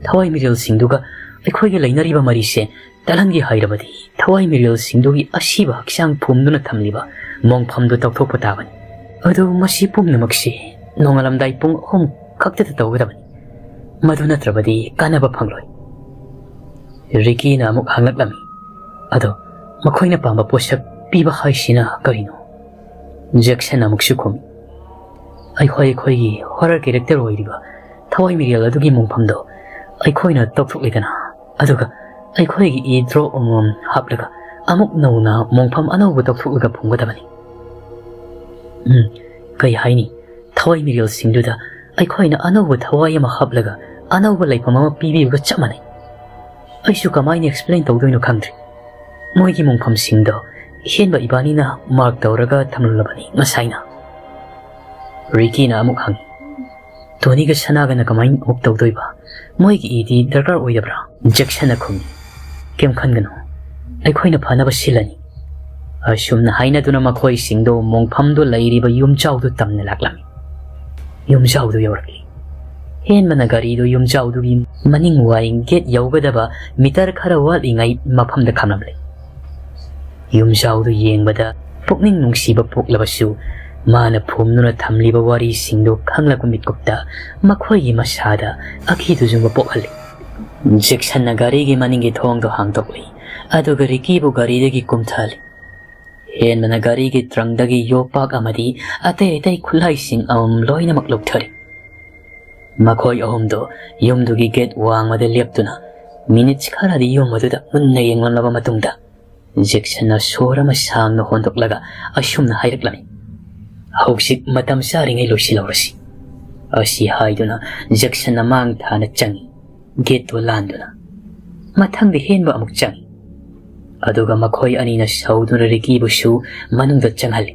"ꯊꯋꯥꯏ ꯃꯤꯔꯦꯜꯁꯤꯡꯗꯨꯒ ꯑꯩꯈꯣꯏꯒ ꯂꯩꯅꯔꯤꯕ ꯃꯔꯤꯁꯦ ꯇꯠꯍꯟꯒꯦ ꯍꯥꯏꯔꯕꯗꯤ ꯊꯋꯥꯏ ꯃꯤꯔꯦꯜꯁꯤꯡꯗꯨꯒꯤ ꯑꯁꯤꯕ ꯍꯛꯆꯥꯡ ꯐꯨꯝꯗꯨꯅ ꯊꯝꯂꯤꯕ ꯃꯣꯡꯐꯝꯗꯨ ꯇꯧꯊꯣꯛꯄ ꯇꯥꯕꯅꯤ꯫ ꯑꯗꯨ ꯃꯁꯤ ꯄꯨꯝꯅꯃꯛꯁꯦ ꯅꯣꯡꯉꯥꯜꯂꯝꯗꯥꯏ ꯄꯨꯡ ꯑꯍꯨꯝ ꯈꯛꯇꯗ ꯇꯧꯒꯗꯕꯅꯤ꯫ ꯃꯗꯨ ꯅꯠꯇ꯭ꯔꯕꯗꯤ ꯀꯥꯟꯅꯕ ꯐꯪꯂꯣꯏ꯫" ꯔꯤꯀꯤꯅ ꯑꯃꯨꯛ ꯍꯪꯂꯛꯂꯝꯃꯤ, "ꯑꯗꯣ ꯃꯈꯣꯏꯅ ꯄꯥꯝꯕ ꯄꯣꯠꯁꯛ ꯄꯤꯕ ꯍꯥꯏꯁꯤꯅ ꯀꯔꯤꯅꯣ?" ꯖꯦꯛꯁꯟ ꯑꯃꯨꯛꯁꯨ ꯈꯨꯝꯃꯤ, "ꯑꯩꯈꯣꯏ ꯑꯩꯈꯣꯏꯒꯤ ꯍꯣꯔꯔ ꯀꯦꯔꯦꯛꯇꯔ ꯑꯣꯏꯔꯤꯕ ꯊꯋꯥꯏ ꯃꯤꯔꯦꯜ ꯑꯗꯨꯒꯤ ꯃꯣꯡꯐꯝꯗꯣ ꯑꯩꯈꯣꯏꯅ ꯇꯧꯊꯣꯛꯂꯦꯗꯅ, ꯑꯗꯨꯒ ꯑꯩꯈꯣꯏꯒꯤ ꯏ ꯗ꯭ꯔꯣꯞ ꯑꯃꯃꯝ ꯍꯥꯞꯂꯒ ꯑꯃꯨꯛ ꯅꯧꯅ ꯃꯣꯡꯐꯝ ꯑꯅꯧꯕ ꯇꯧꯊꯣꯛꯂꯒ ꯐꯨꯝꯒꯗꯕꯅꯤ꯫ ꯎꯝ, ꯀꯩ ꯍꯥꯏꯅꯤ, ꯊꯋꯥꯏ ꯃꯤꯔꯦꯜꯁꯤꯡꯗꯨꯗ ꯑꯩꯈꯣꯏꯅ ꯑꯅꯧꯕ ꯊꯋꯥꯏ ꯑꯃ ꯍꯥꯞꯂꯒ ꯑꯅꯧꯕ ꯂꯩꯐꯝ ꯑꯃ ꯄꯤꯕꯤꯕꯒ ꯆꯞ ꯃꯥꯟꯅꯩ꯫ ꯑꯩꯁꯨ ꯀꯃꯥꯏꯅ ꯑꯦꯛꯁꯄ꯭ꯂꯦꯟ ꯇꯧꯗꯣꯏꯅꯣ ꯈꯪꯗ꯭ꯔꯦ꯫ ꯃꯣꯏꯒꯤ ꯃꯣꯡꯐꯝꯁꯤꯡꯗꯣ ꯑꯍꯦꯟꯕ ꯏꯕꯥꯅꯤꯅ ꯃꯥꯔꯛ ꯇꯧꯔꯒ ꯊꯝꯂꯝꯂꯕꯅꯤ ꯉꯁꯥꯏꯅ꯫" ꯔꯤꯀꯤꯅ ꯑꯃꯨꯛ ꯍꯪꯉꯤ, "ꯇꯣꯅꯤꯒ ꯁꯅꯥꯒꯅ ꯀꯃꯥꯏꯅ ꯑꯃꯨꯛ ꯇꯧꯗꯣꯏꯕ? ꯃꯣꯏꯒꯤ ꯏꯗꯤ ꯗꯔꯀꯥꯔ ꯑꯣꯏꯗꯕ꯭ꯔꯥ?" ꯖꯦꯛꯁꯟꯅ ꯈꯨꯝꯃꯤ, "ꯀꯩꯝ ꯈꯟꯒꯅꯨ, ꯑꯩꯈꯣꯏꯅ ꯐꯅꯕ ꯁꯤꯜꯂꯅꯤ꯫" ꯑꯁꯨꯝꯅ ꯍꯥꯏꯅꯗꯨꯅ ꯃꯈꯣꯏꯁꯤꯡꯗꯣ ꯃꯣꯡꯐꯝꯗꯨ ꯂꯩꯔꯤꯕ ꯌꯨꯝꯖꯥꯎꯗꯨ ꯇꯝꯅ ꯂꯥꯛꯂꯝꯃꯤ꯫ ꯌꯨꯝꯖꯥꯎꯗꯨ ꯌꯧꯔꯛꯂꯤ꯫ ꯍꯦꯟꯕꯅ ꯒꯥꯔꯤꯗꯨ ꯌꯨꯝꯖꯥꯎꯗꯨꯒꯤ ꯃꯅꯤꯡ ꯋꯥꯏ ꯒꯦꯠ ꯌꯧꯒꯗꯕ ꯃꯤꯇꯔ ꯈꯔ ꯋꯥꯠꯂꯤꯉꯩ ꯃꯐꯝꯗ ꯈꯥꯝꯂꯝꯂꯦ꯫ ꯌꯨꯝꯖꯥꯎꯗꯨ ꯌꯦꯡꯕꯗ ꯄꯨꯛꯅꯤꯡ ꯅꯨꯡꯁꯤꯕ ꯄꯣꯛꯂꯕꯁꯨ, ꯃꯥꯅ ꯐꯨꯝꯗꯨꯅ ꯊꯝꯂꯤꯕ ꯋꯥꯔꯤꯁꯤꯡꯗꯨ ꯈꯪꯂꯛꯄ ꯃꯤꯠꯀꯨꯞꯇ ꯃꯈꯣꯏꯒꯤ ꯃꯁꯥꯗ ꯑꯀꯤ ꯇꯨꯖꯨꯡꯕ ꯄꯣꯛꯍꯜꯂꯤ꯫ ꯖꯦꯛꯁꯟꯅ ꯒꯥꯔꯤꯒꯤ ꯃꯅꯤꯡꯒꯤ ꯊꯣꯡꯗꯨ ꯍꯥꯡꯗꯣꯛꯂꯤ, ꯑꯗꯨꯒ ꯔꯤꯀꯤꯕꯨ ꯒꯥꯔꯤꯗꯒꯤ ꯀꯨꯝꯊꯍꯜꯂꯤ꯫ ꯍꯦꯟꯕꯅ ꯒꯥꯔꯤꯒꯤ ꯇ꯭ꯔꯪꯗꯒꯤ ꯌꯣꯄꯥꯛ ꯑꯃꯗꯤ ꯑꯇꯩ ꯑꯇꯩ ꯈꯨꯠꯂꯥꯏꯁꯤꯡ ꯑꯃꯃꯝ ꯂꯣꯏꯅꯃꯛ ꯂꯧꯊꯔꯤ꯫ ꯃꯈꯣꯏ ꯑꯍꯨꯝꯗꯨ ꯌꯨꯝꯗꯨꯒꯤ ꯒꯦꯠ ꯋꯥꯡꯃꯗ ꯂꯦꯞꯇꯨꯅ ꯃꯤꯅꯤꯠ ꯈꯔꯗꯤ ꯌꯨꯝ ꯑꯗꯨꯗ ꯃꯨꯟꯅ ꯌꯦꯡꯂꯝꯂꯕ ꯃꯇꯨꯡꯗ, ꯖꯦꯛꯁꯟꯅ ꯁꯣꯔ ꯑꯃ ꯁꯥꯡꯅ ꯍꯣꯟꯗꯣꯛꯂꯒ ꯑꯁꯨꯝꯅ ꯍꯥꯏꯔꯛꯂꯝꯃꯤ, "ꯍꯧꯖꯤꯛ ꯃꯇꯝ ꯆꯥꯔꯤꯉꯩ ꯂꯣꯏꯁꯤꯜꯍꯧꯔꯁꯤ꯫" ꯑꯁꯤ ꯍꯥꯏꯗꯨꯅ ꯖꯦꯛꯁꯟꯅ ꯃꯥꯡ ꯊꯥꯅ ꯆꯪꯏ, ꯒꯦꯠꯇꯨ ꯂꯥꯟꯗꯨꯅ꯫ ꯃꯊꯪꯗ ꯍꯦꯟꯕ ꯑꯃꯨꯛ ꯆꯪꯏ, ꯑꯗꯨꯒ ꯃꯈꯣꯏ ꯑꯅꯤꯅ ꯁꯧꯗꯨꯅ ꯔꯤꯀꯤꯕꯨꯁꯨ ꯃꯅꯨꯡꯗ ꯆꯪꯍꯜꯂꯤ꯫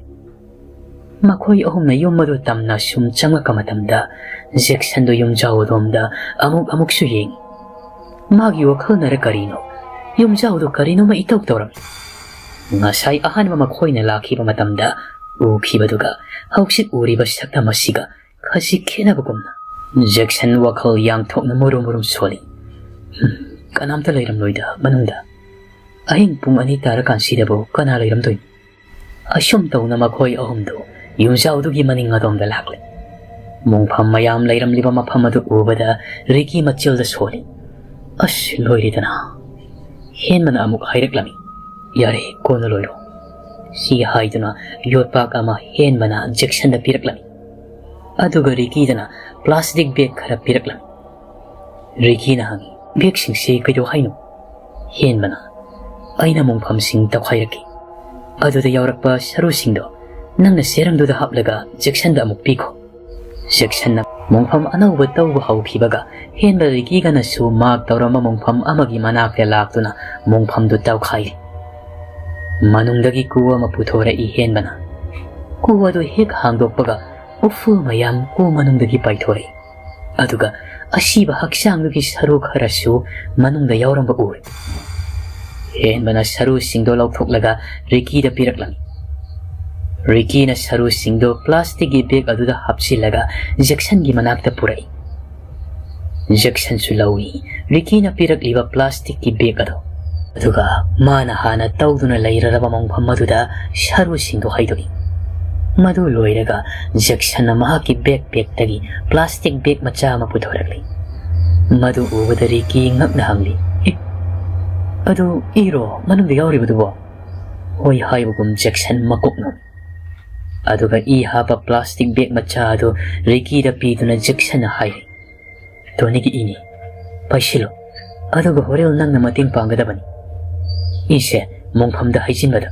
ꯃꯈꯣꯏ ꯑꯍꯨꯝꯅ ꯌꯨꯝ ꯑꯗꯨ ꯇꯝꯅ ꯁꯨꯝ ꯆꯪꯂꯛꯄ ꯃꯇꯝꯗ, ꯖꯦꯛꯁꯟꯗꯨ ꯌꯨꯝꯖꯥꯎ ꯑꯗꯣꯝꯗ ꯑꯃꯨꯛ ꯑꯃꯨꯛꯁꯨ ꯌꯦꯡꯏ꯫ ꯃꯥꯒꯤ ꯋꯥꯈꯜꯅꯔ ꯀꯔꯤꯅꯣ, ꯌꯨꯝꯖꯥꯎꯗꯨ ꯀꯔꯤꯅꯣꯃ ꯏꯇꯧ ꯇꯧꯔꯝꯃꯤ꯫ ꯉꯁꯥꯏ ꯑꯍꯥꯟꯕ ꯃꯈꯣꯏꯅ ꯂꯥꯛꯈꯤꯕ ꯃꯇꯝꯗ ꯎꯈꯤꯕꯗꯨꯒ ꯍꯧꯖꯤꯛ ꯎꯔꯤꯕ ꯁꯛꯇꯝ ꯑꯁꯤꯒ ꯈꯖꯤꯛ ꯈꯦꯠꯅꯕꯒꯨꯝꯅ꯫ ꯖꯦꯛꯁꯟ ꯋꯥꯈꯜ ꯌꯥꯡꯊꯣꯛꯅ ꯃꯨꯔꯨꯝ ꯃꯨꯔꯨꯝ ꯁꯣꯜꯂꯤ꯫ "ꯍꯝ, ꯀꯅꯥꯝꯇ ꯂꯩꯔꯝꯂꯣꯏꯗ ꯃꯅꯨꯡꯗ꯫ ꯑꯍꯤꯡ ꯄꯨꯡ ꯑꯅꯤ ꯇꯥꯔꯀꯥꯟꯁꯤꯗꯕꯨ ꯀꯅꯥ ꯂꯩꯔꯝꯗꯣꯏꯅꯣ?" ꯑꯁꯨꯝ ꯇꯧꯅ ꯃꯈꯣꯏ ꯑꯍꯨꯝꯗꯨ ꯌꯨꯝꯖꯥꯎꯗꯨꯒꯤ ꯃꯅꯤꯡ ꯑꯗꯣꯝꯗ ꯂꯥꯛꯂꯦ꯫ ꯃꯣꯡꯐꯝ ꯃꯌꯥꯝ ꯂꯩꯔꯝꯂꯤꯕ ꯃꯐꯝ ꯑꯗꯨ ꯎꯕꯗ ꯔꯤꯀꯤ ꯃꯆꯤꯜꯗ ꯁꯣꯜꯂꯤ꯫ "ꯑꯁ, ꯂꯣꯏꯔꯦꯗꯅ!" ꯍꯦꯟꯕꯅ ꯑꯃꯨꯛ ꯍꯥꯏꯔꯛꯂꯝꯃꯤ꯫ "ꯌꯥꯔꯦ, ꯀꯣꯟꯅ ꯂꯣꯏꯔꯣ," ꯁꯤ ꯍꯥꯏꯗꯨꯅ ꯌꯣꯠꯄꯥꯛ ꯑꯃ ꯍꯦꯟꯕꯅ ꯖꯦꯛꯁꯟꯗ ꯄꯤꯔꯛꯂꯝꯃꯤ꯫ ꯑꯗꯨꯒ ꯔꯤꯀꯤꯗꯅ ꯄ꯭ꯂꯥꯁꯇꯤꯛ ꯕꯦꯒ ꯈꯔ ꯄꯤꯔꯛꯂꯝꯃꯤ꯫ ꯔꯤꯀꯤꯅ ꯍꯪꯉꯤ, "ꯕꯦꯒꯁꯤꯡꯁꯤ ꯀꯩꯗꯧ ꯍꯥꯏꯅꯣ?" ꯍꯦꯟꯕꯅ, "ꯑꯩꯅ ꯃꯣꯡꯐꯝꯁꯤꯡ ꯇꯧꯈꯥꯏꯔꯛꯀꯦ꯫ ꯑꯗꯨꯗ ꯌꯥꯎꯔꯛꯄ ꯁꯔꯨꯁꯤꯡꯗꯣ ꯅꯪꯅ ꯆꯦꯔꯪꯗꯨꯗ ꯍꯥꯞꯂꯒ ꯖꯦꯛꯁꯟꯗ ꯑꯃꯨꯛ ꯄꯤꯈꯣ꯫" ꯖꯦꯛꯁꯟꯅ ꯃꯣꯡꯐꯝ ꯑꯅꯧꯕ ꯇꯧꯕ ꯍꯧꯈꯤꯕꯒ, ꯍꯦꯟꯕ ꯔꯤꯀꯤꯒꯅꯁꯨ ꯃꯥꯔꯛ ꯇꯧꯔꯝꯕ ꯃꯣꯡꯐꯝ ꯑꯃꯒꯤ ꯃꯅꯥꯛꯇ ꯂꯥꯛꯇꯨꯅ ꯃꯣꯡꯐꯝꯗꯨ ꯇꯧꯈꯥꯏꯔꯤ꯫ ꯃꯅꯨꯡꯗꯒꯤ ꯀꯨ ꯑꯃ ꯄꯨꯊꯣꯔꯛꯏ ꯍꯦꯟꯕꯅ꯫ ꯀꯨ ꯑꯗꯨ ꯍꯦꯛ ꯍꯥꯡꯗꯣꯛꯄꯒ, ꯎꯐꯨꯜ ꯃꯌꯥꯝ ꯀꯨ ꯃꯅꯨꯡꯗꯒꯤ ꯄꯥꯏꯊꯣꯔꯛꯏ꯫ ꯑꯗꯨꯒ ꯑꯁꯤꯕ ꯍꯛꯆꯥꯡꯗꯨꯒꯤ ꯁꯔꯨ ꯈꯔꯁꯨ ꯃꯅꯨꯡꯗ ꯌꯥꯎꯔꯝꯕ ꯎꯔꯦ꯫ ꯍꯦꯟꯕꯅ ꯁꯔꯨꯁꯤꯡꯗꯣ ꯂꯧꯊꯣꯛꯂꯒ ꯔꯤꯀꯤꯗ ꯄꯤꯔꯛꯂꯝꯃꯤ꯫ ꯔꯤꯀꯤꯅ ꯁꯔꯨꯁꯤꯡꯗꯣ ꯄ꯭ꯂꯥꯁꯇꯤꯛꯀꯤ ꯕꯦꯒ ꯑꯗꯨꯗ ꯍꯥꯞꯆꯤꯜꯂꯒ ꯖꯦꯛꯁꯟꯒꯤ ꯃꯅꯥꯛꯇ ꯄꯨꯔꯛꯏ꯫ ꯖꯦꯛꯁꯟꯁꯨ ꯂꯧꯏ ꯔꯤꯀꯤꯅ ꯄꯤꯔꯛꯂꯤꯕ ꯄ꯭ꯂꯥꯁꯇꯤꯛꯀꯤ ꯕꯦꯒ ꯑꯗꯨ꯫ ꯑꯗꯨꯒ ꯃꯥꯅ ꯍꯥꯟꯅ ꯇꯧꯗꯨꯅ ꯂꯩꯔꯔꯕ ꯃꯣꯡꯐꯝ ꯑꯗꯨꯗ ꯁꯔꯨꯁꯤꯡꯗꯨ ꯍꯩꯗꯣꯛꯏ꯫ ꯃꯗꯨ ꯂꯣꯏꯔꯒ ꯖꯦꯛꯁꯟꯅ ꯃꯍꯥꯛꯀꯤ ꯕꯦꯛ ꯄꯦꯛꯇꯒꯤ ꯄ꯭ꯂꯥꯁꯇꯤꯛ ꯕꯦꯒ ꯃꯆꯥ ꯑꯃ ꯄꯨꯊꯣꯔꯛꯂꯤ꯫ ꯃꯗꯨ ꯎꯕꯗ ꯔꯤꯀꯤ ꯉꯛꯅ ꯍꯪꯂꯤ, "ꯑꯦ, ꯑꯗꯨ ꯏꯔꯣ ꯃꯅꯨꯡꯗ ꯌꯥꯎꯔꯤꯕꯗꯨꯕꯣ?" "ꯍꯣꯏ" ꯍꯥꯏꯕꯒꯨꯝ ꯖꯦꯛꯁꯟ ꯃꯀꯣꯛ ꯅꯣꯝꯃꯤ꯫ ꯑꯗꯨꯒ ꯏ ꯍꯥꯞꯄ ꯄ꯭ꯂꯥꯁꯇꯤꯛ ꯕꯦꯒ ꯃꯆꯥ ꯑꯗꯨ ꯔꯤꯀꯤꯗ ꯄꯤꯗꯨꯅ ꯖꯦꯛꯁꯟꯅ ꯍꯥꯏꯔꯤ, "ꯇꯣꯅꯤꯒꯤ ꯏꯅꯤ꯫ ꯄꯥꯏꯁꯤꯜꯂꯨ꯫ ꯑꯗꯨꯒ ꯍꯣꯔꯦꯜ ꯅꯪꯅ ꯃꯇꯦꯡ ꯄꯥꯡꯒꯗꯕꯅꯤ꯫ ꯏꯁꯦ ꯃꯣꯡꯐꯝꯗ ꯍꯩꯖꯤꯟꯕꯗ꯫"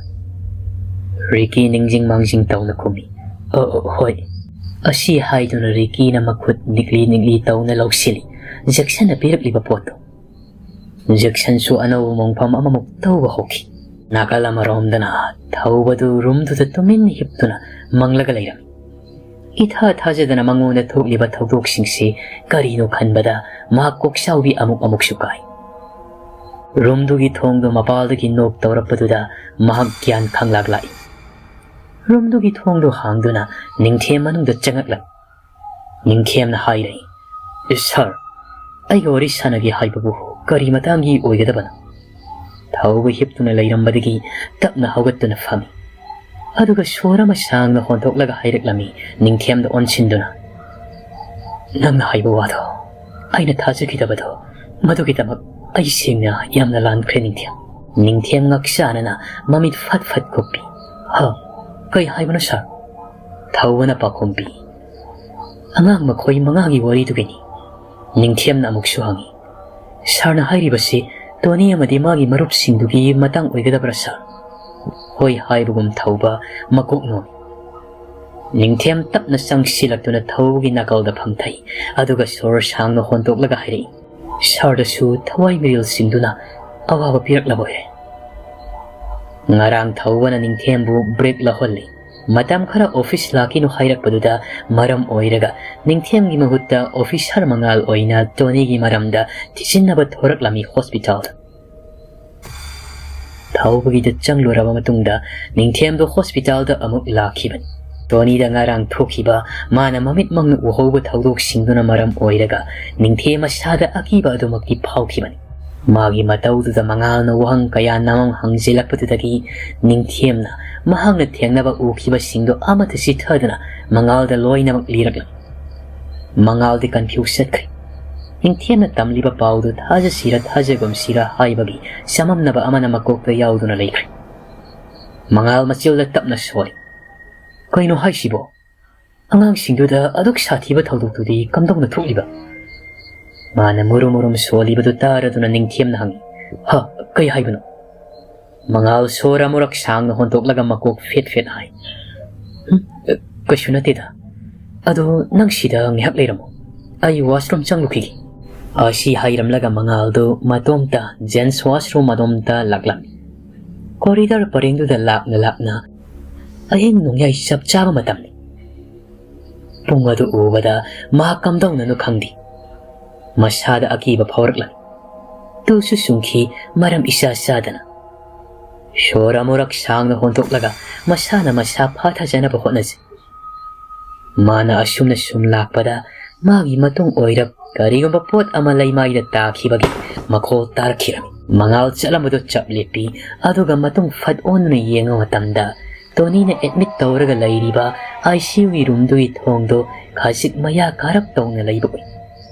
ꯔꯤꯀꯤ ꯅꯤꯡꯖꯤꯡ ꯃꯥꯡꯖꯤꯡ ꯇꯧꯅ ꯈꯨꯝꯃꯤ, "ꯑ, ꯑ, ꯍꯣꯏ꯫" ꯑꯁꯤ ꯍꯥꯏꯗꯨꯅ ꯔꯤꯀꯤꯅ ꯃꯈꯨꯠ ꯅꯤꯛꯂꯤ ꯅꯤꯛꯂꯤ ꯇꯧꯅ ꯂꯧꯁꯤꯜꯂꯤ ꯖꯦꯛꯁꯟꯅ ꯄꯤꯔꯛꯂꯤꯕ ꯄꯣꯠꯇꯨ꯫ ꯖꯦꯛꯁꯟꯁꯨ ꯑꯅꯧꯕ ꯃꯣꯡꯐꯝ ꯑꯃꯃꯨꯛ ꯇꯧꯕ ꯍꯧꯈꯤ꯫ ꯅꯥꯀꯜ ꯑꯃꯔꯣꯝꯗꯅ ꯊꯧꯕꯗꯨ ꯔꯨꯝꯗꯨꯗ ꯇꯨꯃꯤꯟ ꯍꯤꯞꯇꯨꯅ ꯃꯪꯂꯒ ꯂꯩꯔꯝꯃꯤ꯫ ꯏꯊꯥ ꯊꯥꯖꯗꯅ ꯃꯉꯣꯟꯗ ꯊꯣꯛꯂꯤꯕ ꯊꯧꯗꯣꯛꯁꯤꯡꯁꯤ ꯀꯔꯤꯅꯣ ꯈꯟꯕꯗ ꯃꯍꯥꯛ ꯀꯣꯛꯆꯥꯎꯕꯤ ꯑꯃꯨꯛ ꯑꯃꯨꯛꯁꯨ ꯀꯥꯏ꯫ ꯔꯨꯝꯗꯨꯒꯤ ꯊꯣꯡꯗꯣ ꯃꯄꯥꯜꯗꯒꯤ ꯅꯣꯛ ꯇꯧꯔꯛꯄꯗꯨꯗ ꯃꯍꯥꯛ ꯒ꯭ꯌꯥꯟ ꯈꯪꯂꯥꯛ ꯂꯥꯛꯏ꯫ ꯔꯨꯝꯗꯨꯒꯤ ꯊꯣꯡꯗꯣ ꯍꯥꯡꯗꯨꯅ ꯅꯤꯡꯊꯦꯝ ꯃꯅꯨꯡꯗ ꯆꯪꯉꯛꯂꯝꯃꯤ꯫ ꯅꯤꯡꯊꯦꯝꯅ ꯍꯥꯏꯔꯛꯏ, "ꯁꯥꯔ, ꯑꯩꯒ ꯋꯥꯔꯤ ꯁꯥꯟꯅꯒꯦ ꯍꯥꯏꯕꯕꯨ ꯀꯔꯤ ꯃꯇꯥꯡꯒꯤ ꯑꯣꯏꯒꯗꯕꯅꯣ?" ꯊꯧꯕ ꯍꯤꯞꯇꯨꯅ ꯂꯩꯔꯝꯕꯗꯒꯤ ꯇꯞꯅ ꯍꯧꯒꯠꯇꯨꯅ ꯐꯝꯃꯤ꯫ ꯑꯗꯨꯒ ꯁꯣꯔ ꯑꯃ ꯁꯥꯡꯅ ꯍꯣꯟꯊꯣꯛꯂꯒ ꯍꯥꯏꯔꯛꯂꯝꯃꯤ, ꯅꯤꯡꯊꯦꯝꯗ ꯑꯣꯟꯁꯤꯟꯗꯨꯅ, "ꯅꯪꯅ ꯍꯥꯏꯕ ꯋꯥꯗꯣ ꯑꯩꯅ ꯊꯥꯖꯈꯤꯗꯕꯗꯣ, ꯃꯗꯨꯒꯤꯗꯃꯛ ꯑꯩ ꯁꯦꯡꯅ ꯌꯥꯝꯅ ꯂꯥꯟꯈ꯭ꯔꯦ ꯅꯤꯡꯊꯦꯝ꯫" ꯅꯤꯡꯊꯦꯝ ꯉꯛꯆꯥꯅꯅ ꯃꯃꯤꯠ ꯐꯠ ꯐꯠ ꯀꯨꯞꯄꯤ꯫ "ꯍ, ꯀꯩ ꯍꯥꯏꯕꯅꯣ ꯁꯥꯔ?" ꯊꯧꯕꯅ ꯄꯥꯎꯈꯨꯝ ꯄꯤ, "ꯑꯉꯥꯡ ꯃꯈꯣꯏ ꯃꯉꯥꯒꯤ ꯋꯥꯔꯤꯗꯨꯒꯤꯅꯤ꯫ ꯅꯤꯡꯊꯦꯝꯅ ꯑꯃꯨꯛꯁꯨ ꯍꯪꯉꯤ, "ꯁꯥꯔꯅ ꯍꯥꯏꯔꯤꯕꯁꯤ ꯇꯣꯅꯤ ꯑꯃꯗꯤ ꯃꯥꯒꯤ ꯃꯔꯨꯞꯁꯤꯡꯗꯨꯒꯤ ꯃꯇꯥꯡ ꯑꯣꯏꯒꯗꯕ꯭ꯔꯥ ꯁꯥꯔ?" "ꯍꯣꯏ" ꯍꯥꯏꯕꯒꯨꯝ ꯊꯧꯕ ꯃꯀꯣꯛ ꯅꯣꯝꯃꯤ꯫ ꯅꯤꯡꯊꯦꯝ ꯇꯞꯅ ꯆꯪꯁꯤꯜꯂꯛꯇꯨꯅ ꯊꯧꯕꯒꯤ ꯅꯥꯀꯜꯗ ꯐꯝꯊꯩ, ꯑꯗꯨꯒ ꯁꯣꯔ ꯁꯥꯡꯅ ꯍꯣꯟꯗꯣꯛꯂꯒ ꯍꯥꯏꯔꯛꯏ, "ꯁꯥꯔꯗꯁꯨ ꯊꯋꯥꯏ ꯃꯤꯔꯦꯜꯁꯤꯡꯗꯨꯅ ꯑꯋꯥꯕ ꯄꯤꯔꯛꯂꯕ ꯑꯣꯏꯔꯦ꯫" ꯉꯔꯥꯡ ꯊꯧꯕꯅ ꯅꯤꯡꯊꯦꯝꯕꯨ ꯕ꯭ꯔꯦꯛ ꯂꯧꯍꯜꯂꯤ꯫ ꯃꯇꯝ ꯈꯔ ꯑꯣꯐꯤꯁ ꯂꯥꯛꯈꯤꯅꯨ ꯍꯥꯏꯔꯛꯄꯗꯨꯗ ꯃꯔꯝ ꯑꯣꯏꯔꯒ ꯅꯤꯡꯊꯦꯝꯒꯤ ꯃꯍꯨꯠꯇ ꯑꯣꯐꯤꯁꯥꯔ ꯃꯉꯥꯜ ꯑꯣꯏꯅ ꯇꯣꯅꯤꯒꯤ ꯃꯔꯝꯗ ꯊꯤꯖꯤꯟꯅꯕ ꯊꯣꯔꯛꯂꯝꯃꯤ ꯍꯣꯁꯄꯤꯇꯥꯜꯗ꯫ ꯊꯧꯕꯒꯤꯗ ꯆꯪꯂꯨꯔꯕ ꯃꯇꯨꯡꯗ ꯅꯤꯡꯊꯦꯝꯗꯣ ꯍꯣꯁꯄꯤꯇꯥꯜꯗ ꯑꯃꯨꯛ ꯂꯥꯛꯈꯤꯕꯅꯤ꯫ ꯇꯣꯅꯤꯗ ꯉꯔꯥꯡ ꯊꯣꯛꯈꯤꯕ ꯃꯥꯅ ꯃꯃꯤꯠꯃꯛꯅ ꯎꯍꯧꯕ ꯊꯧꯗꯣꯛꯁꯤꯡꯗꯨꯅ ꯃꯔꯝ ꯑꯣꯏꯔꯒ ꯅꯤꯡꯊꯦꯝ ꯃꯁꯥꯗ ꯑꯀꯤꯕ ꯑꯗꯨꯃꯛꯇꯤ ꯐꯥꯎꯈꯤꯕꯅꯤ꯫ ꯃꯥꯒꯤ ꯃꯇꯧꯗꯨꯗ ꯃꯉꯥꯜꯅ ꯋꯥꯍꯪ ꯀꯌꯥ ꯅꯃꯝ ꯍꯪꯖꯤꯜꯂꯛꯄꯗꯨꯗꯒꯤ ꯅꯤꯡꯊꯦꯝꯅ ꯃꯍꯥꯛꯅ ꯊꯦꯡꯅꯕ ꯎꯈꯤꯕꯁꯤꯡꯗꯣ ꯑꯃꯠꯇ ꯆꯤꯊꯗꯨꯅ ꯃꯉꯥꯜꯗ ꯂꯣꯏꯅꯃꯛ ꯂꯤꯔꯛꯂꯝꯃꯤ꯫ ꯃꯉꯥꯜꯗꯤ ꯀꯟꯐ꯭ꯌꯨꯁ ꯆꯠꯈ꯭ꯔꯦ꯫ ꯅꯤꯡꯊꯦꯝꯅ ꯇꯝꯂꯤꯕ ꯄꯥꯎꯗꯨ ꯊꯥꯖꯁꯤꯔ ꯊꯥꯖꯒꯨꯝꯁꯤꯔ ꯍꯥꯏꯕꯒꯤ ꯆꯃꯝꯅꯕ ꯑꯃꯅ ꯃꯀꯣꯛꯇ ꯌꯥꯎꯗꯨꯅ ꯂꯩꯈ꯭ꯔꯦ꯫ ꯃꯉꯥꯜ ꯃꯆꯤꯜꯗ ꯇꯞꯅ ꯁꯣꯜꯂꯤ꯫ "ꯀꯩꯅꯣ ꯍꯥꯏꯁꯤꯕꯣ? ꯑꯉꯥꯡꯁꯤꯡꯗꯨꯗ ꯑꯗꯨꯛ ꯁꯥꯊꯤꯕ ꯊꯧꯗꯣꯛꯇꯨꯗꯤ ꯀꯝꯗꯧꯅ ꯊꯣꯛꯂꯤꯕ?" ꯃꯥꯅ ꯃꯨꯔꯨꯝ ꯃꯨꯔꯨꯝ ꯁꯣꯜꯂꯤꯕꯗꯨ ꯇꯥꯔꯗꯨꯅ ꯅꯤꯡꯊꯦꯝꯅ ꯍꯪꯉꯤ, "ꯍ, ꯀꯩ ꯍꯥꯏꯕꯅꯣ?" ꯃꯉꯥꯜ ꯁꯣꯔ ꯑꯃꯨꯔꯛ ꯁꯥꯡꯅ ꯍꯣꯟꯗꯣꯛꯂꯒ ꯃꯀꯣꯛ ꯐꯦꯠ ꯐꯦꯠ ꯍꯥꯏ꯫ "ꯍꯨꯝ, ꯀꯩꯁꯨ ꯅꯠꯇꯦꯗ꯫ ꯑꯗꯣ ꯅꯪ ꯁꯤꯗ ꯉꯥꯏꯍꯥꯛ ꯂꯩꯔꯝꯃꯣ꯫ ꯑꯩ ꯋꯥꯁꯔꯨꯝ ꯆꯪꯂꯨꯈꯤꯒꯦ꯫" ꯑꯁꯤ ꯍꯥꯏꯔꯝꯂꯒ ꯃꯉꯥꯜꯗꯨ ꯃꯇꯣꯝꯇ ꯖꯦꯟꯁ ꯋꯥꯁꯔꯨꯝ ꯑꯗꯣꯝꯗ ꯂꯥꯛꯂꯝꯃꯤ꯫ ꯀꯣꯔꯤꯗꯣꯔ ꯄꯔꯦꯡꯗꯨꯗ ꯂꯥꯛꯅ ꯂꯥꯛꯅ ꯑꯍꯤꯡ ꯅꯣꯡꯌꯥꯏ ꯆꯞ ꯆꯥꯕ ꯃꯇꯝꯅꯤ꯫ ꯄꯨꯡ ꯑꯗꯨ ꯎꯕꯗ ꯃꯍꯥꯛ ꯀꯝꯗꯧꯅꯅꯣ ꯈꯪꯗꯦ, ꯃꯁꯥꯗ ꯑꯀꯤꯕ ꯐꯥꯎꯔꯛꯂꯝꯃꯤ꯫ ꯇꯨꯁꯨ ꯆꯨꯡꯈꯤ, ꯃꯔꯝ ꯏꯆꯥ ꯆꯥꯗꯅ꯫ ꯁꯣꯔ ꯑꯃꯨꯔꯛ ꯁꯥꯡꯅ ꯍꯣꯟꯗꯣꯛꯂꯒ ꯃꯁꯥꯅ ꯃꯁꯥ ꯐꯥꯊꯖꯅꯕ ꯍꯣꯠꯅꯖꯩ꯫ ꯃꯥꯅ ꯑꯁꯨꯝꯅ ꯁꯨꯝ ꯂꯥꯛꯄꯗ ꯃꯥꯒꯤ ꯃꯇꯨꯡ ꯑꯣꯏꯔꯞ ꯀꯔꯤꯒꯨꯝꯕ ꯄꯣꯠ ꯑꯃ ꯂꯩꯃꯥꯏꯗ ꯇꯥꯈꯤꯕꯒꯤ ꯃꯈꯣꯜ ꯇꯥꯔꯛꯈꯤꯔꯝꯃꯤ꯫ ꯃꯉꯥꯜ ꯆꯠꯂꯝꯕꯗꯨ ꯆꯞ ꯂꯦꯞꯄꯤ, ꯑꯗꯨꯒ ꯃꯇꯨꯡ ꯐꯠ ꯑꯣꯟꯗꯨꯅ ꯌꯦꯡꯕ ꯃꯇꯝꯗ ꯇꯣꯅꯤꯅ ꯑꯦꯗꯃꯤꯠ ꯇꯧꯔꯒ ꯂꯩꯔꯤꯕ ꯑꯥꯏ ꯁꯤ ꯌꯨꯒꯤ ꯔꯨꯝꯗꯨꯒꯤ ꯊꯣꯡꯗꯣ ꯈꯖꯤꯛ ꯃꯌꯥ ꯀꯥꯔꯞ ꯇꯧꯅ ꯂꯩꯕ ꯎꯏ꯫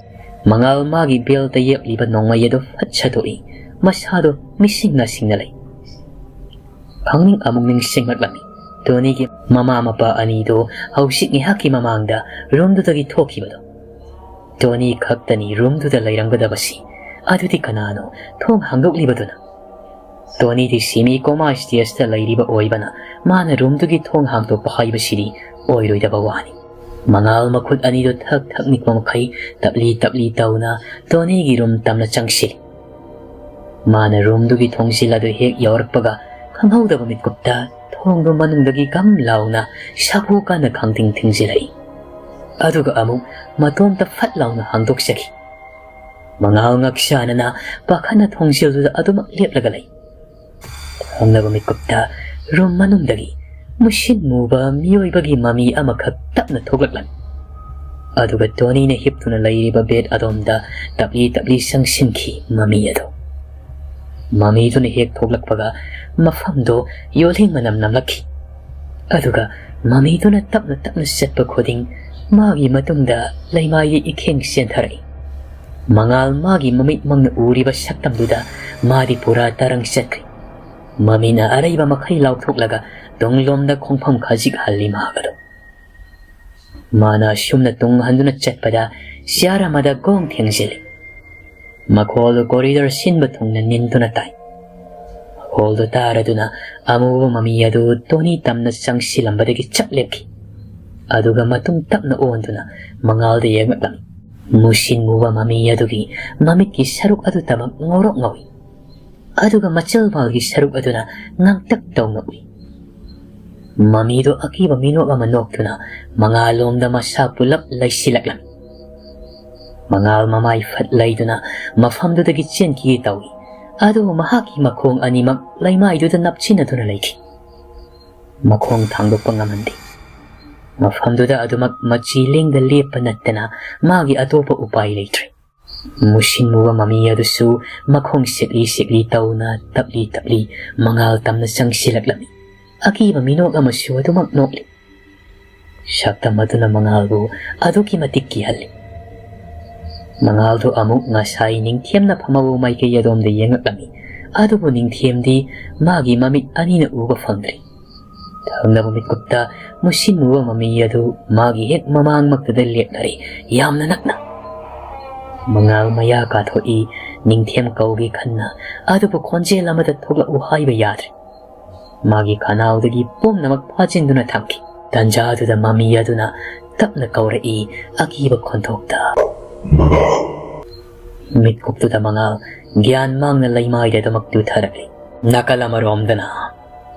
ꯃꯉꯥꯜ ꯃꯥꯒꯤ ꯕꯦꯜꯇ ꯌꯦꯞꯂꯤꯕ ꯅꯣꯡꯃꯩ ꯑꯗꯨ ꯐꯠ ꯁꯠꯇꯣꯛꯏ, ꯃꯁꯥꯗꯣ ꯃꯤꯁꯤꯡ ꯅꯥꯁꯤꯡꯅ ꯂꯩ꯫ ꯈꯪꯅꯤꯡ ꯑꯃꯨꯛ ꯅꯤꯡꯁꯤꯡꯂꯛꯂꯝꯃꯤ, ꯇꯣꯅꯤꯒꯤ ꯃꯃꯥ ꯃꯄꯥ ꯑꯅꯤꯗꯣ ꯍꯧꯖꯤꯛ ꯉꯥꯏꯍꯥꯛꯀꯤ ꯃꯃꯥꯡꯗ ꯔꯨꯝꯗꯨꯗꯒꯤ ꯊꯣꯛꯈꯤꯕꯗꯣ꯫ ꯇꯣꯅꯤ ꯈꯛꯇꯅꯤ ꯔꯨꯝꯗꯨꯗ ꯂꯩꯔꯝꯒꯗꯕꯁꯤ꯫ ꯑꯗꯨꯗꯤ ꯀꯅꯥꯅꯣ ꯊꯣꯡ ꯍꯥꯡꯗꯣꯛꯂꯤꯕꯗꯨꯅ? ꯇꯣꯅꯤꯗꯤ ꯁꯤꯃꯤ ꯀꯣꯃꯥ ꯁ꯭ꯇꯦꯖꯇ ꯂꯩꯔꯤꯕ ꯑꯣꯏꯕꯅ ꯃꯥꯅ ꯔꯨꯝꯗꯨꯒꯤ ꯊꯣꯡ ꯍꯥꯡꯗꯣꯛꯄ ꯍꯥꯏꯕꯁꯤꯗꯤ ꯑꯣꯏꯔꯣꯏꯗꯕ ꯋꯥꯅꯤ꯫ ꯃꯉꯥꯜ ꯃꯈꯨꯠ ꯑꯅꯤꯗꯨ ꯊꯛ ꯊꯛ ꯅꯤꯛꯄ ꯃꯈꯩ ꯇꯞꯂꯤ ꯇꯞꯂꯤ ꯇꯧꯅ ꯇꯣꯅꯤꯒꯤ ꯔꯨꯝ ꯇꯝꯅ ꯆꯪꯁꯤꯜꯂꯤ꯫ ꯃꯥꯅ ꯔꯨꯝꯗꯨꯒꯤ ꯊꯣꯡꯖꯤꯜ ꯑꯗꯨ ꯍꯦꯛ ꯌꯧꯔꯛꯄꯒ ꯈꯪꯍꯧꯗꯕ ꯃꯤꯠꯀꯨꯞꯇ ꯊꯣꯡꯗꯨ ꯃꯅꯨꯡꯗꯒꯤ ꯒꯝ ꯂꯥꯎꯅ ꯁꯥꯐꯨ ꯀꯥꯟꯅ ꯈꯪꯊꯤꯡ ꯊꯤꯡꯖꯤꯜꯂꯛꯏ꯫ ꯑꯗꯨꯒ ꯑꯃꯨꯛ ꯃꯇꯣꯝꯇ ꯐꯠ ꯂꯥꯎꯅ ꯍꯥꯡꯗꯣꯛꯆꯈꯤ꯫ ꯃꯉꯥꯜ ꯉꯛꯁꯥꯅꯅ ꯄꯥꯈꯠꯅ ꯊꯣꯡꯖꯤꯜꯗꯨꯗ ꯑꯗꯨꯃꯛ ꯂꯦꯞꯂꯒ ꯂꯩ꯫ ꯊꯪꯅꯕ ꯃꯤꯀꯨꯞꯇ ꯔꯨꯝ ꯃꯅꯨꯡꯗꯒꯤ ꯃꯨꯁꯤꯟ ꯃꯨꯕ ꯃꯤꯑꯣꯏꯕꯒꯤ ꯃꯃꯤ ꯑꯃꯈꯛ ꯇꯞꯅ ꯊꯣꯛꯂꯛꯂꯝꯃꯤ꯫ ꯑꯗꯨꯒ ꯇꯣꯅꯤꯅ ꯍꯤꯞꯇꯨꯅ ꯂꯩꯔꯤꯕ ꯕꯦꯗ ꯑꯗꯣꯝꯗ ꯇꯞꯂꯤ ꯇꯞꯂꯤ ꯆꯪꯁꯤꯟꯈꯤ ꯃꯃꯤ ꯑꯗꯨ꯫ ꯃꯃꯤꯗꯨꯅ ꯍꯦꯛ ꯊꯣꯛꯂꯛꯄꯒ ꯃꯐꯝꯗꯣ ꯌꯣꯜꯍꯤꯡ ꯃꯅꯝ ꯅꯝꯂꯛꯈꯤ꯫ ꯑꯗꯨꯒ ꯃꯃꯤꯗꯨꯅ ꯇꯞꯅ ꯇꯞꯅ ꯆꯠꯄ ꯈꯨꯗꯤꯡ ꯃꯥꯒꯤ ꯃꯇꯨꯡꯗ ꯂꯩꯃꯥꯏꯒꯤ ꯏꯈꯦꯡ ꯆꯦꯟꯊꯔꯛꯏ꯫ ꯃꯉꯥꯜ ꯃꯥꯒꯤ ꯃꯃꯤꯠꯃꯛꯅ ꯎꯔꯤꯕ ꯁꯛꯇꯝꯗꯨꯗ ꯃꯥꯗꯤ ꯄꯨꯔꯥ ꯇꯔꯪ ꯆꯠꯈ꯭ꯔꯦ꯫ ꯃꯃꯤꯅ ꯑꯔꯩꯕ ꯃꯈꯩ ꯂꯥꯎꯊꯣꯛꯂꯒ ꯇꯨꯡꯂꯣꯝꯗ ꯈꯣꯡꯐꯝ ꯈꯖꯤꯛ ꯍꯜꯂꯤ ꯃꯍꯥꯛ ꯑꯗꯨ꯫ ꯃꯥꯅ ꯑꯁꯨꯝꯅ ꯇꯨꯡ ꯍꯟꯗꯨꯅ ꯆꯠꯄꯗ ꯆꯤꯌꯥꯔ ꯑꯃꯗ ꯒꯣꯡ ꯊꯦꯡꯖꯤꯜꯂꯤ꯫ ꯃꯈꯣꯜꯗꯨ ꯀꯣꯔꯤꯗꯣꯔ ꯁꯤꯟꯕ ꯊꯨꯡꯅ ꯅꯤꯟꯗꯨꯅ ꯇꯥꯏ꯫ ꯃꯈꯣꯜꯗꯨ ꯇꯥꯔꯗꯨꯅ ꯑꯃꯨꯕ ꯃꯃꯤ ꯑꯗꯨ ꯇꯣꯅꯤ ꯇꯝꯅ ꯆꯪꯁꯤꯜꯂꯝꯕꯗꯒꯤ ꯆꯞ ꯂꯦꯞꯈꯤ꯫ ꯑꯗꯨꯒ ꯃꯇꯨꯡ ꯇꯞꯅ ꯑꯣꯟꯗꯨꯅ ꯃꯉꯥꯜꯗ ꯌꯦꯡꯂꯛꯂꯝꯃꯤ꯫ ꯃꯨꯁꯤꯟ ꯃꯨꯕ ꯃꯃꯤ ꯑꯗꯨꯒꯤ ꯃꯃꯤꯠꯀꯤ ꯁꯔꯨꯛ ꯑꯗꯨꯇꯃꯛ ꯉꯧꯔꯣꯛ ꯉꯧꯏ꯫ ꯑꯗꯨꯒ ꯃꯆꯜ ꯃꯥꯜꯒꯤ ꯁꯔꯨꯛ ꯑꯗꯨꯅ ꯉꯥꯡꯇꯛ ꯇꯧꯅ ꯎꯏ꯫ ꯃꯃꯤꯗꯨ ꯑꯀꯤꯕ ꯃꯤꯅꯣꯛ ꯑꯃ ꯅꯣꯛꯇꯨꯅ ꯃꯉꯥꯜꯂꯣꯝꯗ ꯃꯁꯥ ꯄꯨꯂꯞ ꯂꯩꯁꯤꯜꯂꯛꯂꯝꯃꯤ꯫ ꯃꯉꯥꯜ ꯃꯃꯥꯏ ꯐꯠ ꯂꯩꯗꯨꯅ ꯃꯐꯝꯗꯨꯗꯒꯤ ꯆꯦꯟꯈꯤꯒꯦ ꯇꯧꯏ꯫ ꯑꯗꯨꯕꯨ ꯃꯍꯥꯛꯀꯤ ꯃꯈꯣꯡ ꯑꯅꯤꯃꯛ ꯂꯩꯃꯥꯏꯗꯨꯗ ꯅꯞꯁꯤꯟꯅꯗꯨꯅ ꯂꯩꯈꯤ꯫ ꯃꯈꯣꯡ ꯊꯥꯡꯗꯣꯛꯄ ꯉꯝꯍꯟꯗꯦ꯫ ꯃꯐꯝꯗꯨꯗ ꯑꯗꯨꯃꯛ ꯃꯆꯤ ꯂꯦꯡꯗ ꯂꯦꯞꯄ ꯅꯠꯇꯅ ꯃꯥꯒꯤ ꯑꯇꯣꯞꯄ ꯎꯄꯥꯏ ꯂꯩꯇ꯭ꯔꯦ꯫ ꯃꯨꯁꯤꯟ ꯃꯨꯕ ꯃꯃꯤ ꯑꯗꯨꯁꯨ ꯃꯈꯣꯡ ꯁꯦꯛꯂꯤ ꯁꯦꯛꯂꯤ ꯇꯧꯅ ꯇꯞꯂꯤ ꯇꯞꯂꯤ ꯃꯉꯥꯜ ꯇꯝꯅ ꯆꯪꯁꯤꯜꯂꯛꯂꯝꯃꯤ꯫ ꯑꯀꯤꯕ ꯃꯤꯅꯣꯛ ꯑꯃꯁꯨ ꯑꯗꯨꯃꯛ ꯅꯣꯛꯂꯤ꯫ ꯁꯛꯇꯝ ꯑꯗꯨꯅ ꯃꯉꯥꯜꯕꯨ ꯑꯗꯨꯛꯀꯤ ꯃꯇꯤꯛ ꯀꯤꯍꯜꯂꯤ꯫ ꯃꯉꯥꯜꯗꯨ ꯑꯃꯨꯛ ꯉꯁꯥꯏ ꯅꯤꯡꯊꯦꯝꯅ ꯐꯝꯍꯧꯕ ꯃꯥꯏꯀꯩ ꯑꯗꯣꯝꯗ ꯌꯦꯡꯂꯛꯂꯝꯃꯤ꯫ ꯑꯗꯨꯕꯨ ꯅꯤꯡꯊꯦꯝꯗꯤ ꯃꯥꯒꯤ ꯃꯃꯤꯠ ꯑꯅꯤꯅ ꯎꯕ ꯐꯪꯗ꯭ꯔꯤ꯫ ꯊꯪꯅꯕ ꯃꯤꯠꯀꯨꯞꯇ ꯃꯨꯁꯤꯟ ꯃꯨꯕ ꯃꯃꯤ ꯑꯗꯨ ꯃꯥꯒꯤ ꯍꯦꯛ ꯃꯃꯥꯡꯃꯛꯇꯗ ꯂꯦꯞꯅꯔꯤ, ꯌꯥꯝꯅ ꯅꯛꯅ꯫ ꯃꯉꯥꯜ ꯃꯌꯥ ꯀꯥꯊꯣꯛꯏ, ꯅꯤꯡꯊꯦꯝ ꯀꯧꯒꯦ ꯈꯟꯅ, ꯑꯗꯨꯕꯨ ꯈꯣꯟꯖꯦꯜ ꯑꯃꯗ ꯊꯣꯛꯂꯛꯎ ꯍꯥꯏꯕ ꯌꯥꯗ꯭ꯔꯦ꯫ ꯃꯥꯒꯤ ꯈꯅꯥꯎꯗꯒꯤ ꯄꯨꯝꯅꯃꯛ ꯐꯥꯖꯤꯟꯗꯨꯅ ꯊꯝꯈꯤ꯫ ꯇꯟꯖꯥꯗꯨꯗ ꯃꯃꯤ ꯑꯗꯨꯅ ꯇꯞꯅ ꯀꯧꯔꯛꯏ, ꯑꯀꯤꯕ ꯈꯣꯟꯊꯣꯛꯇ꯫ ꯃꯤꯠꯀꯨꯞꯇꯨꯗ ꯃꯉꯥꯜ ꯒ꯭ꯌꯥꯟ ꯃꯥꯡꯅ ꯂꯩꯃꯥꯏꯗ ꯑꯗꯨꯃꯛ ꯇꯨꯊꯔꯛꯂꯤ꯫ ꯅꯥꯀꯜ ꯑꯃꯔꯣꯝꯗꯅ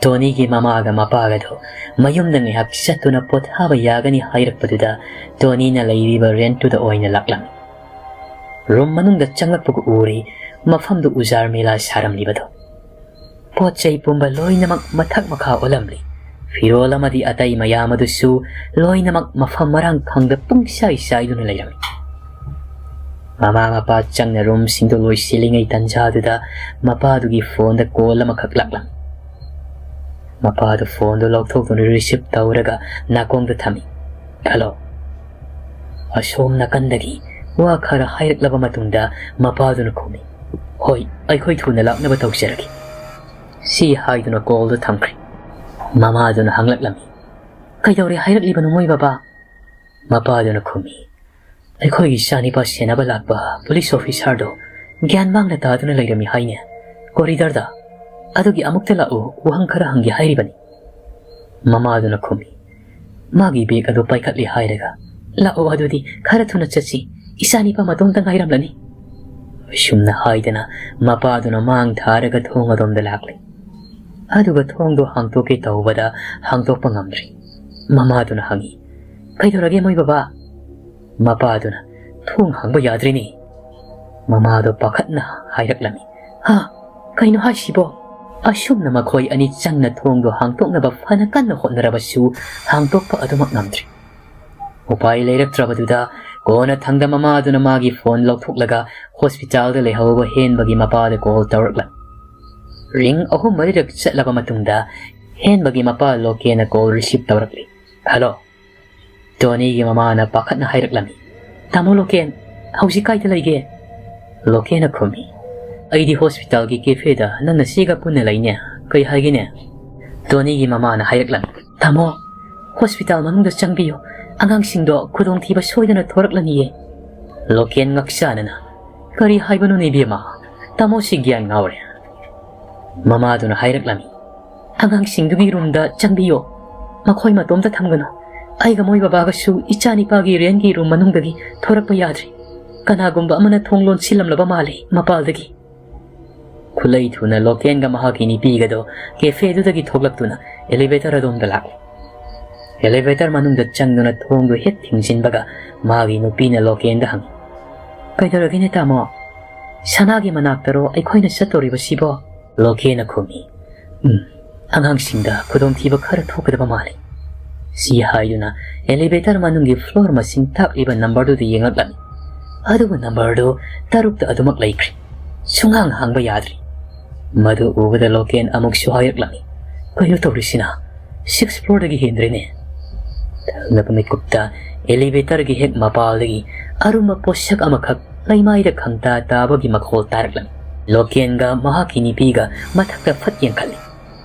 ꯇꯣꯅꯤꯒꯤ ꯃꯃꯥꯒ ꯃꯄꯥꯒꯗꯣ ꯃꯌꯨꯝꯗ ꯉꯥꯏꯍꯥꯛ ꯆꯠꯇꯨꯅ ꯄꯣꯊꯥꯕ ꯌꯥꯒꯅꯤ ꯍꯥꯏꯔꯛꯄꯗꯨꯗ ꯇꯣꯅꯤꯅ ꯂꯩꯔꯤꯕ ꯔꯦꯟꯠꯇꯨꯗ ꯑꯣꯏꯅ ꯂꯥꯛꯂꯝꯃꯤ꯫ ꯔꯨꯝ ꯃꯅꯨꯡꯗ ꯆꯪꯂꯛꯄꯒ ꯎꯔꯦ ꯃꯐꯝꯗꯨ ꯎꯖꯥꯔ ꯃꯦꯂꯥ ꯁꯥꯔꯝꯂꯤꯕꯗꯣ꯫ ꯄꯣꯠ ꯆꯩ ꯄꯨꯝꯕ ꯂꯣꯏꯅꯃꯛ ꯃꯊꯛ ꯃꯈꯥ ꯑꯣꯜꯂꯝꯂꯤ꯫ ꯐꯤꯔꯣꯜ ꯑꯃꯗꯤ ꯑꯇꯩ ꯃꯌꯥꯝ ꯑꯗꯨꯁꯨ ꯂꯣꯏꯅꯃꯛ ꯃꯐꯝ ꯃꯔꯥꯡ ꯈꯪꯗ ꯄꯨꯡꯁꯥꯏ ꯁꯥꯏꯗꯨꯅ ꯂꯩꯔꯝꯃꯤ꯫ ꯃꯃꯥ ꯃꯄꯥ ꯆꯪꯅ ꯔꯨꯝꯁꯤꯡꯗꯨ ꯂꯣꯏꯁꯤꯜꯂꯤꯉꯩ ꯇꯟꯖꯥꯗꯨꯗ ꯃꯄꯥꯗꯨꯒꯤ ꯐꯣꯟꯗ ꯀꯣꯜ ꯑꯃꯈꯛ ꯂꯥꯛꯂꯝꯃꯤ꯫ ꯃꯄꯥꯗꯨ ꯐꯣꯟꯗꯨ ꯂꯧꯊꯣꯛꯇꯨꯅ ꯔꯤꯁꯤꯞ ꯇꯧꯔꯒ ꯅꯥꯀꯣꯡꯗ ꯊꯝꯃꯤ꯫ "ꯍꯜꯂꯣ?" ꯑꯁꯣꯝ ꯅꯥꯀꯟꯗꯒꯤ ꯋꯥ ꯈꯔ ꯍꯥꯏꯔꯛꯂꯕ ꯃꯇꯨꯡꯗ ꯃꯄꯥꯗꯨꯅ ꯈꯨꯝꯃꯤ, "ꯍꯣꯏ, ꯑꯩꯈꯣꯏ ꯊꯨꯅ ꯂꯥꯛꯅꯕ ꯇꯧꯖꯔꯒꯦ," ꯁꯤ ꯍꯥꯏꯗꯨꯅ ꯀꯣꯜꯗꯨ ꯊꯝꯈ꯭ꯔꯦ꯫ ꯃꯃꯥꯗꯨꯅ ꯍꯪꯂꯛꯂꯝꯃꯤ, "ꯀꯩꯗꯧꯔꯦ ꯍꯥꯏꯔꯛꯂꯤꯕꯅꯣ ꯃꯣꯏ ꯕꯕꯥ?" ꯃꯄꯥꯗꯨꯅ ꯈꯨꯝꯃꯤ, "ꯑꯩꯈꯣꯏꯒꯤ ꯏꯆꯥꯅꯤꯄꯥ ꯁꯦꯟꯅꯕ ꯂꯥꯛꯄ ꯄꯨꯂꯤꯁ ꯑꯣꯐꯤꯁꯥꯔꯗꯣ ꯒ꯭ꯌꯥꯟ ꯃꯥꯡꯅ ꯇꯥꯗꯨꯅ ꯂꯩꯔꯝꯃꯤ ꯍꯥꯏꯅꯦ, ꯀꯣꯔꯤꯗꯔꯗ꯫ ꯑꯗꯨꯒꯤ ꯑꯃꯨꯛꯇ ꯂꯥꯛꯎ, ꯋꯥꯍꯪ ꯈꯔ ꯍꯪꯒꯦ ꯍꯥꯏꯔꯤꯕꯅꯤ꯫" ꯃꯃꯥꯗꯨꯅ ꯈꯨꯝꯃꯤ, "ꯃꯥꯒꯤ ꯕꯦꯒ ꯑꯗꯨ ꯄꯥꯏꯈꯠꯂꯤ ꯍꯥꯏꯔꯒ ꯂꯥꯛꯑꯣ, ꯑꯗꯨꯗꯤ ꯈꯔ ꯊꯨꯅ ꯆꯠꯁꯤ, ꯏꯆꯥꯅꯤꯄꯥ ꯃꯇꯣꯝꯇ ꯉꯥꯏꯔꯝꯂꯅꯤ꯫" ꯑꯁꯨꯝꯅ ꯍꯥꯏꯗꯅ ꯃꯄꯥꯗꯨꯅ ꯃꯥꯡ ꯊꯥꯔꯒ ꯊꯣꯡ ꯑꯗꯣꯝꯗ ꯂꯥꯛꯂꯤ꯫ ꯑꯗꯨꯒ ꯊꯣꯡꯗꯣ ꯍꯥꯡꯇꯣꯛꯀꯦ ꯇꯧꯕꯗ ꯍꯥꯡꯇꯣꯛꯄ ꯉꯝꯗ꯭ꯔꯤ꯫ ꯃꯃꯥꯗꯨꯅ ꯍꯪꯉꯤ, "ꯀꯩꯗꯧꯔꯒꯦ ꯃꯣꯏ ꯕꯕꯥ?" ꯃꯄꯥꯗꯨꯅ, "ꯊꯣꯡ ꯍꯥꯡꯕ ꯌꯥꯗ꯭ꯔꯤꯅꯦ꯫" ꯃꯃꯥꯗꯣ ꯄꯥꯈꯠꯅ ꯍꯥꯏꯔꯛꯂꯝꯃꯤ, "ꯍꯥ? ꯀꯩꯅꯣ ꯍꯥꯏꯁꯤꯕꯣ?" ꯑꯁꯨꯝꯅ ꯃꯈꯣꯏ ꯑꯅꯤ ꯆꯪꯅ ꯊꯣꯡꯗꯣ ꯍꯥꯡꯇꯣꯛꯅꯕ ꯐꯅ ꯀꯟꯅ ꯍꯣꯠꯅꯔꯕꯁꯨ ꯍꯥꯡꯇꯣꯛꯄ ꯑꯗꯨꯃꯛ ꯉꯝꯗ꯭ꯔꯤ꯫ ꯎꯄꯥꯏ ꯂꯩꯔꯛꯇ꯭ꯔꯕꯗꯨꯗ ꯀꯣꯟꯅꯊꯪꯗ ꯃꯃꯥꯗꯨꯅ ꯃꯥꯒꯤ ꯐꯣꯟ ꯂꯧꯊꯣꯛꯂꯒ ꯍꯣꯁꯄꯤꯇꯥꯜꯗ ꯂꯩꯍꯧꯕ ꯍꯦꯟꯕꯒꯤ ꯃꯄꯥꯗ ꯀꯣꯜ ꯇꯧꯔꯛꯂꯝꯃꯤ꯫ ꯔꯤꯡ ꯑꯍꯨꯝ ꯃꯔꯤꯔꯛ ꯆꯠꯂꯕ ꯃꯇꯨꯡꯗ ꯍꯦꯟꯕꯒꯤ ꯃꯄꯥ ꯂꯣꯀꯦꯟꯅ ꯀꯣꯜ ꯔꯤꯁꯤꯞ ꯇꯧꯔꯛꯂꯤ꯫ "ꯍꯜꯂꯣ?" ꯇꯣꯅꯤꯒꯤ ꯃꯃꯥꯅ ꯄꯥꯈꯠꯅ ꯍꯥꯏꯔꯛꯂꯝꯃꯤ, "ꯇꯥꯃꯣ ꯂꯣꯀꯦꯟ, ꯍꯧꯖꯤꯛ ꯀꯥꯏꯗ ꯂꯩꯒꯦ?" ꯂꯣꯀꯦꯟꯅ ꯈꯨꯝꯃꯤ, "ꯑꯩꯗꯤ ꯍꯣꯁꯄꯤꯇꯥꯜꯒꯤ ꯀꯦꯐꯦꯗ ꯅꯪ ꯅꯆꯦꯒ ꯄꯨꯟꯅ ꯂꯩꯅꯦ꯫ ꯀꯩ ꯍꯥꯏꯒꯦꯅꯦ?" ꯇꯣꯅꯤꯒꯤ ꯃꯃꯥꯅ ꯍꯥꯏꯔꯛꯂꯝꯃꯤ, "ꯇꯥꯃꯣ, ꯍꯣꯁꯄꯤꯇꯥꯜ ꯃꯅꯨꯡꯗ ꯆꯪꯕꯤꯌꯨ꯫ ꯑꯉꯥꯡꯁꯤꯡꯗꯣ ꯈꯨꯗꯣꯡꯊꯤꯕ ꯁꯣꯏꯗꯅ ꯊꯣꯔꯛꯂꯅꯤꯌꯦ꯫" ꯂꯣꯀꯦꯟ ꯉꯛꯆꯥꯅꯅ, "ꯀꯔꯤ ꯍꯥꯏꯕꯅꯣꯅꯦ ꯏꯕꯦꯝꯃ? ꯇꯥꯃꯣꯁꯤ ꯒ꯭ꯌꯥꯟ ꯉꯥꯎꯔꯦ꯫" ꯃꯃꯥꯗꯨꯅ ꯍꯥꯏꯔꯛꯂꯝꯃꯤ, "ꯑꯉꯥꯡꯁꯤꯡꯗꯨꯒꯤ ꯔꯨꯝꯗ ꯆꯪꯕꯤꯌꯣ꯫ ꯃꯈꯣꯏ ꯃꯇꯣꯝꯇ ꯊꯝꯒꯅꯨ꯫ ꯑꯩꯒ ꯃꯣꯏ ꯕꯕꯥꯒꯁꯨ ꯏꯆꯥꯅꯤꯄꯥꯒꯤ ꯔꯦꯟꯒꯤ ꯔꯨꯝ ꯃꯅꯨꯡꯗꯒꯤ ꯊꯣꯔꯛꯄ ꯌꯥꯗ꯭ꯔꯤ꯫ ꯀꯅꯥꯒꯨꯝꯕ ꯑꯃꯅ ꯊꯣꯡ ꯂꯣꯟꯁꯤꯜꯂꯝꯂꯕ ꯃꯥꯜꯂꯤ ꯃꯄꯥꯜꯗꯒꯤ꯫" ꯈꯨꯠꯂꯩ ꯊꯨꯅ ꯂꯣꯀꯦꯟꯒ ꯃꯍꯥꯛꯀꯤ ꯅꯨꯄꯤꯒꯗꯣ ꯀꯦꯐꯦꯗꯨꯗꯒꯤ ꯊꯣꯛꯂꯛꯇꯨꯅ ꯑꯦꯂꯤꯚꯦꯇꯔ ꯑꯗꯣꯝꯗ ꯂꯥꯛꯂꯦ꯫ ꯑꯦꯂꯤꯚꯦꯇꯔ ꯃꯅꯨꯡꯗ ꯆꯪꯗꯨꯅ ꯊꯣꯡꯗꯨ ꯍꯦꯛ ꯊꯤꯡꯖꯤꯟꯕꯒ ꯃꯥꯒꯤ ꯅꯨꯄꯤꯅ ꯂꯣꯀꯦꯟꯗ ꯍꯪꯉꯤ, "ꯀꯩꯗꯧꯔꯒꯦꯅꯦ ꯇꯥꯃꯣ? ꯁꯅꯥꯒꯤ ꯃꯅꯥꯛꯇꯔꯣ ꯑꯩꯈꯣꯏꯅ ꯆꯠꯇꯣꯔꯤꯕꯁꯤꯕꯣ?" ꯂꯣꯀꯦꯟꯅ ꯈꯨꯝꯃꯤ, "ꯎꯝ, ꯑꯉꯥꯡꯁꯤꯡꯗ ꯈꯨꯗꯣꯡꯊꯤꯕ ꯈꯔ ꯊꯣꯛꯀꯗꯕ ꯃꯥꯜꯂꯤ꯫" ꯁꯤ ꯍꯥꯏꯗꯨꯅ ꯑꯦꯂꯤꯚꯦꯇꯔ ꯃꯅꯨꯡꯒꯤ ꯐ꯭ꯂꯣꯔ ꯃꯁꯤꯡ ꯇꯥꯛꯂꯤꯕ ꯅꯝꯕꯔꯗꯨꯗ ꯌꯦꯡꯂꯛꯂꯝꯃꯤ꯫ ꯑꯗꯨꯕꯨ ꯅꯝꯕꯔꯗꯨ ꯇꯔꯨꯛꯇ ꯑꯗꯨꯃꯛ ꯂꯩꯈ꯭ꯔꯦ꯫ ꯁꯨꯡꯍꯥꯡ ꯍꯥꯡꯕ ꯌꯥꯗ꯭ꯔꯤ꯫ ꯃꯗꯨ ꯎꯕꯗ ꯂꯣꯀꯦꯟ ꯑꯃꯨꯛꯁꯨ ꯍꯥꯏꯔꯛꯂꯝꯃꯤ, "ꯀꯩꯅꯣ ꯇꯧꯔꯤꯁꯤꯅ? ꯁꯤꯛꯁ ꯐ꯭ꯂꯣꯔꯗꯒꯤ ꯍꯦꯟꯗ꯭ꯔꯦꯅꯦ꯫" ꯊꯪꯅꯕ ꯃꯤꯀꯨꯞꯇ ꯑꯦꯂꯤꯚꯦꯇꯔꯒꯤ ꯍꯦꯛ ꯃꯄꯥꯜꯗꯒꯤ ꯑꯔꯨꯝꯕ ꯄꯣꯠꯁꯛ ꯑꯃꯈꯛ ꯂꯩꯃꯥꯏꯗ ꯈꯪꯇꯥ ꯇꯥꯕꯒꯤ ꯃꯈꯣꯜ ꯇꯥꯔꯛꯂꯝꯃꯤ꯫ ꯂꯣꯀꯦꯟꯒ ꯃꯍꯥꯛꯀꯤ ꯅꯨꯄꯤꯒ ꯃꯊꯛꯇ ꯐꯠ ꯌꯦꯡꯈꯠꯂꯤ꯫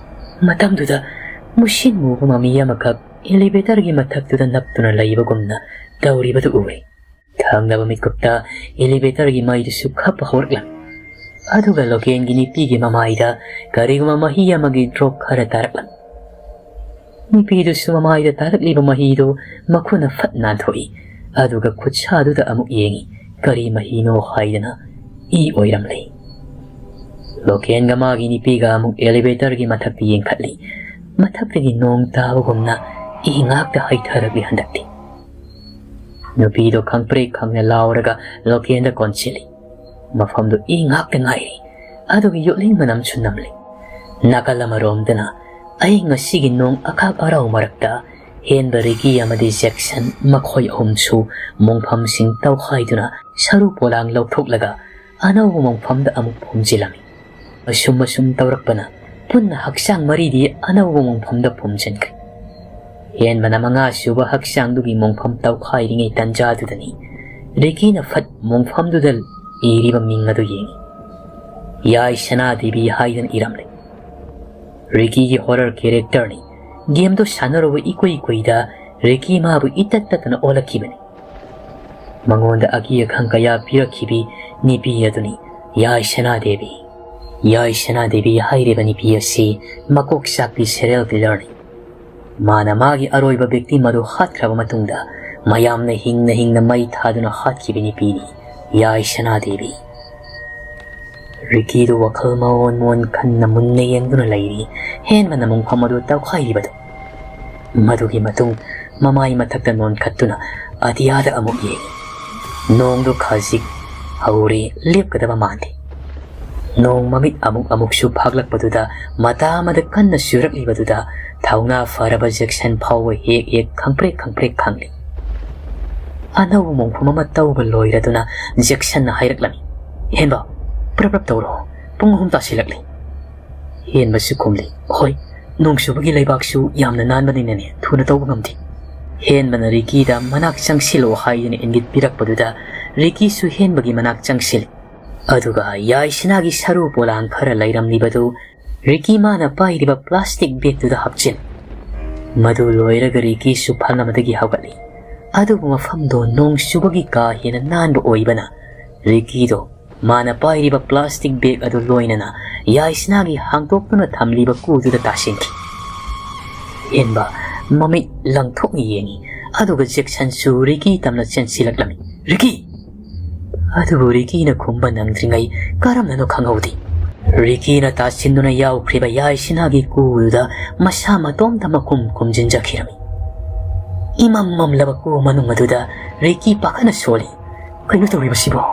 ꯃꯇꯝꯗꯨꯗ ꯃꯨꯁꯤꯟ ꯃꯨꯕ ꯃꯃꯤ ꯑꯃꯈꯛ ꯑꯦꯂꯤꯚꯦꯇꯔꯒꯤ ꯃꯊꯛꯇꯨꯗ ꯅꯞꯇꯨꯅ ꯂꯩꯕꯒꯨꯝꯅ ꯇꯧꯔꯤꯕꯗꯨ ꯎꯔꯦ꯫ ꯊꯪꯅꯕ ꯃꯤꯀꯨꯞꯇ ꯑꯦꯂꯤꯚꯦꯇꯔꯒꯤ ꯃꯩꯗꯨꯁꯨ ꯈꯞꯄ ꯍꯧꯔꯛꯂꯝꯃꯤ꯫ ꯑꯗꯨꯒ ꯂꯣꯀꯦꯟꯒꯤ ꯅꯨꯄꯤꯒꯤ ꯃꯃꯥꯏꯗ ꯀꯔꯤꯒꯨꯝꯕ ꯃꯍꯤ ꯑꯃꯒꯤ ꯗ꯭ꯔꯣꯞ ꯈꯔ ꯇꯥꯔꯛꯂꯝꯃꯤ꯫ ꯅꯨꯄꯤꯗꯨꯁꯨ ꯃꯃꯥꯏꯗ ꯇꯥꯔꯛꯂꯤꯕ ꯃꯍꯤꯗꯨ ꯃꯈꯨꯠꯅ ꯐꯠ ꯅꯥꯟꯊꯣꯛꯏ꯫ ꯑꯗꯨꯒ ꯈꯨꯠꯁꯥꯗꯨꯗ ꯑꯃꯨꯛ ꯌꯦꯡꯏ, ꯀꯔꯤ ꯃꯍꯤꯅꯣ ꯍꯥꯏꯗꯅ ꯏ ꯑꯣꯏꯔꯝꯂꯦ꯫ ꯂꯣꯀꯦꯟꯒ ꯃꯥꯒꯤ ꯅꯨꯄꯤꯒ ꯑꯃꯨꯛ ꯑꯦꯂꯤꯚꯦꯇꯔꯒꯤ ꯃꯊꯛꯇ ꯌꯦꯡꯈꯠꯂꯤ꯫ ꯃꯊꯛꯇꯒꯤ ꯅꯣꯡ ꯇꯥꯕꯒꯨꯝꯅ ꯏ ꯉꯥꯛꯇ ꯍꯩꯊꯔꯛꯂꯤ ꯍꯟꯗꯛꯇꯤ꯫ ꯅꯨꯄꯤꯗꯣ ꯈꯪꯄ꯭ꯔꯦꯛ ꯈꯪꯅ ꯂꯥꯎꯔꯒ ꯂꯣꯀꯦꯟꯗ ꯀꯣꯟꯁꯤꯜꯂꯤ꯫ ꯃꯐꯝꯗꯨ ꯏ ꯉꯥꯛꯇ ꯉꯥꯏꯔꯤ꯫ ꯑꯗꯨꯒ ꯌꯣꯠꯂꯤꯡ ꯃꯅꯝꯁꯨ ꯅꯝꯂꯤ꯫ ꯅꯥꯀꯜ ꯑꯃꯔꯣꯝꯗꯅ ꯑꯍꯤꯡ ꯑꯁꯤꯒꯤ ꯅꯣꯡ ꯑꯈꯥꯛ ꯑꯔꯥꯎ ꯃꯔꯛꯇ ꯍꯦꯟꯕ ꯔꯤꯀꯤ ꯑꯃꯗꯤ ꯖꯦꯛꯁꯟ ꯃꯈꯣꯏ ꯑꯍꯨꯝꯁꯨ ꯃꯣꯡꯐꯝꯁꯤꯡ ꯇꯧꯈꯥꯏꯗꯨꯅ ꯁꯔꯨ ꯄꯣꯂꯥꯡ ꯂꯧꯊꯣꯛꯂꯒ ꯑꯅꯧꯕ ꯃꯣꯡꯐꯝꯗ ꯑꯃꯨꯛ ꯐꯨꯝꯖꯤꯜꯂꯝꯃꯤ꯫ ꯑꯁꯨꯝ ꯑꯁꯨꯝ ꯇꯧꯔꯛꯄꯅ ꯄꯨꯟꯅ ꯍꯛꯆꯥꯡ ꯃꯔꯤꯗꯤ ꯑꯅꯧꯕ ꯃꯣꯡꯐꯝꯗ ꯐꯨꯝꯖꯤꯟꯈ꯭ꯔꯦ꯫ ꯍꯦꯟꯕꯅ ꯃꯉꯥ ꯁꯨꯕ ꯍꯛꯆꯥꯡꯗꯨꯒꯤ ꯃꯣꯡꯐꯝ ꯇꯧꯈꯥꯏꯔꯤꯉꯩ ꯇꯟꯖꯥꯗꯨꯗꯅꯤ ꯔꯤꯀꯤꯅ ꯐꯠ ꯃꯣꯡꯐꯝꯗꯨꯗ ꯏꯔꯤꯕ ꯃꯤꯡ ꯑꯗꯨ ꯌꯦꯡꯉꯤ꯫ ꯌꯥꯏ ꯁꯅꯥꯗꯦꯕꯤ ꯍꯥꯏꯗꯅ ꯏꯔꯝꯂꯦ꯫ ꯔꯤꯀꯤꯒꯤ ꯍꯣꯔꯔ ꯀꯦꯔꯦꯛꯇꯔꯅꯤ꯫ ꯒꯦꯝꯗꯣ ꯁꯥꯟꯅꯔꯨꯕ ꯏꯀꯨꯏ ꯀꯨꯏꯗ ꯔꯤꯀꯤ ꯃꯥꯕꯨ ꯏꯇꯠ ꯇꯠꯇꯅ ꯑꯣꯜꯂꯛꯈꯤꯕꯅꯤ꯫ ꯃꯉꯣꯟꯗ ꯑꯀꯤ ꯑꯈꯪ ꯀꯌꯥ ꯄꯤꯔꯛꯈꯤꯕꯤ ꯅꯨꯄꯤ ꯑꯗꯨꯅꯤ ꯌꯥꯏ ꯁꯅꯥꯗꯦꯕꯤ꯫ ꯌꯥꯏ ꯁꯅꯥꯗꯦꯕꯤ ꯍꯥꯏꯔꯤꯕ ꯅꯨꯄꯤ ꯑꯁꯤ ꯃꯀꯣꯛ ꯆꯥꯛꯄꯤ ꯁꯦꯔꯤꯌꯦꯜ ꯀꯤꯂꯔꯅꯤ꯫ ꯃꯥꯅ ꯃꯥꯒꯤ ꯑꯔꯣꯏꯕ ꯚꯤꯛꯇꯤꯝ ꯑꯗꯨ ꯍꯥꯠꯈ꯭ꯔꯕ ꯃꯇꯨꯡꯗ ꯃꯌꯥꯝꯅ ꯍꯤꯡꯅ ꯍꯤꯡꯅ ꯃꯩ ꯊꯥꯗꯨꯅ ꯍꯥꯠꯈꯤꯕ ꯅꯨꯄꯤꯅꯤ ꯌꯥꯏ ꯁꯅꯥꯗꯦꯕꯤ꯫ ꯔꯤꯀꯤꯗꯨ ꯋꯥꯈꯜ ꯃꯑꯣꯟ ꯃꯑꯣꯟ ꯈꯟꯅ ꯃꯨꯟꯅ ꯌꯦꯡꯗꯨꯅ ꯂꯩꯔꯤ꯫ ꯍꯦꯟꯕꯅ ꯃꯣꯡꯐꯝ ꯑꯗꯨ ꯇꯧꯈꯥꯏꯔꯤꯕꯗꯨ꯫ ꯃꯗꯨꯒꯤ ꯃꯇꯨꯡ ꯃꯃꯥꯏ ꯃꯊꯛꯇ ꯅꯣꯟꯈꯠꯇꯨꯅ ꯑꯇꯤꯌꯥꯗ ꯑꯃꯨꯛ ꯌꯦꯡꯉꯤ꯫ ꯅꯣꯡꯗꯨ ꯈꯖꯤꯛ ꯍꯧꯔꯦ, ꯂꯦꯞꯀꯗꯕ ꯃꯥꯟꯗꯦ꯫ ꯅꯣꯡ ꯃꯃꯤꯠ ꯑꯃꯨꯛ ꯑꯃꯨꯛꯁꯨ ꯐꯥꯛꯂꯛꯄꯗꯨꯗ, ꯃꯇꯥ ꯑꯃꯗ ꯀꯟꯅ ꯆꯨꯔꯛꯂꯤꯕꯗꯨꯗ ꯊꯧꯅꯥ ꯐꯔꯕ ꯖꯦꯛꯁꯟ ꯐꯥꯎꯕ ꯍꯦꯛ ꯍꯦꯛ ꯈꯪꯄ꯭ꯔꯦꯛ ꯈꯪꯄ꯭ꯔꯦꯛ ꯈꯪꯂꯤ꯫ ꯑꯅꯧꯕ ꯃꯣꯡꯐꯝ ꯑꯃ ꯇꯧꯕ ꯂꯣꯏꯔꯗꯨꯅ ꯖꯦꯛꯁꯟꯅ ꯍꯥꯏꯔꯛꯂꯝꯃꯤ, "ꯍꯦꯟꯕ, ꯄ꯭ꯔꯞ ꯄ꯭ꯔꯞ ꯇꯧꯔꯣ, ꯄꯨꯡ ꯑꯍꯨꯝ ꯇꯥꯁꯤꯜꯂꯛꯂꯤ꯫" ꯍꯦꯟꯕꯁꯨ ꯈꯨꯝꯂꯤ, "ꯍꯣꯏ, ꯅꯣꯡ ꯆꯨꯕꯒꯤ ꯂꯩꯕꯥꯛꯁꯨ ꯌꯥꯝꯅ ꯅꯥꯟꯕꯅꯤꯅꯅꯦ, ꯊꯨꯅ ꯇꯧꯕ ꯉꯝꯗꯦ꯫" ꯍꯦꯟꯕꯅ ꯔꯤꯀꯤꯗ ꯃꯅꯥꯛ ꯆꯪꯁꯤꯜꯂꯣ ꯍꯥꯏꯗꯨꯅ ꯏꯪꯒꯤꯠ ꯄꯤꯔꯛꯄꯗꯨꯗ ꯔꯤꯀꯤꯁꯨ ꯍꯦꯟꯕꯒꯤ ꯃꯅꯥꯛ ꯆꯪꯁꯤꯜꯂꯤ꯫ ꯑꯗꯨꯒ ꯌꯥꯏꯁꯅꯥꯒꯤ ꯁꯔꯨ ꯄꯣꯂꯥꯡ ꯈꯔ ꯂꯩꯔꯝꯂꯤꯕꯗꯨ ꯔꯤꯀꯤ ꯃꯥꯅ ꯄꯥꯏꯔꯤꯕ ꯄ꯭ꯂꯥꯁꯇꯤꯛ ꯕꯦꯒꯇꯨꯗ ꯍꯥꯞꯆꯤꯜꯂꯤ꯫ ꯃꯗꯨ ꯂꯣꯏꯔꯒ ꯔꯤꯀꯤꯁꯨ ꯐꯝ ꯑꯃꯗꯒꯤ ꯍꯧꯒꯠꯂꯤ꯫ ꯑꯗꯨꯕꯨ ꯃꯐꯝꯗꯣ ꯅꯣꯡ ꯆꯨꯕꯒꯤ ꯀꯥ ꯍꯦꯟꯅ ꯅꯥꯟꯕ ꯑꯣꯏꯕꯅ ꯔꯤꯀꯤꯗꯣ ꯃꯥꯅ ꯄꯥꯏꯔꯤꯕ ꯄ꯭ꯂꯥꯁꯇꯤꯛ ꯕꯦꯒ ꯑꯗꯨ ꯂꯣꯏꯅꯅ ꯌꯥꯏꯁꯅꯥꯒꯤ ꯍꯥꯡꯗꯣꯛꯇꯨꯅ ꯊꯝꯂꯤꯕ ꯀꯨꯗꯨꯗ ꯇꯥꯁꯤꯟꯈꯤ꯫ ꯍꯦꯟꯕ ꯃꯃꯤꯠ ꯂꯪꯊꯣꯛꯅ ꯌꯦꯡꯉꯤ꯫ ꯑꯗꯨꯒ ꯖꯦꯛꯁꯟꯁꯨ ꯔꯤꯀꯤ ꯇꯝꯅ ꯆꯦꯟꯁꯤꯜꯂꯛꯂꯝꯃꯤ꯫ "ꯔꯤꯀꯤ!" ꯑꯗꯨꯕꯨ ꯔꯤꯀꯤꯅ ꯈꯨꯝꯕ ꯅꯪꯗ꯭ꯔꯤꯉꯩ ꯀꯔꯝꯅꯅꯣ ꯈꯪꯍꯧꯗꯦ꯫ ꯔꯤꯀꯤꯅ ꯇꯥꯁꯤꯟꯗꯨꯅ ꯌꯥꯎꯈ꯭ꯔꯤꯕ ꯌꯥꯏꯁꯤꯅꯥꯒꯤ ꯀꯨꯗꯨꯗ ꯃꯁꯥ ꯃꯇꯣꯝꯇ ꯃꯈꯨꯝ ꯈꯨꯝꯖꯤꯟꯖꯈꯤꯔꯝꯃꯤ꯫ ꯏꯃꯝ ꯃꯝꯂꯕ ꯀꯨ ꯃꯅꯨꯡ ꯑꯗꯨꯗ ꯔꯤꯀꯤ ꯄꯥꯈꯠꯅ ꯁꯣꯜꯂꯤ꯫ "ꯀꯩꯅꯣ ꯇꯧꯔꯤꯕꯁꯤꯕꯣ?"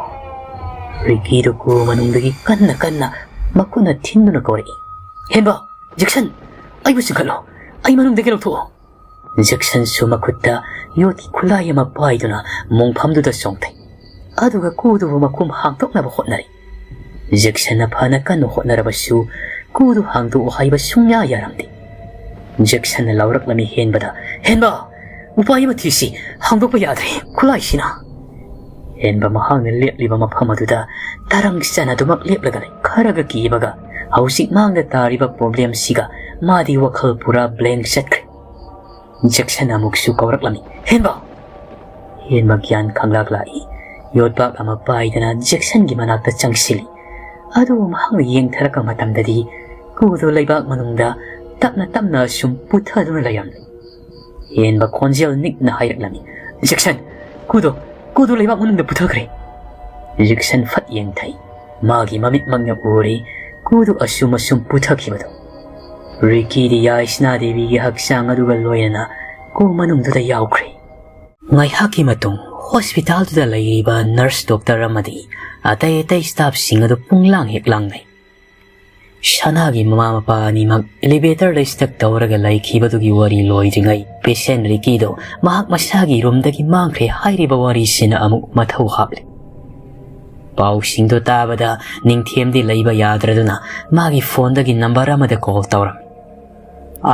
ꯔꯤꯀꯤꯗꯨ ꯀꯨ ꯃꯅꯨꯡꯗꯒꯤ ꯀꯟꯅ ꯀꯟꯅ ꯃꯈꯨꯠꯅ ꯊꯤꯟꯗꯨꯅ ꯀꯧꯔꯛꯏ꯫ "ꯍꯦꯟꯕ, ꯖꯦꯛꯁꯟ, ꯑꯩꯕꯨ ꯆꯤꯡꯈꯠꯂꯣ꯫ ꯑꯩ ꯃꯅꯨꯡꯗꯒꯤ ꯂꯧꯊꯣꯛꯑꯣ꯫" ꯖꯦꯛꯁꯟꯁꯨ ꯃꯈꯨꯠꯇ ꯌꯣꯠꯀꯤ ꯈꯨꯠꯂꯥꯏ ꯑꯃ ꯄꯥꯏꯗꯨꯅ ꯃꯣꯡꯐꯝꯗꯨꯗ ꯆꯣꯡꯊꯩ꯫ ꯑꯗꯨꯒ ꯀꯨꯗꯨꯕꯨ ꯃꯈꯨꯝ ꯍꯥꯡꯗꯣꯛꯅꯕ ꯍꯣꯠꯅꯔꯤ꯫ ꯖꯦꯛꯁꯟꯅ ꯐꯅ ꯀꯟꯅ ꯍꯣꯠꯅꯔꯕꯁꯨ ꯀꯨꯗꯨ ꯍꯥꯡꯗꯣꯛꯎ ꯍꯥꯏꯕ ꯁꯨꯡꯌꯥ ꯌꯥꯔꯝꯗꯦ꯫ ꯖꯦꯛꯁꯟꯅ ꯂꯥꯎꯔꯛꯂꯝꯃꯤ ꯍꯦꯟꯕꯗ, "ꯍꯦꯟꯕ, ꯎꯄꯥꯏ ꯑꯃ ꯊꯤꯁꯤ, ꯍꯥꯡꯗꯣꯛꯄ ꯌꯥꯗ꯭ꯔꯦ, ꯈꯨꯠꯂꯥꯏꯁꯤꯅ꯫" ꯍꯦꯟꯕ ꯃꯍꯥꯛꯅ ꯂꯦꯞꯂꯤꯕ ꯃꯐꯝ ꯑꯗꯨꯗ ꯇꯔꯪ ꯆꯅꯗꯨꯃꯛ ꯂꯦꯞꯂꯒ ꯂꯩ꯫ ꯈꯔꯒ ꯀꯤꯕꯒ ꯍꯧꯖꯤꯛ ꯃꯥꯡꯗ ꯇꯥꯔꯤꯕ problemꯁꯤꯒ ꯃꯥꯗꯤ ꯋꯥꯈꯜ ꯄꯨꯔꯥ blank ꯆꯠꯈ꯭ꯔꯦ꯫ ꯖꯦꯛꯁꯟ ꯑꯃꯨꯛꯁꯨ ꯀꯧꯔꯛꯂꯝꯃꯤ, "ꯍꯦꯟꯕ!" ꯍꯦꯟꯕ ꯒ꯭ꯌꯥꯟ ꯈꯪꯂꯥꯛ ꯂꯥꯛꯏ꯫ ꯌꯣꯠꯄꯥꯛ ꯑꯃ ꯄꯥꯏꯗꯅ ꯖꯦꯛꯁꯟꯒꯤ ꯃꯅꯥꯛꯇ ꯆꯪꯁꯤꯜꯂꯤ꯫ ꯑꯗꯨꯕꯨ ꯃꯍꯥꯛꯅ ꯌꯦꯡꯊꯔꯛꯄ ꯃꯇꯝꯗꯗꯤ ꯀꯨꯗꯨ ꯂꯩꯕꯥꯛ ꯃꯅꯨꯡꯗ ꯇꯞꯅ ꯇꯞꯅ ꯑꯁꯨꯝ ꯄꯨꯊꯗꯨꯅ ꯂꯩꯔꯝꯂꯦ꯫ ꯍꯦꯟꯕ ꯈꯣꯟꯖꯦꯜ ꯅꯤꯛꯅ ꯍꯥꯏꯔꯛꯂꯝꯃꯤ, "ꯖꯦꯛꯁꯟ, ꯀꯨꯗꯨ, ꯀꯨꯗꯨ ꯂꯩꯕꯥꯛ ꯃꯅꯨꯡꯗ ꯄꯨꯊꯈ꯭ꯔꯦ꯫" ꯖꯦꯛꯁꯟ ꯐꯠ ꯌꯦꯡꯊꯩ꯫ ꯃꯥꯒꯤ ꯃꯃꯤꯠꯃꯛꯅ ꯎꯔꯤ ꯀꯨꯗꯨ ꯑꯁꯨꯝ ꯑꯁꯨꯝ ꯄꯨꯊꯈꯤꯕꯗꯨ꯫ ꯔꯤꯀꯤꯗꯤ ꯌꯥꯏꯁꯅꯥ ꯗꯦꯕꯤꯒꯤ ꯍꯛꯆꯥꯡ ꯑꯗꯨꯒ ꯂꯣꯏꯅꯅ ꯀꯨ ꯃꯅꯨꯡꯗꯨꯗ ꯌꯥꯎꯈ꯭ꯔꯦ꯫ ꯉꯥꯏꯍꯥꯛꯀꯤ ꯃꯇꯨꯡ ꯍꯣꯁꯄꯤꯇꯥꯜꯗꯨꯗ ꯂꯩꯔꯤꯕ ꯅꯔꯁ, ꯗꯣꯛꯇꯔ ꯑꯃꯗꯤ ꯑꯇꯩ ꯑꯇꯩ ꯁ꯭ꯇꯥꯐꯁꯤꯡ ꯑꯗꯨ ꯄꯨꯡꯂꯥꯡ ꯍꯦꯛ ꯂꯥꯡꯅꯩ꯫ ꯁꯅꯥꯒꯤ ꯃꯃꯥ ꯃꯄꯥ ꯑꯅꯤꯃꯛ ꯏꯂꯤꯚꯦꯇꯔꯗ ꯁ꯭ꯇꯛ ꯇꯧꯔꯒ ꯂꯩꯈꯤꯕꯗꯨꯒꯤ ꯋꯥꯔꯤ ꯂꯣꯏꯗ꯭ꯔꯤꯉꯩ ꯄꯦꯁꯦꯟ ꯔꯤꯀꯤꯗꯣ ꯃꯍꯥꯛ ꯃꯁꯥꯒꯤ ꯔꯨꯝꯗꯒꯤ ꯃꯥꯡꯈ꯭ꯔꯦ ꯍꯥꯏꯔꯤꯕ ꯋꯥꯔꯤꯁꯤꯅ ꯑꯃꯨꯛ ꯃꯊꯧ ꯍꯥꯞꯂꯦ꯫ ꯄꯥꯎꯁꯤꯡꯗꯣ ꯇꯥꯕꯗ ꯅꯤꯡꯊꯦꯝꯗꯤ ꯂꯩꯕ ꯌꯥꯗ꯭ꯔꯗꯨꯅ ꯃꯥꯒꯤ ꯐꯣꯟꯗꯒꯤ ꯅꯝꯕꯔ ꯑꯃꯗ ꯀꯣꯜ ꯇꯧꯔꯝꯃꯤ꯫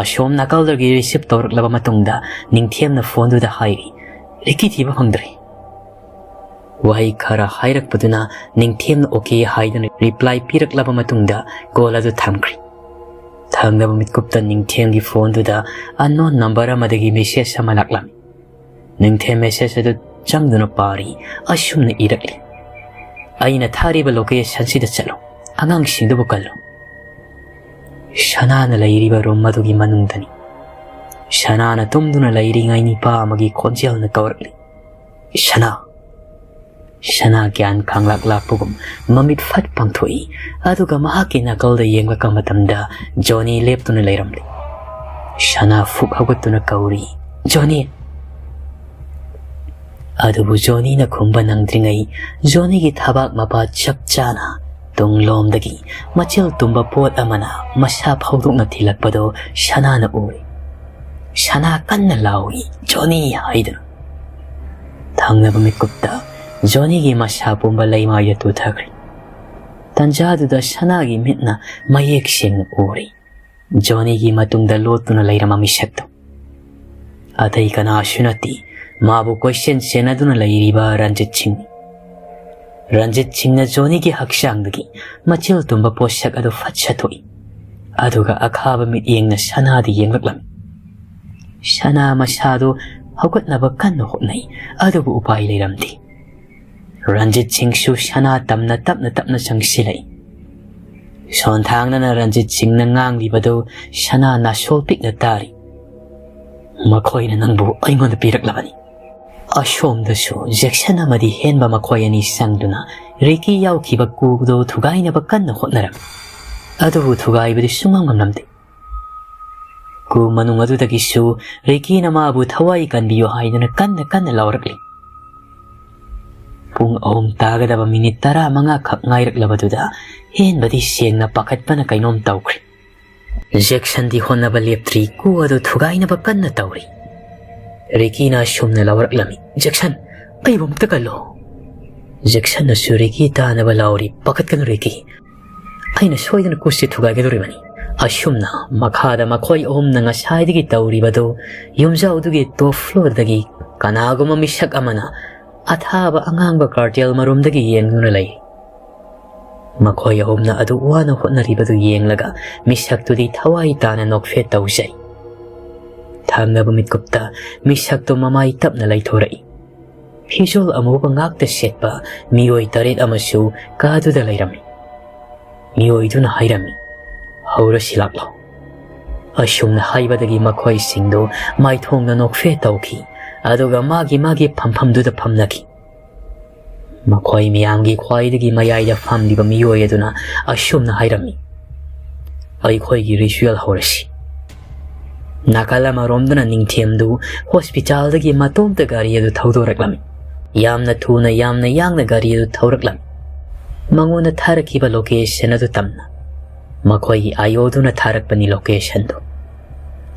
ꯑꯁꯣꯝ ꯅꯥꯀꯜꯗꯒꯤ ꯔꯤꯁꯤꯞ ꯇꯧꯔꯛꯂꯕ ꯃꯇꯨꯡꯗ ꯅꯤꯡꯊꯦꯝꯅ ꯐꯣꯟꯗꯨꯗ ꯍꯥꯏꯔꯤ, "ꯔꯤꯀꯤ ꯊꯤꯕ ꯐꯪꯗ꯭ꯔꯦ꯫" ꯋꯥꯍꯩ ꯈꯔ ꯍꯥꯏꯔꯛꯄꯗꯨꯅ ꯅꯤꯡꯊꯦꯝꯅ "ꯑꯣꯀꯦ" ꯍꯥꯏꯗꯨꯅ ꯔꯤꯄ꯭ꯂꯥꯏ ꯄꯤꯔꯛꯂꯕ ꯃꯇꯨꯡꯗ ꯀꯣꯜ ꯑꯗꯨ ꯊꯝꯈ꯭ꯔꯤ꯫ ꯊꯪꯅꯕ ꯃꯤꯠꯀꯨꯞꯇ ꯅꯤꯡꯊꯦꯝꯒꯤ ꯐꯣꯟꯗꯨꯗ ꯑꯟꯅꯣꯟ ꯅꯝꯕꯔ ꯑꯃꯗꯒꯤ ꯃꯦꯁꯦꯖ ꯑꯃ ꯂꯥꯛꯂꯝꯃꯤ꯫ ꯅꯤꯡꯊꯦꯝ ꯃꯦꯁꯦꯖ ꯑꯗꯨ ꯆꯪꯗꯨꯅ ꯄꯥꯔꯤ꯫ ꯑꯁꯨꯝꯅ ꯏꯔꯛꯂꯤ, "ꯑꯩꯅ ꯊꯥꯔꯤꯕ ꯂꯣꯀꯦꯁꯟꯁꯤꯗ ꯆꯠꯂꯨ꯫ ꯑꯉꯥꯡꯁꯤꯡꯗꯨꯕꯨ ꯀꯜꯂꯨ꯫" ꯁꯅꯥꯅ ꯂꯩꯔꯤꯕ ꯔꯨꯝ ꯑꯗꯨꯒꯤ ꯃꯅꯨꯡꯗꯅꯤ꯫ ꯁꯅꯥꯅ ꯇꯨꯝꯗꯨꯅ ꯂꯩꯔꯤꯉꯩ ꯅꯤꯄꯥ ꯑꯃꯒꯤ ꯈꯣꯟꯖꯦꯜꯅ ꯀꯧꯔꯛꯂꯤ, "ꯁꯅꯥ!" ꯁꯅꯥ ꯒ꯭ꯌꯥꯟ ꯈꯪꯂꯥꯛ ꯂꯥꯛꯄꯒꯨꯝ ꯃꯃꯤꯠ ꯐꯠ ꯄꯥꯡꯊꯣꯛꯏ꯫ ꯑꯗꯨꯒ ꯃꯍꯥꯛꯀꯤ ꯅꯥꯀꯜꯗ ꯌꯦꯡꯂꯛꯄ ꯃꯇꯝꯗ ꯖꯣꯅꯤ ꯂꯦꯞꯇꯨꯅ ꯂꯩꯔꯝꯂꯦ꯫ ꯁꯅꯥ ꯐꯨꯛ ꯍꯧꯒꯠꯇꯨꯅ ꯀꯧꯔꯤ, "ꯖꯣꯅꯤ!" ꯑꯗꯨꯕꯨ ꯖꯣꯅꯤꯅ ꯈꯨꯝꯕ ꯅꯪꯗ꯭ꯔꯤꯉꯩ, ꯖꯣꯅꯤꯒꯤ ꯊꯕꯥꯛ ꯃꯄꯥ ꯆꯞ ꯆꯥꯅ ꯇꯨꯡꯂꯣꯝꯗꯒꯤ ꯃꯆꯤꯜ ꯇꯨꯝꯕ ꯄꯣꯠ ꯑꯃꯅ ꯃꯁꯥ ꯐꯧꯗꯣꯛꯅ ꯊꯤꯜꯂꯛꯄꯗꯨ ꯁꯅꯥꯅ ꯎꯔꯦ꯫ ꯁꯅꯥ ꯀꯟꯅ ꯂꯥꯎꯏ, "ꯖꯣꯅꯤ!" ꯍꯥꯏꯗꯨꯅ꯫ ꯊꯪꯅꯕ ꯃꯤꯠꯀꯨꯞꯇ ꯖꯣꯅꯤꯒꯤ ꯃꯁꯥ ꯄꯨꯝꯕ ꯂꯩꯃꯥꯏꯗ ꯇꯨꯊꯈ꯭ꯔꯦ꯫ ꯇꯟꯖꯥꯗꯨꯗ ꯁꯅꯥꯒꯤ ꯃꯤꯠꯅ ꯃꯌꯦꯛ ꯁꯦꯡꯅ ꯎꯔꯦ ꯖꯣꯅꯤꯒꯤ ꯃꯇꯨꯡꯗ ꯂꯣꯠꯇꯨꯅ ꯂꯩꯔꯝꯕ ꯃꯤꯁꯛꯇꯨ꯫ ꯑꯇꯩ ꯀꯅꯥꯁꯨ ꯅꯠꯇꯦ, ꯃꯥꯕꯨ ꯀꯣꯏꯁꯦꯟ ꯁꯦꯟꯅꯗꯨꯅ ꯂꯩꯔꯤꯕ ꯔꯟꯖꯤꯠ ꯁꯤꯡꯅꯤ꯫ ꯔꯟꯖꯤꯠ ꯁꯤꯡꯅ ꯖꯣꯅꯤꯒꯤ ꯍꯛꯆꯥꯡꯗꯒꯤ ꯃꯆꯤꯜ ꯇꯨꯝꯕ ꯄꯣꯠꯁꯛ ꯑꯗꯨ ꯐꯠ ꯁꯠꯇꯣꯛꯏ꯫ ꯑꯗꯨꯒ ꯑꯈꯥꯕ ꯃꯤꯠꯌꯦꯡꯅ ꯁꯅꯥꯗ ꯌꯦꯡꯂꯛꯂꯝꯃꯤ꯫ ꯁꯅꯥ ꯃꯁꯥꯗꯨ ꯍꯧꯒꯠꯅꯕ ꯀꯟꯅ ꯍꯣꯠꯅꯩ, ꯑꯗꯨꯕꯨ ꯎꯄꯥꯏ ꯂꯩꯔꯝꯗꯦ꯫ ꯔꯟꯖꯤꯠ ꯁꯤꯡꯁꯨ ꯁꯅꯥ ꯇꯝꯅ ꯇꯞꯅ ꯇꯞꯅ ꯆꯪꯁꯤꯜꯂꯛꯏ꯫ ꯁꯣꯟꯊꯥꯡꯅꯅ ꯔꯟꯖꯤꯠ ꯁꯤꯡꯅ ꯉꯥꯡꯂꯤꯕꯗꯨ ꯁꯅꯥ ꯅꯥꯁꯣꯜ ꯄꯤꯛꯅ ꯇꯥꯔꯤ꯫ "ꯃꯈꯣꯏꯅ ꯅꯪꯕꯨ ꯑꯩꯉꯣꯟꯗ ꯄꯤꯔꯛꯂꯕꯅꯤ꯫" ꯑꯁꯣꯝꯗꯁꯨ ꯖꯦꯛꯁꯟ ꯑꯃꯗꯤ ꯍꯦꯟꯕ ꯃꯈꯣꯏ ꯑꯅꯤ ꯆꯪꯗꯨꯅ ꯔꯤꯀꯤ ꯌꯥꯎꯈꯤꯕ ꯀꯨꯗꯨ ꯊꯨꯒꯥꯏꯅꯕ ꯀꯟꯅ ꯍꯣꯠꯅꯔꯝꯃꯤ꯫ ꯑꯗꯨꯕꯨ ꯊꯨꯒꯥꯏꯕꯗꯤ ꯁꯨꯡꯉꯝ ꯉꯝꯂꯝꯗꯦ꯫ ꯀꯨ ꯃꯅꯨꯡ ꯑꯗꯨꯗꯒꯤꯁꯨ ꯔꯤꯀꯤꯅ ꯃꯥꯕꯨ ꯊꯋꯥꯏ ꯀꯟꯕꯤꯌꯨ ꯍꯥꯏꯗꯨꯅ ꯀꯟꯅ ꯀꯟꯅ ꯂꯥꯎꯔꯛꯂꯤ꯫ ꯄꯨꯡ ꯑꯍꯨꯝ ꯇꯥꯒꯗꯕ ꯃꯤꯅꯤꯠ ꯇꯔꯥꯃꯉꯥ ꯈꯛ ꯉꯥꯏꯔꯛꯂꯕꯗꯨꯗ ꯍꯦꯟꯕꯗꯤ ꯁꯦꯡꯅ ꯄꯥꯈꯠꯄꯅ ꯀꯩꯅꯣꯝ ꯇꯧꯈ꯭ꯔꯦ꯫ ꯖꯦꯛꯁꯟꯗꯤ ꯍꯣꯠꯅꯕ ꯂꯦꯞꯇ꯭ꯔꯤ, ꯀꯨ ꯑꯗꯨ ꯊꯨꯒꯥꯏꯅꯕ ꯀꯟꯅ ꯇꯧꯔꯤ꯫ ꯔꯤꯀꯤꯅ ꯑꯁꯨꯝꯅ ꯂꯥꯎꯔꯛꯂꯝꯃꯤ, "ꯖꯦꯛꯁꯟ, ꯑꯩꯕꯨ ꯑꯃꯨꯛꯇ ꯀꯜꯂꯣ!" ꯖꯦꯛꯁꯟꯅꯁꯨ ꯔꯤꯀꯤ ꯇꯥꯅꯕ ꯂꯥꯎꯔꯤ, "ꯄꯥꯈꯠꯀꯅꯨ ꯔꯤꯀꯤ, ꯑꯩꯅ ꯁꯣꯏꯗꯅ ꯀꯨꯁꯤ ꯊꯨꯒꯥꯏꯒꯗꯧꯔꯤꯕꯅꯤ꯫" ꯑꯁꯨꯝꯅ ꯃꯈꯥꯗ ꯃꯈꯣꯏ ꯑꯍꯨꯝꯅ ꯉꯁꯥꯏꯗꯒꯤ ꯇꯧꯔꯤꯕꯗꯨ ꯌꯨꯝꯖꯥꯎꯗꯨꯒꯤ ꯇꯣꯞ ꯐ꯭ꯂꯣꯔꯗꯒꯤ ꯀꯅꯥꯒꯨꯝꯕ ꯃꯤꯁꯛ ꯑꯃꯅ ꯑꯊꯥꯕ ꯑꯉꯥꯡꯕ ꯀꯥꯔꯇꯦꯜ ꯃꯔꯨꯝꯗꯒꯤ ꯌꯦꯡꯗꯨꯅ ꯂꯩ꯫ ꯃꯈꯣꯏ ꯑꯍꯨꯝꯅ ꯑꯗꯨ ꯋꯥꯅ ꯍꯣꯠꯅꯔꯤꯕꯗꯨ ꯌꯦꯡꯂꯒ ꯃꯤꯁꯛꯇꯨꯗꯤ ꯊꯋꯥꯏ ꯇꯥꯅ ꯅꯣꯛꯐꯦꯠ ꯇꯧꯖꯩ꯫ ꯊꯪꯅꯕ ꯃꯤꯠꯀꯨꯞꯇ ꯃꯤꯁꯛꯇꯨ ꯃꯃꯥꯏ ꯇꯞꯅ ꯂꯩꯊꯣꯔꯛꯏ꯫ ꯐꯤꯖꯣꯜ ꯑꯃꯨꯕ ꯉꯥꯛꯇ ꯁꯦꯠꯄ ꯃꯤꯑꯣꯏ ꯇꯔꯦꯠ ꯑꯃꯁꯨ ꯀꯥꯗꯨꯗ ꯂꯩꯔꯝꯃꯤ꯫ ꯃꯤꯑꯣꯏꯗꯨꯅ ꯍꯥꯏꯔꯝꯃꯤ, "ꯍꯧꯔꯁꯤ ꯂꯥꯛꯂꯣ꯫" ꯑꯁꯨꯝꯅ ꯍꯥꯏꯕꯗꯒꯤ ꯃꯈꯣꯏꯁꯤꯡꯗꯨ ꯃꯥꯏꯊꯣꯡꯗ ꯅꯣꯛꯐꯦ ꯇꯧꯈꯤ, ꯑꯗꯨꯒ ꯃꯥꯒꯤ ꯃꯥꯒꯤ ꯐꯝꯐꯝꯗꯨꯗ ꯐꯝꯅꯈꯤ꯫ ꯃꯈꯣꯏ ꯃꯤꯌꯥꯝꯒꯤ ꯈ꯭ꯋꯥꯏꯗꯒꯤ ꯃꯌꯥꯏꯗ ꯐꯝꯂꯤꯕ ꯃꯤꯑꯣꯏ ꯑꯗꯨꯅ ꯑꯁꯨꯝꯅ ꯍꯥꯏꯔꯝꯃꯤ, "ꯑꯩꯈꯣꯏꯒꯤ ritual ꯍꯧꯔꯁꯤ"꯫ ꯅꯥꯀꯜ ꯑꯃꯔꯣꯝꯗꯅ ꯅꯤꯡꯊꯦꯝꯗꯨ hospitalꯗꯒꯤ ꯃꯇꯣꯝꯇ ꯒꯥꯔꯤ ꯑꯗꯨ ꯊꯧꯗꯣꯔꯛꯂꯝꯃꯤ꯫ ꯌꯥꯝꯅ ꯊꯨꯅ, ꯌꯥꯝꯅ ꯌꯥꯡꯅ ꯒꯥꯔꯤ ꯑꯗꯨ ꯊꯧꯔꯛꯂꯝꯃꯤ꯫ ꯃꯉꯣꯟꯗ ꯊꯥꯔꯛꯈꯤꯕ location ꯑꯗꯨ ꯇꯝꯅ ꯃꯈꯣꯏꯒꯤ ꯑꯥꯏꯑꯣꯗꯨꯅ ꯊꯥꯔꯛꯄꯅꯤ locationꯗꯨ꯫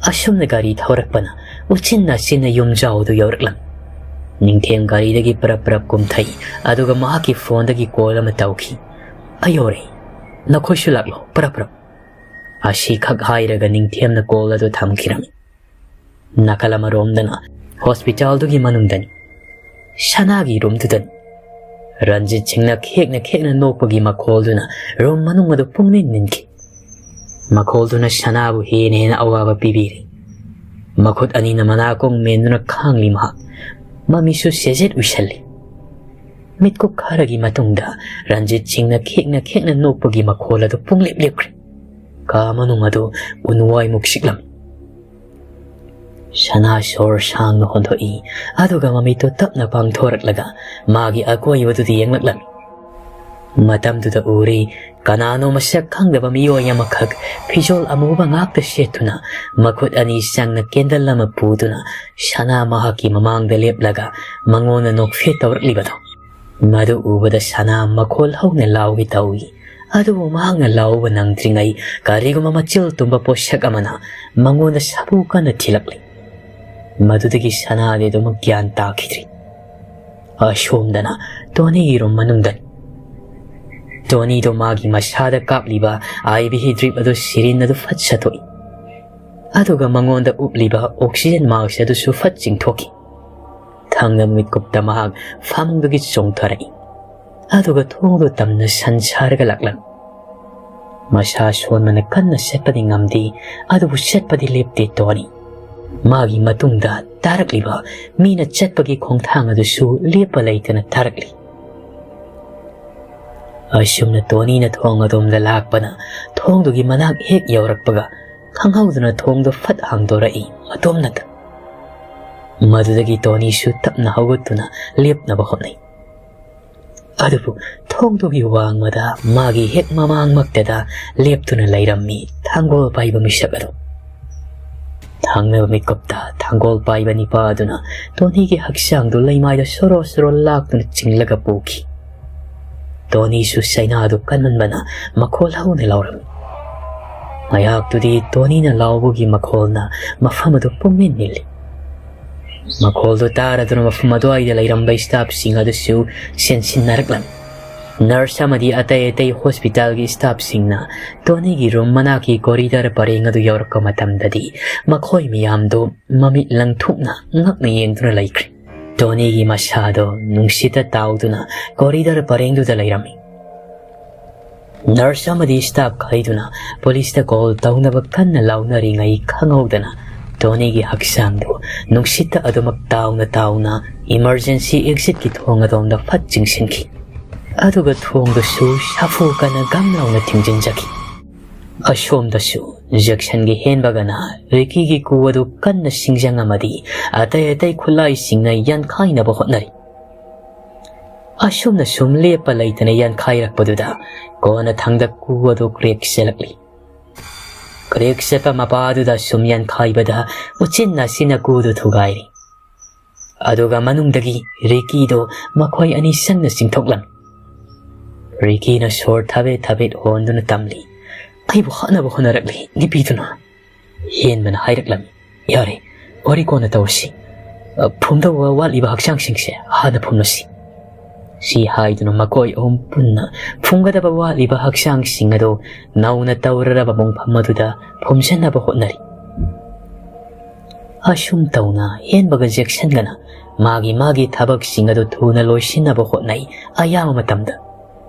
ꯑꯁꯨꯝꯅ ꯒꯥꯔꯤ ꯊꯧꯔꯛꯄꯅ ꯎꯆꯤꯟ ꯅꯥꯆꯤꯟꯅ ꯌꯨꯝꯖꯥꯎꯗꯨ ꯌꯧꯔꯛꯂꯝꯃꯤ꯫ ꯅꯤꯡꯊꯦꯝ ꯒꯥꯔꯤꯗꯒꯤ ꯄꯔꯞ ꯄꯔꯞ ꯀꯨꯝꯊꯩ, ꯑꯗꯨꯒ ꯃꯍꯥꯛꯀꯤ phoneꯗꯒꯤ call ꯑꯃ ꯇꯧꯈꯤ꯫ "ꯑꯩ ꯌꯧꯔꯦ, ꯅꯈꯣꯏꯁꯨ ꯂꯥꯛꯂꯣ, ꯄꯔꯞ ꯄꯔꯞ"꯫ ꯑꯁꯤꯈꯛ ꯍꯥꯏꯔꯒ ꯅꯤꯡꯊꯦꯝꯅ call ꯑꯗꯨ ꯊꯝꯈꯤꯔꯝꯃꯤ꯫ ꯅꯥꯀꯜ ꯑꯃꯔꯣꯝꯗꯅ hospitalꯗꯨꯒꯤ ꯃꯅꯨꯡꯗꯅꯤ꯫ ꯁꯅꯥꯒꯤ roomꯗꯨꯗꯅꯤ꯫ ꯔꯟꯖꯤꯠ ꯁꯤꯡꯅ ꯈꯦꯛꯅ ꯈꯦꯛꯅ ꯅꯣꯛꯄꯒꯤ ꯃꯈꯣꯜꯗꯨꯅ room ꯃꯅꯨꯡ ꯑꯗꯨ ꯄꯨꯡꯅꯤꯟ ꯅꯤꯟꯈꯤ꯫ ꯃꯈꯣꯜꯗꯨꯅ ꯁꯅꯥꯕꯨ ꯍꯦꯟꯅ ꯍꯦꯟꯅ ꯑꯋꯥꯕ ꯄꯤꯕꯤꯔꯤ꯫ ꯃꯈꯨꯠ ꯑꯅꯤꯅ ꯃꯅꯥꯀꯣꯡ ꯃꯦꯟꯗꯨꯅ ꯈꯥꯡꯂꯤ ꯃꯍꯥꯛ꯫ ꯃꯃꯤꯠꯁꯨ ꯁꯦꯖꯦꯠ ꯎꯏꯁꯜꯂꯤ꯫ ꯃꯤꯠꯀꯨꯞ ꯈꯔꯒꯤ ꯃꯇꯨꯡꯗ ꯔꯟꯖꯤꯠ ꯁꯤꯡꯅ ꯈꯦꯛꯅ ꯈꯦꯛꯅ ꯅꯣꯛꯄꯒꯤ ꯃꯈꯣꯜ ꯑꯗꯨ ꯄꯨꯡꯂꯦꯞ ꯂꯦꯞꯈ꯭ꯔꯦ꯫ ꯀꯥ ꯃꯅꯨꯡ ꯑꯗꯨ ꯎꯟꯋꯥꯏ ꯃꯨꯛꯁꯤꯛꯂꯝꯃꯤ꯫ ꯁꯅꯥ ꯁꯣꯔ ꯁꯥꯡꯅ ꯍꯣꯟꯗꯣꯛꯏ, ꯑꯗꯨꯒ ꯃꯃꯤꯠꯇꯨ ꯇꯞꯅ ꯄꯥꯡꯊꯣꯔꯛꯂꯒ ꯃꯥꯒꯤ ꯑꯀꯣꯏꯕꯗꯨꯗ ꯌꯦꯡꯂꯛꯂꯝꯃꯤ꯫ ꯃꯇꯝꯗꯨꯗ ꯎꯔꯤ, ꯀꯅꯥꯅꯣ ꯃꯁꯛ ꯈꯪꯗꯕ ꯃꯤꯑꯣꯏ ꯑꯃꯈꯛ ꯐꯤꯖꯣꯜ ꯑꯃꯨꯕ ꯉꯥꯛꯇ ꯁꯦꯠꯇꯨꯅ, ꯃꯈꯨꯠ ꯑꯅꯤ ꯆꯪꯅ candle ꯑꯃ ꯄꯨꯗꯨꯅ ꯁꯅꯥ ꯃꯍꯥꯛꯀꯤ ꯃꯃꯥꯡꯗ ꯂꯦꯞꯂꯒ ꯃꯉꯣꯟꯗ ꯅꯣꯛꯐꯦꯠ ꯇꯧꯔꯛꯂꯤꯕꯗꯣ꯫ ꯃꯗꯨ ꯎꯕꯗ ꯁꯅꯥ ꯃꯈꯣꯜ ꯍꯧꯅ ꯂꯥꯎꯒꯦ ꯇꯧꯏ꯫ ꯑꯗꯨꯕꯨ ꯃꯍꯥꯛꯅ ꯂꯥꯎꯕ ꯅꯪꯗ꯭ꯔꯤꯉꯩ ꯀꯔꯤꯒꯨꯝꯕ ꯃꯆꯤꯜ ꯇꯨꯝꯕ ꯄꯣꯠꯁꯛ ꯑꯃꯅ ꯃꯉꯣꯟꯗ ꯁꯥꯐꯨ ꯀꯟꯅ ꯊꯤꯜꯂꯛꯂꯤ꯫ ꯃꯗꯨꯗꯒꯤ ꯁꯅꯥꯗꯤ ꯑꯗꯨꯃꯛ ꯒ꯭ꯌꯥꯟ ꯇꯥꯈꯤꯗ꯭ꯔꯤ꯫ ꯑꯁꯣꯝꯗꯅ ꯇꯣꯅꯤꯒꯤ room ꯃꯅꯨꯡꯗꯅꯤ꯫ ꯇꯣꯅꯤꯗꯣ ꯃꯥꯒꯤ ꯃꯁꯥꯗ ꯀꯥꯞꯂꯤꯕ IV drip ꯑꯗꯨ syringe ꯑꯗꯨ ꯐꯠ ꯁꯠꯇꯣꯛꯏ꯫ ꯑꯗꯨꯒ ꯃꯉꯣꯟꯗ ꯎꯞꯂꯤꯕ oxygen mask ꯑꯗꯨꯁꯨ ꯐꯠ ꯆꯤꯡꯊꯣꯛꯈꯤ꯫ ꯊꯪꯅ ꯃꯤꯠꯀꯨꯞꯇ ꯃꯍꯥꯛ ꯐꯃꯨꯡꯗꯒꯤ ꯆꯣꯡꯊꯔꯛꯏ꯫ ꯑꯗꯨꯒ ꯊꯣꯡꯗꯨ ꯇꯝꯅ ꯁꯟ ꯁꯥꯔꯒ ꯂꯥꯛꯂꯝꯃꯤ꯫ ꯃꯁꯥ ꯁꯣꯟꯕꯅ ꯀꯟꯅ ꯆꯠꯄꯗꯤ ꯉꯝꯗꯦ, ꯑꯗꯨꯕꯨ ꯆꯠꯄꯗꯤ ꯂꯦꯞꯇꯦ ꯇꯣꯅꯤ꯫ ꯃꯥꯒꯤ ꯃꯇꯨꯡꯗ ꯇꯥꯔꯛꯂꯤꯕ ꯃꯤꯅ ꯆꯠꯄꯒꯤ ꯈꯣꯡꯊꯥꯡ ꯑꯗꯨꯁꯨ ꯂꯦꯞꯄ ꯂꯩꯇꯅ ꯇꯥꯔꯛꯂꯤ꯫ ꯑꯁꯨꯝꯅ ꯇꯣꯅꯤꯅ ꯊꯣꯡ ꯑꯗꯣꯝꯗ ꯂꯥꯛꯄꯅ ꯊꯣꯡꯗꯨꯒꯤ ꯃꯅꯥꯛ ꯍꯦꯛ ꯌꯧꯔꯛꯄꯒ ꯈꯪꯍꯧꯗꯅ ꯊꯣꯡꯗꯨ ꯐꯠ ꯍꯥꯡꯗꯣꯔꯛꯏ ꯃꯇꯣꯝꯅꯇ꯫ ꯃꯗꯨꯗꯒꯤ ꯇꯣꯅꯤꯁꯨ ꯇꯞꯅ ꯍꯧꯒꯠꯇꯨꯅ ꯂꯦꯞꯅꯕ ꯍꯣꯠꯅꯩ꯫ ꯑꯗꯨꯕꯨ ꯊꯣꯡꯗꯨꯒꯤ ꯋꯥꯡꯃꯗ ꯃꯥꯒꯤ ꯍꯦꯛ ꯃꯃꯥꯡꯃꯛꯇꯗ ꯂꯦꯞꯇꯨꯅ ꯂꯩꯔꯝꯃꯤ ꯊꯥꯡꯒꯣꯜ ꯄꯥꯏꯕ ꯃꯤꯁꯛ ꯑꯗꯨ꯫ ꯊꯪꯅꯕ ꯃꯤꯀꯨꯞꯇ ꯊꯥꯡꯒꯣꯜ ꯄꯥꯏꯕ ꯅꯤꯄꯥ ꯑꯗꯨꯅ ꯇꯣꯅꯤꯒꯤ ꯍꯛꯆꯥꯡꯗꯨ ꯂꯩꯃꯥꯏꯗ ꯁꯣꯔꯣ ꯁꯣꯔꯣ ꯂꯥꯛꯇꯨꯅ ꯆꯤꯡꯂꯒ ꯄꯨꯈꯤ꯫ ꯇꯣꯅꯤꯁꯨ ꯆꯩꯅꯥꯗꯨ ꯀꯟꯃꯟꯕꯅ ꯃꯈꯣꯜ ꯍꯧꯅ ꯂꯥꯎꯔꯝꯃꯤ꯫ ꯃꯌꯥꯛꯇꯨꯗꯤ ꯇꯣꯅꯤꯅ ꯂꯥꯎꯕꯒꯤ ꯃꯈꯣꯜꯅ ꯃꯐꯝ ꯑꯗꯨ ꯄꯨꯝꯅꯤꯜ ꯅꯤꯜꯂꯤ꯫ ꯃꯈꯣꯜꯗꯨ ꯇꯥꯔꯗꯨꯅ ꯃꯐꯝ ꯑꯗꯨꯋꯥꯏꯗ ꯂꯩꯔꯝꯕ staffꯁꯤꯡ ꯑꯗꯨꯁꯨ ꯆꯦꯟꯁꯤꯟꯅꯔꯛꯂꯝꯃꯤ꯫ Nurse ꯑꯃꯗꯤ ꯑꯇꯩ ꯑꯇꯩ hospitalꯒꯤ staffꯁꯤꯡꯅ ꯇꯣꯅꯤꯒꯤ room ꯃꯅꯥꯛꯀꯤ corridor ꯄꯔꯦꯡ ꯑꯗꯨ ꯌꯧꯔꯛꯄ ꯃꯇꯝꯗꯗꯤ ꯃꯈꯣꯏ ꯃꯤꯌꯥꯝꯗꯨ ꯃꯃꯤꯠ ꯂꯪꯊꯣꯛꯅ ꯉꯛꯅ ꯌꯦꯡꯗꯨꯅ ꯂꯩꯈ꯭ꯔꯦ꯫ ꯇꯣꯅꯤꯒꯤ ꯃꯁꯥꯗꯣ ꯅꯨꯡꯁꯤꯠꯇ ꯇꯥꯎꯗꯨꯅ corridor ꯄꯔꯦꯡꯗꯨꯗ ꯂꯩꯔꯝꯃꯤ꯫ Nurse ꯑꯃꯗꯤ staff ꯈꯩꯗꯨꯅ policeꯇ call ꯇꯧꯅꯕ ꯀꯟꯅ ꯂꯥꯎꯅꯔꯤꯉꯩ ꯈꯪꯍꯧꯗꯅ ꯇꯣꯅꯤꯒꯤ ꯍꯛꯆꯥꯡꯗꯨ ꯅꯨꯡꯁꯤꯠꯇ ꯑꯗꯨꯃꯛ ꯇꯥꯎꯅ ꯇꯥꯎꯅ emergency exitꯀꯤ ꯊꯣꯡ ꯑꯗꯣꯝꯗ ꯐꯠ ꯆꯤꯡꯁꯤꯟꯈꯤ꯫ ꯑꯗꯨꯒ ꯊꯣꯡꯗꯨꯁꯨ ꯁꯥꯐꯨ ꯀꯟꯅ ꯒꯝ ꯂꯥꯎꯅ ꯊꯤꯡꯖꯤꯟꯖꯈꯤ꯫ ꯑꯁꯣꯝꯗꯁꯨ ꯖꯦꯛꯁꯟꯒꯤ ꯍꯦꯟꯕꯒꯅ ꯔꯤꯀꯤꯒꯤ ꯀꯨ ꯑꯗꯨ ꯀꯟꯅ ꯁꯤꯡꯖꯪ ꯑꯃꯗꯤ ꯑꯇꯩ ꯑꯇꯩ ꯈꯨꯠꯂꯥꯏꯁꯤꯡꯅ ꯌꯥꯟꯈꯥꯏꯅꯕ ꯍꯣꯠꯅꯔꯤ꯫ ꯑꯁꯨꯝꯅ ꯁꯨꯝ ꯂꯦꯞꯄ ꯂꯩꯇꯅ ꯌꯥꯟꯈꯥꯏꯔꯛꯄꯗꯨꯗ ꯀꯣꯟꯅꯊꯪꯗ ꯀꯨ ꯑꯗꯨ crack ꯆꯦꯜꯂꯛꯂꯤ꯫ Crack ꯆꯠꯄ ꯃꯄꯥꯗꯨꯗ ꯁꯨꯝ ꯌꯥꯟꯈꯥꯏꯕꯗ ꯎꯆꯤꯟ ꯅꯥꯆꯤꯟꯅ ꯀꯨꯗꯨ ꯊꯨꯒꯥꯏꯔꯤ꯫ ꯑꯗꯨꯒ ꯃꯅꯨꯡꯗꯒꯤ ꯔꯤꯀꯤꯗꯣ ꯃꯈꯣꯏ ꯑꯅꯤ ꯆꯪꯅ ꯆꯤꯡꯊꯣꯛꯂꯝꯃꯤ꯫ ꯔꯤꯀꯤꯅ ꯁꯣꯔ ꯊꯕꯦꯠ ꯊꯕꯦꯠ ꯍꯣꯟꯗꯨꯅ ꯇꯝꯂꯤ꯫ "ꯑꯩꯕꯨ ꯍꯥꯠꯅꯕ ꯍꯣꯠꯅꯔꯛꯂꯤ ꯅꯨꯄꯤꯗꯨꯅ", ꯍꯦꯟꯕꯅ ꯍꯥꯏꯔꯛꯂꯝꯃꯤ꯫ "ꯌꯥꯔꯦ, ꯋꯥꯔꯤ ꯀꯣꯟꯅ ꯇꯧꯔꯁꯤ꯫ ꯐꯨꯝꯗꯧꯕ ꯋꯥꯠꯂꯤꯕ ꯍꯛꯆꯥꯡꯁꯤꯡꯁꯦ ꯍꯥꯟꯅ ꯐꯨꯝꯂꯁꯤ", ꯁꯤ ꯍꯥꯏꯗꯨꯅ ꯃꯈꯣꯏ ꯑꯍꯨꯝ ꯄꯨꯟꯅ ꯐꯨꯝꯒꯗꯕ ꯋꯥꯠꯂꯤꯕ ꯍꯛꯆꯥꯡꯁꯤꯡ ꯑꯗꯨ ꯅꯧꯅ ꯇꯧꯔꯔꯕ ꯃꯣꯡꯐꯝ ꯑꯗꯨꯗ ꯐꯨꯝꯖꯟꯅꯕ ꯍꯣꯠꯅꯔꯤ꯫ ꯑꯁꯨꯝ ꯇꯧꯅ ꯍꯦꯟꯕꯒ ꯖꯦꯛꯁꯟꯒꯅ ꯃꯥꯒꯤ ꯃꯥꯒꯤ ꯊꯕꯛꯁꯤꯡ ꯑꯗꯨ ꯊꯨꯅ ꯂꯣꯏꯁꯤꯟꯅꯕ ꯍꯣꯠꯅꯩ ꯑꯌꯥꯝꯕ ꯃꯇꯝꯗ꯫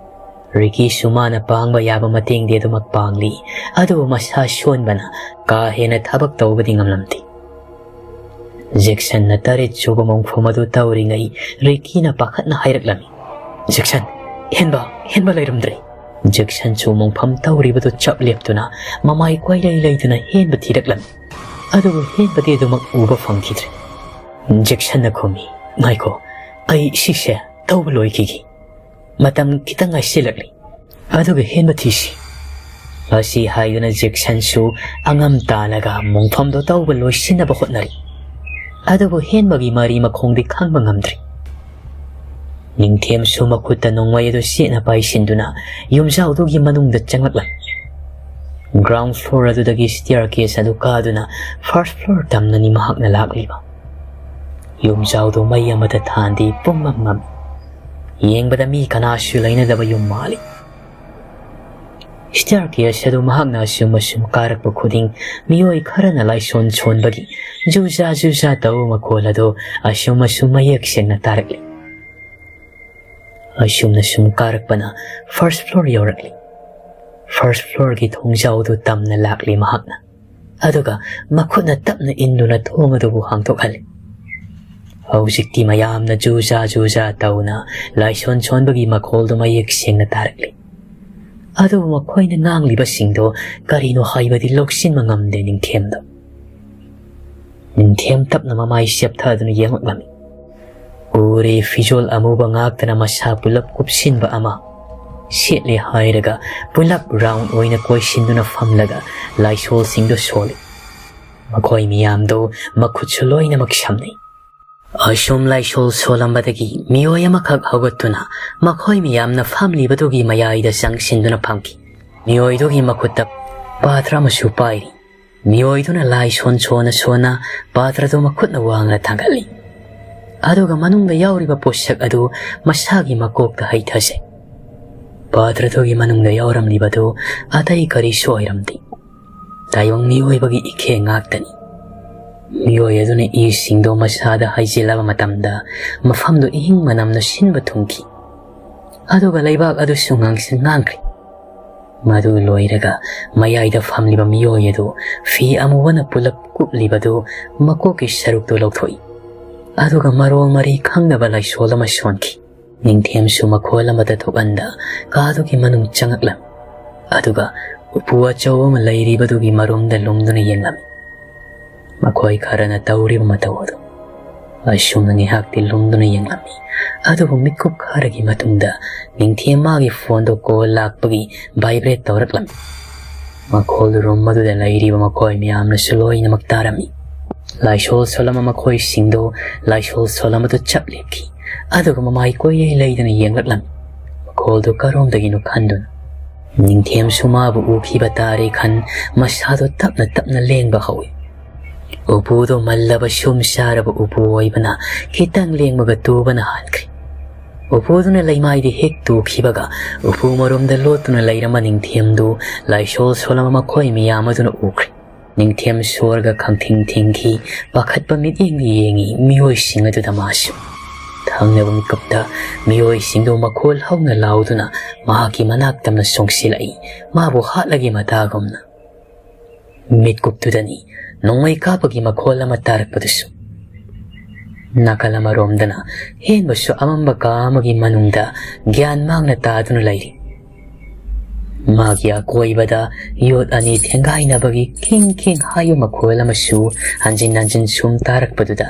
ꯔꯤꯀꯤꯁꯨ ꯃꯥꯅ ꯄꯥꯡꯕ ꯌꯥꯕ ꯃꯇꯦꯡꯗꯤ ꯑꯗꯨꯃꯛ ꯄꯥꯡꯂꯤ, ꯑꯗꯨꯕꯨ ꯃꯁꯥ ꯁꯣꯟꯕꯅ ꯀꯥ ꯍꯦꯟꯅ ꯊꯕꯛ ꯇꯧꯕꯗꯤ ꯉꯝꯂꯝꯗꯦ꯫ ꯖꯦꯛꯁꯟꯅ ꯇꯔꯦꯠ ꯁꯨꯕ ꯃꯣꯡꯐꯝ ꯑꯗꯨ ꯇꯧꯔꯤꯉꯩ ꯔꯤꯀꯤꯅ ꯄꯥꯈꯠꯅ ꯍꯥꯏꯔꯛꯂꯝꯃꯤ, "ꯖꯦꯛꯁꯟ, ꯍꯦꯟꯕ, ꯍꯦꯟꯕ ꯂꯩꯔꯝꯗ꯭ꯔꯦ!" ꯖꯦꯛꯁꯟꯁꯨ ꯃꯣꯡꯐꯝ ꯇꯧꯔꯤꯕꯗꯨ ꯆꯞ ꯂꯦꯞꯇꯨꯅ ꯃꯃꯥꯏ ꯀꯣꯏꯂꯩ ꯂꯩꯗꯨꯅ ꯍꯦꯟꯕ ꯊꯤꯔꯛꯂꯝꯃꯤ꯫ ꯑꯗꯨꯕꯨ ꯍꯦꯟꯕꯗꯤ ꯑꯗꯨꯃꯛ ꯎꯕ ꯐꯪꯈꯤꯗ꯭ꯔꯦ꯫ ꯖꯦꯛꯁꯟꯅ ꯈꯨꯝꯃꯤ, "ꯉꯥꯏꯈꯣ, ꯑꯩ ꯁꯤꯁꯦ ꯇꯧꯕ ꯂꯣꯏꯈꯤꯒꯦ"꯫ "ꯃꯇꯝ ꯈꯤꯇꯪ ꯉꯥꯏꯁꯤꯜꯂꯛꯂꯤ, ꯑꯗꯨꯒ ꯍꯦꯟꯕ ꯊꯤꯁꯤ"꯫ ꯑꯁꯤ ꯍꯥꯏꯗꯨꯅ ꯖꯦꯛꯁꯟꯁꯨ ꯑꯉꯝ ꯇꯥꯜꯂꯒ ꯃꯣꯡꯐꯝꯗꯣ ꯇꯧꯕ ꯂꯣꯏꯁꯤꯟꯅꯕ ꯍꯣꯠꯅꯔꯤ꯫ ꯑꯗꯨꯕꯨ ꯍꯦꯟꯕꯒꯤ ꯃꯔꯤ ꯃꯈꯣꯡꯗꯤ ꯈꯪꯕ ꯉꯝꯗ꯭ꯔꯤ꯫ ꯅꯤꯡꯊꯦꯝꯁꯨ ꯃꯈꯨꯠꯇ ꯅꯣꯡꯃꯩ ꯑꯗꯨ ꯆꯦꯠꯅ ꯄꯥꯏꯁꯤꯟꯗꯨꯅ ꯌꯨꯝꯖꯥꯎꯗꯨꯒꯤ ꯃꯅꯨꯡꯗ ꯆꯪꯂꯛꯂꯝꯃꯤ꯫ Ground floor ꯑꯗꯨꯗꯒꯤ staircase ꯑꯗꯨ ꯀꯥꯗꯨꯅ first floor ꯇꯝꯅꯅꯤ ꯃꯍꯥꯛꯅ ꯂꯥꯛꯂꯤꯕ꯫ ꯌꯨꯝꯖꯥꯎꯗꯨ ꯃꯩ ꯑꯃꯠꯇ ꯊꯥꯟꯗꯦ, ꯄꯨꯝꯃꯝ ꯃꯝꯃꯤ꯫ ꯌꯦꯡꯕꯗ ꯃꯤ ꯀꯅꯥꯁꯨ ꯂꯩꯅꯗꯕ ꯌꯨꯝ ꯃꯥꯜꯂꯤ꯫ Staircase ꯑꯗꯨ ꯃꯍꯥꯛꯅ ꯑꯁꯨꯝ ꯑꯁꯨꯝ ꯀꯥꯔꯛꯄ ꯈꯨꯗꯤꯡ, ꯃꯤꯑꯣꯏ ꯈꯔꯅ ꯂꯥꯏꯁꯣꯟ ꯁꯣꯟꯕꯒꯤ ꯖꯨꯖꯥ ꯖꯨꯖꯥ ꯇꯧꯕ ꯃꯈꯣꯜ ꯑꯗꯨ ꯑꯁꯨꯝ ꯑꯁꯨꯝ ꯃꯌꯦꯛ ꯁꯦꯡꯅ ꯇꯥꯔꯛꯂꯤ꯫ ꯑꯁꯨꯝꯅ ꯁꯨꯝ ꯀꯥꯔꯛꯄꯅ first floor ꯌꯧꯔꯛꯂꯤ꯫ First floorꯒꯤ ꯊꯣꯡꯖꯥꯎꯗꯨ ꯇꯝꯅ ꯂꯥꯛꯂꯤ ꯃꯍꯥꯛꯅ꯫ ꯑꯗꯨꯒ ꯃꯈꯨꯠꯅ ꯇꯞꯅ ꯏꯟꯗꯨꯅ ꯊꯣꯡ ꯑꯗꯨꯕꯨ ꯍꯥꯡꯗꯣꯛꯍꯜꯂꯤ꯫ ꯍꯧꯖꯤꯛꯇꯤ ꯃꯌꯥꯝꯅ ꯖꯨꯖꯥ ꯖꯨꯖꯥ ꯇꯧꯅ ꯂꯥꯏꯁꯣꯟ ꯁꯣꯟꯕꯒꯤ ꯃꯈꯣꯜꯗꯨ ꯃꯌꯦꯛ ꯁꯦꯡꯅ ꯇꯥꯔꯛꯂꯤ꯫ ꯑꯗꯨꯕꯨ ꯃꯈꯣꯏꯅ ꯉꯥꯡꯂꯤꯕꯁꯤꯡꯗꯣ ꯀꯔꯤꯅꯣ ꯍꯥꯏꯕꯗꯤ ꯂꯧꯁꯤꯟꯕ ꯉꯝꯗꯦ ꯅꯤꯡꯊꯦꯝꯗꯣ꯫ ꯅꯤꯡꯊꯦꯝ ꯇꯞꯅ ꯃꯃꯥꯏ ꯆꯦꯞꯊꯗꯨꯅ ꯌꯦꯡꯂꯛꯂꯝꯃꯤ꯫ ꯎꯔꯦ, ꯐꯤꯖꯣꯜ ꯑꯃꯨꯕ ꯉꯥꯛꯇꯅ ꯃꯁꯥ ꯄꯨꯂꯞ ꯀꯨꯞꯁꯤꯟꯕ ꯑꯃ ꯁꯦꯠꯂꯦ ꯍꯥꯏꯔꯒ ꯄꯨꯂꯞ round ꯑꯣꯏꯅ ꯀꯣꯏꯁꯤꯟꯗꯨꯅ ꯐꯝꯂꯒ ꯂꯥꯏꯁꯣꯜꯁꯤꯡꯗꯨ ꯁꯣꯜꯂꯤ꯫ ꯃꯈꯣꯏ ꯃꯤꯌꯥꯝꯗꯨ ꯃꯈꯨꯠꯁꯨ ꯂꯣꯏꯅꯃꯛ ꯁꯝꯅꯩ꯫ ꯑꯁꯨꯝ ꯂꯥꯏꯁꯣꯜ ꯁꯣꯜꯂꯝꯕꯗꯒꯤ ꯃꯤꯑꯣꯏ ꯑꯃꯈꯛ ꯍꯧꯒꯠꯇꯨꯅ ꯃꯈꯣꯏ ꯃꯤꯌꯥꯝꯅ ꯐꯝꯂꯤꯕꯗꯨꯒꯤ ꯃꯌꯥꯏꯗ ꯆꯪꯁꯤꯟꯗꯨꯅ ꯐꯝꯈꯤ꯫ ꯃꯤꯑꯣꯏꯗꯨꯒꯤ ꯃꯈꯨꯠꯇ ꯄꯥꯇ꯭ꯔ ꯑꯃꯁꯨ ꯄꯥꯏꯔꯤ꯫ ꯃꯤꯑꯣꯏꯗꯨꯅ ꯂꯥꯏ ꯁꯣꯟ ꯁꯣꯟꯅ ꯁꯣꯟꯅ ꯄꯥꯇ꯭ꯔꯗꯨ ꯃꯈꯨꯠꯅ ꯋꯥꯡꯅ ꯊꯥꯡꯒꯠꯂꯤ꯫ ꯑꯗꯨꯒ ꯃꯅꯨꯡꯗ ꯌꯥꯎꯔꯤꯕ ꯄꯣꯠꯁꯛ ꯑꯗꯨ ꯃꯁꯥꯒꯤ ꯃꯀꯣꯛꯇ ꯍꯩꯊꯖꯩ꯫ ꯄꯥꯇ꯭ꯔꯗꯨꯒꯤ ꯃꯅꯨꯡꯗ ꯌꯥꯎꯔꯝꯂꯤꯕꯗꯨ ꯑꯇꯩ ꯀꯔꯤꯁꯨ ꯑꯣꯏꯔꯝꯗꯦ꯫ ꯇꯥꯏꯕꯪ ꯃꯤꯑꯣꯏꯕꯒꯤ ꯏꯈꯦ ꯉꯥꯛꯇꯅꯤ꯫ ꯃꯤꯑꯣꯏ ꯑꯗꯨꯅ ꯏꯁꯤꯡꯗꯣ ꯃꯁꯥꯗ ꯍꯩꯖꯤꯜꯂꯕ ꯃꯇꯝꯗ ꯃꯐꯝꯗꯨ ꯏꯍꯤꯡ ꯃꯅꯝꯅ ꯁꯤꯟꯕ ꯊꯨꯡꯈꯤ꯫ ꯑꯗꯨꯒ ꯂꯩꯕꯥꯛ ꯑꯗꯨꯁꯨ ꯉꯥꯡꯁꯪ ꯉꯥꯡꯈ꯭ꯔꯦ꯫ ꯃꯗꯨ ꯂꯣꯏꯔꯒ ꯃꯌꯥꯏꯗ ꯐꯝꯂꯤꯕ ꯃꯤꯑꯣꯏ ꯑꯗꯨ ꯐꯤ ꯑꯃꯨꯕꯅ ꯄꯨꯂꯞ ꯀꯨꯞꯂꯤꯕꯗꯨ ꯃꯀꯣꯛꯀꯤ ꯁꯔꯨꯛꯇꯨ ꯂꯧꯊꯣꯛꯏ꯫ ꯑꯗꯨꯒ ꯃꯔꯣꯜ ꯃꯔꯤ ꯈꯪꯗꯕ ꯂꯥꯏꯁꯣꯜ ꯑꯃ ꯁꯣꯟꯈꯤ꯫ ꯅꯤꯡꯊꯦꯝꯁꯨ ꯃꯈꯣꯜ ꯑꯃꯠꯇ ꯊꯣꯛꯍꯟꯗ ꯀꯥꯗꯨꯒꯤ ꯃꯅꯨꯡ ꯆꯪꯂꯛꯂꯝꯃꯤ꯫ ꯑꯗꯨꯒ ꯎꯄꯨ ꯑꯆꯧꯕ ꯑꯃ ꯂꯩꯔꯤꯕꯗꯨꯒꯤ ꯃꯔꯨꯝꯗ ꯂꯨꯝꯗꯨꯅ ꯌꯦꯡꯂꯝꯃꯤ꯫ ꯃꯈꯣꯏ ꯈꯔꯅ ꯇꯧꯔꯤꯕ ꯃꯇꯧ ꯑꯗꯨ꯫ ꯑꯁꯨꯝꯅ ꯉꯥꯏꯍꯥꯛꯇꯤ ꯂꯨꯝꯗꯨꯅ ꯌꯦꯡꯂꯝꯃꯤ꯫ ꯑꯗꯨꯕꯨ ꯃꯤꯠꯀꯨꯞ ꯈꯔꯒꯤ ꯃꯇꯨꯡꯗ ꯅꯤꯡꯊꯦꯝ ꯃꯥꯒꯤ ꯐꯣꯟꯗꯣ ꯀꯣꯜ ꯂꯥꯛꯄꯒꯤ ꯚꯥꯏꯕ꯭ꯔꯦꯠ ꯇꯧꯔꯛꯂꯝꯃꯤ꯫ ꯃꯈꯣꯜꯗꯨ ꯔꯨꯝ ꯑꯗꯨꯗ ꯂꯩꯔꯤꯕ ꯃꯈꯣꯏ ꯃꯌꯥꯝꯅꯁꯨ ꯂꯣꯏꯅꯃꯛ ꯇꯥꯔꯝꯃꯤ꯫ ꯂꯥꯏꯁꯣꯜ ꯁꯣꯜꯂꯝꯕ ꯃꯈꯣꯏꯁꯤꯡꯗꯣ ꯂꯥꯏꯁꯣꯜ ꯁꯣꯜꯂꯝꯕꯗꯨ ꯆꯞ ꯂꯦꯞꯈꯤ꯫ ꯑꯗꯨꯒ ꯃꯃꯥꯏ ꯀꯣꯏꯂꯩ ꯂꯩꯗꯅ ꯌꯦꯡꯂꯛꯂꯝꯃꯤ꯫ ꯃꯈꯣꯜꯗꯨ ꯀꯔꯣꯝꯗꯒꯤꯅꯣ ꯈꯟꯗꯨꯅ꯫ ꯅꯤꯡꯊꯦꯝꯁꯨ ꯃꯥꯕꯨ ꯎꯈꯤꯕ ꯇꯥꯔꯦ ꯈꯟ ꯃꯁꯥꯗꯣ ꯇꯞꯅ ꯇꯞꯅ ꯂꯦꯡꯕ ꯍꯧꯏ꯫ ꯎꯄꯨꯗꯣ ꯃꯜꯂꯕ ꯁꯨꯝ ꯆꯥꯔꯕ ꯎꯄꯨ ꯑꯣꯏꯕꯅ ꯈꯤꯇꯪ ꯂꯦꯡꯕꯒ ꯇꯨꯕꯅ ꯍꯥꯟꯈ꯭ꯔꯦ꯫ ꯎꯄꯨꯗꯨꯅ ꯂꯩꯃꯥꯏꯗ ꯍꯦꯛ ꯇꯨꯈꯤꯕꯒ ꯎꯄꯨ ꯃꯔꯨꯝꯗ ꯂꯣꯠꯇꯨꯅ ꯂꯩꯔꯝꯕ ꯅꯤꯡꯊꯦꯝꯗꯨ ꯂꯥꯏꯁꯣꯜ ꯁꯣꯜꯂꯝꯕ ꯃꯈꯣꯏ ꯃꯌꯥꯝ ꯑꯗꯨꯅ ꯎꯈ꯭ꯔꯦ꯫ ꯅꯤꯡꯊꯦꯝ ꯁꯣꯔꯒ ꯈꯪꯊꯤꯡ ꯊꯤꯡꯈꯤ꯫ ꯄꯥꯈꯠꯄ ꯃꯤꯠꯌꯦꯡꯗ ꯌꯦꯡꯉꯤ ꯃꯤꯑꯣꯏꯁꯤꯡ ꯑꯗꯨꯗ ꯃꯥꯁꯨ꯫ ꯊꯪꯅꯕ ꯃꯤꯀꯨꯞꯇ ꯃꯤꯑꯣꯏꯁꯤꯡꯗꯨ ꯃꯈꯣꯜ ꯍꯧꯅ ꯂꯥꯎꯗꯨꯅ ꯃꯍꯥꯛꯀꯤ ꯃꯅꯥꯛ ꯇꯝꯅ ꯆꯣꯡꯁꯤꯜꯂꯛꯏ, ꯃꯥꯕꯨ ꯍꯥꯠꯂꯒꯦ ꯃꯇꯥꯒꯨꯝꯅ꯫ ꯃꯤꯠꯀꯨꯞꯇꯨꯗꯅꯤ ꯅꯣꯡꯃꯩ ꯀꯥꯞꯄꯒꯤ ꯃꯈꯣꯜ ꯑꯃ ꯇꯥꯔꯛꯄꯗꯨꯁꯨ꯫ ꯅꯥꯀꯜ ꯑꯃꯔꯣꯝꯗꯅ ꯍꯦꯟꯕꯁꯨ ꯑꯃꯝꯕ ꯀꯥ ꯑꯃꯒꯤ ꯃꯅꯨꯡꯗ ꯒ꯭ꯌꯥꯟ ꯃꯥꯡꯅ ꯇꯥꯗꯨꯅ ꯂꯩꯔꯤ꯫ ꯃꯥꯒꯤ ꯑꯀꯣꯏꯕꯗ ꯌꯣꯠ ꯑꯅꯤ ꯊꯦꯡꯒꯥꯏꯅꯕꯒꯤ ꯈꯤꯡ ꯈꯤꯡ ꯍꯥꯏꯕ ꯃꯈꯣꯜ ꯑꯃꯁꯨ ꯍꯟꯖꯤꯟ ꯍꯟꯖꯤꯟ ꯁꯨꯝ ꯇꯥꯔꯛꯄꯗꯨꯗ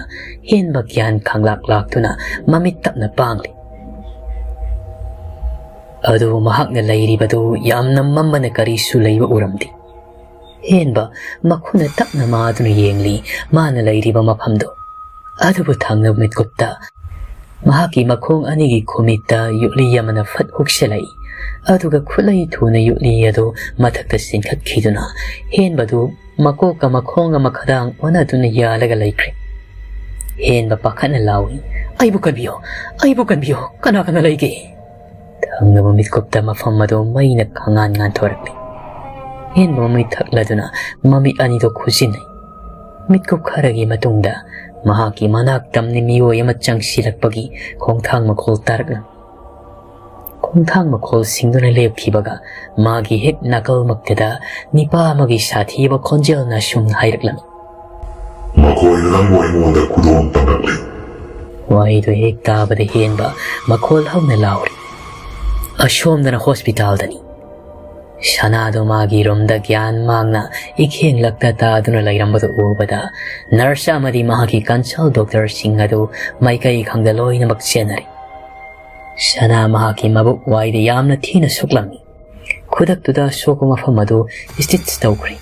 ꯍꯦꯟꯕ ꯒ꯭ꯌꯥꯟ ꯈꯪꯂꯥꯛ ꯂꯥꯛꯇꯨꯅ ꯃꯃꯤꯠ ꯇꯞꯅ ꯄꯥꯡꯂꯤ꯫ ꯑꯗꯨꯕꯨ ꯃꯍꯥꯛꯅ ꯂꯩꯔꯤꯕꯗꯨ ꯌꯥꯝꯅ ꯃꯝꯕꯅ ꯀꯔꯤꯁꯨ ꯂꯩꯕ ꯎꯔꯝꯗꯦ꯫ ꯍꯦꯟꯕ ꯃꯈꯨꯅ ꯇꯞꯅ ꯃꯥꯗꯨꯅ ꯌꯦꯡꯂꯤ ꯃꯥꯅ ꯂꯩꯔꯤꯕ ꯃꯐꯝꯗꯨ꯫ ꯑꯗꯨꯕꯨ ꯊꯪꯅꯕ ꯃꯤꯠꯀꯨꯞꯇ ꯃꯍꯥꯛꯀꯤ ꯃꯈꯣꯡ ꯑꯅꯤꯒꯤ ꯈꯨꯃꯤꯠꯇ ꯌꯣꯠꯂꯤ ꯑꯃꯅ ꯐꯠ ꯍꯨꯛꯁꯤꯜꯂꯛꯏ꯫ ꯑꯗꯨꯒ ꯈꯨꯠꯂꯩ ꯊꯨꯅ ꯌꯣꯠꯂꯤ ꯑꯗꯨ ꯃꯊꯛꯇ ꯆꯤꯡꯈꯠꯈꯤꯗꯨꯅ ꯍꯦꯟꯕꯗꯨ ꯃꯀꯣꯛꯀ ꯃꯈꯣꯡꯒ ꯃꯈꯗꯥꯡ ꯑꯣꯟꯅꯗꯨꯅ ꯌꯥꯜꯂꯒ ꯂꯩꯈ꯭ꯔꯦ꯫ ꯍꯦꯟꯕ ꯄꯥꯈꯠꯅ ꯂꯥꯎꯏ, "ꯑꯩꯕꯨ ꯀꯟꯕꯤꯌꯣ, ꯑꯩꯕꯨ ꯀꯟꯕꯤꯌꯣ, ꯀꯅꯥ ꯀꯅꯥ ꯂꯩꯒꯦ?" ꯊꯪꯅꯕ ꯃꯤꯠꯀꯨꯞꯇ ꯃꯐꯝ ꯑꯗꯨ ꯃꯩꯅ ꯈꯪꯉꯥꯟ ꯉꯥꯟꯊꯣꯔꯛꯂꯤ꯫ ꯍꯦꯟꯕ ꯃꯃꯤꯠ ꯊꯛꯂꯗꯨꯅ ꯃꯃꯤꯠ ꯑꯅꯤꯗꯨ ꯈꯨꯖꯤꯟꯅꯩ꯫ ꯃꯤꯠꯀꯨꯞ ꯈꯔꯒꯤ ꯃꯇꯨꯡꯗ ꯃꯍꯥꯛꯀꯤ ꯃꯅꯥꯛ ꯇꯝꯅ ꯃꯤꯑꯣꯏ ꯑꯃ ꯆꯪꯁꯤꯜꯂꯛꯄꯒꯤ ꯈꯣꯡꯊꯥꯡ ꯃꯈꯣꯜ ꯇꯥꯔꯛꯂꯝꯃꯤ꯫ ꯈꯣꯡꯊꯥꯡ ꯃꯈꯣꯜꯁꯤꯡꯗꯨꯅ ꯂꯦꯞꯈꯤꯕꯒ ꯃꯥꯒꯤ ꯍꯦꯛ ꯅꯥꯀꯜꯃꯛꯇꯗ ꯅꯤꯄꯥ ꯑꯃꯒꯤ ꯁꯥꯊꯤꯕ ꯈꯣꯟꯖꯦꯜꯅ ꯑꯁꯨꯝꯅ ꯍꯥꯏꯔꯛꯂꯝꯃꯤ, "ꯃꯈꯣꯏꯅ ꯅꯪꯕꯨ ꯑꯩꯉꯣꯟꯗ ꯈꯨꯗꯣꯜ ꯇꯝꯂꯛꯂꯤ꯫" ꯋꯥꯍꯩꯗꯨ ꯍꯦꯛ ꯇꯥꯕꯗ ꯍꯦꯟꯕ ꯃꯈꯣꯜ ꯍꯧꯅ ꯂꯥꯎꯔꯤ, "ꯑꯁꯣꯝꯗꯅ ꯍꯣꯁꯄꯤꯇꯥꯜꯗꯅꯤ꯫" ꯁꯅꯥꯗꯣ ꯃꯥꯒꯤ ꯔꯨꯝꯗ ꯒ꯭ꯌꯥꯟ ꯃꯥꯡꯅ ꯏꯈꯦꯡꯂꯛꯇ ꯇꯥꯗꯨꯅ ꯂꯩꯔꯝꯕꯗꯨ ꯎꯕꯗ ꯅꯔꯁ ꯑꯃꯗꯤ ꯃꯍꯥꯛꯀꯤ ꯀꯟꯁꯜ ꯗꯣꯛꯇꯔꯁꯤꯡ ꯑꯗꯨ ꯃꯥꯏꯀꯩ ꯈꯪꯗ ꯂꯣꯏꯅꯃꯛ ꯆꯦꯟꯅꯔꯦ꯫ ꯁꯅꯥ ꯃꯍꯥꯛꯀꯤ ꯃꯕꯨꯛ ꯋꯥꯏꯗ ꯌꯥꯝꯅ ꯊꯤꯅ ꯁꯣꯛꯂꯝꯃꯤ꯫ ꯈꯨꯗꯛꯇꯨꯗ ꯑꯁꯣꯛꯄ ꯃꯐꯝ ꯑꯗꯨ ꯁ꯭ꯇꯤꯆ ꯇꯧꯈ꯭ꯔꯦ꯫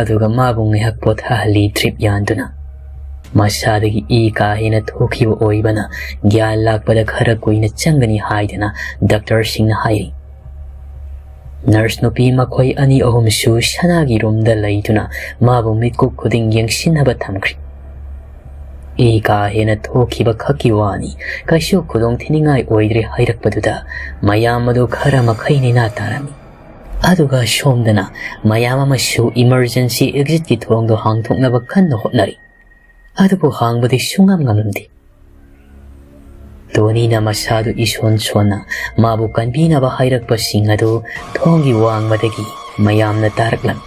ꯑꯗꯨꯒ ꯃꯥꯕꯨ ꯉꯥꯏꯍꯥꯛ ꯄꯣꯊꯥꯍꯜꯂꯤ ꯗ꯭ꯔꯤꯞ ꯌꯥꯟꯗꯨꯅ꯫ ꯃꯁꯥꯗꯒꯤ ꯏ ꯀꯥ ꯍꯦꯟꯅ ꯊꯣꯛꯈꯤꯕ ꯑꯣꯏꯕꯅ ꯒ꯭ꯌꯥꯟ ꯂꯥꯛꯄꯗ ꯈꯔ ꯀꯨꯏꯅ ꯆꯪꯒꯅꯤ ꯍꯥꯏꯗꯅ ꯗꯥꯛꯇꯔꯁꯤꯡꯅ ꯍꯥꯏꯔꯤ꯫ ꯅꯔꯁ ꯅꯨꯄꯤ ꯃꯈꯣꯏ ꯑꯅꯤ ꯑꯍꯨꯝꯁꯨ ꯁꯅꯥꯒꯤ ꯔꯨꯝꯗ ꯂꯩꯗꯨꯅ ꯃꯥꯕꯨ ꯃꯤꯠꯀꯨꯞ ꯈꯨꯗꯤꯡ ꯌꯦꯡꯁꯤꯟꯅꯕ ꯊꯝꯈ꯭ꯔꯤ꯫ ꯏ ꯀꯥ ꯍꯦꯟꯅ ꯊꯣꯛꯈꯤꯕ ꯈꯛꯀꯤ ꯋꯥꯅꯤ, ꯀꯩꯁꯨ ꯈꯨꯗꯣꯡ ꯊꯤꯅꯤꯡꯉꯥꯏ ꯑꯣꯏꯗ꯭ꯔꯦ ꯍꯥꯏꯔꯛꯄꯗꯨꯗ ꯃꯌꯥꯝ ꯑꯗꯨ ꯈꯔ ꯃꯈꯩ ꯅꯦꯅꯥ ꯇꯥꯔꯝꯃꯤ꯫ ꯑꯗꯨꯒ ꯁꯣꯝꯗꯅ ꯃꯌꯥꯝ ꯑꯃꯁꯨ ꯏꯃꯔꯖꯦꯟꯁꯤ ꯑꯦꯛꯖꯤꯠꯀꯤ ꯊꯣꯡꯗꯣ ꯍꯥꯡꯗꯣꯛꯅꯕ ꯀꯟꯅ ꯍꯣꯠꯅꯔꯤ꯫ ꯑꯗꯨꯕꯨ ꯍꯥꯡꯕꯗꯤ ꯁꯨꯡꯉꯝ ꯉꯝꯂꯝꯗꯦ꯫ ꯇꯣꯅꯤꯅ ꯃꯁꯥꯗꯨ ꯏꯁꯣꯟ ꯁꯣꯟꯅ ꯃꯥꯕꯨ ꯀꯟꯕꯤꯅꯕ ꯍꯥꯏꯔꯛꯄꯁꯤꯡ ꯑꯗꯨ ꯊꯣꯡꯒꯤ ꯋꯥꯡꯃꯗꯒꯤ ꯃꯌꯥꯝꯅ ꯇꯥꯔꯛꯂꯝꯃꯤ꯫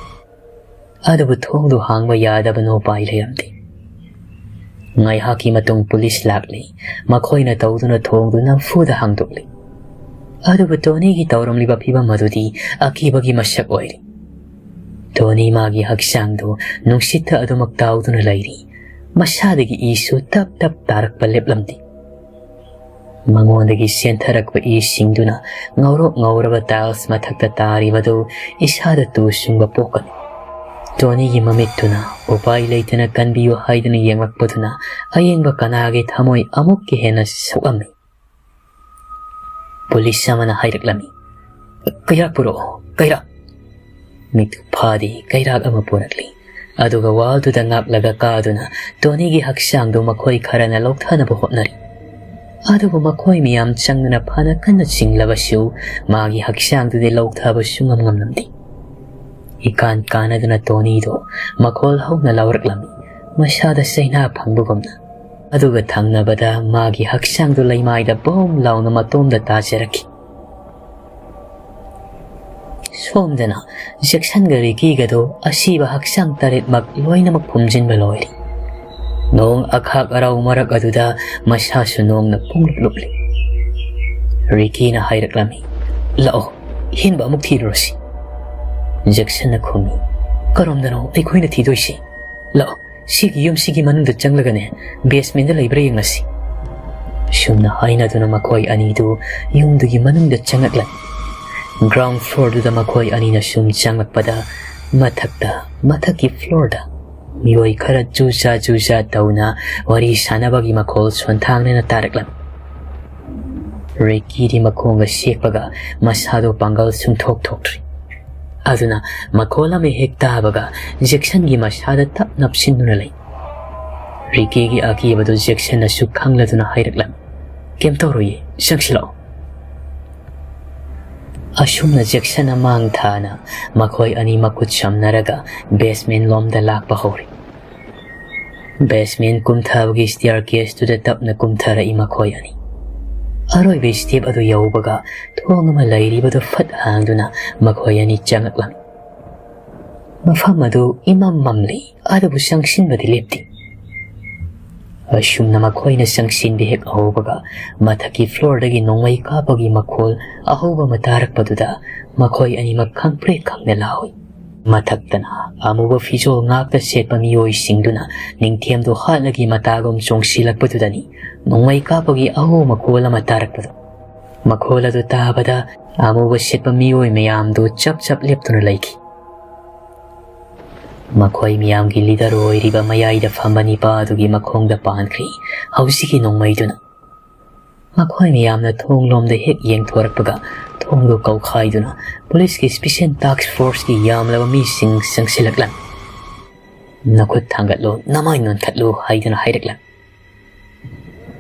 ꯑꯗꯨꯕꯨ ꯊꯣꯡꯗꯨ ꯍꯥꯡꯕ ꯌꯥꯗꯕꯅ ꯎꯄꯥꯏ ꯂꯩꯔꯝꯗꯦ꯫ ꯉꯥꯏꯍꯥꯛꯀꯤ ꯃꯇꯨꯡ ꯄꯨꯂꯤꯁ ꯂꯥꯛꯂꯦ꯫ ꯃꯈꯣꯏꯅ ꯇꯧꯗꯨꯅ ꯊꯣꯡꯗꯨ ꯅꯝꯐꯨꯗ ꯍꯥꯡꯗꯣꯛꯂꯦ꯫ ꯑꯗꯨꯕꯨ ꯇꯣꯅꯤꯒꯤ ꯇꯧꯔꯝꯂꯤꯕ ꯐꯤꯕꯝ ꯑꯗꯨꯗꯤ ꯑꯀꯤꯕꯒꯤ ꯃꯁꯛ ꯑꯣꯏꯔꯦ꯫ ꯇꯣꯅꯤ ꯃꯥꯒꯤ ꯍꯛꯆꯥꯡꯗꯨ ꯅꯨꯡꯁꯤꯠꯇ ꯑꯗꯨꯃꯛ ꯇꯥꯎꯗꯨꯅ ꯂꯩꯔꯤ꯫ ꯃꯁꯥꯗꯒꯤ ꯏꯁꯨ ꯇꯞ ꯇꯞ ꯇꯥꯔꯛꯄ ꯂꯦꯞꯂꯝꯗꯦ꯫ ꯃꯉꯣꯟꯗꯒꯤ ꯆꯦꯟꯊꯔꯛꯄ ꯏꯁꯤꯡꯗꯨꯅ ꯉꯧꯔꯣꯛ ꯉꯧꯔꯕ ꯇꯥꯏꯜꯁ ꯃꯊꯛꯇ ꯇꯥꯔꯤꯕꯗꯨ ꯏꯁꯥꯗ ꯇꯨ ꯆꯨꯡꯕ ꯄꯣꯛꯀꯅꯤ꯫ ꯇꯣꯅꯤꯒꯤ ꯃꯃꯤꯠꯇꯨꯅ ꯎꯄꯥꯏ ꯂꯩꯇꯅ ꯀꯟꯕꯤꯌꯨ ꯍꯥꯏꯗꯨꯅ ꯌꯦꯡꯂꯛꯄꯗꯨꯅ ꯑꯌꯦꯡꯕ ꯀꯅꯥꯒꯤ ꯊꯃꯣꯏ ꯑꯃꯨꯛꯀ ꯍꯦꯟꯅ ꯁꯣꯛꯂꯝꯃꯤ꯫ ꯄꯨꯂꯤꯁ ꯑꯃꯅ ꯍꯥꯏꯔꯛꯂꯝꯃꯤ, "ꯀꯩꯔꯥꯛ ꯄꯨꯔꯛꯑꯣ, ꯀꯩꯔꯥꯛ!" ꯃꯤꯠꯇꯨ ꯐꯥꯗꯦ, ꯀꯩꯔꯥꯛ ꯑꯃ ꯄꯨꯔꯛꯂꯤ꯫ ꯑꯗꯨꯒ ꯋꯥꯜꯗꯨꯗ ꯉꯥꯛꯂꯒ ꯀꯥꯗꯨꯅ ꯇꯣꯅꯤꯒꯤ ꯍꯛꯆꯥꯡꯗꯨ ꯃꯈꯣꯏ ꯈꯔꯅ ꯂꯧꯊꯅꯕ ꯍꯣꯠꯅꯔꯤ꯫ ꯑꯗꯨꯕꯨ ꯃꯈꯣꯏ ꯃꯤꯌꯥꯝ ꯆꯪꯗꯨꯅ ꯐꯅ ꯀꯟꯅ ꯆꯤꯡꯂꯕꯁꯨ ꯃꯥꯒꯤ ꯍꯛꯆꯥꯡꯗꯨꯗꯤ ꯂꯧꯊꯕ ꯁꯨꯡꯉꯝ ꯉꯝꯂꯝꯗꯦ꯫ ꯏꯀꯥꯟ ꯀꯥꯟꯅꯗꯨꯅ ꯇꯣꯅꯤꯗꯨ ꯃꯈꯣꯜ ꯍꯧꯅ ꯂꯥꯎꯔꯛꯂꯝꯃꯤ, ꯃꯁꯥꯗ ꯆꯩꯅꯥ ꯐꯪꯕꯒꯨꯝꯅ꯫ ꯑꯗꯨꯒ ꯊꯪꯅꯕꯗ ꯃꯥꯒꯤ ꯍꯛꯆꯥꯡꯗꯨ ꯂꯩꯃꯥꯏꯗ ꯕꯣꯝ ꯂꯥꯎꯅ ꯃꯇꯣꯝꯗ ꯇꯥꯖꯔꯛꯈꯤ꯫ ꯁꯣꯝꯗꯅ ꯖꯦꯛꯁꯟꯒ ꯔꯤꯀꯤꯒꯗꯣ ꯑꯁꯤꯕ ꯍꯛꯆꯥꯡ ꯇꯔꯦꯠꯃꯛ ꯂꯣꯏꯅꯃꯛ ꯐꯨꯝꯖꯤꯟꯕ ꯂꯣꯏꯔꯦ꯫ ꯅꯣꯡ ꯑꯈꯥꯛ ꯑꯔꯥꯎ ꯃꯔꯛ ꯑꯗꯨꯗ ꯃꯁꯥꯁꯨ ꯅꯣꯡꯅ ꯄꯨꯡꯂꯨꯞ ꯂꯨꯞꯂꯤ꯫ ꯔꯤꯀꯤꯅ ꯍꯥꯏꯔꯛꯂꯝꯃꯤ, "ꯂꯥꯛꯑꯣ, ꯍꯦꯟꯕ ꯑꯃꯨꯛ ꯊꯤꯔꯨꯔꯁꯤ꯫ ꯖꯦꯛꯁꯟꯅ ꯈꯨꯝꯃꯤ, "ꯀꯔꯣꯝꯗꯅꯣ ꯑꯩꯈꯣꯏꯅ ꯊꯤꯗꯣꯏꯁꯤ? ꯂꯥꯛꯑꯣ, ꯁꯤꯒꯤ ꯌꯨꯝꯁꯤꯒꯤ ꯃꯅꯨꯡꯗ ꯆꯪꯂꯒꯅꯦ, ꯕꯦꯁꯃꯦꯟꯗ ꯂꯩꯕ꯭ꯔꯥ ꯌꯦꯡꯂꯁꯤ꯫" ꯁꯨꯝꯅ ꯍꯥꯏꯅꯗꯨꯅ ꯃꯈꯣꯏ ꯑꯅꯤꯗꯨ ꯌꯨꯝꯗꯨꯒꯤ ꯃꯅꯨꯡꯗ ꯆꯪꯂꯛꯂꯝꯃꯤ꯫ ꯒ꯭ꯔꯥꯎꯟ ꯐ꯭ꯂꯣꯔꯗꯨꯗ ꯃꯈꯣꯏ ꯑꯅꯤꯅ ꯁꯨꯝ ꯆꯪꯂꯛꯄꯗ, ꯃꯊꯛꯇ, ꯃꯊꯛꯀꯤ ꯐ꯭ꯂꯣꯔꯗ ꯃꯤꯑꯣꯏ ꯈꯔ ꯆꯨꯖꯥ ꯆꯨꯖꯥ ꯇꯧꯅ ꯋꯥꯔꯤ ꯁꯥꯟꯅꯕꯒꯤ ꯃꯈꯣꯜ ꯁꯣꯟꯊꯥꯡꯅꯅ ꯇꯥꯔꯛꯂꯝꯃꯤ꯫ ꯔꯤꯀꯤꯗꯤ ꯃꯈꯣꯡꯒ ꯁꯦꯛꯄꯒ ꯃꯁꯥꯗꯣ ꯄꯥꯡꯒꯜ ꯁꯨꯡꯊꯣꯛ ꯊꯣꯛꯇ꯭ꯔꯤ꯫ ꯑꯗꯨꯅ ꯃꯈꯣꯜ ꯑꯃ ꯍꯦꯛ ꯇꯥꯕꯒ ꯖꯦꯛꯁꯟꯒꯤ ꯃꯁꯥꯗ ꯇꯞ ꯅꯞꯁꯤꯟꯗꯨꯅ ꯂꯩ꯫ ꯔꯤꯀꯤꯒꯤ ꯑꯀꯤꯕꯗꯨ ꯖꯦꯛꯁꯟꯅꯁꯨ ꯈꯪꯂꯗꯨꯅ ꯍꯥꯏꯔꯛꯂꯝꯃꯤ, "ꯀꯩꯝ ꯇꯧꯔꯣꯏꯌꯦ, ꯆꯪꯁꯤꯜꯂꯛꯑꯣ꯫" ꯑꯁꯨꯝꯅ ꯖꯦꯛꯁꯟꯅ ꯃꯥꯡ ꯊꯥꯅ ꯃꯈꯣꯏ ꯑꯅꯤ ꯃꯈꯨꯠ ꯁꯝꯅꯔꯒ ꯕꯦꯁꯃꯦꯟ ꯂꯣꯝꯗ ꯂꯥꯛꯄ ꯍꯧꯔꯤ꯫ ꯕꯦꯁꯃꯦꯟ ꯀꯨꯝꯊꯕꯒꯤ ꯁ꯭ꯇꯤꯌꯔ ꯀꯦꯁꯇꯨꯗ ꯇꯞꯅ ꯀꯨꯝꯊꯔꯛꯏ ꯃꯈꯣꯏ ꯑꯅꯤ꯫ ꯑꯔꯣꯏꯕ ꯁ꯭ꯇꯦꯞ ꯑꯗꯨ ꯌꯧꯕꯒ ꯊꯣꯡ ꯑꯃ ꯂꯩꯔꯤꯕꯗꯨ ꯐꯠ ꯍꯥꯡꯗꯨꯅ ꯃꯈꯣꯏ ꯑꯅꯤ ꯆꯪꯂꯛꯂꯝꯃꯤ꯫ ꯃꯐꯝ ꯑꯗꯨ ꯏꯃꯝ ꯃꯝꯂꯤ, ꯑꯗꯨꯕꯨ ꯆꯪꯁꯤꯟꯕꯗꯤ ꯂꯦꯞꯇꯦ꯫ ꯑꯁꯨꯝꯅ ꯃꯈꯣꯏꯅ ꯆꯪꯁꯤꯟꯕ ꯍꯦꯛ ꯍꯧꯕꯒ, ꯃꯊꯛꯀꯤ ꯐ꯭ꯂꯣꯔꯗꯒꯤ ꯅꯣꯡꯃꯩ ꯀꯥꯞꯄꯒꯤ ꯃꯈꯣꯜ ꯑꯍꯧꯕ ꯑꯃ ꯇꯥꯔꯛꯄꯗꯨꯗ ꯃꯈꯣꯏ ꯑꯅꯤꯃꯛ ꯈꯪꯄ꯭ꯔꯦꯛ ꯈꯪꯅ ꯂꯥꯎꯏ꯫ ꯃꯊꯛꯇꯅ ꯑꯃꯨꯕ ꯐꯤꯖꯣꯜ ꯉꯥꯛꯇ ꯁꯦꯠꯄ ꯃꯤꯑꯣꯏꯁꯤꯡꯗꯨꯅ ꯅꯤꯡꯊꯦꯝꯗꯣ ꯍꯥꯠꯂꯒꯤ ꯃꯇꯥꯒꯨꯝ ꯆꯣꯡꯁꯤꯜꯂꯛꯄꯗꯨꯗꯅꯤ ꯅꯣꯡꯃꯩ ꯀꯥꯞꯄꯒꯤ ꯑꯍꯧꯕ ꯃꯈꯣꯜ ꯑꯃ ꯇꯥꯔꯛꯄꯗꯨ꯫ ꯃꯈꯣꯜ ꯑꯗꯨ ꯇꯥꯕꯗ ꯑꯃꯨꯕ ꯁꯦꯠꯄ ꯃꯤꯑꯣꯏ ꯃꯌꯥꯝꯗꯨ ꯆꯞ ꯆꯞ ꯂꯦꯞꯇꯨꯅ ꯂꯩꯈꯤ꯫ ꯃꯈꯣꯏ ꯃꯤꯌꯥꯝꯒꯤ ꯂꯤꯗꯔ ꯑꯣꯏꯔꯤꯕ ꯃꯌꯥꯏꯗ ꯐꯝꯕ ꯅꯤꯄꯥ ꯑꯗꯨꯒꯤ ꯃꯈꯣꯡꯗ ꯄꯥꯟꯈ꯭ꯔꯤ ꯍꯧꯖꯤꯛꯀꯤ ꯅꯣꯡꯃꯩꯗꯨꯅ꯫ ꯃꯈꯣꯏ ꯃꯌꯥꯝꯅ ꯊꯣꯡ ꯂꯣꯝꯗ ꯍꯦꯛ ꯌꯦꯡꯊꯣꯔꯛꯄꯒ ꯊꯣꯡꯗꯨ ꯀꯧꯈꯥꯏꯗꯨꯅ ꯄꯨꯂꯤꯁꯀꯤ ꯁ꯭ꯄꯤꯁꯦꯜ ꯇꯥꯛꯁ ꯐꯣꯔꯁꯀꯤ ꯌꯥꯝꯂꯕ ꯃꯤꯁꯤꯡ ꯆꯪꯁꯤꯜꯂꯛꯂꯝꯃꯤ꯫ "ꯅꯈꯨꯠ ꯊꯥꯡꯒꯠꯂꯨ, ꯅꯃꯥꯏ ꯅꯣꯟꯈꯠꯂꯨ" ꯍꯥꯏꯗꯨꯅ ꯍꯥꯏꯔꯛꯂꯝꯃꯤ꯫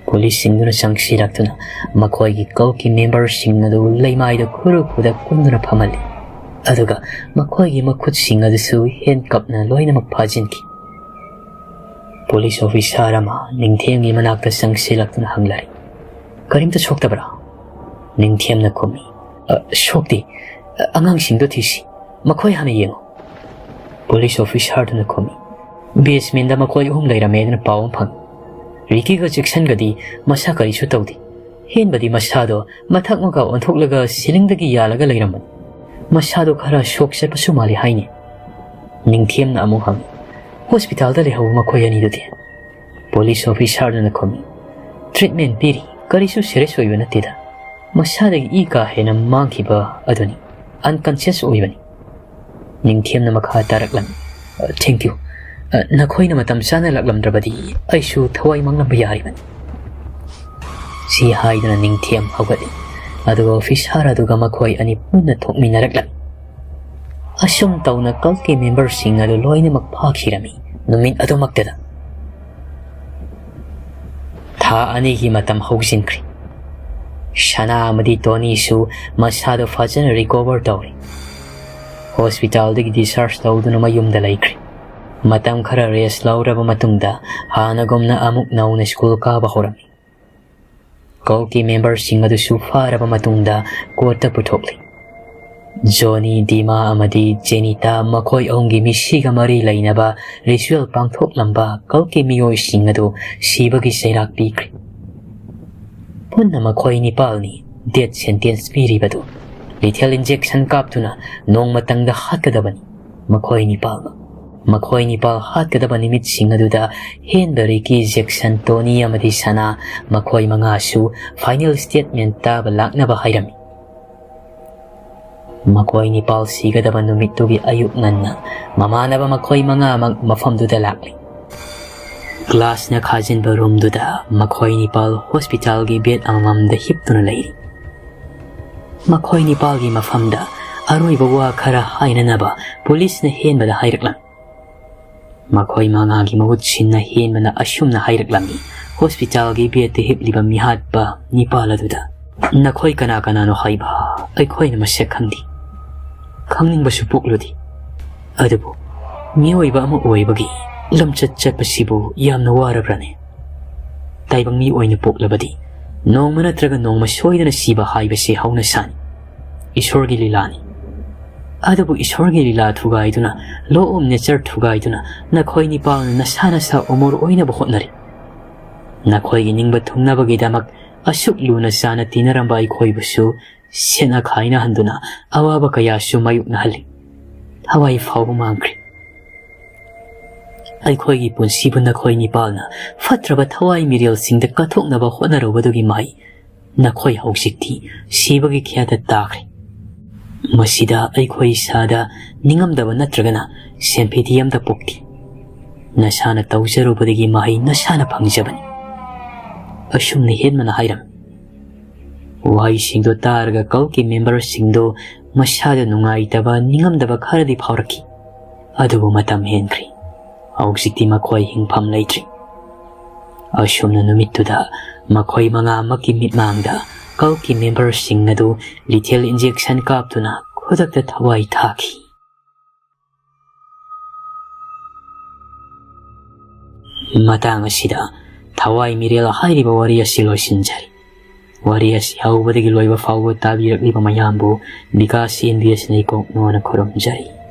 ꯄꯨꯂꯤꯁꯁꯤꯡꯗꯨꯅ ꯆꯪꯁꯤꯜꯂꯛꯇꯨꯅ ꯃꯈꯣꯏꯒꯤ ꯀꯜꯀꯤ ꯃꯦꯝꯕꯔꯁꯤꯡ ꯑꯗꯨ ꯂꯩꯃꯥꯏꯗ ꯈꯨꯔꯨ ꯈꯨꯗ ꯀꯨꯟꯗꯨꯅ ꯐꯝꯍꯜꯂꯤ꯫ ꯑꯗꯨꯒ ꯃꯈꯣꯏꯒꯤ ꯃꯈꯨꯠꯁꯤꯡ ꯑꯗꯨꯁꯨ ꯍꯦꯟꯀꯞꯅ ꯂꯣꯏꯅꯃꯛ ꯐꯥꯖꯤꯟꯈꯤ꯫ ꯄꯨꯂꯤꯁ ꯑꯣꯐꯤꯁꯥꯔ ꯑꯃ ꯅꯤꯡꯊꯦꯝꯒꯤ ꯃꯅꯥꯛꯇ ꯆꯪꯁꯤꯜꯂꯛꯇꯨꯅ ꯍꯪꯂꯔꯤ, "ꯀꯔꯤꯝꯇ ꯁꯣꯛꯇꯕ꯭ꯔꯥ?" ꯅꯤꯡꯊꯦꯝꯅ ꯈꯨꯝꯃꯤ, "ꯑ, ꯁꯣꯛꯇꯦ꯫ ꯑ, ꯑꯉꯥꯡꯁꯤꯡꯗꯣ ꯊꯤꯁꯤ꯫ ꯃꯈꯣꯏ ꯍꯥꯟꯅ ꯌꯦꯡꯉꯨ꯫" ꯄꯨꯂꯤꯁ ꯑꯣꯐꯤꯁꯥꯔꯗꯨꯅ ꯈꯨꯝꯃꯤ, "ꯕꯦꯁꯃꯦꯟꯗ ꯃꯈꯣꯏ ꯑꯍꯨꯝ ꯂꯩꯔꯝꯃꯦ ꯍꯥꯏꯗꯨꯅ ꯄꯥꯎ ꯑꯃ ꯐꯪꯉꯤ꯫ ꯔꯤꯀꯤꯒ ꯖꯦꯛꯁꯟꯒꯗꯤ ꯃꯁꯥ ꯀꯔꯤꯁꯨ ꯇꯧꯗꯦ꯫ ꯑꯍꯦꯟꯕꯗꯤ ꯃꯁꯥꯗꯣ ꯃꯊꯛ ꯃꯈꯥ ꯑꯣꯟꯊꯣꯛꯂꯒ ꯁꯤꯂꯤꯡꯗꯒꯤ ꯌꯥꯜꯂꯒ ꯂꯩꯔꯝꯕꯅꯤ꯫ ꯃꯁꯥꯗꯣ ꯈꯔ ꯁꯣꯛ ꯆꯠꯄꯁꯨ ꯃꯥꯜꯂꯤ ꯍꯥꯏꯅꯦ꯫ ꯅꯤꯡꯊꯦꯝꯅ ꯑꯃꯨꯛ ꯍꯪꯉꯤ, "ꯍꯣꯁꯄꯤꯇꯥꯜꯗ ꯂꯩꯍꯧꯕ ꯃꯈꯣꯏ ꯑꯅꯤꯗꯨꯗꯤ?" ꯄꯨꯂꯤꯁ ꯑꯣꯐꯤꯁꯥꯔꯗꯨꯅ ꯈꯨꯝꯃꯤ, "ꯇ꯭ꯔꯤꯠꯃꯦꯟ ꯄꯤꯔꯤ, ꯀꯔꯤꯁꯨ ꯁꯤꯔꯤꯌꯁ ꯑꯣꯏꯕ ꯅꯠꯇꯦꯗ꯫ ꯃꯁꯥꯗꯒꯤ ꯏ ꯀꯥ ꯍꯦꯟꯅ ꯃꯥꯡꯈꯤꯕ ꯑꯗꯨꯅꯤ, ꯑꯟꯀꯟꯁꯤꯌꯁ ꯑꯣꯏꯕꯅꯤ꯫" ꯅꯤꯡꯊꯦꯝꯅ ꯃꯈꯥ ꯇꯥꯔꯛꯂꯝꯃꯤ, "ꯊꯦꯡꯀ꯭ꯌꯨ꯫ ꯅꯈꯣꯏꯅ ꯃꯇꯝ ꯆꯥꯅ ꯂꯥꯛꯂꯝꯗ꯭ꯔꯕꯗꯤ ꯑꯩꯁꯨ ꯊꯋꯥꯏ ꯃꯥꯡꯂꯝꯕ ꯌꯥꯔꯤꯕꯅꯤ꯫" ꯁꯤ ꯍꯥꯏꯗꯨꯅ ꯅꯤꯡꯊꯦꯝ ꯍꯧꯒꯠꯂꯤ, ꯑꯗꯨꯒ ꯑꯣꯐꯤꯁꯥꯔ ꯑꯗꯨꯒ ꯃꯈꯣꯏ ꯑꯅꯤ ꯄꯨꯟꯅ ꯊꯣꯛꯃꯤꯟꯅꯔꯛꯂꯝꯃꯤ꯫ ꯑꯁꯨꯝ ꯇꯧꯅ ꯀꯜꯀꯤ ꯃꯦꯝꯕꯔꯁꯤꯡ ꯑꯗꯨ ꯂꯣꯏꯅꯃꯛ ꯐꯥꯈꯤꯔꯝꯃꯤ ꯅꯨꯃꯤꯠ ꯑꯗꯨꯃꯛꯇꯗ꯫ ꯊꯥ ꯑꯅꯤꯒꯤ ꯃꯇꯝ ꯍꯧꯖꯤꯟꯈ꯭ꯔꯦ꯫ ꯁꯅꯥ ꯑꯃꯗꯤ ꯇꯣꯅꯤꯁꯨ ꯃꯁꯥꯗꯣ ꯐꯖꯅ ꯔꯤꯀꯣꯚꯔ ꯇꯧꯔꯦ꯫ ꯍꯣꯁꯄꯤꯇꯥꯜꯗꯒꯤ ꯗꯤꯁꯆꯥꯔꯖ ꯇꯧꯗꯨꯅ ꯃꯌꯨꯝꯗ ꯂꯩꯈ꯭ꯔꯦ꯫ ꯃꯇꯝ ꯈꯔ ꯔꯦꯁ ꯂꯧꯔꯕ ꯃꯇꯨꯡꯗ ꯍꯥꯟꯅꯒꯨꯝꯅ ꯑꯃꯨꯛ ꯅꯧꯅ ꯁ꯭ꯀꯨꯜ ꯀꯥꯕ ꯍꯧꯔꯝꯃꯤ꯫ ꯀꯜꯀꯤ ꯃꯦꯝꯕꯔꯁꯤꯡ ꯑꯗꯨꯁꯨ ꯐꯥꯔꯕ ꯃꯇꯨꯡꯗ ꯀꯣꯔꯠꯇ ꯄꯨꯊꯣꯛꯂꯤ꯫ ꯖꯣꯅꯤ, ꯗꯤꯃꯥ ꯑꯃꯗꯤ ꯖꯦꯅꯤꯇꯥ, ꯃꯈꯣꯏ ꯑꯍꯨꯝꯒꯤ ꯃꯤꯁꯤꯒ ꯃꯔꯤ ꯂꯩꯅꯕ ꯔꯤꯆꯨꯑꯦꯜ ꯄꯥꯡꯊꯣꯛꯂꯝꯕ ꯀꯜꯀꯤ ꯃꯤꯑꯣꯏꯁꯤꯡ ꯑꯗꯨ ꯁꯤꯕꯒꯤ ꯆꯩꯔꯥꯛ ꯄꯤꯈ꯭ꯔꯦ꯫ ꯄꯨꯟꯅ ꯃꯈꯣꯏ ꯅꯤꯄꯥꯜꯅꯤ ꯗꯦꯠ ꯁꯦꯟꯇꯦꯟꯁ ꯄꯤꯔꯤꯕꯗꯨ꯫ ꯂꯤꯊꯦꯜ ꯏꯟꯖꯦꯛꯁꯟ ꯀꯥꯞꯇꯨꯅ ꯅꯣꯡꯃꯇꯪꯗ ꯍꯥꯠꯀꯗꯕꯅꯤ ꯃꯈꯣꯏ ꯅꯤꯄꯥꯜꯃꯛ꯫ ꯃꯈꯣꯏ ꯅꯤꯄꯥꯜ ꯍꯥꯠꯀꯗꯕ ꯅꯨꯃꯤꯠꯁꯤꯡ ꯑꯗꯨꯗ ꯍꯦꯟꯕ ꯔꯤꯀꯤ, ꯖꯦꯛꯁꯟ, ꯇꯣꯅꯤ ꯑꯃꯗꯤ ꯁꯅꯥ, ꯃꯈꯣꯏ ꯃꯉꯥꯁꯨ ꯐꯥꯏꯅꯦꯜ ꯁ꯭ꯇꯦꯠꯃꯦꯟ ꯇꯥꯕ ꯂꯥꯛꯅꯕ ꯍꯥꯏꯔꯝꯃꯤ꯫ ꯃꯈꯣꯏ ꯅꯤꯄꯥꯜ ꯁꯤꯒꯗꯕ ꯅꯨꯃꯤꯠꯇꯨꯒꯤ ꯑꯌꯨꯛ ꯉꯟꯅ ꯃꯃꯥꯟꯅꯕ ꯃꯈꯣꯏ ꯃꯉꯥꯃꯛ ꯃꯐꯝꯗꯨꯗ ꯂꯥꯛꯂꯤ꯫ ꯒ꯭ꯂꯥꯁꯅ ꯈꯥꯖꯤꯟꯕ ꯔꯨꯝꯗꯨꯗ ꯃꯈꯣꯏ ꯅꯤꯄꯥꯜ ꯍꯣꯁꯄꯤꯇꯥꯜꯒꯤ ꯕꯦꯗ ꯑꯃꯃꯝꯗ ꯍꯤꯞꯇꯨꯅ ꯂꯩꯔꯤ꯫ ꯃꯈꯣꯏ ꯅꯤꯄꯥꯜꯒꯤ ꯃꯐꯝꯗ ꯑꯔꯣꯏꯕ ꯋꯥ ꯈꯔ ꯍꯥꯏꯅꯅꯕ ꯄꯨꯂꯤꯁꯅ ꯍꯦꯟꯕꯗ ꯍꯥꯏꯔꯛꯂꯝꯃꯤ꯫ ꯃꯈꯣꯏ ꯃꯉꯥꯒꯤ ꯃꯍꯨꯠ ꯁꯤꯟꯅ ꯍꯦꯟꯕꯅ ꯑꯁꯨꯝꯅ ꯍꯥꯏꯔꯛꯂꯝꯃꯤ, "ꯍꯣꯁꯄꯤꯇꯥꯜꯒꯤ ꯕꯦꯗꯇ ꯍꯤꯞꯂꯤꯕ ꯃꯤꯍꯥꯠꯄ ꯅꯤꯄꯥꯜ ꯑꯗꯨꯗ ꯅꯈꯣꯏ ꯀꯅꯥ ꯀꯅꯥꯅꯣ ꯍꯥꯏꯕ ꯑꯩꯈꯣꯏꯅ ꯃꯁꯛ ꯈꯪꯗꯦ, ꯈꯪꯅꯤꯡꯕꯁꯨ ꯄꯣꯛꯂꯨꯗꯦ꯫ ꯑꯗꯨꯕꯨ ꯃꯤꯑꯣꯏꯕ ꯑꯃ ꯑꯣꯏꯕꯒꯤ ꯂꯝꯆꯠ ꯆꯠꯄꯁꯤꯕꯨ ꯌꯥꯝꯅ ꯋꯥꯔꯕ꯭ꯔꯅꯦ? ꯇꯥꯏꯕꯪ ꯃꯤ ꯑꯣꯏꯅ ꯄꯣꯛꯂꯕꯗꯤ ꯅꯣꯡꯃ ꯅꯠꯇ꯭ꯔꯒ ꯅꯣꯡꯃ ꯁꯣꯏꯗꯅ ꯁꯤꯕ ꯍꯥꯏꯕꯁꯤ ꯍꯧꯅꯁꯥꯅꯤ, ꯏꯁꯣꯔꯒꯤ ꯂꯤꯂꯥꯅꯤ꯫ ꯑꯗꯨꯕꯨ ꯏꯁꯣꯔꯒꯤ ꯂꯤꯂꯥ ꯊꯨꯒꯥꯏꯗꯨꯅ, law of nature ꯊꯨꯒꯥꯏꯗꯨꯅ ꯅꯈꯣꯏ ꯅꯤꯄꯥꯜꯅ ꯅꯁꯥ ꯅꯁꯥ ꯑꯃꯣꯔ ꯑꯣꯏꯅꯕ ꯍꯣꯠꯅꯔꯤ꯫ ꯅꯈꯣꯏꯒꯤ ꯅꯤꯡꯕ ꯊꯨꯡꯅꯕꯒꯤꯗꯃꯛ ꯑꯁꯨꯛ ꯂꯨꯅ ꯆꯥꯟꯅ ꯇꯤꯟꯅꯔꯝꯕ ꯑꯩꯈꯣꯏꯕꯨꯁꯨ ꯁꯦꯠꯅ ꯈꯥꯏꯅꯍꯟꯗꯨꯅ ꯑꯋꯥꯕ ꯀꯌꯥꯁꯨ ꯃꯥꯌꯣꯛꯅꯍꯜꯂꯤ꯫ ꯊꯋꯥꯏ ꯐꯥꯎꯕ ꯃꯥꯡꯈ꯭ꯔꯦ꯫ ꯑꯩꯈꯣꯏꯒꯤ ꯄꯨꯟꯁꯤꯕꯨ ꯅꯈꯣꯏ ꯅꯤꯄꯥꯜꯅ ꯐꯠꯇ꯭ꯔꯕ ꯊꯋꯥꯏ ꯃꯤꯔꯦꯜꯁꯤꯡꯗ ꯀꯠꯊꯣꯛꯅꯕ ꯍꯣꯠꯅꯔꯨꯕꯗꯨꯒꯤ ꯃꯍꯩ ꯅꯈꯣꯏ ꯍꯧꯖꯤꯛꯇꯤ ꯁꯤꯕꯒꯤ ꯈꯦꯗ ꯇꯥꯈ꯭ꯔꯦ꯫ ꯃꯁꯤꯗ ꯑꯩꯈꯣꯏ ꯏꯁꯥꯗ ꯅꯤꯡꯉꯝꯗꯕ ꯅꯠꯇ꯭ꯔꯒꯅ ꯁꯦꯝꯐꯤꯇꯤ ꯑꯃꯇ ꯄꯣꯛꯇꯦ꯫ ꯅꯁꯥꯅ ꯇꯧꯖꯔꯨꯕꯗꯒꯤ ꯃꯍꯩ ꯅꯁꯥꯅ ꯐꯪꯖꯕꯅꯤ꯫ ꯑꯁꯨꯝꯅ ꯍꯦꯟꯃꯅ ꯍꯥꯏꯔꯝꯃꯤ꯫ ꯋꯥꯍꯩꯁꯤꯡꯗꯣ ꯇꯥꯔꯒ ꯀꯜꯀꯤ ꯃꯦꯝꯕꯔꯁꯤꯡꯗꯣ ꯃꯁꯥꯗ ꯅꯨꯡꯉꯥꯏꯇꯕ, ꯅꯤꯡꯉꯝꯗꯕ ꯈꯔꯗꯤ ꯐꯥꯎꯔꯛꯈꯤ꯫ ꯑꯗꯨꯕꯨ ꯃꯇꯝ ꯍꯦꯟꯈ꯭ꯔꯦ꯫ ꯍꯧꯖꯤꯛꯇꯤ ꯃꯈꯣꯏ ꯍꯤꯡꯐꯝ ꯂꯩꯇ꯭ꯔꯤ꯫ ꯑꯁꯨꯝꯅ ꯅꯨꯃꯤꯠꯇꯨꯗ ꯃꯈꯣꯏ ꯃꯉꯥꯃꯛꯀꯤ ꯃꯤꯠꯃꯥꯡꯗ ꯀꯜꯀꯤ ꯃꯦꯝꯕꯔꯁꯤꯡ ꯑꯗꯨ ꯂꯤꯊꯦꯜ ꯏꯟꯖꯦꯛꯁꯟ ꯀꯥꯞꯇꯨꯅ ꯈꯨꯗꯛꯇ ꯊꯋꯥꯏ ꯊꯥꯈꯤ꯫ ꯃꯇꯥꯡ ꯑꯁꯤꯗ ꯊꯋꯥꯏ ꯃꯤꯔꯦꯜ ꯍꯥꯏꯔꯤꯕ ꯋꯥꯔꯤ ꯑꯁꯤ ꯂꯣꯏꯁꯤꯟꯖꯔꯤ꯫ ꯋꯥꯔꯤ ꯑꯁꯤ ꯍꯧꯕꯗꯒꯤ ꯂꯣꯏꯕ ꯐꯥꯎꯕ ꯇꯥꯕꯤꯔꯛꯂꯤꯕ ꯃꯌꯥꯝꯕꯨ ꯕꯤꯀꯥꯁ ꯑꯦꯟ ꯕꯤ ꯑꯦꯁꯅ ꯏꯀꯣꯛꯅꯣꯅ ꯈꯨꯔꯨꯝꯖꯔꯤ꯫